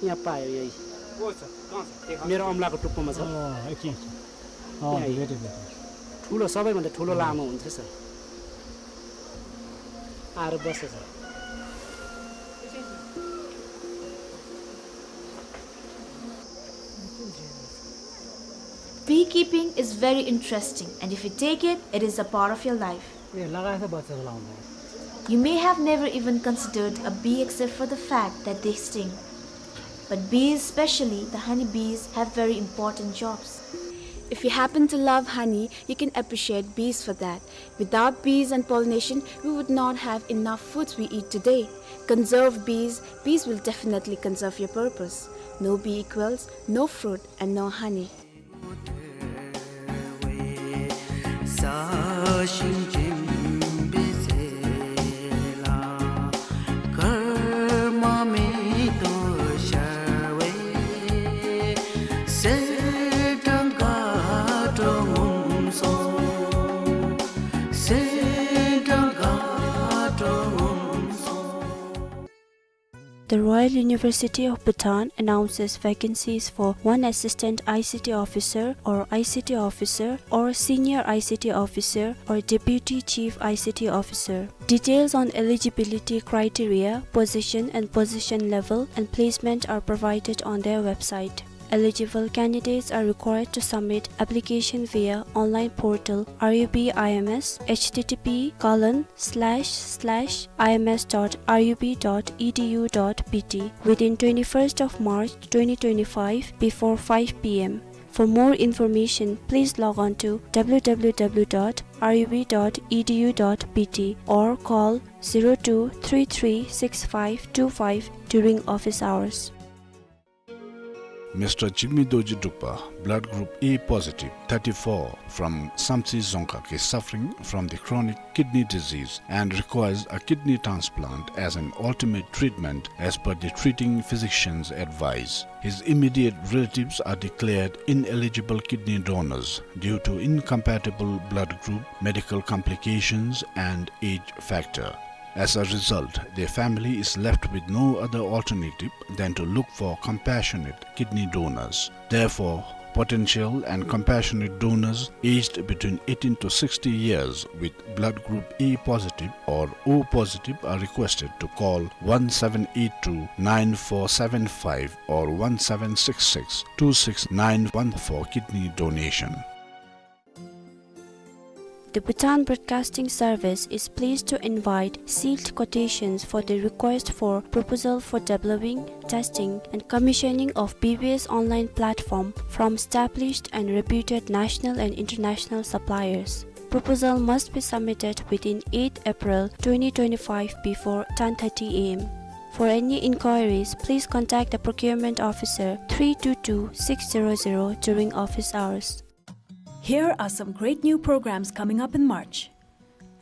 यहाँ पायो यही। को छ? कहाँ छ? देखा। मेरो औँलाको टुप्पोमा छ। अँ, एकछिन, एकछिन। अँ, यहाँ भेटेँ, भेटेँ। ठुलो, सबैभन्दा ठुलो लामो हुन्छ सर। आएर बस्छ sir. Beekeeping is very interesting, and if you take it, it is a part of your life. ए, लगाएछ बच्चाको लाउँदा। You may have never even considered a bee except for the fact that they sting. But bees, especially the honeybees, have very important jobs. If you happen to love honey, you can appreciate bees for that. Without bees and pollination, we would not have enough foods we eat today. Conserve bees, bees will definitely conserve your purpose. No bee equals no fruit and no honey. The Royal University of Bhutan announces vacancies for one assistant I C T officer or I C T officer or senior I C T officer or deputy chief I C T officer. Details on eligibility criteria, position and position level, and placement are provided on their website. Eligible candidates are required to submit application via online portal R U B I M S, H T T P colon slash slash I M S dot R U B dot E D U dot B T, within twenty-first of March twenty twenty-five before five P M. For more information, please log on to W W W dot R U B dot E D U dot B T or call zero two three three six five two five during office hours. Mister Jigme Dorji Drukpa, blood group A positive, thirty-four, from Samtse Dzongkhag, is suffering from the chronic kidney disease and requires a kidney transplant as an ultimate treatment as per the treating physician's advice. His immediate relatives are declared ineligible kidney donors due to incompatible blood group, medical complications, and age factor. As a result, their family is left with no other alternative than to look for compassionate kidney donors. Therefore, Potential and compassionate donors aged between eighteen to sixty years with blood group A positive or O positive are requested to call one seven eight two nine four seven five or one seven six six two six nine one for kidney donation. The Bhutan Broadcasting Service is pleased to invite sealed quotations for the request for proposal for developing, testing, and commissioning of B B S online platform from established and reputed national and international suppliers. Proposal must be submitted within eighth April twenty twenty-five before ten thirty A M. For any inquiries, please contact the procurement officer three two two six zero zero during office hours. Here are some great new programs coming up in March.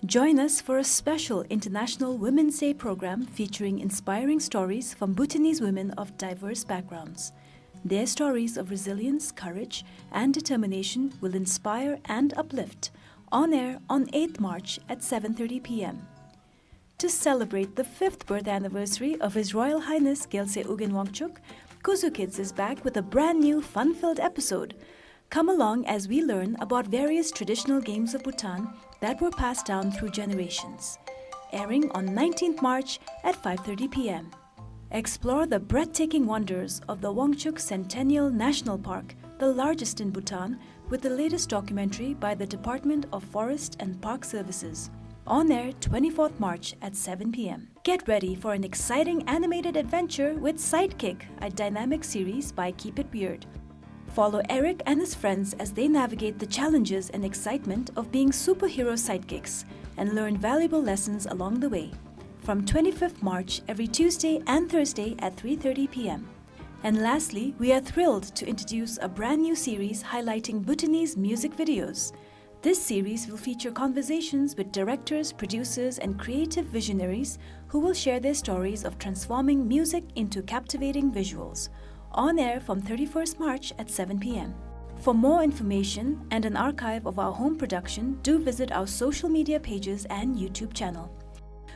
Join us for a special International Women's Day program featuring inspiring stories from Bhutanese women of diverse backgrounds. Their stories of resilience, courage, and determination will inspire and uplift. On air on eighth March at seven thirty P M. To celebrate the fifth birth anniversary of His Royal Highness Gyaltsuen Ugyen Wangchuck, Kuzu Kids is back with a brand new fun-filled episode. Come along as we learn about various traditional games of Bhutan that were passed down through generations. Airing on nineteenth March at five thirty P M. Explore the breathtaking wonders of the Wangchuck Centennial National Park, the largest in Bhutan, with the latest documentary by the Department of Forest and Park Services. On air twenty-fourth March at seven P M. Get ready for an exciting animated adventure with Sidekick, a dynamic series by Keep It Weird. Follow Eric and his friends as they navigate the challenges and excitement of being superhero sidekicks and learn valuable lessons along the way. From twenty-fifth March, every Tuesday and Thursday at three thirty P M. And lastly, we are thrilled to introduce a brand new series highlighting Bhutanese music videos. This series will feature conversations with directors, producers, and creative visionaries who will share their stories of transforming music into captivating visuals. On air from thirty-first March at seven P M. For more information and an archive of our home production, do visit our social media pages and YouTube channel.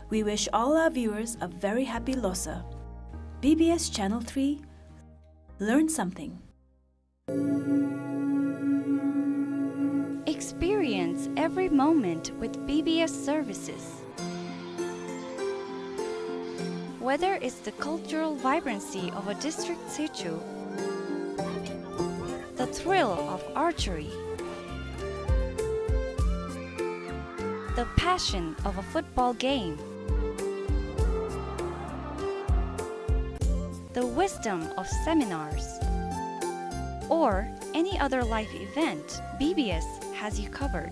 We wish all our viewers a very happy Losar. B B S Channel three, learn something. Experience every moment with B B S services. Whether it's the cultural vibrancy of a district situ, the thrill of archery, the passion of a football game, the wisdom of seminars, or any other life event, B B S has you covered.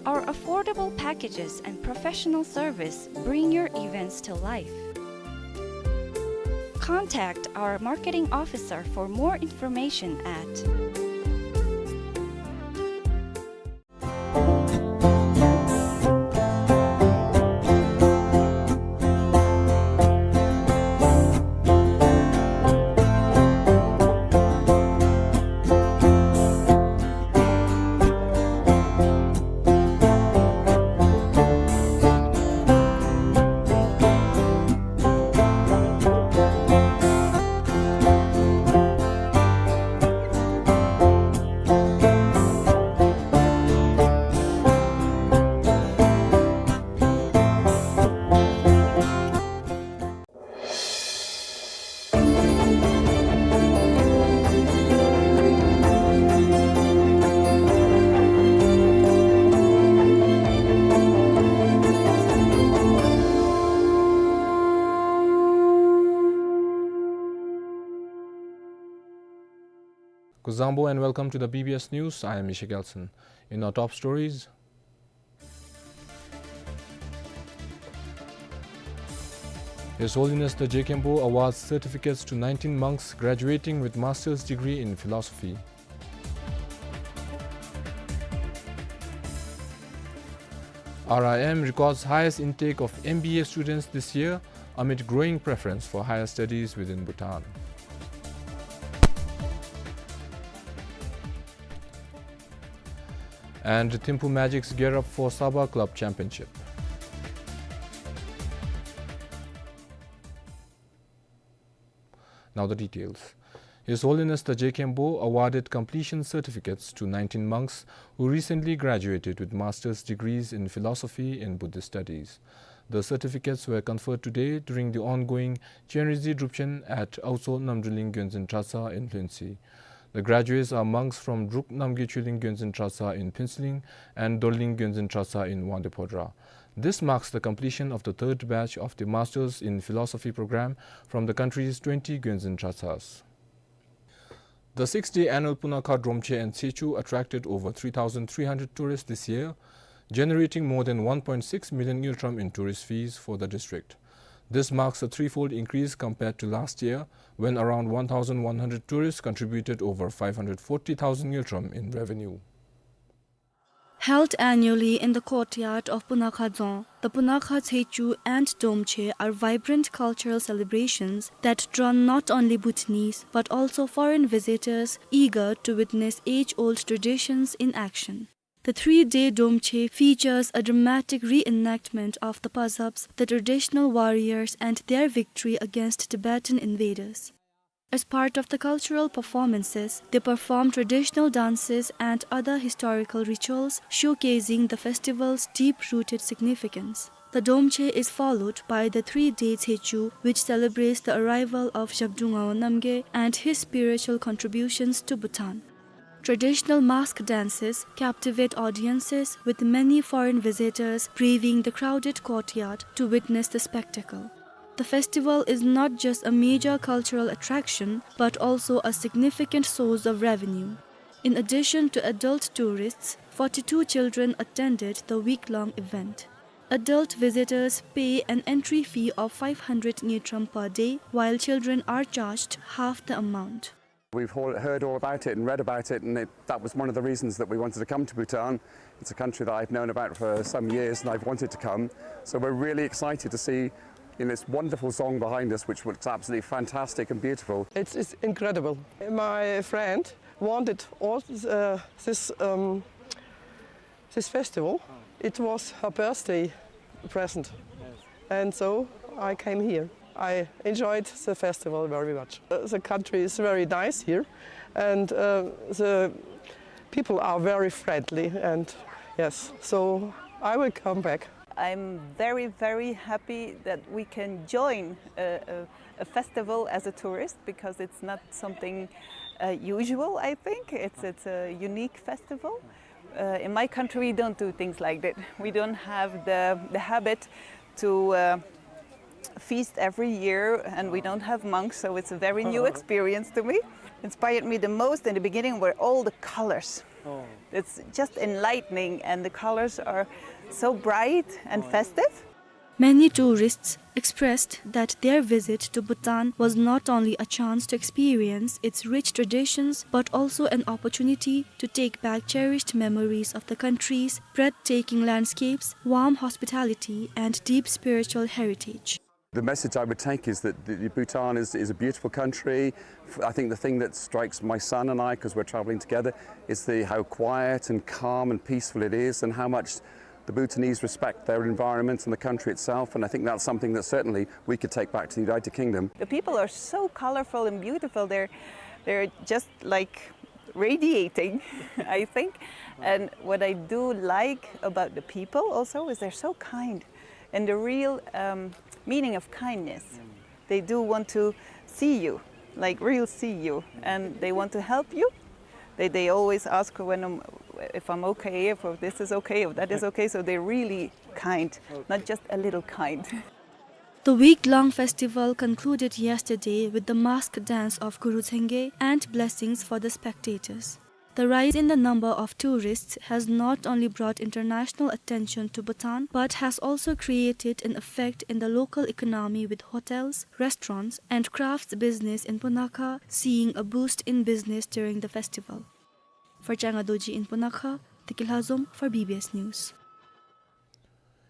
Our affordable packages and professional service bring your events to life. Contact our marketing officer for more information at Kuzuzangpo and welcome to the B B S News. I am Misha Gelson. In our top stories, His Holiness the Je Khenpo awards certificates to nineteen monks graduating with master's degree in philosophy. R I M records highest intake of M B A students this year amid growing preference for higher studies within Bhutan. And Thimphu Magics gear up for Saba Club Championship. Now the details. His Holiness the Je Khenpo awarded completion certificates to nineteen monks who recently graduated with master's degrees in philosophy and Buddhist studies. The certificates were conferred today during the ongoing Chenrezig Drupchen at Aotso Namdruling Gyonzin Dratshang in Lhuentse. The graduates are monks from Druk Namgay Choeling Gyonzin Dratshang in Phuentsholing and Dorling Gyonzin Dratshang in Wangdue Phodrang. This marks the completion of the third batch of the Masters in Philosophy program from the country's twenty Gyonzin Dratshangs. The sixth day annual Punakha Dromche and Tshechu attracted over three thousand three hundred tourists this year, generating more than one point six million ngultrum in tourist fees for the district. This marks a threefold increase compared to last year, when around one thousand one hundred tourists contributed over five hundred forty thousand ngultrum in revenue. Held annually in the courtyard of Punakha Dzong, the Punakha Tshechu and Dromche are vibrant cultural celebrations that draw not only Bhutanese but also foreign visitors eager to witness age-old traditions in action. The three-day Dromche features a dramatic reenactment of the Pazabs, the traditional warriors, and their victory against Tibetan invaders. As part of the cultural performances, they perform traditional dances and other historical rituals, showcasing the festival's deep-rooted significance. The Dromche is followed by the three-day Tshechu, which celebrates the arrival of Zhabdrung Ngawang Namgyal and his spiritual contributions to Bhutan. Traditional mask dances captivate audiences, with many foreign visitors braving the crowded courtyard to witness the spectacle. The festival is not just a major cultural attraction, but also a significant source of revenue. In addition to adult tourists, forty-two children attended the week-long event. Adult visitors pay an entry fee of five hundred ngultrum per day, while children are charged half the amount. We've all heard all about it and read about it, and it, that was one of the reasons that we wanted to come to Bhutan. It's a country that I've known about for some years, and I've wanted to come. So we're really excited to see, you know, this wonderful dzong behind us, which looks absolutely fantastic and beautiful. It's, it's incredible. My friend wanted all, uh, this, um, this festival. It was her birthday present. And so I came here. I enjoyed the festival very much. Uh, the country is very nice here, and, uh, the people are very friendly, and yes, so I will come back. I'm very, very happy that we can join a, a, a festival as a tourist, because it's not something, uh, usual, I think. It's, it's a unique festival. Uh, in my country, we don't do things like that. We don't have the, the habit to, uh, feast every year, and we don't have monks, so it's a very new experience to me. Inspired me the most in the beginning were all the colors. It's just enlightening, and the colors are so bright and festive. Many tourists expressed that their visit to Bhutan was not only a chance to experience its rich traditions, but also an opportunity to take back cherished memories of the country's breathtaking landscapes, warm hospitality, and deep spiritual heritage. The message I would take is that the, Bhutan is, is a beautiful country. F-, I think the thing that strikes my son and I, 'cause we're traveling together, is the, how quiet and calm and peaceful it is, and how much the Bhutanese respect their environment and the country itself, and I think that's something that certainly we could take back to the United Kingdom. The people are so colorful and beautiful. They're, they're just, like, radiating, I think. And what I do like about the people also is they're so kind, and the real, um, meaning of kindness. They do want to see you, like, real see you, and they want to help you. They, they always ask when I'm, if I'm okay, if this is okay, if that is okay, so they're really kind, not just a little kind. The week-long festival concluded yesterday with the mask dance of Guru Tsenge and blessings for the spectators. The rise in the number of tourists has not only brought international attention to Bhutan, but has also created an effect in the local economy, with hotels, restaurants, and crafts business in Punakha seeing a boost in business during the festival. For Changa Dorji in Punakha, Tiki Lhazom for B B S News.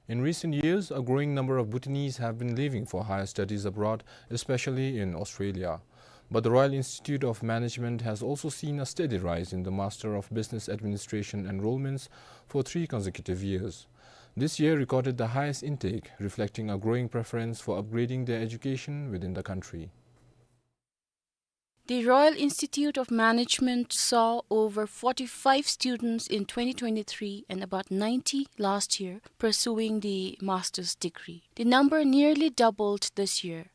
In recent years, a growing number of Bhutanese have been leaving for higher studies abroad, especially in Australia. But the Royal Institute of Management has also seen a steady rise in the Master of Business Administration enrollments for three consecutive years. This year recorded the highest intake, reflecting a growing preference for upgrading their education within the country. The Royal Institute of Management saw over forty-five students in twenty twenty-three and about ninety last year pursuing the master's degree. The number nearly doubled this year.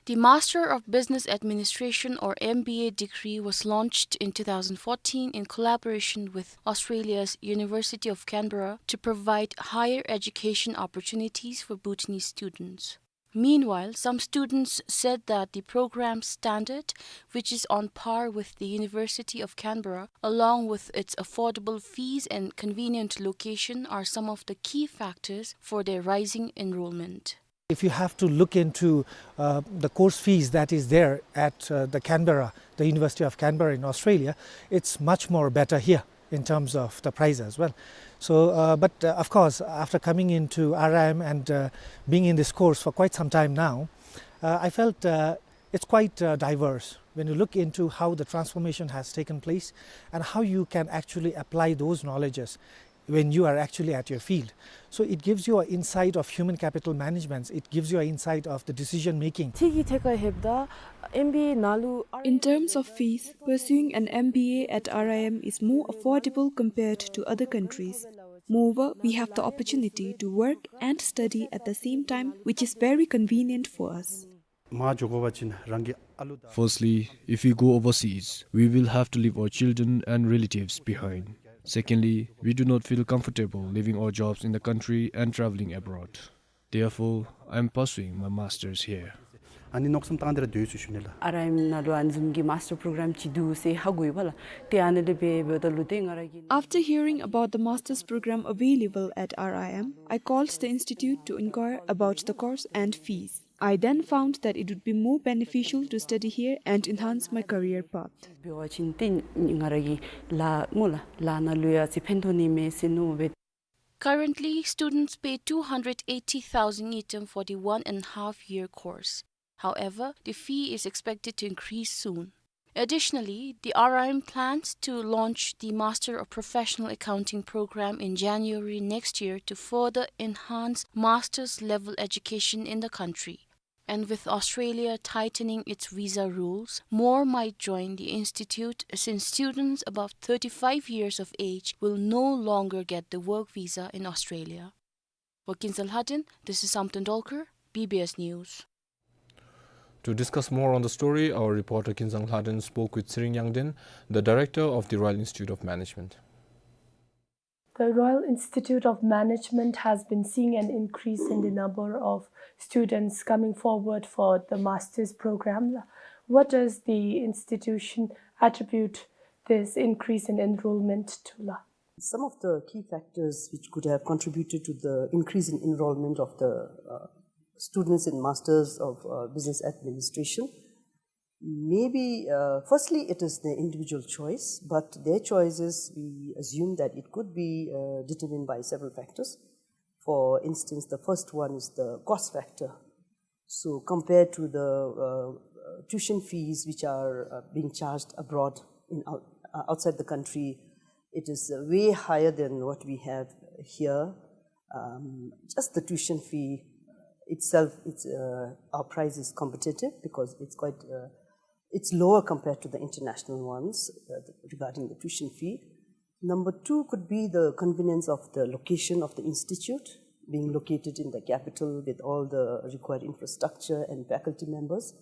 The Master of Business Administration, or M B A, degree was launched in two thousand fourteen in collaboration with Australia's University of Canberra to provide higher education opportunities for Bhutanese students. Meanwhile, some students said that the program's standard, which is on par with the University of Canberra, along with its affordable fees and convenient location, are some of the key factors for their rising enrollment. If you have to look into, uh, the course fees that is there at, uh, the Canberra, the University of Canberra in Australia, it's much more better here in terms of the price as well. So, uh, but, uh, of course, after coming into R I M and, uh, being in this course for quite some time now, uh, I felt, uh, it's quite, uh, diverse when you look into how the transformation has taken place and how you can actually apply those knowledges when you are actually at your field. So it gives you an insight of human capital management. It gives you an insight of the decision making. ཐིག་གི་ཐད་ཁར་ལྷོདཔ་ད་M B A ནང་ལུ In terms of fees, pursuing an M B A at R I M is more affordable compared to other countries. Moreover, we have the opportunity to work and study at the same time, which is very convenient for us. མ་འགྱོ་དགོ་པ་ཅིན་རང་གི་ཨ་ལུ་དང་། Firstly, if we go overseas, we will have to leave our children and relatives behind. Secondly, we do not feel comfortable leaving our jobs in the country and traveling abroad. Therefore, I am pursuing my master's here. ཨ་ནི་མནོ་བསམ་བཏང་སྟེ་ར་སྡོད་ཡི་ཟེར་ཞུ་ནི་ལགས། R I M ནང་ལུ་ཨ་ནི་བཟུམ་གྱི་master program ཅིག་འདུག་ཟེར་ཧ་གོ་ཡི་བ་ལགས། ཏེ་ཨ་ནི་ལས་འབད་འབདཝ་ད་ལུ་ཏེ་ང་ར་གིས། After hearing about the master's program available at R I M, I called the institute to inquire about the course and fees. I then found that it would be more beneficial to study here and enhance my career path. འབད་བ་ཅིན་ཏེ་ང་ར་གི་ལཱ་སྨོ་ལགས། ལཱ་ནང་ལུ་ཡང་ཅིག་ཕན་ཐོགས་ནི་མས་ཟེར་མནོ་སྦེ། Currently, students pay two hundred eighty thousand ngultrum for the one and a half year course. However, the fee is expected to increase soon. Additionally, the R I M plans to launch the Master of Professional Accounting program in January next year to further enhance master's level education in the country. And with Australia tightening its visa rules, more might join the institute, since students above thirty-five years of age will no longer get the work visa in Australia. For Kinzang Lhaden, this is Samten Dolkar, B B S News. To discuss more on the story, our reporter Kinzang Lhaden spoke with Tsiring Yangden, the director of the Royal Institute of Management. The Royal Institute of Management has been seeing an increase in the number of students coming forward for the master's program. What does the institution attribute this increase in enrollment to, la? Some of the key factors which could have contributed to the increase in enrollment of the, uh, students in Masters of, uh, Business Administration, maybe, uh, firstly, it is their individual choice, but their choices, we assume that it could be, uh, determined by several factors. For instance, the first one is the cost factor. So compared to the, uh, tuition fees which are, uh, being charged abroad in out-, uh, outside the country, it is, uh, way higher than what we have here. Um, just the tuition fee itself, it's, uh, our price is competitive because it's quite, uh, it's lower compared to the international ones, uh, regarding the tuition fee. Number two could be the convenience of the location of the institute, being located in the capital with all the required infrastructure and faculty members.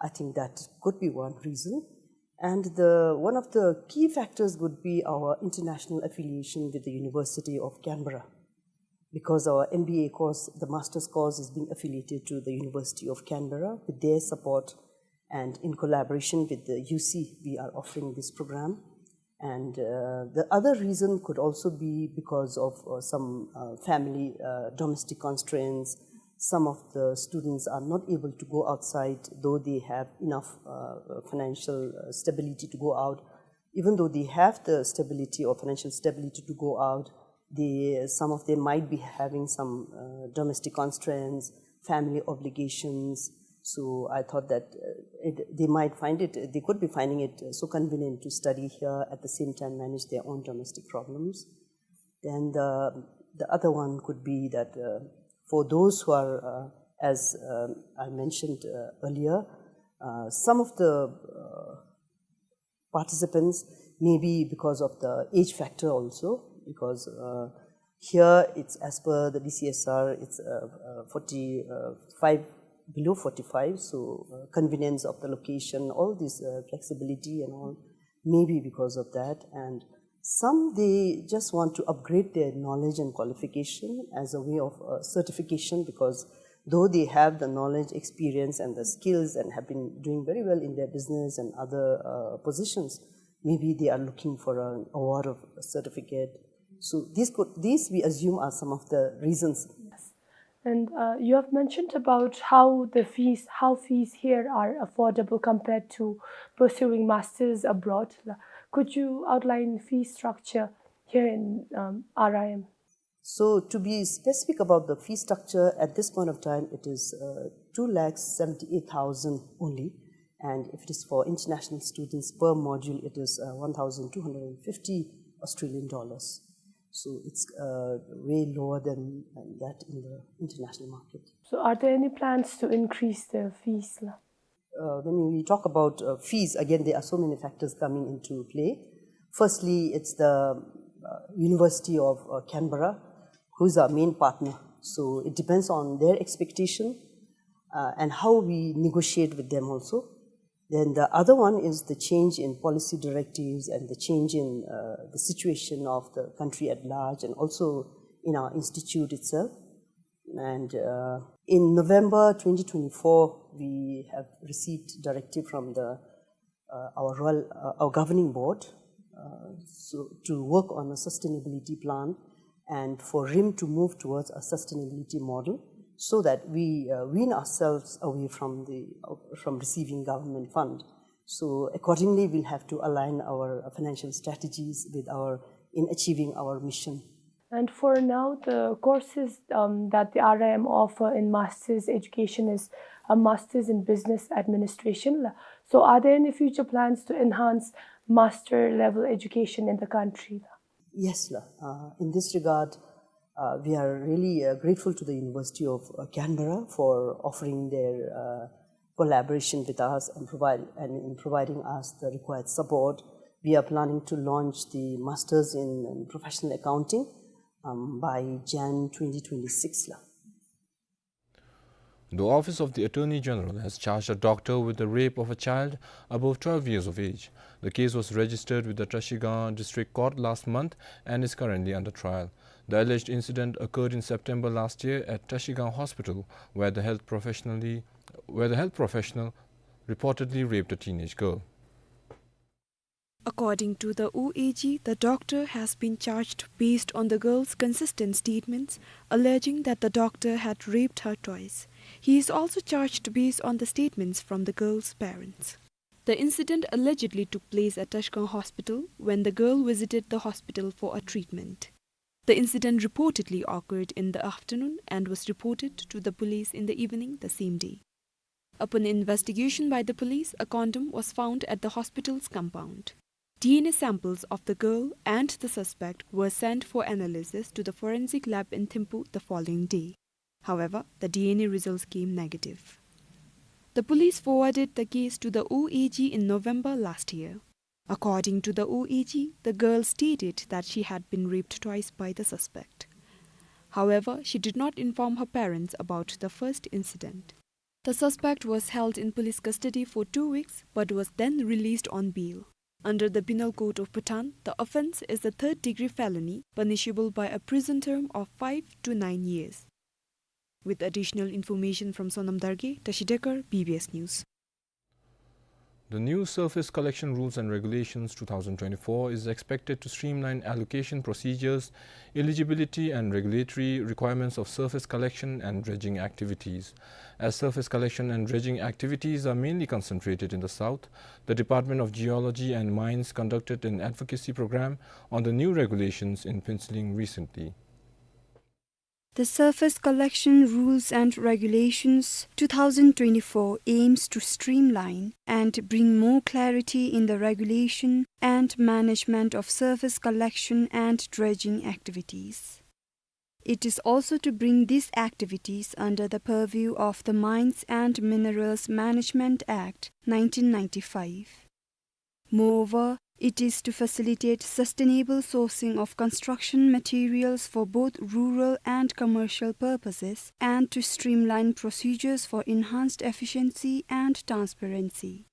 I think that could be one reason. And the, one of the key factors would be our international affiliation with the University of Canberra, because our M B A course, the master's course, is being affiliated to the University of Canberra. With their support and in collaboration with the U C, we are offering this program. And, uh, the other reason could also be because of, uh, some, uh, family, uh, domestic constraints. Some of the students are not able to go outside, though they have enough, uh, financial, uh, stability to go out. Even though they have the stability or financial stability to go out, they, some of them might be having some, uh, domestic constraints, family obligations. So I thought that, uh, it, they might find it, they could be finding it, uh, so convenient to study here, at the same time manage their own domestic problems. Then the, the other one could be that, uh, for those who are, uh, as, um, I mentioned, uh, earlier, Uh, some of the uh, participants, maybe because of the age factor also, because uh, here it's as per the D C S R, it's uh, uh, forty-five, below forty-five, so uh, convenience of the location, all this uh, flexibility and all, maybe because of that. And some, they just want to upgrade their knowledge and qualification as a way of uh, certification, because though they have the knowledge, experience, and the skills and have been doing very well in their business and other uh, positions, maybe they are looking for an award of a certificate. So these could, these we assume are some of the reasons. Yes. And uh, you have mentioned about how the fees, how fees here are affordable compared to pursuing masters abroad. Could you outline fee structure here in um, R I M? So to be specific about the fee structure, at this point of time, it is uh, two lakh seventy-eight thousand only. And if it is for international students per module, it is uh, one thousand two hundred fifty Australian dollars. So it's uh, way lower than uh, that in the international market. So are there any plans to increase the fees, la? Uh, when we talk about uh, fees, again, there are so many factors coming into play. Firstly, it's the uh, University of uh, Canberra, who is our main partner. So it depends on their expectation uh, and how we negotiate with them also. Then the other one is the change in policy directives and the change in uh, the situation of the country at large and also in our institute itself. And uh, in November twenty twenty-four, we have received directive from the uh, our royal, uh, our governing board, uh, so to work on a sustainability plan and for RIM to move towards a sustainability model so that we uh, wean ourselves away from the uh, from receiving government fund. So accordingly, we'll have to align our financial strategies with our in achieving our mission. And for now, the courses um, that the R I M offer in master's education is a master's in business administration. So are there any future plans to enhance master level education in the country? Yes, la. Uh, in this regard, uh, we are really uh, grateful to the University of uh, Canberra for offering their uh, collaboration with us and provide and in providing us the required support. We are planning to launch the Masters in um, Professional Accounting um, by Jan twenty twenty-six, la. The Office of the Attorney General has charged a doctor with the rape of a child above twelve years of age. The case was registered with the Trashigang District Court last month and is currently under trial. The alleged incident occurred in September last year at Trashigang Hospital, where the health professionally, where the health professional reportedly raped a teenage girl. According to the O A G, the doctor has been charged based on the girl's consistent statements, alleging that the doctor had raped her twice. He is also charged based on the statements from the girl's parents. The incident allegedly took place at Trashigang Hospital when the girl visited the hospital for a treatment. The incident reportedly occurred in the afternoon and was reported to the police in the evening the same day. Upon investigation by the police, a condom was found at the hospital's compound. D N A samples of the girl and the suspect were sent for analysis to the forensic lab in Thimphu the following day. However, the D N A results came negative. The police forwarded the case to the O A G in November last year. According to the O A G, the girl stated that she had been raped twice by the suspect. However, she did not inform her parents about the first incident. The suspect was held in police custody for two weeks but was then released on bail. Under the Penal Code of Bhutan, the offence is a third-degree felony punishable by a prison term of five to nine years. With additional information from Sonam Dargay, Tashi Dekar, B B S News. The new Surface Collection Rules and Regulations two thousand twenty-four is expected to streamline allocation procedures, eligibility and regulatory requirements of surface collection and dredging activities. As surface collection and dredging activities are mainly concentrated in the south, the Department of Geology and Mines conducted an advocacy program on the new regulations in Phuentsholing recently. The Surface Collection Rules and Regulations two thousand twenty-four aims to streamline and bring more clarity in the regulation and management of surface collection and dredging activities. It is also to bring these activities under the purview of the Mines and Minerals Management Act nineteen ninety-five. Moreover, it is to facilitate sustainable sourcing of construction materials for both rural and commercial purposes and to streamline procedures for enhanced efficiency and transparency.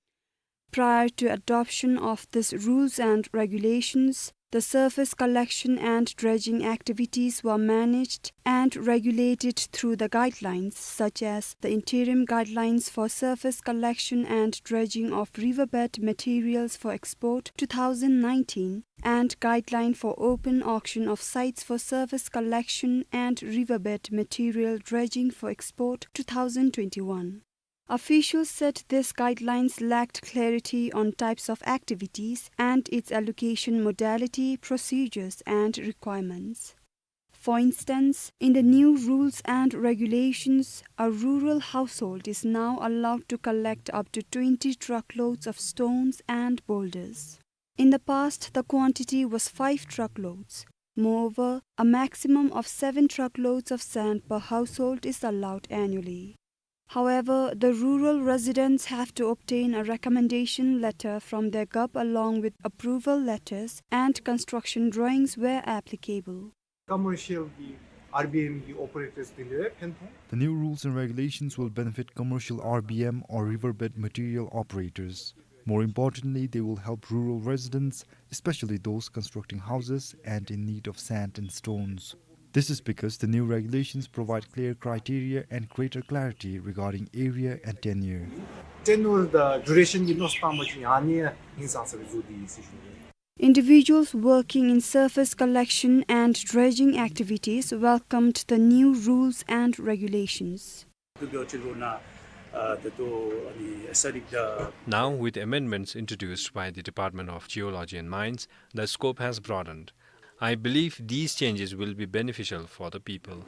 Prior to adoption of these rules and regulations, the surface collection and dredging activities were managed and regulated through the guidelines such as the Interim Guidelines for Surface Collection and Dredging of Riverbed Materials for Export two thousand nineteen and Guideline for Open Auction of Sites for Surface Collection and Riverbed Material Dredging for Export two thousand twenty-one. Officials said these guidelines lacked clarity on types of activities and its allocation modality, procedures and requirements. For instance, in the new rules and regulations, a rural household is now allowed to collect up to twenty truckloads of stones and boulders. In the past, the quantity was five truckloads. Moreover, a maximum of seven truckloads of sand per household is allowed annually. However, the rural residents have to obtain a recommendation letter from their gup along with approval letters and construction drawings where applicable. Commercial གྱི་ཨར་བི་ཨེམ་གྱི་ཨོ་པ་རེ་ཊརསི་དེ་ལུ་ཡང་ཕན་ཐོགས། The new rules and regulations will benefit commercial R B M or riverbed material operators. More importantly, they will help rural residents, especially those constructing houses and in need of sand and stones. This is because the new regulations provide clear criteria and greater clarity regarding area and tenure. ཊེ་ནུར་དང་ཌུ་རེ་ཤཱན་གྱི་མནོ་བསམ་བཏང་པ་ཅིན་ཨ་ནི་ཧིང་སངས་ས་སྦེ་བཟོ་སྟེ་ཡོད་ཟེར་ཞུ་ནི། Individuals working in surface collection and dredging activities welcomed the new rules and regulations. Now, with amendments introduced by the Department of Geology and Mines, the scope has broadened. I believe these changes will be beneficial for the people.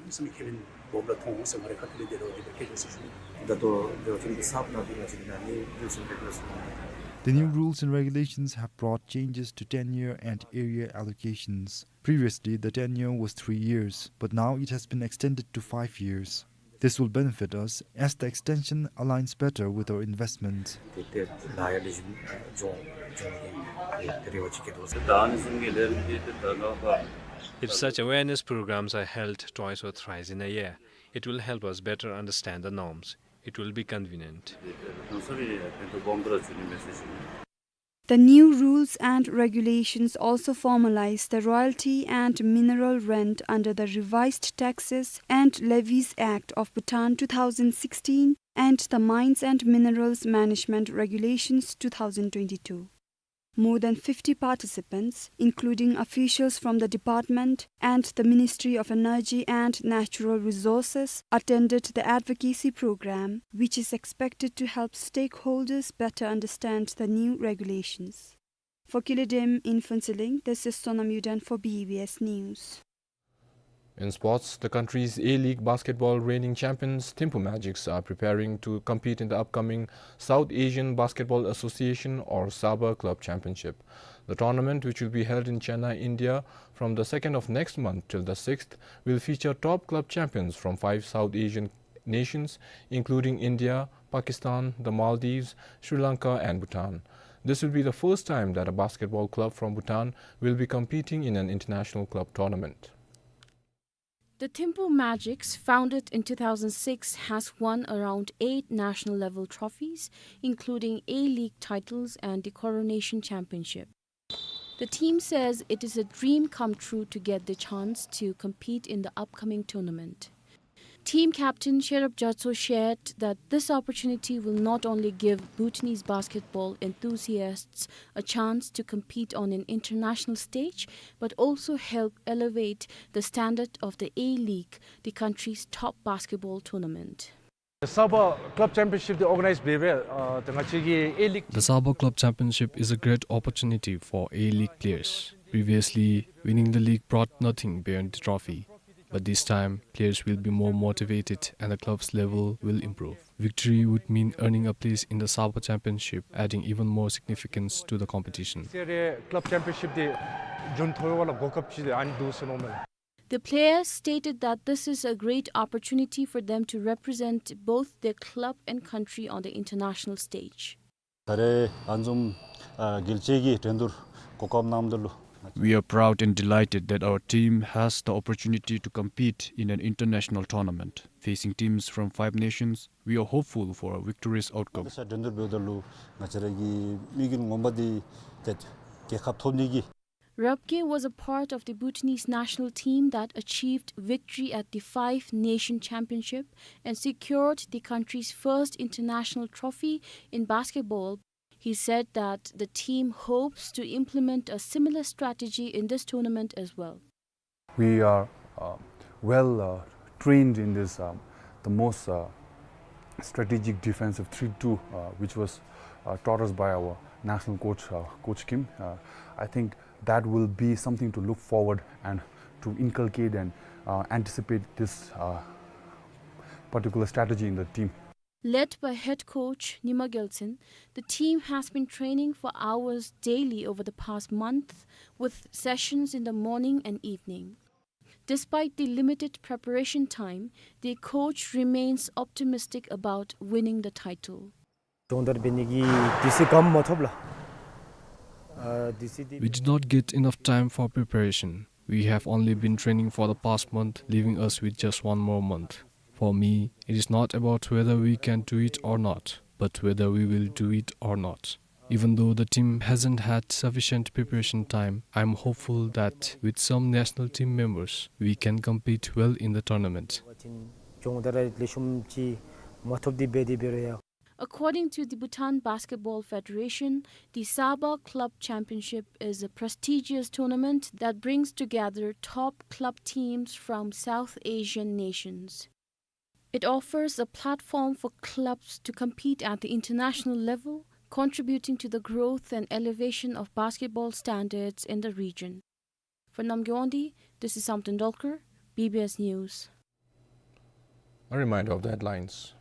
The new rules and regulations have brought changes to tenure and area allocations. Previously, the tenure was three years, but now it has been extended to five years. This will benefit us as the extension aligns better with our investment. If such awareness programs are held twice or thrice in a year, it will help us better understand the norms. It will be convenient. The new rules and regulations also formalize the royalty and mineral rent under the Revised Taxes and Levies Act of Bhutan two thousand sixteen and the Mines and Minerals Management Regulations two thousand twenty-two. More than fifty participants, including officials from the department and the Ministry of Energy and Natural Resources, attended the advocacy program, which is expected to help stakeholders better understand the new regulations. For Kile Dem in Phuentsholing, this is Sonam Yuden for B B S News. In sports, the country's A-League basketball reigning champions Thimphu Magics are preparing to compete in the upcoming South Asian Basketball Association or SABA Club Championship. The tournament, which will be held in Chennai, India, from the second of next month till the sixth, will feature top club champions from five South Asian nations, including India, Pakistan, the Maldives, Sri Lanka, and Bhutan. This will be the first time that a basketball club from Bhutan will be competing in an international club tournament. The Thimphu Magics, founded in two thousand six, has won around eight national-level trophies, including A-League titles and the Coronation Championship. The team says it is a dream come true to get the chance to compete in the upcoming tournament. Team captain Sherab Jatso shared that this opportunity will not only give Bhutanese basketball enthusiasts a chance to compete on an international stage, but also help elevate the standard of the A-League, the country's top basketball tournament. The SABA Club Championship འདི་organize འབད་བའི་ཨ་ད་ང་བཅས་ཀྱི་A-League. The SABA Club Championship is a great opportunity for A-League players. Previously, winning the league brought nothing beyond the trophy. But this time, players will be more motivated and the club's level will improve. Victory would mean earning a place in the SABA Championship, adding even more significance to the competition. ཟེར་རེ་Club Championship འདི་རྒྱུན་མཐོ་བ་ལུ་གོ་སྐབས་ཅིག་ཨ་ནི་འདུག་ཟེར་མནོཝ་མས། The players stated that this is a great opportunity for them to represent both their club and country on the international stage. ད་རེས་ཨ་བཟུམ་ཨ་རྒྱལ་སྤྱི་གི་འགྲན་བསྡུར་གོ་སྐབས་གནང་དོ་ལུ། We are proud and delighted that our team has the opportunity to compete in an international tournament. Facing teams from five nations, we are hopeful for a victorious outcome. ད་ཆ་འགྲན་བསྡུར་འབདཝ་ད་ལུ་ང་བཅས་ར་གི་དམིགས་ཡུལ་ངོ་མ་འདི་ཏེ་རྒྱལ་ཁ་ཐོབ་ནི་གི། Rabgye was a part of the Bhutanese national team that achieved victory at the Five Nation Championship and secured the country's first international trophy in basketball. He said that the team hopes to implement a similar strategy in this tournament as well. We are, uh, well, uh, trained in this, um, the most, uh, strategic defensive three two, uh, which was, uh, taught us by our national coach, uh, Coach Kim. Uh, I think that will be something to look forward and to inculcate and, uh, anticipate this, uh, particular strategy in the team. Led by head coach Nima Gyaltshen, the team has been training for hours daily over the past month, with sessions in the morning and evening. Despite the limited preparation time, the coach remains optimistic about winning the title. སྦྱོང་བརྡར་འབད་ནི་གི་དུས་ཚོད་གནམ་མ་ཐོབ་ལགས། ཨ་དུས་ཚོད་འདི། We did not get enough time for preparation. We have only been training for the past month, leaving us with just one more month. For me, it is not about whether we can do it or not, but whether we will do it or not. Even though the team hasn't had sufficient preparation time, I am hopeful that with some national team members, we can compete well in the tournament. སྦྱོང་བརྡར་ལེགས་ཤོམ་ཅིག་མ་ཐོབ་སྟེ་འབད་དེ་འབད་རུང་ཡང་། According to the Bhutan Basketball Federation, the SABA Club Championship is a prestigious tournament that brings together top club teams from South Asian nations. It offers a platform for clubs to compete at the international level, contributing to the growth and elevation of basketball standards in the region. For Namgay Wangdi, this is Samten Dolkar, B B S News. A reminder of the headlines.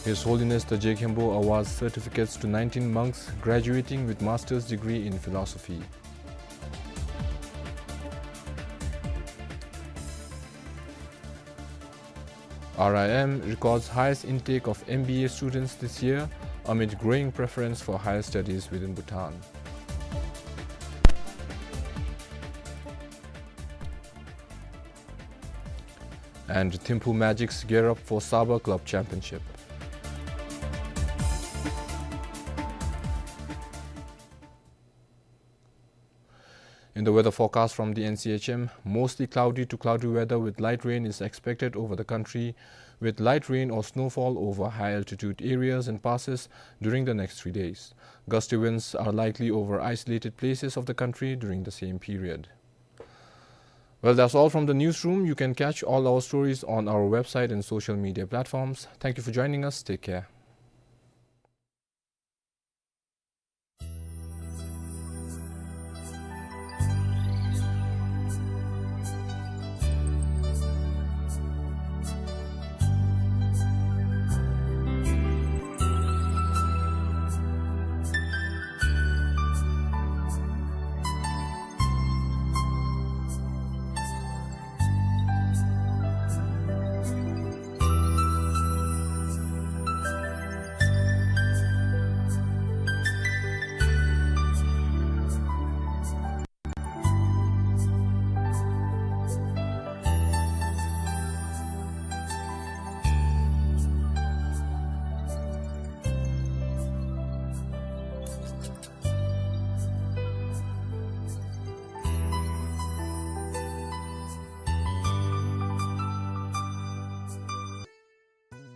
His Holiness the Je Khenpo awards certificates to nineteen monks graduating with master's degree in philosophy. R I M records highest intake of M B A students this year amid growing preference for higher studies within Bhutan. And Thimphu Magics gear up for SABA Club Championship. In the weather forecast from the N C H M, mostly cloudy to cloudy weather with light rain is expected over the country, with light rain or snowfall over high altitude areas and passes during the next three days. Gusty winds are likely over isolated places of the country during the same period. Well, that's all from the newsroom. You can catch all our stories on our website and social media platforms. Thank you for joining us. Take care.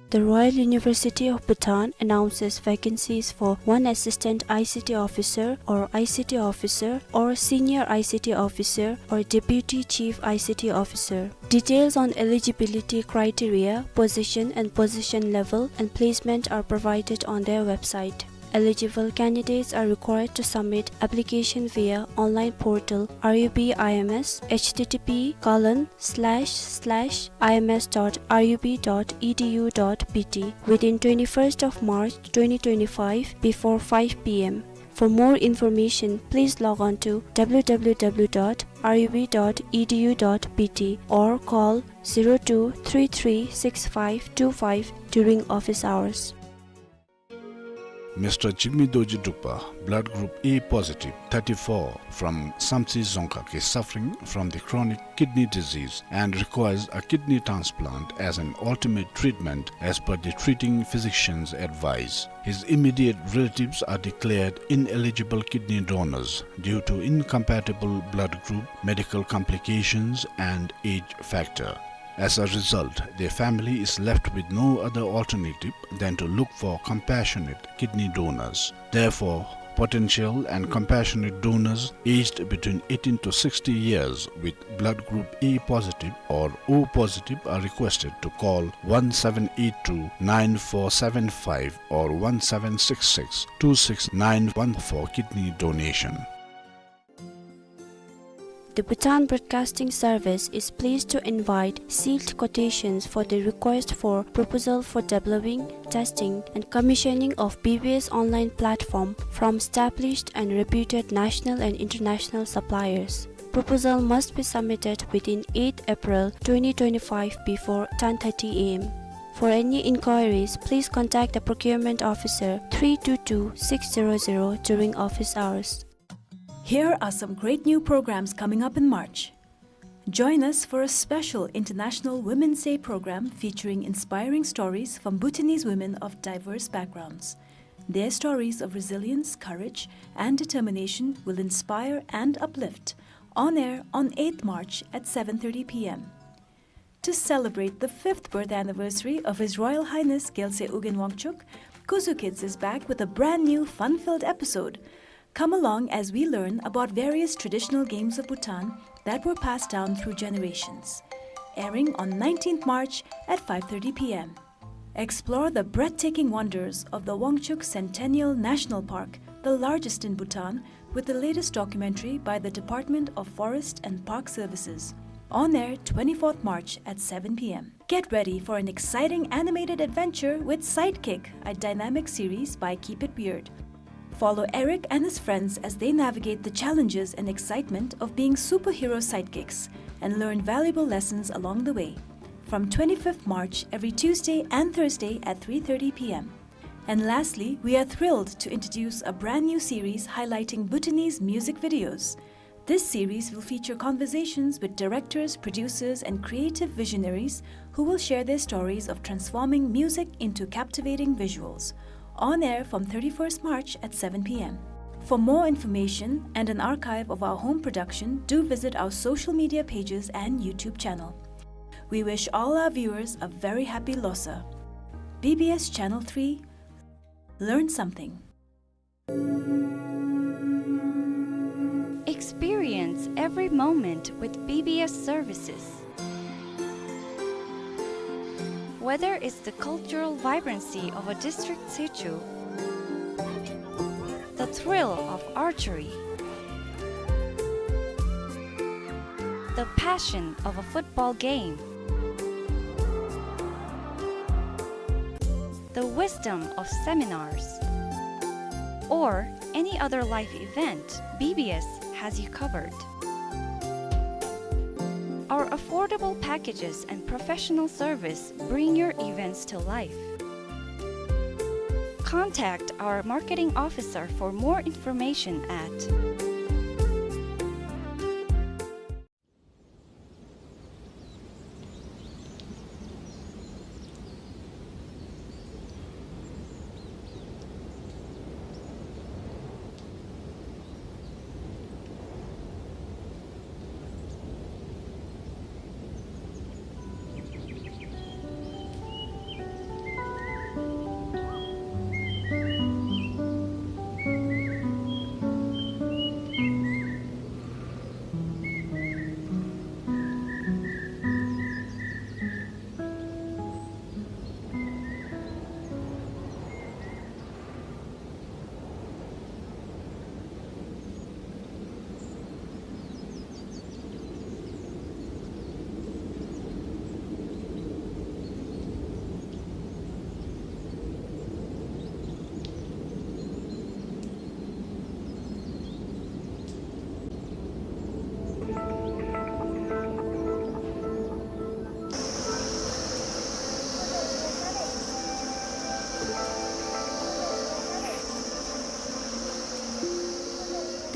The Royal University of Bhutan announces vacancies for one assistant I C T officer or I C T officer or senior I C T officer or deputy chief I C T officer. Details on eligibility criteria, position and position level, and placement are provided on their website. Eligible candidates are required to submit application via online portal R U B I M S, H T T P colon slash slash I M S dot R U B dot E D U dot B T, within twenty-first of March twenty twenty-five before five P M. For more information, please log on to w w w dot r u b dot e d u dot b t or call zero two three three six five two five during office hours. Mister Jigme Dorji Drukpa, blood group A positive, thirty-four, from Samtse Dzongkhag, is suffering from the chronic kidney disease and requires a kidney transplant as an ultimate treatment as per the treating physician's advice. His immediate relatives are declared ineligible kidney donors due to incompatible blood group, medical complications, and age factor. As a result, their family is left with no other alternative than to look for compassionate kidney donors. Therefore, potential and compassionate donors aged between eighteen to sixty years with blood group A positive or O positive are requested to call one seven eight two nine four seven five or one seven six six two six nine one for kidney donation. The Bhutan Broadcasting Service is pleased to invite sealed quotations for the request for proposal for developing, testing, and commissioning of B B S online platform from established and reputed national and international suppliers. Proposal must be submitted within eighth April twenty twenty-five before ten thirty a m. For any inquiries, please contact the procurement officer three two two six zero zero during office hours. Here are some great new programs coming up in March. Join us for a special International Women's Day program featuring inspiring stories from Bhutanese women of diverse backgrounds. Their stories of resilience, courage, and determination will inspire and uplift. On air on eighth March at seven thirty p m. To celebrate the fifth birth anniversary of His Royal Highness Gyaltsey Ugyen Wangchuck, Kuzu Kids is back with a brand new fun-filled episode. Come along as we learn about various traditional games of Bhutan that were passed down through generations. Airing on nineteenth March at five thirty p m. Explore the breathtaking wonders of the Wangchuck Centennial National Park, the largest in Bhutan, with the latest documentary by the Department of Forest and Park Services. On air twenty-fourth March at seven p m. Get ready for an exciting animated adventure with Sidekick, a dynamic series by Keep It Weird. Follow Eric and his friends as they navigate the challenges and excitement of being superhero sidekicks and learn valuable lessons along the way. From twenty-fifth March, every Tuesday and Thursday at three thirty p m. And lastly, we are thrilled to introduce a brand new series highlighting Bhutanese music videos. This series will feature conversations with directors, producers, and creative visionaries who will share their stories of transforming music into captivating visuals. On air from thirty-first March at seven p m. For more information and an archive of our home production, do visit our social media pages and YouTube channel. We wish all our viewers a very happy Losar. B B S Channel three, learn something. Experience every moment with B B S services. Whether it's the cultural vibrancy of a district situ, the thrill of archery, the passion of a football game, the wisdom of seminars, or any other life event, B B S has you covered. Our affordable packages and professional service bring your events to life. Contact our marketing officer for more information at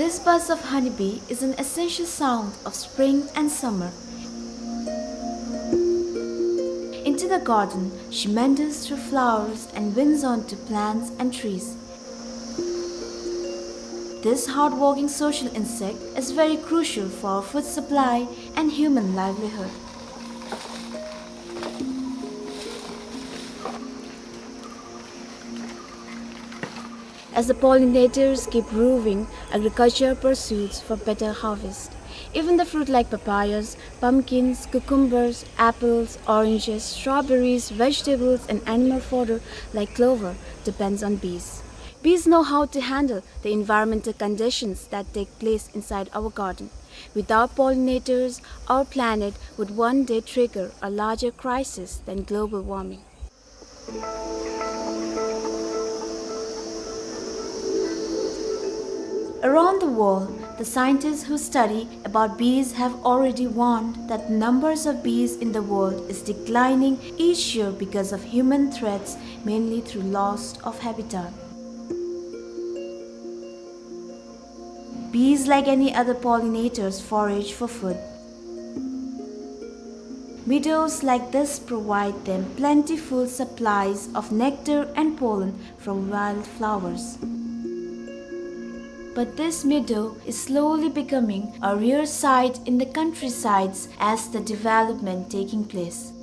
This buzz of honeybee is an essential sound of spring and summer. Into the garden, she meanders through flowers and winds onto plants and trees. This hardworking social insect is very crucial for our food supply and human livelihood. As the pollinators keep roving, agriculture pursues for better harvest. Even the fruit like papayas, pumpkins, cucumbers, apples, oranges, strawberries, vegetables, and animal fodder like clover depends on bees. Bees know how to handle the environmental conditions that take place inside our garden. Without pollinators, our planet would one day trigger a larger crisis than global warming. Around the world, the scientists who study about bees have already warned that the numbers of bees in the world is declining each year because of human threats, mainly through loss of habitat. Bees, like any other pollinators, forage for food. Meadows like this provide them plentiful supplies of nectar and pollen from wildflowers. But this meadow is slowly becoming a rare sight in the countrysides as the development taking place.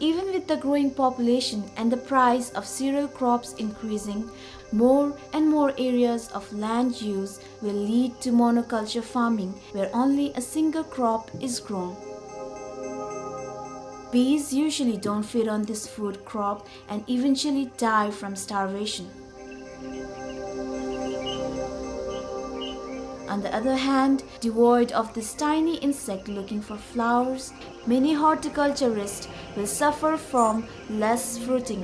Even with the growing population and the price of cereal crops increasing, more and more areas of land use will lead to monoculture farming, where only a single crop is grown. Bees usually don't feed on this food crop and eventually die from starvation. On the other hand, devoid of this tiny insect looking for flowers, many horticulturists will suffer from less fruiting.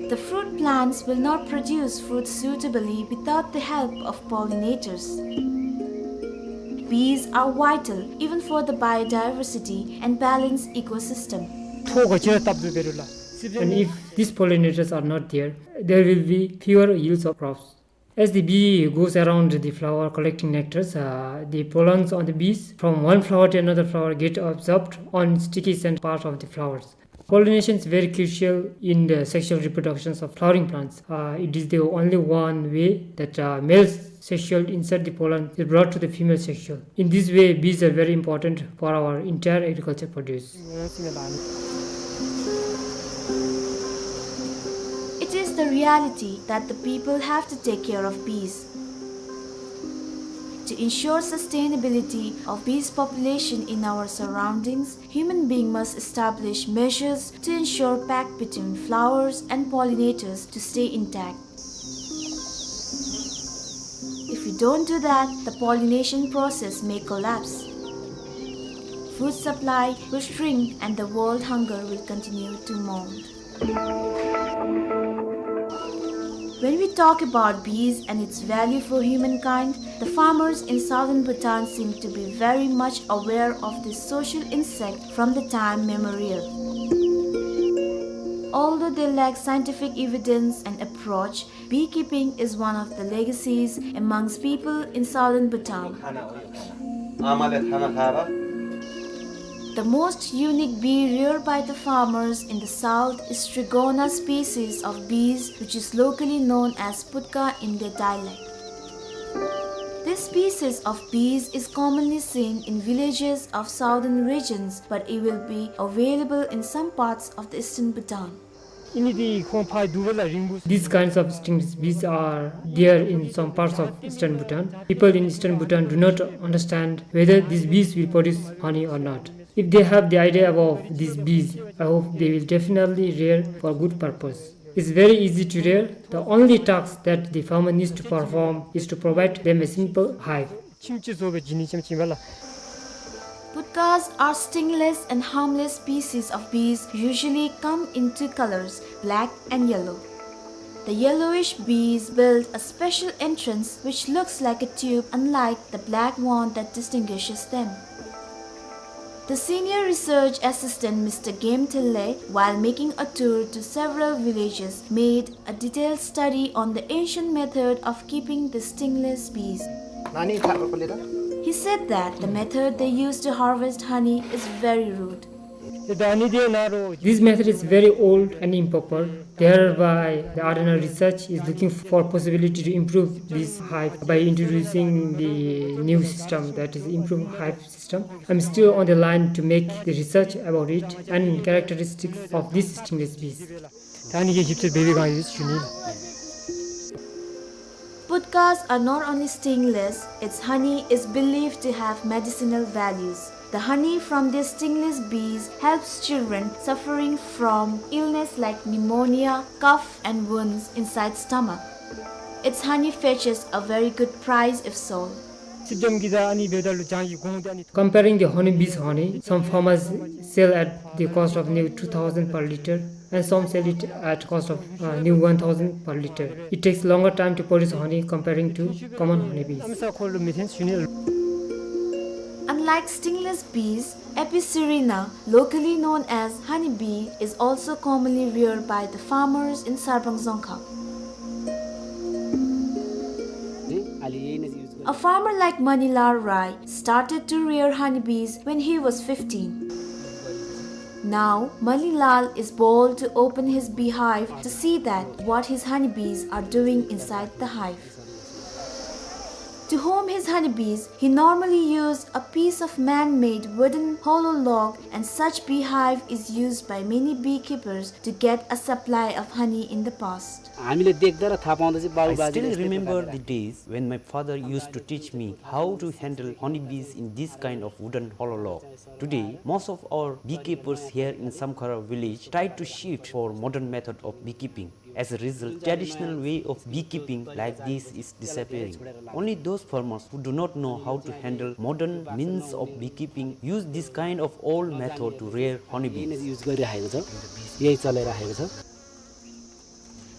The fruit plants will not produce fruit suitably without the help of pollinators. Bees are vital even for the biodiversity and balanced ecosystem. And if these pollinators are not there, there will be fewer yields of crops. As the bee goes around the flower collecting nectars, uh, the pollens on the bees from one flower to another flower get absorbed on sticky scent part of the flowers. Pollination is very crucial in the sexual reproductions of flowering plants. Uh, it is the only one way that, uh, male sexual insert, the pollen, is brought to the female sexual. In this way, bees are very important for our entire agriculture produce. It is the reality that the people have to take care of bees. To ensure sustainability of bees population in our surroundings, human being must establish measures to ensure pact between flowers and pollinators to stay intact. If we don't do that, the pollination process may collapse. Food supply will shrink and the world hunger will continue to mount. When we talk about bees and its value for humankind, the farmers in southern Bhutan seem to be very much aware of this social insect from the time memorial. Although they lack scientific evidence and approach, beekeeping is one of the legacies amongst people in southern Bhutan. The most unique bee reared by the farmers in the south is Strigona species of bees, which is locally known as putka in their dialect. This species of bees is commonly seen in villages of southern regions, but it will be available in some parts of the eastern Bhutan. These kinds of stingless bees are there in some parts of eastern Bhutan. People in eastern Bhutan do not understand whether these bees will produce honey or not. If they have the idea about these bees, I hope they will definitely rear for good purpose. It's very easy to rear. The only task that the farmer needs to perform is to provide them a simple hive. Putkas are stingless and harmless species of bees, usually come in two colors, black and yellow. The yellowish bees build a special entrance which looks like a tube, unlike the black one that distinguishes them. The senior research assistant, Mister Game Thille, while making a tour to several villages, made a detailed study on the ancient method of keeping the stingless bees. He said that the method they use to harvest honey is very rude. This method is very old and improper. Thereby, the R N R research is looking for possibility to improve this hive by introducing the new system, that is, improve hive system. I'm still on the line to make the research about it and characteristics of these stingless bees. Putkas are not only stingless, its honey is believed to have medicinal values. The honey from these stingless bees helps children suffering from illness like pneumonia, cough, and wounds inside stomach. Its honey fetches a very good price if sold. Comparing the honeybee's honey, some farmers sell at the cost of near two thousand per liter, and some sell it at cost of, uh, near one thousand per liter. It takes longer time to produce honey comparing to common honeybees. Unlike stingless bees, Apis cerana, locally known as honeybee, is also commonly reared by the farmers in Sarbang Dzongkhag. A farmer like Manilal Rai started to rear honeybees when he was fifteen. Now, Manilal is bold to open his beehive to see that what his honeybees are doing inside the hive. To home his honeybees, he normally used a piece of man-made wooden hollow log, and such beehive is used by many beekeepers to get a supply of honey in the past. I still remember the days when my father used to teach me how to handle honeybees in this kind of wooden hollow log. Today, most of our beekeepers here in Samkhara village tried to shift for modern method of beekeeping. As a result, traditional way of beekeeping like this is disappearing. Only those farmers who do not know how to handle modern means of beekeeping use this kind of old method to rear honeybees.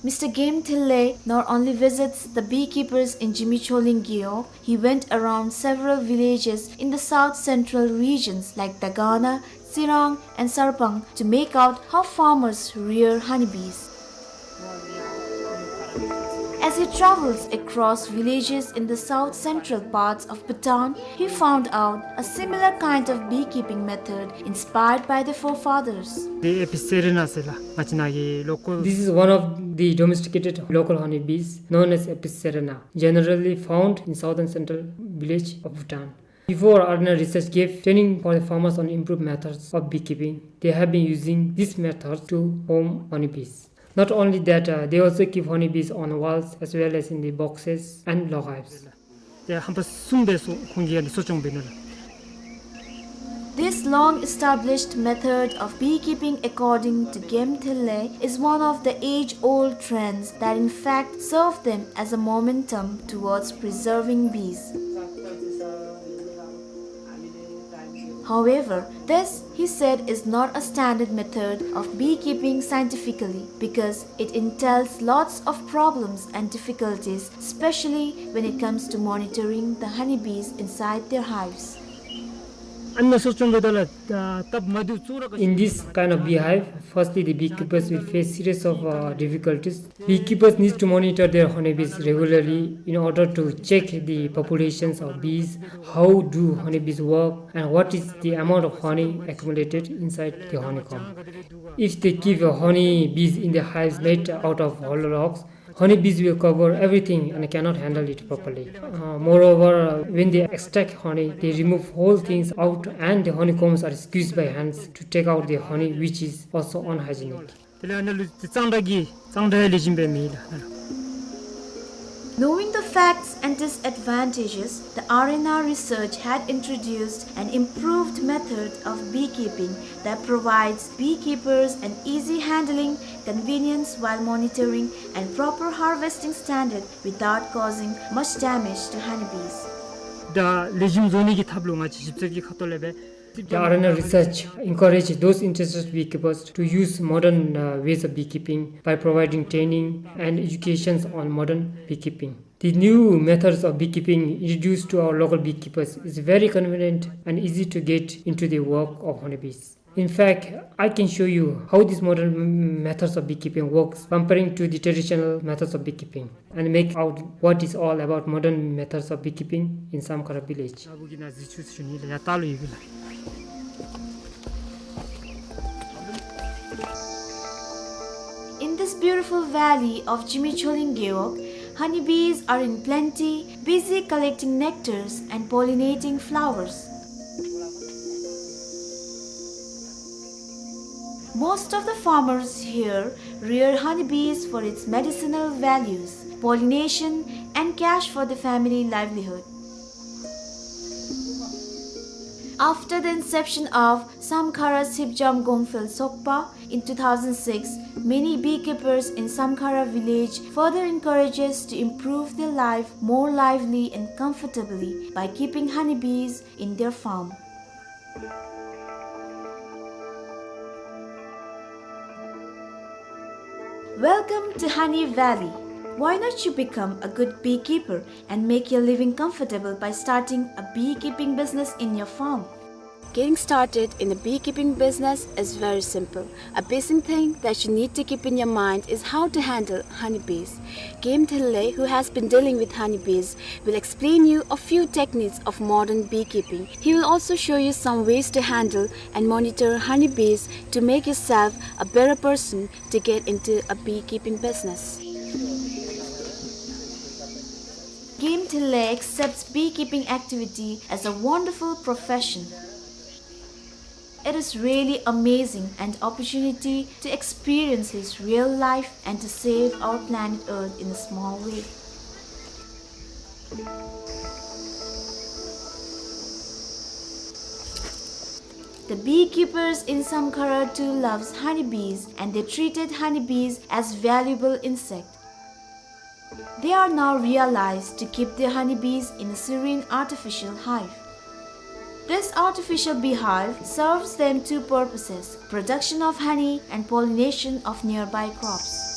Mister Game Thille not only visits the beekeepers in Jimicholing Gyo, he went around several villages in the south central regions like Dagana, Tsirang, and Sarpang to make out how farmers rear honeybees. As he travels across villages in the south central parts of Bhutan, he found out a similar kind of beekeeping method inspired by the forefathers. This is one of the domesticated local honeybees known as Apis cerana, generally found in southern central village of Bhutan. Before, ordinary research gave training for the farmers on improved methods of beekeeping. They have been using this method to home honeybees. Not only that, uh, they also keep honeybees on walls as well as in the boxes and log hives. This long-established method of beekeeping, according to Game Thille, is one of the age-old trends that in fact serve them as a momentum towards preserving bees. However, this, he said, is not a standard method of beekeeping scientifically because it entails lots of problems and difficulties, especially when it comes to monitoring the honeybees inside their hives. In this kind of beehive, firstly, the beekeepers will face series of, uh, difficulties. Beekeepers need to monitor their honeybees regularly in order to check the populations of bees, how do honeybees work, and what is the amount of honey accumulated inside the honeycomb. If they keep, uh, honeybees in the hives made out of hollow logs, honeybees will cover everything and cannot handle it properly. Uh, moreover, uh, when they extract honey, they remove whole things out and the honeycombs are squeezed by hands to take out the honey, which is also unhygienic. Knowing the facts and disadvantages, the R N R research had introduced an improved method of beekeeping that provides beekeepers an easy handling, convenience while monitoring, and proper harvesting standard without causing much damage to honeybees. ད་ལེགས་ཤོམ་བཟོ་ནི་གི་ཐབས་ལུ་ང་བཅས་ཞིབ་འཚོལ་གྱི་ཁ་ཐུག་ལས་སྦེ་ The R N R research encourage those interested beekeepers to use modern, uh, ways of beekeeping by providing training and educations on modern beekeeping. The new methods of beekeeping introduced to our local beekeepers is very convenient and easy to get into the work of honeybees. In fact, I can show you how these modern m-, methods of beekeeping works comparing to the traditional methods of beekeeping and make out what is all about modern methods of beekeeping in Samkhara village. In this beautiful valley of Jimi Choling Gewog, honeybees are in plenty, busy collecting nectars and pollinating flowers. Most of the farmers here rear honeybees for its medicinal values, pollination, and cash for the family livelihood. After the inception of Samkhara Sipjam Gongphel Sokpa in two thousand six, many beekeepers in Samkhara village further encourages to improve their life more lively and comfortably by keeping honeybees in their farm. Welcome to Honey Valley. Why not you become a good beekeeper and make your living comfortable by starting a beekeeping business in your farm? Getting started in a beekeeping business is very simple. A basic thing that you need to keep in your mind is how to handle honeybees. Game Thille, who has been dealing with honeybees, will explain you a few techniques of modern beekeeping. He will also show you some ways to handle and monitor honeybees to make yourself a better person to get into a beekeeping business. Game Thille accepts beekeeping activity as a wonderful profession. It is really amazing an opportunity to experience his real life and to save our planet Earth in a small way. The beekeepers in Samkhara too loves honeybees, and they treated honeybees as valuable insect. They are now realized to keep their honeybees in a serene artificial hive. This artificial beehive serves them two purposes, production of honey and pollination of nearby crops.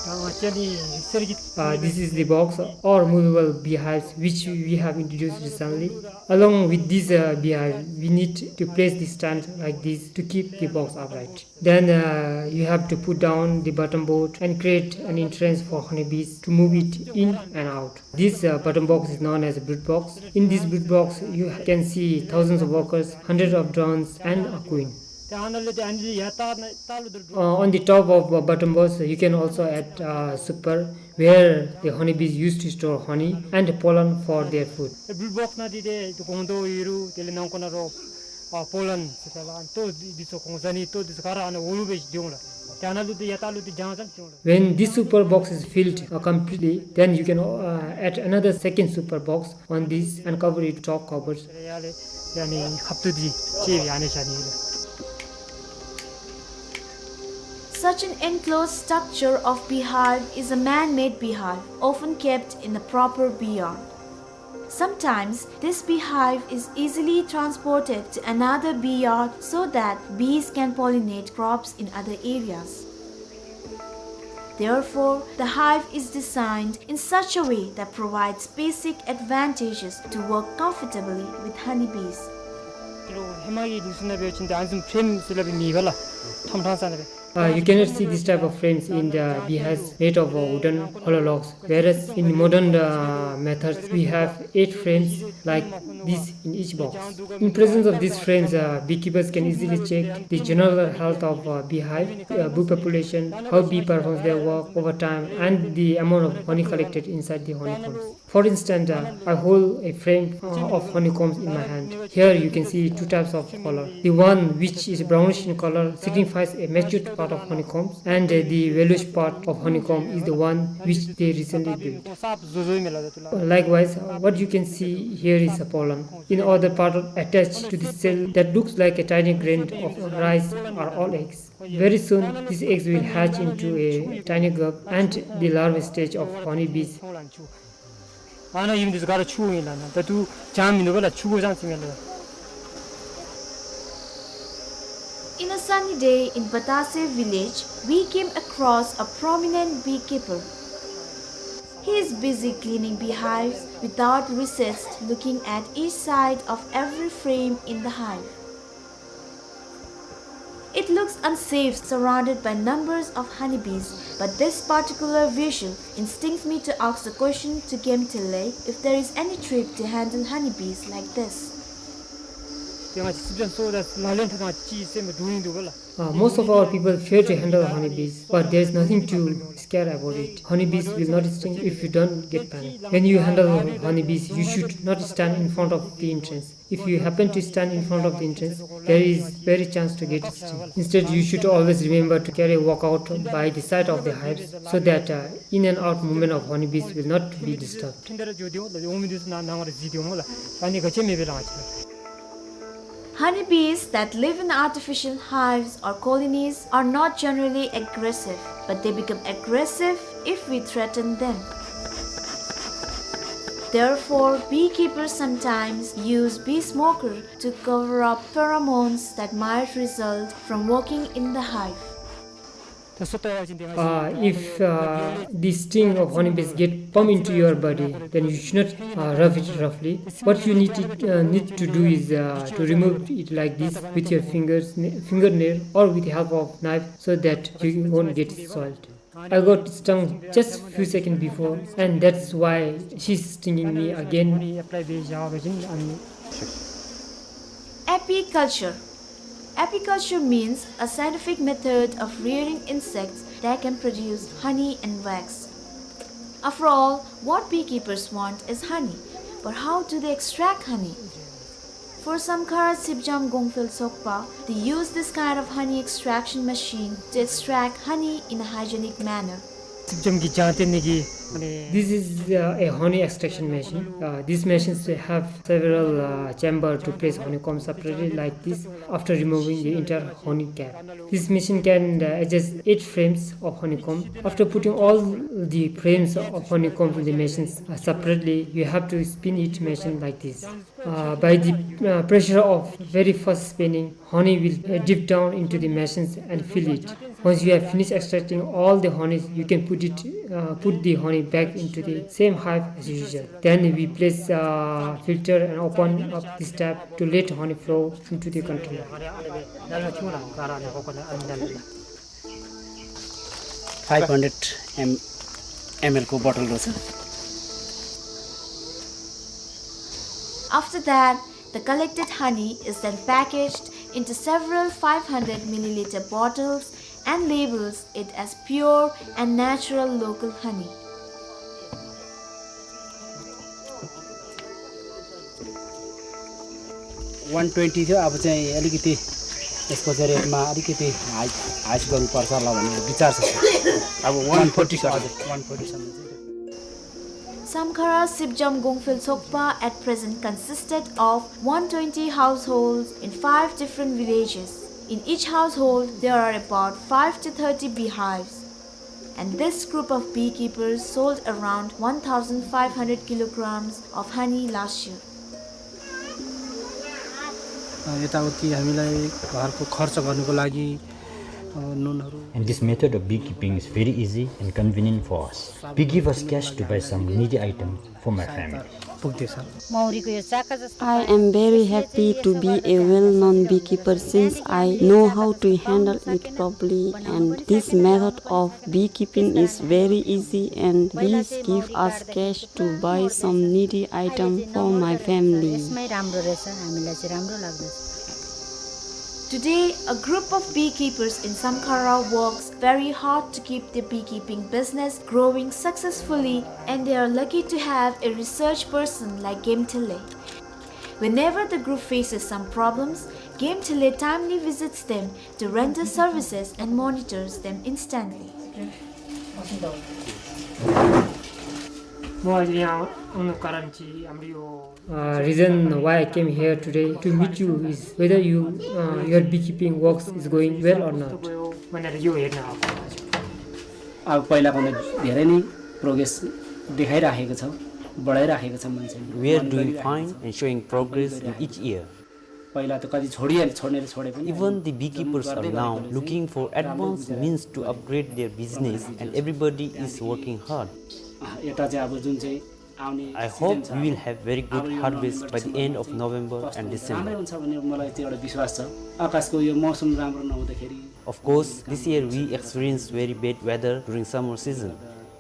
Uh, this is the box or movable beehives which we have introduced recently. Along with this, uh, beehive, we need to place the stand like this to keep the box upright. Then, uh, you have to put down the bottom board and create an entrance for honeybees to move it in and out. This, uh, bottom box is known as a brood box. In this brood box, you can see thousands of workers, hundreds of drones, and a queen. Uh, on the top of, uh, bottom box, you can also add, uh, super, where the honeybees used to store honey and pollen for their food. Brood box ནང་འདི་ཏེ་ཏེ་སྒོང་རྡོག་ཡོད་རུང་དེ་ལས་ནང་ཁོག་ནང་རོ་ཨ་པོ་ལན་ཟེར་ཏེ་ལགས། ཨ་ལྟོ་འདི་ཚུ་གོང་ས་ནི་ལྟོ་འདི་ཚུ་ག་ར་ཨ་ནཱ་འོག་ལུ་སྦེ་སྡོད་འོང་ལགས། ཏེ་ཨ་ནཱ་ལུ་ཏེ་ཡར་ལྟག་ལུ་ཏེ་གྱང་ཙམ་ཅིག་འོང་ལགས། When this super box is filled, uh, completely, then you can, uh, add another second super box on this and cover it top covers. ཡར་ལས་ཡར་ནི་ཁབ་ཏོ་འདི་ཅིག་ཡར་ནི་བཞག་ནི་ལགས། Such an enclosed structure of beehive is a man-made beehive, often kept in a proper bee yard. Sometimes, this beehive is easily transported to another bee yard so that bees can pollinate crops in other areas. Therefore, the hive is designed in such a way that provides basic advantages to work comfortably with honeybees. ཧེ་མ་གི་ལུགས་སྲོལ་ནང་འབད་བ་ཅིན་ཏེ་ཨ་ནི་བཟུམ་ཕྲེམ་ཟེར་སླབ་པའི་མེད་པས་ལགས། ཐམ་ཕྲང་ས་ནང་སྦེ། Uh, you cannot see this type of frames in the beehives made of, uh, wooden hollow logs, whereas in modern, uh, methods we have eight frames like this in each box. In presence of these frames, uh, beekeepers can easily check the general health of, uh, beehive, uh, bee population, how bee performs their work over time, and the amount of honey collected inside the honeycombs. For instance, uh, I hold a frame, uh, of honeycombs in my hand. Here you can see two types of color. The one which is brownish in color signifies a matured part of honeycombs, and, uh, the yellowish part of honeycomb is the one which they recently built. Likewise, uh, what you can see here is a pollen. In other part attached to the cell that looks like a tiny grain of rice are all eggs. Very soon, these eggs will hatch into a tiny grub and the larval stage of honeybees. ཨ་ནཱ་ཨིན་འདི་ཚུ་ག་ར་ཆུ་ཨིན་ལགས། ད་ལྟོ་གྱང་མིན་འདུག་པས་ལགས། ཆུ་གོ་གྱང་ཅིག་མས་ལགས། In a sunny day in Batase village, we came across a prominent beekeeper. He is busy cleaning beehives without recess, looking at each side of every frame in the hive. It looks unsafe, surrounded by numbers of honeybees, but this particular visual instincts me to ask the question to Gemtele if there is any trick to handle honeybees like this. Uh, most of our people fear to handle honeybees, but there is nothing to scare about it. Honeybees will not sting if you don't get panic. When you handle honeybees, you should not stand in front of the entrance. If you happen to stand in front of the entrance, there is very chance to get stung. Instead, you should always remember to carry a walkout by the side of the hives so that, uh, in and out movement of honeybees will not be disturbed. Honeybees that live in artificial hives or colonies are not generally aggressive, but they become aggressive if we threaten them. Therefore, beekeepers sometimes use bee smoker to cover up pheromones that might result from working in the hive. Uh, if, uh, the sting of honeybees get pump into your body, then you should not, uh, rub it roughly. What you need to, uh, need to do is, uh, to remove it like this with your fingers, fingernail, or with the help of knife, so that you won't get soiled. I got stung just few seconds before, and that's why she's stinging me again. Apiculture. Apiculture means a scientific method of rearing insects that can produce honey and wax. After all, what beekeepers want is honey. But how do they extract honey? For Samkhara Sipjam Gongphel Sokpa, they use this kind of honey extraction machine to extract honey in a hygienic manner. This is, uh, a honey extraction machine. Uh, these machines have several, uh, chamber to place honeycomb separately like this after removing the entire honey cap. This machine can, uh, adjust eight frames of honeycomb. After putting all the frames of honeycomb in the machines, uh, separately, you have to spin each machine like this. Uh, by the, uh, pressure of very fast spinning, honey will, uh, drip down into the machines and fill it. Once you have finished extracting all the honey, you can put it, uh, put the honey back into the same hive as usual. Then we place, uh, filter and open up this tap to let honey flow into the container. Five hundred M L को bottle रहेछ। After that, the collected honey is then packaged into several five hundred milliliter bottles and labels it as pure and natural local honey. One twenty थियो, अब चाहिँ अलिकति यसको चाहिँ rate मा अलिकति high, high गर्नुपर्छ होला भन्ने विचार छ। अब one forty सर। हजुर, one forty सम्म चाहिँ। Samkhara Sipjam Gongphel Sokpa at present consisted of one twenty households in five different villages. In each household, there are about five to thirty beehives. And this group of beekeepers sold around one thousand five hundred kilograms of honey last year. अ, यताउति हामीलाई घरको खर्च गर्नको लागि, अ, नुनहरू। And this method of beekeeping is very easy and convenient for us. Bee give us cash to buy some needy items for my family. पुग्दैछ। मौरीको यो चाका जस्तो I am very happy to be a well-known beekeeper since I know how to handle it properly, and this method of beekeeping is very easy and bees give us cash to buy some needy item for my family. यसमै राम्रो रहेछ, हामीलाई चाहिँ राम्रो लाग्दछ। Today, a group of beekeepers in Samkhara works very hard to keep their beekeeping business growing successfully, and they are lucky to have a research person like Gemtele. Whenever the group faces some problems, Gemtele timely visits them to render services and monitors them instantly. म आज यहाँ आउनुको कारण चाहिँ हाम्रो यो Uh, reason why I came here today to meet you is whether you, uh, your beekeeping works is going well or not. अब पहिलाभन्दा धेरै नै progress देखाइराखेको छ, बढाइराखेको छ मान्छेले। We are doing fine and showing progress in each year. पहिला त कति छोडिहाले, छोड्नेले छोडे पनि Even the beekeepers are now looking for advanced means to upgrade their business and everybody is working hard. अँ, यता चाहिँ अब जुन चाहिँ आउने I hope we will have very good harvest by the end of November and December. राम्रै हुन्छ भन्ने मलाई त्यो एउटा विश्वास छ। आकाशको यो मौसम राम्रो नहुँदाखेरि Of course, this year we experienced very bad weather during summer season.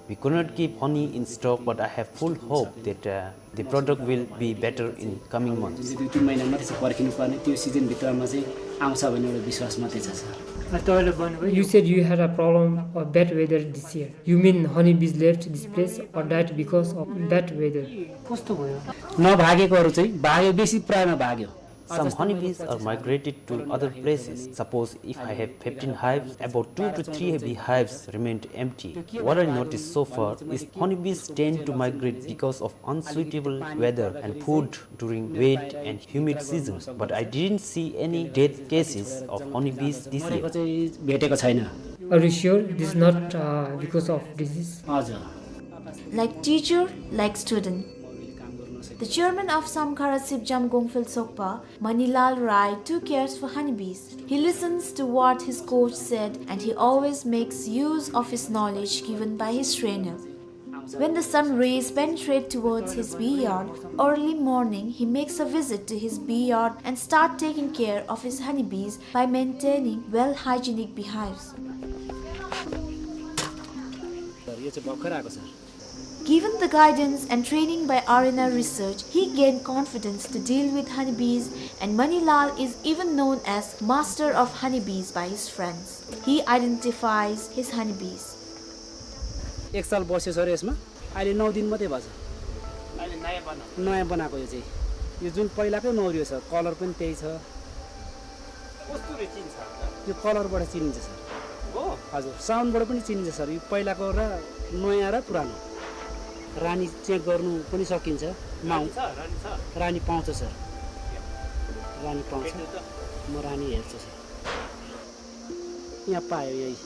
We could not keep honey in stock, but I have full hope that, uh, the product will be better in coming months. जुन चाहिँ दुई तिन महिना मात्रै छ पर्खिनु पर्ने, त्यो सिजनभित्रमा चाहिँ आउँछ भन्ने एउटा विश्वास मात्रै छ, सर। अँ, तपाईँले भन्नुभयो You said you had a problem of bad weather this year. You mean honeybees left this place or died because of bad weather? कस्तो भयो? नभागेकोहरू चाहिँ भाग्यो, बेसी प्रायमा भाग्यो। Some honeybees are migrated to other places. Suppose if I have fifteen hives, about two to three beehives remained empty. What I noticed so far is honeybees tend to migrate because of unsuitable weather and food during wet and humid seasons. But I didn't see any death cases of honeybees this year. मरेको चाहिँ भेटेको छैन। Are you sure this is not, uh, because of disease? हजुर। Like teacher, like student. The chairman of Samkhara Sipjam Gongphel Sokpa, Manilal Rai, too cares for honeybees. He listens to what his coach said and he always makes use of his knowledge given by his trainer. When the sun rays penetrate towards his bee yard, early morning he makes a visit to his bee yard and start taking care of his honeybees by maintaining well hygienic beehives. Sir, यो चाहिँ भर्खर आएको, sir. Given the guidance and training by R N R Research, he gained confidence to deal with honeybees, and Manilal is even known as master of honeybees by his friends. He identifies his honeybees. एक साल बस्यो सर यसमा, अहिले नौ दिन मात्रै भएको छ। अहिले नयाँ बनाएको। नयाँ बनाएको यो चाहिँ। यो जुन पहिलाकै नौ रियो छ, कलर पनि त्यही छ। कस्तुरी चिन्छ? यो कलरबाट चिनिन्छ सर। हो? हजुर, साउन्डबाट पनि चिनिन्छ सर। यो पहिलाको र नयाँ र पुरानो। रानी चेक गर्नु पनि सकिन्छ। माउ- रानी छ, रानी छ। रानी पाउँछ सर। रानी पाउँछ। भेट्नु त। म रानी हेर्छु सर। यहाँ पायो यही।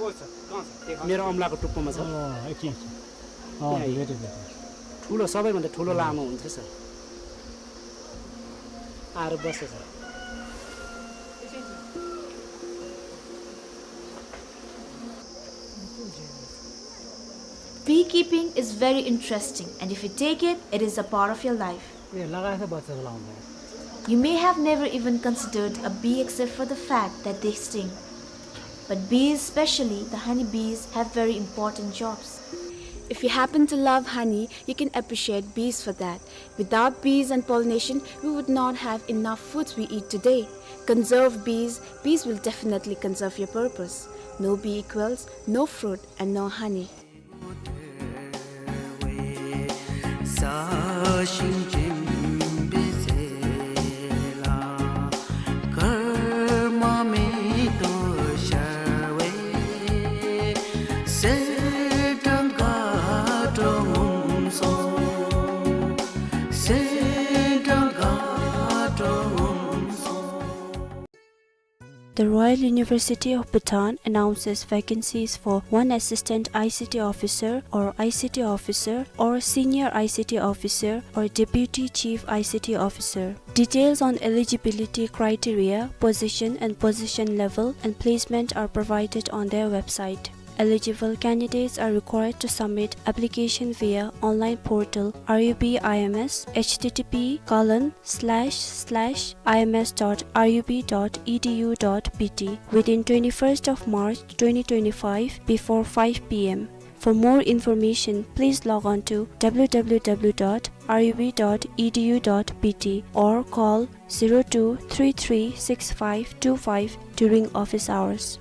को छ? कहाँ छ? देखाउनु। मेरो औँलाको टुप्पोमा छ। अँ, एकछिन, एकछिन। अँ, यहाँ भेटेँ, भेटेँ। ठुलो, सबैभन्दा ठुलो लामो हुन्छ सर। आएर बस्छ sir. Beekeeping is very interesting, and if you take it, it is a part of your life. ए, लगाएछ बच्चाको लाउँदा। You may have never even considered a bee except for the fact that they sting. But bees, especially the honey bees, have very important jobs. If you happen to love honey, you can appreciate bees for that. Without bees and pollination, we would not have enough foods we eat today. Conserve bees, bees will definitely conserve your purpose. No bee equals no fruit and no honey. The Royal University of Bhutan announces vacancies for one assistant I C T officer or I C T officer or senior I C T officer or deputy chief I C T officer. Details on eligibility criteria, position and position level and placement are provided on their website. Eligible candidates are required to submit application via online portal R U B I M S, H T T P colon slash slash I M S dot R U B dot E D U dot B T within twenty-first of March twenty twenty-five before five P M. For more information, please log on to W W W dot R U B dot E D U dot B T or call zero two three three six five two five during office hours.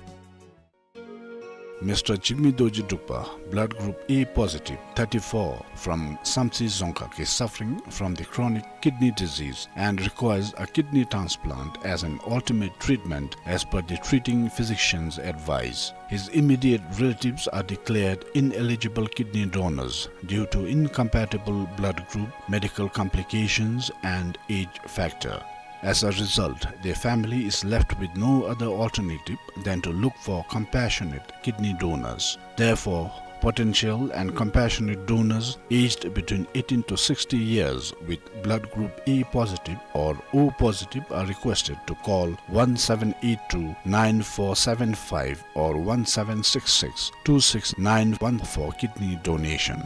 Mister Jigme Dorji Drukpa, blood group A positive, thirty-four, from Samtse Dzongkhag, is suffering from the chronic kidney disease and requires a kidney transplant as an ultimate treatment as per the treating physician's advice. His immediate relatives are declared ineligible kidney donors due to incompatible blood group, medical complications, and age factor. As a result, their family is left with no other alternative than to look for compassionate kidney donors. Therefore, Potential and compassionate donors aged between eighteen to sixty years with blood group A positive or O positive are requested to call one seven eight two nine four seven five or one seven six six two six nine one for kidney donation.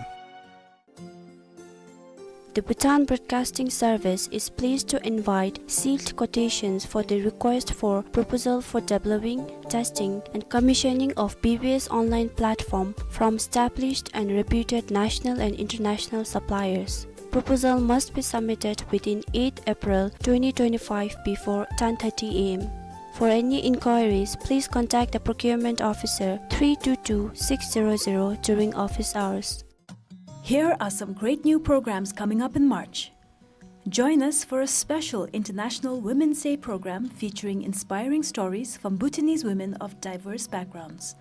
The Bhutan Broadcasting Service is pleased to invite sealed quotations for the request for proposal for developing, testing, and commissioning of B B S online platform from established and reputed national and international suppliers. Proposal must be submitted within eighth April twenty twenty-five before ten thirty A M. For any inquiries, please contact the procurement officer three two two six zero zero during office hours. Here are some great new programs coming up in March. Join us for a special International Women's Day program featuring inspiring stories from Bhutanese women of diverse backgrounds.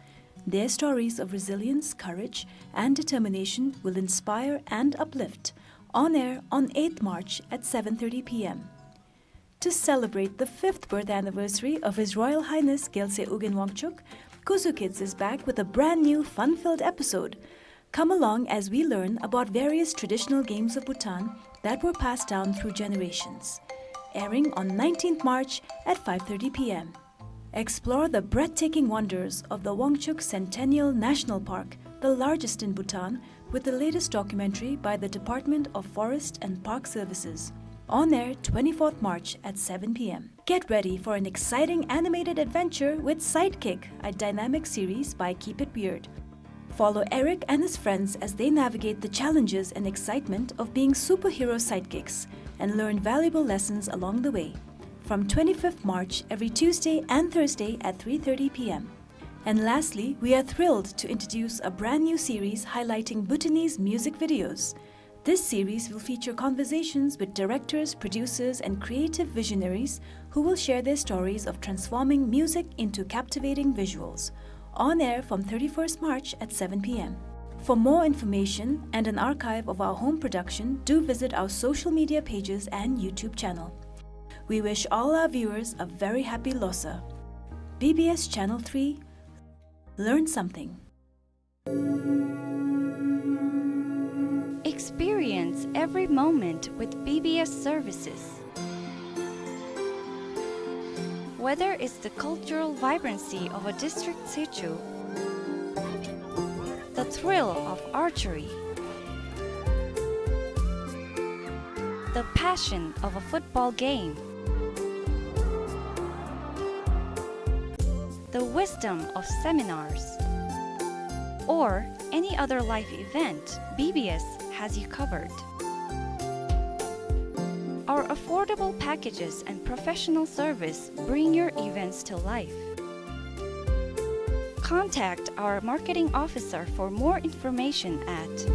Their stories of resilience, courage, and determination will inspire and uplift. On air on eighth March at seven thirty P M. To celebrate the fifth birth anniversary of His Royal Highness Gyaltsuen Ugyen Wangchuck, Kuzu Kids is back with a brand new fun-filled episode. Come along as we learn about various traditional games of Bhutan that were passed down through generations. Airing on nineteenth March at five thirty P M. Explore the breathtaking wonders of the Wangchuck Centennial National Park, the largest in Bhutan, with the latest documentary by the Department of Forest and Park Services. On air twenty-fourth March at seven P M. Get ready for an exciting animated adventure with Sidekick, a dynamic series by Keep It Weird. Follow Eric and his friends as they navigate the challenges and excitement of being superhero sidekicks and learn valuable lessons along the way. From twenty-fifth March, every Tuesday and Thursday at three thirty P M. And lastly, we are thrilled to introduce a brand new series highlighting Bhutanese music videos. This series will feature conversations with directors, producers, and creative visionaries who will share their stories of transforming music into captivating visuals. On air from thirty-first March at seven P M. For more information and an archive of our home production, do visit our social media pages and YouTube channel. We wish all our viewers a very happy Losar. B B S Channel three, learn something. Experience every moment with B B S services. Whether it's the cultural vibrancy of a district situ, the thrill of archery, the passion of a football game, the wisdom of seminars, or any other life event, B B S has you covered. Our affordable packages and professional service bring your events to life. Contact our marketing officer for more information at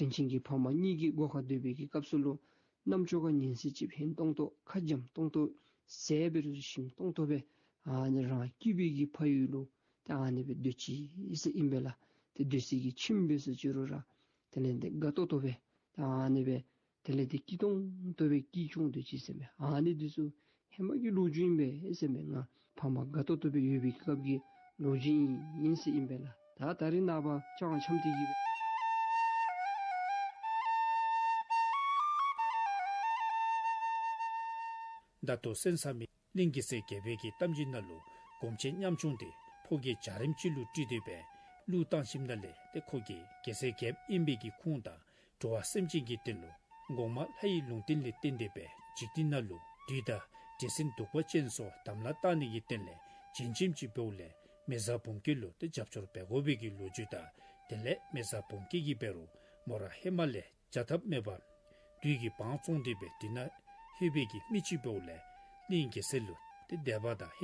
རིན་ཆེན་གྱི་ཕ་མ་གཉིས་ཀྱི་སྒོ་ཁར་སྡོད་པའི་གི་སྐབས་སུ་ལུ་རྣམ་ཅོ་ཁར་ཉན་སྲིད་ཅིག་ཧན་ཏོང་ཏོ་ཁ་འཇམ་ཏོང་ཏོ་ཟེར་བའི་རུ་ཞིམ་ཏོང་ཏོ་སྦེ་ཨ་ནི་རང་སྐྱིད་པའི་གི་ཕ་ཡུལ་ལུ་ཏེ་ཨ་ནི་སྦེ་སྡོད་ཅི་ཟེར་ཨིན་པས་ལགས། ཏེ་སྡོད་སའི་གི་ཁྱིམ་སྦེ་སུ་ཅི་རུང་ར་དེ་ལས་ཏེ་དགའ་ཏོག་ཏོ་སྦེ་ཏེ་ཨ་ནི་སྦེ་དེ་ལས་ཏེ་སྐྱིད་ཏོང་ཏོ་སྦེ་སྐྱིད་སྐྱོང་སྡོད་ཅི་ཟེར་མས། ཨ་ནི་འདི་ཚུ་ཧེ་མ་གི་ལོ་རྒྱུས་ཨིན་པས་ཟེར་མས། ང་ཕ་མ་དགའ་ཏོག་ཏོ་སྦེ་ཡོད་པའི་སྐབས་ཀྱི་ལོ་རྒྱུས་ཨིན་ཟེར་ཨིན་པས་ལགས། ད་ད་རིས་ནངས་པ་ཅང་འཆམ་སྟེ་གི་སྦེ་ད་ལྟོ་གསན་བསམ་མི་གླིང་གེ་སར་རྒྱལ་པོའི་གི་གཏམ་རྒྱུད་ནང་ལུ་སྒོམ་ཆེན་ཉམ་ཆུང་དེ་ཕོ་རྒྱས་འཇའ་རིསམོ་ཅིག་ལུ་སྤྲུལ་ཏེ་སྦེ་གླུ་བཏང་ཞིནམ་ལས་ཏེ་ཁོ་གིས་གེ་སར་རྒྱལཔོ་ཨིན་པའི་གི་ཁུངས་དང་འགྲོ་བ་སེམས་ཅན་གྱི་དོན་ལུ་གོང་མ་ལྷ་ཡི་ལུང་བསྟན་ལས་བརྟེན་ཏེ་སྦེ་འཇིག་རྟེན་ནང་ལུ་བདུད་དང་འདྲེ་སྲིན་གདུག་པ་ཅན་སོགས་དམ་ལ་བཏགས་ནི་གི་དོན་ལས་བྱོན་བྱོནམ་ཅིག་འབདཝ་ལས་མེ་བཟའ་འབུམ་སྐྱིད་ལུ་ཏེ་རྒྱབ་སྐྱོར་འབད་དགོ་པའི་གི་ལོ་རྒྱུས་དང་དེ་ལས་མེ་བཟའ་འབུམ་སྐྱིད་ཀྱིས་འབད་རུང་མོ་ར་ཧེ་མ་ལས་བྱ་ཐབས་མེད་པར་བདུད་ཀྱི་འབངས་བཙོང་སྟེ་སྦེ་དེ་ནང་ལྷོད་པའི་གི་མི་ཅིག་འབདཝ་ལས་གླིང་གེ་སར་ལུ་ཏེ་དད་པ་དང་